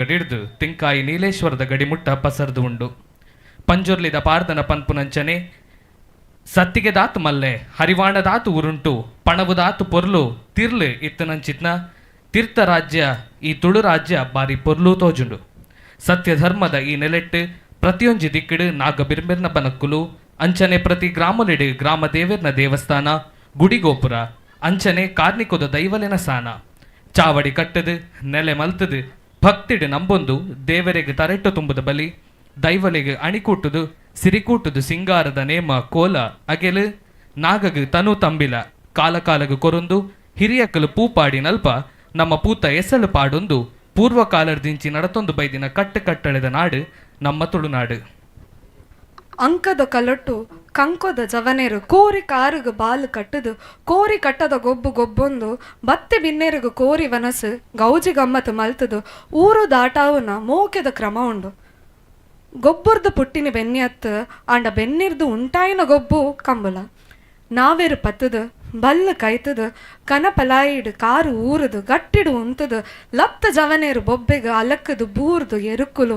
ಗಡಿಡ್ದು ತಿಂಕಾಯಿ ನೀಲೇಶ್ವರದ ಗಡಿಮುಟ್ಟ ಪಸರ್ದು ಉಂಡು. ಪಂಜುರ್ಲಿದ ಪಾರ್ದನ ಪನ್ಪುನಂಚನೆ ಸತ್ತಿಗೆದಾತ್ ಮಲ್ಲೆ, ಹರಿವಾಣದಾತು ಉರುಂಟು, ಪಣವುದಾತು ಪೊರ್ಲು ತಿರ್ಲು ಇತ್ತನಂಚಿತ್ನ ತೀರ್ಥ ರಾಜ್ಯ ಈ ತುಳು ರಾಜ್ಯ ಬಾರಿ ಪೊರ್ಲು ತೋಜುಂಡು. ಸತ್ಯ ಧರ್ಮದ ಈ ನೆಲೆಟ್ಟು ಪ್ರತಿಯೊಂಜಿ ದಿಕ್ಕಿಡು ನಾಗ ಬಿರ್ಮಿರ್ನ ಬನಕ್ಕುಲು, ಅಂಚನೆ ಪ್ರತಿ ಗ್ರಾಮಲಿಡು ಗ್ರಾಮ ದೇವೆರ್ನ ದೇವಸ್ಥಾನ, ಗುಡಿಗೋಪುರ, ಅಂಚನೆ ಕಾರ್ನಿಕೊದ ದೈವಲೆನ ಸಾನ. ಚಾವಡಿ ಕಟ್ಟದು ನೆಲೆ ಮಲ್ತದು ಭಕ್ತಿಡು ನಂಬೊಂದು ದೇವರಿಗೆ ತರೆಟ್ಟು ತುಂಬುದ ಬಲಿ, ದೈವಲಿಗೆ ಅಣಿಕೂಟುದು ಸಿರಿಕೂಟುದು ಸಿಂಗಾರದ ನೇಮ ಕೋಲ ಅಗೆಲು ನಾಗಗ್ ತನು ತಂಬಿಲ ಕಾಲ ಕಾಲಗು ಕೊರೊಂದು ಹಿರಿಯಕಲು ಪೂಪಾಡಿನಲ್ಪ ನಮ್ಮ ಪೂತ ಎಸಲು ಪಾಡೊಂದು ಪೂರ್ವ ಕಾಲರ್ದಿಂಚಿ ನಡತೊಂದು ಬೈದಿನ ಕಟ್ಟು ಕಟ್ಟಳೆದ ನಾಡು ನಮ್ಮ ತುಳುನಾಡು. ಅಂಕದ ಕಲೊಟ್ಟು ಕಂಕೊದ ಜವನೆರು ಕೋರಿ ಕಾರುಗು ಬಾಲು ಕಟ್ಟುದು ಕೋರಿ ಕಟ್ಟದ ಗೊಬ್ಬು ಗೊಬ್ಬೊಂದು ಬತ್ತಿ ಬಿನ್ನೆರುಗು ಕೋರಿ ವನಸು ಗೌಜಿ ಗಮ್ಮತ್ತು ಮಲ್ತದು ಊರು ದಾಟಾವುನ ಮೋಕೆದ ಕ್ರಮ ಉಂಡು. ಗೊಬ್ಬುರ್ದು ಪುಟ್ಟಿನ ಬೆನ್ನಿಯತ್ತು ಆಂಡ ಬೆನ್ನಿರ್ದು ಉಂಟಾಯಿನ ಗೊಬ್ಬು ಕಂಬುಲ. ನಾವೆರು ಪತ್ತದು ಬಲ್ಲು ಕೈತದು ಕನಪಲಾಯಿಡು ಕಾರು ಊರುದು ಗಟ್ಟಿಡು ಉಂತದು ಲತ್ತ ಜವನೇರು ಬೊಬ್ಬೆಗು ಅಲಕ್ಕದು ಬೂರ್ದು ಎರುಕುಲು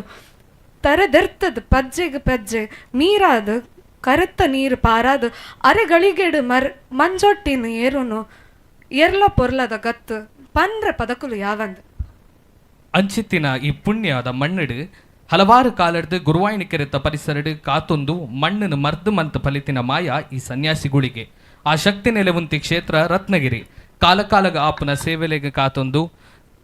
ತರೆದೆರ್ತದ ಪಜ್ಜೆಗ್ ಪಜ್ಜೆ ಮೀರಾದ್ ಕರೆತ್ತ ನೀರು ಪಾರಾದ್ ಅರೆಗಳಿಗೆಡು ಮರ್ ಮಂಜೊಟ್ಟಿನ ಏರುನು ಎರ್ಲ ಪೊರ್ಲದ ಗತ್ತು ಪನ್ರ ಪದಕುಲು ಯಾವಂದ್. ಅಂಚಿತ್ತಿನ ಈ ಪುಣ್ಯದ ಮಣ್ಣಿಡು ಹಲವಾರು ಕಾಲಡ್ದು ಗುರುವಾಯಿನಕೆರೆತ ಪರಿಸರಡು ಕಾತೊಂದು ಮಣ್ಣನ್ನು ಮರ್ದು ಮಂತ್ ಫಲಿತಿನ ಮಾಯ ಈ ಸನ್ಯಾಸಿಗುಳಿಗೆ. ಆ ಶಕ್ತಿ ನೆಲೆವುಂತಿ ಕ್ಷೇತ್ರ ರತ್ನಗಿರಿ. ಕಾಲಕಾಲಗ ಆಪುನ ಸೇವೆಲೆಗೆ ಕಾತೊಂದು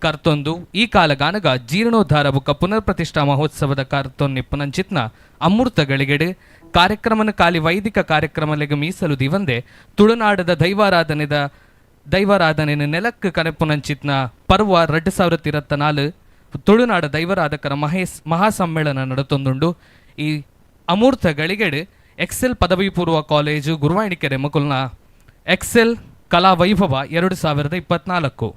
ಕರ್ತೊಂದು ಈ ಕಾಲಗಾನಗ ಜೀರ್ಣೋದ್ಧಾರ ಬುಕ್ಕ ಪುನರ್ ಪ್ರತಿಷ್ಠಾ ಮಹೋತ್ಸವದ ಕರ್ತೊನ್ನಿಪ್ಪುನಂಚಿತ್ನ ಅಮೃತ ಗಳಿಗೆಡು ಕಾರ್ಯಕ್ರಮನ ಕಾಲಿ ವೈದಿಕ ಕಾರ್ಯಕ್ರಮಲೆಗೆ ಮೀಸಲು ದಿವಂದೆ ತುಳುನಾಡದ ದೈವಾರಾಧನೆದ ದೈವಾರಾಧನೆ ನೆಲಕ್ಕೆ ಕನಪುನಂಚಿತ್ನ ಪರ್ವ 2024 ತುಳುನಾಡ ದೈವರಾಧಕರ ಮಹೇಶ್ ಮಹಾಸಮ್ಮೇಳನ ನಡತೊಂದುಂಡು. ಈ ಅಮೂರ್ತ ಗಳಿಗೆಡು ಎಕ್ಸೆಲ್ ಪದವಿ ಪೂರ್ವ ಕಾಲೇಜು ಗುರುವಾಣಿಕೆರೆ ಮುಕುಲ್ನ ಎಕ್ಸೆಲ್ ಕಲಾ ವೈಭವ 2024.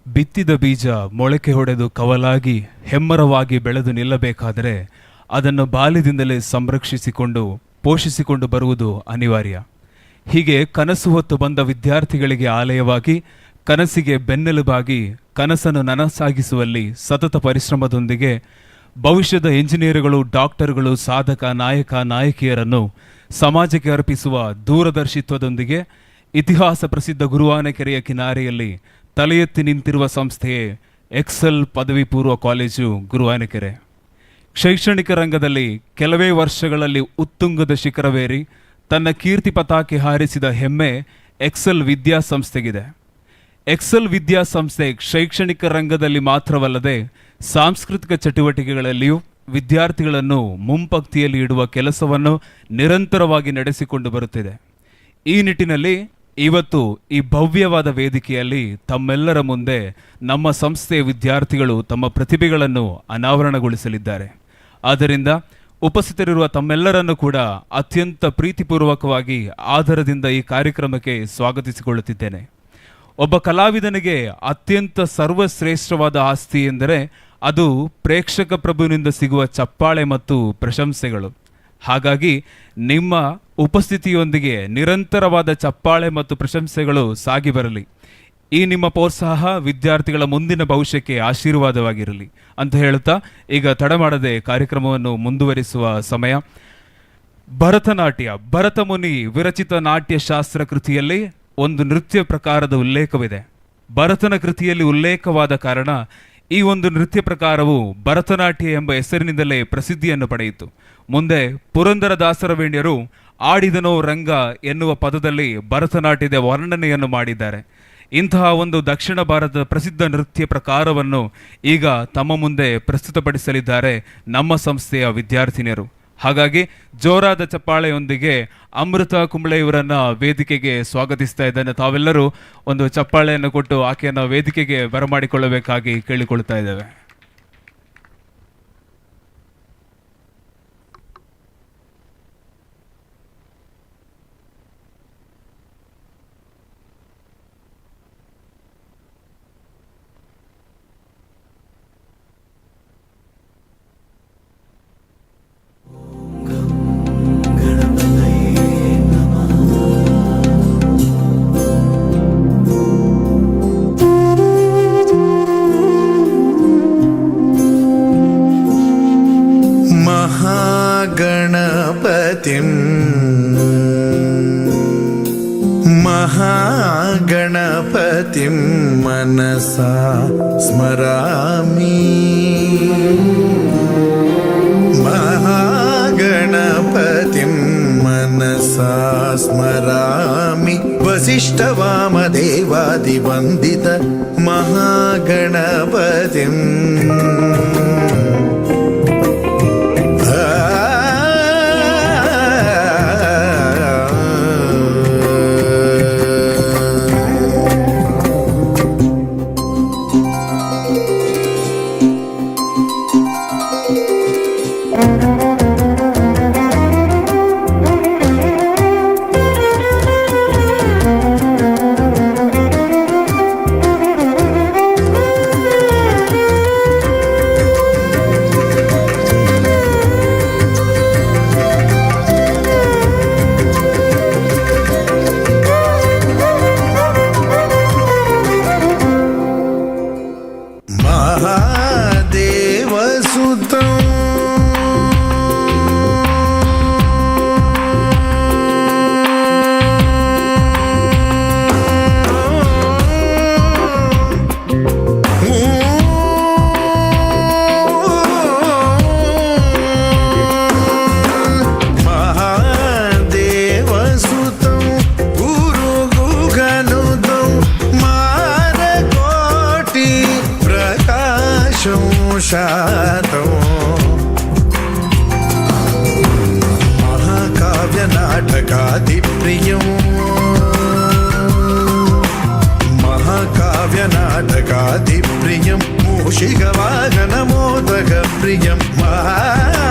ಬಿತ್ತಿದ ಬೀಜ ಮೊಳಕೆ ಹೊಡೆದು ಕವಲಾಗಿ ಹೆಮ್ಮರವಾಗಿ ಬೆಳೆದು ನಿಲ್ಲಬೇಕಾದರೆ ಅದನ್ನು ಬಾಲ್ಯದಿಂದಲೇ ಸಂರಕ್ಷಿಸಿಕೊಂಡು ಪೋಷಿಸಿಕೊಂಡು ಬರುವುದು ಅನಿವಾರ್ಯ. ಹೀಗೆ ಕನಸು ಹೊತ್ತು ಬಂದ ವಿದ್ಯಾರ್ಥಿಗಳಿಗೆ ಆಲಯವಾಗಿ, ಕನಸಿಗೆ ಬೆನ್ನೆಲುಬಾಗಿ, ಕನಸನ್ನು ನನಸಾಗಿಸುವಲ್ಲಿ ಸತತ ಪರಿಶ್ರಮದೊಂದಿಗೆ ಭವಿಷ್ಯದ ಎಂಜಿನಿಯರ್ಗಳು, ಡಾಕ್ಟರ್ಗಳು, ಸಾಧಕ ನಾಯಕ ನಾಯಕಿಯರನ್ನು ಸಮಾಜಕ್ಕೆ ಅರ್ಪಿಸುವ ದೂರದರ್ಶಿತ್ವದೊಂದಿಗೆ ಇತಿಹಾಸ ಪ್ರಸಿದ್ಧ ಗುರುವಾನಕೆರೆಯ ಕಿನಾರೆಯಲ್ಲಿ ತಲೆ ಎತ್ತಿ ನಿಂತಿರುವ ಸಂಸ್ಥೆಯೇ ಎಕ್ಸೆಲ್ ಪದವಿ ಪೂರ್ವ ಕಾಲೇಜು, ಗುರುವಾನಕೆರೆ. ಶೈಕ್ಷಣಿಕ ರಂಗದಲ್ಲಿ ಕೆಲವೇ ವರ್ಷಗಳಲ್ಲಿ ಉತ್ತುಂಗದ ಶಿಖರವೇರಿ ತನ್ನ ಕೀರ್ತಿ ಪತಾಕೆ ಹಾರಿಸಿದ ಹೆಮ್ಮೆ ಎಕ್ಸೆಲ್ ವಿದ್ಯಾಸಂಸ್ಥೆಗಿದೆ. ಎಕ್ಸೆಲ್ ವಿದ್ಯಾಸಂಸ್ಥೆ ಶೈಕ್ಷಣಿಕ ರಂಗದಲ್ಲಿ ಮಾತ್ರವಲ್ಲದೆ ಸಾಂಸ್ಕೃತಿಕ ಚಟುವಟಿಕೆಗಳಲ್ಲಿಯೂ ವಿದ್ಯಾರ್ಥಿಗಳನ್ನು ಮುಂಪಂಕ್ತಿಯಲ್ಲಿ ಇಡುವ ಕೆಲಸವನ್ನು ನಿರಂತರವಾಗಿ ನಡೆಸಿಕೊಂಡು ಬರುತ್ತಿದೆ. ಈ ನಿಟ್ಟಿನಲ್ಲಿ ಇವತ್ತು ಈ ಭವ್ಯವಾದ ವೇದಿಕೆಯಲ್ಲಿ ತಮ್ಮೆಲ್ಲರ ಮುಂದೆ ನಮ್ಮ ಸಂಸ್ಥೆಯ ವಿದ್ಯಾರ್ಥಿಗಳು ತಮ್ಮ ಪ್ರತಿಭೆಗಳನ್ನು ಅನಾವರಣಗೊಳಿಸಲಿದ್ದಾರೆ. ಆದ್ದರಿಂದ ಉಪಸ್ಥಿತರಿರುವ ತಮ್ಮೆಲ್ಲರನ್ನು ಕೂಡ ಅತ್ಯಂತ ಪ್ರೀತಿಪೂರ್ವಕವಾಗಿ ಆದರದಿಂದ ಈ ಕಾರ್ಯಕ್ರಮಕ್ಕೆ ಸ್ವಾಗತಿಸಿಕೊಳ್ಳುತ್ತಿದ್ದೇನೆ. ಒಬ್ಬ ಕಲಾವಿದನಿಗೆ ಅತ್ಯಂತ ಸರ್ವಶ್ರೇಷ್ಠವಾದ ಆಸ್ತಿ ಎಂದರೆ ಅದು ಪ್ರೇಕ್ಷಕ ಪ್ರಭುವಿನಿಂದ ಸಿಗುವ ಚಪ್ಪಾಳೆ ಮತ್ತು ಪ್ರಶಂಸೆಗಳು. ಹಾಗಾಗಿ ನಿಮ್ಮ ಉಪಸ್ಥಿತಿಯೊಂದಿಗೆ ನಿರಂತರವಾದ ಚಪ್ಪಾಳೆ ಮತ್ತು ಪ್ರಶಂಸೆಗಳು ಸಾಗಿ ಬರಲಿ. ಈ ನಿಮ್ಮ ಪ್ರೋತ್ಸಾಹ ವಿದ್ಯಾರ್ಥಿಗಳ ಮುಂದಿನ ಭವಿಷ್ಯಕ್ಕೆ ಆಶೀರ್ವಾದವಾಗಿರಲಿ ಅಂತ ಹೇಳುತ್ತಾ, ಈಗ ತಡ ಮಾಡದೆ ಕಾರ್ಯಕ್ರಮವನ್ನು ಮುಂದುವರಿಸುವ ಸಮಯ. ಭರತನಾಟ್ಯ. ಭರತಮುನಿ ವಿರಚಿತ ನಾಟ್ಯಶಾಸ್ತ್ರ ಕೃತಿಯಲ್ಲಿ ಒಂದು ನೃತ್ಯ ಪ್ರಕಾರದ ಉಲ್ಲೇಖವಿದೆ. ಭರತನ ಕೃತಿಯಲ್ಲಿ ಉಲ್ಲೇಖವಾದ ಕಾರಣ ಈ ಒಂದು ನೃತ್ಯ ಪ್ರಕಾರವು ಭರತನಾಟ್ಯ ಎಂಬ ಹೆಸರಿನಿಂದಲೇ ಪ್ರಸಿದ್ಧಿಯನ್ನು ಪಡೆಯಿತು. ಮುಂದೆ ಪುರಂದರದಾಸರ ವೇಣ್ಯರು ಆಡಿದನೋ ರಂಗ ಎನ್ನುವ ಪದದಲ್ಲಿ ಭರತನಾಟ್ಯದ ವರ್ಣನೆಯನ್ನು ಮಾಡಿದ್ದಾರೆ. ಇಂತಹ ಒಂದು ದಕ್ಷಿಣ ಭಾರತದ ಪ್ರಸಿದ್ಧ ನೃತ್ಯ ಪ್ರಕಾರವನ್ನು ಈಗ ತಮ್ಮ ಮುಂದೆ ಪ್ರಸ್ತುತಪಡಿಸಲಿದ್ದಾರೆ ನಮ್ಮ ಸಂಸ್ಥೆಯ ವಿದ್ಯಾರ್ಥಿನಿಯರು. ಹಾಗಾಗಿ ಜೋರಾದ ಚಪ್ಪಾಳೆಯೊಂದಿಗೆ ಅಮೃತ ಕುಂಬ್ಳೆ ಇವರನ್ನ ವೇದಿಕೆಗೆ ಸ್ವಾಗತಿಸ್ತಾ ಇದ್ದೇನೆ. ತಾವೆಲ್ಲರೂ ಒಂದು ಚಪ್ಪಾಳೆಯನ್ನು ಕೊಟ್ಟು ಆಕೆಯನ್ನು ವೇದಿಕೆಗೆ ಬರಮಾಡಿಕೊಳ್ಳಬೇಕಾಗಿ ಕೇಳಿಕೊಳ್ತಾ ಇದ್ದೇವೆ. महागणपतिं मनसा स्मरामि। महागणपतिं मनसा स्मरामि। वसिष्ठवामदेवादिवन्दित महागणपतिम्। महादेवसुतं। गुरुगुगनुतं मारकोटि प्रकाशं शातौ। महाकाव्यनाटकादिप्रियं, महाकाव्यनाटकादिप्रियं, मूषिकवाहनमोदकप्रियं महागणपतिं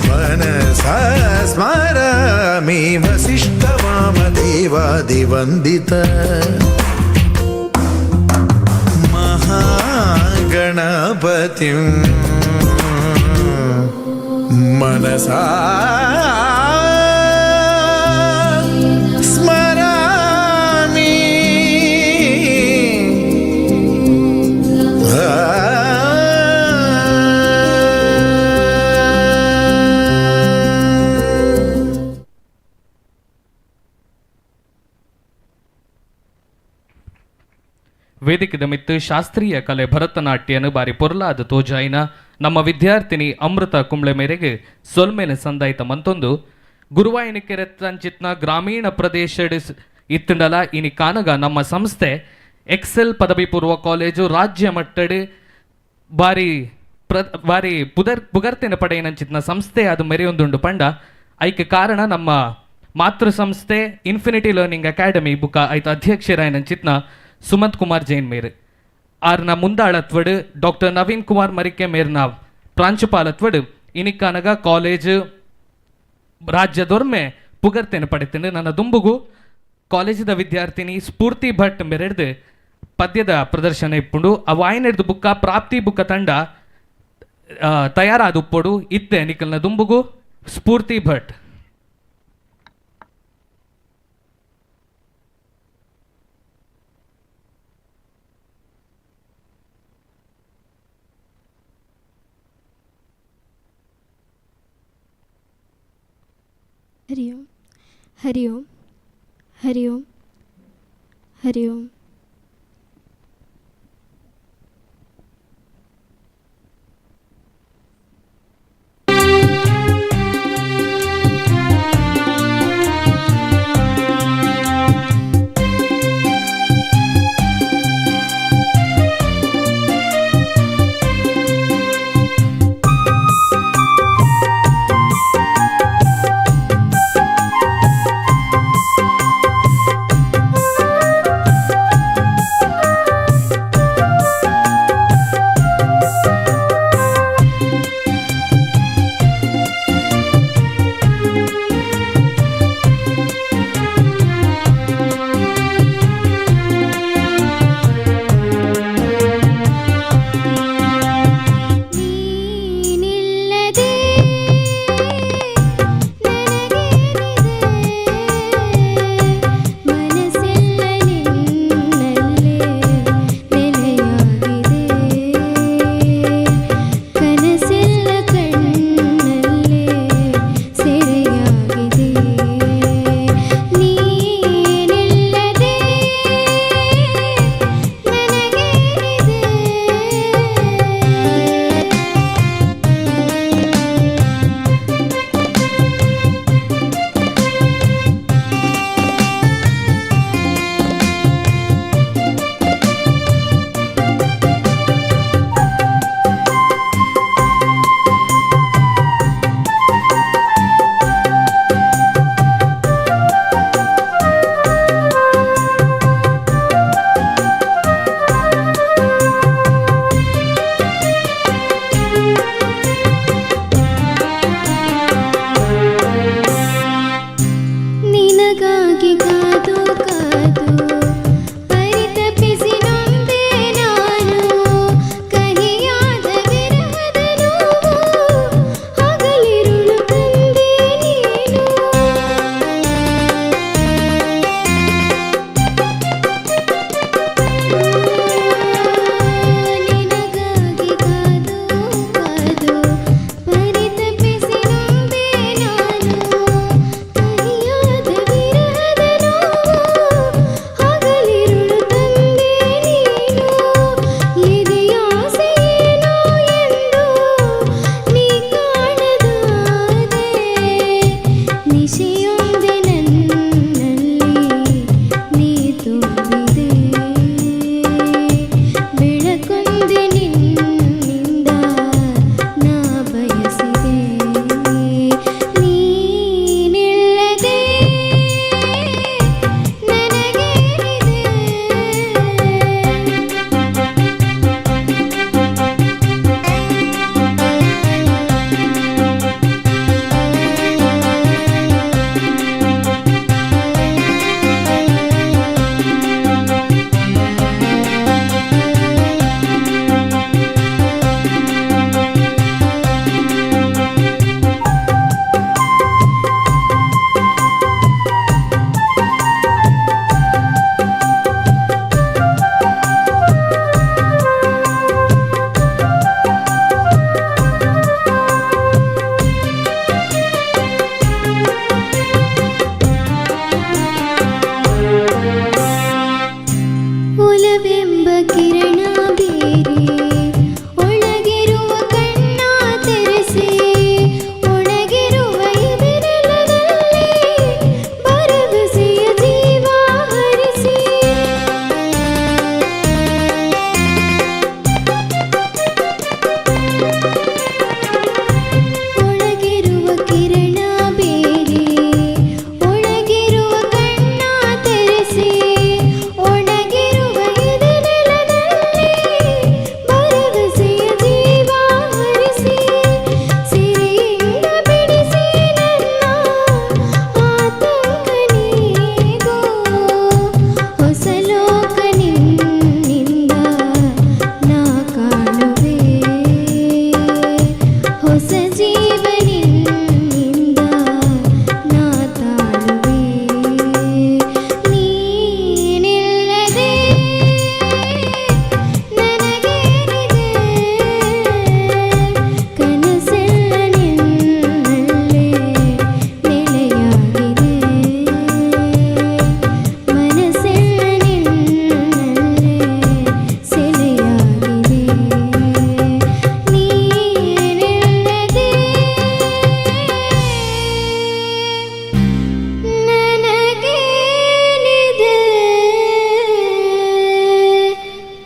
मनसा स्मरामि। वसिष्ठवामदेवादिवन्दित महागणपतिं मनसा स्मरामि। ವೇದಿಕೆದ ಮಿತ್ತು ಶಾಸ್ತ್ರೀಯ ಕಲೆ ಭರತನಾಟ್ಯನು ಬಾರಿ ಪೊರ್ಲಾದ ತೋಜಾಯಿನ ನಮ್ಮ ವಿದ್ಯಾರ್ಥಿನಿ ಅಮೃತ ಕುಂಬ್ಳೆ ಮೇರೆಗೆ ಸೊಲ್ಮೆನ ಸಂದಾಯಿತ ಮಂತೊಂದು ಗುರುವಾಯನಕೆರೆ ತಂಚಿತ್ನ ಗ್ರಾಮೀಣ ಪ್ರದೇಶಡ್ ಇತ್ತುಂಡಲ ಇನಿ ಕಾನಗ ನಮ್ಮ ಸಂಸ್ಥೆ ಎಕ್ಸೆಲ್ ಪದವಿ ಪೂರ್ವ ಕಾಲೇಜು ರಾಜ್ಯ ಮಟ್ಟಡ್ ಬಾರಿ ಪ್ರ ಬಾರಿ ಪುದರ್ ಪುಗರ್ತೆನ ಪಡೆಯನಂಚಿತ್ನ ಸಂಸ್ಥೆ ಅದು ಮೆರೆಯೊಂದುಂಡು ಪಂಡ ಐಕೆ ಕಾರಣ ನಮ್ಮ ಮಾತೃ ಸಂಸ್ಥೆ ಇನ್ಫಿನಿಟಿ ಲರ್ನಿಂಗ್ ಅಕಾಡೆಮಿ ಬುಕ್ಕ ಐತ ಅಧ್ಯಕ್ಷರಾಯನಂಚಿತ್ನ ಸುಮಂತ್ ಕುಮಾರ್ ಜೈನ್ ಮೇರ್, ಆರ್ನ ಮುಂದಾಳತ್ವಡು ಡಾಕ್ಟರ್ ನವೀನ್ ಕುಮಾರ್ ಮರಿಕೆ ಮೇರ್ನ ಪ್ರಾಂಶುಪಾಲತ್ವಡು ಇನಿಕಾನಗ ಕಾಲೇಜು ರಾಜ್ಯದೊರ್ಮೆ ಪುಗರ್ತೆನ ಪಡೆತಂಡು. ನನ್ನ ದುಂಬುಗು ಕಾಲೇಜಿದ ವಿದ್ಯಾರ್ಥಿನಿ ಸ್ಫೂರ್ತಿ ಭಟ್ ಮೆರೆಡ್ದು ಪದ್ಯದ ಪ್ರದರ್ಶನ ಇಪ್ಪುಂಡು. ಆ ವಾಯಿನೆಡ್ದು ಬುಕ್ಕ ಪ್ರಾಪ್ತಿ ಬುಕ್ಕ ತಂಡ ತಯಾರಾದ ಉಪ್ಪೊಡು. ಇತ್ತೆ ನಿಕಲ್ನ ದುಂಬುಗು ಸ್ಫೂರ್ತಿ ಭಟ್. हरि ओम, हरि ओम, हरि ओम, हरि ओम।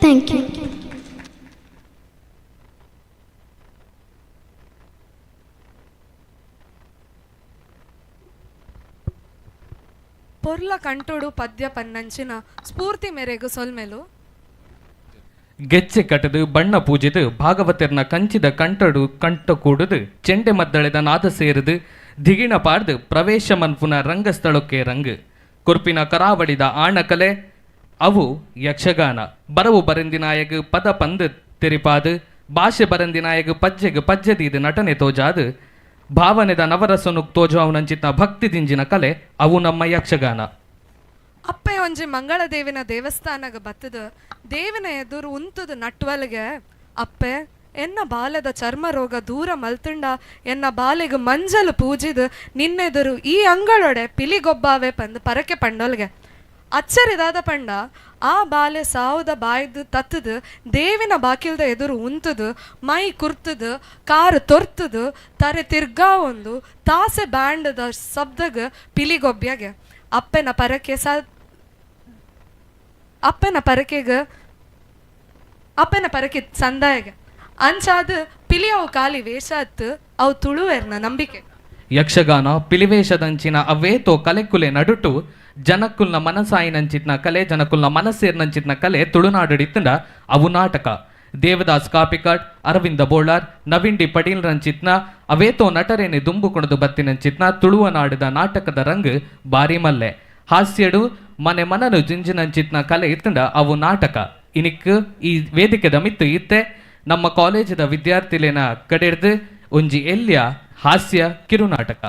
Thank you. ಪೊರ್ಲ ಕಂಟೋಡು ಪದ್ಯ ಪನ್ನಂಚಿನ ಸ್ಫೂರ್ತಿ ಮೇರೆಗು ಸೊಲ್ಮೆಲು. ಗೆಚ್ಚೆ ಕಟದು ಬಣ್ಣ ಪೂಜಿದು ಭಾಗವತರ್ನ ಕಂಚಿದ ಕಂಟಡು ಕಂಟ ಕೂಡುದು ಚೆಂಡೆ ಮದ್ದಳೆದ ನಾದ ಸೇರಿದು ದಿಗಿಣ ಪಾರ್ದು ಪ್ರವೇಶ ಮನ್ಪುನ ರಂಗಸ್ಥಳಕ್ಕೆ ರಂಗು ಕುರ್ಪಿನ ಕರಾವಳಿದ ಆಣಕಲೆ ಅವು ಯಕ್ಷಗಾನ. ಬರವು ಬರಂದಿನಾಯಗ್ ಪದ ಪಂದು ತೆರಿಪಾದು ಭಾಷೆ ಬರಂದಿನಾಯಗ್ ಪಜ್ಜೆಗ್ ಪಜ್ಜೆದೀದು ನಟನೆ ತೋಜಾದು ಭಾವನೆದ ನವರಸನು ತೋಜಾವುನಂಚಿತ ಭಕ್ತಿ ದಿಂಜಿನ ಕಲೆ ಅವು ನಮ್ಮ ಯಕ್ಷಗಾನ. ಅಪ್ಪೆ ಒಂಜಿ ಮಂಗಳದೇವಿನ ದೇವಸ್ಥಾನಗ ಬತ್ತದ ದೇವಿನ ಎದುರು ಉಂತುದು ನಟ್ವಲ್ಗೆ ಅಪ್ಪೆ ಎನ್ನ ಬಾಲದ ಚರ್ಮ ರೋಗ ದೂರ ಮಲ್ತುಂಡ ಎನ್ನ ಬಾಲೆಗ್ ಮಂಜಲು ಪೂಜಿದು ನಿನ್ನೆದುರು ಈ ಅಂಗಳೊಡೆ ಪಿಲಿಗೊಬ್ಬಾವೆ ಪಂದ್ ಪರಕೆ ಪಂಡೊಲ್ಗೆ. ಅಚ್ಚರಿದಾದ ಪಂಡ ಆ ಬಾಲೆ ಸಾವುದ ಬಾಯ್ದು ತತ್ತದು ದೇವಿನ ಬಾಕಿಲ್ದ ಎದುರು ಉಂತುದು ಮೈ ಕುರ್ತುದು ಕಾರು ತೊರ್ತುದು ತರೆ ತಿರ್ಗಾ ಒಂದು ತಾಸೆ ಬ್ಯಾಂಡದ ಶಬ್ದಗ ಪಿಲಿಗೊಬ್ಬ್ಯಾಗೆ. ಅಪ್ಪೆನ ಪರಕೆ ಸ ಅಪ್ಪನ ಪರಕೆಗ ಅಪ್ಪನ ಪರಕೆ ಸಂದಾಯಗ ಅಂಚಾದ ಪಿಲಿ ಅವು ಖಾಲಿ ವೇಷ ಅತ್ತು ಅವು ತುಳುವೆರ್ನ ನಂಬಿಕೆ. ಯಕ್ಷಗಾನ ಪಿಲಿವೇಷದಂಚಿನ ಅವೇತೋ ಕಲೆಕುಲೆ ನಡುಟು ಜನಕ್ಕುಲ್ನ ಮನಸಾಯಿನಂಚಿತ್ನ ಕಲೆ ಜನಕುಲ್ನ ಮನಸ್ಸೇರ್ನಂಚಿತ್ನ ಕಲೆ ತುಳುನಾಡಿತ್ತಿಂದ ಅವು ನಾಟಕ. ದೇವದಾಸ್ ಕಾಪಿಕಾಡ್, ಅರವಿಂದ ಬೋಳಾರ್, ನವೀನ್ ಡಿ ಪಟೀಲ್ ರಂಚಿತ್ನ ಅವೇತೋ ನಟರೇನೆ ದುಂಬು ಕುಣದು ಬತ್ತಿನಂಚಿತ್ನ ತುಳುವ ನಾಡಿದ ನಾಟಕದ ರಂಗ್ ಬಾರಿ ಮಲ್ಲೆ. ಹಾಸ್ಯಡು ಮನೆ ಮನನು ಜಿಂಜಿನಂಚಿತ್ನ ಕಲೆ ಇತ್ತಂಡ ಅವು ನಾಟಕ. ಇನಿಕ್ ಈ ವೇದಿಕೆದ ಮಿತ್ತು ಇತ್ತೆ ನಮ್ಮ ಕಾಲೇಜಿದ ವಿದ್ಯಾರ್ಥಿಲೇನ ಕಡೆರ್ದು ಒಂಜಿ ಎಲ್ಯ ಹಾಸ್ಯ ಕಿರುನಾಟಕ.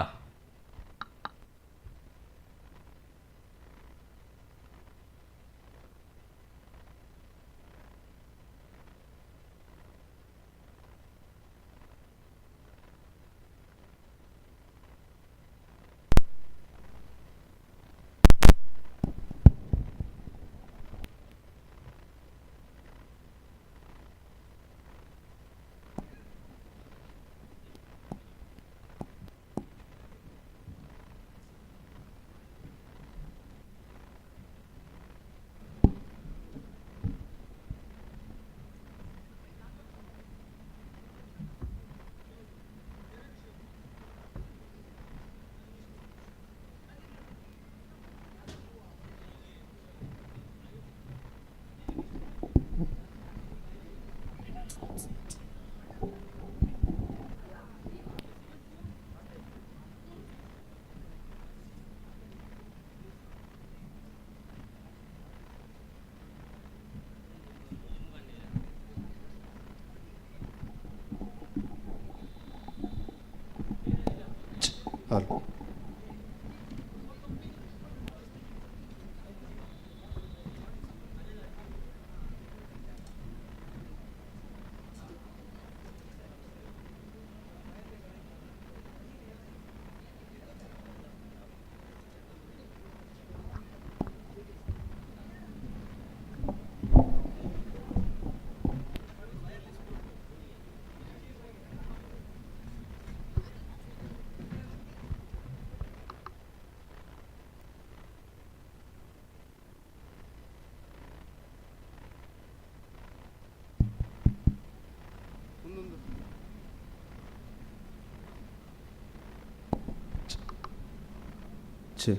Hello. ಛೆ.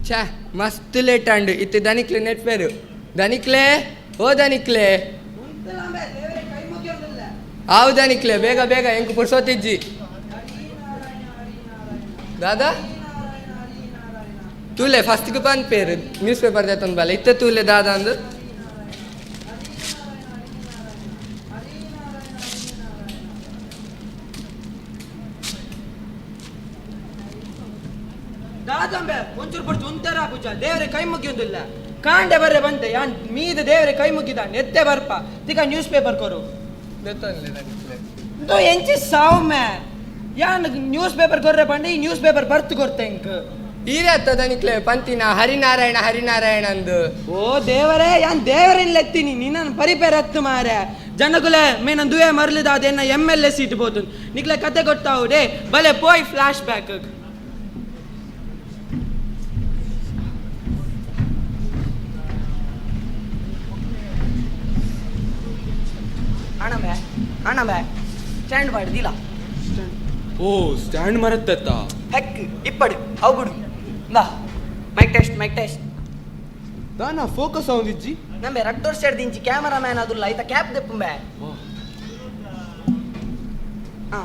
ಛೇ ಮಸ್ತ್ ಲೇಟ್ ಅಂಡು ಇತ್ತೆ ದನಿಕ್ಲೆ ನೆಟ್ಪೇರು. ದನಿಕ್ಲೆ, ಓ ದನಿಕ್ಲೆ, ಆವು ದನಿಕ್ಲೆ, ಬೇಗ ಬೇಗ ಎಂಕ್ ಪುರ್ಸೋತಿಜ್ಜಿ. ದಾದಾ ತೂಲೆ ಫಸ್ಟ್ಗೆ ಪನ್ಪೇರು ನ್ಯೂಸ್ ಪೇಪರ್ ದೇತೊಂದು ಬಲ್ಲ ಇತ್ತೆ ತೂಲೆ ದಾದಾ ಅಂದು. ದಾದಂಬೆ ಒಂಚೂರು ಪಡ್ಚು ಒಂಥರ ಪೂಜ ದೇವರೇ ಕೈ ಮುಗಿಯೊಂದಿಲ್ಲ ಕಾಂಡೆ ಬರ್ರೆ ಬಂತೆ ಯಾನ್ ಮೀದ ದೇವರೇ ಕೈ ಮುಗಿದ ನೆತ್ತೆ ಬರ್ಪ ತಿಕ ನ್ಯೂಸ್ ಪೇಪರ್ ಕೊರು ದೇತೊನ್ಲೆ ದನಿಕ್ಲೆ. ದು ಎಂಚಿ ಸಾವು ಮೇ ಯಾನ್ ನ್ಯೂಸ್ ಪೇಪರ್ ಕೊರ್ರೆ ಪಂಡೆ ಈ ನ್ಯೂಸ್ ಪೇಪರ್ ಬರ್ತು ಕೊರ್ತೆ ಎಂಕ್ ಈರೇ ಅತ್ತ ದನಿಕ್ಲೆ ಪಂತಿನ ಹರಿನಾರಾಯಣ ಹರಿನಾರಾಯಣ ಅಂದು. ಓ ದೇವರೇ ಯಾನ್ ದೇವರಿನ್ ಲೆತ್ತೀನಿ ನಿನ್ನನ್ ಪರಿಪೇರ್ ಎತ್ತು ಮಾರೆ ಜನಕುಲೆ ಮೇನನ್ ದುಯೆ ಮರಲಿದ ಅದೆನ್ನ ಎಮ್ ಎಲ್ ಎ ಸೀಟ್ ಬೋತು ನಿಕ್ಲೆ ಕತೆ ಗೊತ್ತಾವು ಡೇ ಬಲೆ ಪೋಯ್ ಫ್ಲಾಶ್ ಬ್ಯಾಕ್. ಅಣ್ಣಬೆ ಅಣ್ಣಬೆ ಸ್ಟ್ಯಾಂಡ್ ಮಾಡಿದಿಲ್ಲ. ಓ ಸ್ಟ್ಯಾಂಡ್ ಮರತ್ತತ್ತ. ಹೆಕ್ ಇಪ್ಪಡು ಅವು ಬಿಡು. ಬಾ ಮೈಕ್ ಟೆಸ್ಟ್ ಮೈಕ್ ಟೆಸ್ಟ್. ದಾನ ಫೋಕಸ್ ಅವಂದಿಜ್ಜಿ. ನಂಬೆ ರಡ್ಡು ವರ್ಷ ದಿಂಚಿ ಕ್ಯಾಮರಾ ಮ್ಯಾನ್ ಅದುಲ್ಲ ಐತ ಕ್ಯಾಪ್ ದೆಪ್ಪುಂಬೆ.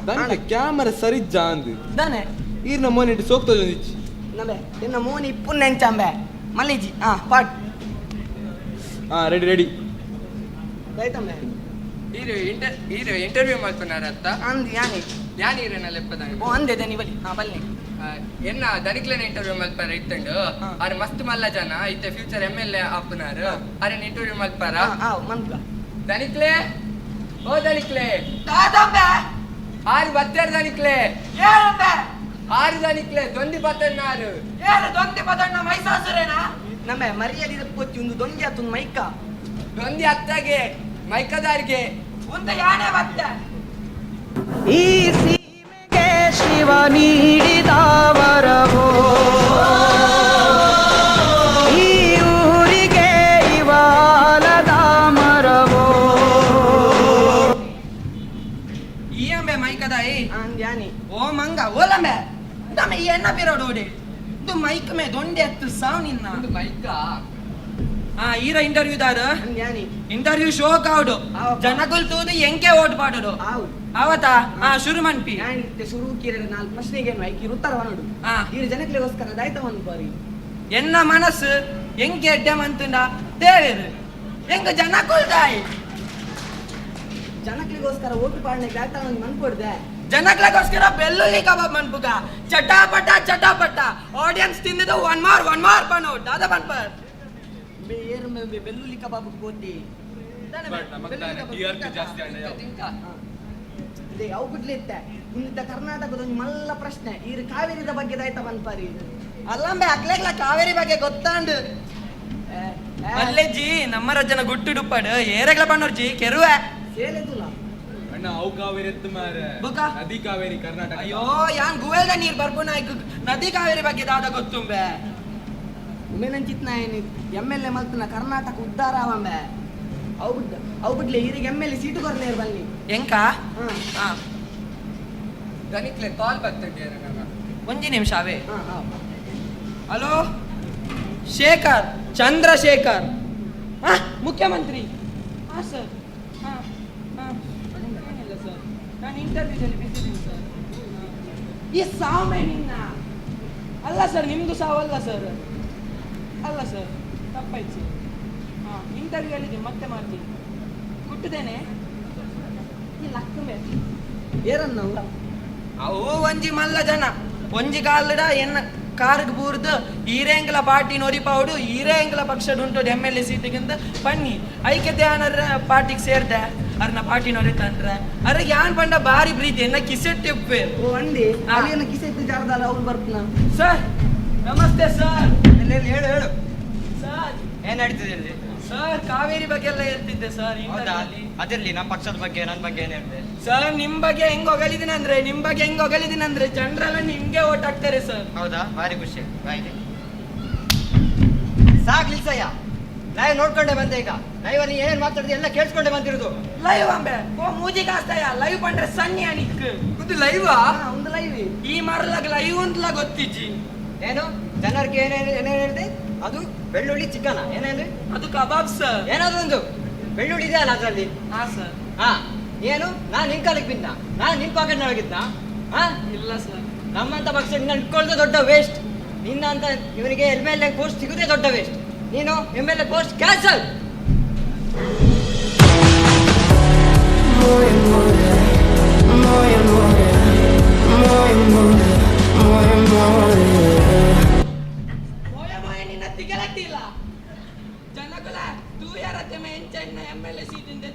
ದಾನ ಕ್ಯಾಮರಾ ಸರಿಜ್ಜ ಅಂದು. ದಾನೆ ಈರ್ನ ಮೋನಿಟ್ ಸೋಕ್ತೊಂದಿಜ್ಜಿ. ನಂಬೆ ಎನ್ನ ಮೋನಿ ಇಪ್ಪು ನೆಂಚಂಬೆ ಮಲ್ಲಿಜಿ. ಹಾ ಪಾಟ್. ಹಾ ರೆಡಿ ರೆಡಿ. ರೈತಂಬೆ. ಈರು ಇಂಟರ್ ಈರು ಇಂಟರ್ವ್ಯೂ ಮಲ್ಪುನಾರತ್ತ. ಅಂದ್ ಯಾನಿ ಯಾನ್ ಈರೆನ ಲೆಪ್ಪದಂಗ. ಓ ಅಂದೆ ದನಿ ಬಲಿ. ಹಾ ಬಲ್ನಿ. ಎನ್ನ ದನಿಕ್ಲೆನ ಇಂಟರ್ವ್ಯೂ ಮಲ್ಪಾರ ಇತ್ತಂಡು. ಆರ್ ಮಸ್ತ್ ಮಲ್ಲ ಜನ ಇತ್ತೆ ಫ್ಯೂಚರ್ ಎಮ್ ಎಲ್ ಎ ಆಪುನಾರು. ಆರೆನ್ ಇಂಟರ್ವ್ಯೂ ಮಲ್ಪಾರ. ಹಾ ಮನ್ಪುಗ. ದನಿಕ್ಲೆ, ಓ ದನಿಕ್ಲೆ, ದಾದಂಬೆ ಆರು ಬತ್ತೇರ್ ದನಿಕ್ಲೆ. ಏನಂಬೆ? ಆರು ದನಿಕ್ಲೆ ದೊಂದಿ ಬತ್ತನ್ನಾರು. ಏನು ದೊಂದಿ ಪದಣ್ಣ ಮೈಸಾಸುರೇನಾ? ನಂಬೆ ಮರ್ಯಾದೆ ಪೊಚ್ಚಿ ಒಂದು ದೊಂದಿ ಆತೊಂದು ಮೈಕ. ದೊಂದಿ ಅತ್ತಾಗೆ ಮೈಕದಾರಿಗೆ. ಉಂದ ಯಾನೆ ಬತ್ತೆ ಈ ಸೀಮೆಗೆ ಶಿವ ನೀಡಿದ ವರವೋ ಈ ಊರಿಗೆ ಇವಾಲದ ಮರವೋ. ಈ ಅಂಬೆ ಮೈಕದಾಯಿ. ಅಂದ್ ಯಾನಿ. ಓ ಮಂಗ ಓಲಂಬೆ ದಮೆ ಈ ಎಣ್ಣ ಪಿರೋಡು ಓಡಿ ಇದು ಮೈಕ್ ಮೇ ದೊಂಡೆ ಎತ್ತು ಸಾವ್ ನಿನ್ನ. ಒಂದು ಮೈಕ. ಆ ಈರ ಇಂಟರ್ವ್ಯೂ ದಾರ. ಅಂದ್ ಯಾನಿ. ಇಂಟರ್ವ್ಯೂ ಶೋಕ್ ಆವಡು. ಆವಪ್ಪ. ಜನಗುಲ್ ತೂದು ಎಂಕೆ ಓಟ್ ಪಾಡೋಡು. ಆವು. ಅವತಾ ಆ ಶುರು ಮನ್ಪಿ. ಯಾನ್ ಇತ್ತೆ ಶುರು ಕೀರ ನಾಲ್ಕು ಪ್ರಶ್ನೆಗೆ ಏನು ಐಕಿ ಉತ್ತರ ನೋಡು. ಆ. ಈರು ಜನಕ್ಲೆಗೋಸ್ಕರ ದಾಯ್ತ ಒಂದು ಬಾರಿ. ಎನ್ನ ಮನಸ್ಸು ಎಂಕೆ ಎಡ್ಡೆ ಮಂತುಂಡ ದೇವೇರು ಎಂಗ ಜನಕುಲ್ ದಾಯಿ. ಜನಕ್ಲೆಗೋಸ್ಕರ ಓಟು ಪಾಡನೆ ದಾಯ್ತ ಒಂದು ಮನ್ಕೊಡ್ದೆ. ಜನಕ್ಲೆಗೋಸ್ಕರ ಬೆಳ್ಳುಳ್ಳಿ ಕಬಾಬ್ ಮನ್ಪುಗ ಚಟಾಪಟ ಚಟಾಪಟ ಆಡಿಯನ್ಸ್ ತಿಂದಿದ್ದು ಒನ್ ಮಾರ್ ಒನ್ ಮಾರ್ ಪನು ದಾದ ಪನ್ಪರ್. ಏರು ಬೆಳ್ಳುಳ್ಳಿ ಕಬಾಬ್ ಕೋತಿ. ಜಾಸ್ತಿ ಅಂಡ. ಅವು ಬಿಡ್ಲಿತ್ತೆ ಮುಂದಿದ್ದ ಕರ್ನಾಟಕದ ಒಂಜಿ ಮಲ್ಲ ಪ್ರಶ್ನೆ ಈರು ಕಾವೇರಿದ ಬಗ್ಗೆ ದಾಯ್ತ ಪನ್ಪಾರಿ ಅಲ್ಲಂಬೆ ಅಕ್ಲೆಗ್ಲ ಕಾವೇರಿ ಬಗ್ಗೆ ಗೊತ್ತಾಂಡು. ಮಲ್ಲೆಜ್ಜಿ ನಮ್ಮ ರಜ್ಜನ ಗುಟ್ಟು ಡುಪ್ಪಾಡು ಏರೆಗ್ಲ ಪಣ್ಣೋರ್ಜಿ ಕೆರುವೆ ಸೇಲೆದುಲ ಅಣ್ಣ ಅವು ಕಾವೇರಿ ಎತ್ತು ಮಾರೆ. ಬುಕ? ನದಿ ಕಾವೇರಿ ಕರ್ನಾಟಕ. ಅಯ್ಯೋ ಯಾನ್ ಗುವೆಲ್ದ ನೀರ್ ಬರ್ಪುನ ನದಿ ಕಾವೇರಿ ಬಗ್ಗೆ ದಾದ ಗೊತ್ತುಂಬೆ. ಉಮೇನಂಚಿತ್ನ ಏನು ಎಮ್ ಎಲ್ ಎ ಮಲ್ತನ ಕರ್ನಾಟಕ ಉದ್ಧಾರ ಅವಂಬೆ. ಅವು ಬಿಡ್ ಅವು ಬಿಡ್ಲೆ ಈರಿಗೆ ಎಮ್ ಎಲ್ ಎ ಸೀಟು ಕೊರ್ನೇರ್ ಬನ್ನಿ. ಎಂಕ? ಹಾ. ದನಿಕ್ಲೆ ಕಾಲ್ ಬರ್ತದೆ. ಒಂಜಿ ನಿಮಿಷ ಅವೇ. ಹಾ ಹಾ. ಹಲೋ ಶೇಖರ್ ಚಂದ್ರಶೇಖರ್, ಹಾ ಮುಖ್ಯಮಂತ್ರಿ. ಹಾ ಸರ್, ಹಾ ಹಾ, ಏನಿಲ್ಲ ಸರ್, ನಾನು ಇಂಟರ್ವ್ಯೂದಲ್ಲಿ ಬಿಸಿದ್ದೀನಿ ಸರ್. ಈ ಸಾಮೆ ನಿನ್ನ ಅಲ್ಲ ಸರ್, ನಿಮ್ಮದು ಸಾವಲ್ಲ ಸರ್, ಅಲ್ಲ ಸರ್, ತಪ್ಪಾಯ್ತು ಸರ್. ಹಾಂ ಇಂಟರ್ವ್ಯೂ ಅಲ್ಲಿದ್ದೀನಿ, ಮತ್ತೆ ಮಾಡ್ತೀನಿ, ಕುಟ್ಟುತ್ತೇನೆ. ಈ ಲಕ್ಕುಮೆ ಏರನ್ನ ಅವು ಒಂಜಿ ಮಲ್ಲ ಜನ ಒಂಜಿ ಕಾಲಡ ಎನ್ನ ಕಾರ್ಗ್ ಬೂರ್ದು ಈರೇಂಗ್ಲ ಪಾರ್ಟಿ ನೊರಿಪಾವುಡು ಈರೇಂಗ್ಲ ಪಕ್ಷಡ್ ಉಂಟು ಎಮ್ ಎಲ್ ಎ ಸೀಟಿಗಿಂತ ಪನ್ನಿ ಐಕ್ಯತೆ ಆನರ ಪಾರ್ಟಿಗೆ ಸೇರ್ದೆ ಅರ್ನ ಪಾರ್ಟಿ ನೊರಿತಂದ್ರೆ ಅರ್ಗೆ ಯಾನ್ ಪಂಡ ಬಾರಿ ಪ್ರೀತಿ ಎನ್ನ ಕಿಸೆಟ್ ಇಪ್ಪೆ. ಓ ಅಂಡಿ. ಹಾ. ಅಲ್ಲಿನ ಕಿಸೆತ್ತು ಜಾರದಲ್ಲ ಅವ್ರು ಬರ್ಪುನ. ಸರ್ ನಮಸ್ತೆ ಸರ್. ಹೇಳು ಹೇಳು. ಸರ್ ಏನ್ ನಡೀತಿದೆ ಇಲ್ಲಿ? ಸರ್ ಕಾವೇರಿ ಬಗ್ಗೆ ಎಲ್ಲ ಹೇಳ್ತಿದ್ದೆ ಸರ್. ಹೌದಾ? ಅದಿರ್ಲಿ, ನಮ್ಮ ಪಕ್ಷದ ಬಗ್ಗೆ ನನ್ನ ಬಗ್ಗೆ ಏನ್ ಹೇಳ್ದೆ? ಸರ್ ನಿಮ್ ಬಗ್ಗೆ ಹೆಂಗ್ ಹೊಗಳಿದಿನಂದ್ರೆ, ನಿಮ್ ಬಗ್ಗೆ ಹೆಂಗ್ ಹೊಗಳಿದಿನಂದ್ರೆ ಜನರೆಲ್ಲ ನಿಮ್ಗೆ ಓಟ್ ಹಾಕ್ತಾರೆ ಸರ್. ಹೌದಾ, ಭಾರಿ ಖುಷಿ ಬಾಯ್ಲಿ. ಸಾಕ್ ನಿಲ್ಸಯ್ಯ, ಲೈವ್ ನೋಡ್ಕೊಂಡೆ ಬಂದೆ. ಈಗ ಲೈವ್ ಅಲ್ಲಿ ಏನ್ ಮಾತಾಡಿದೆ ಎಲ್ಲ ಕೇಳಿಸ್ಕೊಂಡೆ ಬಂದಿರೋದು. ಲೈವ್ ಅಂಬೆ ಓ ಮೂಜಿ ಕಾಸ್ತಾಯ ಲೈವ್ ಪಂಡ್ರೆ ಸನ್ನಿ ಅನಿಕ್ ಇದು ಲೈವಾ? ಒಂದು ಲೈವ್. ಈ ಮರಲಾಗ ಲೈವ್ ಅಂತಲ ಗೊತ್ತಿಜ್ಜಿ. ಏನು ಜನರಿಗೆ ಏನೇನು ಏನೇನು ಹೇಳಿದೆ? ಅದು ಬೆಳ್ಳುಳ್ಳಿ ಚಿಕನ್ ಏನೇನು? ಅದು ಕಬಾಬ್ ಸರ್. ಏನಾದ್ರು ಒಂದು ಬೆಳ್ಳುಳ್ಳಿ ಇದೆ ಅಲ್ಲ ಅದರಲ್ಲಿ? ಹಾ ಸರ್. ಹಾ ಏನು, ನಾನ್ ನಿನ್ ಕಾಲಕ್ಕೆ ಬಿದ್ದ? ನಾನ್ ನಿನ್ ಪಾಕೆಟ್ ಒಳಗಿದ್ನ? ಹಾ ಇಲ್ಲ ಸರ್. ನಮ್ಮಂತ ಪಕ್ಷ ನಿನ್ನ ಇಟ್ಕೊಳ್ಳೋದೇ ದೊಡ್ಡ ವೇಸ್ಟ್. ನಿನ್ನ ಅಂತ ಇವನಿಗೆ ಎಮ್ ಎಲ್ ಎ ಪೋಸ್ಟ್ ಸಿಗುದೇ ದೊಡ್ಡ ವೇಸ್ಟ್. ನೀನು M L A post cancel. ಮೋಯ ಮೋಯ ನಿನ್ನ ತಿಗಲಟ್ಟಿಲ್ಲ ಜನಕುಲ ತೂಯರತೆ ಎಂಚೆಣ್ಣ ಎಮ್ ಎಲ್ ಎ ಸೀಟಿಂದ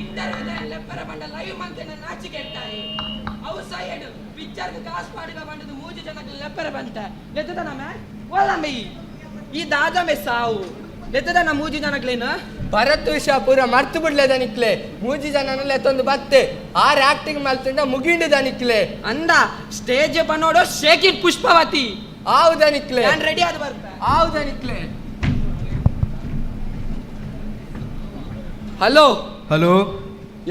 ಇಂಟರ್ವ್ಯೂ ಲೆಪ್ಪರ ಬಂಡ ಲೈವ್ ಮಂತೆನ ನಾಚಿಕೆಟ್ಟಾಯಿ. ಅವು ಸೈಡ್ ಪಿಕ್ಚರ್ಗೆ ಕಾಸು ಪಾಡಿದ ಬಂಡದು ಮೂಜಿ ಜನಕ್ಕೆ ಲೆಪ್ಪರ ಬಂತ ಲೆತ್ತದ ಮ್ಯಾ ಓಲಂಬೆ ಈ ದಾದಮೆ ಸಾವು ಲೆತ್ತದ ಮೂಜಿ ಜನಕ್ಲೇನು. ಭರತ್ ವಿಷಯ ಪೂರ ಮರ್ತು ಬಿಡ್ಲೆ ದನಿಕ್ಲೆ. ಮೂಜಿ ಜನನ ಲೆತ್ತೊಂದು ಬತ್ತೆ ಆರ್ ಆಕ್ಟಿಂಗ್ ಮಲ್ತುಂಡ ಮುಗಿಂಡು ದನಿಕ್ಲೆ. ಅಂದ ಸ್ಟೇಜ್ ಪನ್ನೋಡು ಶೇಕ್ it Pushpavati. ಆವು ದನಿಕ್ಲೆ. ನಾನು ರೆಡಿ ಆದ ಬರ್ತಾ. ಆವು ದನಿಕ್ಲೆ. ಹಲೋ ಹಲೋ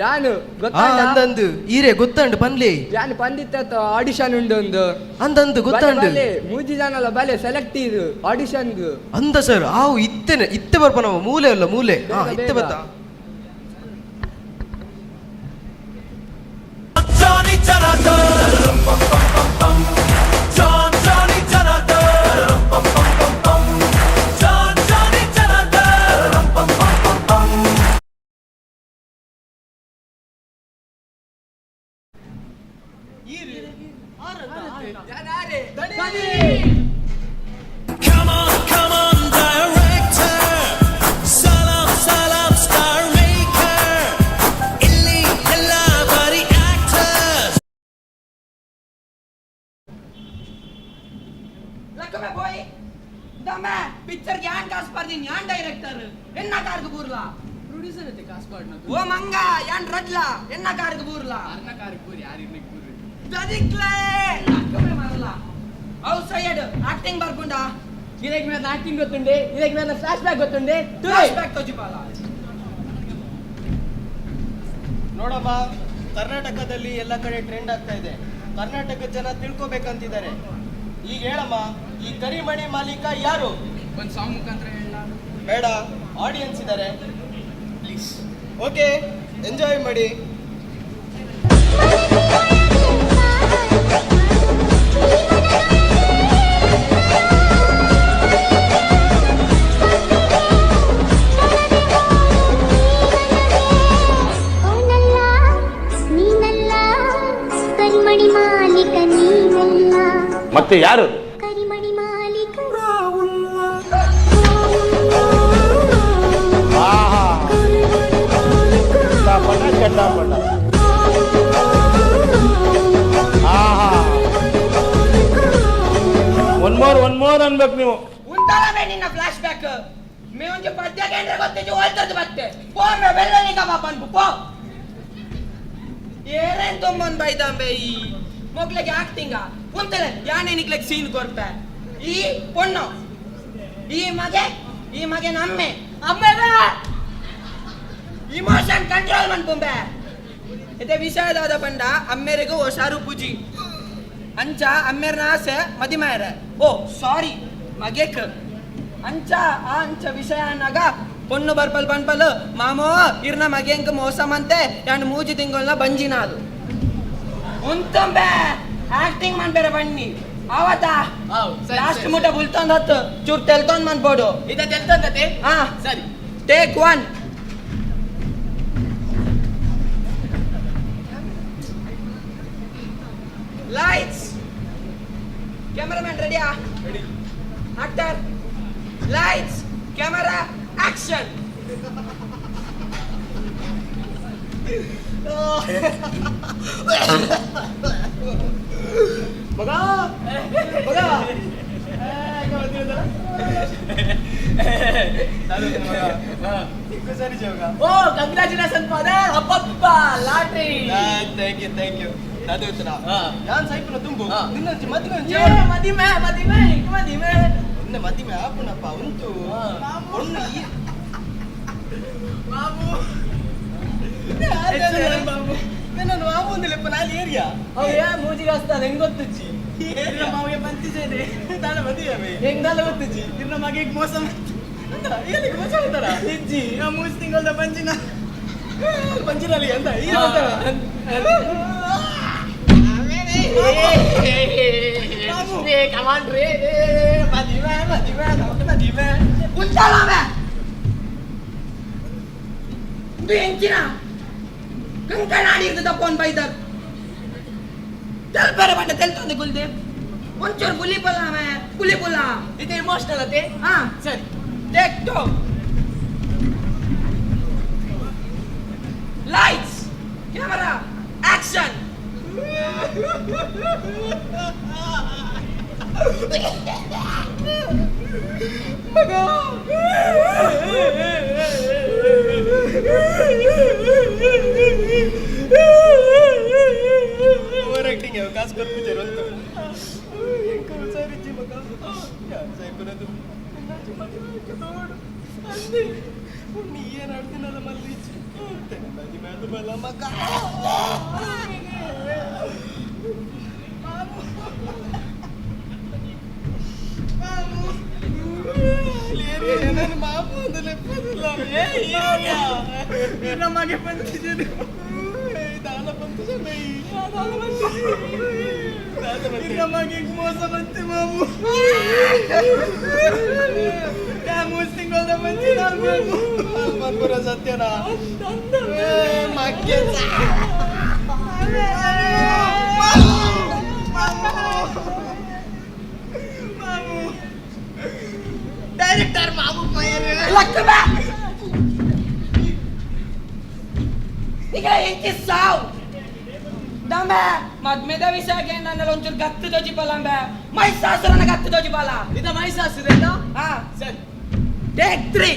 ಯಾನು ಗೊತ್ತಾಂಡ? ಅಂದಂದು ಈರೆ ಗೊತ್ತಂಡು ಪನ್ಲಿ. ಯಾನು ಪಂದಿತ್ತ ಆಡಿಷನ್ ಉಂಡು ಒಂದು. ಅಂದಂದು ಗೊತ್ತಂಡು. ಬಲೆ, ಬಲೆ, ಮೂಜಿ ಜನಲ ಬಲೆ ಸೆಲೆಕ್ಟ್ ಇದು ಆಡಿಷನ್. ಅಂದ ಸರ್ ಆವು ಇತ್ತೇನೆ ಇತ್ತೆ ಬರ್ಪ ನಾವು ಮೂಲೆ ಅಲ್ಲ ಮೂಲೆ ಹಾ ಬೇಗ, ಇತ್ತೆ ಬೇಗ. ಬತ್ತ. ಲಕ್ಕಮೆ ಬೋಯ್ ದಮೆ ಪಿಕ್ಚರ್ ಯಾನ್ ಕಾಸು ಪಾಡ್ದಿನ್ ಯಾನ್ ಡೈರೆಕ್ಟರ್ ಎನ್ನ ಕಾರ್ಗ್ ಬೂರ್ಲಾ? ಪ್ರೊಡ್ಯೂಸರ್ ಐತೆ ಕಾಸು ಪಾಡ್ನ. ಓ ಮಂಗ ಯಾನ್ ರಡ್ಲಾ ಎನ್ನ ಕಾರ್ಗ್ ಬೂರ್ಲಾ? ಅರ್ನ ಕಾರ್ಗ್ ಬೂರಿ ಯಾರು ಇರ್ನಿಕ್ ಬೂರಿ. ದದಿಕ್ಲೆ ಲಕ್ಕಮೆ ಮರಲಾ ಅವು ಸೈಡ್ ಆಕ್ಟಿಂಗ್ ಬರ್ಪುಂಡ. ಇದಕ್ಕೆ ಮೇಲೆ ಆಕ್ಟಿಂಗ್ ಗೊತ್ತುಂಡೆ, ಇದಕ್ಕೆ ಮೇಲೆ ಫ್ಲಾಶ್ ಬ್ಯಾಕ್ ಗೊತ್ತುಂಡೆ. ಫ್ಲಾಶ್ ಬ್ಯಾಕ್ ತೋಜಿಪಾಲ. ನೋಡಮ್ಮ, ಕರ್ನಾಟಕದಲ್ಲಿ ಎಲ್ಲ ಕಡೆ ಟ್ರೆಂಡ್ ಆಗ್ತಾ ಇದೆ. ಕರ್ನಾಟಕದ ಜನ ತಿಳ್ಕೊಬೇಕಂತಿದ್ದಾರೆ. ಈಗ ಹೇಳಮ್ಮ, ಈ ಕರಿಮಣಿ ಮಾಲೀಕ ಯಾರು? ಒಂದು ಸಾಂಗ್ ಮುಖಾಂತರ ಹೇಳ. ಬೇಡ, ಆಡಿಯನ್ಸ್ ಇದ್ದಾರೆ. ಪ್ಲೀಸ್ ಓಕೆ ಎಂಜಾಯ್ ಮಾಡಿ. ನೀನಲ್ಲ ಕರಿಮಣಿ ಮಾಲೀಕ ನೀನಲ್ಲ. ಮತ್ತೆ ಯಾರು? ಕರಿಮಣಿ ಮಾಲೀಕ. ಆಹಾ, ಕೆಟ್ಟ ಪಟ ಕೆಟ್ಟ ಪಟ. ಮೋರ್ ಒನ್ ಮೋರ್ ಅನ್ಬೇಕು ನೀವು. ಉಂಟಾಲವೇ ನಿನ್ನ ಫ್ಲಾಶ್ ಬ್ಯಾಕ್. ಮೇ ಒಂಜಿ ಪದ್ಯ ಕೇಂದ್ರ ಗೊತ್ತಿಜ್ಜಿ ಹೋಲ್ತದ್ದು ಬತ್ತೆ ಪೋ ಮೇ ಬೆಲ್ಲನಿಗ ಬಾಪನ್ ಪೋ ಏರೇನ್ ತೊಂಬನ್ ಬೈದಂಬೆ ಈ ಮೊಗ್ಲಿಗೆ ಆಕ್ಟಿಂಗ ಉಂತಲೆ ಯಾನೇ ನಿಕ್ಲೆಗ್ ಸೀನ್ ಕೊರ್ಪೆ. ಈ ಪೊಣ್ಣು ಈ ಮಗೆ ಈ ಮಗೆ ನಮ್ಮೆ ಅಮ್ಮೆ ಇಮೋಷನ್ ಕಂಟ್ರೋಲ್ ಮನ್ಪುಂಬೆ. ಇತ್ತೆ ವಿಷಯದಾದ ಪಂಡ ಅಮ್ಮೆರೆಗೂ ಹೊಸಾರು ಪೂಜಿ ಅಂಚ ಅಮ್ಮೆರ್ನ ಆಸೆ ಮದಿಮಾಯರೆ ಓ ಸಾರಿ ಮಗೆಕ್ ಅಂಚ ಆ ಅಂಚ ವಿಷಯ ಅನ್ನಾಗ ಪೊಣ್ಣು ಬರ್ಪಲ್ ಪನ್ಪಲ್ ಮಾಮೋ ಇರ್ನ ಮಗೆಂಕ್ ಮೋಸ ಮಂತೆ ಯಾನ್ ಮೂಜಿ ತಿಂಗೊಲ್ನ ಬಂಜಿನಾದು ಉಂತಂಬೆ ಆಕ್ಟಿಂಗ್ ಮನ್ಬೇರೆ ಬನ್ನಿ ಆವತಾ ಲಾಸ್ಟ್ ಮುಟ ಬುಲ್ತೊಂದ್ ಹತ್ತು ಚೂರ್ ತೆಲ್ತೊಂದ್ ಮನ್ಬೋದು ಇದ ತೆಲ್ತೊಂದತೆ. ಹಾ ಸರಿ ಟೇಕ್ ಒನ್. ಲೈಟ್ಸ್ ಕ್ಯಾಮರಾಮನ್ ರೆಡಿಯಾ? Ready. Actor lights camera action. ಮಗ ಮಗ ಓ ಕಂಗ್ರಾಚುಲೇಷನ್ ಫಾದರ್, ಅಪ್ಪಪ್ಪ lottery. Thank you thank you. ಯಾನ್ ಸೈಪುನ ತುಂಬು ನಿನ್ನೊಂಜಿ ಮದಿಮೆ ಮದಿಮೆ ಮದಿಮೆ ಮದಿಮೆ ನಿನ್ನ ಮದಿಮೆ ಆಪುನಪ್ಪ ಉಂಟು ಪೊಣ್ಣು ಈ ಬಾಬು ನನ್ನ ಮಾಮು ಒಂದಿಲ್ಲಪ್ಪ ನಾಲ್ ಏರಿಯಾ ಅವ್ಯ ಮೂಜಿಗೆ ಹಸ್ತಾನ ಹೆಂಗ್ ಗೊತ್ತುಜ್ಜಿ ಮಾವಿಗೆ ಬಂತಿದ್ದೇನೆ ತಾನ ಮದುವೆ ಹೆಂಗಲ್ಲ ಗೊತ್ತುಜ್ಜಿ ಇರ್ನ ಮಗೆಗೆ ಮೋಸ ಏನಿಗೆ ಮೋಸ ಮಾಡ್ತಾರ ಇಜ್ಜಿ ನಾ ಮೂರು ತಿಂಗಳದ ಬಂಜಿನ ಬಂಜಿನಲ್ಲಿ ಅಂತ ಈ ಕಮಾನ್ ರೇ ಮದಿಮೆ ಮದಿಮೆ ಮದಿಮೆ ಉಂಟಾಲವೇ ಇದು ಎಂಚಿನ ಕಂಕಣಾಡಿ ಇರ್ತದ ಫೋನ್ ಬೈದರ್ ತೆಲ್ಪರೆ ಬಂಡ ತೆಲ್ತೊಂದು ಗುಲ್ದೆ ಒಂಚೂರು ಗುಲಿ ಪುಲ್ಲ ಮೇ ಗುಲಿ ಪುಲ್ಲ. ಇದು ಇಮೋಷನಲ್ ಅತೆ. ಹಾ ಸರಿ take two. Lights camera action. ಮಗ ಓವರ್ ಆಕ್ಟಿಂಗ್ ಯಾವ ಕಾಸು ಕೊರ್ಪುಜರು ಅಂತ ಎಂಕ ಹುಷಾರಿಜ್ಜಿ ಮಗ ಯಾನ್ ಸೈಪುನದು ಅಂದೆ ನೀ ಏನು ಆಡ್ತೀನಲ್ಲ ಮಲ್ಲಿಜ್ಜಿ ಮದಿ ಮೇಲೆ ಬಲ್ಲ ಮಗ ನನ್ನ ಮಾಮು ಒಂದು ಲೆಪ್ಪದಿಲ್ಲ ನಮಗೆ ಬಂತಿದ್ದೇನೆ ದಾನ ಬಂತು ನಮಗೆ ಮೋಸ ಬಂತೆ ಮಾಮು ಮೂರು ತಿಂಗಳ ಬಂತಿ ಮನ್ಪುರ ಸತ್ಯನಾ ಮಕ್ಕೆ ಡೈರೆಕ್ಟರ್ ಮಾಮು ಫೈರ್ ಲಕ್ಕಬ ಈಗ ಎಂಚಿ ಸಾವು ದಂಬೆ ಮದ್ಮೆದ ವಿಷಯಕ್ಕೆ ನನ್ನ ಒಂಚೂರು ಗತ್ತು ದೋಜಿಪಲ್ಲ ಅಂಬೆ ಮೈಸಾಸುರನ ಗತ್ತು ದೋಜಿಪಲ್ಲ. ಇದ ಮೈಸಾಸುರ ಹಾ ಸರಿ ಟೇಕ್ ತ್ರೀ.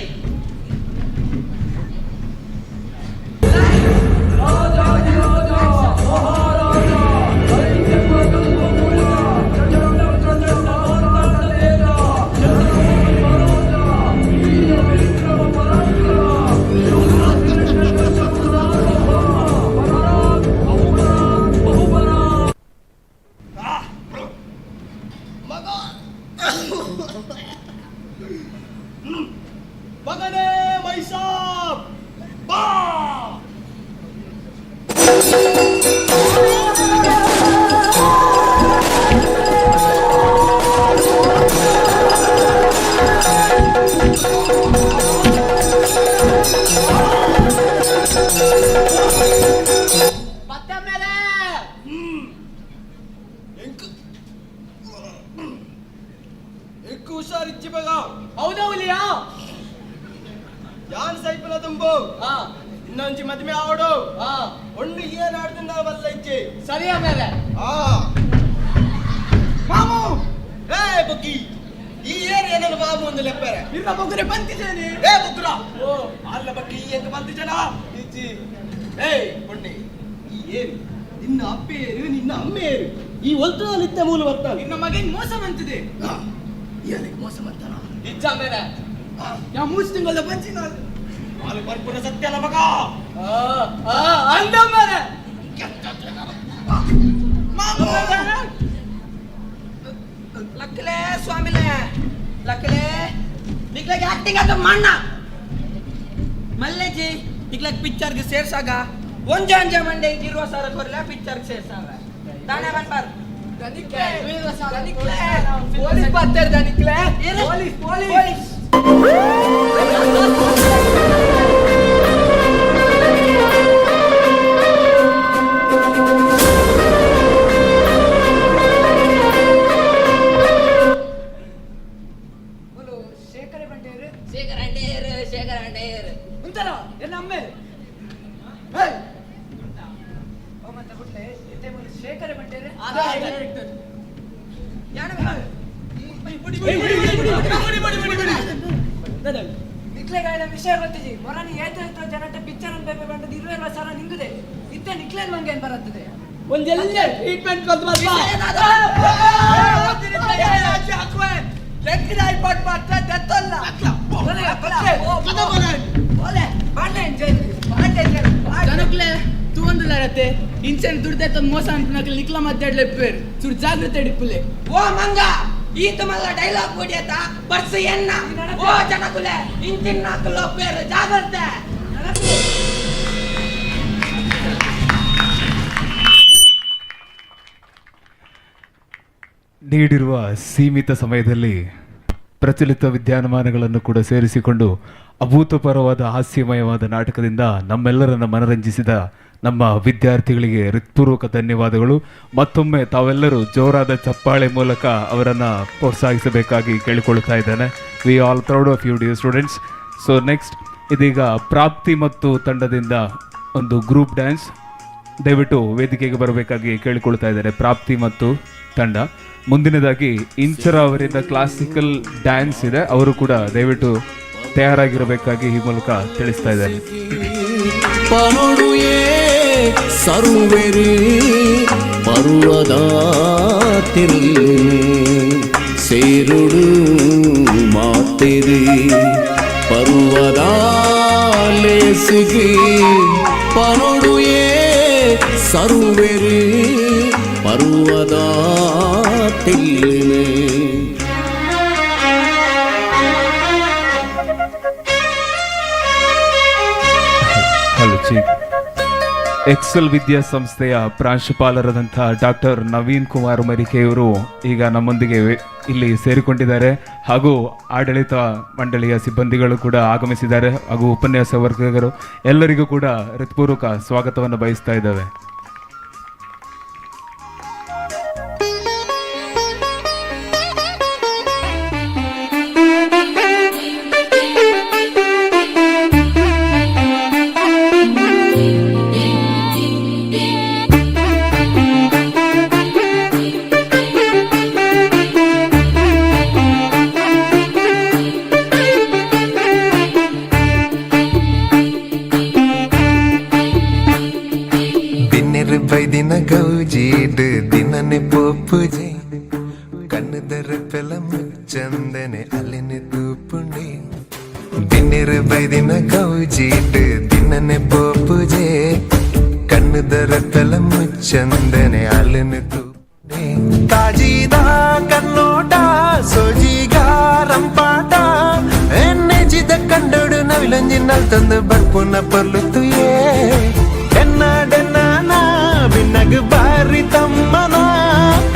ಮಗನೇ ಮೈಸಾಬ್ ಬಾ. ಬತ್ತ ಮೇಲೆ ಎಂಕು ಹುಷಾರಿಚ್ಚಿ ಮಗ. ಹೌದಾ ಹುಲಿಯಾ? ಯಾನ್ ಸೈಪುನ ತುಂಬು ಹಾ ಇನ್ನೊಂಜಿ ಮದ್ಮೆ ಆವಡು ಹಾ ಒಣ್ಣು ಏನ್ ಆಡ್ತಿಂದ ಬಲ್ಲ ಇಚ್ಚಿ. ಸರಿ ಆಮೇಲೆ ಆ ಮಾಮು ಏ ಬುಕ್ಕಿ, ಈ ಏರು ಏನನ್ನು ಬಾಬು ಒಂದು ಲೆಪ್ಪರೆ ಇರ್ನ ಬೊಗ್ರೆ ಬಂತಿದ್ದೇನೆ. ಏ ಬುಕ್ರ, ಓ ಅಲ್ಲ ಬಕ್ಕಿ, ಈ ಎಂಕ ಬಂತಿಜನ ಇಜ್ಜಿ. ಏಯ್ ಪೊಣ್ಣೆ, ಈ ಏರು ನಿನ್ನ ಅಪ್ಪೇರು, ನಿನ್ನ ಅಮ್ಮೇರು, ಈ ಒಲ್ತದ ನಿತ್ಯ ಮೂಲ ಬರ್ತಾನೆ. ನಿನ್ನ ಮಗನ್ ಮೋಸ ಮಂತಿದೆ. ಏನಿಗೆ ಮೋಸ ಮಾಡ್ತಾನ? ಇಜ್ಜ ಮೇರೆ. ಯಾ ಮೂರು ತಿಂಗಳ ಬಂಚಿ ನಾನು. ಹಾಲು ಬರ್ಪುನ ಸತ್ಯಲ್ಲ ಮಗ. ಅಂದ ಮೇರೆ. ಲಕ್ಕಲೆ ಸ್ವಾಮಿಲೆ, ಲಕ್ಕಲೆ, ನಿಕ್ಲಗೆ ಆಕ್ಟಿಂಗ್ ಅದು ಮಣ್ಣ ಮಲ್ಲೆಜಿ. ನಿಕ್ಲಗ್ ಪಿಕ್ಚರ್ಗೆ ಸೇರ್ಸಾಗ ಒಂಜೆ ಒಂಜೆ ಮಂಡೆ 20,000 ಕೊರ್ಲೆ ಪಿಕ್ಚರ್ಗೆ ಸೇರ್ಸಾಗ ದಾನೆ ಬನ್ಬಾರ್. ಪೊಲೀಸ್ ಬರ್ತಾರೆ ದನಿಕ್ಲೆ. Police police. Shekhara ಬಂಡೇರು, ಶೇಖರ ಅಂಡೇರು, ಶೇಖರ ಅಂಡೇರು. ಉಂಟಲ್ಲ ಎನ್ನ ಅಮ್ಮೆ. ಮತ್ತೆ ಬಿಟ್ಲೆ ಇತ್ತೆ ಮೂಲು ಶೇಖರ ಬಂಡೇರು. ನಿಕ್ಲೆಗಾಯನ ವಿಷಯ ಗೊತ್ತಿಜಿ. ಮೊರನಿ ಏತ ಏತ ಜನಟ ಪಿಕ್ಚರ್ ಅನ್ ಪೇಪರ್ ಬಂದದ್ದು 20,000 ನಿಂಗುದೆ. ಇತ್ತೆ ನಿಕ್ಲೇನ್ ಮಂಗೆ ಏನ್ ಬರತ್ತದೆ? ಒಂದೆಲ್ಲ ಟ್ರೀಟ್ಮೆಂಟ್ ಕೊಲ್ತು ಬರ್ಬಾ. ಜನಕ್ಲೆ ತೂವಂದುಲಾರತ್ತೆ ಇಂಚನ್ ದುಡ್ದೆತ್ತ ಮೋಸ ಅನ್ಪುನಕ್ಲೆ ನಿಕ್ಲ ಮದ್ದಾಡ್ಲೆ ಪೇರ್ ಚೂರು ಜಾಗ್ರತೆ ಇಡಿಪುಲೆ. ಓ ಮಂಗ, ಈತ ಮಲ್ಲ ಡೈಲಾಗ್ ಹೊಡಿಯತ ಬರ್ಸು ಎನ್ನ. ಓ ಜನಕುಲೆ, ಇಂಚಿನ ಪೇರು ಜಾಗ್ರತೆ. ನೀಡಿರುವ ಸೀಮಿತ ಸಮಯದಲ್ಲಿ ಪ್ರಚಲಿತ ವಿದ್ಯಮಾನಗಳನ್ನು ಕೂಡ ಸೇರಿಸಿಕೊಂಡು ಅಭೂತಪೂರ್ವವಾದ ಹಾಸ್ಯಮಯವಾದ ನಾಟಕದಿಂದ ನಮ್ಮೆಲ್ಲರನ್ನು ಮನರಂಜಿಸಿದ ನಮ್ಮ ವಿದ್ಯಾರ್ಥಿಗಳಿಗೆ ಹೃತ್ಪೂರ್ವಕ ಧನ್ಯವಾದಗಳು. ಮತ್ತೊಮ್ಮೆ ತಾವೆಲ್ಲರೂ ಜೋರಾದ ಚಪ್ಪಾಳೆ ಮೂಲಕ ಅವರನ್ನು ಪ್ರೋತ್ಸಾಹಿಸಬೇಕಾಗಿ ಕೇಳಿಕೊಳ್ಳುತ್ತಾ ಇದ್ದೇನೆ. We all proud of you dear students. So next ಇದೀಗ ಪ್ರಾಪ್ತಿ ಮತ್ತು ತಂಡದಿಂದ ಒಂದು ಗ್ರೂಪ್ ಡ್ಯಾನ್ಸ್. ದಯವಿಟ್ಟು ವೇದಿಕೆಗೆ ಬರಬೇಕಾಗಿ ಕೇಳಿಕೊಳ್ತಾ ಇದ್ದಾರೆ ಪ್ರಾಪ್ತಿ ಮತ್ತು ತಂಡ. ಮುಂದಿನದಾಗಿ ಇಂಚರ ಅವರಿಂದ ಕ್ಲಾಸಿಕಲ್ ಡ್ಯಾನ್ಸ್ ಇದೆ, ಅವರು ಕೂಡ ದಯವಿಟ್ಟು ತಯಾರಾಗಿರಬೇಕಾಗಿ ಈ ಮೂಲಕ ತಿಳಿಸ್ತಾ ಇದ್ದಾರೆ. ಪನೊಡುಯೇ ಸರುವೆರಿ ಪರ್ವದ ತಿರುನೆ ಸೇರುಡು ಮಾತೆರಿ ಪರ್ವದ ಲೇಸಿಗೆ ಪನೊಡುಯೇ ಸರುವೆರಿ ಪರ್ವದ ತಿರುನೆ. ಹಲೋ ಚೀಫ್, ಎಕ್ಸೆಲ್ ವಿದ್ಯಾಸಂಸ್ಥೆಯ ಪ್ರಾಂಶುಪಾಲರಾದಂಥ ಡಾಕ್ಟರ್ ನವೀನ್ ಕುಮಾರ್ ಮರಿಕೆಯವರು ಈಗ ನಮ್ಮೊಂದಿಗೆ ಇಲ್ಲಿ ಸೇರಿಕೊಂಡಿದ್ದಾರೆ. ಹಾಗೂ ಆಡಳಿತ ಮಂಡಳಿಯ ಸಿಬ್ಬಂದಿಗಳು ಕೂಡ ಆಗಮಿಸಿದ್ದಾರೆ. ಹಾಗೂ ಉಪನ್ಯಾಸ ವರ್ಗರು ಎಲ್ಲರಿಗೂ ಕೂಡ ಹೃತ್ಪೂರ್ವಕ ಸ್ವಾಗತವನ್ನು ಬಯಸ್ತಾ ಇದ್ದೇವೆ. ಬೈದಿನ ಗೌಜೀಡ್ ದಿನನೆ ಪೋಪುಜೆ ಕಣ್ಣದರ ಪೆಲ ಮುಚ್ಚಂದನೆ ಅಲೆನೆ ತೂಪುಂಡೆ. ದಿನ್ನೆರು ಬೈದಿನ ಗೌಜೀಡ್ ದಿನನೆ ಪೋಪುಜೆ ಕಣ್ಣದರ ಪೆಲ ಮುಚ್ಚಂದನೆ ಅಲೆನೆ ತೂಪುಂಡೆ. ತಾಜೀದ ಕನ್ನೋಟ ಸೋಜಿಗ ರಂಪಾಟ ಎನ್ನೆಜಿದ ಕಂಡೋಡು ನವಿಲಂಜಿ ತಂದು ಬರ್ಪುನ ಪೊರ್ಲು ತುಯೇ. ಭಿನ್ನಗ್ ಬಾರಿ ತಮ್ಮನ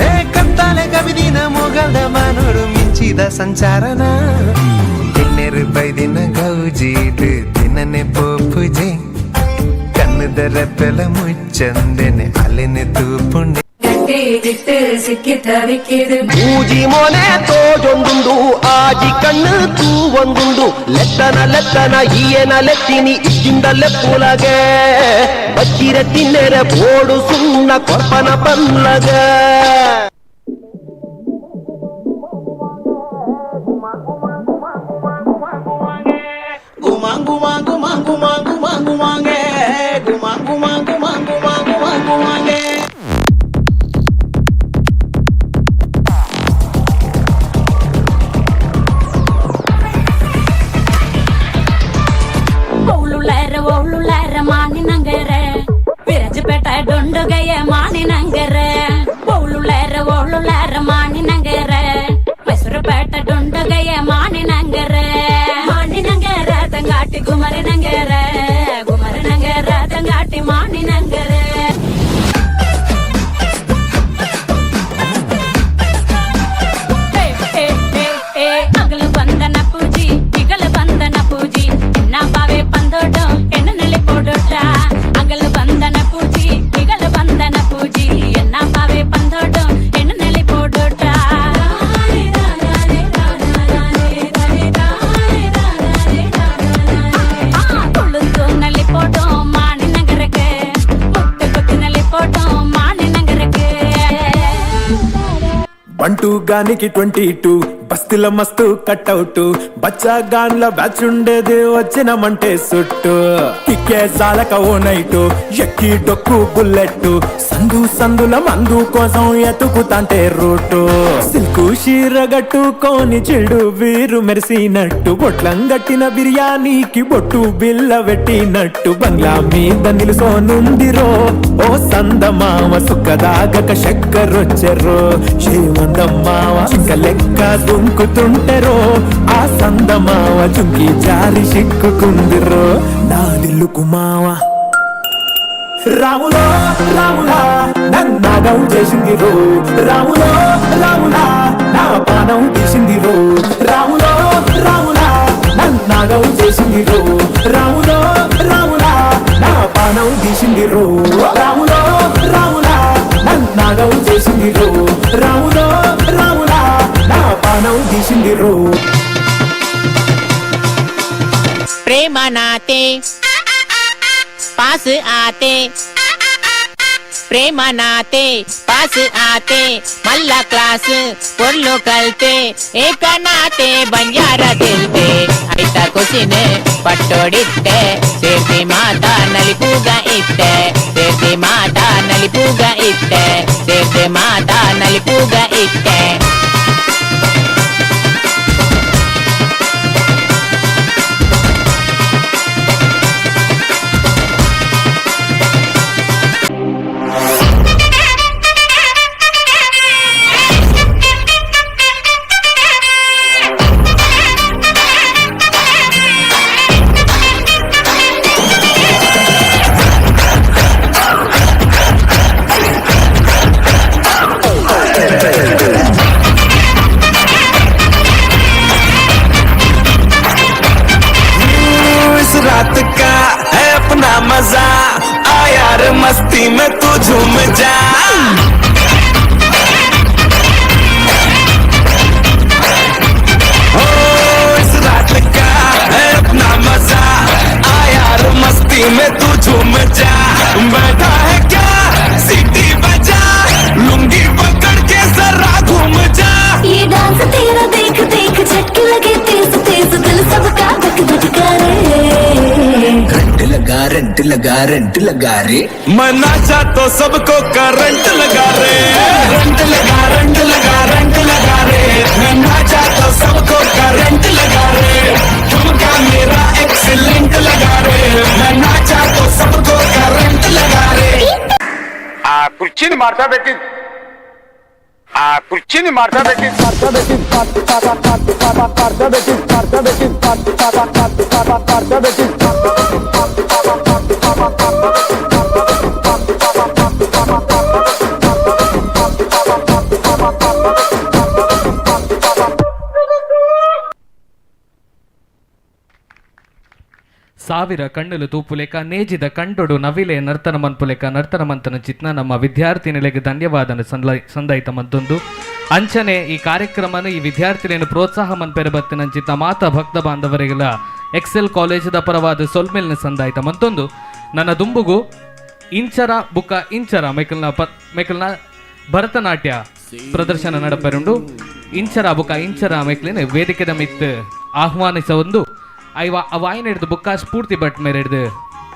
ಏ ಕತ್ತಾಲೆ ಕವಿದಿನ ಮೊಗಲ್ದ ಮಾನೋಡು ಮಿಂಚಿದ ಸಂಚಾರನ. ತಿನ್ನೆರು ಬೈದಿನ ಗೌಜೀಡು ದಿನನೆ ಪೋಪುಜೆ ಕಣ್ಣದರ ಪೆಲ ಮುಚ್ಚಂದೆನೆ ಅಲೆನೆ ತೂಪುಂಡೆ. ಮೂಜಿ ಮೊನೆ ತೋಜೊಂದುಂಡು ಆಜಿ ಕಣ್ಣು ತೂವೊಂದುಂಡು ಲೆತ್ತನ ಲೆತ್ತನ ಈಯನ ಲೆತ್ತಿನಿ ಇಜ್ಜಿಂದ ಲೆಪ್ಪುಲಗೆ ಬಚ್ಚಿರ ತಿನ್ನೆರೆ ಬೋಡು ಸುಣ್ಣ ಕೊರ್ಪನ ಪಲ್ಲಗ. ಗುಮಾ ಗುಮಾ ಗುಮಾ ಗುಮಾ ಗುಮಾ ಗುಮಾಂಗೆ ಗುಮಾ ಗುಮಾ ಗುಮಾ ಗುಮಾ ಗುಮಾ ಗುಮಾಂಗೆ. ಓಳುಳ್ಳಾರ ಮಾನಿನಂಗರೆ ವಿರಜಪೇಟೆ ಡೊಂಡುಗೆಯ ಮಾನಿನಂಗರೆ ಓಳುಳ್ಳಾರ ಓಳುಳ್ಳಾರ ಮಾನಿನಂಗರೆ ಮೈಸೂರುಪೇಟೆ ಡೊಂಡುಗೆಯ ಮಾನಿನಂಗರೆ ಮಾನಿನಂಗರ ತಂಗಾಟಿ ಗುಮರಿನಂಗರೆ ಗುಮರಿನಂಗರ ತಂಗಾಟಿ ಮಾನಿನಂಗರೆ. ಅಗಲು ಬಂದನ ಪೂಜಿ ಇಗಲು ಬಂದನ ಪೂಜಿ ಎನ್ನ ಬಾವೆ ಪಂದೋಡು ಎಣ್ಣೆ ಪೋಡೋಟ. ಅಗಲು ಬಂದನ ಪೂಜಿ ಇಗಲು ಬಂದನ ಪೂಜಿ ಎನ್ನ ಬಾವೆ ಪಂದೋಡು ಎಣ್ಣೆ ಪೋಡೋಟ. கொழுந்து நல்லி போட்டோம் மானி நகருக்கு முட்டு கொத்து நல்லி போட்டோம் மானி நகருக்கு. బంటూ గానికి 22 బస్తీల మస్తు కట్అవుట్ బచ్చా గాన్ల బ్యాచ్ ఉండేది వచ్చినమంటే సుట్టు కిక్కే సాలక ఓ నైటు ఎక్కి డొక్కు బుల్లెట్ సందు సందుల మందు కోసం ఎతుకుతాంటే రూటు సిల్కు చీరగట్టుకొని చెడు వీరు మెరిసినట్టు బొట్లంగట్టిన బిర్యానీకి బొట్టు బిల్ల పెట్టినట్టు బంగ్లా మీద నిలుసోనుందిరో ఓ సందమామ సుఖదాగక చక్కరొచ్చెర్రో శ్రీమందమ్మావ చింక లెక్క దుంకుతుంటరో ఆ సందమావ చుంకి జారి సిక్కుకుందిరో నాదిల్లు కుమావ. రాములో రాములా నన్నాగం చేసిందిరో రాములో రాములా నా పానం తీసిందిరో రాములో రాములా నన్నాగం చేసిందిరో రాములో రాములా నా పానం తీసిందిరో రాములో రాములా నన్నాగం చేసిందిరో రాములో రాములా నా పానం తీసిందిరో. प्रेम नाते पास आते प्रेम नाते पास आते मल्ला क्लास పొర్లు కల్తే ఏకనాతే బంజారా దిల్తే ఐత కుసినే పట్టోడిట్టే సేర్తి మాత నలిపుగ ఇట్టే సేర్తి మాత నలిపుగ ఇట్టే సేర్తి మాత నలిపుగ ఇట్టే. रात का है अपना मजा आ यार मस्ती में तू झूम जा. हो इस रात का है अपना मजा आ यार मस्ती में तू झूम जा. बैठा है क्या सीटी बजा लुंगी पकड़ के जरा घूम जा. ये डांस तेरा देख देख झटके लगे तेज तेज दिल सबका धक धक करे. लगा रंट लगा रंट लगा रे मना जा तो सबको करंट लगा रे रंट लगा रंट लगा रंट लगा रे मना जा तो सबको करंट लगा रे ठुमका मेरा एक्सीलेंट लगा रे मना जा तो सबको करंट लगा रे. ఆ కుర్చీని మార్చబెట్టి ఆ కుర్చీని మార్చబెట్టి మార్చబెట్టి మార్చబెట్టి మార్చబెట్టి మార్చబెట్టి. ಸಾವಿರ ಕಣ್ಣುಲು ತೂಪುಲೇಕ ನೇಜಿದ ಕಂಡೊಡು ನವಿಲೆ ನರ್ತನ ಮನ್ಪುಲೇಕ ನರ್ತನ ಮಂತನ ಚಿತ್ನ ನಮ್ಮ ವಿದ್ಯಾರ್ಥಿನಿಲೆಗೆ ಧನ್ಯವಾದನ ಸಂದಾಯಿತ ಮಂತೊಂದು ಅಂಚನೆ ಈ ಕಾರ್ಯಕ್ರಮನ ಈ ವಿದ್ಯಾರ್ಥಿನಿಯನ್ನು ಪ್ರೋತ್ಸಾಹ ಮನ್ಪೆರೆ ಬತ್ತಿನ ಚಿತ್ನ ಮಾತಾ ಭಕ್ತ ಬಾಂಧವರಿಗೆಲ್ಲ ಎಕ್ಸೆಲ್ ಕಾಲೇಜದ ಪರವಾದ ಸೊಲ್ಮೆಲ್ನ ಸಂದಾಯಿತ ಮಂತೊಂದು ನನ್ನ ದುಂಬುಗು ಇಂಚರ ಬುಕ್ಕ ಇಂಚರ ಮೈಕಲ್ನ ಮೈಕಲ್ನ ಭರತನಾಟ್ಯ ಪ್ರದರ್ಶನ ನಡಪರುಂಡು. ಇಂಚರ ಬುಕ್ಕ ಇಂಚರ ಮೈಕ್ಲಿನ ವೇದಿಕೆದ ಮಿತ್ ಆಹ್ವಾನಿಸ ಒಂದು ಐವ ವಾಯಿನ ಹಿಡ್ದು ಬುಕ್ಕ ಸ್ಫೂರ್ತಿ ಭಟ್ ಮೇರೆ ಹಿಡ್ದು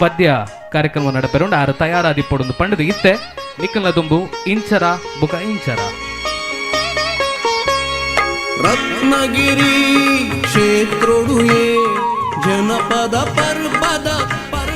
ಪದ್ಯ ಕಾರ್ಯಕ್ರಮ ನಡಪೆರುಂಡು ಆರು ತಯಾರಾದಿಪ್ಪೊಡೊಂದು ಪಂಡದು ಇತ್ತೆ ನಿಕ್ಕಲ್ನ ದುಂಬು ಇಂಚರ ಬುಕ ಇಂಚರ. ರತ್ನಗಿರಿ ಕ್ಷೇತ್ರೋಡುಯೇ ಜನಪದ ಪರ್ಬದ ಪರ್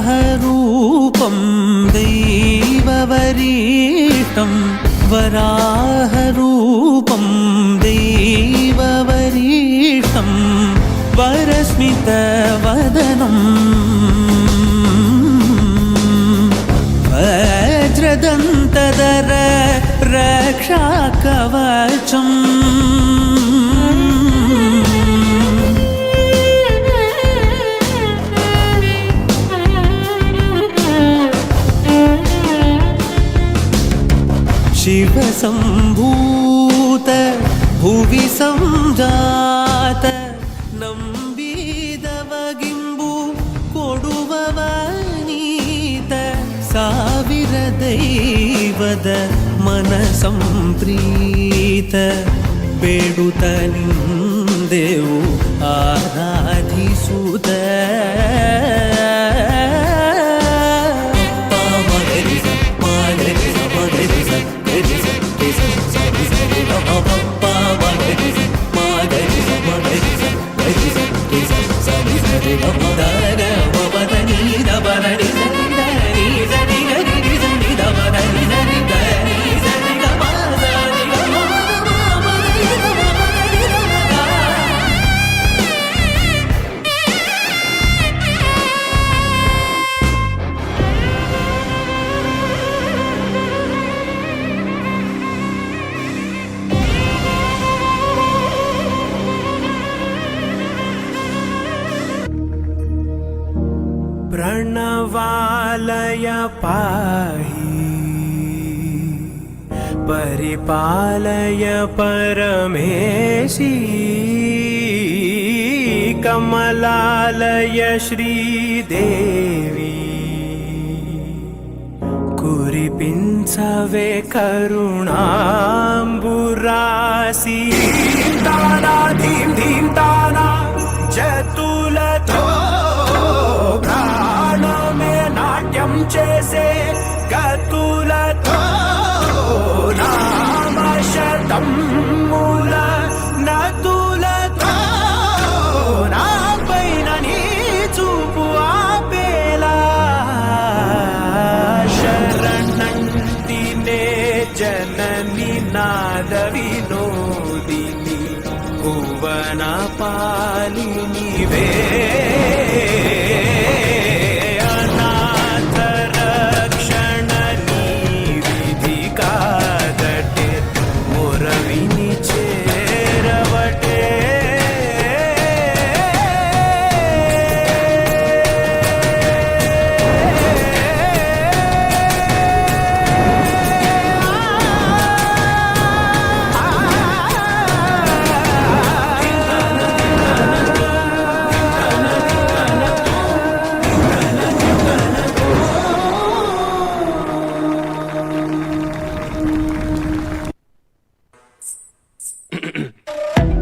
वराहरूपं दैववरीष्टं वराहरूपं दैववरीष्टं वरस्मितवदनं वज्रदन्तधर रक्षाकवचम्. शिवसम्भूत भुवि संजात ನಂಬಿದವಗಿಂಬು ಕೊಡುವವ ನೀತ ಸಾವಿರ ದೈವದ ಮನ ಸಂಪ್ರೀತ ಬೇಡುತ್ತ ನಿಂದೆವು ಆರಾಧಿಸುತ್ತ. प्रणवालय पाहि परिपालय परमेशी कमलालय श्रीदेवी कुरिपिंसवे करुणाम्बुरासी. ताना धीं धीं ताना जतुलतो ప్రాణమే నాట్యం చేసే గతులతో నామశతముల నతులతో నాపైన నీ చూపు ఆపేలా శరణంటినే జనని నాద వినోదిని భువన పాలినివే. అనాథ రక్షణ నీ విధి కాదటే మొరవిని చేరవటే.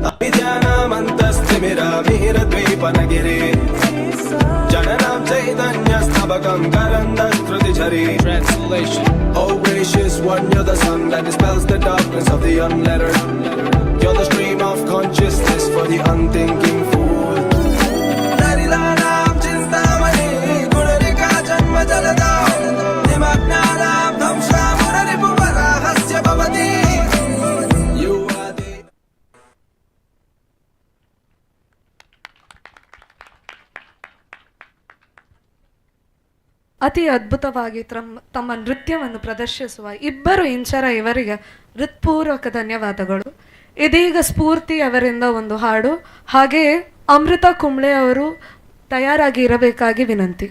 अविद्यानामन्तस्तिमिरमिहिरद्वीपनगिरे जननां चैतन्यस्तबकं करन्दस्रुतिझरे. Translation. Oh gracious one, you're the sun that dispels the darkness of the unlettered. You're the stream of consciousness for the unthinking fool. దరిదానాం Chintamani గుణనికా జన్మ జలదా నిమగ్నానాం దంశ్రామురరిపువరాహస్య భవతి. You are the ಅತಿ ಅದ್ಭುತವಾಗಿ ತಮ್ಮ ನೃತ್ಯವನ್ನು ಪ್ರದರ್ಶಿಸುವ ಇಬ್ಬರು ಇಂಚರ ಇವರಿಗೆ ಹೃತ್ಪೂರ್ವಕ ಧನ್ಯವಾದಗಳು. ಇದೀಗ ಸ್ಫೂರ್ತಿ ಅವರಿಂದ ಒಂದು ಹಾಡು, ಹಾಗೆಯೇ ಅಮೃತ ಕುಂಬ್ಳೆ ಅವರು ತಯಾರಾಗಿ ಇರಬೇಕಾಗಿ ವಿನಂತಿ.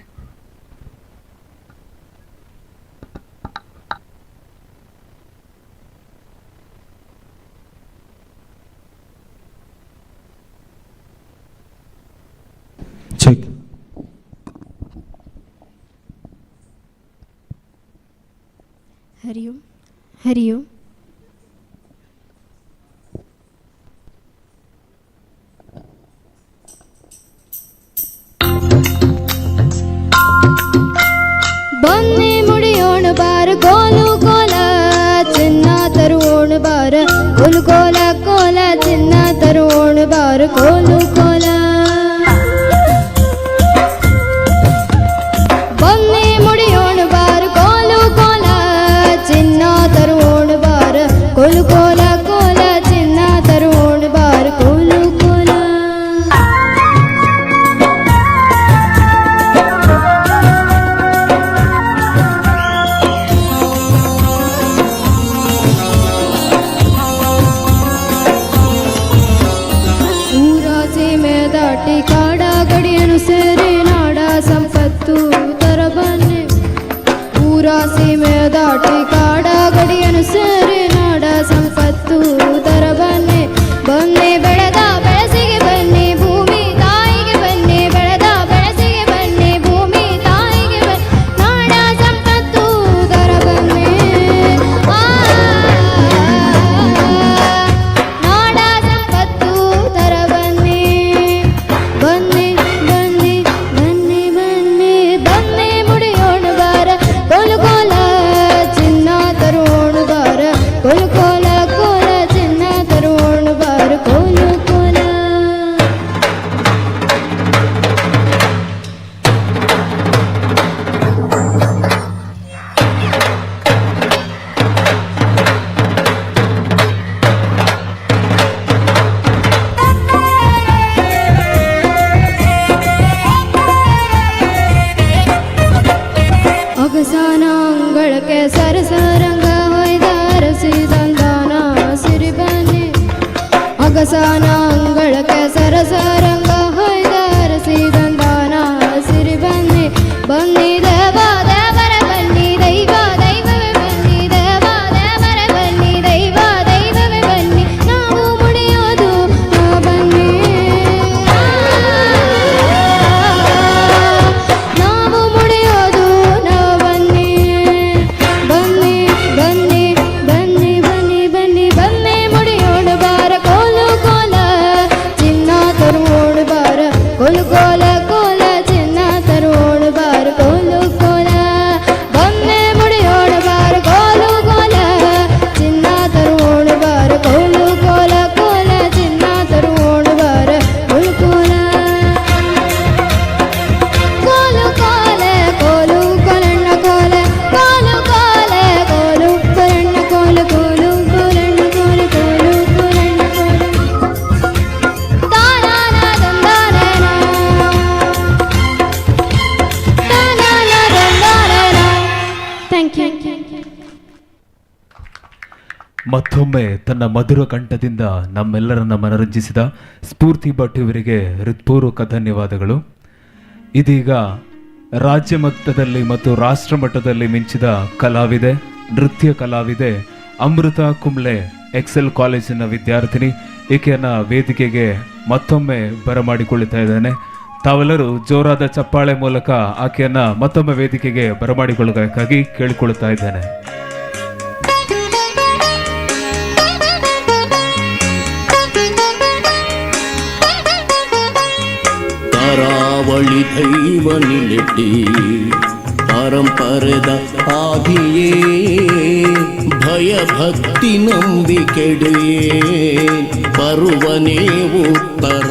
ಚೆಕ್. ಹರಿಯೋ ಹರಿಯೋ. ಬನ್ನಿ ಮುಡಿಯೋಣ ಬಾರ ಕೋಲು ಕೋಲ ಚಿನ್ನ ತರುವೋಣ ಬಾರ, ಕೋಲು ಕೋಲ ಕೋಲ ಚಿನ್ನ ತರುವೋಣ ಬಾರ, ಕೋಲು ಕೋಲ. ಬನ್ನಿ ಮುಡಿಯೋಣ ಬಾರ ಕೋಲು ಕೋಲ ಚಿನ್ನ ತರುವೋಣ ಬಾರ, ಕೋಲು ಕೋಲ ಕೋಲ ಚಿನ್ನ ತರುವೋಣ ಬಾರ, ಕೋಲು ಕೋಲ. ಊರ ಸೀಮೆ ದಾಟಿ ಕಾಡ ಗಡಿಯನ್ನು ಸೇರಿ ನಾಡ ಸಂಪತ್ತು ತರಬನ್ನಿ. ಊರ ಸೀಮೆ ದಾಟಿ ಕಾಡ ಗಡಿಯನ್ನು ಸೇರಿ ನಾಡ ಸಂಪತ್ತು ತರಬನ್ನಿ. ಬನ್ನಿ ಬೆಳೆದ ಬೆಳಸಿಗೆ ಬನ್ನಿ ಭೂಮಿ ತಾಯಿಗೆ ಬನ್ನಿ, ಬೆಳೆದ ಬೆಳಸಿಗೆ ಬನ್ನಿ ಭೂಮಿ ತಾಯಿಗೆ ಬನ್ನಿ, ನಾಡ ಸಂಪತ್ತು ತರಬನ್ನಿ. ಆ, ನಾಡ ಸಂಪತ್ತು ತರಬನ್ನಿ. ಬನ್ನಿ ಬನ್ನಿ ಬನ್ನಿ ಬನ್ನಿ ಬನ್ನಿ ಮುಡಿಯೋಣ ಬಾರ ಕೋಲು ಕೋಲ ಚಿನ್ನ ತರೋಣ ಬಾರ, ಕೋಲು ಕೋಲ ಕೋಲ ಚಿನ್ನ ತರೋಣ ಬಾರ, ಕೋಲು ಕೋಲ. ಅಗಸಾನಾಂಗಳಕ್ಕೆ ಸರಸರಂಗ ಹೊಯ್ದಾರಸಿ ಸಂಧಾನ ಸಿರಿ ಬನ್ನಿ. ಅಗಸಾನಾಂಗಳಕ್ಕೆ ಸರಸರಂಗ ಹೊಯ್ದಾರಸಿ ಸಂಧಾನ ಸಿರಿ ಬನ್ನಿ. ಬನ್ನಿ ದೇವ ದೇವರ ಬನ್ನಿ ದೈವ ದೈವವೇ ಬನ್ನಿ, ದೇವ ದೇವರ ಬನ್ನಿ ದೈವ ದೈವವೇ ಬನ್ನಿ, ನಾವು ಮುಡಿಯೋದು ಬನ್ನಿ, ನಾವು ಮುಡಿಯೋದು ನಾವು ಬನ್ನಿ. ಬನ್ನಿ ಬನ್ನಿ ಬನ್ನಿ ಬನ್ನಿ ಬನ್ನಿ ಬನ್ನಿ ಮುಡಿಯೋಣ ಬಾರ ಕೋಲು ಕೋಲ ಚಿನ್ನ ತರುವೋಣ ಬಾರ, ಕೋಲು ಕೋಲ ಕೋಲ ಚಿನ್ನ ತರುವೋಣ ಬಾರ, ಕೋಲು ಕೋಲ. ಬನ್ನಿ ಮುಡಿಯೋಣ ಬಾರ ಕೋಲು ಕೋಲ ಚಿನ್ನ ತರುವೋಣ ಬಾರ, ಕೋಲು ಕೋಲ ಕೋಲ ಚಿನ್ನ ತರುವೋಣ ಬಾರ, ಕೋಲು ಕೋಲ. ಕೋಲು ಕೋಲ ಕೋಲು ಕೊಲಣ್ಣ ಕೋಲ, ಕೋಲು ಕೋಲ ಕೋಲು ಕೊಲಣ್ಣ ಕೋಲು, ಕೋಲು ಕೊಲಣ್ಣ ಕೋಲು, ಕೋಲು ಕೊಲಣ್ಣ ಕೋಲು. ತಾನಾನ ದಂದಾನನ, ತಾನಾನ ದಂದಾನನ. Thank you. ಮತ್ತೊಮ್ಮೆ ತನ್ನ ಮಧುರ ಕಂಠದಿಂದ ನಮ್ಮೆಲ್ಲರನ್ನ ಮನರಂಜಿಸಿದ ಸ್ಫೂರ್ತಿ ಭಟ್ ಇವರಿಗೆ ಹೃತ್ಪೂರ್ವಕ ಧನ್ಯವಾದಗಳು. ಇದೀಗ ರಾಜ್ಯ ಮಟ್ಟದಲ್ಲಿ ಮತ್ತು ರಾಷ್ಟ್ರ ಮಟ್ಟದಲ್ಲಿ ಮಿಂಚಿದ ಕಲಾವಿದೆ, ನೃತ್ಯ ಕಲಾವಿದೆ ಅಮೃತ ಕುಂಬ್ಳೆ, ಎಕ್ಸೆಲ್ ಕಾಲೇಜಿನ ವಿದ್ಯಾರ್ಥಿನಿ. ಈಕೆಯನ್ನ ವೇದಿಕೆಗೆ ಮತ್ತೊಮ್ಮೆ ಬರಮಾಡಿಕೊಳ್ಳುತ್ತಾ ಇದ್ದೇನೆ. ತಾವೆಲ್ಲರೂ ಜೋರಾದ ಚಪ್ಪಾಳೆ ಮೂಲಕ ಆಕೆಯನ್ನ ಮತ್ತೊಮ್ಮೆ ವೇದಿಕೆಗೆ ಬರಮಾಡಿಕೊಳ್ಳಬೇಕಾಗಿ ಕೇಳಿಕೊಳ್ಳುತ್ತಾ ಇದ್ದೇನೆ. ಕರಾವಳಿ ದೈವ ನಿಲೆಟ್ಟಿ ಪರಂಪರೆದ ಆದಿಯೇ, ಭಯ ಭಕ್ತಿ ನಂಬಿಕೆಡೆಯೇ ಪರುವನೇ ಉತ್ತರ.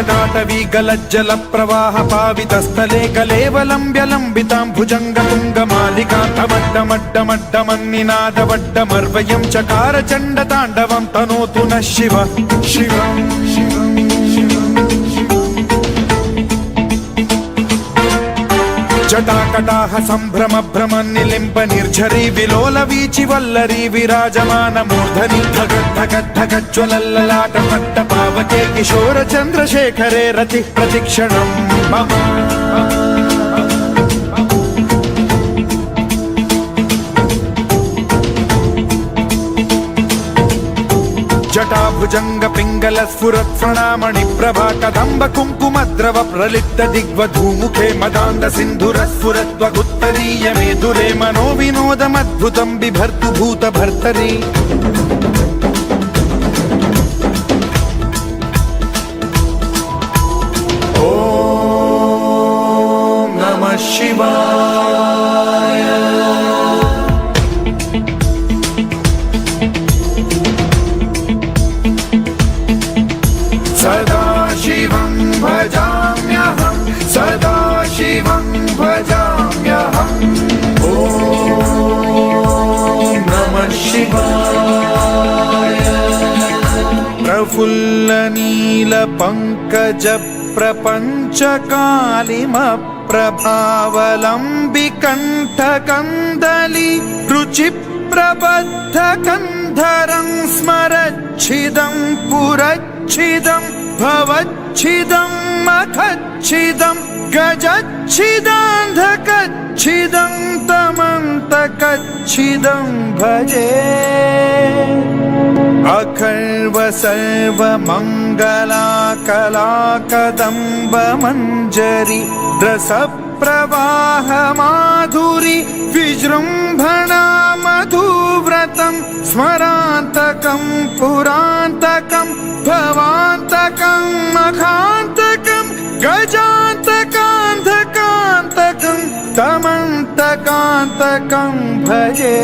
जटाटवी गलज्जल प्रवाह पावितस्थले कलेवलम्ब्य लम्बितां भुजङ्ग तुङ्गमालिकां तमड्डमड्डमड्डमन्निनादवड्डमर्वयं चकार चण्डताण्डवं तनोतु नः शिव शिव शिव. जटाकटाह संभ्रम भ्रम निलिम्ब निर्झरी विलोल वीचि वल्लरी विराजमान मूर्धनि धग धग धग ज्वलल्ललाट पट्ट पावके किशोर चंद्रशेखरे रति प्रतिक्षणं मम. जटाभुजंग पिंगल स्फुरत् फणामणि प्रभा कदम्ब कुङ्कुमद्रव प्रलिप्त दिग्वधूमुखे मदान्ध सिन्धुर स्फुरत्वगुत्तरीय मेधुरे मनो विनोदमद्भुतं बिभर्तु भूत भर्तरि. ॐ नमः शिवाय. सदाशिवं भजाम्यहं सदाशिवं भजाम्यहम्. ॐ नमः शिवाय. प्रफुल्लनील पङ्कज प्रपञ्चकालिम प्रभावलम्बि कण्ठकन्दली रुचि प्रबद्ध कन्धरं स्मरच्छिदं पुरच्छिदं भवच्छिदं मखच्छिदं गजच्छिदान्धकच्छिदं तमन्तकच्छिदं भजे. अखर्व सर्वमङ्गला कलाकदम्ब मञ्जरी रसप्रवाह माधुरी विजृम्भणा मधुव्रतं स्मरान्तकं पुरान्तकं भवान्तकं मखान्तकं गजान्तकान्धकान्तकं तमन्तकान्तकं भजे.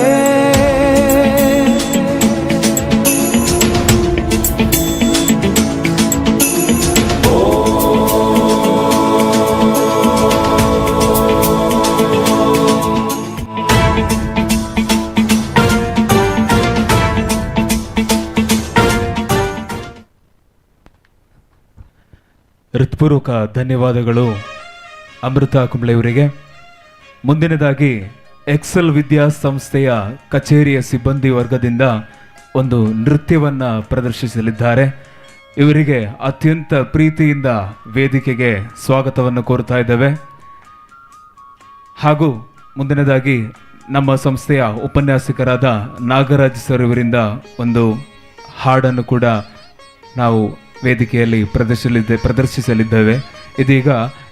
ಹೃತ್ಪೂರ್ವಕ ಧನ್ಯವಾದಗಳು ಅಮೃತ ಕುಂಬ್ಳೆಯವರಿಗೆ. ಮುಂದಿನದಾಗಿ ಎಕ್ಸೆಲ್ ವಿದ್ಯಾಸಂಸ್ಥೆಯ ಕಚೇರಿಯ ಸಿಬ್ಬಂದಿ ವರ್ಗದಿಂದ ಒಂದು ನೃತ್ಯವನ್ನು ಪ್ರದರ್ಶಿಸಲಿದ್ದಾರೆ. ಇವರಿಗೆ ಅತ್ಯಂತ ಪ್ರೀತಿಯಿಂದ ವೇದಿಕೆಗೆ ಸ್ವಾಗತವನ್ನು ಕೋರ್ತಾ ಇದ್ದೇವೆ. ಹಾಗೂ ಮುಂದಿನದಾಗಿ ನಮ್ಮ ಸಂಸ್ಥೆಯ ಉಪನ್ಯಾಸಕರಾದ ನಾಗರಾಜ್ ಸರ್ ಇವರಿಂದ ಒಂದು ಹಾಡನ್ನು ಕೂಡ ನಾವು ವೇದಿಕೆಯಲ್ಲಿ ಪ್ರದರ್ಶಿಸಲಿದ್ದೇವೆ. ಇದೀಗ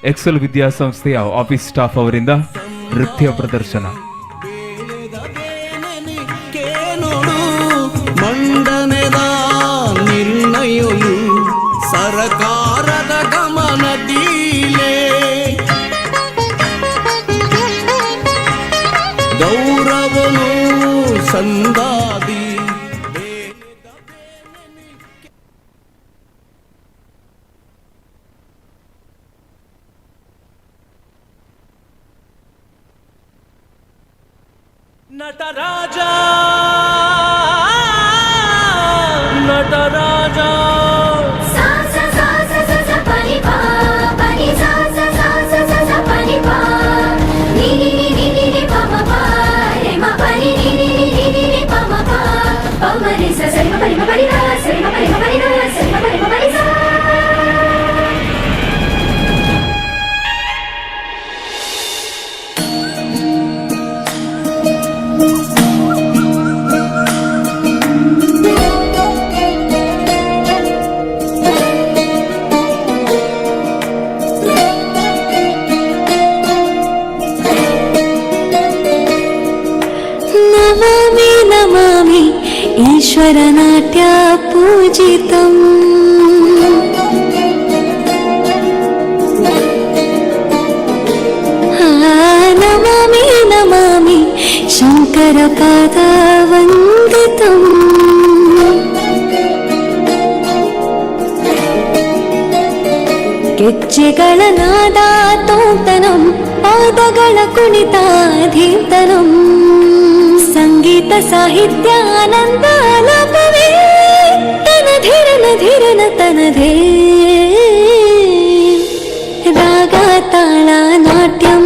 ಎಕ್ಸೆಲ್ ವಿದ್ಯಾಸಂಸ್ಥೆಯ ಆಫೀಸ್ ಸ್ಟಾಫ್ ಅವರಿಂದ ನೃತ್ಯ ಪ್ರದರ್ಶನ. ಮಂಡನೆದ ನಿರ್ಣಯವು ಸರಕಾರದ ಗಮನದೀಲೆ ಗೌರವನು ಸಂದಾದಿ. ನಟರಾಜ ನಟರಾಜ ಸಾ ಸಾ ಸಾ ಸಾ ಸಾ ಸಾ ಪನಿ ಪಾ ಪನಿ ಸಾ ಸಾ ಸಾ ಸಾ ಸಾ ಸಾ ಪನಿ ಪಾ ನಿ ನಿ ನಿ ನಿ ನಿ ನಿ ಪ ಮ ಪ ರೆ ಮ ಪ ನಿ ನಿ ನಿ ನಿ ನಿ ನಿ ನಿ ಪ ಮ ಪ ಪ ಮ ರೆ ಸ ಸ ರಿ ಮ ಪ ರಿ ಮ ಪ ರಿ ಗ ಸ ರಿ ಮ ಪ ರಿ ಮ ಪ ರಿ ಗ ಸ ರಿ ಮ ಪ ರಿ ಮ ಪ ರಿ ಸಾ. नमामि नमामि ईश्वरनाट्या पूजितम्. नमामि नमामि शङ्करपादावन्दितम्. ಗೆಜ್ಜೆಗಳ ನಾದ ತೋಂತನಂ, ಪಾದಗಳ ಕುಣಿತ ಧೀಂತನಂ. ಸಂಗೀತ ಸಾಹಿತ್ಯ ಆನಂದ ಆಲಾಪವೇ ತನ ಧಿರನ ಧಿರನ ತನಧೇ. ರಾಗ ತಾಳ ನಾಟ್ಯಂ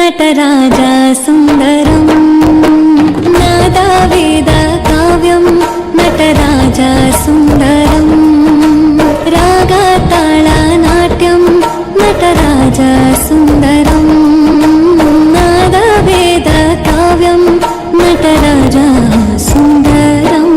ನಟರಾಜ ಸುಂದರಂ, ನಾದ ವೇದ ಕಾವ್ಯಂ ನಟರಾಜ ಸುಂದರಂ. ರಾಗ ತಾಳ ನಾಟ್ಯಂ ನಟರಾಜ ಸುಂದರಂ, ನಾದ ವೇದ ಕಾವ್ಯಂ ನಟರಾಜ ಸುಂದರಂ.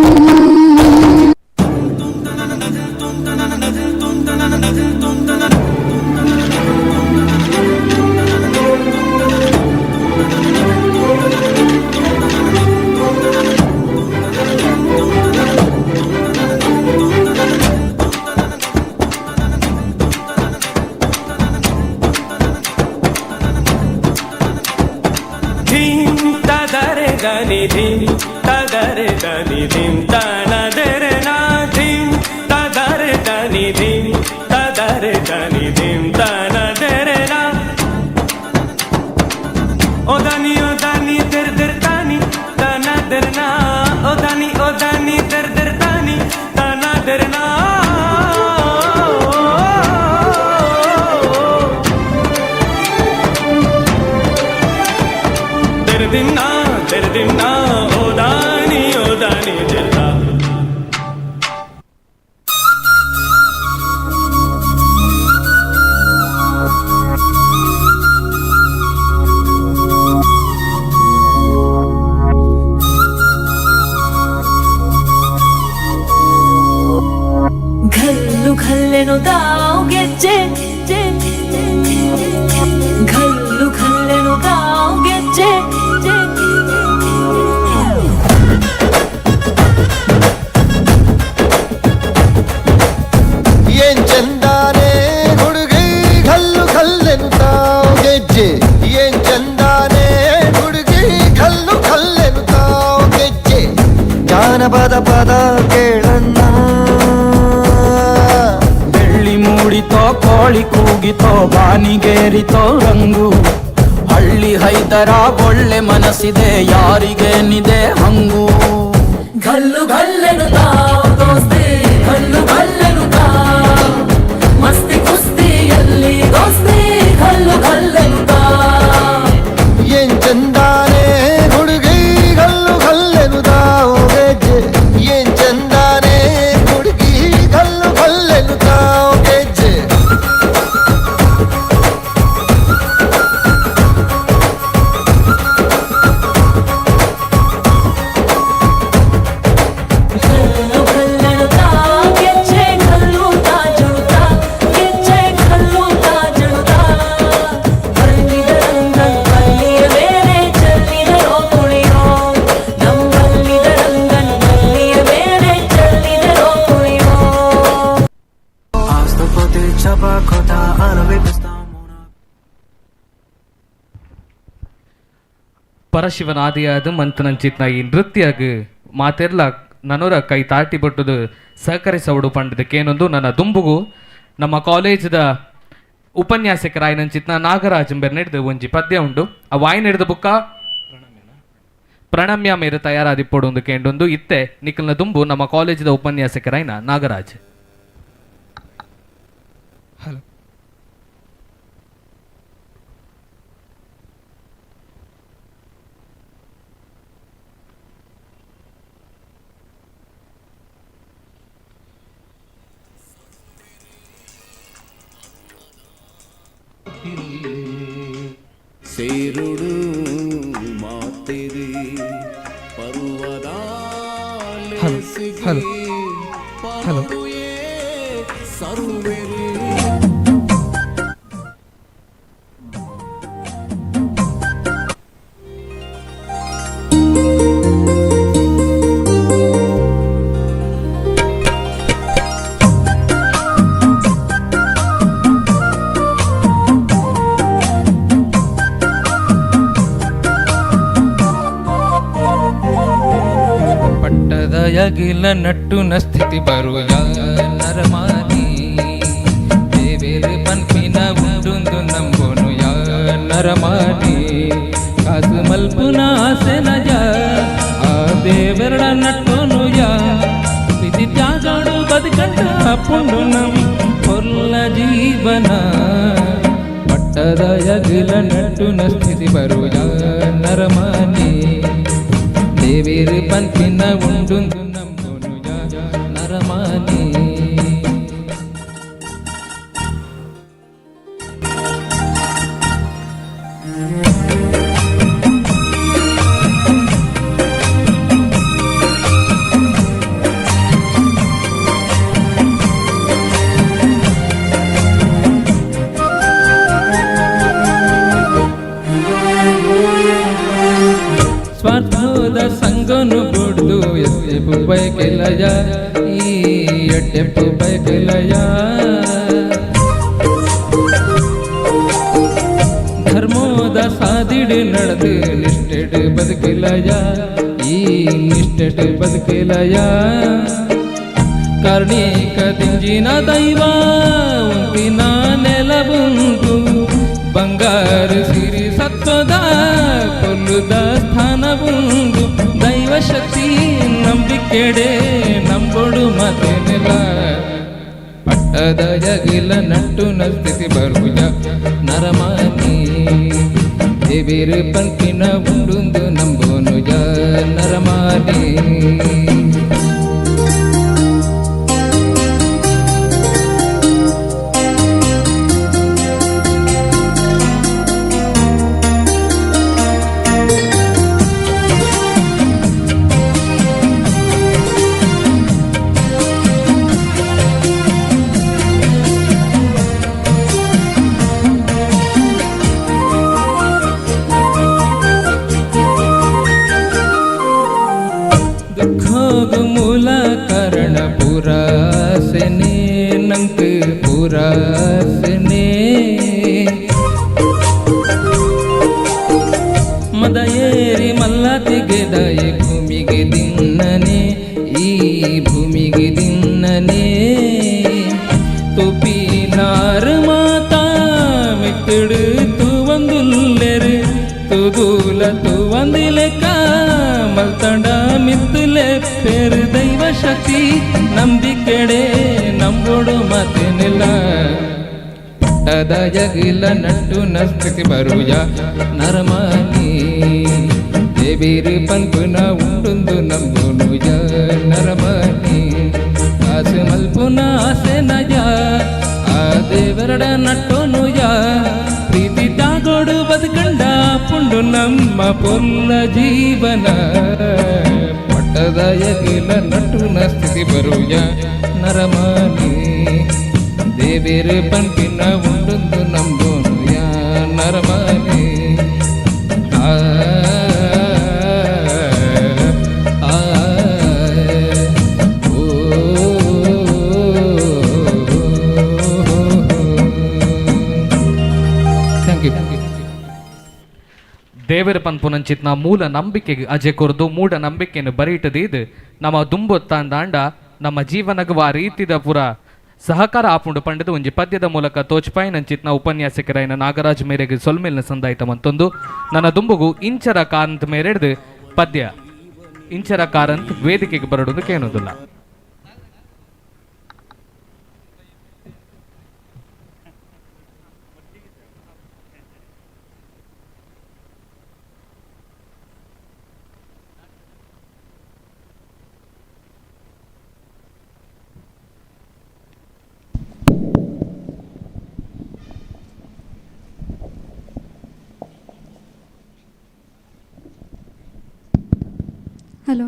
ಧೀಂ ತದರೆ ದನಿ ಧೀಂ ತದರೆ ದನಿ ಧೀಂ ತನದರೆ ನಾ ಧೀಂ ತದರೆ ದನಿ ಧೀಂ ತದರೆ ದನಿ ಧೀಂ ತನದರೆ ನಾ. ಓ ದಾನಿ ಓ ದಾನಿ there there ತಾನಿ ತನದರ್ ನಾ, ಓ ದಾನಿ ಓ ದಾನಿ there there ತಾನಿ ತನದರ್ ನಾ. ತೆರೆದಿನ್ನ ತೆರೆದಿನ್ನ ಓ ದಾನಿ ಓ ದಾನಿ ತೆರೆದ. ಘಲ್ಲು ಘಲ್ಲೆನು ತಾವು ಗೆಜ್ಜೆ, ಘಲ್ಲು ಘಲ್ಲೆನು ತಾವು ಗೆಜ್ಜೆ. ಏನ್ ಚಂದಾನೆ ಹುಡುಗಿ ಘಲ್ಲು ಘಲ್ಲೆನು ತಾವು ಗೆಜ್ಜೆ, ಏನ್ ಚಂದಾನೆ ಹುಡುಗಿ ಘಲ್ಲು ಘಲ್ಲೆನು ತಾವು ಗೆಜ್ಜೆ. ಜಾನಪದ ಪದ ಕೇಳಣ್ಣ. ಬೆಳ್ಳಿ ಮೂಡಿತೋ ಕೋಳಿ ಕೂಗಿತೋ ಬಾನಿಗೇರಿತೋ ರಂಗು, ಹಳ್ಳಿ ಹೈದರ ಒಳ್ಳೆ ಮನಸ್ಸಿದೆ ಯಾರಿಗೇನಿದೆ ಹಂಗು. ಘಲ್ಲು ಘಲ್ಲೆನು ತಾವು ದೋಸ್ತಿ, ಘಲ್ಲು ಘಲ್ಲೆನು ತಾವು ಮಸ್ತಿ ಕುಸ್ತಿಯಲ್ಲಿ ದೋಸ್ತಿ, ಘಲ್ಲು ಘಲ್ಲೆನು ತಾವು. ಏನ್ ಚಂದಾನೆ ಹುಡುಗಿ ಘಲ್ಲು ಘಲ್ಲೆನು ತಾವು ಗೆಜ್ಜೆ, ಏನ್ ಚಂದಾನೆ ಹುಡುಗಿ ಘಲ್ಲು ಘಲ್ಲೆನು ತಾವು ಗೆಜ್ಜೆ. ಘಲ್ಲು ಘಲ್ಲೆನು ತಾವು ಗೆಜ್ಜೆ, ಘಲ್ಲು ತಾ ಜುಳುತಾ ಗೆಜ್ಜೆ, ಘಲ್ಲು ತಾ ಜುಳುತಾ. ಬಲ್ಲಿದ ರಂಗನ್ ಬಲ್ಲಿಯ ಮೇಲೆ ಚೆಲ್ಲಿದರೋ ಕುಣಿಯೋ, ನಮ್ಮಲ್ಲಿದ ರಂಗನ್ ಬಲ್ಲಿಯ ಮೇಲೆ ಚೆಲ್ಲಿದರೋ ಕುಣಿಯೋ. ಪರಶಿವನಾದಿಯಾದ ಮಂತನಂಚಿತ್ನ ಈ ನೃತ್ಯಗ್ ಮಾತೆರ್ಲ ನನೋರ ಕೈ ತಾಟಿ ಬಟ್ಟುದು ಸಹಕರಿಸವಡು ಪಂಡದಕ್ಕೇನೊಂದು ನನ್ನ ದುಂಬುಗು ನಮ್ಮ ಕಾಲೇಜದ ಉಪನ್ಯಾಸಕರಾಯನಂಚಿತ್ನ ನಾಗರಾಜ್ ನಡೆದು ಒಂಜಿ ಪದ್ಯ ಉಂಡು. ಆ ವಾಯಿ ನಡೆದ ಬುಕ್ಕ ಪ್ರಣಮ್ಯ ಮೇರೆ ತಯಾರಾದಿಪ್ಪೋಡು ಒಂದು ಕೇಂಡೊಂದು ಇತ್ತೆ ನಿಖಲ್ನ ದುಂಬು ನಮ್ಮ ಕಾಲೇಜದ ಉಪನ್ಯಾಸಕರಾಯನ ನಾಗರಾಜ್. ಹಲೋ. ಸೇರುಡು ಮಾತೆರಿ ಪರ್ವದ ಹಲೋ ಹಲೋ ಹಲೋ. ಸರ್ವೆರಿ. ಪಟ್ಟದ ಯಗಿಲ ನಟ್ಟುನ ಸ್ಥಿತಿ ಬರುವ ನರಮಾನಿ ದೇವೇರು ಪನ್ಪಿ ನರಮಾನಿ ಕಾಸು ಮಲ್ಪುನ ಆಸೆನಜ ಆ ದೇವರಡ ನಟ್ಟೋನು ಯಾ ಪ್ರೀತಿ ತ್ಯಾಗೋಡು ಬದುಕಂಡ ಪುಂಡು ನಮ್ ಪೊರ್ಲ ಜೀವನ ಪಟ್ಟದ ಯಗಿಲ ನಟ್ಟುನ ಸ್ಥಿತಿ ಬರುಯ ನರಮಾನಿ ದೇವೇರು ಪನ್ಪಿನ ಉಂಡುಂದು ನಂಬುನುಯ ನರಮಾನಿ. ಸ್ವಾರ್ಥದ ಸಂಗನು ಬುಡ್ದು ಎಟ್ಟೆಪ್ಪು ಬಯಕೆಲಯ ಈ ಎಟ್ಟೆಪ್ಪು ಬಯಕೆಲಯ ಧರ್ಮೋದ ಸಾದಿಡು ನಡೆದು ನಿಷ್ಠೆಡು ಬದುಕಿಲಯ ಈ ನಿಷ್ಠೆಡು ಬದುಕಿಲಯ ಕಾರ್ಣಿಕ ದಿಂಜಿನ ದೈವ ಉಂಪಿನ ನೆಲಬುಂದು ಬಂಗಾರು ಸಿರಿ ಸತ್ವದ ಕೊಲ್ಲುದ ಸ್ಥಾನವುಂದು ದೈವ ಶಕ್ತಿ ನಂಬಿಕೆಡೆ ನಂಬೊಡು ಮತೆನೆಲ ಪಟ್ಟದ ಯಗಿಲ ನಟ್ಟುನ ಸ್ಥಿತಿ ಬರುಯ ನರಮಾನಿ ದೇವೇರು ಪನ್ಪಿನ ಉಂಡುಂದು ನಂಬೋನುಯ ನರಮಾನಿ. ದುಃಖೋಗು ಮೂಲ ಕಾರಣ ಪುರಾಸನೆ ನಂತ ಪುರಾಸನೆ ಮದ ಏರಿ ಮಲ್ಲ ತೆಗೆದಾಯ ಭೂಮಿಗೆ ದಿನ್ನನೆ ಈ ಭೂಮಿಗೆ ದಿನ್ನನೆ ತುಪಿನಾರ್ ಮಾತಾ ಮಿತ್ತಡು ತುವಂದುಲ್ಲೆರು ತುದೂಲ ತುವಂದಿಲೆಕ್ಕ ಮಲ್ತಂಡ ಮಿತ್ತುಲೆ ಪೇರು ದೈವ ಶಕ್ತಿ ನಂಬಿಕೆಡೆ ನಂಬೋಡು ಮಾತೇನಿಲ್ಲ ಪಟ್ಟದ ಜಗಿಲ ನಟ್ಟು ನಸ್ತಕ್ಕೆ ಬರುಯ ನರಮಾನಿ ದೇವೀರು ಪನ್ಪುನ ಉಂಡುಂದು ನಂಬುನುಯ ನರಮಾನಿ ಕಾಸು ಮಲ್ಪುನ ಆಸೆನಯ ಆ ದೇವರಡ ನಟ್ಟೋನುಯ ಪ್ರೀತಿ ತ್ಯಾಗೋಡು ಬದುಕಂಡ ಪುಂಡು ನಮ್ಮ ಪೊಲ್ಲ ಜೀವನ ಪಟ್ಟದ ಯಗಿಲ ನಟ್ಟುನ ಸ್ಥಿತಿ ಬರುಯ ನರಮಾನಿ ದೇವೇರು ಪನ್ಪಿನ ಉಂಡುಂದು ನಂಬುನುಯ ನರಮಾನಿ. ಆ ಆ ಓ thank you. ದೇವರ ಪನ್ಪುನಂಚಿತ್ನ ಮೂಲ ನಂಬಿಕೆಗೆ ಅಜೆ ಕೊರ್ದು ಮೂಢ ನಂಬಿಕೆಯನ್ನು ಬರೀಟದೀದು ನಮ್ಮ ದುಂಬೊತ್ತಾಂದಾಂಡ ನಮ್ಮ ಜೀವನಗು ಆ ರೀತಿದ ಪುರ ಸಹಕಾರ ಆಪುಂಡು ಪಂಡದು ಒಂಜಿ ಪದ್ಯದ ಮೂಲಕ ತೋಚ್ಪಾಯಿನಂಚಿತ್ನ ಉಪನ್ಯಾಸಕರಾಯನ ನಾಗರಾಜ್ ಮೇರೆಗೆ ಸೊಲ್ಮೇಲ್ನ ಸಂದಾಯಿತ ಮಂತೊಂದು ನನ್ನ ದುಂಬುಗು ಇಂಚರ ಕಾರಂತ್ ಮೇರೆಡ್ದು ಪದ್ಯ ಇಂಚರ ಕಾರಂತ್ ವೇದಿಕೆಗೆ ಬರಡುದು ಕೇನುದಿಲ್ಲ. ಹಲೋ.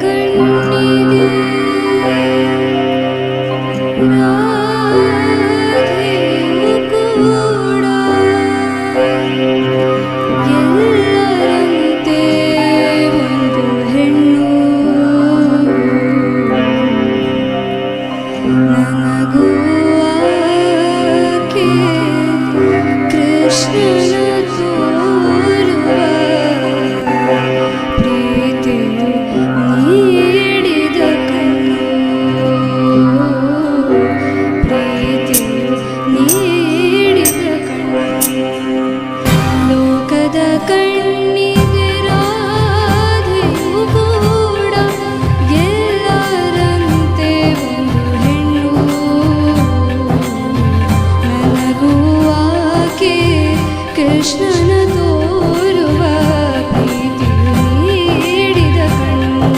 ಕಣ್ಣಿಗೆ ಕೃಷ್ಣನ ತೋರುವ ಪ್ರೀತಿಯು ನೀಡಿದ ಕಣ್ಣು,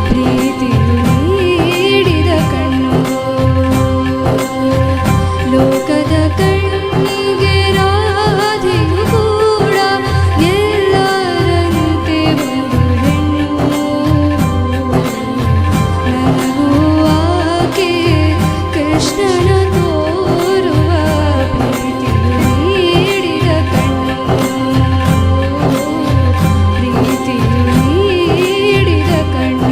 ಪ್ರೀತಿಯು ನೀಡಿದ ಕಣ್ಣು. ಲೋಕದ ಕಣ್ಣಿಗೆ ರಾಧೆಯು ಕೂಡ ಎಲ್ಲರಂತೆ ಒಂದು ಹೆಣ್ಣು. ನನಗೂ ಆಕೆ ಕೃಷ್ಣನ ತೋರುವ ಪ್ರೀತಿಯು ನೀಡಿದ ಕಣ್ಣು, ಪ್ರೀತಿಯು ನೀಡಿದ ಕಣ್ಣು.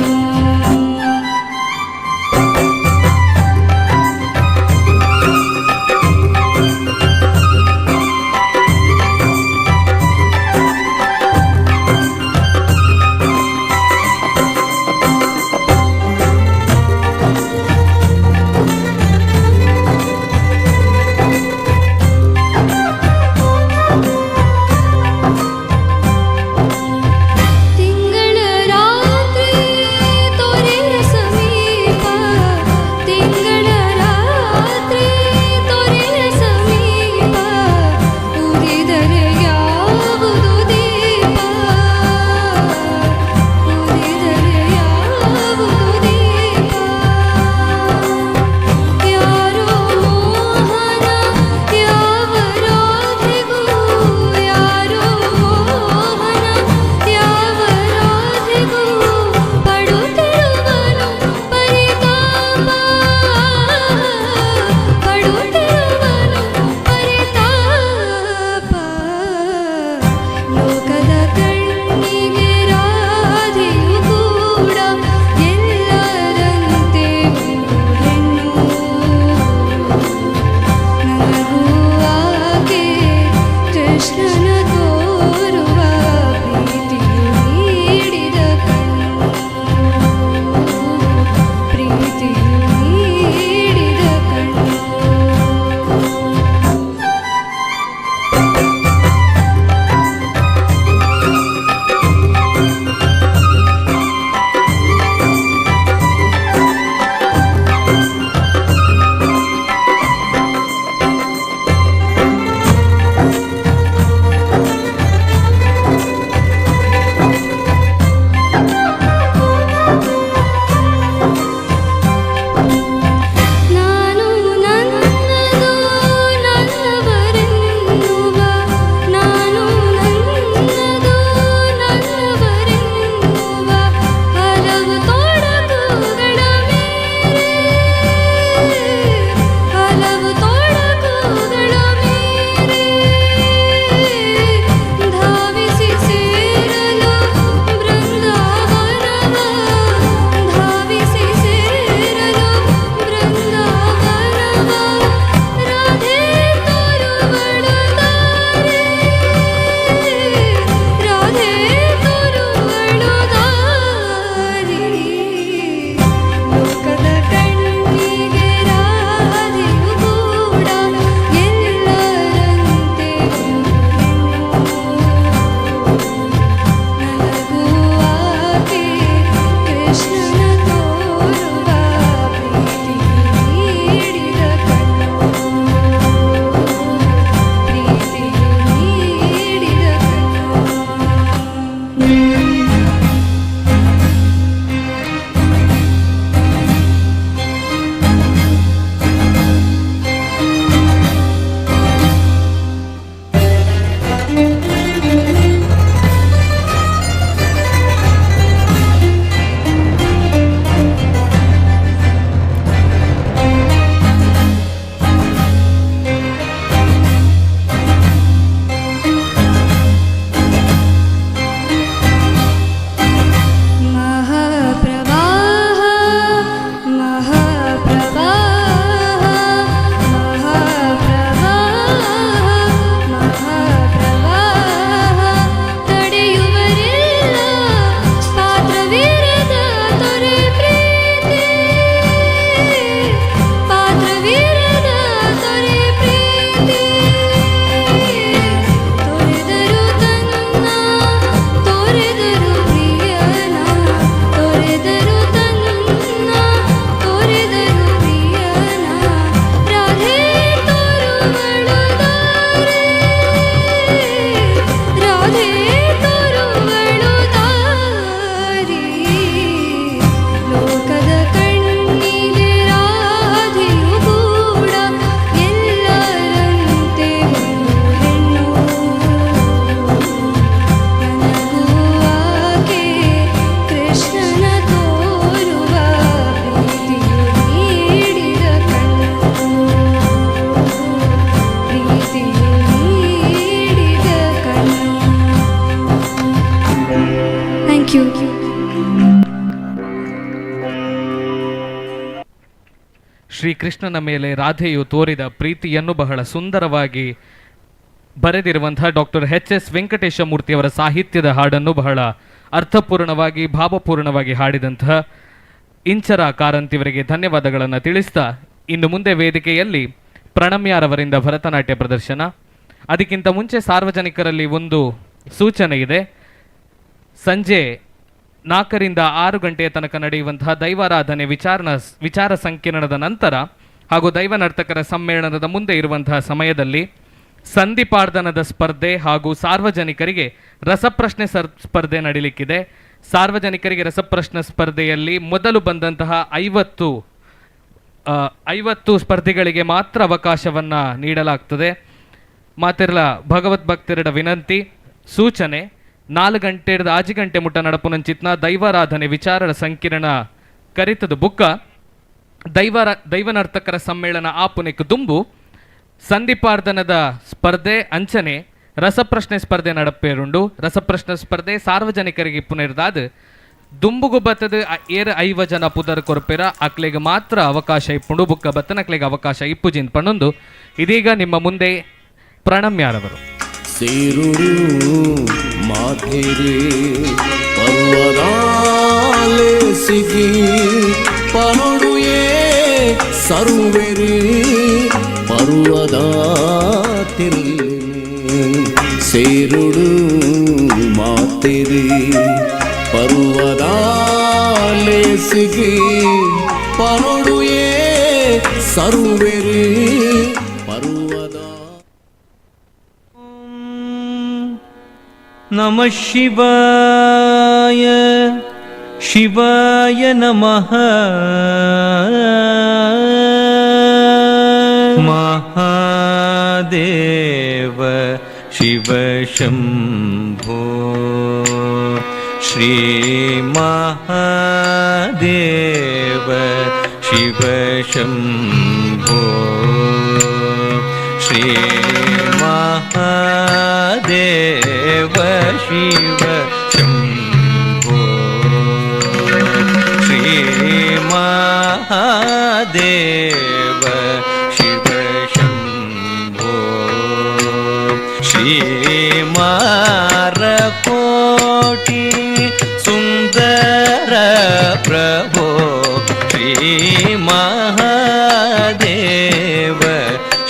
ಶ್ರೀಕೃಷ್ಣನ ಮೇಲೆ ರಾಧೆಯು ತೋರಿದ ಪ್ರೀತಿಯನ್ನು ಬಹಳ ಸುಂದರವಾಗಿ ಬರೆದಿರುವಂತಹ ಡಾಕ್ಟರ್ ಎಚ್ ಎಸ್ ವೆಂಕಟೇಶ ಮೂರ್ತಿಯವರ ಸಾಹಿತ್ಯದ ಹಾಡನ್ನು ಬಹಳ ಅರ್ಥಪೂರ್ಣವಾಗಿ ಭಾವಪೂರ್ಣವಾಗಿ ಹಾಡಿದಂತಹ ಇಂಚರ ಕಾರಂತಿಯವರಿಗೆ ಧನ್ಯವಾದಗಳನ್ನು ತಿಳಿಸ್ತಾ, ಇನ್ನು ಮುಂದೆ ವೇದಿಕೆಯಲ್ಲಿ ಪ್ರಣಮ್ಯಾರವರಿಂದ ಭರತನಾಟ್ಯ ಪ್ರದರ್ಶನ. ಅದಕ್ಕಿಂತ ಮುಂಚೆ ಸಾರ್ವಜನಿಕರಲ್ಲಿ ಒಂದು ಸೂಚನೆ ಇದೆ. ಸಂಜೆ 4ರಿಂದ 6 ಗಂಟೆಯ ತನಕ ನಡೆಯುವಂತಹ ದೈವಾರಾಧನೆ ವಿಚಾರ ಸಂಕಿರಣದ ನಂತರ ಹಾಗೂ ದೈವ ನರ್ತಕರ ಸಮ್ಮೇಳನದ ಮುಂದೆ ಇರುವಂತಹ ಸಮಯದಲ್ಲಿ ಸಂಧಿಪಾರ್ದನದ ಸ್ಪರ್ಧೆ ಹಾಗೂ ಸಾರ್ವಜನಿಕರಿಗೆ ರಸಪ್ರಶ್ನೆ ಸ್ಪರ್ಧೆ ನಡೀಲಿಕ್ಕಿದೆ. ಸಾರ್ವಜನಿಕರಿಗೆ ರಸಪ್ರಶ್ನೆ ಸ್ಪರ್ಧೆಯಲ್ಲಿ ಮೊದಲು ಬಂದಂತಹ 50 ಸ್ಪರ್ಧಿಗಳಿಗೆ ಮಾತ್ರ ಅವಕಾಶವನ್ನ ನೀಡಲಾಗ್ತದೆ. ಮಾತಿರಲ ಭಗವದ್ ಭಕ್ತರಿಡ ವಿನಂತಿ ಸೂಚನೆ, 4 ಗಂಟೆದ 5 ಗಂಟೆ ಮುಟ್ಟ ನಡಪುನಂಚಿತ್ನ ದೈವಾರಾಧನೆ ವಿಚಾರದ ಸಂಕಿರಣ ಕರಿತದ ಬುಕ್ಕ ದೈವನರ್ತಕರ ಸಮ್ಮೇಳನ ಆಪುನೆಕ್ ದುಂಬು ಸಂಧಿಪಾರ್ದನದ ಸ್ಪರ್ಧೆ ಅಂಚನೆ ರಸಪ್ರಶ್ನೆ ಸ್ಪರ್ಧೆ ನಡಪೇರುಂಡು. ರಸಪ್ರಶ್ನೆ ಸ್ಪರ್ಧೆ ಸಾರ್ವಜನಿಕರಿಗೆ ಪುನರ್ದಾದ ದುಂಬುಗು ಬತ್ತದ ಏರ್ 5 ಜನ ಪುದರ್ ಕೊರ್ಪೆರ ಅಕ್ಲೆಗೆ ಮಾತ್ರ ಅವಕಾಶ ಇಪ್ಪುಂಡು, ಬುಕ್ಕ ಬತ್ತನ ಅಕ್ಲೆಗೆ ಅವಕಾಶ ಇಪ್ಪುಜಿನ್ ಪಣ್ಣೊಂದು. ಇದೀಗ ನಿಮ್ಮ ಮುಂದೆ ಪ್ರಣಮ್ಯಾರವರು. ಸೇರುಡು ಮಾಥೆರೆ ಪರ್ವದಾಲೆ ಸಿಗಿ ಪನೊಡುಯೇ ಸರ್ವೆರೆ ಪರ್ವದ ತಿರ್ಲಿನೆ ಸೇರುಡು ಮಾತೆರೆ ಪರ್ವದಾಲೆ ಸಿಗಿ ಪನೊಡುಯೇ ಸರ್ವೆರೆ ಪರ್ವದ. ನಮಃ ಶಿವಾಯ ಶಿವಾಯ ನಮಃ. ಮಹಾದೇವ ಶಿವ ಶಂಭೋ ಶ್ರೀ ಮಹಾದೇವ ಶಿವ ಶಂಭೋ ಶ್ರೀ ಮಹಾದೇವ ಶಿವ ಶಂಭೋ ಶ್ರೀ ಮಹಾದೇವ ಶಿವ ಶಂಭೋ ಶ್ರೀ ಮಾರಕೋಟಿ ಸುಂದರ ಪ್ರಭೋ ಶ್ರೀ ಮಹಾದೇವ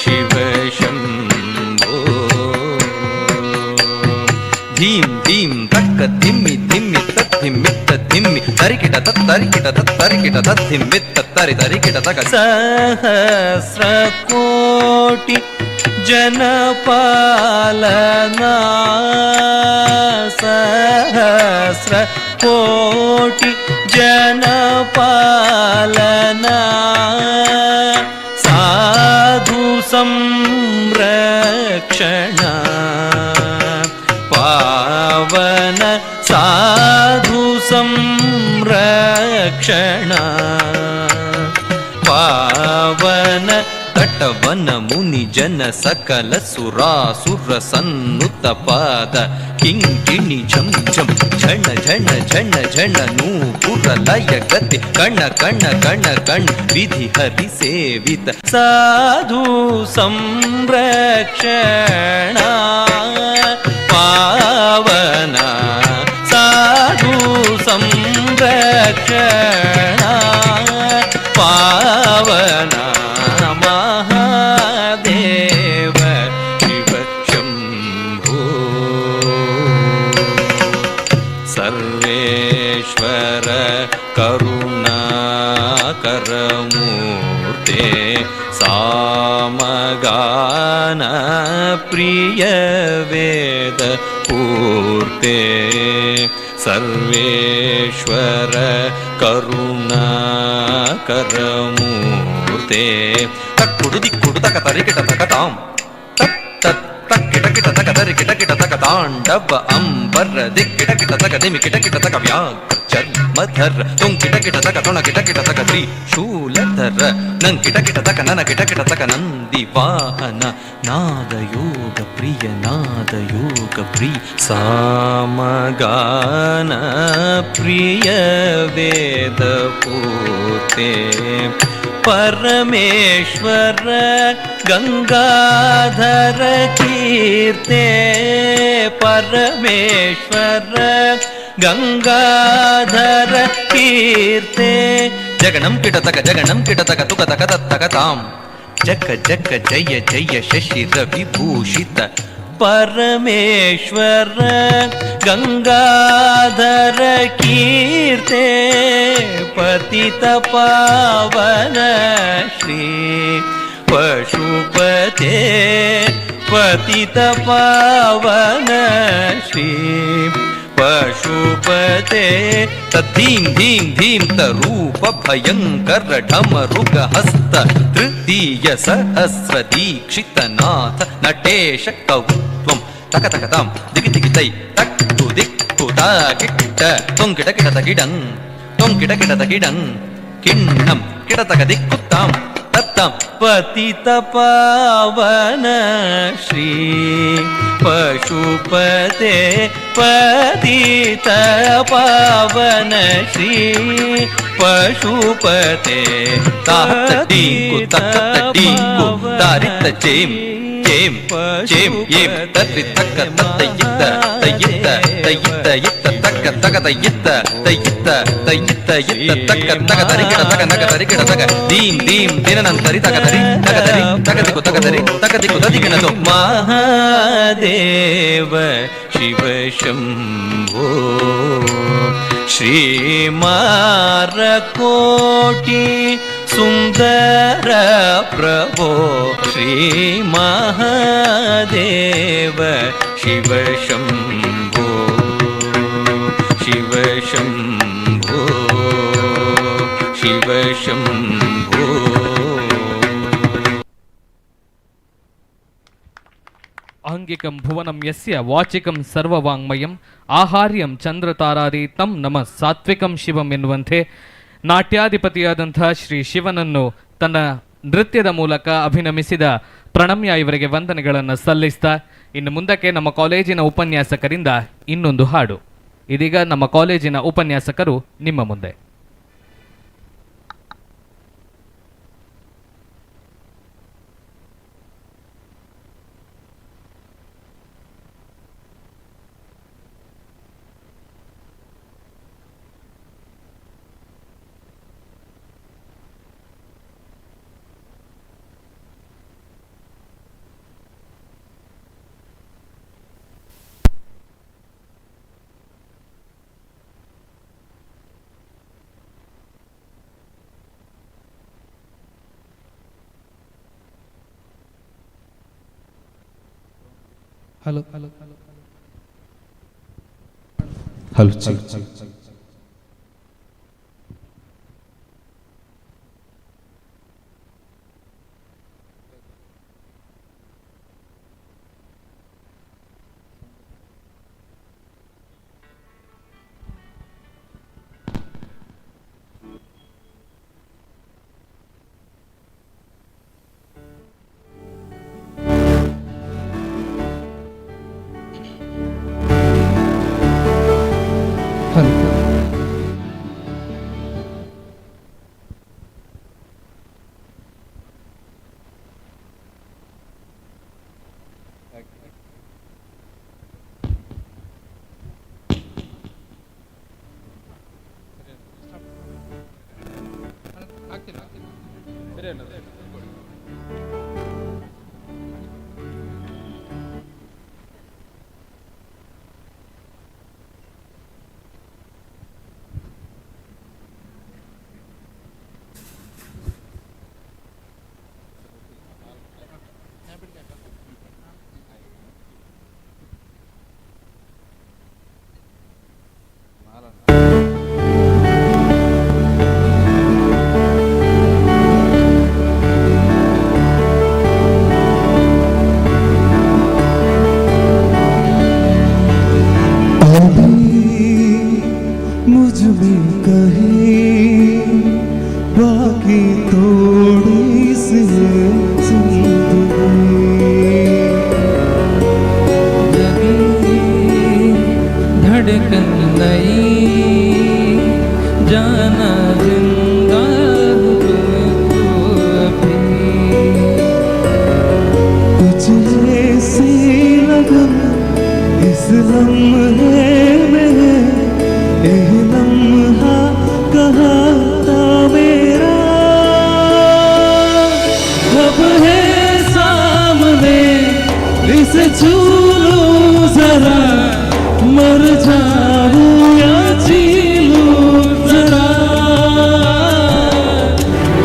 ಶಿವ ಶಂಭೋ. ಧೀಂ ಧೀಂ ತಕ್ಕ ಧಿಮ್ಮಿ ಧಿಮ್ಮಿ ತದ್ಧಿಮ್ಮಿತ್ತ ಧಿಮ್ಮಿ ತರಿಕಿಟ ತತ್ತರಿಕಿಟ ತತ್ತರಿಕಿಟ ತದ್ಧಿಮ್ಮಿತ್ತ ತರಿ ತರಿಕಿಟ ತಕ ಸಹಸ್ರ ಕೋಟಿ ಜನಪಾಲನಾ ಸಹಸ್ರ ಕೋಟಿ ಜನಪಾಲನಾ ಸಾಧು ಸಂರಕ್ಷಣ ಪಾವನ ಸಾಧು ಸಂರಕ್ಷಣ ಪಾವನ ತಟವನ ಮುನಿ ಜನ ಸಕಲ ಸುರಾಸುರ ಸನ್ನುತ ಪಾದ ಕಿಂಕಿಣಿ ಝಂ ಝಂ ಝಣ ಝಣ ಝಣ ಝಣ ನೂಪುರ ಲಯ ಗತಿ ಕಣ ಕಣ ಕಣ ಕಣ ವಿಧಿ ಹರಿ ಸೇವಿತ ಸಾಧು ಸಂರಕ್ಷಣ ಪಾವನ ಸಾಧು ಸಂರಕ್ಷಣ ಪಾವನ ಮಹಾದೇವ ಶಿವ ಶಂಭೋ ಸರ್ವೇಶ್ವರ ಕರುಣಾಕರಮೂರ್ತೆ ಸಾಮಗಾನ ಪ್ರಿಯ ವೇದ ಪೂರ್ತೆ ಸರ್ವೇಶ್ವರ ಕರುಣಾಕರಮೂರ್ತೆ ತಕ್ಕುಡು ದಿಕ್ಕುಡು ತಕ ತರಿಕಿಟ ತಕ ತಾಂ ತತ್ ತತ್ ತಕ್ಕಿಟ ಕಿಟ ತಕ ತರಿಕಿಟ ಕಿಟ ತಕ ತಾಂಡವ ಅಂಬರ ದಿಕ್ಕಿಟ ಕಿಟ ತಕ ದಿಮಿ ಕಿಟ ಕಿಟ ತಕ ವ್ಯಾಘ್ರ ಚರ್ಮಧರ ತುಂಕಿಟ ಕಿಟ ತಕ ತೊಣ ಕಿಟ ಕಿಟ ತಕ ತ್ರಿಶೂಲಧರ ನಂಕಿಟ ಕಿಟ ತಕ ನನ ಕಿಟ ಕಿಟ ತಕ ನಂದಿ ವಾಹನ ನಾದ ಯೋಗ ಪ್ರಿಯ ನಾದ ಯೋಗ ಪ್ರಿಯ ಸಾಮಗಾನ ಪ್ರಿಯ ವೇದ ಪೂರ್ತೆ ಪರಮೇಶ್ವರ ಗಂಗಾಧರ ಕೀರ್ತೆ ಪರಮೇಶ್ವರ ಗಂಗಾಧರ ಕೀರ್ತೆ ಜಗಣಂ ಕಿಟತಕ ಜಗಣಂ ಕಿಟತಕ ತುಕತಕ ತತ್ತಕ ತಾಂ ಜಕ ಜಕ ಜಯ ಜಯ ಶಶಿ ರವಿಭೂಷಿತ ಪರಮೇಶ್ವರ ಗಂಗಾಧರ ಕೀರ್ತೆ ಪತಿತ ಪಾವನ ಶ್ರೀ ಪಶುಪತೆ ಪತಿತ ಪಾವನ ಶ್ರೀ ಪಶುಪತೆ ತದ್ದೀಂ ಧೀಂ ಧೀಂ ತರೂಪ ಭಯಂಕರ ಢಮರುಗ ಹಸ್ತ ತೃತೀಯ ಸಹಸ್ರ ದೀಕ್ಷಿತನಾಥ ನಟೇಶ ಕೌತ್ವಂ ತಕ ತಕ ತಾಂ ದಿಗಿ ದಿಗಿ ತೈ ತಕ್ಕು ದಿಕ್ಕು ತಾ ಕಿಟ್ಟ ತೊಂಕಿಟ ಕಿಟತ ಗಿಡಂ ತೊಂಕಿಟ ಕಿಟತ ಗಿಡಂ ಕಿಣ್ಣಂ ಕಿಟತಕ ದಿಕ್ಕುತ್ತಾಂ ತತ್ತಂ ಪತಿತ ಪಾವನ ಶ್ರೀ ಪಶುಪತೆ ಪತಿತ ಪಾವನ ಶ್ರೀ ಪಶುಪತೆ ತಾತ ಡೀಂಕು ತಕ್ಕ ಡೀಂಕು ತಾರಿತ ಚೇಂ ಚೇಂ ಚೇಂ ಏಂ ತತ್ರಿ ತಕ್ಕ ತತ್ತ ಇತ್ತ ತಯ್ಯಿತ್ತ ತಯ್ಯಿತ್ತ ಇತ್ತ ತಕ್ಕ ತಕ ತಯ್ಯಿತ್ತ ತಯ್ಯಿತ್ತ ತಯ್ಯಿತ್ತ ಇತ್ತ ತಕ್ಕ ತಕ ತರಿ ಕಿಡ ತಕ ನಕ ತರಿ ಕಿಡ ತಕ ದೀಂ ದೀಂ ದಿನನಂತರಿ ತಕ ತರಿ ತಕ ತರಿ ತಕ ದಿಕ್ಕು ತಕ ತರಿ ತಕ ದಿಕ್ಕು ತದಿಗಿಣದು ಮಹಾದೇವ ಶಿವ ಶಂಭೋ ಶ್ರೀಮಾರಕೋಟಿ ಸುಂದರ ಪ್ರಭೋ ಶ್ರೀ ಮಹಾದೇವ ಶಿವ ಶಂಭೋ ಶಿವ ಶಂಭೋ ಶಿವ ಶಂಭೋ. ಆಂಗಿಕಂ ಭುವನಂ ಯಸ್ಯ ವಾಚಿಕಂ ಸರ್ವವಾಂಗ್ಮಯಂ ಆಹಾರ್ಯಂ ಚಂದ್ರತಾರಾದಿ ತಂ ನಮ ಸಾತ್ವಿಕಂ ಶಿವಂ ಎನ್ನುವಂತೆ ನಾಟ್ಯಾಧಿಪತಿಯಾದಂತಹ ಶ್ರೀ ಶಿವನನ್ನು ತನ್ನ ನೃತ್ಯದ ಮೂಲಕ ಅಭಿನಮಿಸಿದ ಪ್ರಣಮ್ಯ ಇವರಿಗೆ ವಂದನೆಗಳನ್ನು ಸಲ್ಲಿಸ್ತಾ ಇನ್ನು ಮುಂದಕ್ಕೆ ನಮ್ಮ ಕಾಲೇಜಿನ ಉಪನ್ಯಾಸಕರಿಂದ ಇನ್ನೊಂದು ಹಾಡು. ಇದೀಗ ನಮ್ಮ ಕಾಲೇಜಿನ ಉಪನ್ಯಾಸಕರು ನಿಮ್ಮ ಮುಂದೆ. Hello hello hello hello. मुझ में कहीं बाकी थोड़ी सी जिंदगी धड़कन नई जाना जिंदा हूँ तुमको। लम्हे में है एह लम्हा कहाँ था मेरा, अब है सामने इसे छू लूं जरा, मर जाऊं या जी लूं जरा,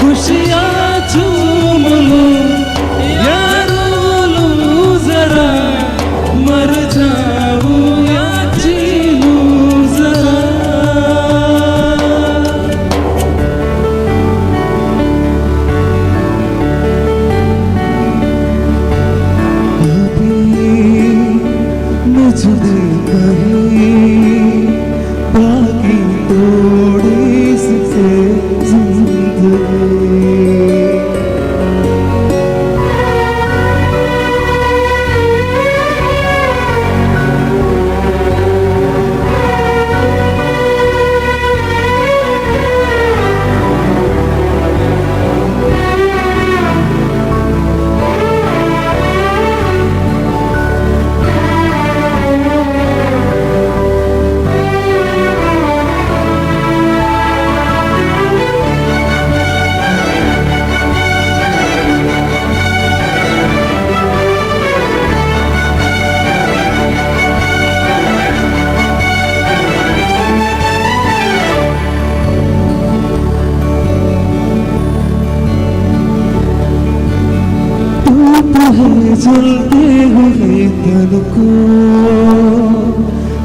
खुशियाँ चूम लूं या रो लूं जरा, मर जाऊं या जी लूं जरा। अभी मुझे कहीं बाकी थोड़ी सी जिंदगी। धूप है जलते हुए तन को,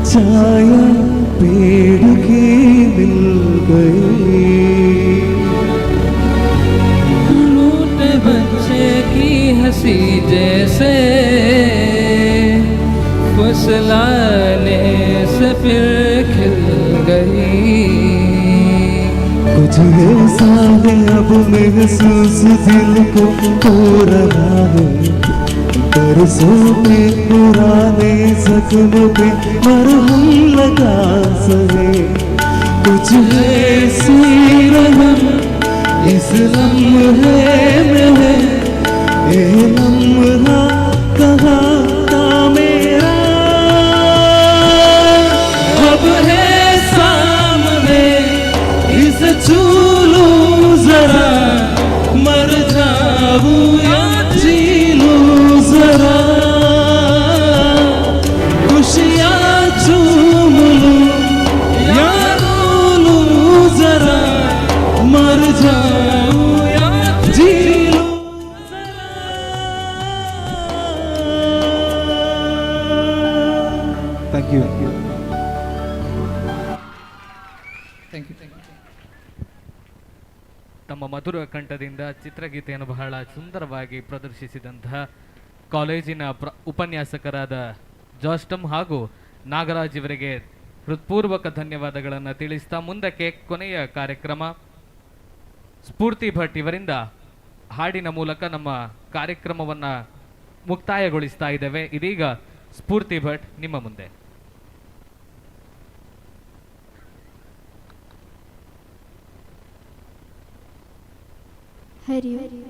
छाया पेड़ की मिल गई। लूटे बच्चे की हंसी जैसे फुसलाने से फिर खिल गई। कुछ ऐसा है अब महसूस दिल को हो रहा है, बरसों के पुराने जख्म पे मरहम लगा सके। कुछ ऐसी रहम इस लम्हे में है, ये लम्हा कहाँ था मेरा, अब है सामने इसे छू लूं जरा, मर जाऊं या जी लूं जरा, खुशियाँ चूम लूं या रो लूं जरा, मर जाऊं या जी लूं। Thank you. Thank you. ತಮ್ಮ ಮಧುರ ಕಂಠದಿಂದ ಚಿತ್ರಗೀತೆಯನ್ನು ಬಹಳ ಸುಂದರವಾಗಿ ಪ್ರದರ್ಶಿಸಿದಂತಹ ಕಾಲೇಜಿನ ಉಪನ್ಯಾಸಕರಾದ ಜಾಸ್ಟಮ್ ಹಾಗೂ ನಾಗರಾಜ್ ಇವರಿಗೆ ಹೃತ್ಪೂರ್ವಕ ಧನ್ಯವಾದಗಳನ್ನು ತಿಳಿಸ್ತಾ ಮುಂದಕ್ಕೆ ಕೊನೆಯ ಕಾರ್ಯಕ್ರಮ ಸ್ಫೂರ್ತಿ ಭಟ್ ಇವರಿಂದ ಹಾಡಿನ ಮೂಲಕ ನಮ್ಮ ಕಾರ್ಯಕ್ರಮವನ್ನು ಮುಕ್ತಾಯಗೊಳಿಸ್ತಾ ಇದ್ದೇವೆ. ಇದೀಗ ಸ್ಫೂರ್ತಿ ಭಟ್ ನಿಮ್ಮ ಮುಂದೆ. ಹರಿ ಹರಿ.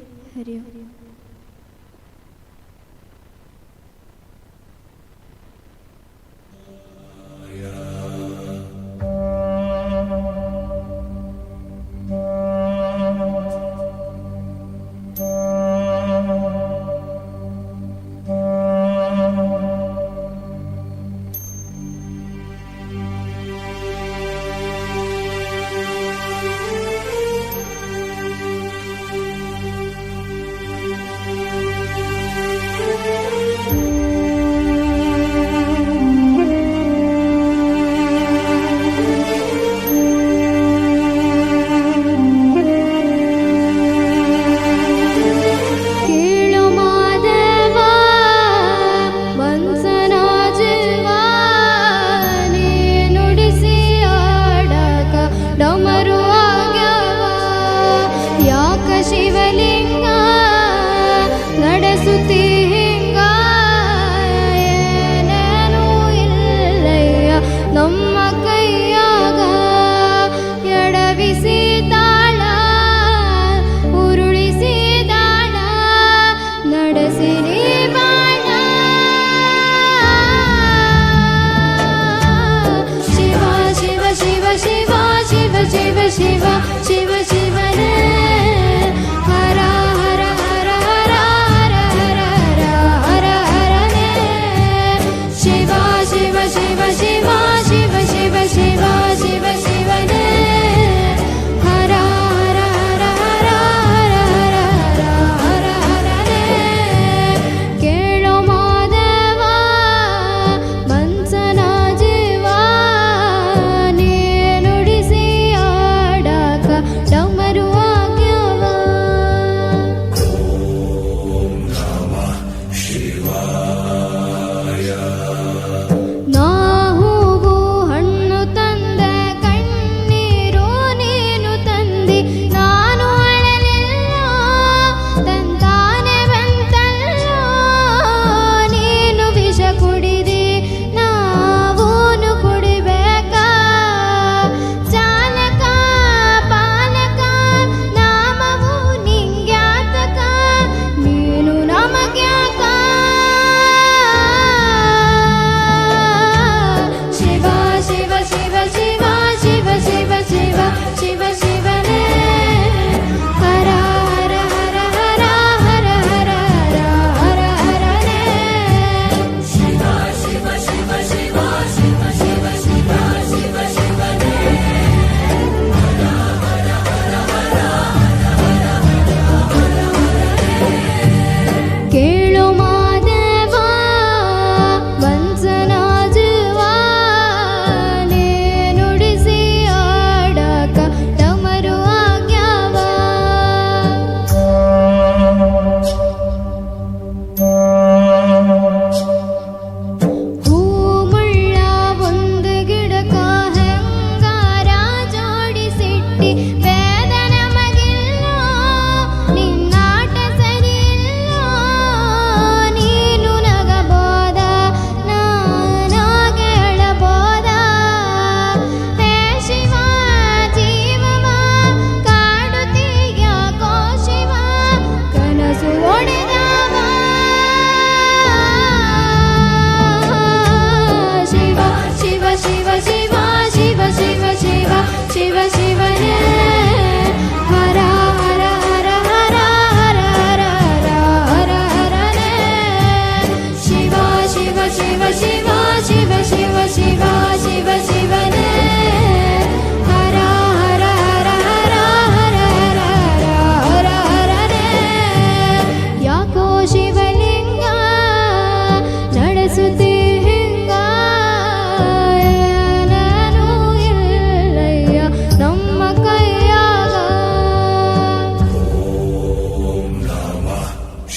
Thank you.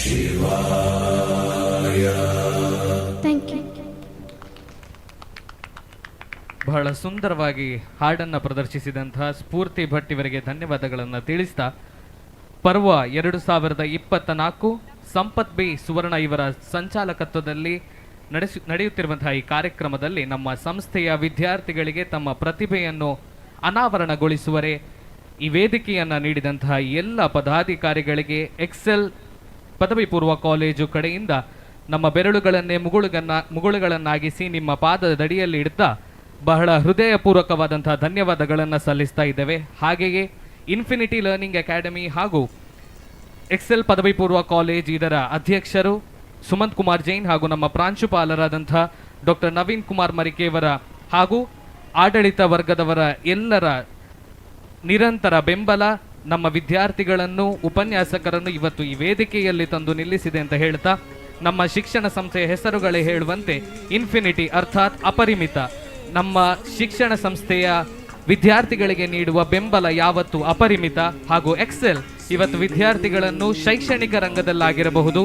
ಶಿವಾಯ. Thank you. ಬಹಳ ಸುಂದರವಾಗಿ ಹಾಡನ್ನು ಪ್ರದರ್ಶಿಸಿದಂತಹ ಸ್ಫೂರ್ತಿ ಭಟ್ ಇವರಿಗೆ ಧನ್ಯವಾದಗಳನ್ನು ತಿಳಿಸ್ತಾ, ಪರ್ವ 2024 ಸಂಪತ್ ಬಿ ಸುವರ್ಣ ಇವರ ಸಂಚಾಲಕತ್ವದಲ್ಲಿ ನಡೆಯುತ್ತಿರುವಂತಹ ಈ ಕಾರ್ಯಕ್ರಮದಲ್ಲಿ ನಮ್ಮ ಸಂಸ್ಥೆಯ ವಿದ್ಯಾರ್ಥಿಗಳಿಗೆ ತಮ್ಮ ಪ್ರತಿಭೆಯನ್ನು ಅನಾವರಣಗೊಳಿಸುವರೆ ಈ ವೇದಿಕೆಯನ್ನು ನೀಡಿದಂತಹ ಎಲ್ಲ ಪದಾಧಿಕಾರಿಗಳಿಗೆ ಎಕ್ಸೆಲ್ ಪದವಿ ಪೂರ್ವ ಕಾಲೇಜು ಕಡೆಯಿಂದ ನಮ್ಮ ಬೆರಳುಗಳನ್ನೇ ಮುಗುಳುಗಳನ್ನಾಗಿಸಿ ನಿಮ್ಮ ಪಾದದಡಿಯಲ್ಲಿ ಇಡ್ತಾ ಬಹಳ ಹೃದಯಪೂರ್ವಕವಾದಂತಹ ಧನ್ಯವಾದಗಳನ್ನು ಸಲ್ಲಿಸ್ತಾ ಇದ್ದೇವೆ. ಹಾಗೆಯೇ ಇನ್ಫಿನಿಟಿ ಲರ್ನಿಂಗ್ ಅಕಾಡೆಮಿ ಹಾಗೂ ಎಕ್ಸೆಲ್ ಪದವಿ ಪೂರ್ವ ಕಾಲೇಜ್ ಇದರ ಅಧ್ಯಕ್ಷರು ಸುಮಂತ್ ಕುಮಾರ್ ಜೈನ್ ಹಾಗೂ ನಮ್ಮ ಪ್ರಾಂಶುಪಾಲರಾದಂಥ ಡಾಕ್ಟರ್ ನವೀನ್ ಕುಮಾರ್ ಮರಿಕೆಯವರ ಹಾಗೂ ಆಡಳಿತ ವರ್ಗದವರ ಎಲ್ಲರ ನಿರಂತರ ಬೆಂಬಲ ನಮ್ಮ ವಿದ್ಯಾರ್ಥಿಗಳನ್ನು, ಉಪನ್ಯಾಸಕರನ್ನು ಇವತ್ತು ಈ ವೇದಿಕೆಯಲ್ಲಿ ತಂದು ನಿಲ್ಲಿಸಿದೆ ಅಂತ ಹೇಳ್ತಾ, ನಮ್ಮ ಶಿಕ್ಷಣ ಸಂಸ್ಥೆಯ ಹೆಸರುಗಳೇ ಹೇಳುವಂತೆ ಇನ್ಫಿನಿಟಿ ಅರ್ಥಾತ್ ಅಪರಿಮಿತ, ನಮ್ಮ ಶಿಕ್ಷಣ ಸಂಸ್ಥೆಯ ವಿದ್ಯಾರ್ಥಿಗಳಿಗೆ ನೀಡುವ ಬೆಂಬಲ ಯಾವತ್ತು ಅಪರಿಮಿತ. ಹಾಗೂ ಎಕ್ಸೆಲ್ ಇವತ್ತು ವಿದ್ಯಾರ್ಥಿಗಳನ್ನು ಶೈಕ್ಷಣಿಕ ರಂಗದಲ್ಲಾಗಿರಬಹುದು,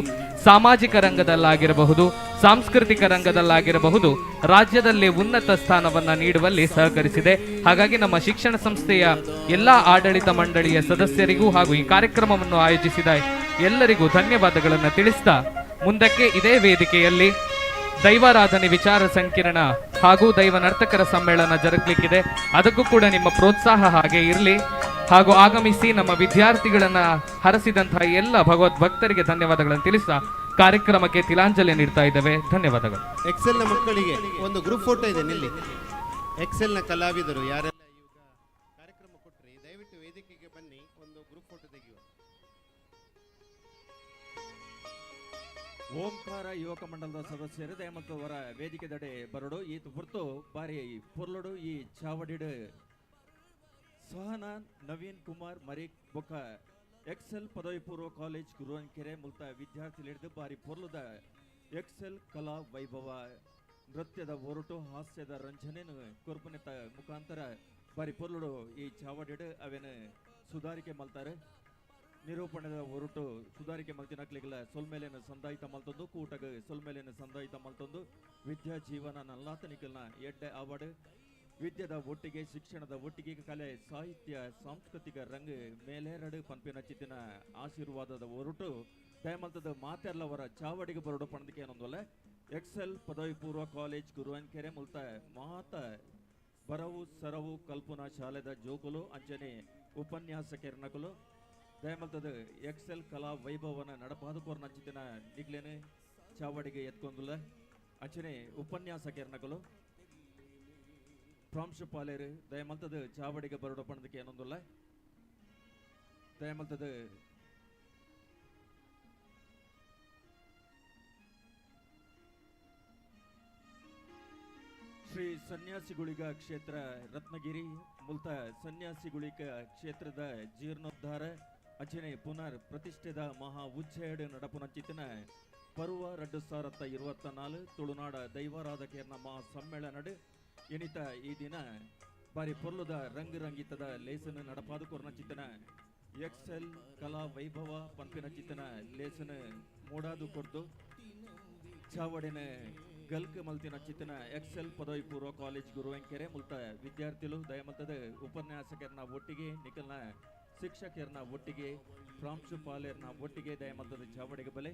ಸಾಮಾಜಿಕ ರಂಗದಲ್ಲಾಗಿರಬಹುದು, ಸಾಂಸ್ಕೃತಿಕ ರಂಗದಲ್ಲಾಗಿರಬಹುದು, ರಾಜ್ಯದಲ್ಲೇ ಉನ್ನತ ಸ್ಥಾನವನ್ನು ನೀಡುವಲ್ಲಿ ಸಹಕರಿಸಿದೆ. ಹಾಗಾಗಿ ನಮ್ಮ ಶಿಕ್ಷಣ ಸಂಸ್ಥೆಯ ಎಲ್ಲ ಆಡಳಿತ ಮಂಡಳಿಯ ಸದಸ್ಯರಿಗೂ ಹಾಗೂ ಈ ಕಾರ್ಯಕ್ರಮವನ್ನು ಆಯೋಜಿಸಿದ ಎಲ್ಲರಿಗೂ ಧನ್ಯವಾದಗಳನ್ನು ತಿಳಿಸ್ತಾ, ಮುಂದಕ್ಕೆ ಇದೇ ವೇದಿಕೆಯಲ್ಲಿ ದೈವಾರಾಧನೆ ವಿಚಾರ ಸಂಕಿರಣ ಹಾಗೂ ದೈವ ನರ್ತಕರ ಸಮ್ಮೇಳನ ಜರುಗಲಿಕ್ಕಿದೆ. ಅದಕ್ಕೂ ಕೂಡ ನಿಮ್ಮ ಪ್ರೋತ್ಸಾಹ ಹಾಗೆ ಇರಲಿ. ಹಾಗೂ ಆಗಮಿಸಿ ನಮ್ಮ ವಿದ್ಯಾರ್ಥಿಗಳನ್ನ ಹರಸಿದಂತಹ ಎಲ್ಲ ಭಗವದ್ ಭಕ್ತರಿಗೆ ಧನ್ಯವಾದಗಳನ್ನು ತಿಳಿಸ್ತಾ ಕಾರ್ಯಕ್ರಮಕ್ಕೆ ತಿಲಾಂಜಲಿ ನೀಡ್ತಾ ಇದ್ದೇವೆ. ಧನ್ಯವಾದಗಳು. ಎಕ್ಸೆಲ್ನ ಮಕ್ಕಳಿಗೆ ಒಂದು ಗ್ರೂಪ್ ಫೋಟೋ ಇದೆ ನಿಲ್ಲಿ. ಎಕ್ಸೆಲ್ನ ಕಲಾವಿದರು ಯಾರೆಲ್ಲ ಈಗ ಕಾರ್ಯಕ್ರಮ ಕೊಟ್ಟರೆ ದಯವಿಟ್ಟು ವೇದಿಕೆಗೆ ಬನ್ನಿ, ಒಂದು ಗ್ರೂಪ್ ಫೋಟೋ ತೆಗೆಯುವ. ಓಂಕಾರ ಯುವಕ ಮಂಡಲದ ಸದಸ್ಯರು ದಯಮತ್ತು ಅವರ ವೇದಿಕೆದಡೆ ಬರಡು. ಈ ಪುರ್ತು ಬಾರಿ ಪೊರ್ಲುಡು ಈ ಚಾವಡಿಡು ಸಹನ ನವೀನ್ ಕುಮಾರ್ ಮರಿಕ್ ಬೊಕ್ಕ ಎಕ್ಸೆಲ್ ಪದವಿ ಪೂರ್ವ ಕಾಲೇಜ್ ಗುರುವಂಕೆರೆ ಮುಲ್ತ ವಿದ್ಯಾರ್ಥಿಗಳಿಡಿದು ಬಾರಿ ಪೊರ್ಲುದ ಎಕ್ಸೆಲ್ ಕಲಾ ವೈಭವ ನೃತ್ಯದ ಒರಟು ಹಾಸ್ಯದ ರಂಜನೆಯನ್ನು ಕೊರ್ಪುನೆತ ಮುಖಾಂತರ ಬಾರಿ ಪೊರ್ಲುಡು ಈ ಚಾವಡಿಡು ಅವೇನು ಸುಧಾರಿಕೆ ಮಲ್ತಾರೆ. ನಿರೂಪಣೆದ ಒರಟು ಸುಧಾರಿಕೆ ಮಲ್ತಿನಕ್ಲಿಗೆಲ್ಲ ಸೊಲ್ಮೇಲಿನ ಸಂದಾಯಿತ ಮಲ್ತೊಂದು ಕೂಟಗ ಸೊಲ್ಮೇಲಿನ ಸಂದಾಯಿತ ಮಲ್ತೊಂದು ವಿದ್ಯಾ ಜೀವನ ನಲ್ಲಾತನಿಕಲ್ನ ಎಡ್ಡೆ ಅವಾರ್ಡ್ ವಿದ್ಯದ ಒಟ್ಟಿಗೆ ಶಿಕ್ಷಣದ ಒಟ್ಟಿಗೆ ಕಲೆ ಸಾಹಿತ್ಯ ಸಾಂಸ್ಕೃತಿಕ ರಂಗ ಮೇಲೇರಡು ಪಂಪಿನ ಚಿತ್ತಿನ ಆಶೀರ್ವಾದದ ಒರಟು ದಯಮಲ್ತದ ಮಾತೆಲ್ಲವರ ಚಾವಡಿಗೆ ಬರಡು ಪಣದಕ್ಕೆ ಏನೊಂದಲ್ಲ. ಎಕ್ಸೆಲ್ ಪದವಿ ಪೂರ್ವ ಕಾಲೇಜ್ ಗುರುವನ್ಕೆರೆ ಮುಲ್ತ ಮಾತ ಬರವು ಸರವು ಕಲ್ಪನಾ ಶಾಲೆದ ಜೋಕುಲು ಅಂಚನೆ ಉಪನ್ಯಾಸಕರ್ನಕುಲು ದಯಮಲ್ತದ ಎಕ್ಸೆಲ್ ಕಲಾ ವೈಭವನ ನಡಪಾದಕೋರ್ನ ಅಂಚಿತಿನ ನಿಗ್ಲೇನೆ ಚಾವಡಿಗೆ ಎತ್ಕೊಂದುಲ್ಲ ಅಂಚನೆ ಉಪನ್ಯಾಸಕರ್ನಕುಲು ಪ್ರಾಂಶುಪಾಲರು ದಯಮಲ್ತದ ಚಾವಡಿಗೆ ಬರಡು ಪಣದಕ್ಕೆ ಏನೊಂದುಲ್ಲ. ದಯಮಲ್ತದ ಶ್ರೀ ಸನ್ಯಾಸಿಗುಳಿಗ ಕ್ಷೇತ್ರ ರತ್ನಗಿರಿ ಮುಲ್ತ ಸನ್ಯಾಸಿಗುಳಿಗ ಕ್ಷೇತ್ರದ ಜೀರ್ಣೋದ್ಧಾರ ಅಚನೆ ಪುನರ್ ಪ್ರತಿಷ್ಠಿತ ಮಹಾ ಉಚ್ಚಯಡು ನಡಪುನಚಿತನ ಪರ್ವ 2024 ತುಳುನಾಡ ದೈವಾರಾಧಕರ್ನ ಮಹಾ ಸಮ್ಮೇಳನಡು ಎನಿತ ಈ ದಿನ ಬಾರಿ ಪೊರ್ಲುದ ರಂಗರಂಗಿತದ ಲೇಸನ ನಡಪಾದು ಕೊರ್ನಚಿತನ ಎಕ್ಸೆಲ್ ಕಲಾ ವೈಭವ ಪಂಪಿನ ಚಿತ್ತನ ಲೇಸನ ಮೂಡಾದು ಕೊರ್ದು ಚಾವಡಿನ ಗಲ್ಕ ಮಲ್ತಿನ ಚಿತ್ತನ ಎಕ್ಸೆಲ್ ಪದವಿ ಪೂರ್ವ ಕಾಲೇಜ್ ಗುರುವೆಂಕೆರೆ ಮುಲ್ತ ವಿದ್ಯಾರ್ಥಿಗಳು ದಯಮಲ್ತದ ಉಪನ್ಯಾಸಕರನ್ನ ಒಟ್ಟಿಗೆ ನಿಖಲ್ನ ಶಿಕ್ಷಕರನ್ನ ಒಟ್ಟಿಗೆ ಪ್ರಾಂಶುಪಾಲರನ್ನ ಒಟ್ಟಿಗೆ ದಯಮಲ್ತದ ಚಾವಡಿಗೆ ಬಲೆ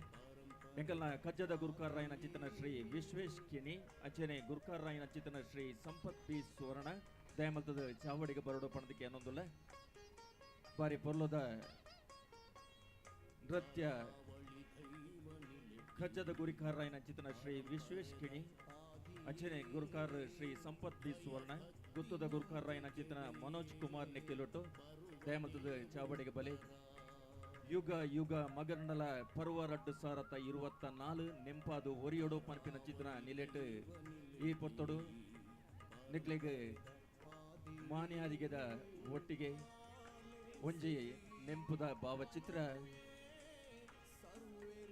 ಎಂಕಲ್ನ ಕಜ್ಜದ ಗುರುಕಾರ್ ರಾಯನ ಚಿತ್ತನ ಶ್ರೀ ವಿಶ್ವೇಶ್ ಕಿಣಿ ಅಂಚನೆ ಗುರುಕಾರ್ ರಾಯನ ಚಿತ್ತನ ಶ್ರೀ ಸಂಪತ್ ಪಿ ಸುವರ್ಣ ದಯಮಲ್ತದ ಚಾವಡಿಗೆ ಬರಡು ಪಣದಕ್ಕೆ ಅನ್ನೊಂದುಲ್ಲ. ಬಾರಿ ಪೊರ್ಲದ ನೃತ್ಯ ಕಜ್ಜದ ಗುರಿಕಾರ್ ರಾಯನ ಚಿತ್ತನ ಶ್ರೀ ವಿಶ್ವೇಶ್ ಕಿಣಿ ಅಂಚನೆ ಗುರುಕಾರ್ ಶ್ರೀ ಸಂಪತ್ ಬಿ ಸುವರ್ಣ ಗುತ್ತದ ಗುರುಕಾರ್ ರಾಯನ ಚಿತ್ತನ ಮನೋಜ್ ಕುಮಾರ್ ನಿಕ್ಕಿಲೊಟ್ಟು ದಯಮಲ್ತದ ಚಾವಡಿಗೆ ಬಲೆ. ಯುಗ ಯುಗ ಮಗರ್ನಲ ಪರ್ವ 2024 ನೆಂಪಾದು ಒರಿಯೊಡು ಪನ್ಪಿನ ಚಿತ್ರ ನಿಲೆಟ್ ಈ ಪೊತ್ತೊಡು ನಿಕ್ಲೆಗ್ ಮಾನ್ಯಾದಿಗೆದ ಒಟ್ಟಿಗೆ ಒಂಜಿ ನೆಂಪುದ ಭಾವಚಿತ್ರ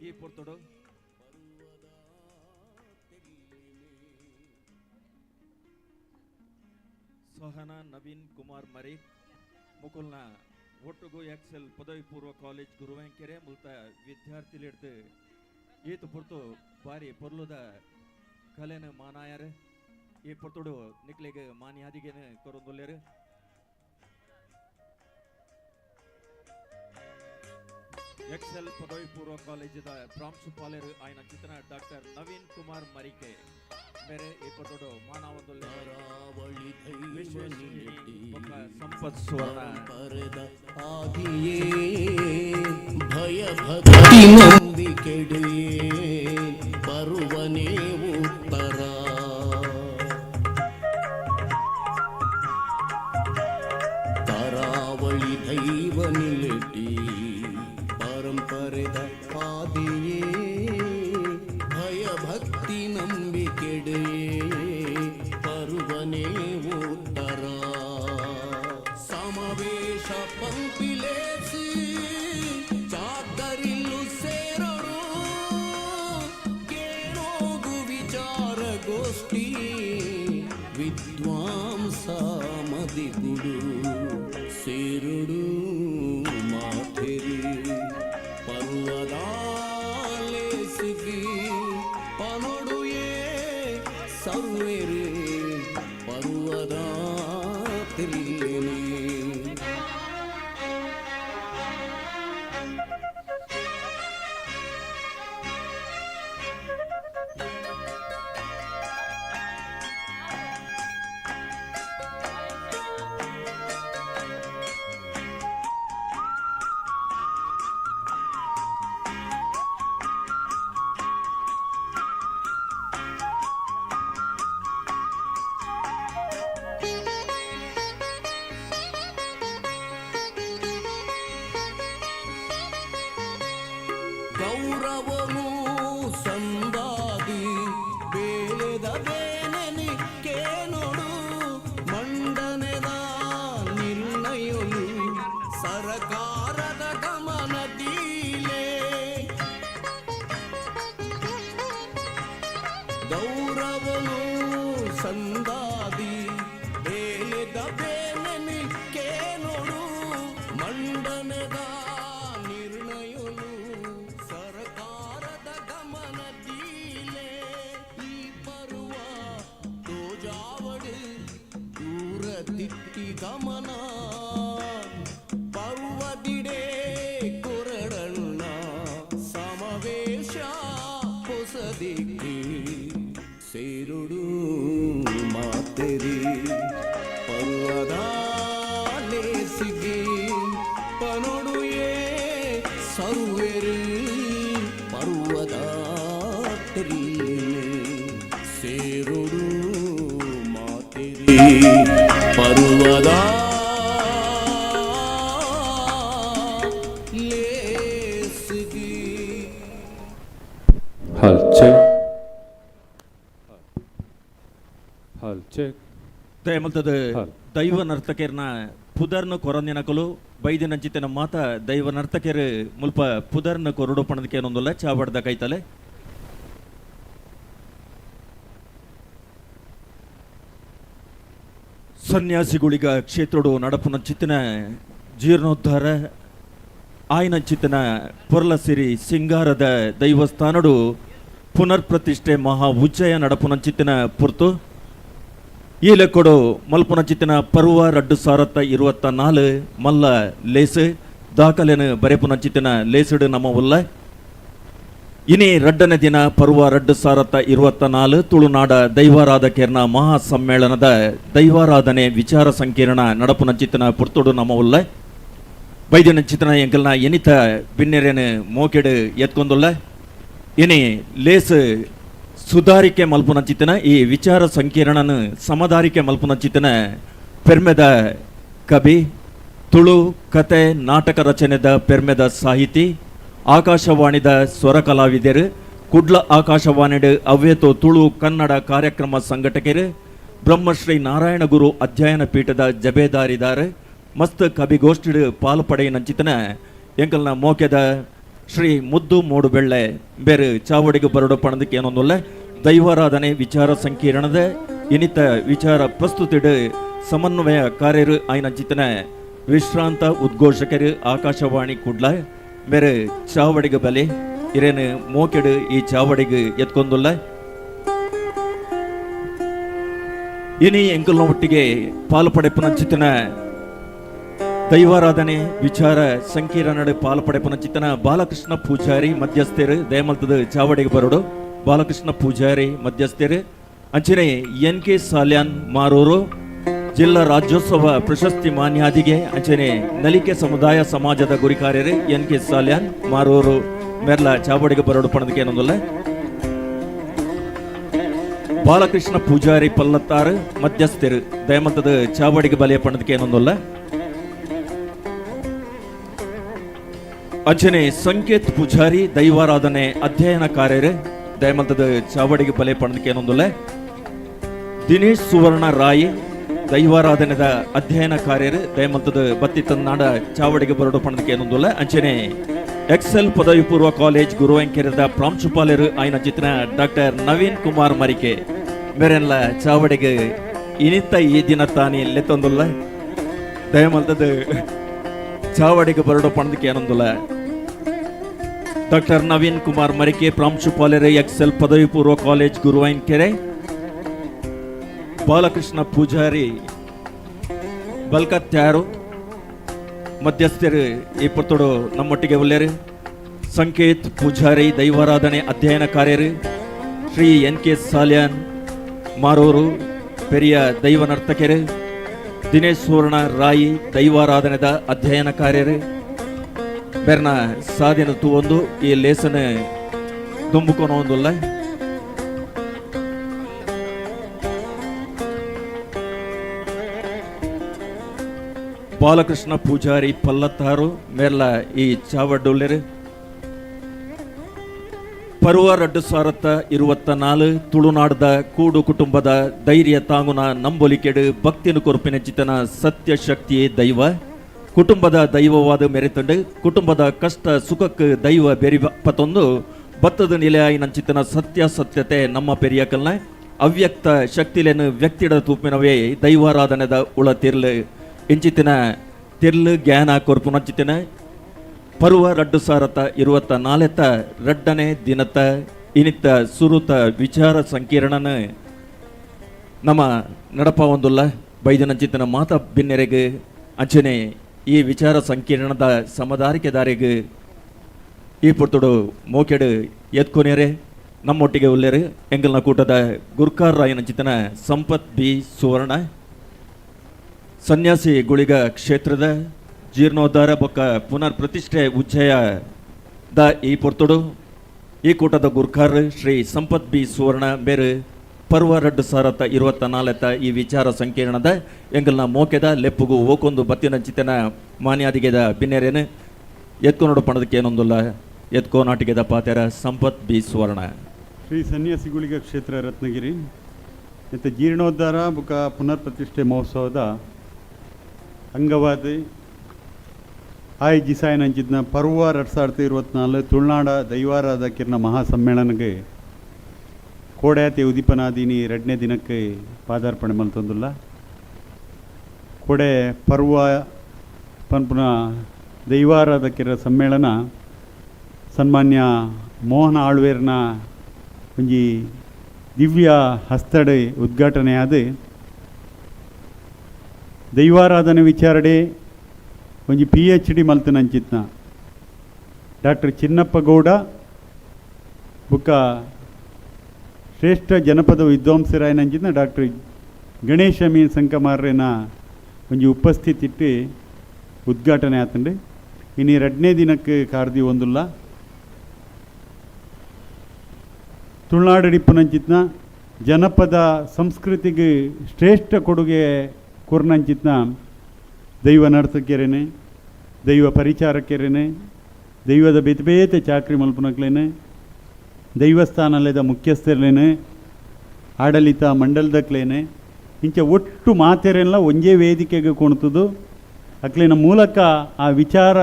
ಈ ಪೊರ್ತೊಡು. ಸಹನಾ ನವೀನ್ ಕುಮಾರ್ ಮರಿಕ್ ಮುಕುಲ್ನ ಒಟ್ಟುಗು ಎಕ್ಸೆಲ್ ಪದವಿ ಪೂರ್ವ ಕಾಲೇಜ್ ಗುರುವೆಂಕೆರೆ ಮುಲ್ತ ವಿದ್ಯಾರ್ಥಿಲಿಡ್ದು ಈತ ಪೊರ್ತು ಬಾರಿ ಪೊರ್ಲುದ ಕಲೆನ ಮಾನಾಯರ್ ಈ ಪೊರ್ತುಡು ನಿಕ್ಲೆಗ್ ಮಾನ್ಯಾದಿಗೆನ ಕೊರೊಂದುಲ್ಲೆರ್. ಎಕ್ಸೆಲ್ ಪದವಿ ಪೂರ್ವ ಕಾಲೇಜಿದ ಪ್ರಾಂಶುಪಾಲರು ಆಯ್ನ ಚಿತ್ರ ಡಾಕ್ಟರ್ ನವೀನ್ ಕುಮಾರ್ ಮರಿಕೆ ಬೇರೆ ಈ ಪೊರ್ತುಡು ಮಾನವೊಂದುಲ್ಲೆರ್. ಸಂಪತ್ ಸುವರ್ಣ ಆದಿಯೇ ಭಯಭಕ್ತಿ ನಂಬಿಕೆಡೆಯೇ ಬರುವನೇ ಉತ್ತರ. ಕರಾವಳಿ ದೈವ ನಿಲೆಟಿ ಪರಂಪರೆದ ಆದಿಯೇ ಭಯಭಕ್ತಿ ನಂಬಿಕೆಡೆಯೇ ಬರುವನೇ ಉತ್ತರ. ಸಮಾವೇಶ ಪಂಪಿಲೇಸಿ ಚಾಕರಿಲ್ಲು ಸೇರರು ಕೇಳೋಗು ವಿಚಾರಗೋಷ್ಠಿ ವಿದ್ವಾಂಸ ಮದಿಗುಡು ಸೇರುಡು ಮಾಥೆರಿ ಪರ್ವದಾಲೇಸಿಗಿ ಪನೊಡುಯೇ ಸರ್ವೇರು ಪರ್ವದ ತಿಲ್ಲೆನೆ. ಗೌರವನು ಸಂದಾದಿ ಬೇಲೆದ ಬೇನೆನಿ ಕೇನೊಡು ಮಂಡನೆದ ನಿರ್ಣಯನು ಸರಕಾರದ ಗಮನದೀಲೆ. ಗೌರವನು ಸಂದಾದಿ ಬೇಲೆದ ಬೇನೆನಿ ಕೇನೊಡು ಮಂಡನೆದ ನಿರ್ಣಯನು ಸರಕಾರದ ಗಮನದೀಲೆ. ಈ ಪರ್ವ ತೋಜಾವಡು ದೂರ ತಿಟ್ಟಿ ಗಮನ ಪರ್ವದಿಡೆ ಕೊರಡಣ್ಣ ಸಮಾವೇಶ ಹೊಸದಿಕ್ಕಿ ಸೇರುಡು ಮಾತೆರಿ ಪರ್ವದಾಲೇಸಿಗಿ ಪನೊಡುಯೇ ಸರ್ವೇರು ಪರ್ವದ ಸೇರುಡು ಮಾತೆರಿ ಪರ್ವದ ಲೇಸಿಗಿ. Hall check hall check. ದಯಮಲ್ತದ ದೈವ ನರ್ತಕರ್ನ ಪುದರ್ನ ಕೊರಂದಿನಕಲು ಬೈದಿನಂಚಿತನ ಮಾತ ದೈವ ನರ್ತಕರು ಮುಲ್ಪ ಪುದರ್ನ ಕೊರಡು ಪಣದಕ್ಕೆ ಏನೊಂದುಲ್ಲ ಚಾವಡ್ದ ಕೈತಲೆ. ಸನ್ಯಾಸಿಗುಳಿಗ ಕ್ಷೇತ್ರಡು ನಡಪುನಂಚಿತ್ತಿನ ಜೀರ್ಣೋದ್ಧಾರ ಆಯ್ನಂಚಿತ್ತಿನ ಪೊರ್ಲಸಿರಿ ಸಿಂಗಾರದ ದೈವಸ್ಥಾನಡು ಪುನರ್ ಪ್ರತಿಷ್ಠೆ ಮಹಾ ಉಚ್ಚಯ ನಡಪುನಂಚಿತ್ತಿನ ಪುರ್ತು ಈ ಲೆಕ್ಕೊಡು ಮಲ್ಪುನಂಚಿತ್ತಿನ ಪರ್ವ 2024 ಮಲ್ಲ ಲೇಸು ದಾಖಲೆನು ಬರೆಪುನಂಚಿತ್ತಿನ ಲೇಸುಡು ನಮ್ಮ ಉಲ್ಲ. ಇನಿ ರಡ್ಡನೇ ದಿನ ಪರ್ವ 2024 ತುಳುನಾಡ ದೈವಾರಾಧಕರ್ನ ಮಹಾ ಸಮ್ಮೇಳನದ ದೈವಾರಾಧನೆ ವಿಚಾರ ಸಂಕಿರಣ ನಡಪುನಂಚಿತ್ತಿನ ಪುರ್ತುಡು ನಮ್ಮ ಉಲ್ಲ. ಬೈದಿನಂಚಿತ್ತಿನ ಎಂಕಲ್ನ ಎನಿತ ಬಿನ್ನೆರೇನು ಮೋಕೆಡು ಎತ್ಕೊಂದುಲ್ಲ. ಇನಿ ಲೇಸು ಸುಧಾರಿಕೆ ಮಲ್ಪುನಂಚಿತ್ತಿನ ಈ ವಿಚಾರ ಸಂಕಿರಣನ ಸಮಧಾರಿಕೆ ಮಲ್ಪುನಂಚಿತ್ತಿನ ಪೆರ್ಮೆದ ಕವಿ ತುಳು ಕತೆ ನಾಟಕ ರಚನೆದ ಪೆರ್ಮೆದ ಸಾಹಿತಿ ಆಕಾಶವಾಣಿದ ಸ್ವರ ಕಲಾವಿದರು ಕುಡ್ಲ ಆಕಾಶವಾಣಿಡು ಅವ್ಯತೋ ತುಳು ಕನ್ನಡ ಕಾರ್ಯಕ್ರಮ ಸಂಘಟಕರು ಬ್ರಹ್ಮಶ್ರೀ ನಾರಾಯಣ ಗುರು ಅಧ್ಯಯನ ಪೀಠದ ಜಬೇದಾರಿದಾರ ಮಸ್ತ್ ಕವಿಗೋಷ್ಠಿಡು ಪಾಲು ಪಡೆಯಿನಂಚಿತನ ಎಂಕಲ್ನ ಮೋಕೆದ ಶ್ರೀ ಮುದ್ದು ಮೂಡುಬೆಳ್ಳೆ ಬೇರೆ ಚಾವಡಿಗೆ ಬರಡು ಪಣದಕ್ಕೆ ಏನೊಂದುಲ್ಲ ದೈವಾರಾಧನೆ ವಿಚಾರ ಸಂಕಿರಣದ ಇನಿತ ವಿಚಾರ ಪ್ರಸ್ತುತಿಡು ಸಮನ್ವಯ ಕಾರ್ಯರು ಆಯ್ನಂಚಿತನ ವಿಶ್ರಾಂತ ಉದ್ಘೋಷಕರು ಆಕಾಶವಾಣಿ ಕುಡ್ಲ ಮೇರೆ ಚಾವಡಿಗೆ ಬಲೆ ಇರೇನು ಮೋಕೆಡು ಈ ಚಾವಡಿಗೆ ಎತ್ಕೊಂದುಲ್ಲ. ಇನಿ ಎಂಕಲ್ನ ಒಟ್ಟಿಗೆ ಪಾಲು ಪಡೆಪುನಂಚಿತನ ದೈವಾರಾಧನೆ ವಿಚಾರ ಸಂಕೀರ್ಣ ಪಾಲು ಪಡೆಪುನಂಚಿತನ ಬಾಲಕೃಷ್ಣ ಪೂಜಾರಿ ಮಧ್ಯಸ್ಥರು ದಯಮಲ್ತದ ಚಾವಡಿಗೆ ಬರೋಡು. ಬಾಲಕೃಷ್ಣ ಪೂಜಾರಿ ಮಧ್ಯಸ್ಥರು ಅಂಚನೆ ಎನ್ ಕೆ ಸಾಲ್ಯಾನ್ ಮಾರೂರು ಜಿಲ್ಲಾ ರಾಜ್ಯೋತ್ಸವ ಪ್ರಶಸ್ತಿ ಮಾನ್ಯಾದಿಗೆ ಅಂಚನೆ ನಲಿಕೆ ಸಮುದಾಯ ಸಮಾಜದ ಗುರಿಕಾರ್ಯರು ಎನ್ ಕೆ ಸಾಲ್ಯಾನ್ ಮಾರೂರು ಮೆರ್ಲ ಚಾವಡಿಗೆ ಬರೋಡು ಪಣದಕ್ಕೆ ಏನೊಂದಲ್ಲ. ಬಾಲಕೃಷ್ಣ ಪೂಜಾರಿ ಪಲ್ಲತ್ತಾರು ಮಧ್ಯಸ್ಥರು ದಯಮಂತದ ಚಾವಡಿಗೆ ಬಲಿಯ ಪಣದಕ್ಕೆ ಏನೊಂದಲ್ಲ. ಅಂಚನೆ ಸಂಕೇತ್ ಪೂಜಾರಿ ದೈವಾರಾಧನೆ ಅಧ್ಯಯನಕಾರ್ಯರು ದಯಮಂತದ ಚಾವಡಿಗೆ ಬಲೆ ಪಣದಕ್ಕೆ ಏನೊಂದಲ್ಲ. ದಿನೇಶ್ ಸುವರ್ಣ ರಾಯಿ ದೈವಾರಾಧನೆದ ಅಧ್ಯಯನ ಕಾರ್ಯರು ದಯಮಂತದ ಬತ್ತಿ ತನ್ನಾಡ ಚಾವಡಿಗೆ ಬರಡು ಪಣದಕ್ಕೆ ಏನೊಂದಲ್ಲ. ಅಂಚನೆ ಎಕ್ಸೆಲ್ ಪದವಿ ಪೂರ್ವ ಕಾಲೇಜ್ ಗುರುವೆಂಕೆರೆದ ಪ್ರಾಂಶುಪಾಲರು ಆಯ್ನ ಚಿತ್ರ ಡಾಕ್ಟರ್ ನವೀನ್ ಕುಮಾರ್ ಮರಿಕೆ ಮೇರೆಲ್ಲ ಚಾವಡಿಗೆ ಇನಿತ ಈ ದಿನ ತಾನಿ ಲೆತ್ತೊಂದುಲ್ಲ. ದಯಮಲ್ತದ ಚಾವಡಿಗೆ ಬರಡು ಪಣದಕ್ಕೆ ಏನೊಂದುಲ್ಲ. ಡಾಕ್ಟರ್ ನವೀನ್ ಕುಮಾರ್ ಮರಿಕೆ ಪ್ರಾಂಶುಪಾಲರು ಎಕ್ಸೆಲ್ ಪದವಿ ಪೂರ್ವ ಕಾಲೇಜ್ ಗುರುವಾಯನಕೆರೆ. ಬಾಲಕೃಷ್ಣ ಪೂಜಾರಿ ಬಲ್ಕತ್ಯಾರು ಮಧ್ಯಸ್ಥರು ಈ ಪುರ್ತೋಡು ನಮ್ಮೊಟ್ಟಿಗೆ ಉಲ್ಲೇರು. ಸಂಕೇತ್ ಪೂಜಾರಿ ದೈವಾರಾಧನೆ ಅಧ್ಯಯನ ಕಾರ್ಯರು ಶ್ರೀ ಎನ್ ಕೆ ಸಾಲ್ಯಾನ್ ಮಾರೂರು ಪೆರಿಯ ದೈವ ನರ್ತಕರು ದಿನೇಶ್ ಸುವರ್ಣ ರಾಯಿ ದೈವಾರಾಧನೆದ ಅಧ್ಯಯನ ಕಾರ್ಯರು ಬೆರ್ನ ಸಾಧಿನ ತೂವೊಂದು ಈ ಲೇಸನ ದುಂಬುಕೊನ ಒಂದುಲ್ಲ. ಬಾಲಕೃಷ್ಣ ಪೂಜಾರಿ ಪಲ್ಲತ್ತಾರು ಮೇರ್ಲ ಈ ಚಾವಡ್ಡುಲ್ಲೆರು. ಪರ್ವ 2024 ತುಳುನಾಡದ ಕೂಡು ಕುಟುಂಬದ ಧೈರ್ಯ ತಾಂಗುನ ನಂಬೊಲಿಕೆಡು ಭಕ್ತಿನ ಕೊರ್ಪಿನ ಚಿತನ ಸತ್ಯ ಶಕ್ತಿಯೇ ದೈವ. ಕುಟುಂಬದ ದೈವವಾದ ಮೆರೆತಂಡು ಕುಟುಂಬದ ಕಷ್ಟ ಸುಖಕ್ಕೆ ದೈವ ಬೆರಿಪತ್ತೊಂದು ಭತ್ತದ ನಿಲೆಯಾಯಿನ ಚಿತನ ಸತ್ಯ ಸತ್ಯತೆ ನಮ್ಮ ಪೆರಿಯಕಲ್ನ ಅವ್ಯಕ್ತ ಶಕ್ತಿಲೇನು ವ್ಯಕ್ತಿಡ ತೂಪಿನವೇ ದೈವಾರಾಧನೆದ ಉಳ ತಿರ್ಲು ಇಂಚಿತಿನ ತಿರ್ಲು ಜ್ಞಾನ ಕೊರ್ಪುನಂಚಿತಿನ ಪರ್ವ 2024 ರಡ್ಡನೇ ದಿನತ ಇನಿತ ಸುರುತ ವಿಚಾರ ಸಂಕಿರಣನ ನಮ್ಮ ನಡಪ ಒಂದುಲ್ಲ. ಬೈದನಂಚಿತನ ಮಾತ ಬಿನ್ನೆರೆಗೆ ಅಂಚನೆ ಈ ವಿಚಾರ ಸಂಕಿರಣದ ಸಮದಾರಿಕೆದಾರಿಗೆ ಈ ಪುರ್ತುಡು ಮೋಕೆಡು ಎತ್ಕೊನೇರೆ ನಮ್ಮೊಟ್ಟಿಗೆ ಉಲ್ಲೇರು ಎಂಗಲ್ನ ಕೂಟದ ಗುರ್ಕಾರ್ ರಾಯನಂಚಿತನ ಸಂಪತ್ ಬಿ ಸುವರ್ಣ ಸನ್ಯಾಸಿ ಗುಳಿಗ ಕ್ಷೇತ್ರದ ಜೀರ್ಣೋದ್ಧಾರ ಬೊಕ್ಕ ಪುನರ್ ಪ್ರತಿಷ್ಠೆ ಉಜ್ಜಯದ ಈ ಪೊರ್ತುಡು ಈ ಕೂಟದ ಗುರ್ಕಾರ್ ಶ್ರೀ ಸಂಪತ್ ಬಿ ಸುವರ್ಣ ಬೇರು ಪರ್ವ 2024 ಈ ವಿಚಾರ ಸಂಕಿರಣದ ಎಂಗಲ್ನ ಮೋಕೆದ ಲೆಪ್ಪುಗು ಓಕೊಂದು ಬತ್ತಿನಂಚಿತನ ಮಾನ್ಯಾದಿಗೆದ ಬಿನ್ನೆರೇನು ಎತ್ಕೊನೋಡು ಪಣದಕ್ಕೆ ಏನೊಂದುಲ್ಲ. ಎತ್ಕೋ ನಾಟಿಗೆದ ಪಾತೆರ ಸಂಪತ್ ಬಿ ಸುವರ್ಣ. ಶ್ರೀ ಸನ್ಯಾಸಿ ಗುಳಿಗ ಕ್ಷೇತ್ರ ರತ್ನಗಿರಿ ಮತ್ತು ಜೀರ್ಣೋದ್ಧಾರ ಬುಕ್ಕ ಪುನರ್ ಪ್ರತಿಷ್ಠೆ ಮಹೋತ್ಸವದ ಅಂಗವಾದ ಆಯೋಜಿಸಾಯನಂಚಿದ್ನ ಪರ್ವ 2024 ತುಳುನಾಡ ದೈವಾರಾಧಕಿರ್ನ ಮಹಾಸಮ್ಮೇಳನಕ್ಕೆ ಕೋಡ್ಯಾತಿ ಉದೀಪನಾದಿನಿ ಎರಡನೇ ದಿನಕ್ಕೆ ಪಾದಾರ್ಪಣೆ ಮಲ್ತೊಂದುಲ್ಲ. ಕೋಡೆ ಪರ್ವ ಪನ್ಪುನ ದೈವಾರಾಧಕಿರ ಸಮ್ಮೇಳನ ಸನ್ಮಾನ್ಯ ಮೋಹನ ಆಳ್ವೇರ್ನ ಒಂಜಿ ದಿವ್ಯ ಹಸ್ತಡೆ ಉದ್ಘಾಟನೆಯಾದ ದೈವಾರಾಧನೆ ವಿಚಾರಡೆ ಒಂಜಿ PhD ಮಲ್ತನಂಚಿತ್ನ ಡಾಕ್ಟರ್ ಚಿನ್ನಪ್ಪ ಗೌಡ ಬುಕ್ಕ ಶ್ರೇಷ್ಠ ಜನಪದ ವಿದ್ವಾಂಸರಾಯನಂಚಿತ್ನ ಡಾಕ್ಟರ್ ಗಣೇಶ ಮೀನ್ ಸಂಕಮಾರ್ಯನ ಒಂಜಿ ಉಪಸ್ಥಿತಿ ಉದ್ಘಾಟನೆ ಆತಂಡು. ಇನ್ನು ಎರಡನೇ ದಿನಕ್ಕೆ ಕಾರ್ದಿ ಒಂದುಲ್ಲ. ತುಳುನಾಡಡಿಪ್ಪುನಂಚಿತ್ನ ಜನಪದ ಸಂಸ್ಕೃತಿಗೆ ಶ್ರೇಷ್ಠ ಕೊಡುಗೆ ಕೊರ್ನಂಚಿತ್ನ ದೈವ ನರ್ತಕಿಯರೇನೆ, ದೈವ ಪರಿಚಾರಕರೇನೆ, ದೈವದ ಬೇತೆ ಬೇತೆ ಚಾಕ್ರಿ ಮಲ್ಪುನಕ್ಲೇನೆ, ದೈವಸ್ಥಾನದ ಮುಖ್ಯಸ್ಥರಲೇನೆ, ಆಡಳಿತ ಮಂಡಲದಕ್ಲೇನೆ ಇಂಚ ಒಟ್ಟು ಮಾತೆರೆಲ್ಲ ಒಂಜೇ ವೇದಿಕೆಗೆ ಕೊಣ್ತದು. ಅಕ್ಲಿನ ಮೂಲಕ ಆ ವಿಚಾರ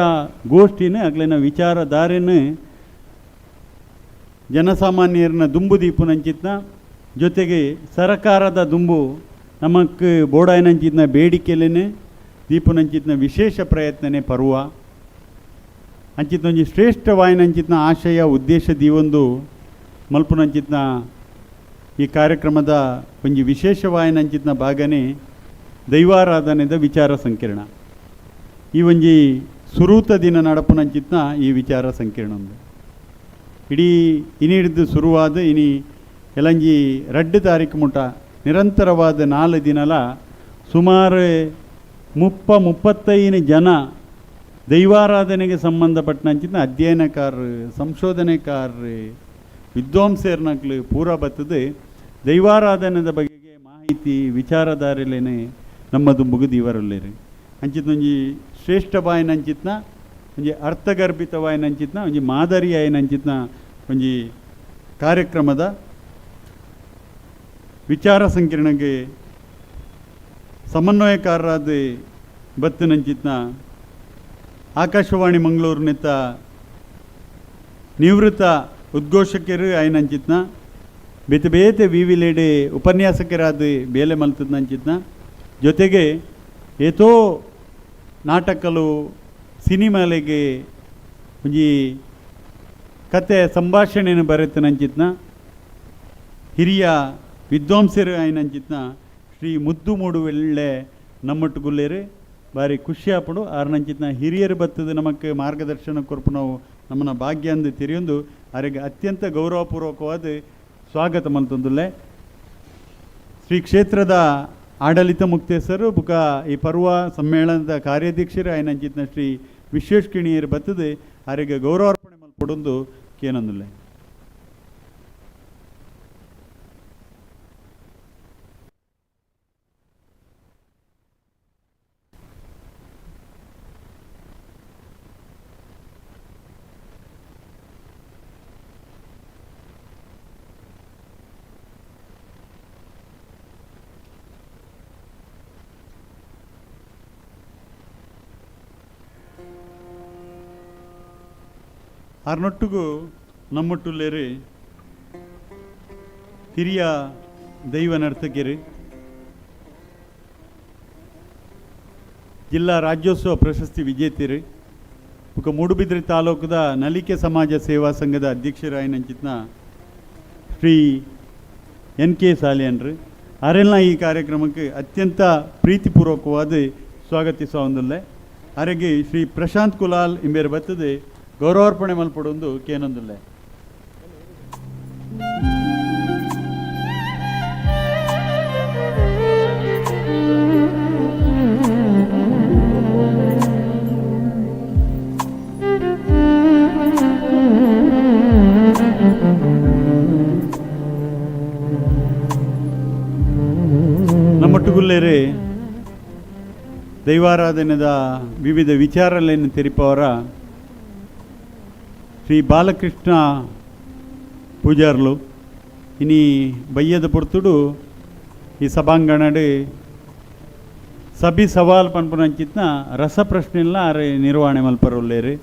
ಗೋಷ್ಠಿನೇ ಅಕ್ಲಿನ ವಿಚಾರಧಾರೆನೇ ಜನಸಾಮಾನ್ಯರನ್ನ ದುಂಬು ದೀಪುನಂಚಿತ್ನ ಜೊತೆಗೆ ಸರಕಾರದ ದುಂಬು ನಮಕ್ ಬೋಡಾಯನಂಚಿತ್ನ ಬೇಡಿಕೆಲೇನೆ ದೀಪುನಂಚಿತ್ನ ವಿಶೇಷ ಪ್ರಯತ್ನನೆ ಪರ್ವ ಅಂಚಿತ್ತೊಂಜಿ ಶ್ರೇಷ್ಠ ವಾಯಿನಂಚಿತ್ನ ಆಶಯ ಉದ್ದೇಶ ದೀವೊಂದು ಮಲ್ಪುನಂಚಿತ್ನ ಈ ಕಾರ್ಯಕ್ರಮದ ಒಂಜಿ ವಿಶೇಷ ವಾಯಿನಂಚಿತ್ನ ಭಾಗನೆ ದೈವಾರಾಧನೆದ ವಿಚಾರ ಸಂಕಿರಣ. ಈ ಒಂಜಿ ಸುರೂತ ದಿನ ನಡಪುನಂಚಿತ್ನ ಈ ವಿಚಾರ ಸಂಕಿರಣ ಇಡೀ ಇನಿ ಹಿಡಿದು ಶುರುವಾದ ಇನಿ ಎಲಂಜಿ 2 ತಾರೀಕು ಮುಟ ನಿರಂತರವಾದ 4 ದಿನಲ ಸುಮಾರು 30-35 ಜನ ದೈವಾರಾಧನೆಗೆ ಸಂಬಂಧಪಟ್ಟಂಚಿನ ಅಧ್ಯಯನಕಾರರು, ಸಂಶೋಧನೆಕಾರರು, ವಿದ್ವಾಂಸರ್ನಕ್ಲು ಪೂರ ಬರ್ತದೆ ದೈವಾರಾಧನೆದ ಬಗೆಗೆ ಮಾಹಿತಿ ವಿಚಾರಧಾರೆಲೇನೆ ನಮ್ಮದು ಮುಗಿದಿವರಲ್ಲೇರಿ. ಅಂಚಿತ್ತೊಂಜಿ ಶ್ರೇಷ್ಠ ಬಾಯಿನಂಚಿತ್ನ ಒಂಜಿ ಅರ್ಥಗರ್ಭಿತವಾಯಿನಂಚಿತ್ನ ಒಂಜಿ ಮಾದರಿಯಾಯಿನಂಚಿತ್ನ ಒಂಜಿ ಕಾರ್ಯಕ್ರಮದ ವಿಚಾರ ಸಂಕಿರಣಕ್ಕೆ ಸಮನ್ವಯಕಾರರಾದ ಬತ್ತಿನಂಚಿತ್ನ ಆಕಾಶವಾಣಿ ಮಂಗಳೂರಿನಿತ್ತ ನಿವೃತ್ತ ಉದ್ಘೋಷಕರು ಆಯ್ನಂಚಿತ್ನ ಬೇತೆ ಬೇತೆ ವಿವಿಲೇಡೆ ಉಪನ್ಯಾಸಕರಾದ ಬೇಲೆ ಮಲ್ತದಂಚಿತ್ನ ಜೊತೆಗೆ ಏತೋ ನಾಟಕಲು ಸಿನಿಮಾಲೆಗೆ ಒಂಜಿ ಕತೆ ಸಂಭಾಷಣೆಯನ್ನು ಬರೆತನಂಚಿತ್ನ ಹಿರಿಯ ವಿದ್ವಾಂಸರು ಆಯ್ನಂಚಿತ್ನ ಶ್ರೀ ಮುದ್ದು ಮೂಡುವೆಳ್ಳೆ ನಮ್ಮೊಟ್ಟುಗುಲ್ಲೇರು ಬಾರಿ ಖುಷಿಯಾಪಡು. ಆರ್ನಂಚಿತ್ನ ಹಿರಿಯರು ಬತ್ತದ ನಮಕ್ ಮಾರ್ಗದರ್ಶನ ಕೊರ್ಪು ನಾವು ನಮ್ಮನ್ನ ಭಾಗ್ಯ ಅಂದು ತೆರೆಯೊಂದು ಆರಿಗೆ ಅತ್ಯಂತ ಗೌರವಪೂರ್ವಕವಾದ ಸ್ವಾಗತ ಮಲ್ತೊಂದುಲ್ಲೆ. ಶ್ರೀ ಕ್ಷೇತ್ರದ ಆಡಳಿತ ಮುಕ್ತೇಸರು ಬುಕ ಈ ಪರ್ವ ಸಮ್ಮೇಳನದ ಕಾರ್ಯಾಧ್ಯಕ್ಷರು ಆಯ್ನಂಚಿತ್ನ ಶ್ರೀ ವಿಶ್ವೇಶ್ ಕಿಣಿಯರು ಬತ್ತದೆ ಆರಿಗೆ ಗೌರವಾರ್ಪಣೆ ಮಲ್ಪಡೊಂದು ಕೇನೊಂದುಲ್ಲೆ. ಆರ್ನೊಟ್ಟಿಗೂ ನಮ್ಮೊಟ್ಟುಲ್ಲೇರಿ ಹಿರಿಯ ದೈವ ನರ್ತಕಿಯರು ಜಿಲ್ಲಾ ರಾಜ್ಯೋತ್ಸವ ಪ್ರಶಸ್ತಿ ವಿಜೇತರು ಬೊಕ ಮೂಡುಬಿದಿರೆ ತಾಲೂಕದ ನಲಿಕೆ ಸಮಾಜ ಸೇವಾ ಸಂಘದ ಅಧ್ಯಕ್ಷರಾಯಿನಂಚಿತ್ನ ಶ್ರೀ ಎನ್ ಕೆ ಸಾಲಿಯನ್ರು ಅರೆಲ್ಲ ಈ ಕಾರ್ಯಕ್ರಮಕ್ಕೆ ಅತ್ಯಂತ ಪ್ರೀತಿಪೂರ್ವಕವಾದ ಸ್ವಾಗತಿಸುವ ಒಂದುಲ್ಲೆ. ಅರೆಗೆ ಶ್ರೀ ಪ್ರಶಾಂತ್ ಕುಲಾಲ್ ಇಂಬೇರು ಬತ್ತದೆ ಗೌರವಾರ್ಪಣೆ ಮಲ್ಪಡೊಂದು ಕೇನೊಂದುಲ್ಲೆ. ನಮ್ಮೊಟ್ಟುಗುಲ್ಲೇರೆ ದೈವಾರಾಧನೆದ ವಿವಿಧ ವಿಚಾರಗಳನ್ನು ತೆರಿಪವರ ಶ್ರೀ ಬಾಲಕೃಷ್ಣ ಪೂಜಾರ್ಲು ಇನಿ ಬಯ್ಯದ ಪೊರ್ತುಡು ಈ ಸಭಾಂಗಣಡು ಸಭಿ ಸವಾಲ್ ಪನ್ಪುನಂಚಿತ್ನ ರಸಪ್ರಶ್ನೆಲ್ಲ ಆರೆ ನಿರ್ವಹಣೆ ಮಲ್ಪರುಲ್ಲೇರು.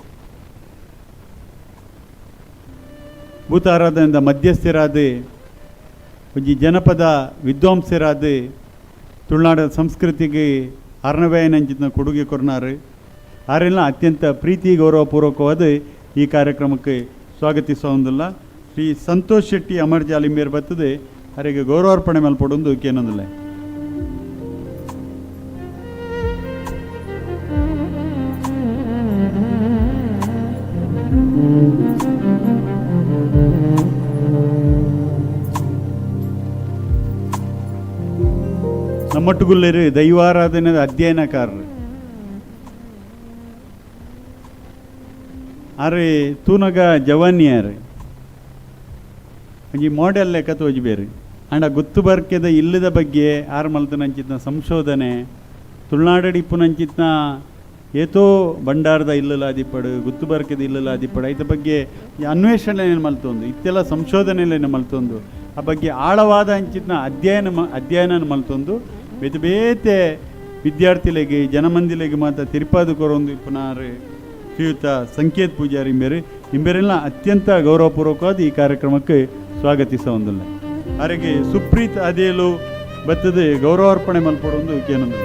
ಭೂತಾರಾಧನೆದ ಮಧ್ಯಸ್ಥರಾದ ಒಂಜಿ ಜನಪದ ವಿದ್ವಾಂಸರಾದ ತುಳುನಾಡ ಸಂಸ್ಕೃತಿಗೆ ಅರ್ಣವ್ಯಾಯನಂಚಿತ್ನ ಕೊಡುಗೆ ಕೊರ್ನಾರು. ಆರೆಲ್ಲ ಅತ್ಯಂತ ಪ್ರೀತಿ ಗೌರವಪೂರ್ವಕವಾದ ಈ ಕಾರ್ಯಕ್ರಮಕ್ಕೆ ಸ್ವಾಗತಿಸುವುದಿಲ್ಲ. ಶ್ರೀ ಸಂತೋಷ್ ಶೆಟ್ಟಿ ಅಮರ್ಜಾಲಿ ಮೇರ್ ಬರ್ತದೆ ಅವರಿಗೆ ಗೌರವಾರ್ಪಣೆ ಮಲ್ಪಡೊಂದು ಕೇನೊಂದಿಲ್ಲ. ನಮ್ಮೊಟ್ಟುಗುಲ್ಲೇರು ದೈವಾರಾಧನೆದ ಅಧ್ಯಯನಕಾರರು ಆರೆ ತೂನಗ ಜವಾನಿಯಾರು ಒಂಜಿ ಮಾಡೆಲ್ ಲೆಕ್ಕ ತೋಜಿಬೇರು. ಆಂಡ ಗೊತ್ತು ಬರ್ಕೆದ ಇಲ್ಲದ ಬಗ್ಗೆ ಆರು ಮಲ್ತನಂಚಿತ್ನ ಸಂಶೋಧನೆ ತುಳುನಾಡಡಿ ಇಪ್ಪುನಂಚಿತ್ನ ಏತೋ ಭಂಡಾರದ ಇಲ್ಲಲಾದಿಪ್ಪಡು ಗುತ್ತು ಬರ್ಕೆದ ಇಲ್ಲಲಾದಿಪ್ಪಡು ಐತ ಬಗ್ಗೆ ಅನ್ವೇಷಣೆ ಮಲ್ತೊಂದು ಇತ್ತೆಲ್ಲ ಸಂಶೋಧನೆಲೇನು ಮಲ್ತೊಂದು ಆ ಬಗ್ಗೆ ಆಳವಾದ ಅಂಚಿತ್ನ ಅಧ್ಯಯನ ಮಲ್ತೊಂದು ಬೇತೆ ಬೇತೆ ವಿದ್ಯಾರ್ಥಿಲೆಗೆ ಜನಮಂದಿಲೆಗೆ ಮಾತ್ರ ತಿರುಪಾದು ಕೊರೊಂದು ಇಪ್ಪುನಾರು ಶ್ರೀಯುತ ಸಂಕೇತ್ ಪೂಜಾರಿ ಇಂಬೇರು ಇಂಬೇರೆಲ್ಲ ಅತ್ಯಂತ ಗೌರವಪೂರ್ವಕವಾದ ಈ ಕಾರ್ಯಕ್ರಮಕ್ಕೆ ಸ್ವಾಗತಿಸ ಒಂದುಲ್ಲ. ಅವರಿಗೆ ಸುಪ್ರೀತ್ ಅದೇಲು ಬತ್ತದೆ ಗೌರವಾರ್ಪಣೆ ಮಲ್ಪಡೊಂದು ಕೇನೊಂದು.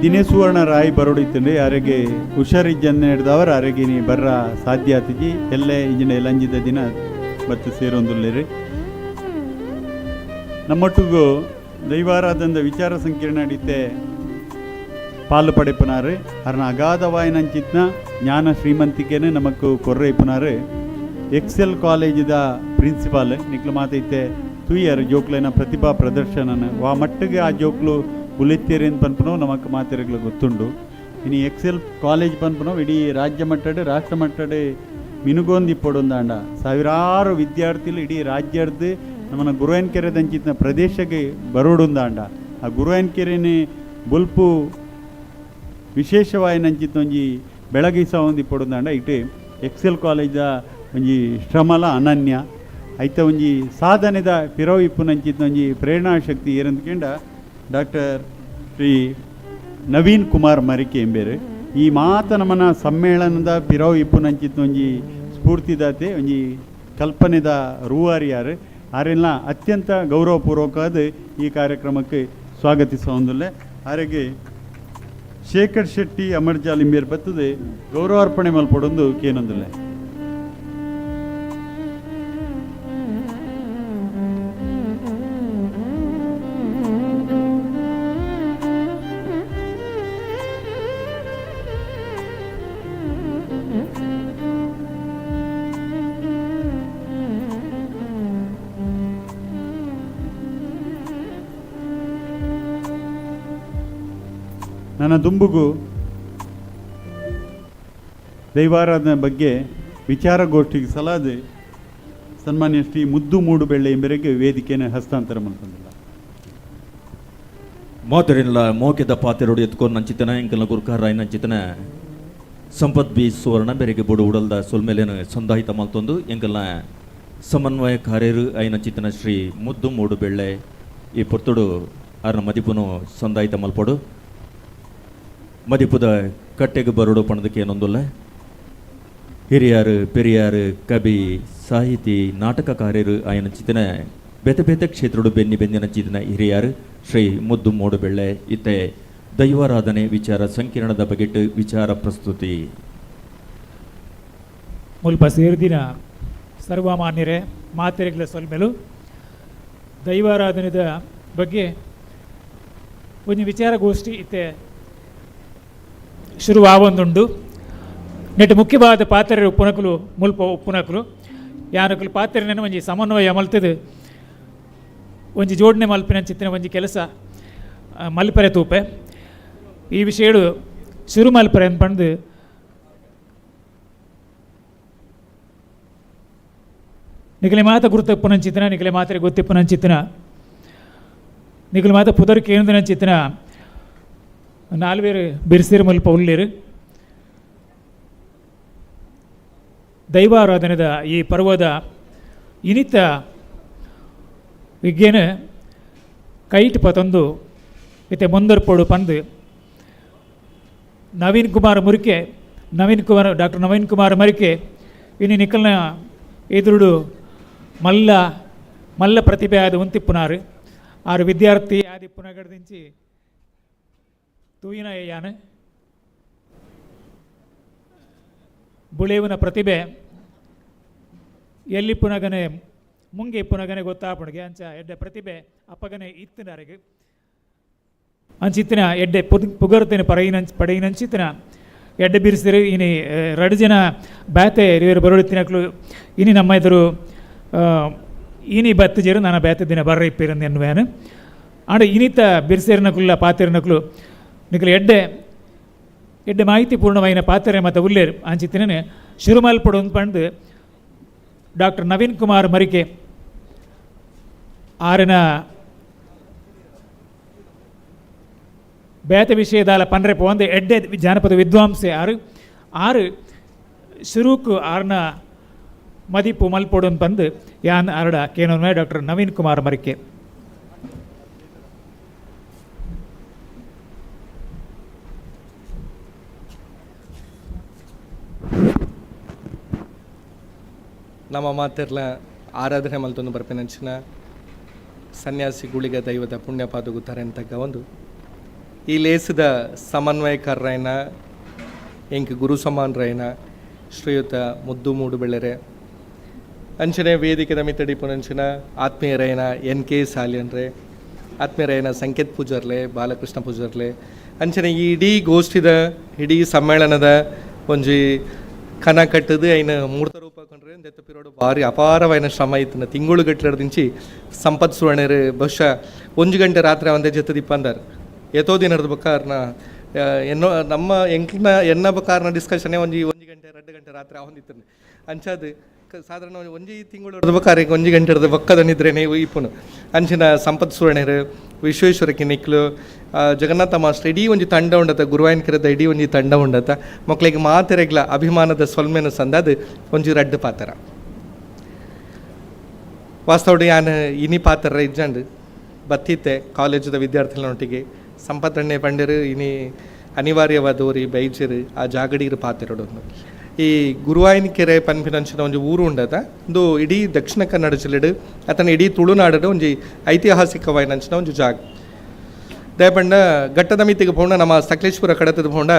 ದಿನೇಶ್ ಸುವರ್ಣ ರಾಯ್ ಬರೋಡಿತ್ತಂಡು ಯಾರಿಗೆ ಹುಷಾರಿಜ್ಜನ್ನೆಡ್ದವರು ಅರೆಗೆ ನೀ ಬರ್ರ ಸಾಧ್ಯ ಆತಿಜಿ ಎಲ್ಲೇ ಇಂಜಿನ ಲಂಜಿದ ದಿನ ಬತ್ತು ಸೇರೊಂದುಲ್ಲೇರಿ. ನಮ್ಮೊಟ್ಟಿಗೂ ದೈವಾರಾಧನದ ವಿಚಾರ ಸಂಕಿರಣ ನಡೀತೆ ಪಾಲು ಪಡೆಪುನಾರು ಅರ್ನ ಅಗಾಧವಾಯಿನಂಚಿತ್ನ ಜ್ಞಾನ ಶ್ರೀಮಂತಿಕೆನೆ ನಮಕ್ ಕೊರ್ರೆ ಇಪ್ಪುನಾರು ಎಕ್ಸೆಲ್ ಕಾಲೇಜಿದ ಪ್ರಿನ್ಸಿಪಾಲ್ ನಿಕ್ಲು ಮಾತೈತೆ ತೂಯರ್ ಜೋಕ್ಲೆನ ಪ್ರತಿಭಾ ಪ್ರದರ್ಶನನ ವಾ ಮಟ್ಟಿಗೆ ಆ ಜೋಕ್ಲು ಬುಲೆತ್ತೇರೇನು ಪನ್ಪುನೋ ನಮಕ್ ಮಾತೆರೆಗ್ಲ ಗೊತ್ತುಂಡು. ಇನಿ ಎಕ್ಸೆಲ್ ಕಾಲೇಜ್ ಪನ್ಪುನೋ ಇಡೀ ರಾಜ್ಯ ಮಟ್ಟಡೆ ರಾಷ್ಟ್ರ ಮಟ್ಟಡೆ ಮಿನುಗೊಂದಿಪ್ಪೊಡೊಂದಾಂಡ ಸಾವಿರಾರು ವಿದ್ಯಾರ್ಥಿಗಳು ಇಡೀ ರಾಜ್ಯರ್ದು ನಮ್ಮನ್ನ ಗುರುವಾಯನಕೆರೆ ದಂಚಿತ್ನ ಪ್ರದೇಶಕ್ಕೆ ಬರೋಡುಂದಾಂಡ ಆ ಗುರುವಾಯನಕೆರೆನೆ ಬೊಲ್ಪು ವಿಶೇಷವಾಯಿನಂಚಿತ್ತ ಒಂಜಿ ಬೆಳಗಿಸ ಒಂದು ಇಪ್ಪೊಡುಂದಾಂಡ ಇಟ್ಟು ಎಕ್ಸೆಲ್ ಕಾಲೇಜ ಒಂಜಿ ಶ್ರಮಲ ಅನನ್ಯ ಐತ ಒಂಜಿ ಸಾಧನೆದ ಪಿರವು ಇಪ್ಪುನಂಚಿತ್ತ ಒಂಜಿ ಪ್ರೇರಣಾ ಶಕ್ತಿ ಏರಂದ್ಕೆಂಡ ಡಾಕ್ಟರ್ ಶ್ರೀ ನವೀನ್ ಕುಮಾರ್ ಮರಿಕೆ ಎಂಬೇರು ಈ ಮಾತ ನಮನ ಸಮ್ಮೇಳನದ ಪಿರವು ಇಪ್ಪುನಂಚಿತ್ತ ಒಂಜಿ ಸ್ಫೂರ್ತಿದಾತೆ ಒಂಜಿ ಕಲ್ಪನೆದ ರೂವಾರಿಯಾರು ಆರೆಲ್ಲ ಅತ್ಯಂತ ಗೌರವಪೂರ್ವಕವಾದ ಈ ಕಾರ್ಯಕ್ರಮಕ್ಕೆ ಸ್ವಾಗತಿಸುವಂದುಲ್ಲೆ. ಆರೆಗೆ ಶೇಖರ್ ಶೆಟ್ಟಿ ಅಮರ್ಜಾಲ್ ಇಂಬೇರ್ ಬರ್ತದೆ ಗೌರವಾರ್ಪಣೆ ಮಲ್ಪಡೊಂದು ಕೇನೊಂದುಲ್ಲೆ. ನನ್ನ ದುಂಬುಗು ದೈವಾರಾಧನೆ ಬಗ್ಗೆ ವಿಚಾರಗೋಷ್ಠಿಗೆ ಸಲಾದೆ ಸನ್ಮಾನ್ಯ ಶ್ರೀ ಮುದ್ದು ಮೂಡುಬೆಳ್ಳೆ ಎಂಬರಿಗೆ ವೇದಿಕೆಯನ್ನು ಹಸ್ತಾಂತರ ಮಾಡ್ಕೊಂಡಿಲ್ಲ. ಮಾತರಿಲ್ಲ ಮೋಕೆದ ಪಾತೆರೋಡು ಎತ್ಕೊಂಡು ನಂಚಿತನ ಎಂಕಲ್ನ ಗುರ್ಕಾರ ನಂಚಿತನ ಸಂಪತ್ ಬಿ ಸುವರ್ಣ ಬೆರೆಗೆ ಬೊಡು ಉಡಲ್ದ ಸೊಲ್ಮೇಲೇನು ಸಂದಾಹಿತ ಮಲ್ತೊಂದು ಎಂಕಲ್ನ ಸಮನ್ವಯ ಕಾರ್ಯರು ಐನಂಚಿತನ ಶ್ರೀ ಮುದ್ದು ಮೂಡುಬೆಳ್ಳೆ ಈ ಪೊರ್ತುಡು ಆರ್ನ ಮದಿಪುನು ಸಂದಾಯಿತ ಮಲ್ಪೊಡು ಮದಿಪುದ ಕಟ್ಟೆಗೆ ಬರೋಡು ಪಣದಕ್ಕೆ ಏನೊಂದುಲ್ಲ. ಹಿರಿಯಾರು ಪೆರಿಯಾರು ಕವಿ ಸಾಹಿತಿ ನಾಟಕಕಾರ್ಯರು ಆಯನ ಚಿತನ ಬೇತೆ ಬೇತೆ ಕ್ಷೇತ್ರಡು ಬೆನ್ನಿ ಬೆನ್ನಿನ ಚಿತನ ಹಿರಿಯಾರು ಶ್ರೀ ಮುದ್ದು ಮೂಡುಬೆಳ್ಳೆ ಇತ್ತೆ ದೈವಾರಾಧನೆ ವಿಚಾರ ಸಂಕಿರಣದ ಬಗೆಟ್ ವಿಚಾರ ಪ್ರಸ್ತುತಿ. ಮುಲ್ಪ ಸೇರಿದಿನ ಸರ್ವಮಾನ್ಯರೇ ಮಾತೆರೆಗಳ ಸೊಲ್ಮೆಲು ದೈವಾರಾಧನೆದ ಬಗ್ಗೆ ಒಂದು ವಿಚಾರಗೋಷ್ಠಿ ಇತ್ತೆ ಶುರುವಾವೊಂದುಂಡು. ನೆಟ್ ಮುಖ್ಯವಾದ ಪಾತ್ರೆ ಉಪ್ಪುನಕುಲು ಮುಲ್ಪ ಉಪ್ಪುನಕುಲು ಯಾನಕುಲು ಪಾತ್ರೆನ ಒಂಜಿ ಸಮನ್ವಯ ಮಲ್ತದು ಒಂಜಿ ಜೋಡಣೆ ಮಲ್ಪಿನ ಚಿತ್ತಿನ ಒಂಜಿ ಕೆಲಸ ಮಲ್ಪರೆ ತೂಪೆ ಈ ವಿಷಯಡು ಶುರು ಮಲ್ಪರೆ ಅನ್ಪಂದು ನಿಗಲೆ ಮಾತ ಗುರುತಪ್ಪುನಂಚಿತ್ತಿನ ನಿಗಲೆ ಮಾತ್ರೆ ಗೊತ್ತಿಪ್ಪುನಂಚಿತ್ತಿನ ನಿಗಲೆ ಮಾತ ಪುದರ್ ಕೇಂದ್ರಂಚಿತ್ತಿನ ನಾಲ್ವೇರು ಬಿರ್ಸಿರು ಮುಲ್ಪ ಉಳ್ಳೇರು ದೈವಾರಾಧನೆದ ಈ ಪರ್ವದ ಇನಿತ ವಿಜ್ಞಾನ ಕೈಟ್ ಪತೊಂದು ಇತ್ತೆ ಮುಂದರ್ಪೋಡು ಪಂದು ನವೀನ್ ಕುಮಾರ್ ಮುರಿಕೆ ನವೀನ್ ಕುಮಾರ್ ಡಾಕ್ಟರ್ ನವೀನ್ ಕುಮಾರ್ ಮರಿಕೆ ಇನ್ನು ನಿಖಲ್ನ ಎದುರುಡು ಮಲ್ಲ ಮಲ್ಲ ಪ್ರತಿಭೆ ಆದ ಉಂತಿಪ್ಪುನಾರು ಆರು ವಿದ್ಯಾರ್ಥಿ ಆದಿ ಪುನಗಡ್ದಿಂಚಿ ತೂಯಿನ ಯಾನ ಬುಳೆಯುವನ ಪ್ರತಿಭೆ ಎಲ್ಲಿ ಪುನಗನೆ ಮುಂಗೆ ಪುನಗನೆ ಗೊತ್ತಾಪಣಿಗೆ ಅಂಚ ಎಡ್ಡೆ ಪ್ರತಿಭೆ ಅಪ್ಪಗನೆ ಇತ್ತಿನರಿಗೆ ಅಂಚಿತ್ತಿನ ಎಡ್ಡೆ ಪುಗರ್ತಿನ ಪರೈನಂಚ ಪಡೆಯಿನಂಚಿತ್ತಿನ ಎಡ್ಡೆ ಬಿರಿಸಿರು ಇನಿ ರಡು ಜನ ಬ್ಯಾತೆ ಇವರು ಬರುತ್ತಿನಕ್ಲು ಇನಿ ನಮ್ಮ ಎದುರು ಇನಿ ಬತ್ತು ಜೇರು ನಾನು ಬ್ಯಾತೆ ದಿನ ಬರ್ರ ಇಪ್ಪಿರಂದು ಎನ್ನುವೇನು ಆಂಡ ಇನಿತ ಬಿರ್ಸೇರಿನಕುಲ್ಲ ಪಾತೆರಿನಕ್ಲು ನಿಕಲು ಎಡ್ಡೆ ಎಡ್ಡೆ ಮಾಹಿತಿ ಪೂರ್ಣವಾಯಿನ ಪಾತ್ರೆ ಮತ್ತು ಉಲ್ಲೇರು ಅಂಚಿತ್ತಿನೇ ಶಿರುಮಲ್ಪಡು ಪಂಡು ಡಾಕ್ಟರ್ ನವೀನ್ ಕುಮಾರ್ ಮರಿಕೆ ಆರನ ಬೇತ ವಿಷಯದಾಲ ಪನ್ರೆ ಪೋಂದೆ ಎಡ್ಡೆ ಜಾನಪದ ವಿದ್ವಾಂಸೆ ಆರು ಆರು ಶುರುಕು ಆರ್ನ ಮದಿಪು ಮಲ್ಪೊಡು ಪಂದು ಯಾನ್ ಆರಡ ಕೇನೋನ್ಮೆ ಡಾಕ್ಟರ್ ನವೀನ್ ಕುಮಾರ್ ಮರಿಕೆ. ನಮ್ಮ ಮಾತಿರ್ಲ ಆರಾಧನೆ ಮಲ್ತೊಂದು ಬರ್ಪಿನಂಚಿನ ಸನ್ಯಾಸಿ ಗುಳಿಗ ದೈವದ ಪುಣ್ಯ ಪಾದಗು ತರೆಂತಕ್ಕ ಒಂದು ಈ ಲೇಸದ ಸಮನ್ವಯಕಾರರಾಯನ ಎಂಕ್ ಗುರು ಸಮಾನರಾಯನ ಶ್ರೀಯುತ ಮುದ್ದು ಮೂಡುಬೆಳೆರೆ ಅಂಚನೆ ವೇದಿಕೆದ ಮಿತ್ತಡಿ ಪುನಂಚಿನ ಆತ್ಮೀಯರೈನ ಎನ್ ಕೆ ಸಾಲಿಯನ್ರೆ, ಆತ್ಮೀಯರೈನ ಸಂಕೇತ್ ಪೂಜಾರ್ಲೆ, ಬಾಲಕೃಷ್ಣ ಪೂಜಾರ್ಲೆ, ಅಂಚನೆ ಈ ಇಡೀ ಗೋಷ್ಠಿದ ಇಡೀ ಸಮ್ಮೇಳನದ ಒಂಜಿ ಕನ ಕಟ್ಟದು ಐನ ಮೂರ್ತ ರೂಪ ಕಂಡ್ರೆ ದೆತ್ತ ಪಿರೋಡು ಭಾರಿ ಅಪಾರವಾಯಿನ ಶ್ರಮ ಇತ್ತಿನ ತಿಂಗಳು ಗಟ್ಟಲೆಡ್ದಿಂಚಿ ಸಂಪತ್ ಸುವರ್ಣರು ಬಹುಶಃ 1 ಗಂಟೆ ರಾತ್ರಿ ಒಂದೇ ಜೊತೆ ದಿಪ್ಪಂದಾರ್ ಏತೋ ದಿನದ ಬಕ್ಕಾರ್ನ ಎನ್ನೋ ನಮ್ಮ ಎಂಕ್ನ ಎನ್ನ ಬಕ್ಕಾರ್ನ ಡಿಸ್ಕಷನ್ನೇ ಒಂಜಿ 1 ಗಂಟೆ 2 ಗಂಟೆ ರಾತ್ರಿ ಆವೊಂದಿತ್ತನೆ ಅಂಚಾದು ಸಾಧಾರಣ ಒಂಜಿ ತಿಂಗಳು ಹಿಡ್ದು ಒಂಜಿ ಗಂಟೆ ಹಿಡ್ದು ಬಕ್ಕದ ನಿದ್ರೆನೇ ಇಪ್ಪುನು. ಅಂಚಿನ ಸಂಪತ್ ಸುವರ್ಣರು, ವಿಶ್ವೇಶ್ವರ ಕಿನಿಕ್ಲು, ಜಗನ್ನಾಥ ಮಾಸ್ಟರ್ ಇಡೀ ಒಂಜಿ ತಂಡ ಉಂಡತ, ಗುರುವಾಯನ ಕೆರೆದ ಇಡೀ ಒಂಜಿ ತಂಡ ಉಂಡತ ಮಕ್ಕಳಿಗೆ ಮಾತೆರೆಗ್ಲ ಅಭಿಮಾನದ ಸೊಲ್ಮೆನ ಸಂದಾದ ಒಂಜಿ ರಡ್ಡು ಪಾತ್ರ. ವಾಸ್ತವಡಿ ಯಾನ್ ಇನಿ ಪಾತ್ರ ಇಜ್ಜಂಡು ಬತ್ತಿತ್ತೆ ಕಾಲೇಜದ ವಿದ್ಯಾರ್ಥಿಗಳೊಟ್ಟಿಗೆ ಸಂಪತ್ತಣ್ಣೆ ಪಂಡರು ಇನಿ ಅನಿವಾರ್ಯವಾದವರಿ ಬೈಜರು ಆ ಜಾಗಡೀರು ಪಾತಿರಡೊಂದು. ಈ ಗುರುವಾಯನ ಕೆರೆ ಪನ್ಪಿನಂಚಿನ ಒಂಜಿ ಊರು ಉಂಡದ ಒಂದು ಇಡೀ ದಕ್ಷಿಣ ಕನ್ನಡ ಜಿಲ್ಲೆಡು ಅತನ ಇಡೀ ತುಳುನಾಡು ಒಂಜಿ ಐತಿಹಾಸಿಕವಾಯಿನಂಚಿನ ಒಂಜಿ ಜಾಗ. ದಯಪಂಡ ಘಟ್ಟದ ಮಿತಿಗೆ ಪೋಂಡ ನಮ್ಮ ಸಕಲೇಶ್ಪುರ ಕಡತದ ಪೋಂಡ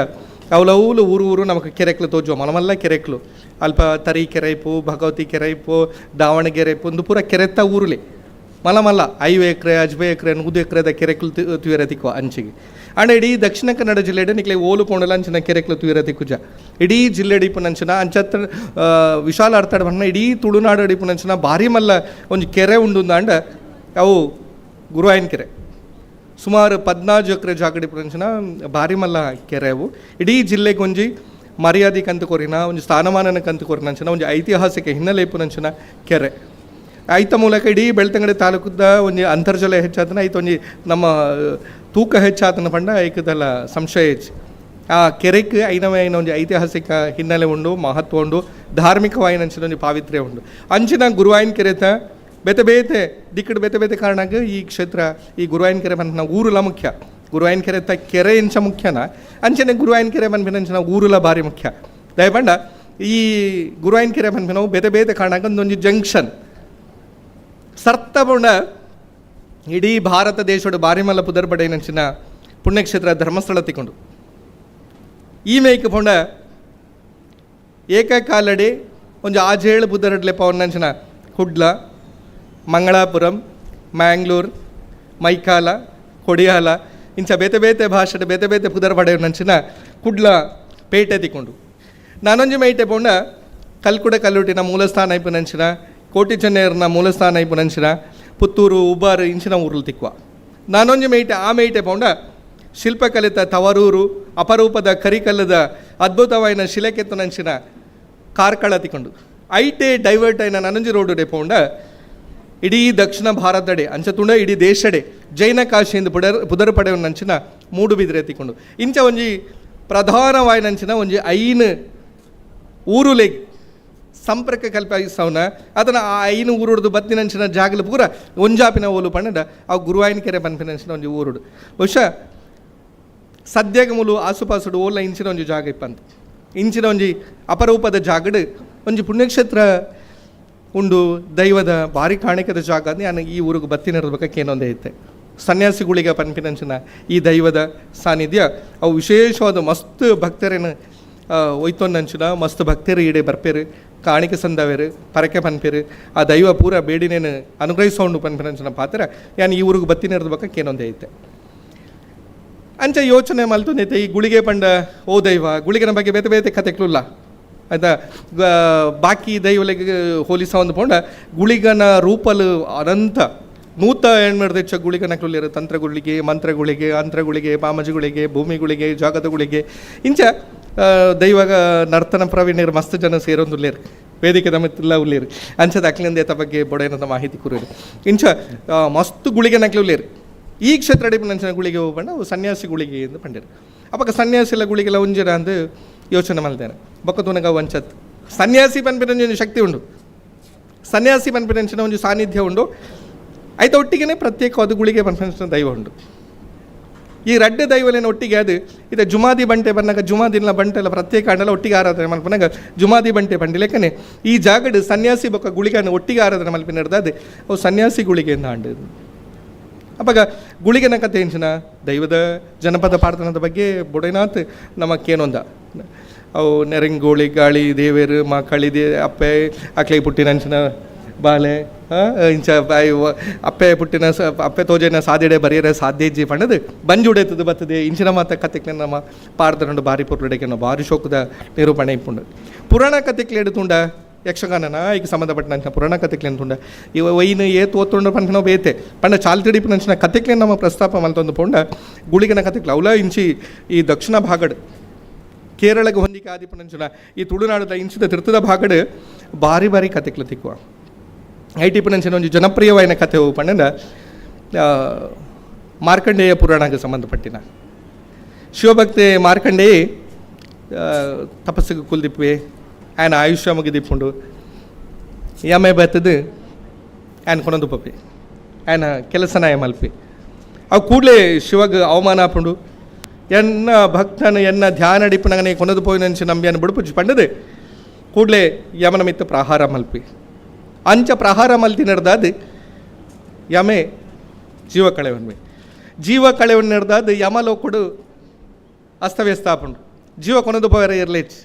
ಅವಲೌಲು ಊರು ಊರು ನಮಗೆ ಕೆರೆಕ್ಲು ತೋಜುವ ಮಲಮಲ್ಲ ಕೆರೆಕ್ಲು ಅಲ್ಪ ತರಿ ಕೆರೈಪು, ಭಗವತಿ ಕೆರೈಪು, ದಾವಣಗೆರೆ ಒಂದು ಪೂರ ಕೆರೆತ್ತ ಊರುಲೆ ಮಲಮಲ್ಲ 5 ಎಕರೆ 5 ಎಕರೆ 100 ಎಕರೆದ ಕೆರೆಕ್ಲು ತುಯರ ತಿಕ್ಕುವ ಅಂಚಿಗೆ. ಅಂಡ್ ಇಡೀ ದಕ್ಷಿಣ ಕನ್ನಡ ಜಿಲ್ಲೆಡೆ ನಿಕ್ಲೆ ಓಲು ಪೋಂಡಲ ಅಂಚಿನ ಕೆರೆಕ್ಲು ತುಯರ ತಿಕ್ಕುಜ ಇಡೀ ಜಿಲ್ಲೆ ಇಪ್ಪುನಂಚಿನ ಅಂಚತ್ರ ವಿಶಾಲ ಅರ್ಥಡ್ ಬಣ್ಣ ಇಡೀ ತುಳುನಾಡು ಇಪ್ಪುನಂಚಿನ ಭಾರಿ ಮಲ್ಲ ಒಂಜಿ ಕೆರೆ ಉಂಡು ಅಂಡ ಅವು ಗುರುವಾಯನ ಕೆರೆ. ಸುಮಾರು 14 ಎಕರೆ ಜಾಗಡಿ ಇಪ್ಪುನಂಚಿನ ಭಾರಿ ಮಲ್ಲ ಕೆರೆ ಅವು. ಇಡೀ ಜಿಲ್ಲೆಗೆ ಒಂಜಿ ಮರ್ಯಾದೆ ಕಂತು ಕೊರಿನ ಒಂಜಿ ಸ್ಥಾನಮಾನನ ಕಂತು ಕೊರಿನಂಚಿನ ಒಂಜಿ ಐತಿಹಾಸಿಕ ಹಿನ್ನೆಲೆ ಇಪ್ಪುನಂಚಿನ ಕೆರೆ. ಐತ ಮೂಲಕ ಇಡೀ ಬೆಳ್ತಂಗಡಿ ತಾಲೂಕದ ಒಂಜಿ ಅಂತರ್ಜಲ ಹೆಚ್ಚಾತನ ಐತ ಒಂಜಿ ನಮ್ಮ ತೂಕ ಹೆಚ್ಚಾತನ ಪಂಡ ಐಕದಲ್ಲ ಸಂಶಯ ಹೆಚ್ಚು. ಆ ಕೆರೆಗೆ ಐನವೇ ಐನ ಒಂಜಿ ಐತಿಹಾಸಿಕ ಹಿನ್ನೆಲೆ ಉಂಡು, ಮಹತ್ವ ಉಂಡು, ಧಾರ್ಮಿಕವಾಯಿನಂಚಿನ ಒಂಜಿ ಪಾವಿತ್ರ್ಯ ಉಂಡು. ಅಂಚಿನ ಗುರುವಾಯನ ಕೆರೆತ ಬೇತೆ ಬೇತೆ ದಿಕ್ಕಡು ಬೇತೆ ಬೇತೆ ಕಾರಣಕ್ಕೆ ಈ ಕ್ಷೇತ್ರ ಈ ಗುರುವಾಯನ ಕೆರೆ ಪನ್ಪಿನ ಊರುಲ ಮುಖ್ಯ. ಗುರುವಾಯನ ಕೆರೆತ ಕೆರೆ ಇಂಚ ಮುಖ್ಯನ ಅಂಚನೆ ಗುರುವಾಯನ ಕೆರೆ ಪನ್ಪಿನಂಚಿನ ಊರುಲ ಭಾರಿ ಮುಖ್ಯ. ದಯಪಂಡ ಈ ಗುರುವಾಯನ ಕೆರೆ ಪನ್ಪಿನವು ಬೇತೆ ಬೇತೆ ಕಾರಣಕ್ಕೆ ಒಂದೊಂಜಿ ಜಂಕ್ಷನ್ ಸರ್ತಪುಂಡ ಇಡೀ ಭಾರತ ದೇಶಡು ಬಾರಿಮಲ್ಲ ಪುದರ್ಪಡೆಯಿನಂಚಿನ ಪುಣ್ಯಕ್ಷೇತ್ರ ಧರ್ಮಸ್ಥಳ ತಿಕ್ಕೊಂಡು ಈ ಮೇಕ್ ಪುಂಡ ಏಕಕಾಲಡಿ ಒಂಜಿ ಆಜೇಳು ಪುದರ್ಡ್ಲೆ ಪವನಂಚಿನ ಕುಡ್ಲ, ಮಂಗಳಾಪುರಂ, ಮ್ಯಾಂಗ್ಳೂರ್, ಮೈಕಾಲ, ಕೊಡಿಯಾಲ ಇಂಚ ಬೇತೆ ಬೇತೆ ಭಾಷೆ ಬೇತೆ ಬೇತೆ ಪುದರ್ ಪಡೆಯನಂಚಿನ ಕುಡ್ಲ ಪೇಟೆ ತಿಕ್ಕೊಂಡು. ನಾನೊಂಜಿ ಮೈಟೆ ಪೋಂಡ ಕಲ್ಕುಡ ಕಲ್ಲುಟಿನ ಮೂಲಸ್ಥಾನ ಐಪುನಂಚಿನ ಕೋಟಿ ಚೆನ್ನೆಯರ್ನ ಮೂಲಸ್ಥಾನ ಐಪುನಂಚಿನ ಪುತ್ತೂರು, ಉಬ್ಬಾರು ಇಂಚಿನ ಊರುಲು ತಿಕ್ವ. ನಾನೊಂಜಿ ಮೇಟೆ ಆ ಮೇಟೆ ಪೌಂಡ ಶಿಲ್ಪಕಲಿತ ತವರೂರು ಅಪರೂಪದ ಕರಿಕಲ್ಲದ ಅದ್ಭುತವಾಯಿನ ಶಿಲೆಕೆತ್ತುನಂಚಿನ ಕಾರ್ಕಳ ತಿಕ್ಕೊಂಡು. ಐಟೆ ಡೈವರ್ಟ್ అయిన ನಾನೊಂಜಿ ರೋಡು ಡೆ ಪೌಂಡ ಇಡೀ ದಕ್ಷಿಣ ಭಾರತಡೆ ಅಂಚತುಂಡ ಇಡೀ ದೇಶಡೆ ಜೈನ ಕಾಶಿಯಿಂದ ಪುದರ್ ಪಡೆಯನಂಚಿನ ಮೂಡುಬಿದ್ರೆ ತಿಕ್ಕೊಂಡು. ಇಂಚ ಒಂಜಿ ಪ್ರಧಾನವಾಯಿನಂಚಿನ ಒಂಜಿ 5 ಊರುಲೆ ಸಂಪರ್ಕ ಕಲ್ಪಿಸವನ ಅದನ್ನು ಆ 5 ಊರುಡ್ದು ಬತ್ತಿನಂಚಿನ ಜಾಗಲು ಪೂರ ಒಂಜಾಪಿನ ಓಲು ಪಂಡ ಆ ಗುರುವಾಯನ ಕೆರೆ ಪನ್ಪಿನಂಚಿನ ಒಂಜಿ ಊರುಡು. ಬಹುಶಃ ಸದ್ಯಗ ಮೂಲು ಆಸುಪಾಸುಡು ಓಲ ಇಂಚಿನ ಒಂಜಿ ಜಾಗ ಇಪ್ಪಂತ ಇಂಚಿನ ಒಂಜಿ ಅಪರೂಪದ ಜಾಗಡು ಒಂಜಿ ಪುಣ್ಯಕ್ಷೇತ್ರ ಉಂಡು ದೈವದ ಭಾರಿ ಕಾಣಿಕದ ಜಾಗ ಅಂದ್ರೆ ನಾನು ಈ ಊರಿಗೆ ಬತ್ತಿನಿರ್ಬೇಕಾಕೆ ಏನೊಂದೇ ಐತೆ. ಸನ್ಯಾಸಿಗಳಿಗೆ ಪನ್ಪಿನಂಚಿನ ಈ ದೈವದ ಸಾನ್ನಿಧ್ಯ ಅವು ವಿಶೇಷವಾದ ಮಸ್ತ್ ಭಕ್ತರೇನು ಒಯ್ತೊಂದಂಚಿನ ಮಸ್ತ್ ಭಕ್ತರು ಈಡೆ ಬರ್ಪೇರು, ಕಾಣಿಕೆ ಸಂದವೇರು, ಪರಕೆ ಪನ್ಪೇರು, ಆ ದೈವ ಪೂರ ಬೇಡಿನೇನು ಅನುಗ್ರಹಿಸೋಂಡು ಪನ್ಪಿನಂಚಿನ ಪಾತ್ರ ಯಾನ್ ಈ ಊರಿಗೆ ಬತ್ತಿನಿರ್ಬೇಕಾಕೆ ಏನೊಂದೇ ಐತೆ. ಅಂಚ ಯೋಚನೆ ಮಲ್ತೊಂದೈತೆ ಈ ಗುಳಿಗೆ ಪಂಡ ಓ ದೈವ ಗುಳಿಗನ ಬಗ್ಗೆ ಬೇತೆ ಬೇತೆ ಕತೆಕ್ಲುಲ್ಲ ಆಯ್ತಾ. ಬಾಕಿ ದೈವಲೆಗೆ ಹೋಲಿಸ ಒಂದು ಪೋಂಡ ಗುಳಿಗನ ರೂಪಲು ಅನಂತ ನೂತ ಎಣ್ಮೆಡ್ದೆಚ್ಚ ಗುಳಿಗನ ಕುಲ್ಲಿರು ತಂತ್ರಗುಳಿಗೆ, ಮಂತ್ರಗುಳಿಗೆ, ಅಂತ್ರಗುಳಿಗೆ, ಪಾಮಜಿಗಳಿಗೆ, ಭೂಮಿಗುಳಿಗೆ, ಜಾಗದಗುಳಿಗೆ ಇಂಚ ದೈವಗ ನರ್ತನ ಪ್ರವೀಣರು ಮಸ್ತ್ ಜನ ಸೇರೊಂದುಲ್ಲೇರು ವೇದಿಕೆ ಮಿತ್ತಲ್ಲ ಉಲ್ಲೇರು ಅಂಚದ ಅಕ್ಲಿಂದ ಏತ ಬಗ್ಗೆ ಬೊಡೆನದ ಮಾಹಿತಿ ಕುರಿರು ಇಂಚ ಮಸ್ತ್ ಗುಳಿಗೆ ನಕ್ಲು ಉಲ್ಲೇರು. ಈ ಕ್ಷೇತ್ರ ನಂಚಿನ ಗುಳಿಗೆ ಹೋಗ್ಬಂಡ ಅವು ಸನ್ಯಾಸಿ ಗುಳಿಗೆ ಎಂದು ಪಂಡೇರು. ಅಪ್ಪಕ ಸನ್ಯಾಸಿಲ ಗುಳಿಗೆಲ್ಲ ಒಂಜಿರ ಅಂದು ಯೋಚನೆ ಮಲ್ತೇನೆ ಬೊಕ್ಕ ವಂಚತ್ ಸನ್ಯಾಸಿ ಪನ್ಪಿನ ಶಕ್ತಿ ಉಂಡು, ಸನ್ಯಾಸಿ ಪನ್ಪಿನಂಚಿನ ಒಂದು ಸಾನ್ನಿಧ್ಯ ಉಂಡು, ಐತ ಒಟ್ಟಿಗೆನೆ ಪ್ರತ್ಯೇಕವಾದ ಗುಳಿಗೆ ಪನ್ಪಿನಂಚಿನ ದೈವ ಉಂಡು. ಈ ರಡ್ಡೆ ದೈವಲೇನ ಒಟ್ಟಿಗೆ ಅದು ಇದು ಜುಮಾದಿ ಬಂಟೆ ಬಂದಾಗ ಜುಮಾದಿನ ಬಂಟೆಲ್ಲ ಪ್ರತ್ಯೇಕ ಅಂಡಲ ಒಟ್ಟಿಗೆ ಆರಾಧನೆ ಮಲ್ಪನಾಗ ಜುಮಾದಿ ಬಂಟೆ ಬಂಡಿಲೆಕ್ಕನೆ ಈ ಜಾಗಡು ಸನ್ಯಾಸಿ ಬೊಕ್ಕ ಗುಳಿಗನ ಒಟ್ಟಿಗೆ ಆರಾಧನೆ ಮಲ್ಪಿನ ಅದು ಅವು ಸನ್ಯಾಸಿ ಗುಳಿಗೆ ಅಂಡು. ಅಪಗ ಗುಳಿಗನ ಕತೆ ಎಂಚಿನ ದೈವದ ಜನಪದ ಪಾಡ್ದನದ ಬಗ್ಗೆ ಬುಡೈನಾಥ್ ನಮ್ಮ ಕೇನೊಂದ ಅವು ನೆರಂಗೋಳಿ ಗಾಳಿ ದೇವೇರು ಮಾಕಳಿ they ಅಪ್ಪೆ ಅಕ್ಲೆ ಪುಟ್ಟಿನಂಚಿನ ಬಾಲೆ ಇಂಚ ಬಾಯಿ ಅಪ್ಪೆ ಪುಟ್ಟಿನ ಅಪ್ಪೆ ತೋಜೆನ ಸಾದಿಡೆ ಬರೆಯರೆ ಸಾಧ್ಯ ಇಜ್ಜಿ ಪಂಡದು ಬಂಜುಡೆತದು ಬರ್ತದೆ ಇಂಚಿನ ಮಾತ ಕತೆಕ್ಲೆ ನಮ್ಮ ಪಾಡ್ದನಂಡು ಬಾರಿ ಪೊರ್ಲುಡೆಕೆನ ಬಾರಿ ಶೋಕದ ನಿರೂಪಣೆ ಇಪ್ಪುಂಡು. ಪುರಾಣ ಕತೆಕ್ಲೆ ಎಡುತುಂಡ ಯಕ್ಷಗಾನನ ಈಗ ಸಂಬಂಧಪಟ್ಟಂಥ ಪುರಾಣ ಕತೆಕ್ಲೆ ಅಂತುಂಡ ಇವ ವೈನ್ ಏತ್ ಓತ್ತುಂಡ ಪನ್ಪಿನ ಬೇತೆ ಪಂಡ ಚಾಲ್ತಿಡಿಪಿನಂಚಿನ ಕತೆಕ್ಲೆ ನಮ್ಮ ಪ್ರಸ್ತಾಪ ಮಲ್ತೊಂದು ಪೋಂಡ ಗುಳಿಗನ ಕತೆಕ್ಲೆ ಅವಲ ಇಂಚಿ ಈ ದಕ್ಷಿಣ ಭಾಗಡ್ ಕೇರಳಗೆ ಹೊಂದಿಕೆ ಆದಿಪನಂಚಿನ ಈ ತುಳುನಾಡದ ಇಂಚಿದ ತಿರ್ತದ ಭಾಗಡ್ ಬಾರಿ ಬಾರಿ ಕತೆಕ್ಲೆ ತಿಕ್ಕುವ. I T ಪನಂಚಿನ ಒಂಜಿ ಜನಪ್ರಿಯವಾಯಿನ ಕತೆ ಪಂಡ ಮಾರ್ಕಂಡೇಯ ಪುರಾಣಕ್ಕೆ ಸಂಬಂಧಪಟ್ಟಿನ ಶಿವಭಕ್ತೆ ಮಾರ್ಕಂಡೇಯ ತಪಸ್ಸಿಗೆ ಕುಲ್ದಿಪ್ಪೆ ఆయన ಆಯುಷ್ಯ ಮುಗಿದಿಪ್ಪುಂಡು ಯಮೆ ಬರ್ತದೆ ఆయన ಕೊನೊಂದು ಪಪ್ಪಿ ఆయన ಕೆಲಸನಾಯ ಮಲ್ಪಿ ಅವು ಕೂಡಲೇ ಶಿವಗ ಅವಮಾನ ಆಪುಂಡು ಎನ್ನ ಭಕ್ತನ ಎನ್ನ ಧ್ಯಾನ ಅಡಿಪನಗನೆ ಕೊನದು ಪೋಯಿನಂಚಿ ನಂಬಿಯನ್ನು ಬುಡುಪುಜಿ ಪಂಡದು ಕೂಡಲೇ ಯಮನ ಮಿತ್ತ ಪ್ರಹಾರ ಮಲ್ಪಿ ಅಂಚ ಪ್ರಹಾರ ಮಲ್ತಿ ನಡೆದಾದ ಯಮೆ ಜೀವ ಕಳೆವನ್ಮೆ ಜೀವ ಕಳೆವನ್ ನಡೆದಾದ ಯಮಲೋಕುಡು ಅಸ್ತವ್ಯಸ್ತ ಆಪುಂಡು ಜೀವ ಕೊನದು ಪೋಯರ ಇರ್ಲೇಚ್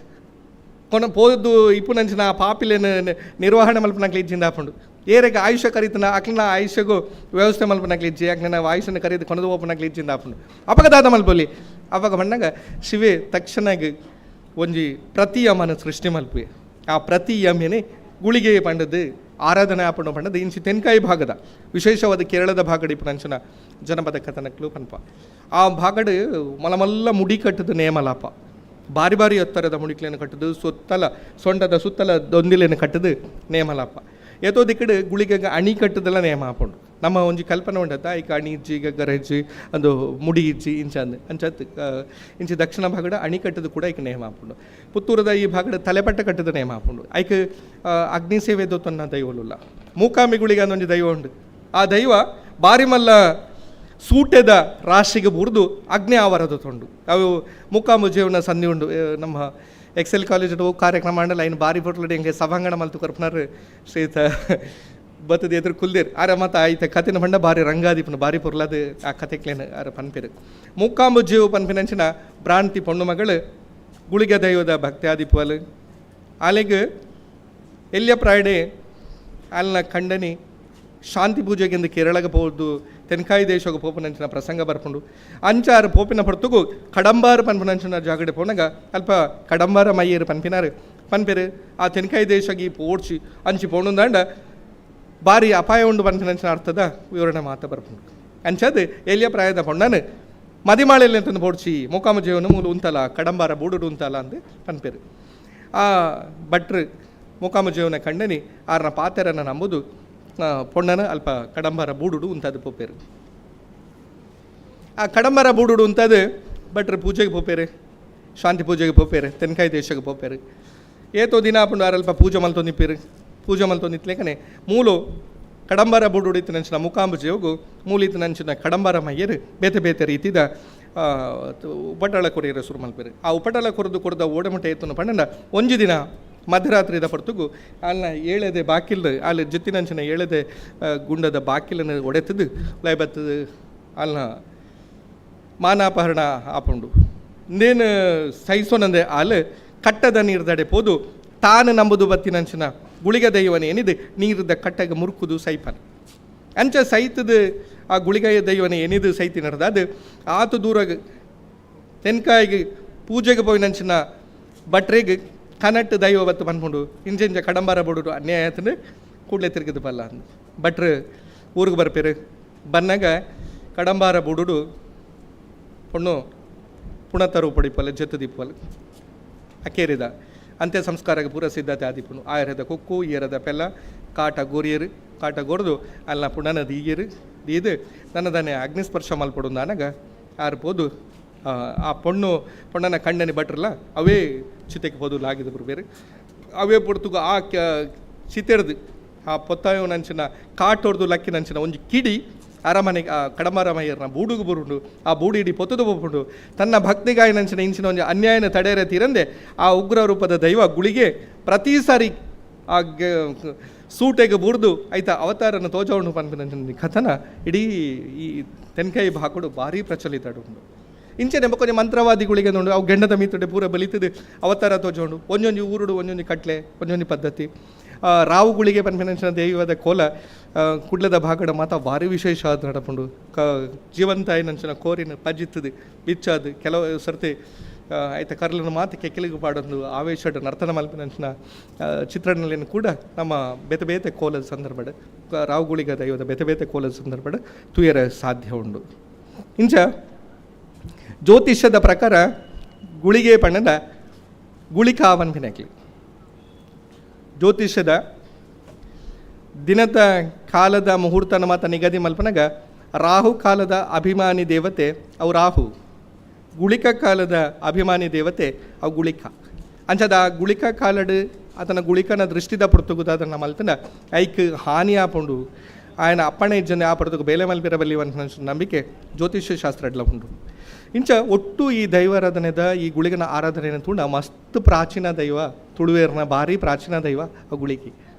ಕೊನ ಪೋದು ಇಪ್ಪುನಂಚಿನ ಆ ಪಾಪಿಲೇನು ನಿರ್ವಹಣೆ ಮಲ್ಪನಕ್ಲೆ ಇಜ್ಜಿಂದ ಆಪುಂಡು ಏರೆಗೆ ಆಯುಷ್ಯ ಕರೀತನ ಅಕ್ಲಿನ ಆಯುಷ್ಯಗೂ ವ್ಯವಸ್ಥೆ ಮಲ್ಪನಕ್ಲೆ ಇಜ್ಜಿ ಅಕ್ಲಿನ ಆಯುಷ್ಯನ ಕರೀದು ಕೊನದು ಓಪನಕ್ಲೆ ಇಜ್ಜಿಂದ ಆಪುಂಡು ಅಪಗ ದಾದ ಮಲ್ಪೊಲಿ ಅಪಗ ಬಣ್ಣಗ ಶಿವೆ ತಕ್ಷಣಗೆ ಒಂಜಿ ಪ್ರತಿ ಯಮನ ಸೃಷ್ಟಿ ಮಲ್ಪಿ ಆ ಪ್ರತಿ ಯಮೇನೆ ಗುಳಿಗೆ ಪಂಡದು ಆರಾಧನೆ ಆಪುಂಡು ಪಂಡದು ಇಂಚಿ ತೆನ್ಕಾಯಿ ಭಾಗದ ವಿಶೇಷವಾದ ಕೇರಳದ ಭಾಗಡ್ ಇಪ್ಪುನಂಚಿನ ಜನಪದ ಕಥನಕ್ಲು ಪನ್ಪ ಆ ಭಾಗಡ್ ಮಲಮಲ್ಲ ಮುಡಿ ಕಟ್ಟದು ನೇಮಲಾಪ ಬಾರಿ ಬಾರಿ ಎತ್ತರದ ಮುಡಿಕ್ಲೇನು ಕಟ್ಟದು ಸುತ್ತಲ ಸೊಂಟದ ಸುತ್ತಲ ದೊಂದಿಲೇನು ಕಟ್ಟದು ನೇಮಲಾಪ ಏತೋ ದಿಕ್ಕಡು ಗುಳಿಗೆ ಅಣಿ ಕಟ್ಟದೆಲ್ಲ ನೇಮ ಹಾಪುಂಡು ನಮ್ಮ ಒಂಜಿ ಕಲ್ಪನೆ ಉಂಡತ್ತ ಐಕ ಅಣಿ ಇಜ್ಜಿ ಗಗ್ಗರ ಇಜ್ಜಿ ಅಂದು ಮುಡಿ ಇಜ್ಜಿ ಇಂಚ ಅಂದು ಅಂಚತ್ ಇಂಚಿ ದಕ್ಷಿಣ ಭಾಗದ ಅಣಿ ಕಟ್ಟದು ಕೂಡ ಐಕ ನೇಮ ಹಾಪುಂಡು. ಪುತ್ತೂರದ ಈ ಭಾಗದ ತಲೆಪಟ್ಟ ಕಟ್ಟದ ನೇಮ ಹಾಪುಂಡು ಐಕ ಅಗ್ನಿ ಸೇವೆ ದೊತ್ತನ್ನ ದೈವಲುಲ್ಲ ಮೂಕಾಂಬಿ ಗುಳಿಗೆ ಅಂದೊಂಜಿ ದೈವ ಉಂಡು ಆ ದೈವ ಬಾರಿ ಮಲ್ಲ ಸೂಟೆದ ರಾಶಿಗೆ ಬುರಿದು ಅಗ್ನಿ ಆವರದ ತೊಂಡು ಅವು ಮೂಕಾಂಬು ಜೀವನ ಸಂಧಿ ಉಂಡು. ನಮ್ಮ ಎಕ್ಸೆಲ್ ಕಾಲೇಜ್ ಕಾರ್ಯಕ್ರಮ ಮಾಡಲ್ಲ ಇನ್ನು ಬಾರಿ ಪೊಟ್ಲಡಿ ಹಿಂಗೆ ಸಭಾಂಗಣ ಮಲ್ತು ಕೊರ್ಪನಾರು ಶ್ರೀತ ಬತ್ತದ ಎದುರು ಕುಲ್ದೇರ್ ಆರ ಮತ್ತ ಆಯ್ತ ಕತೆನ ಪಂಡ ಬಾರಿ ರಂಗಾದಿಪನ ಬಾರಿ ಪೊರ್ಲಾದ ಆ ಕತೆಕ್ಲೇನು ಆರ ಪನ್ಪೇರು ಮೂಕಾಂಬು ಜೀವ ಪನ್ಪಿನಂಚಿನ ಭ್ರಾಂತಿ ಪೊಣ್ಣು ಮಗಳು ಗುಳಿಗೆ ದೈವದ ಭಕ್ತಿ ಆದಿಪ್ಪಲು ಆಲೆಗ್ ಎಲ್ಲಿಯ ಪ್ರಾಯಡೆ ಅಲ್ಲಿನ ಖಂಡನಿ ಶಾಂತಿ ಪೂಜೆಗೆಂದು ಕೇರಳಗೆ ಪೋದು ತೆನ್ಕಾಯಿ ದೇಶಕ್ಕೆ ಪೋಪನಂಚಿನ ಪ್ರಸಂಗ ಬರ್ಪುಂಡು ಅಂಚಾರು ಪೋಪಿನ ಪಡ್ತುಗು ಕಡಂಬಾರು ಪನ್ಪನಂಚಿನ ಜಾಗಡೆ ಪೋನಗ ಅಲ್ಪ ಕಡಂಬಾರ ಮೈಯೇರು ಪನ್ಪಿನಾರು ಪನ್ಪೇರು ಆ ತೆನ್ಕಾಯಿ ದೇಶಕ್ಕೆ ಈ ಪೋಡ್ಚಿ ಅಂಚಿ ಪೋಣುಂದಾಂಡ ಬಾರಿ ಅಪಾಯ ಉಂಡು ಪನ್ಪಿನಂಚಿನ ಅರ್ಥದ ವಿವರಣೆ ಮಾತ ಬರ್ಪುಂಡು ಅಂಚದು ಎಲ್ಲಿಯ ಪ್ರಾಯದ ಪೊಣ್ಣನು ಮದಿಮಾಳೆಯಲ್ಲಿ ಅಂತಂದು ಪೋಡ್ಚಿ ಮೂಕಾಮ ಜೀವನ ಮೂಲು ಉಂತಲ ಕಡಂಬಾರ ಬೂಡುಡು ಉಂತಲ ಅಂದು ಪನ್ಪೇರು ಆ ಭಟ್ರು ಮೂಕಾಮ ಜೀವನ ಖಂಡನಿ ಆರ್ನ ಪಾತೆರನ ನಂಬುದು ಪೊಣ್ಣನ ಅಲ್ಪ ಕಡಂಬಾರ ಬೂಡುಡು ಉಂತದು ಪೋಪೇರು ಆ ಕಡಂಬಾರ ಬೂಡುಡು ಉಂತದು ಭಟ್ರು ಪೂಜೆಗೆ ಪೋಪೇರು ಶಾಂತಿ ಪೂಜೆಗೆ ಪೋಪೇರು ತೆನ್ಕಾಯಿ ದೇಶಕ್ಕೆ ಪೋಪೇರು ಏತೋ ದಿನ ಆಪುಂಡು ಆರಲ್ಪ ಪೂಜೆ ಮಲ್ತೊಂದಿಪ್ಪೇರು ಪೂಜೆ ಮಲ್ತೊಂದಿತ್ಲೇಕನೆ ಮೂಲು ಕಡಂಬಾರ ಬೂಡುಡು ಇತ್ತಿನಂಚಿನ ಮೂಕಾಂಬು ಜೀವಗು ಮೂಲಿತ್ತಿನಂಚಿನ ಕಡಂಬಾರ ಮಯ್ಯರು ಬೇತೆ ಬೇತೆ ರೀತಿದ ಉಪಟಳ ಕೊರಿಯರ ಶುರು ಮಲ್ಪೇರು ಆ ಉಪಟಳ ಕೊರದು ಕೊರದ ಓಡಮುಟ್ಟೆ ಎತ್ತುನ ಪಂಡ ಒಂಜಿ ದಿನ ಮಧ್ಯರಾತ್ರಿದ ಪರ್ತುಗು ಅಲ್ಲ ಏಳೆದೆ ಬಾಕಿಲ್ ಅಲ್ಲಿ ಜಿತ್ತಿನಂಚಿನ ಏಳೆದೆ ಗುಂಡದ ಬಾಕಿಲನ್ನು ಒಡೆತದು ಲೈ ಬತ್ತದು ಅಲ್ಲ ಮಾನಾಪಹರಣ ಆಪುಂಡು ನೇನು ಸಹಿಸೋನಂದೆ ಆಲ್ ಕಟ್ಟದ ನೀರ್ದಡೆ ಪೋದು ತಾನು ನಂಬುದು ಬತ್ತಿನಂಚಿನ ಗುಳಿಗ ದೈವನ ಏನಿದೆ ನೀರ್ದ ಕಟ್ಟಗೆ ಮುರುಕುದು ಸೈಪನ್ ಅಂಚ ಸೈತದ ಆ ಗುಳಿಗ ದೈವನ ಏನಿದು ಸೈತಿ ನಡೆದ ಅದು ಆತು ದೂರ ತೆನ್ಕಾಯಿಗೆ ಪೂಜೆಗೆ ಪೋಯಿನಂಚಿನ ಭಟ್ರಿಗೆ ಕನಟ್ಟು ದೈವ ಬತ್ತು ಪನ್ಪುಂಡು ಇಂಚ ಕಡಂಬಾರ ಬುಡುಡು ಅನ್ಯಾಯ ಆತಂದು ಕೂಡಲೇ ತಿರುಗಿದು ಬಲ್ಲ ಅಂದು ಭಟ್ರು ಊರಿಗೆ ಬರ್ಪೇರು ಬನ್ನಾಗ ಕಡಂಬಾರ ಬುಡುಡು ಪೊಣ್ಣು ಪುಣತರು ಪಡಿಪಲ್ಲ ಜೆತ್ತು ದಿಪ್ಪಲ್ಲ ಅಕೇರಿದ ಅಂತ್ಯ ಸಂಸ್ಕಾರಕ್ಕೆ ಪೂರ ಸಿದ್ಧತೆ ಆದಿಪ್ಪುನು ಆಯರದ ಕೊಕ್ಕು ಏರದ ಪೆಲ್ಲ ಕಾಟ ಗೋರಿಯರು ಕಾಟ ಗೋರ್ದು ಅಲ್ಲ ಪುಣನ ದೀಯರು ದೀದು ನನ್ನದನ್ನೇ ಅಗ್ನಿಸ್ಪರ್ಶ ಮಲ್ಪಡು ನನಗ ಆರು ಪೋದು ಆ ಪೊಣ್ಣು ಪೊಣ್ಣನ ಕಣ್ಣನಿ ಬಟ್ರಲ್ಲ ಅವೇ ಚಿತೆಗೆ ಪೋದು ಲಾಗಿದ ಬೇರೆ ಅವೇ ಪೊರ್ತುಗು ಆ ಚಿತೆರ್ದು ಆ ಪೊತ್ತಾಯೋ ನಂಚಿನ ಕಾಟೊರ್ದು ಲಕ್ಕಿನಂಚಿನ ಒಂಜಿ ಕಿಡಿ ಅರಮನೆಗೆ ಆ ಕಡಮರಮಯ್ಯರ್ನ ಬೂಡುಗು ಬರುಂಡು ಆ ಬೂಡಿ ಇಡೀ ಪೊತ್ತದು ಬೊಪ್ಪುಂಡು ತನ್ನ ಭಕ್ತಿಗಾಯ ನಂಚಿನ ಇಂಚಿನ ಒಂಜಿ ಅನ್ಯಾಯನ ತಡೆಯರೆ ತೀರಂದೆ ಆ ಉಗ್ರ ರೂಪದ ದೈವ ಗುಳಿಗೆ ಪ್ರತಿ ಸಾರಿ ಆ ಸೂಟೆಗೆ ಬೂರ್ದು ಐತ ಅವತಾರನ ತೋಜವಣು ಪನ್ಪಿನ ಕಥನ ಇಡೀ ಈ ತೆನ್ಕಾಯಿ ಭಾಗಡು ಭಾರಿ ಪ್ರಚಲಿತ ಉಂಡು. ಇಂಚೆನೆ ಬೊಕ್ಕೊಂಜಿ ಮಂತ್ರವಾದಿಗಳಿಗೆ ನೋಡು ಅವು ಗೆಂಡದ ಮೀತುಡೆ ಪೂರ ಬಲಿತದೆ ಅವತಾರ ತೋಜೋಂಡು. ಒಂಜೊಂಜಿ ಊರುಡು ಒಂಜೊಂಜಿ ಕಟ್ಲೆ ಒಂಜೊಂಜಿ ಪದ್ಧತಿ. ರಾವುಗಳಿಗೆ ಪನ್ಪಿನಂಚಿನ ದೈವದ ಕೋಲ ಕುಡ್ಲದ ಭಾಗಡ ಮಾತ ಭಾರಿ ವಿಶೇಷ ಆದ್ ನಡಪುಂಡು. ಜೀವಂತ ಆಯಿನಂಚಿನ ಕೋರಿನ ಪಜಿತ್ತದು ಬಿಚ್ಚಾದು ಕೆಲವು ಸರ್ತಿ ಐತ ಕರ್ಲನ ಮಾತು ಕೆಕ್ಕೆಲಿಗೆ ಪಾಡೊಂದು ಆವೇಶಡ್ ನರ್ತನ ಮಲ್ಪಿನಂಚಿನ ಚಿತ್ರಣಗಳನ್ನು ಕೂಡ ನಮ್ಮ ಬೇತೆ ಬೇತೆ ಕೋಲದ ಸಂದರ್ಭಡ್ ರಾವುಗುಳಿಗ ದೈವದ ಬೇತೆ ಬೇತೆ ಕೋಲದ ಸಂದರ್ಭಡ್ ತೂಯರ ಸಾಧ್ಯ ಉಂಡು. ಇಂಚ ಜ್ಯೋತಿಷ್ಯದ ಪ್ರಕಾರ ಗುಳಿಗೆ ಪಣ್ಣದ ಗುಳಿಕಾ ಪನ್ಪಿನಕ್ಲಿ ಜ್ಯೋತಿಷ್ಯದ ದಿನದ ಕಾಲದ ಮುಹೂರ್ತನ ಮಾತ ನಿಗದಿ ಮಲ್ಪನಗ ರಾಹು ಕಾಲದ ಅಭಿಮಾನಿ ದೇವತೆ ಅವು ರಾಹು, ಗುಳಿಕ ಕಾಲದ ಅಭಿಮಾನಿ ದೇವತೆ ಅವು ಗುಳಿಕ. ಅಂಚದ ಗುಳಿಕ ಕಾಲಡು ಆತನ ಗುಳಿಕನ ದೃಷ್ಟಿದ ಪೊರ್ತುಗು ಅದನ್ನ ಮಲ್ತನ ಐಕ್ ಹಾನಿ ಆಪುಂಡು, ఆయన ಅಪ್ಪಣೆ ಇಜ್ಜನೆ ಆ ಪೊರ್ತುಗು ಬೇಲೆ ಮಲ್ಪಿರಬಲ್ಲಿ ನಂಬಿಕೆ ಜ್ಯೋತಿಷ್ಯ ಶಾಸ್ತ್ರ ಅಡ್ಲ ಉಂಡು. ಇಂಚ ಒಟ್ಟು ಈ ದೈವಾರಾಧನೆದ ಈ ಗುಳಿಗನ ಆರಾಧನೆನ ತೂಂಡ ಮಸ್ತ್ ಪ್ರಾಚೀನ ದೈವ ತುಳುವೇರ್ನ ಭಾರಿ ಪ್ರಾಚೀನ ದೈವ ಆ ಗುಳಿಗೆ.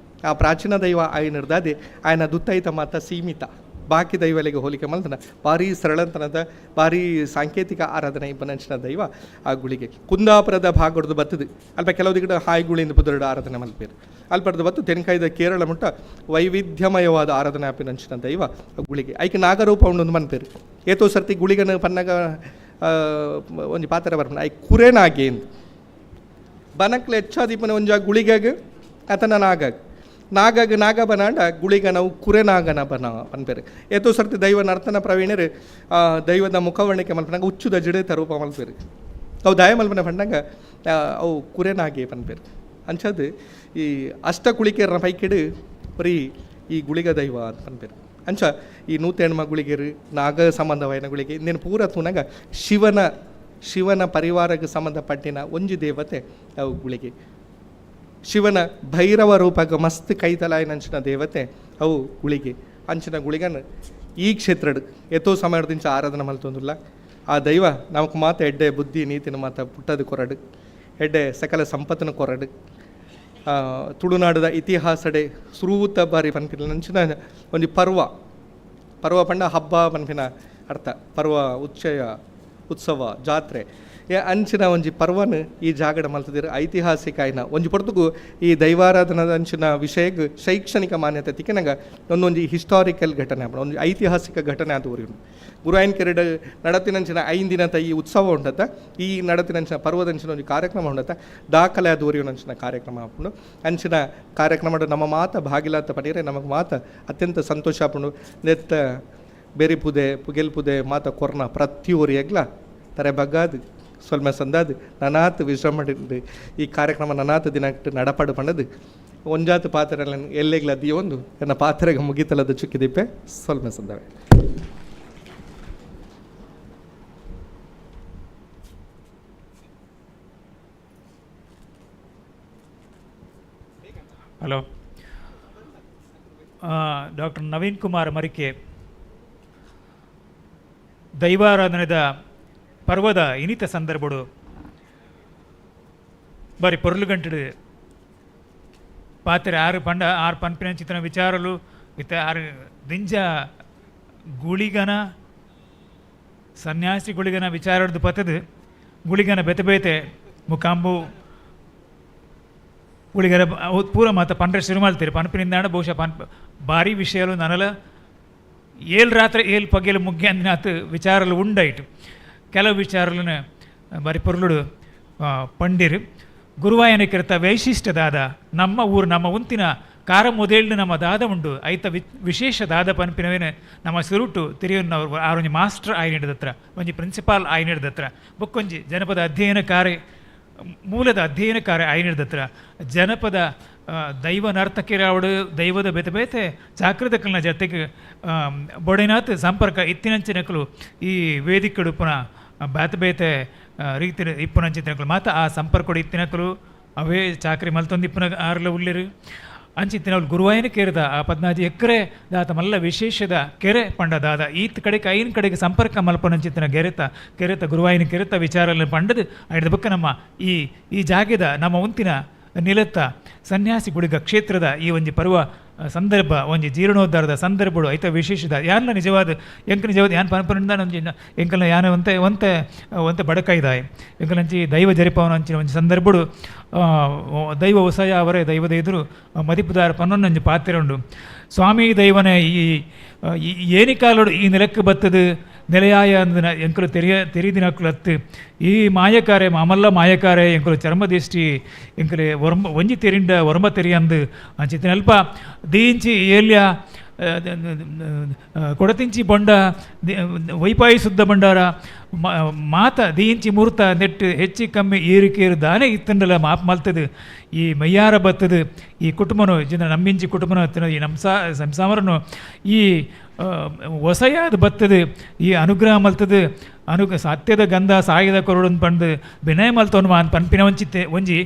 ಆ ಪ್ರಾಚೀನ ದೈವ ಆಯನಿರ್ದಾದೆ ಆಯನ ದುತ್ತೈತ ಮಾತ ಸೀಮಿತ, ಬಾಕಿ ದೈವಲಿಗೆ ಹೋಲಿಕೆ ಮಲ್ತನ ಭಾರಿ ಸರಳಂತನದ ಭಾರಿ ಸಾಂಕೇತಿಕ ಆರಾಧನೆ ಇಪ್ಪನಂಚಿನ ದೈವ ಆ ಗುಳಿಗೆ. ಕುಂದಾಪುರದ ಭಾಗಡ್ದು ಬತ್ತದು ಅಲ್ಪ ಕೆಲವು ದಿಗಡ ಹಾಯ್ಗುಳಿಂದ ಪುದರಡು ಆರಾಧನೆ ಮಲ್ಪೇರು ಅಲ್ಪಡ್ದು ಬತ್ತು ತೆನ್ಕಾಯ್ದ ಕೇರಳ ಮುಟ್ಟ ವೈವಿಧ್ಯಮಯವಾದ ಆರಾಧನೆ ಆಪಿನಂಚಿನ ದೈವ ಆ ಗುಳಿಗೆ. ಐಕೆ ನಾಗರೂಪ ಉಂಡು ಮನ್ಪೇರು. ಏತೋ ಸರ್ತಿ ಗುಳಿಗನ ಪನ್ನಗ ಒಂಜಿ ಪಾತ್ರ ಬರ್ಪುಂಡು I ಕುರೇನಾಗೆ ಬನಕ್ಲೆ ಹೆಚ್ಚಾದಿಪ್ಪನ ಒಂಜ ಗುಳಿಗಾಗ ಆತನ ನಾಗಾಗ ನಾಗಾಗ ನಾಗ ಬನಾಂಡ ಗುಳಿಗ ನಾವು ಕುರೆನಾಗನ ಬನ ಪನ್ಪೇರು. ಏತೋ ಸರ್ತಿ ದೈವ ನರ್ತನ ಪ್ರವೀಣರು ದೈವದ ಮುಖವರ್ಣಿಕೆ ಮಲ್ಪನಾಗ ಹುಚ್ಚುದ ಜಿಡೆ ರೂಪ ಮಲ್ಪೇರು. ಅವು ದಾಯ ಮಲ್ಪನ ಪಂಡಂಗ ಅವು ಕುರೆನಾಗೆ ಪನ್ಪೇರು. ಅಂಚದು ಈ ಅಷ್ಟ ಕುಳಿಕೆರ್ನ ಪೈಕಿಡು ಬರೀ ಈ ಗುಳಿಗ ದೈವ ಅಂತ ಪನ್ಪೇರು. ಅಂಚ ಈ ನೂತೆಣ್ಮ ಗುಳಿಗೆರು ನಾಗ ಸಂಬಂಧವಾಯಿನ ಗುಳಿಗೆ ಇನ್ನೇನು ಪೂರ ತೂನಾಗ ಶಿವನ ಶಿವನ ಪರಿವಾರಕ್ಕೆ ಸಂಬಂಧಪಟ್ಟಿನ ಒಂಜಿ ದೇವತೆ ಅವು ಗುಳಿಗೆ. ಶಿವನ ಭೈರವ ರೂಪಕ್ಕೆ ಮಸ್ತ್ ಕೈತಲಾಯಿನಂಚಿನ ದೇವತೆ ಅವು ಗುಳಿಗೆ. ಅಂಚಿನ ಗುಳಿಗನ ಈ ಕ್ಷೇತ್ರಡ್ ಎತ್ತೋ ಸಮಯದಿಂಚ ಆರಾಧನೆ ಮಲ್ತೊಂದುಲ್ಲ. ಆ ದೈವ ನಮಕ್ ಮಾತ ಎಡ್ಡೆ ಬುದ್ಧಿ ನೀತಿನ ಮಾತ ಪುಟ್ಟದ ಕೊರಡು, ಎಡ್ಡೆ ಸಕಲ ಸಂಪತ್ತಿನ ಕೊರಡು, ತುಳುನಾಡದ ಇತಿಹಾಸಡೆ ಸುರೂತ ಬಾರಿ ಪನ್ಪಿನ ನಂಚಿನ ಒಂಜಿ ಪರ್ವ, ಪರ್ವ ಪಂಡ ಹಬ್ಬ ಪನ್ಪಿನ ಅರ್ಥ, ಪರ್ವ ಉಚ್ಚಯ ಉತ್ಸವ ಜಾತ್ರೆ ಅಂಚಿನ ಒಂಜಿ ಪರ್ವನ ಈ ಜಾಗಡ ಮಲ್ತದಿರು ಐತಿಹಾಸಿಕ ಆಯ್ನ ಒಂಜಿ ಪೊರ್ತುಗು ಈ ದೈವಾರಾಧನದ ಅಂಚಿನ ವಿಷಯಗ್ ಶೈಕ್ಷಣಿಕ ಮಾನ್ಯತೆ ತಿಕ್ಕನಗ ಒಂದೊಂಜಿ ಹಿಸ್ಟಾರಿಕಲ್ ಘಟನೆ ಆಪುಂಡು, ಒಂಜಿ ಐತಿಹಾಸಿಕ ಘಟನೆ ಅದು ಊರಿನು. ಗುರುವಾಯನ ಕೆರೆಡ್ ನಡತಿನಂಚಿನ 5 ದಿನದ ಈ ಉತ್ಸವ ಉಂಡತ್ತ, ಈ ನಡತಿನಂಚಿನ ಪರ್ವದಂಚಿನ ಒಂಜಿ ಕಾರ್ಯಕ್ರಮ ಉಂಡತ್ತ, ದಾಖಲೆ ಅದು ಊರಿನಂಚಿನ ಕಾರ್ಯಕ್ರಮ ಆಪುಂಡು. ಅಂಚಿನ ಕಾರ್ಯಕ್ರಮ ನಮ್ಮ ಮಾತ ಭಾಗಿಲಾತ ಪಡೀರೆ ನಮಗೆ ಮಾತ ಅತ್ಯಂತ ಸಂತೋಷ ಆಪುಂಡು. ನೆತ್ತ ಬೇರಿ ಪುದೆ ಪುಗೆಲ್ ಪುದೆ ಮಾತ ಕೊರ್ನ ಪ್ರತಿಯೊರಿಯಗ್ಲ ತರೆ ಬಗ್ಗಾದು ಸೊಲ್ಮೆ ಸಂದಾದು ನನಾತ್ ವಿಶ್ರಮ ಈ ಕಾರ್ಯಕ್ರಮ ನನಾತ್ ದಿನ ನಡಪಾಡು ಪಂಡದು ಒಂಜಾತು ಪಾತ್ರೆ ಎಲ್ಲೆಗ್ಲ ಒಂದು ನನ್ನ ಪಾತ್ರೆಗೆ ಮುಗಿತಲದ ಚುಕ್ಕಿದಿಪ್ಪೆ ಸೊಲ್ಮೆ ಸಂದವೆ. ಹಲೋ ಡಾಕ್ಟರ್ ನವೀನ್ ಕುಮಾರ್ ಮರಿಕೆ ದೈವಾರಾಧನೆದ ಪರ್ವದ ಇನಿತ ಸಂದರ್ಭಡು ಬಾರಿ ಪೊರ್ಲುಗಂಟು ಪಾತ್ರೆ ಆರು ಪಂಡ ಆರು ಪನ್ಪಿನ ಚಿತ್ರನ ವಿಚಾರಲು ಇತ್ತ ಆರು ದಿಂಜ ಗುಳಿಗನ ಸನ್ಯಾಸಿ ಗುಳಿಗನ ವಿಚಾರದ್ದು ಪತದು ಗುಳಿಗನ ಬೆತೆ ಬೇತೆ ಮುಖಾಂಬು ಗುಳಿಗರ ಪೂರ ಮಾತ ಪಂಡ್ರೆ ಶುರು ಮಾಡ್ತೀರಿ ಪನ್ಪಿನಿಂದಾಣ ಬಹುಶಃ ಪನ್ ಭಾರಿ ವಿಷಯಲು ನನಲ ಏಳು ರಾತ್ರಿ ಏಳು ಪಗೆಲು ಮುಗ್ಗಿ ಅಂದಿನಾತು ವಿಚಾರಲು ಉಂಡಾಯಿತು. ಕೆಲವು ವಿಚಾರಲನ ಬಾರಿ ಪೊರ್ಲುಡು ಪಂಡಿರು ಗುರುವಾಯನ ಕಿರತ ವೈಶಿಷ್ಟ್ಯದಾದ ನಮ್ಮ ಊರು ನಮ್ಮ ಉಂತಿನ ಕಾರ ಮೊದಲು ನಮ್ಮ ದಾದ ಉಂಡು ಐತ ವಿಶೇಷ ದಾದ ಪನ್ಪಿನವೇನು ನಮ್ಮ ಸುರುಟು ತಿರಿಯನ್ನವರು ಆರೊಂಜಿ ಮಾಸ್ಟರ್ ಆಯ್ನಿಡ್ದತ್ರ ಒಂಜಿ ಪ್ರಿನ್ಸಿಪಾಲ್ ಆಯ್ನಿಡ್ದತ್ರ ಬೊಕ್ಕೊಂಜಿ ಜನಪದ ಅಧ್ಯಯನ ಕಾರ್ಯ ಮೂಲದ ಅಧ್ಯಯನ ಕಾರ್ಯ ಆಯ್ನಿಡ್ದತ್ರ ಜನಪದ ದೈವ ನರ್ತಕಿರಾವಡು ದೈವದ ಬೇತೆ ಬೇತೆ ಚಾಕ್ರದಕ್ಕಲ್ನ ಜೊತೆಗೆ ಬೊಡೆನಾಥ್ ಸಂಪರ್ಕ ಇತ್ತಿನಂಚಿನಕಲು ಈ ವೇದಿಕೆಡು ಪುನಃ ಬೇತೆ ಬೇತೆ ರೀತಿ ಇಪ್ಪುನಂಚಿನಕಲು ಮಾತ ಆ ಸಂಪರ್ಕಡು ಇತ್ತಿನಕಲು ಅವೇ ಚಾಕ್ರಿ ಮಲ್ತೊಂದು ಇಪ್ಪುನ ಆರ್ಲ ಉಳ್ಳಿರು ಅಂಚಿತ್ತಿನವ್ರು ಗುರುವಾಯನ ಕೇರಿದ ಆ 14 ಎಕರೆ ದಾತ ಮಲ್ಲ ವಿಶೇಷದ ಕೆರೆ ಪಂಡ ದಾದ ಈತ್ ಕಡೆಗೆ ಐನ್ ಕಡೆಗೆ ಸಂಪರ್ಕ ಮಲ್ಪನಂಚಿತ್ತಿನ ಗೆರೆತ ಕೆರೆತ ಗುರುವಾಯನ ಕೆರೆತ ವಿಚಾರలను ಪಂಡದು ಐದ ಬಕ್ಕ ನಮ್ಮ ಈ ಈ ಜಾಗೆದ ನಮ್ಮ ಉಂತಿನ ನಿಲತ್ತ ಸನ್ಯಾಸಿ ಗುಳಿಗ ಕ್ಷೇತ್ರದ ಈ ಒಂಜಿ ಪರ್ವ ಸಂದರ್ಭ ಒಂಜಿ ಜೀರ್ಣೋದ್ಧಾರದ ಸಂದರ್ಭಗಳು ಐತ ವಿಶೇಷದ ಯಾರ್ಲ ನಿಜವಾದ ಎಂಕ ನಿಜವಾದ ಯಾನ್ ಪನ್ಪನಿಂದ ಒಂಜಿ ಎಂಕಲ್ನ ಯಾನ ಒಂತೆ ಒಂತೆ ಒಂತೆ ಬಡಕೈದಾಯ್ ಎಂಕಲಂಚಿ ದೈವ ಜರಿಪವನ ಅಂಚಿನ ಒಂಜಿ ಸಂದರ್ಭಡು ದೈವ ಉಸಯ ಅವರೇ ದೈವದ ಎದುರು ಮದಿಪುದಾರ ಪನ್ನೊಂದೊಂಜಿ ಪಾತ್ರೆ ಉಂಡು. ಸ್ವಾಮಿ ದೈವನೇ ಈ ಏನಿಕಾಲೋಡು ಈ ನೆಲಕ್ಕೆ ಬತ್ತದು ನೆಲೆಯಾಯ ಅಂದನ ಎಂಕಲು ತೆರಿಯ ತೆರಿದಿನಕ್ಲು ಅತ್ತು ಈ ಮಾಯಕಾರೆ ಮಾಮಲ್ಲ ಮಾಯಕಾರೆ ಎಂಕಲು ಚರ್ಮದಿಷ್ಟಿ ಎಂಕಲೆ ಒರ್ಮ ಒಂಜಿ ತೆರಿಂಡ ಒರ್ಮ ತೆರಿಯಂದು ಅಂಚಿತ್ತಿನಲ್ಪ ದೀಂಚಿ ಏಲ್ಯ ಕೊಡತಿಂಚಿ ಬೊಂಡ ವೈಪಾಯಿ ಸುದ್ದ ಬಂಡಾರ ಮಾತ ದೀಂಚಿ ಮೂರ್ತ ನೆಟ್ಟು ಹೆಚ್ಚಿ ಕಮ್ಮಿ ಏರಿಕೇರು ದಾನೆ ಇತ್ತಂಡಲ ಮಾಪ್ ಮಲ್ತದು ಈ ಮೈಯಾರ ಬತ್ತದು ಈ ಕುಟುಂಬನು ಜನ ನಮ್ಮಿಂಚಿ ಕುಟುಂಬನ ಈ ನಮ್ಮ ಸಂಸಾರನು ಈ ಒಸಯಾದ ಬತ್ತದು ಈ ಅನುಗ್ರಹ ಮಲ್ತದು ಅನುಗ ಸತ್ಯದ ಗಂಧ ಸಾಯದ ಕೊರಡು ಪಂದು ವಿನಯ ಮಲ್ತವನು ಮಾನ್ ಪನ್ಪಿನ ಒಂಚಿತ್ತೆ ಒಂಜಿ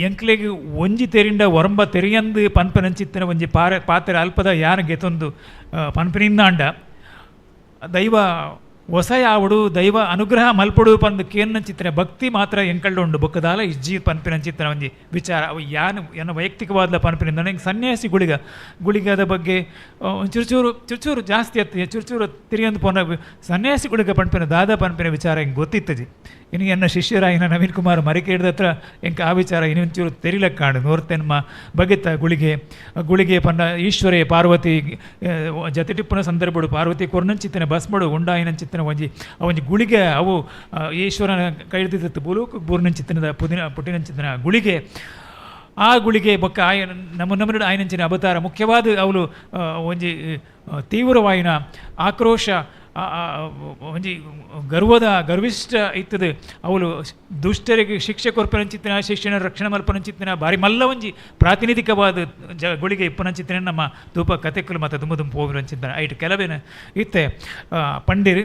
ಎಂಕ್ಲೆಗ್ ಒಂಜಿ ತೆರಿಂಡ ಒರಂಬ ತೆರಿಯಂದು ಪನ್ಪನಂಚಿತ್ತಿನ ಒಂಜಿ ಪಾರೆ ಪಾತ್ರೆ ಅಲ್ಪದ ಯಾರ ಗೆತೊಂದು ಪನ್ಪಿನಿಂದಾಂಡ ದೈವ ಒಸಯಾವಡು ದೈವ ಅನುಗ್ರಹ ಮಲ್ಪಡು ಪಂದು ಕೇನ್ನಂಚಿತ್ತಿನ ಭಕ್ತಿ ಮಾತ್ರ ಎಂಕಳ್ಳುಂಡು ಬೊಕ್ಕದಾಲ ಇಜ್ಜಿ ಪನ್ಪಿನಂಚಿತ್ತಿನ ಒಂಜಿ ವಿಚಾರ ಅವು ಯಾನು ಎನ್ನ ವೈಯಕ್ತಿಕವಾದ ಪನ್ಪಿನಿಂದ ನಂಗೆ ಸನ್ಯಾಸಿ ಗುಳಿಗ ಗುಳಿಗದ ಬಗ್ಗೆ ಚುರುಚೂರು ಚುರುಚೂರು ಜಾಸ್ತಿ ಅತ್ತಿ ಚುರುಚೂರು ತಿರಿಯಂದು ಪೋನ ಸನ್ಯಾಸಿ ಗುಳಿಗ ಪನ್ಪಿನ ದಾದ ಪನ್ಪಿನ ವಿಚಾರ ಹಿಂಗೆ ಗೊತ್ತಿತ್ತಜಿ. ಇನ್ನು ಎನ್ನ ಶಿಷ್ಯರಾಯಿನ ನವೀನ್ ಕುಮಾರ್ ಮರಿಕೇಡ್ದ ಹತ್ರ ಎಂಕ ಆ ವಿಚಾರ ಇನ್ನೊಂಚೂರು ತೆರಿಲಕ್ಕೆ ಕಾಣು ನೋರ್ತೇನ್ಮ ಬಗೆತ ಗುಳಿಗೆ ಗುಳಿಗೆ ಪನ್ನ ಈಶ್ವರೇ ಪಾರ್ವತಿ ಜತೆಟಿಪ್ಪುನ ಸಂದರ್ಭಡು ಪಾರ್ವತಿ ಕೊರ್ನಂಚಿತ್ತನ ಬಸ್ಮಡು ಉಂಡಾಯಿನಂಚಿತ್ತನ ಒಂಜಿ ಒಂಜಿ ಗುಳಿಗೆ ಅವು ಈಶ್ವರನ ಕೈದಿತ್ತು ಬುಲೂಕು ಬೂರ್ನಂಚಿತ್ತನದ ಪುದಿನ ಪುಟ್ಟಿನಂಚಿತ್ತನ ಗುಳಿಗೆ ಆ ಗುಳಿಗೆ ಬೊಕ್ಕ ಆಯ ನಮ್ಮ ನಮ್ಮ ಆಯನಂಚಿನ ಅವತಾರ ಮುಖ್ಯವಾದ ಅವಳು ಒಂಜಿ ತೀವ್ರವಾಯಿನ ಆಕ್ರೋಶ ಒಂಜಿ ಗರ್ವದ ಗರ್ವಿಷ್ಠ ಇತ್ತದು ಅವಳು ದುಷ್ಟರಿಗೆ ಶಿಕ್ಷೆ ಕೊರ್ಪನಂಚಿತ್ತಿನ ಶಿಕ್ಷಣ ರಕ್ಷಣೆ ಮಲ್ಪನಂಚಿತ್ತಿನ ಭಾರಿ ಮಲ್ಲ ಒಂಜಿ ಪ್ರಾತಿನಿಧಿಕವಾದ ಜ ಗುಳಿಗೆ ಇಪ್ಪನಂಚಿತ್ತಿನ ನಮ್ಮ ಧೂಪ ಕತೆಕಲು ಮತ್ತು ದುಂಬ ದುಂಬು ಹೋಗಿರಂಚಿತ್ತನ ಐಟ್ ಕೆಲವೇನು ಇತ್ತೆ ಪಂಡಿರು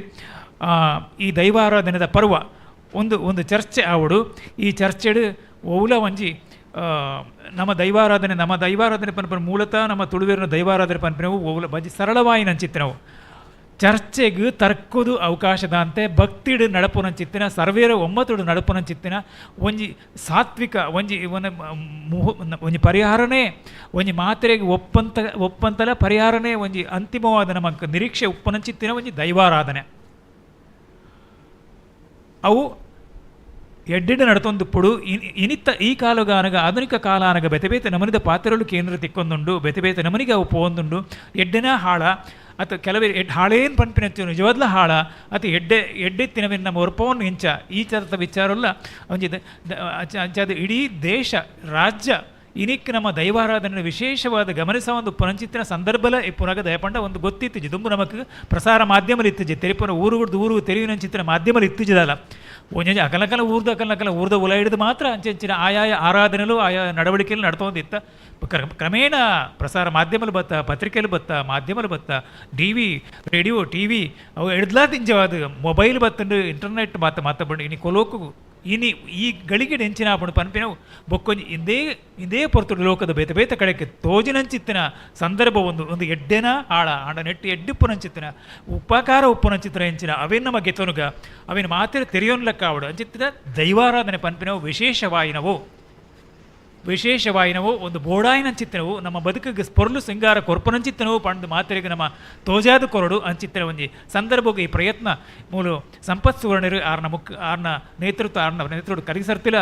ಈ ದೈವಾರಾಧನೆದ ಪರ್ವ ಒಂದು ಒಂದು ಚರ್ಚೆ ಆವಡು. ಈ ಚರ್ಚೆಡು ಓಲ ಒಂಜಿ ನಮ್ಮ ದೈವಾರಾಧನೆ ಪನ್ಪನ ಮೂಲತಃ ನಮ್ಮ ತುಳುವೇರಿನ ದೈವಾರಾಧನೆ ಪನ್ಪಿನವು ಓಲ ಬಜಿ ಸರಳವಾಯಿನಂಚಿತ್ತಿನವು ಚರ್ಚೆಗೆ ತರ್ಕೋದು ಅವಕಾಶದಂತೆ ಭಕ್ತಿಡು ನಡಪುನಂಚಿತ್ತಿನ ಸರ್ವೇರ ಒಮ್ಮತುಡು ನಡಪುನಂಚಿತ್ತಿನ ಒಂಜಿ ಸಾತ್ವಿಕ ಒಂಜಿ ಒಂಜಿ ಪರಿಹಾರನೇ ಒಂಜಿ ಮಾತ್ರೆಗೆ ಒಪ್ಪಂತಲ ಪರಿಹಾರನೇ ಒಂಜಿ ಅಂತಿಮವಾದ ನಮ್ಮ ನಿರೀಕ್ಷೆ ಉಪ್ಪನಂಚಿತ್ತಿನ ಒಂಜಿ ದೈವಾರಾಧನೆ ಅವು ಎಡ್ಡೆಡ್ಡೆ ನಡತೊಂದು ಪುಡು ಇನಿತ್ತ ಈ ಕಾಲಗಾನಗ ಆಧುನಿಕ ಕಾಲಾನಗ ಬೇತೆ ಬೇತೆ ನಮನಿದ ಪಾತ್ರಗಳು ಕೇಂದ್ರ ತಿಕ್ಕೊಂದುಂಡು ಬೇತೆ ಬೇತೆ ನಮನಿಗೆ ಅವು ಪೋಂದುಂಡು ಎಡ್ಡೆನ ಹಾಳ ಅಥವಾ ಕೆಲವೇ ಎಡ್ ಹಾಳೇನು ಪನ್ಪಿನ ನಿಜವಾದ್ಲ ಹಾಳ ಅಥವಾ ಎಡ್ಡೆ ಎಡ್ಡೆತ್ತಿನವಿನ ನಮ್ಮ ಒರ್ಪವನ್ನು ಇಂಚ ಈ ಥರದ ವಿಚಾರಲ್ಲ ಒಂಜಿ ಅಂಚಾದ ಇಡೀ ದೇಶ ರಾಜ್ಯ ಇನಿಕ್ ನಮ್ಮ ದೈವಾರಾಧನೆ ವಿಶೇಷವಾದ ಗಮನಿಸ ಒಂದು ಪುನಂಚಿತ್ತಿನ ಸಂದರ್ಭಲ ಪುನಗ ದಯಪಂಡ ಒಂದು ಗೊತ್ತಿತ್ತಿಜಿ ದುಂಬು ನಮಕ್ ಪ್ರಸಾರ ಮಾಧ್ಯಮలు ಇತ್ತಿಜಿ ತೆರಿಪುನ ಊರುಗುಡ್ದು ಊರು ತೆರಿವಿನಂಚಿತ್ತಿನ ಮಾಧ್ಯಮలు ಇತ್ತಿಜಿದಲ್ಲ ಒಂಜೊಂಜಿ ಅಕಲಕಲ ಊರ್ದ ಅಕಲಕಲ ಊರ್ದ ಉಲ ಹಿಡಿದು ಮಾತ್ರ ಅಂಚೆಂಚಿನ ಆಯಾಯ ಆರಾಧನೆಲು ಆಯಾ ನಡವಳಿಕೆಯಲ್ಲಿ ನಡ್ತೊಂದಿತ್ತ. ಕ್ರಮೇಣ ಪ್ರಸಾರ ಮಾಧ್ಯಮలు ಬತ್ತ ಪತ್ರಿಕೆలు ಬತ್ತ ಮಾಧ್ಯಮలు ಬತ್ತ D V radio T V ಅವು ಎಡ್ದ್ಲಾ ತಿಂಜವಾದ ಮೊಬೈಲ್ ಬತ್ತಂಡು ಇಂಟರ್ನೆಟ್ ಮಾತ ಮಾತ ಬಂಡು ಇನಿ ಕೊಲೋಕು ಇನಿ ಈ ಗಳಿಗೆ ನೆಂಚಿನ ಆಪಣು ಪನ್ಪಿನವು ಬೊಕ್ಕೊಂಜಿ ಇಂದೇ ಇಂದೇ ಪೊರ್ತುಡು ಲೋಕದ ಬೇತೆ ಬೇತೆ ಕಡೆಗೆ ತೋಜಿನಂಚಿತ್ತಿನ ಸಂದರ್ಭ ಒಂದು ಒಂದು ಎಡ್ಡೆನ ಆಳ ಆಂಡ ನೆಟ್ಟು ಎಡ್ಡಿಪ್ಪುನಂಚಿತ್ತಿನ ಉಪಕಾರ ಉಪ್ಪುನಂಚಿತ್ತಿನ ಎಂಚಿನ ಅವೇನು ನಮ್ಮ ಗೆತೊನುಗ ಅವೇನು ಮಾತ್ರ ತೆರೆಯೋನ್ಲಕ್ಕ ಆವಡು ಅಂಚಿತ್ತಿನ ದೈವಾರಾಧನೆ ಪನ್ಪಿನವು ವಿಶೇಷವಾಯಿನವು ವಿಶೇಷವಾಯಿನವು ಒಂದು ಬೋಡಾಯಿನಂಚಿತ್ತಿನವು ನಮ್ಮ ಬದುಕಿಗೆ ಸ್ಪೊರ್ಲು ಸಿಂಗಾರ ಕೊರ್ಪನಂಚಿತ್ತಿನವು ಪಂಡು ಮಾತ್ರೆಗೆ ನಮ್ಮ ತೋಜಾದ ಕೊರಡು ಅಂಚಿತ್ತಿನ ಒಂಜಿ ಸಂದರ್ಭಕ್ಕೆ ಈ ಪ್ರಯತ್ನ ಮೂಲು ಸಂಪತ್ ಸುವರ್ಣರು ಆರ್ನ ಮುಖ ಆರ್ನ ನೇತೃತ್ವ ಆರ್ನ ನೇತೃತ್ವ ಕರಿಸರ್ತಿಲ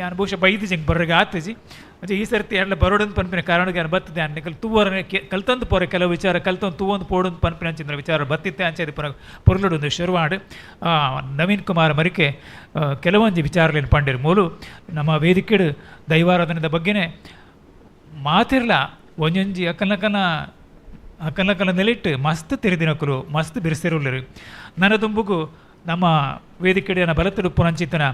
ಯಾನ್ ಬಹುಶಃ ಬೈದು ಜಂಗ್ ಬರ್ರಿಗೆ ಆತಜಿ ಅಂಚೆ ಈ ಸರ್ತಿ ಎಲ್ಲ ಬರೋಡಂದು ಪನ್ಪಿನ ಕಾರಣಕ್ಕೆ ಯಾರು ಬತ್ತಿದೆ ಅನ್ನಿಕಲ್ ತೂವರನೆ ಕಲ್ತಂದು ಪೋರೆ ಕೆಲವು ವಿಚಾರ ಕಲ್ತಂದು ತೂವೊಂದು ಪೋಡೊಂದು ಪನ್ಪಿನ ಅಂಚಿನ ವಿಚಾರ ಬತ್ತಿತ್ತೆ ಅಂಚೆ ಪುನಃ ಪೊರ್ಲುಡೊಂದು ಶುರುವಾಡು ನವೀನ್ ಕುಮಾರ್ ಮರಿಕೆ ಕೆಲವೊಂದು ವಿಚಾರಗಳನ್ನು ಪಂಡಿರು ಮೂಲು ನಮ್ಮ ವೇದಿಕೆಡು ದೈವಾರಾಧನೆದ ಬಗ್ಗೆನೇ ಮಾತಿರ್ಲ ಒಂಜೊಂಜಿ ಅಕ್ಕನಕನ ಅಕ್ಕನಕನ ನೆಲಿಟ್ಟು ಮಸ್ತ್ ತೆರೆದಿನಕುಲು ಮಸ್ತ್ ಬಿರ್ಸಿರುಲ್ಲರು ನನ್ನ ತುಂಬುಗು ನಮ್ಮ ವೇದಿಕೆಡಿನ ಬಲತಿಡು ಪುನಂಚಿತನ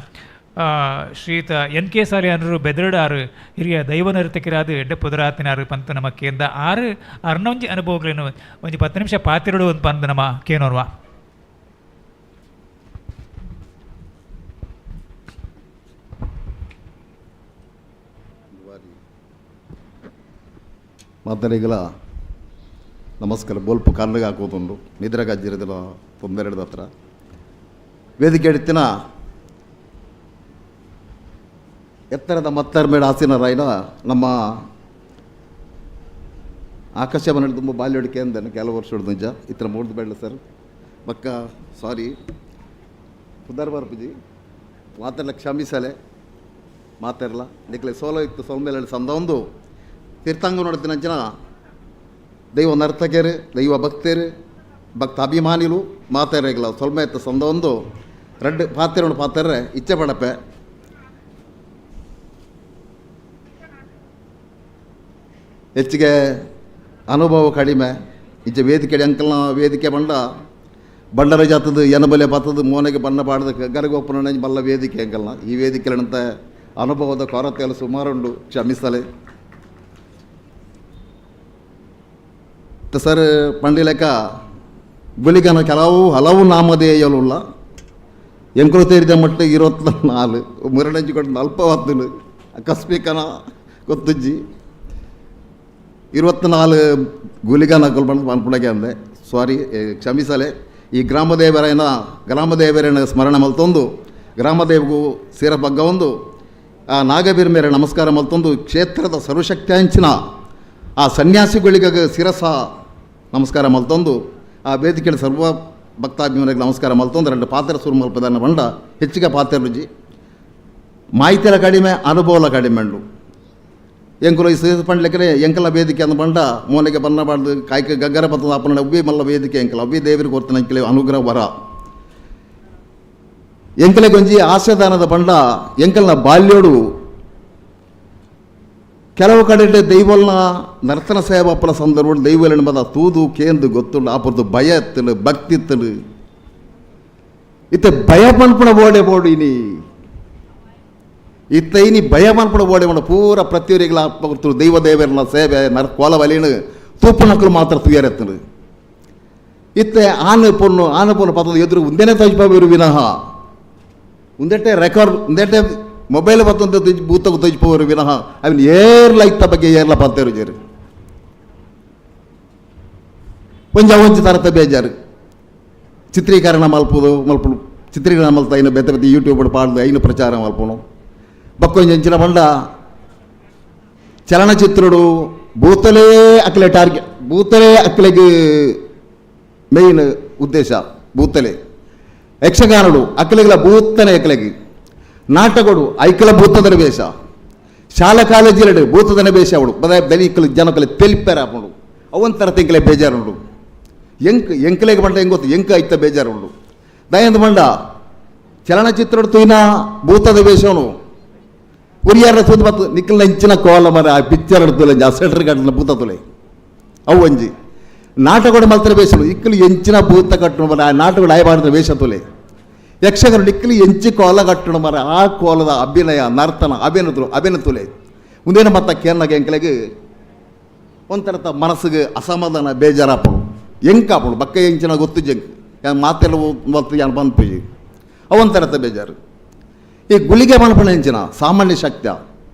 ಶ್ರೀಯುತ ಎನ್ ಕೆ ಸಾಲಿಯಾನರು ಬೆದರಡಾರು ಹಿರಿಯ ದೈವ ನರ್ತಕರಾದ ಎಡ್ಡೆ ಪುದರಾತಿನಾರು ಪಂತ ನಮ್ಮ ಕೇಂದ್ರ ಆರು ಅರ್ನೊಂಜಿ ಅನುಭವಗಳೇನು ಒಂಜಿ 10 ನಿಮಿಷ ಪಾತಿರಡು ಒಂದು ಪಂತ ನಮ್ಮ ಕೇನೋರ್ವ. ಮಾತರಿಗಳ ನಮಸ್ಕಾರ. ಬೋಲ್ಪು ಕರ್ಲಿಗೆ ಹಾಕೋದುಂಡು ನಿದ್ರೆಗಜ್ಜಿರೋದಿಲ್ಲ ತೊಂದರೆ ಹತ್ರ ವೇದಿಕೆ ಎಡ್ತಿನ ಎತ್ತರದ ಮತ್ತರ್ಮೇಡ ಆಸೀನರಾಯಿನ ನಮ್ಮ ಆಕಾಶ ಮನೆ ತುಂಬ ಬಾಲ್ಯೊಡಿಕೆ ಅಂದನು ಕೆಲವು ವರ್ಷ ನಿಜ ಇತರ ಮೂಡ್ದು ಬೇಡ ಸರ್ ಬಕ್ಕ ಸಾರಿ ಪುದರ್ ಬರ್ಪುಜಿ ಮಾತೆಲ್ಲ ಕ್ಷಮಿಸಲೆ ಮಾತೆರ್ಲ ನಿಕ್ಲೆ ಸೋಲೋ ಇತ್ತು ಸೋಲ್ ಮೇಲೆ ಸಂದ ಒಂದು ತೀರ್ಥಾಂಗ ನೋಡ್ತಿನಂಚಿನ ದೈವ ನರ್ತಕಿಯರು, ದೈವ ಭಕ್ತರು, ಭಕ್ತ ಅಭಿಮಾನಿಲು ಮಾತೆರೆಗ್ಲ ಸೊಲ್ಮೆ ಇತ್ತು ಸಂದ ಒಂದು ರಡ್ಡು ಪಾತೆರೊಂಡು ಪಾತೆರ್ರೆ ಇಚ್ಛೆ ಪಡಪೆ. ಹೆಚ್ಚಿಗೆ ಅನುಭವ ಕಡಿಮೆ ಇಚ್ಚೆ ವೇದಿಕೆ ಅಂಕಲ್ನ ವೇದಿಕೆ ಬಂಡ ಬಂಡರ ಜಾತದ ಎನಬಲೆ ಪಾತದ ಮೋನೆಗೆ ಬಣ್ಣ ಪಾಡದ ಗರಗೊಪ್ಪನ ಬಲ್ಲ ವೇದಿಕೆ ಅಂಕಲ್ನ ಈ ವೇದಿಕೆಗಳಂತ ಅನುಭವದ ಕೊರತೆಯಲ್ಲಿ ಸುಮಾರುಂಡು, ಕ್ಷಮಿಸಲೆ. ಸರ್ ಪಂಡಿಲೆಕ್ಕ ಗುಳಿಗನ ಕೆಲವು ಹಲವು ನಾಮಧೇಯಲುಳ್ಳ ಎಂಕುಲು ತೇರಿದ ಮಟ್ಟ 24 ಮುರಡಂಜಿ ಕೊಟ್ಟು ಅಲ್ಪವತ್ತಲು ಅಕಸ್ಮಿಕನ ಗೊತ್ತುಜ್ಜಿ 24 ಗುಲಿಗನ ಬಂದು ಅನ್ಪುಣಗೆ ಅಂದೆ ಸಾರಿ ಕ್ಷಮಿಸಲೆ. ಈ ಗ್ರಾಮದೇವರನ ಸ್ಮರಣೆ ಮಲ್ತೊಂದು ಗ್ರಾಮದೇವಿಗೂ ಸಿರ ಬಗ್ಗ ಒಂದು ಆ ನಾಗಬೀರ್ ಮೇರೆ ನಮಸ್ಕಾರ ಮಲ್ತೊಂದು ಕ್ಷೇತ್ರದ ಸರ್ವಶಕ್ತ್ಯಾಂಚಿನ ಆ ಸನ್ಯಾಸಿಗಳಿಗೆ ಶಿರಸ ನಮಸ್ಕಾರ ಮಲ್ತೊಂದು ಆ ವೇದಿಕೆಯ ಸರ್ವ ಭಕ್ತಾಭಿಮಾನಿಗಳಿಗೆ ನಮಸ್ಕಾರ ಮಲ್ತೊಂದು ಎರಡು ಪಾತ್ರ ಸುರು ಮಲ್ಪದನ್ನ ಬಂಡ ಹೆಚ್ಚಿಗೆ ಪಾತ್ರ ರುಜಿ ಮಾಹಿತಿಲ ಕಡಿಮೆ ಅನುಭವಲ ಕಡಿಮೆ ಉಂಡು. ಎಂಕುಲು ಈ ಸೇಸ ಪಂಡ್ಲೆಕ್ಕರೆ ಎಂಕಲ ವೇದಿಕೆ ಅಂದ ಬಂಡ ಮೋನೆಗೆ ಬನ್ನ ಬಾಡ್ದು ಕಾಯ್ಕ ಗಗ್ಗರ ಪತ್ತದ ಅಪ್ಪನ ಒಬ್ಬಿ ಮಲ್ಲ ವೇದಿಕೆ ಎಂಕಲ ಒಬ್ಬಿ ದೇವರಿಗೆ ಕೊಡ್ತಾನೆ ಎಂಕಲೆ ಅನುಗ್ರಹ ವರ ಎಂಕಲೆ ಗೊಂಜಿ ಆಶೆದಾನದ ಬಂಡ ಎಂಕಲ್ನ ಬಾಲ್ಯೋಡು ಕೆಲವು ಕಡೆ ದೈವಲ್ನ ನರ್ತನ ಸೇವಾಪನ ಸಂದರ್ಭ ದೈವಲನ ಬದ ತೂದು ಕೇಂದು ಗೊತ್ತುಂಡು ಆಪುರ್ದು ಭಯ ಇತ್ತಲು ಭಕ್ತಿ ಇತ್ತಲು ಇತ್ತೆ ಭಯ ಪನ್ಪುಣ ಬೋಡೆ ಬೋಡು ಇನಿ ಇತ್ತ ಇನಿ ಭಯ ಪನ್ಪುಣ ಬೋಡೆ ಬೋಡ ಪೂರ ಪ್ರತಿಯೊರಿಗಳ ಆತ್ಮ ದೈವ ದೇವರನ್ನ ಸೇವೆ ನರ್ ಕೋಲವಲಿನ ತೂಪುನಕ್ಕಲು ಮಾತ್ರ ತುಯರೆತ್ತನು ಇತ್ತೆ ಆನು ಪೊಣ್ಣು ಆನು ಪೊಣ್ಣು ಪತ್ತದ ಎದುರು ಉಂದೇನೆ ತಜ್ಪಾವಿರು ವಿನಃ ಉಂದೆಟ್ಟೆ ರೆಕಾರ್ಡ್ ಉಂದೆಟ್ಟೆ ಮೊಬೈಲ್ ಬತ್ತಂತ ಬೂತకు ತಜ್ಪವರು ವಿನಃ ಅವನ್ ಏರ್ಲ ಇತ್ತ ಬಗ್ಗೆ ಏರ್ಲ ಪತ್ತೇರು ಜೇರು ಒಂಜ ಒಂಜಿ ತರತ ಬೇಜಾರು ಚಿತ್ರೀಕರಣ ಮಲ್ಪುದು ಮಲ್ಪು ಚಿತ್ರೀಕರಣ ಮಲ್ತ ಐನು ಬೆತ್ತ ಬೆತ್ತ ಯೂಟ್ಯೂಬ್ ಪಾಡ್ದು ಐನು ಪ್ರಚಾರ ಮಲ್ಪುನು ಬಕ್ಕೊಂಜ ಎಂಚಿನ ಬಂಡ ಚಲನಚಿತ್ರುಡು ಬೂತಲೇ ಅಕ್ಲೆ ಟಾರ್ಗೆಟ್ ಬೂತಲೇ ಅಕ್ಲೆಗೆ ಮೇಯ್ನ್ ಉದ್ದೇಶ ಬೂತಲೆ ಯಕ್ಷಗಾನಡು ಅಕ್ಲೆಗಳ ಬೂತನೆ ಅಕ್ಲೆಗೆ ನಾಟಕಡು ಐಕಲ ಭೂತದನ ವೇಷ ಶಾಲಾ ಕಾಲೇಜಿಲಡು ಭೂತದನ ವೇಷ ಅವಳು ಬದ ದಲಿಕಲು ಜನಕಲೆ ತೆಲಿಪೇರ ಆಪುಂಡು ಅವಂತರ ತಿಂಕಲೆ ಬೇಜಾರುಂಡು ಎಂಕ್ ಎಂಕಲೆಗೆ ಬಂಡ ಹೆಂಗ್ ಗೊತ್ತು ಎಂಕ ಐತ ಬೇಜಾರುಂಡು ದಯಂದ ಬಂಡ ಚಲನಚಿತ್ರಡು ತುಯ್ನ ಭೂತದ ವೇಷವನು ಉರಿಯಾರ ಸೂದು ಮತ್ತು ನಿಕ್ಕಲ್ ನಂಚಿನ ಕೋಲ ಮರ ಆ ಪಿಕ್ಚರ್ ತುಲೆ ಆ ಸೆಟ್ರ್ ಕಟ್ಟನ ಭೂತ ತುಲೆ ಅವು ಒಂಜಿ ನಾಟಕಡು ಮಲ್ತರ ವೇಷನು ಇಕ್ಕಲು ಎಂಚಿನ ಭೂತ ಕಟ್ಟಣ ಮರ ಆ ನಾಟಕಡು ಆಯಬಾರ್ದ ವೇಷ ತುಲೆ ಯಕ್ಷಗಾನ ನಿಕ್ಕಲಿ ಎಂಚಿ ಕೋಲ ಕಟ್ಟಣ ಮರ ಆ ಕೋಲದ ಅಭಿನಯ ನರ್ತನ ಅಭಿನತರು ಅಭಿನತುಲೆ ಮುಂದೇನ ಮತ್ತ ಕೇರ್ನಾಗ ಎಂಕಲೆಗೆ ಒಂಥರ ಮನಸ್ಸಿಗೆ ಅಸಮಾಧಾನ ಬೇಜಾರಾಪಡು ಎಂಕಾಪಡು ಬಕ್ಕ ಎಂಚಿನ ಗೊತ್ತು ಜಂಕ್ ಮಾತೆಲ್ಲ ಮತ್ತು ಯಾನ್ ಬಂದ್ಪುಜಿ ಅವೊಂಥರತ ಬೇಜಾರು. ಈ ಗುಳಿಗೆ ಮನಪಣ ಎಂಚಿನ ಸಾಮಾನ್ಯ ಶಕ್ತಿಯ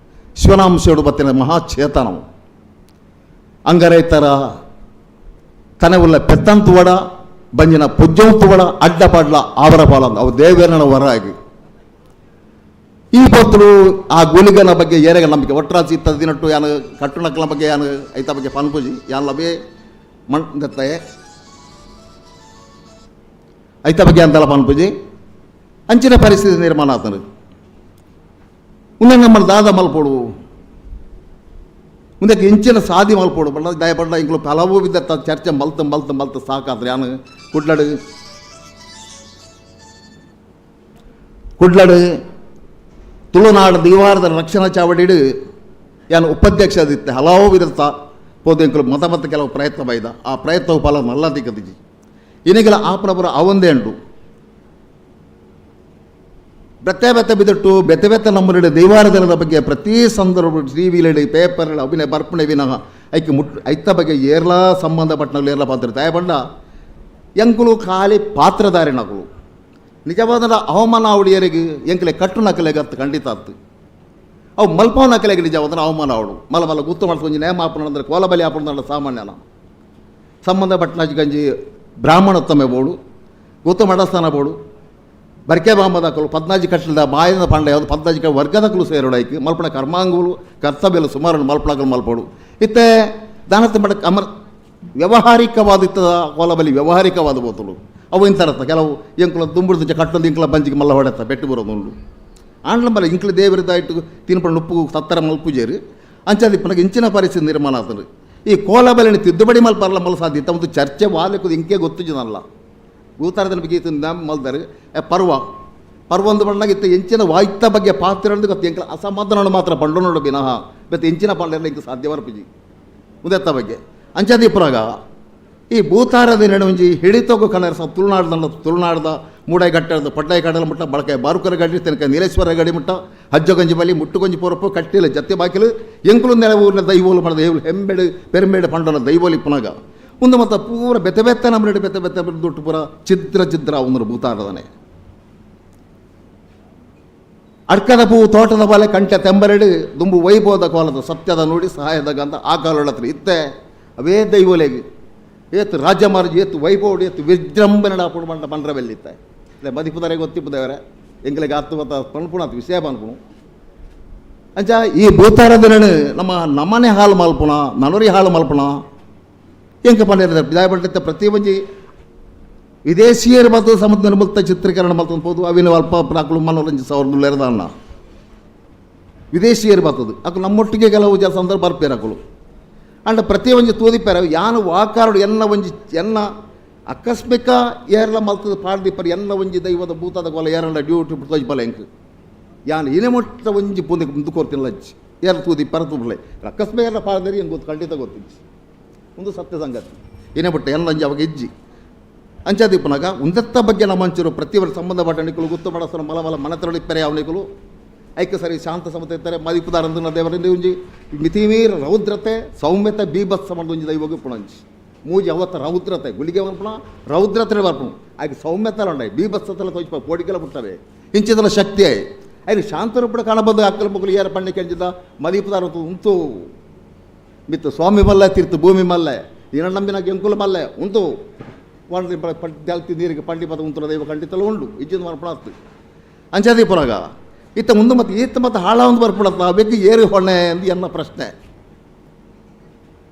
ಶಿವನಾಂಶೋಡು ಬತ್ತಿನ ಮಹಾಚೇತನವು ಅಂಗರೈತರ ತನವುಲ್ಲ ಪೆತ್ತಂತುವಡ ಬಂಜಿನ ಪುಜ್ಜಂತುವಡ ಅಡ್ಡ ಪಾಡ್ಲ ಆವರ ಪಾಲ ಅವು ದೇವೇರನ ವರ ಆಗಿ ಈ ಪೊತ್ತಲು ಆ ಗುಲಿಗನ ಬಗ್ಗೆ ಏರೆಗ ನಂಬಿಕೆ ಒಟ್ಟರಾಸಿ ಇತ್ತ ದಿನಟ್ಟು ಯಾನು ಕಟ್ಟುಣಕ್ಕಲ ಬಗ್ಗೆ ಯಾನು ಐತ ಬಗ್ಗೆ ಪನ್ಪುಜಿ ಯಾನ್ ಲಬೆ ಮಣ್ಣೆ ಐತ ಬಗ್ಗೆ ಅಂತಲ್ಲ ಪನ್ಪುಜಿ ಅಂಚಿನ ಪರಿಸ್ಥಿತಿ ನಿರ್ಮಾಣ ಆತನು ಮುಂದೆ ನಮ್ಮ ದಾದ ಮಲ್ಪೋಡು ಮುಂದಕ್ಕೆ ಇಂಚಿನ ಸಾದಿ ಮಲ್ಪೋಡು ಬಣ್ಣ ದಯ ಬಣ್ಣ ಇಂಗ್ಲು ಹಲವು ಬಿದ್ದ ಚರ್ಚೆ ಮಲ್ತ ಮಲ್ತ ಮಲ್ತ ಸಾಕಾದ್ರೆ ಯಾನು ಕುಡ್ಲಡು ಕುಡ್ಲಡು ತುಳುನಾಡು ದಿವಾರದ ರಕ್ಷಣಾ ಚಾವಡಿಡು ಯಾನು ಉಪಾಧ್ಯಕ್ಷ ಅದಿತ್ತೆ ಹಲವು ವಿಧದ ಪೋದು ಇಂಕ್ಲು ಮತ ಮತ ಕೆಲವು ಪ್ರಯತ್ನ ಬೈದ ಆ ಪ್ರಯತ್ನವು ಫಲ ನಲ್ಲ ದಿಕ್ಕದಿಜಿ ಇನಿಗೆಲ್ಲ ಆ ಪ್ರಭುರ ಅವಂದೇ ಉಂಟು ಬೆತ್ತೆ ಬೆತ್ತೆ ಬಿದ್ದಟ್ಟು ಬೆತ್ತೆ ಬೆತ್ತೆ ನಮ್ಮಲ್ಲಿ ದೈವಾರಾಧನದ ಬಗ್ಗೆ ಪ್ರತಿ ಸಂದರ್ಭ ಟಿ ವಿಲಿ ಪೇಪರ್ ಅಭಿನಯ ಬರ್ಪಣೆ ವಿನಃ ಐಕೆ ಮುಟ್ ಐತ ಬಗ್ಗೆ ಏರ್ಲಾ ಸಂಬಂಧಪಟ್ಟನಗಳು ಏರ್ಲಾ ಪಾತ್ರ ತಾಯ ಬಣ್ಣ ಎಂಕುಲು ಖಾಲಿ ಪಾತ್ರಧಾರಿ ನಕಲು ನಿಜವಾದ ಅವಮಾನ ಅವಡಿಯರಿಗೆ ಎಂಕಲೆ ಕಟ್ಟು ನಕಲೆಗೆ ಅತ್ತು ಖಂಡಿತ ಅತ್ತು ಅವು ಮಲ್ಪವ ನಕಲೆಗೆ ನಿಜವಾದ ಅವಮಾನ ಅವಡು ಮಲ ಮಲ ಗುತ್ತು ಮಾಡ್ಕೊಂಜಿ ನೇಮ ಆಪಣ ಅಂದರೆ ಕೋಲಬಲಿ ಆಪಣ ಸಾಮಾನ್ಯನ ಸಂಬಂಧಪಟ್ಟನ ಗಂಜಿ ಬ್ರಾಹ್ಮಣೋತ್ತಮೆ ಬೋಡು ಗುತ್ತು ಮಠಸ್ಥಾನ ಬೋಡು ಬರ್ಕೆ ಬಾಂಬದಕಲು ಪದ್ನಾಜಿ ಕಟ್ಟಲದ ಮಾಯದ ಪಂಡ ಯಾವುದು ಪದ್ನಾಜಿ ವರ್ಗದಕಲು ಸೇರೋಡೈಕ್ ಮಲ್ಪಣ ಕರ್ಮಾಂಗುಲು ಕರ್ತವ್ಯಲು ಸುಮಾರು ಮಲ್ಪಣಗಳು ಮಲ್ಪಡು ಇತ್ತೆ ದಾನತ್ತ ಮಡ ಅಮರ್ ವ್ಯವಹಾರಿಕವಾದ ಇತ್ತದ ಕೋಲಬಲಿ ವ್ಯವಹಾರಿಕವಾದ ಬೋತಲು ಅವು ಇಂತರತ್ತ ಕೆಲವು ಎಂಕುಲ ದುಂಬುಡ್ದು ಕಟ್ಟೊಂದು ಇಂಕಲ ಬಂಜಿಗೆ ಮಲ್ಲ ಹೊಡೆತ ಬೆಟ್ಟು ಬರೋದುಂಡು ಆಂಡ್ಲ ಮಲ್ಲ ಇಂಕ್ಲ ದೇವರದಾಯಿಟ್ಟು ತಿನ್ಪಣ ಉಪ್ಪು ಸತ್ತರ ಮಲ್ಪುಜೇರು ಅಂಚಾದಿ ಪನಗೆ ಇಂಚಿನ ಪರಿಸ್ಥಿತಿ ನಿರ್ಮಾಣ ಆತನು ಈ ಕೋಲಬಲಿನ ತಿದ್ದುಪಡಿ ಮಲ್ಪರಲ ಮಲ್ಲ ಸಾಧ್ಯತೆ ಒಂದು ಚರ್ಚೆ ವಾಲಕ್ಕೂ ಇಂಕೆ ಗೊತ್ತುಜನಲ್ಲ ಭೂತಾರದ ಬಗ್ಗೆ ನಮ್ಮ ಮಲ್ದಾರೆ ಪರ್ವ ಪರ್ವ ಒಂದು ಬಣ್ಣಾಗ ಇತ್ತ ಎಂಚಿನ ವಾಯ್ತ ಬಗ್ಗೆ ಪಾತ್ರ ಗೊತ್ತು ಎಂಕಲ ಅಸಮಾಧಾನ ಮಾತ್ರ ಪಂಡು ನೋಡು ಬಿನಃ ಮತ್ತು ಎಂಚಿನ ಪಂಡ ಇಂಕ ಸಾಧ್ಯ ಉದೆತ್ತ ಬಗ್ಗೆ ಅಂಚಾದಿಪುರಾಗ ಈ ಭೂತಾರದ ಒಂಜಿ ಹಿಡಿತೋಗು ಕನ್ನಡ ಸ ತುಳುನಾಡ್ದ ತುಳುನಾಡ್ದ ಮೂಡಾಯಿ ಗಟ್ಟದ ಪಡ್ಡಾಯಿ ಕಡಲ ಮುಟ್ಟ ಬಳಕೆ ಬಾರುಕರ ಗಡಿ ತನಕ ನೀಲೇಶ್ವರ ಗಡಿ ಮುಟ್ಟ ಹಜ್ಜಗಂಜಿ ಬಲಿ ಮುಟ್ಟುಗೊಂಜಿ ಪೊರಪು ಕಟ್ಟಿಲ ಜತ್ತೆ ಬಾಕಿಲು ಎಂಕುಲು ನೆಲ ಊರಿನ ದೈವೋಲು ಪಣದ ದೈವಲು ಹೆಂಬೆಡು ಪೆರುಂಬೆಡು ಪಂಡನ ದೈವೋಲಿ ಪುನಗ ಒಂದು ಮತ್ತು ಪೂರ ಬೆತ್ತೆ ಬೆತ್ತ ನಮ್ಮ ಬೆತ್ತೆ ಬೆತ್ತೆ ದುಟ್ಟು ಪೂರ ಚಿದ್ರ ಚಿದ್ರ ಒಂದು ಭೂತಾರದನೆ ಅಡ್ಕದ ಪೂ ತೋಟದ ಬಾಲೆ ಕಂಠ ತೆಂಬರೆಡು ದುಂಬು ವೈಭವದ ಕೋಲದ ಸತ್ಯದ ನುಡಿ ಸಹಾಯದ ಗಂಧ ಆ ಕಾಲೊಳತ್ರ ಇತ್ತೆ ಅವೇ ದೈವೋಲೆಗೆ ಏತು ರಾಜ್ಯ ಮಾರ್ಜಿ ಏತು ವೈಭವ ಏತು ವಿಜೃಂಭಣೆ ಆಪುಡು ಮಂಡ ಪಂಡ್ರ ಬೆಲ್ಲಿತ್ತೆ ಇಲ್ಲ ಮದಿಪುದರೆ ಗೊತ್ತಿಪ್ಪುದವರೆ ಎಂಗ್ಲಿಗೆ ಆತು ಮತ್ತ ಪನ್ಪುಣ ಆತು ವಿಷಯ ಪನ್ಪುಣು ಅಂಚ ಈ ಭೂತಾರದನ ನಮ್ಮ ನಮ್ಮನೆ ಹಾಲು ಮಲ್ಪುಣ ನನರಿ ಹಾಳು ಮಲ್ಪುಣ ಎಂಕ ಪಂಡಿರ ಬಿದಾಯಪಟ್ಟಿದ್ದ ಪ್ರತಿ ಒಂಜಿ ವಿದೇಶಿಯರು ಮತ್ತು ಸಮುದ್ರ ನಿರ್ಮುಕ್ತ ಚಿತ್ರೀಕರಣ ಮಲ್ತೊಂದು ಅವಿನ ಅಲ್ಪ ಪ್ರಾಕುಲು ಮನೋರಂಜ ಸಾವಿರದ ಎರ್ದಾನ ವಿದೇಶಿಯರು ಬರ್ತದೆ ಅಕು ನಮ್ಮೊಟ್ಟಿಗೆ ಕೆಲವು ಜ ಸಂದರ್ಭ ಬರ್ಪೇರು ಅಕುಲು ಅಂಡ ಪ್ರತಿ ಒಂಜಿ ತೂದಿಪ್ಪೇರ ಯಾನು ವಾಕಾರುಡು ಎನ್ನ ಒಂಜಿ ಎನ್ನ ಆಕಸ್ಮಿಕ ಏರ್ಲ ಮಲ್ತದ ಪಾಡ್ದಿಪ್ಪರು ಎನ್ನ ಒಂಜಿ ದೈವದ ಭೂತದ ಕೊಲ ಏರಂಡ ಡ್ಯೂಟಿ ತೋಜ್ಬಲ ಎಂಕ್ ಯಾನು ಏನೇ ಮೊಟ್ಟ ಒಂಜಿ ಪುಂದೆ ಮುಂದುಕೋರ್ತಿಲ್ಲ ಅಜ್ಜಿ ಏರ್ ತೂದಿಪ್ಪರ ತೂಬ್ಲೆ ಆಕಸ್ಮಿಕ ಏರ್ಲ ಪಾಡ್ದೇರಿ ಹೆಂಗೆ ಗೊತ್ತು ಖಂಡಿತ ಗೊತ್ತಿಜ್ಜಿ ಒಂದು ಸತ್ಯ ಸಂಗತಿ ಏನೇ ಬಿಟ್ಟು ಎಲ್ಲ ಒಂಜಿ ಅವಾಗ ಇಜ್ಜಿ ಅಂಚಾದೀಪನಾಗ ಉಂದತ್ತ ಬಗ್ಗೆ ನಮ್ಮ ಅಂಚೂರು ಪ್ರತಿಯೊಬ್ಬರು ಸಂಬಂಧಪಟ್ಟ ನಿಕುಲು ಗೊತ್ತು ಮಾಡಸರ ಮಲ ಮಲ ಮನತರಳಿ ಪೆರೆ ಅವನಿಕುಲು ಐಕ್ಯ ಸರಿ ಶಾಂತ ಸಮತ ಇರ್ತಾರೆ ಮದಿಪುದಾರಂದನ ದೇವರಿಂದ ಒಂಜಿ ಮಿತಿಮೀರ ರೌದ್ರತೆ ಸೌಮ್ಯತೆ ಬೀಭತ್ಸ ಮಾಡಿದ ಒಂಜಿ ದೈವಗೆ ಪುಣಂಚಿ ಮೂಜಿ ಅವತ್ತ ರೌದ್ರತೆ ಗುಳಿಗೆ ಬರ್ಪಣ ರೌದ್ರತೆ ಬರ್ಪಣ ಆಯ್ಕೆ ಸೌಮ್ಯತೆ ಉಂಡಾಯಿ ಬೀಭತ್ಸತಲ ತೋಚ ಪೋಡಿಗೆಲ್ಲ ಬಿಡ್ತಾರೆ ಇಂಚಿದಲ ಶಕ್ತಿ ಆಯ್ ಆಯ್ತು ಶಾಂತರೂಪಡ ಕಾಣಬೋದು ಅಕ್ಕಲ ಮಕ್ಕಳು ಏರ ಪಣ್ಣೆ ಕೆಂಜಿದ ಮದಿಪುದಾರ ಉಂತು ಮಿತ್ತು ಸ್ವಾಮಿ ಮಲ್ಲ ತೀರ್ಥ ಭೂಮಿ ಮಲ್ಲೆ ಇನ ನಂಬಿನ ಎಂಕುಲ ಮಲ್ಲೆ ಉಂತು ಪಂಡಿ ನೀರಿಗೆ ಪಂಡಿ ಪದ ಉಂಟು ದೈವ ಖಂಡಿತಲ ಉಂಡು ಇಜ್ಜಿನ ಮರ್ಪಣಾತು ಅಂಚಾದೀಪುರಾಗ ಇತ್ತ ಮುಂದೆ ಮತ್ತು ಈತ ಮತ್ತು ಹಾಳ ಒಂದು ಬರ್ಪಡತ್ತ ಬೆಕ್ಕು ಏರು ಹೊಣೆ ಎಂದು ಎನ್ನ ಪ್ರಶ್ನೆ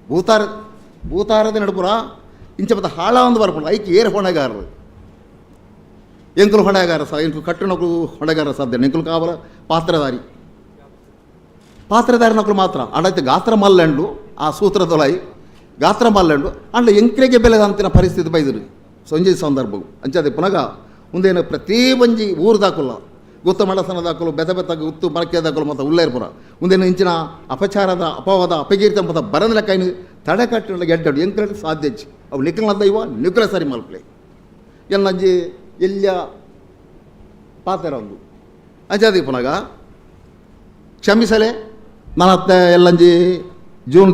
ಭೂತಾರ ಭೂತಾರದ ನಡುಪುರ ಇಂಚ ಮತ್ತು ಹಾಳ ಒಂದು ಬರ್ಪಡ ಐಕ್ ಏರು ಹೊಣೆಗಾರರು ಎಂಕುಲು ಹೊಣೆಗಾರ ಸಹ ಎಂಕುಲು ಕಟ್ಟಣಕ್ಕೂ ಹೊಣೆಗಾರ ಸಾಧ್ಯ ಎಂಕುಲು ಕಾವಲ ಪಾತ್ರಧಾರಿ ಪಾತ್ರಧಾರಿ ನಕಲು ಮಾತ್ರ ಅಂಡೈತೆ ಗಾತ್ರ ಮಲ್ಲೆಂಡು ಆ ಸೂತ್ರದೊಳೈ ಗಾತ್ರ ಮಲ್ಲೆಂಡು ಅಂಡ ಎಂಕ್ರೆಗೆ ಬೆಲೆದ ಅಂತಿನ ಪರಿಸ್ಥಿತಿ ಬೈದರು ಸಂಜೆ ಸಂದರ್ಭವು ಅಂಚಾದೆ ಪುನಗ ಮುಂದೇನು ಪ್ರತಿ ಒಂಜಿ ಊರು ದಾಕುಲ್ಲ ಗೊತ್ತ ಮಡಸನ ದಾಕಲು ಬೆದ ಬೆತ್ತ ಗುತ್ತು ಮರಕೆ ದಾಕಲು ಮತ್ತು ಉಳ್ಳೇರ್ಪುರ ಮುಂದೇನು ಇಂಚಿನ ಅಪಚಾರದ ಅಪವಾದ ಅಪಕೀರ್ತಿ ಮತ್ತು ಬರಂದ ಕೈನು ತಡೆ ಕಟ್ಟಿನ ಗೆಡ್ಡಡು ಎಂಕ್ರೆ ಸಾಧ್ಯ ಅವು ನಿಕ್ಕಲ ದೈವ ನಿಕ್ಕಲ ಸರಿ ಮಲ್ಪಲೆ ಎಲ್ಲಂಜಿ ಎಲ್ಲಿಯ ಪಾತ್ರ ಒಂದು ಅಂಚಾದಿ ಪುನಗ ಕ್ಷಮಿಸಲೆ ನನ್ನ ಎಲ್ಲಂಜಿ ಜೂನ್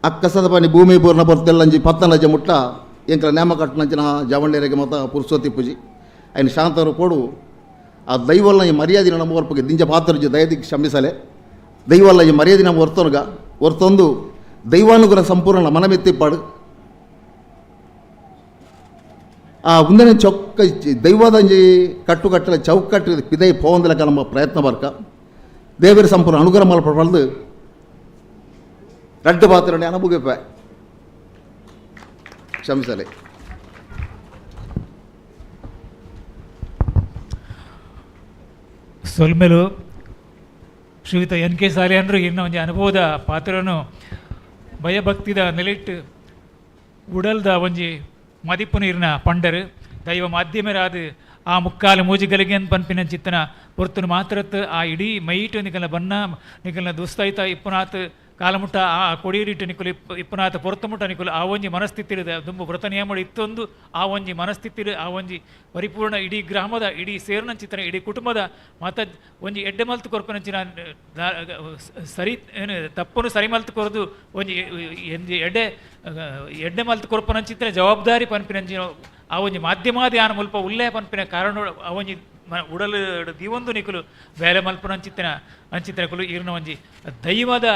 ಅಕ್ಕಸದ ಪನಿ ಭೂಮಿ ಪೂರ್ಣ ಪೊರ್ತೆಲ್ಲಂಜಿ ಪತ್ತನಜ ಮುಟ್ಟ ಎಂಕಲ ನೇಮ ಕಟ್ಟನಂಚಿನ ಜವಣ್ಣರಿಗೆ ಮತ ಪುರುಷೋತಿ ಪೂಜಿ ఆయన ಶಾಂತರು ಕೊಡು ಆ ದೈವಲ್ಲ ಈ ಮರ್ಯಾದೆ ನಮ್ಮ ಹೊರ್ಪಗೆ ದಿಂಜ ಪಾತ್ರಜಿ ದಯದಿ ಕ್ಷಮಿಸಲೆ ದೈವಲ್ಲ ಈ ಮರ್ಯಾದೆ ನಮ್ಮ ಹೊರ್ತೊನ್ಗ ಹೊರ್ತೊಂದು ದೈವಾನುಗ್ರಹ ಸಂಪೂರ್ಣ ಮನಮೆತ್ತಿಪ್ಪಾಡು ಆ ಒಂದನೇ ಚೊಕ್ಕ ದೈವದಂಜಿ ಕಟ್ಟುಕಟ್ಟಲೆ ಚೌಕಟ್ಟು ಪಿದೈ ಪೋಂದಲಕ ನಮ್ಮ ಪ್ರಯತ್ನ ಬರ್ಕ ದೇವರ ಸಂಪೂರ್ಣ ಅನುಗ್ರಹ ಮಲ್ಪಡ್ದು ರಡ್ಡು ಪಾತ್ರ ಅನುಭವಿಪ ಕ್ಷಮಿಸಲೆ. ಸೊಲ್ಮೆಲು ಶ್ರೀಯುತ ಎನ್ ಕೆ ಸಾಲಿಯನ್ರು ಇನ್ನ ಒಂಜಿ ಅನುಭವದ ಪಾತ್ರನು ಭಯಭಕ್ತಿದ ನೆಲೆಟ್ಟು ಉಡಲ್ದ ಒಂಜಿ ಮದಿಪು ನೀರಿನ ಪಂಡರು ದೈವ ಮಾಧ್ಯಮರಾದ ಆ ಮುಕ್ಕಾಲು ಮೂಜಿಗಲಿಗೆನ್ ಪನ್ಪಿನ ಚಿತ್ತನ ಪೊರ್ತುನು ಮಾತ್ರತ್ ಆ ಇಡೀ ಮೈಟು ನಿಕಲ್ನ ಬನ್ನ ನಿಕಲ್ನ ದುಸ್ತೈತ ಇಪ್ಪುನಾತ್ ಕಾಲಮುಟ್ಟ ಆ ಕೊಡಿಯರಿಟ್ಟು ನಿಕುಲು ಇಪ್ಪುನಾಥ ಪೊರ್ತುಮುಟ್ಟ ನಿಕುಲು ಆ ಒಂಜಿ ಮನಸ್ಥಿತಿ ದುಂಬು ವ್ರತ ನಿಯಮ ಇತ್ತೊಂದು ಆ ಒಂಜಿ ಮನಸ್ಥಿತಿ ಆ ಒಂಜಿ ಪರಿಪೂರ್ಣ ಇಡೀ ಗ್ರಾಮದ ಇಡೀ ಸೇರುನಂಚಿತನ ಇಡೀ ಕುಟುಂಬದ ಮತ ಒಂಜಿ ಎಡ್ಡೆ ಮಲ್ತು ಕೊರ್ಪನಂಚಿನ ಸರಿ ಏನು ತಪ್ಪನು ಸರಿ ಮಲ್ತು ಕೊರದು ಒಂಜಿ ಒಂಜಿ ಎಡ್ಡೆ ಎಡ್ಡೆ ಮಲ್ತು ಕೊರ್ಪನಂಚಿತನ ಜವಾಬ್ದಾರಿ ಪನ್ಪಿನಂಚಿನ ಆ ಒಂಜಿ ಮಾಧ್ಯಮಾದಿ ಆನ ಮುಲ್ಪ ಉಲ್ಲೇ ಪನ್ಪಿನ ಕಾರಣ ಆ ಒಂಜಿ ಉಡಲು ದೀವೊಂದು ನಿಕುಲು ಬೇಲೆ ಮಲ್ಪನಂಚಿತ್ತನ ಅಂಚಿತನ ಕುಲು ಈರ್ನ ಒಂಜಿ ದೈವದ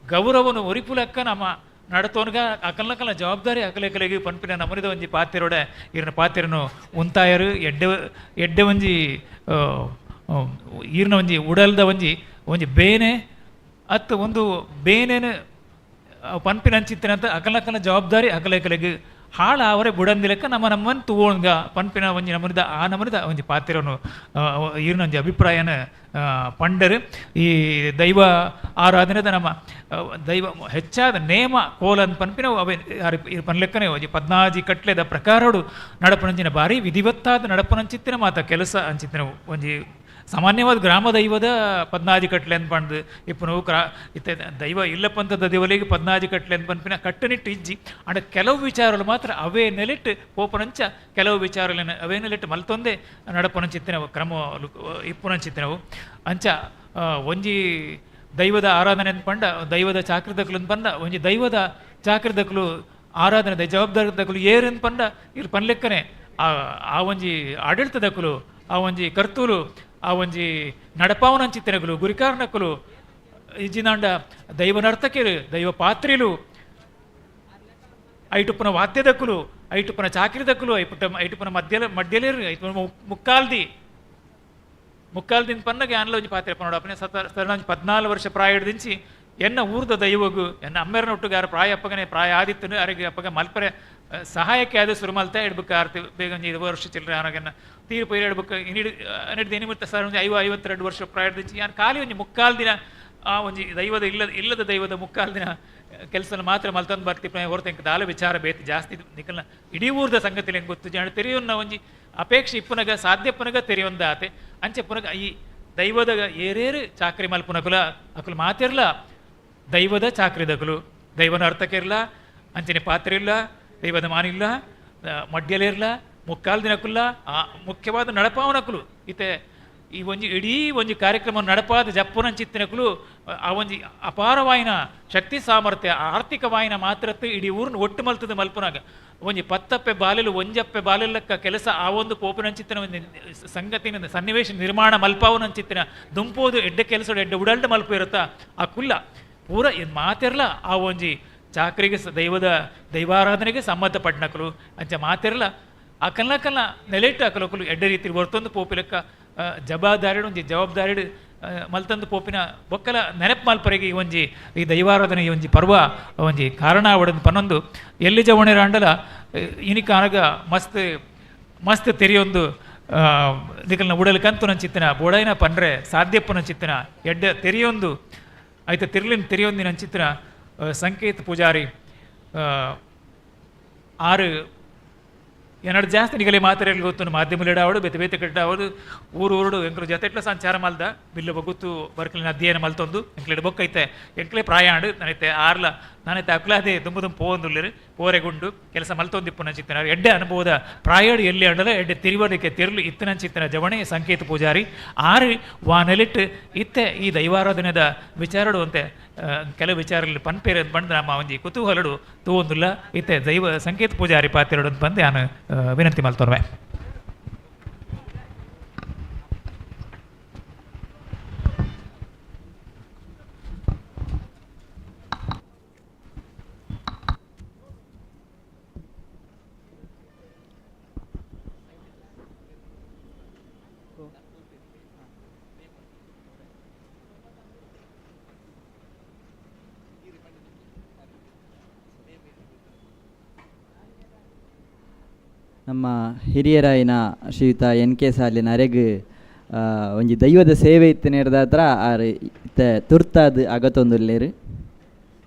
ಗೌರವನು ಒರಿಪುಲಕ್ಕ ನಮ್ಮ ನಡತೋನ್ಗ ಅಕಲ್ನಕಲ್ನ ಜವಾಬ್ದಾರಿ ಅಕಲೆಕಲೆಗೆ ಪನ್ಪಿನ ನಮನಿದ ಒಂಜಿ ಪಾತೆರೋಡೆ ಈರ್ನ ಪಾತೆರನು ಉಂತಾಯರು. ಎಡ್ಡೆ ಎಡ್ಡೆ ಒಂಜಿ ಈರ್ನ ಒಂಜಿ ಉಡಲ್ದ ಒಂಜಿ ಒಂಜಿ ಬೇನೆ ಅತ್ತು ಒಂದು ಬೇನೆನ ಪನ್ಪಿನ ಅಂಚಿತ್ತಿನಂತ ಅಕಲಕಲ ಜವಾಬ್ದಾರಿ ಅಕಲೆಕಲೆಗೆ ಹಾಳ ಅವರೇ ಬುಡಂದಿಲಕ್ಕ ನಮ್ಮ ನಮ್ಮನ್ನು ತೂವೊಂಗ ಪನ್ಪಿನ ಒಂಜಿ ನಮನಿದ ಆ ನಮನಿದ ಒಂಜಿ ಪಾತೆರನು ಈರ್ನ ಒಂಜಿ ಅಭಿಪ್ರಾಯನ ಪಂಡರು. ಈ ದೈವ ಆರಾಧನೆದ ನಮ್ಮ ದೈವ ಹೆಚ್ಚಾದ ನೇಮ ಕೋಲನ್ ಪನ್ಪಿನ ಅವೇ ಪನ್ಲೆಕ್ಕನೆ ಒಂಜಿ 14 ಕಟ್ಲೆದ ಪ್ರಕಾರಡು ನಡಪನಂಚಿನ ಭಾರಿ ವಿಧಿವತ್ತಾದ ನಡಪನಂಚಿತ್ತಿನ ಮಾತ ಕೆಲಸ ಅಂಚಿತ್ತಿನ ಒಂಜಿ ಸಾಮಾನ್ಯವಾದ ಗ್ರಾಮ ದೈವದ 14 ಕಟ್ಲೆ ಅಂತ ಪಂಡ್ದು ಇಪ್ಪು ಕ್ರಾ ಇತ್ತೆ ದೈವ ಇಲ್ಲಪ್ಪಂತದ ದೇವಲಿಗೆ 14 ಕಟ್ಲೆ ಅಂತ ಪನ್ಪಿನ ಕಟ್ಟುನಿಟ್ಟು ಇಜ್ಜಿ. ಅಂಡ ಕೆಲವು ವಿಚಾರಗಳು ಮಾತ್ರ ಅವೇ ನೆಲೆಟ್ಟು ಪೋಪನಂಚ ಕೆಲವು ವಿಚಾರಗಳನ್ನ ಅವೇ ನೆಲೆಟ್ಟು ಮಲ್ತೊಂದೇ ನಡಪನಂಚಿತ್ತಿನವು ಕ್ರಮ ಇಪ್ಪುನಂಚಿತ್ತಿನವು. ಅಂಚ ಒಂಜಿ ದೈವದ ಆರಾಧನೆ ಅಂತ ಪಂಡ ದೈವದ ಚಾಕ್ರದಕ್ಲು ಅಂತ ಪಂಡ ಒಂಜಿ ದೈವದ ಚಾಕ್ರದಕ್ಲು ಆರಾಧನೆ ಜವಾಬ್ದಾರಿದಕ್ಲು ಏರು ಅಂತ ಪಂಡ ಇರ್ ಪನ್ಲೆಕ್ಕನೆ ಆ ಒಂಜಿ ಆಡಳಿತದಕ್ಕಲು ಆ ಒಂಜಿ ಕರ್ತೂಲು ಆ ಒಂಜಿ ನಡಪಾವನಂಚಿತ್ತಿನಕುಲು ಗುರಿಕಾರನಕುಲು ಇಜ್ಜಿನಾಂಡ ದೈವ ನರ್ತಕಿರು ದೈವ ಪಾತ್ರಿಲು ಐಟುಪ್ಪನ ವಾದ್ಯದಕ್ಕುಲು ಐಟುಪ್ಪನ ಚಾಕ್ರಿದಕ್ಕುಲು ಐಟುಪ್ಪನ ಮಧ್ಯಲೇರು ಐಟುಪ್ಪನ ಮುಕ್ಕಾಲ್ದಿ ಮುಕ್ಕಾಲ್ದಿನ ಪನ್ನಗೆ ಆನ್ಲ ಒಂಜಿ ಪಾತ್ರೆ ಪನ್ನೋಡು ಅಪ್ಪನೆ ಸತ ಒಂಜಿ 14 ವರ್ಷ ಪ್ರಾಯ ಹಿಡ್ದಿಂಚಿ ಎನ್ನ ಊರ್ದ ದೈವಗು ಎನ್ನ ಅಮ್ಮೆರನ ಒಟ್ಟುಗಾರ ಪ್ರಾಯ ಅಪ್ಪಗನೆ ಪ್ರಾಯ ಆದಿತ್ತನು ಅರೆಗೆ ಅಪ್ಪಗ ಮಲ್ಪರೆ ಸಹಾಯಕ್ಕೆ ಆದ ಸುರು ಮಲ್ತ ಎಡ್ಬುಕ್ಕ ಆರ್ತಿ ಬೇಗ ಒಂಜಿ 20 ವರ್ಷ ಚಿಲ್ಲರೆ ಆನಗನ್ನ ತೀರು ಪೈರು ಎಡ್ಬುಕ್ಕ ಇನ್ನಿಡ್ದು ನಿಮಿತ್ತ ಸರ್ ಒಂಜಿ 52 ವರ್ಷ ಪ್ರಾಯ ಹಿಡ್ದಿಂಚಿ ಯಾನ್ ಖಾಲಿ ಒಂಜಿ ಮುಕ್ಕಾಲ್ ದಿನ ಆ ಒಂಜಿ ದೈವದ ಇಲ್ಲದ ದೈವದ ಮುಕ್ಕಾಲ್ ದಿನ ಕೆಲಸನ ಮಾತ್ರ ಮಲ್ತಂದು ಬರ್ತಿ ಹೊರತು ಎಂಕ್ ದಾಲ ವಿಚಾರ ಬೇತಿ ಜಾಸ್ತಿ ನಿಕಲ್ನ ಇಡೀ ಊರ್ದ ಸಂಗತಿಲಿ ಹೆಂಗೆ ಗೊತ್ತು ಜನ ತೆರೆಯೊನ್ನ ಒಂಜಿ ಅಪೇಕ್ಷೆ ಇಪ್ಪುನಗ ಸಾಧ್ಯ ಪುನಗ ತೆರೆಯೊಂದ ಆತೆ ಅಂಚೆ ಪುನಗ ಈ ದೈವದ ಏರೇರು ಚಾಕ್ರಿ ಮಲ್ಪುನಕುಲ ಅಕುಲು ಮಾತಿರ್ಲ ದೈವದ ಚಾಕ್ರಿದಕುಲು ದೈವನ ಅರ್ಥಕ್ಕಿರ್ಲ ಅಂಚನೆ ಪಾತ್ರೆ ಇಲ್ಲ ದೈವದ ಮಾನಿಲ್ಲ ಮಡ್ಯಲಿರ್ಲ ಮುಕ್ಕಾಲ್ ದಿನಕ್ಕುಲ್ಲ ಆ ಮುಖ್ಯವಾದ ನಡಪಾವನಕುಲು ಇತ್ತೆ ಈ ಒಂಜಿ ಇಡೀ ಒಂಜಿ ಕಾರ್ಯಕ್ರಮ ನಡಪಾದ ಜಪ್ಪುನಂಚಿತ್ತಿನಕುಲು ಆ ಒಂಜಿ ಅಪಾರವಾಯಿನ ಶಕ್ತಿ ಸಾಮರ್ಥ್ಯ ಆರ್ಥಿಕವಾಯಿನ ಮಾತ್ರತ್ತು ಇಡೀ ಊರನ್ನು ಒಟ್ಟು ಮಲ್ತದ ಮಲ್ಪುನಾಗ ಒಂಜಿ ಪತ್ತಪ್ಪೆ ಬಾಲೆಲು ಒಂಜಪ್ಪೆ ಬಾಲೆಲ್ಲಕ್ಕ ಕೆಲಸ ಆ ಒಂದು ಪೋಪುನಂಚಿತ್ತಿನ ಒಂದು ಸಂಗತಿನ ಸನ್ನಿವೇಶ ನಿರ್ಮಾಣ ಮಲ್ಪಾವನಂಚಿತ್ತಿನ ದುಂಪೋದು ಎಡ್ಡೆ ಕೆಲಸ ಎಡ್ಡೆ ಉಡಲ್ಡ ಮಲ್ಪ ಇರುತ್ತಾ ಆ ಕುಲ್ಲ ಪೂರ ಇದು ಮಾತಿರ್ಲ ಆ ಒಂಜಿ ಚಾಕ್ರಿಗೆ ದೈವದ ದೈವಾರಾಧನೆಗೆ ಸಂಬಂಧಪಟ್ಟನಕಲು ಅಂಚ ಮಾತಿರ್ಲ ಆ ಕಲ್ಲ ನೆಲೆಟ್ಟು ಅಕಲಕಲು ಎಡ್ಡೆ ರೀತಿ ಹೊರ್ತೊಂದು ಪೋಪಿಲಕ್ಕ ಜವಾಬ್ದಾರಿಡು ಒಂಜಿ ಜವಾಬ್ದಾರಿಡು ಮಲ್ತಂದು ಪೋಪಿನ ಬೊಕ್ಕಲ ನೆನಪು ಮಲ್ಪರಿಗೆ ಈ ಒಂಜಿ ಈ ದೈವಾರಾಧನೆ ಈ ಒಂಜಿ ಪರ್ವ ಒಂಜಿ ಕಾರಣ ಅವಡಂದು ಪನ್ನೊಂದು ಎಲ್ಲಿ ಜವಣಿರಾಂಡಲ ಇನಿಕ ಆನಗ ಮಸ್ತ್ ಮಸ್ತ್ ತೆರಿಯೊಂದು ನಿಕಲ್ನ ಉಡಲ್ ಕಂತು ನಂಚಿತ್ತಿನ ಬೋಡೈನ ಪನ್ರೆ ಸಾಧ್ಯಪ್ಪನ ಚಿತ್ತಿನ ಎಡ್ಡೆ ತೆರಿಯೊಂದು ಆಯ್ತು ತಿರ್ಲಿನ ತೆರಿಯೊಂದಿನ ನಂಚಿತ್ತಿನ ಸಂಕೇತ್ ಪೂಜಾರಿ ಆರು ಏನಾದ್ರು ಜಾಸ್ತಿ ನಿಗಲಿ ಮಾತ್ರೆಗಳು ಗೊತ್ತು ಮಾಧ್ಯಮಲಿಡಾವಡು ಬೇತೆ ಬೇತೆ ಕಟ್ಟಾವಡು ಊರು ಊರುಡು ಎಂಕ್ಲು ಜೊತೆಟ್ಲ ಸಂಚಾರ ಮಲ್ದ ಬಿಲ್ಲು ಬೊಗುತ್ತು ಬರ್ಕಲಿನ ಅಧ್ಯಯನ ಮಲ್ತೊಂದು ಎಂಕ್ಲೆಡ್ ಬೊಕ್ಕೈತೆ ಎಂಕ್ಲೆ ಪ್ರಾಯಾಂಡು ನಾನೈತೆ ಆರ್ಲ ನಾನೈತೆ ಅಕ್ಲಾದೆ ದುಂಬು ದುಂಬು ಪೋವೊಂದುಲ್ಲೆರು ಪೋರೆಗುಂಡು ಕೆಲಸ ಮಲ್ತೊಂದಿಪ್ಪು ನಂಚಿತ್ತಿನ ಎಡ್ಡೆ ಅನುಭವದ ಪ್ರಾಯಡು ಎಲ್ಲಿ ಅಂಡಲ ಎಡ್ಡೆ ತಿರುವಳಿಕೆ ತಿರುಳು ಇತ್ತನಂಚಿತ್ತಿನ ಜವಣೆ ಸಂಕೇತ ಪೂಜಾರಿ ಆರು ವಾನೆಲಿಟ್ಟು ಇತ್ತೆ ಈ ದೈವಾರಾಧನೆದ ವಿಚಾರಡು ಅಂತೆ ಕೆಲವು ವಿಚಾರಗಳಲ್ಲಿ ಪನ್ಪೇರೆ ಬಂದು ನಮ್ಮ ಒಂಜಿ ಕುತೂಹಲಡು ತೂವೊಂದುಲ್ಲ ಇತ್ತೆ ದೈವ ಸಂಕೇತ ಪೂಜಾರಿ ಪಾತೆರಡು ಅಂತ ಬಂದು ನಾನು ವಿನಂತಿ ಮಲ್ತೊರ್ವೆ. ನಮ್ಮ ಹಿರಿಯರಾಯಿನ ಶ್ರೀಯುತ ಎನ್ ಕೆ ಸಾಲಿನ ಅರೆಗ್ ಒಂಜಿ ದೈವದ ಸೇವೆ ಇತ್ತು ನೇರ್ದಾತ್ರ ಆರ್ ಇತ್ತೆ ತುರ್ತಾದ್ ಅಗತೊಂದುಲ್ಲೇರು.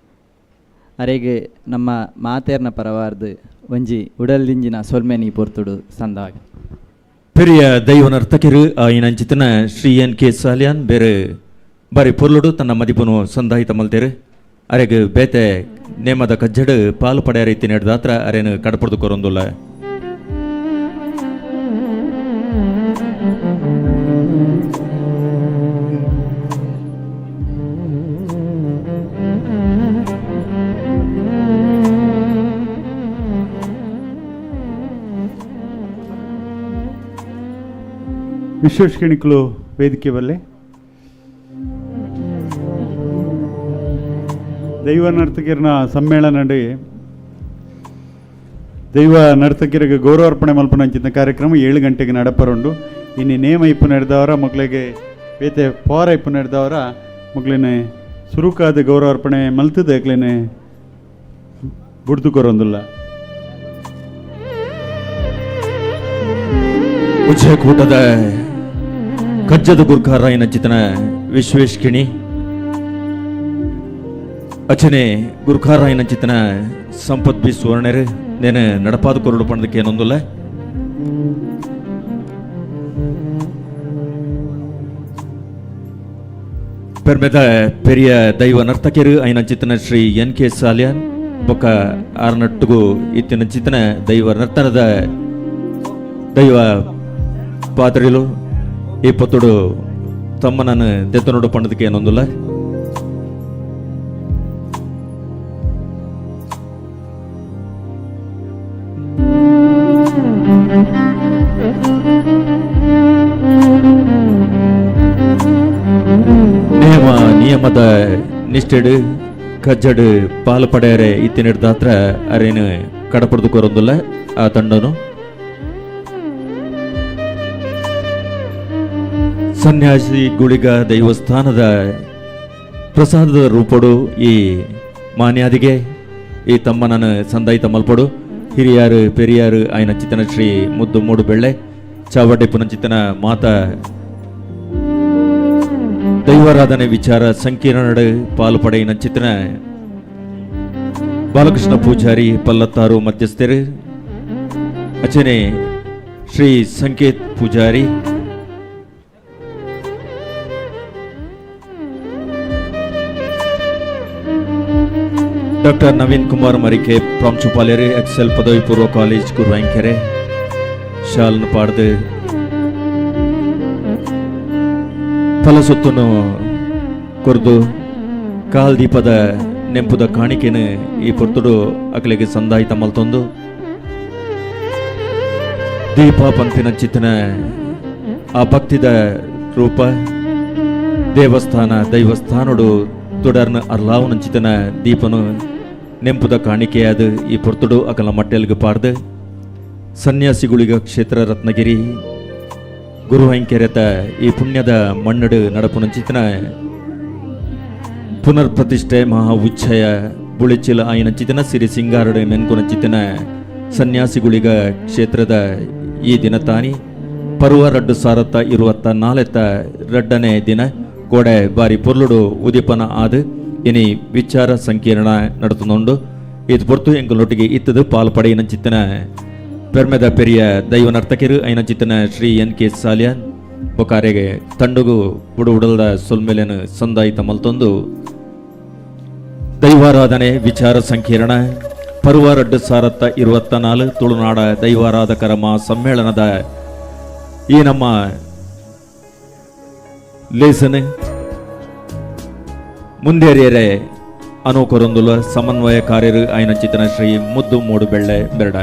ಅರೆಗ್ ನಮ್ಮ ಮಾತೇರ್ನ ಪರವಾರ್ದು ಒಂಜಿ ಉಡಲ್ದಿಂಜಿನ ಸೊಲ್ಮೆನಿ ಪೊರ್ತುಡು ಸಂದಾಗ. ಪೆರಿಯ ದೈವ ನರ್ತಕಿರು ಆಯಿನಂಚಿತನ ಶ್ರೀ ಎನ್ ಕೆ ಸಾಲಿಯಾನ್ ಬೇರೆ ಬಾರಿ ಪೊರ್ಲುಡು ತನ್ನ ಮದಿಪುನು ಸಂದಾಯಿತ ಮಲ್ತೇರು. ಅರೆಗ್ ಬೇತೆ ನೇಮದ ಕಜ್ಜಡು ಪಾಲು ಪಡೆಯ ರೀತಿ ನೆಡ್ದಾತ್ರ ಅರೇನು ಕಡಪುಡ್ದು ಕೊರೊಂದುಲ್ಲ. ವಿಶ್ವೇಶ್ಕಣಿಕಲು ವೇದಿಕೆ ಬಲ್ಲೆ. ದೈವ ನರ್ತಕಿಯರ್ನ ಸಮ್ಮೇಳನ ದೈವ ನರ್ತಕಿಯರಿಗೆ ಗೌರವಾರ್ಪಣೆ ಮಲ್ಪನಂಚಿನ ಕಾರ್ಯಕ್ರಮ 7 ಗಂಟೆಗೆ ನಡಪರುಂಡು. ಇನ್ನು ನೇಮ ಇಪ್ಪು ನಡೆದವರ ಮಕ್ಕಳಿಗೆ ಬೇತೆ ಪೋರ ಇಪ್ಪು ನಡೆದವರ ಮಕ್ಕಳಿನ ಸುರುಕಾದ ಗೌರವಾರ್ಪಣೆ ಮಲ್ತದೆ ಅಕ್ಲೇನೆ ಬುಡ್ದು ಕೊರೊಂದುಲ್ಲ. ಉಚ್ಚಯಕೂಟದ ಕಜ್ಜದ ಗುರ್ಖಾರಾಯನ ಚಿತನ ವಿಶ್ವೇಶ್ ಕಿಣಿ, ಅಚನೆ ಗುರ್ಖಾರಾಯನ ಚಿತನ ಸಂಪತ್ ಬಿ ಸುವರ್ಣರು ನೇನು ನಡಪಾದ ಕೊರಡು ಪಣದಕ್ಕೆ ಏನೊಂದುಲ್ಲ. ಪೆರ್ಮೆದ ಪೆರಿಯ ದೈವ ನರ್ತಕಿಯರು ಐನ ಚಿತನ ಶ್ರೀ ಎನ್ ಕೆ ಸಾಲ್ಯಾನ್ ಬೊಕ್ಕ ಆರ್ನಟ್ಟುಗು ಇತ್ತಿನ ಚಿತನ ದೈವ ನರ್ತನದ ದೈವ ಪಾತ್ರಿಲು ಈ ಪೊತ್ತುಡು ತಮ್ಮನನ್ನು ದೆತ್ತನೋಡು ಪಂಡದಕ್ಕೆ ಏನೊಂದುಲ್ಲ. ನಿಯಮ ನಿಯಮದ ನಿಷ್ಠೆಡು ಕಜ್ಜಡು ಪಾಲು ಪಡೆಯರೆ ಇತ್ತಿನ ಅರೇನು ಕಡಪಡ್ದು ಕೊರೊಂದುಲ್ಲ ಆ ತಂಡನು. ಸನ್ಯಾಸಿ ಗುಳಿಗ ದೈವಸ್ಥಾನದ ಪ್ರಸಾದದ ರೂಪಡು ಈ ಮಾನ್ಯಾದಿಗೆ ಈ ತಮ್ಮನನ್ನು ಸಂದಾಯಿತ ಮಲ್ಪಡು. ಹಿರಿಯಾರು ಪೆರಿಯಾರು ಆಯ್ನ ಚಿತ್ತನ ಶ್ರೀ ಮುದ್ದು ಮೂಡು ಬೆಳ್ಳೆ ಚಾವಡ್ಡೆ ಪುನಂಚಿತನ ಮಾತ ದೈವಾರಾಧನೆ ವಿಚಾರ ಸಂಕೀರ್ಣಡು ಪಾಲು ಪಡೆಯಿನ ಚಿತ್ತನ ಬಾಲಕೃಷ್ಣ ಪೂಜಾರಿ ಪಲ್ಲತ್ತಾರು ಮಧ್ಯಸ್ಥರು ಅಚನೆ ಶ್ರೀ ಸಂಕೇತ್ ಪೂಜಾರಿ ಡಾಕ್ಟರ್ ನವೀನ್ ಕುಮಾರ್ ಮರಿಕೆ ಪ್ರಾಂಶುಪಾಲರು ಎಕ್ಸೆಲ್ ಪದವಿ ಪೂರ್ವ ಕಾಲೇಜ್ ಕುರುವಾಂಕೆರೆ ಶಾಲ್ನ ಪಾಡ್ದು ಫಲಸೊತ್ತನ್ನು ಕೊರ್ದು ಕಾಲ್ದೀಪದ ನೆಂಪುದ ಕಾಣಿಕೆನು ಈ ಪೊರ್ತುಡು ಅಕಲೆಗೆ ಸಂದಾಯಿತ ಮಲ್ತೊಂದು ದೀಪ ಪಂಪಿನ ಚಿತ್ತನ ಆ ಭಕ್ತಿದ ರೂಪ ದೇವಸ್ಥಾನ ದೈವಸ್ಥಾನಡು ತುಡರ್ನ ಅರ್ಲಾವುನ ಚಿತ್ತನ ದೀಪನು ನೆಂಪುದ ಕಾಣಿಕೆಯಾದ ಈ ಪೊರ್ತುಡು ಅಕಲ ಮಟ್ಟೆಲ್ಗೆ ಪಾರ್ದು ಸನ್ಯಾಸಿಗುಳಿಗ ಕ್ಷೇತ್ರ ರತ್ನಗಿರಿ ಗುರುಹಂಕೆರೆತ ಈ ಪುಣ್ಯದ ಮಣ್ಣಡು ನಡಪುನ ಚಿತ್ತನ ಪುನರ್ ಪ್ರತಿಷ್ಠೆ ಮಹಾ ಉಚ್ಚಯ ಬುಳಿಚಿಲ ಆಯನ ಚಿತನ ಸಿರಿ ಸಿಂಗಾರಡು ಮೆನ್ಕುನ ಚಿತನ ಸನ್ಯಾಸಿಗುಳಿಗ ಕ್ಷೇತ್ರದ ಈ ದಿನ ತಾನಿ ಪರ್ವ ರಡ್ಡು ಸಾರತ್ತ ಇರುವತ್ತ ನಾಲೆತ್ತ ರಡ್ಡನೇ ದಿನ ಕೋಡೆ ಬಾರಿ ಪೊರ್ಲುಡು ಉದೀಪನ ಆದು ಇನಿ ವಿಚಾರ ಸಂಕೀರ್ಣ ನಡತುಂಡು. ಇದು ಪೊರ್ತು ಎಂಕಲೊಟ್ಟಿಗೆ ಇತ್ತದು ಪಾಲ್ ಪಡೆಯಿನ ಚಿತ್ತನ ಪೆರ್ಮೆದ ಪೆರಿಯ ದೈವ ನರ್ತಕಿರು ಐನ ಚಿತ್ತನ ಶ್ರೀ ಎನ್ ಕೆ ಸಾಲ್ಯಾನ್ ಬೊಕಾರೆಗೆ ತಂಡುಗು ಬುಡು ಉಡಲ್ದ ಸೊಲ್ಮೆಲೆನು ಸಂದಾಯಿತ ಮಲ್ತೊಂದು ದೈವಾರಾಧನೆ ವಿಚಾರ ಸಂಕೀರ್ಣ ಪರ್ವ ರಡ್ಡು ಸಾರತ್ತ 24 ತುಳುನಾಡ ದೈವಾರಾಧಕರ ಮಾ ಸಮ್ಮೇಳನದ ಈ ನಮ್ಮ ಲೇಸನ್ ಮುಂದೇರಿಯರೆ ಅನುಕೊರೊಂದುಲ ಸಮನ್ವಯ ಕಾರ್ಯರು ಐನ ಚಿತನ ಶ್ರೀ ಮುದ್ದು ಮೂಡು ಬೆಳ್ಳೆ ಬೆರಡ.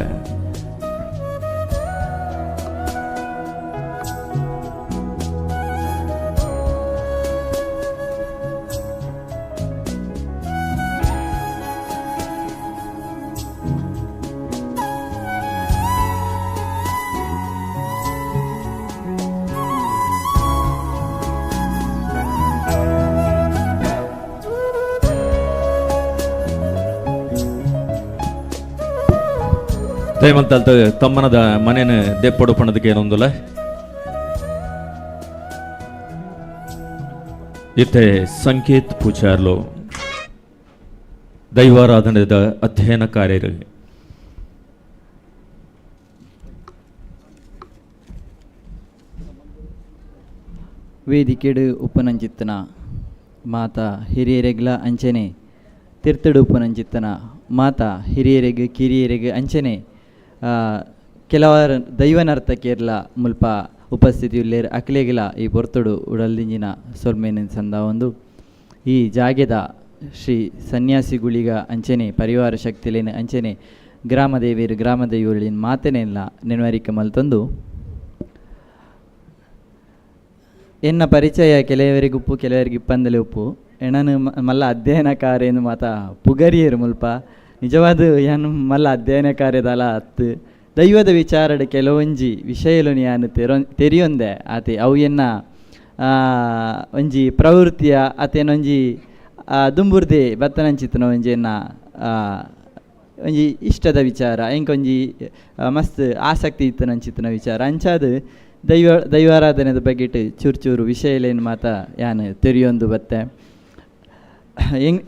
ದಯಮಂತಲ್ತ ತಮ್ಮನದ ಮನೇನ ದೆಪ್ಪಡು ಪಣದಕ್ಕೆ ಏನೊಂದುಲ್ಲ. ಇತ್ತೆ ಸಂಕೇತ್ ಪೂಜಾರ್ಲು ದೈವಾರಾಧನೆದ ಅಧ್ಯಯನ ಕಾರ್ಯರು. ವೇದಿಕೆಡು ಉಪನಂಚಿತ್ತನ ಮಾತಾ ಹಿರಿಯರೆಗ್ಲ ಅಂಚನೆ ತಿರ್ತಡು ಉಪನಂಚಿತ್ತನ ಮಾತಾ ಹಿರಿಯರಿಗೆ ಕಿರಿಯರಿಗೆ ಅಂಚನೆ ಕೆಲವಾರು ದೈವನರ್ತಕಿಯರ್ಲ ಮುಲ್ಪ ಉಪಸ್ಥಿತಿ ಉಲ್ಲೇರ್ ಅಕ್ಲೆಗಿಲ ಈ ಪೊರ್ತುಡು ಉಡಲ್ದಿಂಜಿನ ಸೊಲ್ಮೇನ ಸಂದ ಒಂದು ಈ ಜಾಗೆದ ಶ್ರೀ ಸನ್ಯಾಸಿ ಗುಳಿಗ ಅಂಚನೆ ಪರಿವಾರ ಶಕ್ತಿಲೇನ ಅಂಚನೆ ಗ್ರಾಮದೇವಿಯರು ಗ್ರಾಮದೇವಿಯರುಳಿನ ಮಾತನೆಲ್ಲ ನೆನವರಿಕೆ ಮಲ್ತೊಂದು ಎನ್ನ ಪರಿಚಯ ಕೆಲವರಿಗೆ ಉಪ್ಪು ಕೆಲವರಿಗೆ ಇಪ್ಪಂದಲೇ ಉಪ್ಪು. ಎಣನು ಮಲ್ಲ ಅಧ್ಯಯನಕಾರೇನು ಮಾತ ಪುಗರಿಯರು ಮುಲ್ಪ. ನಿಜವಾದ ಯಾನು ಮಲ್ಲ ಅಧ್ಯಯನ ಕಾರ್ಯದಲ ಅತ್ತು ದೈವದ ವಿಚಾರಡ್ ಕೆಲವೊಂಜಿ ವಿಷಯಲು ಯಾನು ತೆರಿಯೊಂದೆ ಆತೆ ಅವು ಎನ್ನ ಒಂಜಿ ಪ್ರವೃತ್ತಿಯ ಆತೇನೊಂಜಿ ದುಂಬುರ್ದೆ ಬತ್ತನಂಚಿತ್ತನ ಒಂಜಿ ಎನ್ನ ಒಂಜಿ ಇಷ್ಟದ ವಿಚಾರ, ಎಂಕೊಂಜಿ ಮಸ್ತ್ ಆಸಕ್ತಿ ಇತ್ತನಂಚಿತ್ತನ ವಿಚಾರ. ಅಂಚಾದ ದೈವಾರಾಧನೆದ ಬಗ್ಗೆಟ್ ಚೂರು ಚೂರು ವಿಷಯಲೇನು ಮಾತ ಯಾನು ತೆರಿಯೊಂದು ಬತ್ತೆ.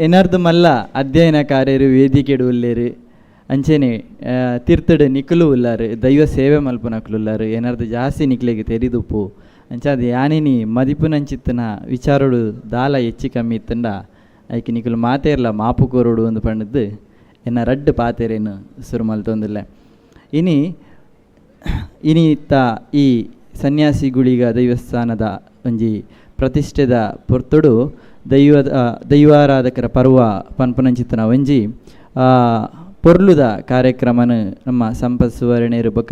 ಎನರ್ದು ಮಲ್ಲ ಅಧ್ಯಯನಕಾರ್ಯರು ವೇದಿಕೆಡು ಉಲ್ಲೇರು, ಅಂಚೆನೆ ತೀರ್ಥಡು ನಿಕುಲು ಉಲ್ಲಾರು, ದೈವ ಸೇವೆ ಮಲ್ಪುನಕುಲು ಉಲ್ಲಾರು, ಏನಾರ್ದು ಜಾಸ್ತಿ ನಿಕ್ಲೆಗ್ ತೆರಿದುಪ್ಪು. ಅಂಚಾದ ಯಾನಿನಿ ಮದಿಪುನಂಚಿತ್ತನ ವಿಚಾರಡು ದಾಲ ಹೆಚ್ಚು ಕಮ್ಮಿ ಇತ್ತಂಡ ಐಕ್ ನಿಕುಲು ಮಾತೇರ್ಲ ಮಾಪು ಕೋರೋಡು ಅಂದ್ ಪಂಡದ್ದು ಎನ್ನ ರಡ್ಡ್ ಪಾತೆರೇನು ಸುರು ಮಲ್ತೊಂದುಲ್ಲೆ. ಇನಿ ಇನಿತ್ತ ಈ ಸನ್ಯಾಸಿ ಗುಳಿಗ ದೈವಸ್ಥಾನದ ಒಂಜಿ ಪ್ರತಿಷ್ಠೆದ ಪೊರ್ತುಡು ದೈವದ ದೈವಾರಾಧಕರ ಪರ್ವ ಪನ್ಪುನಂಚಿತ್ತನ ಒಂಜಿ ಪೊರ್ಲುದ ಕಾರ್ಯಕ್ರಮನ ನಮ್ಮ ಸಂಪತ್ ಸುವರ್ಣೇರು ಬೊಕ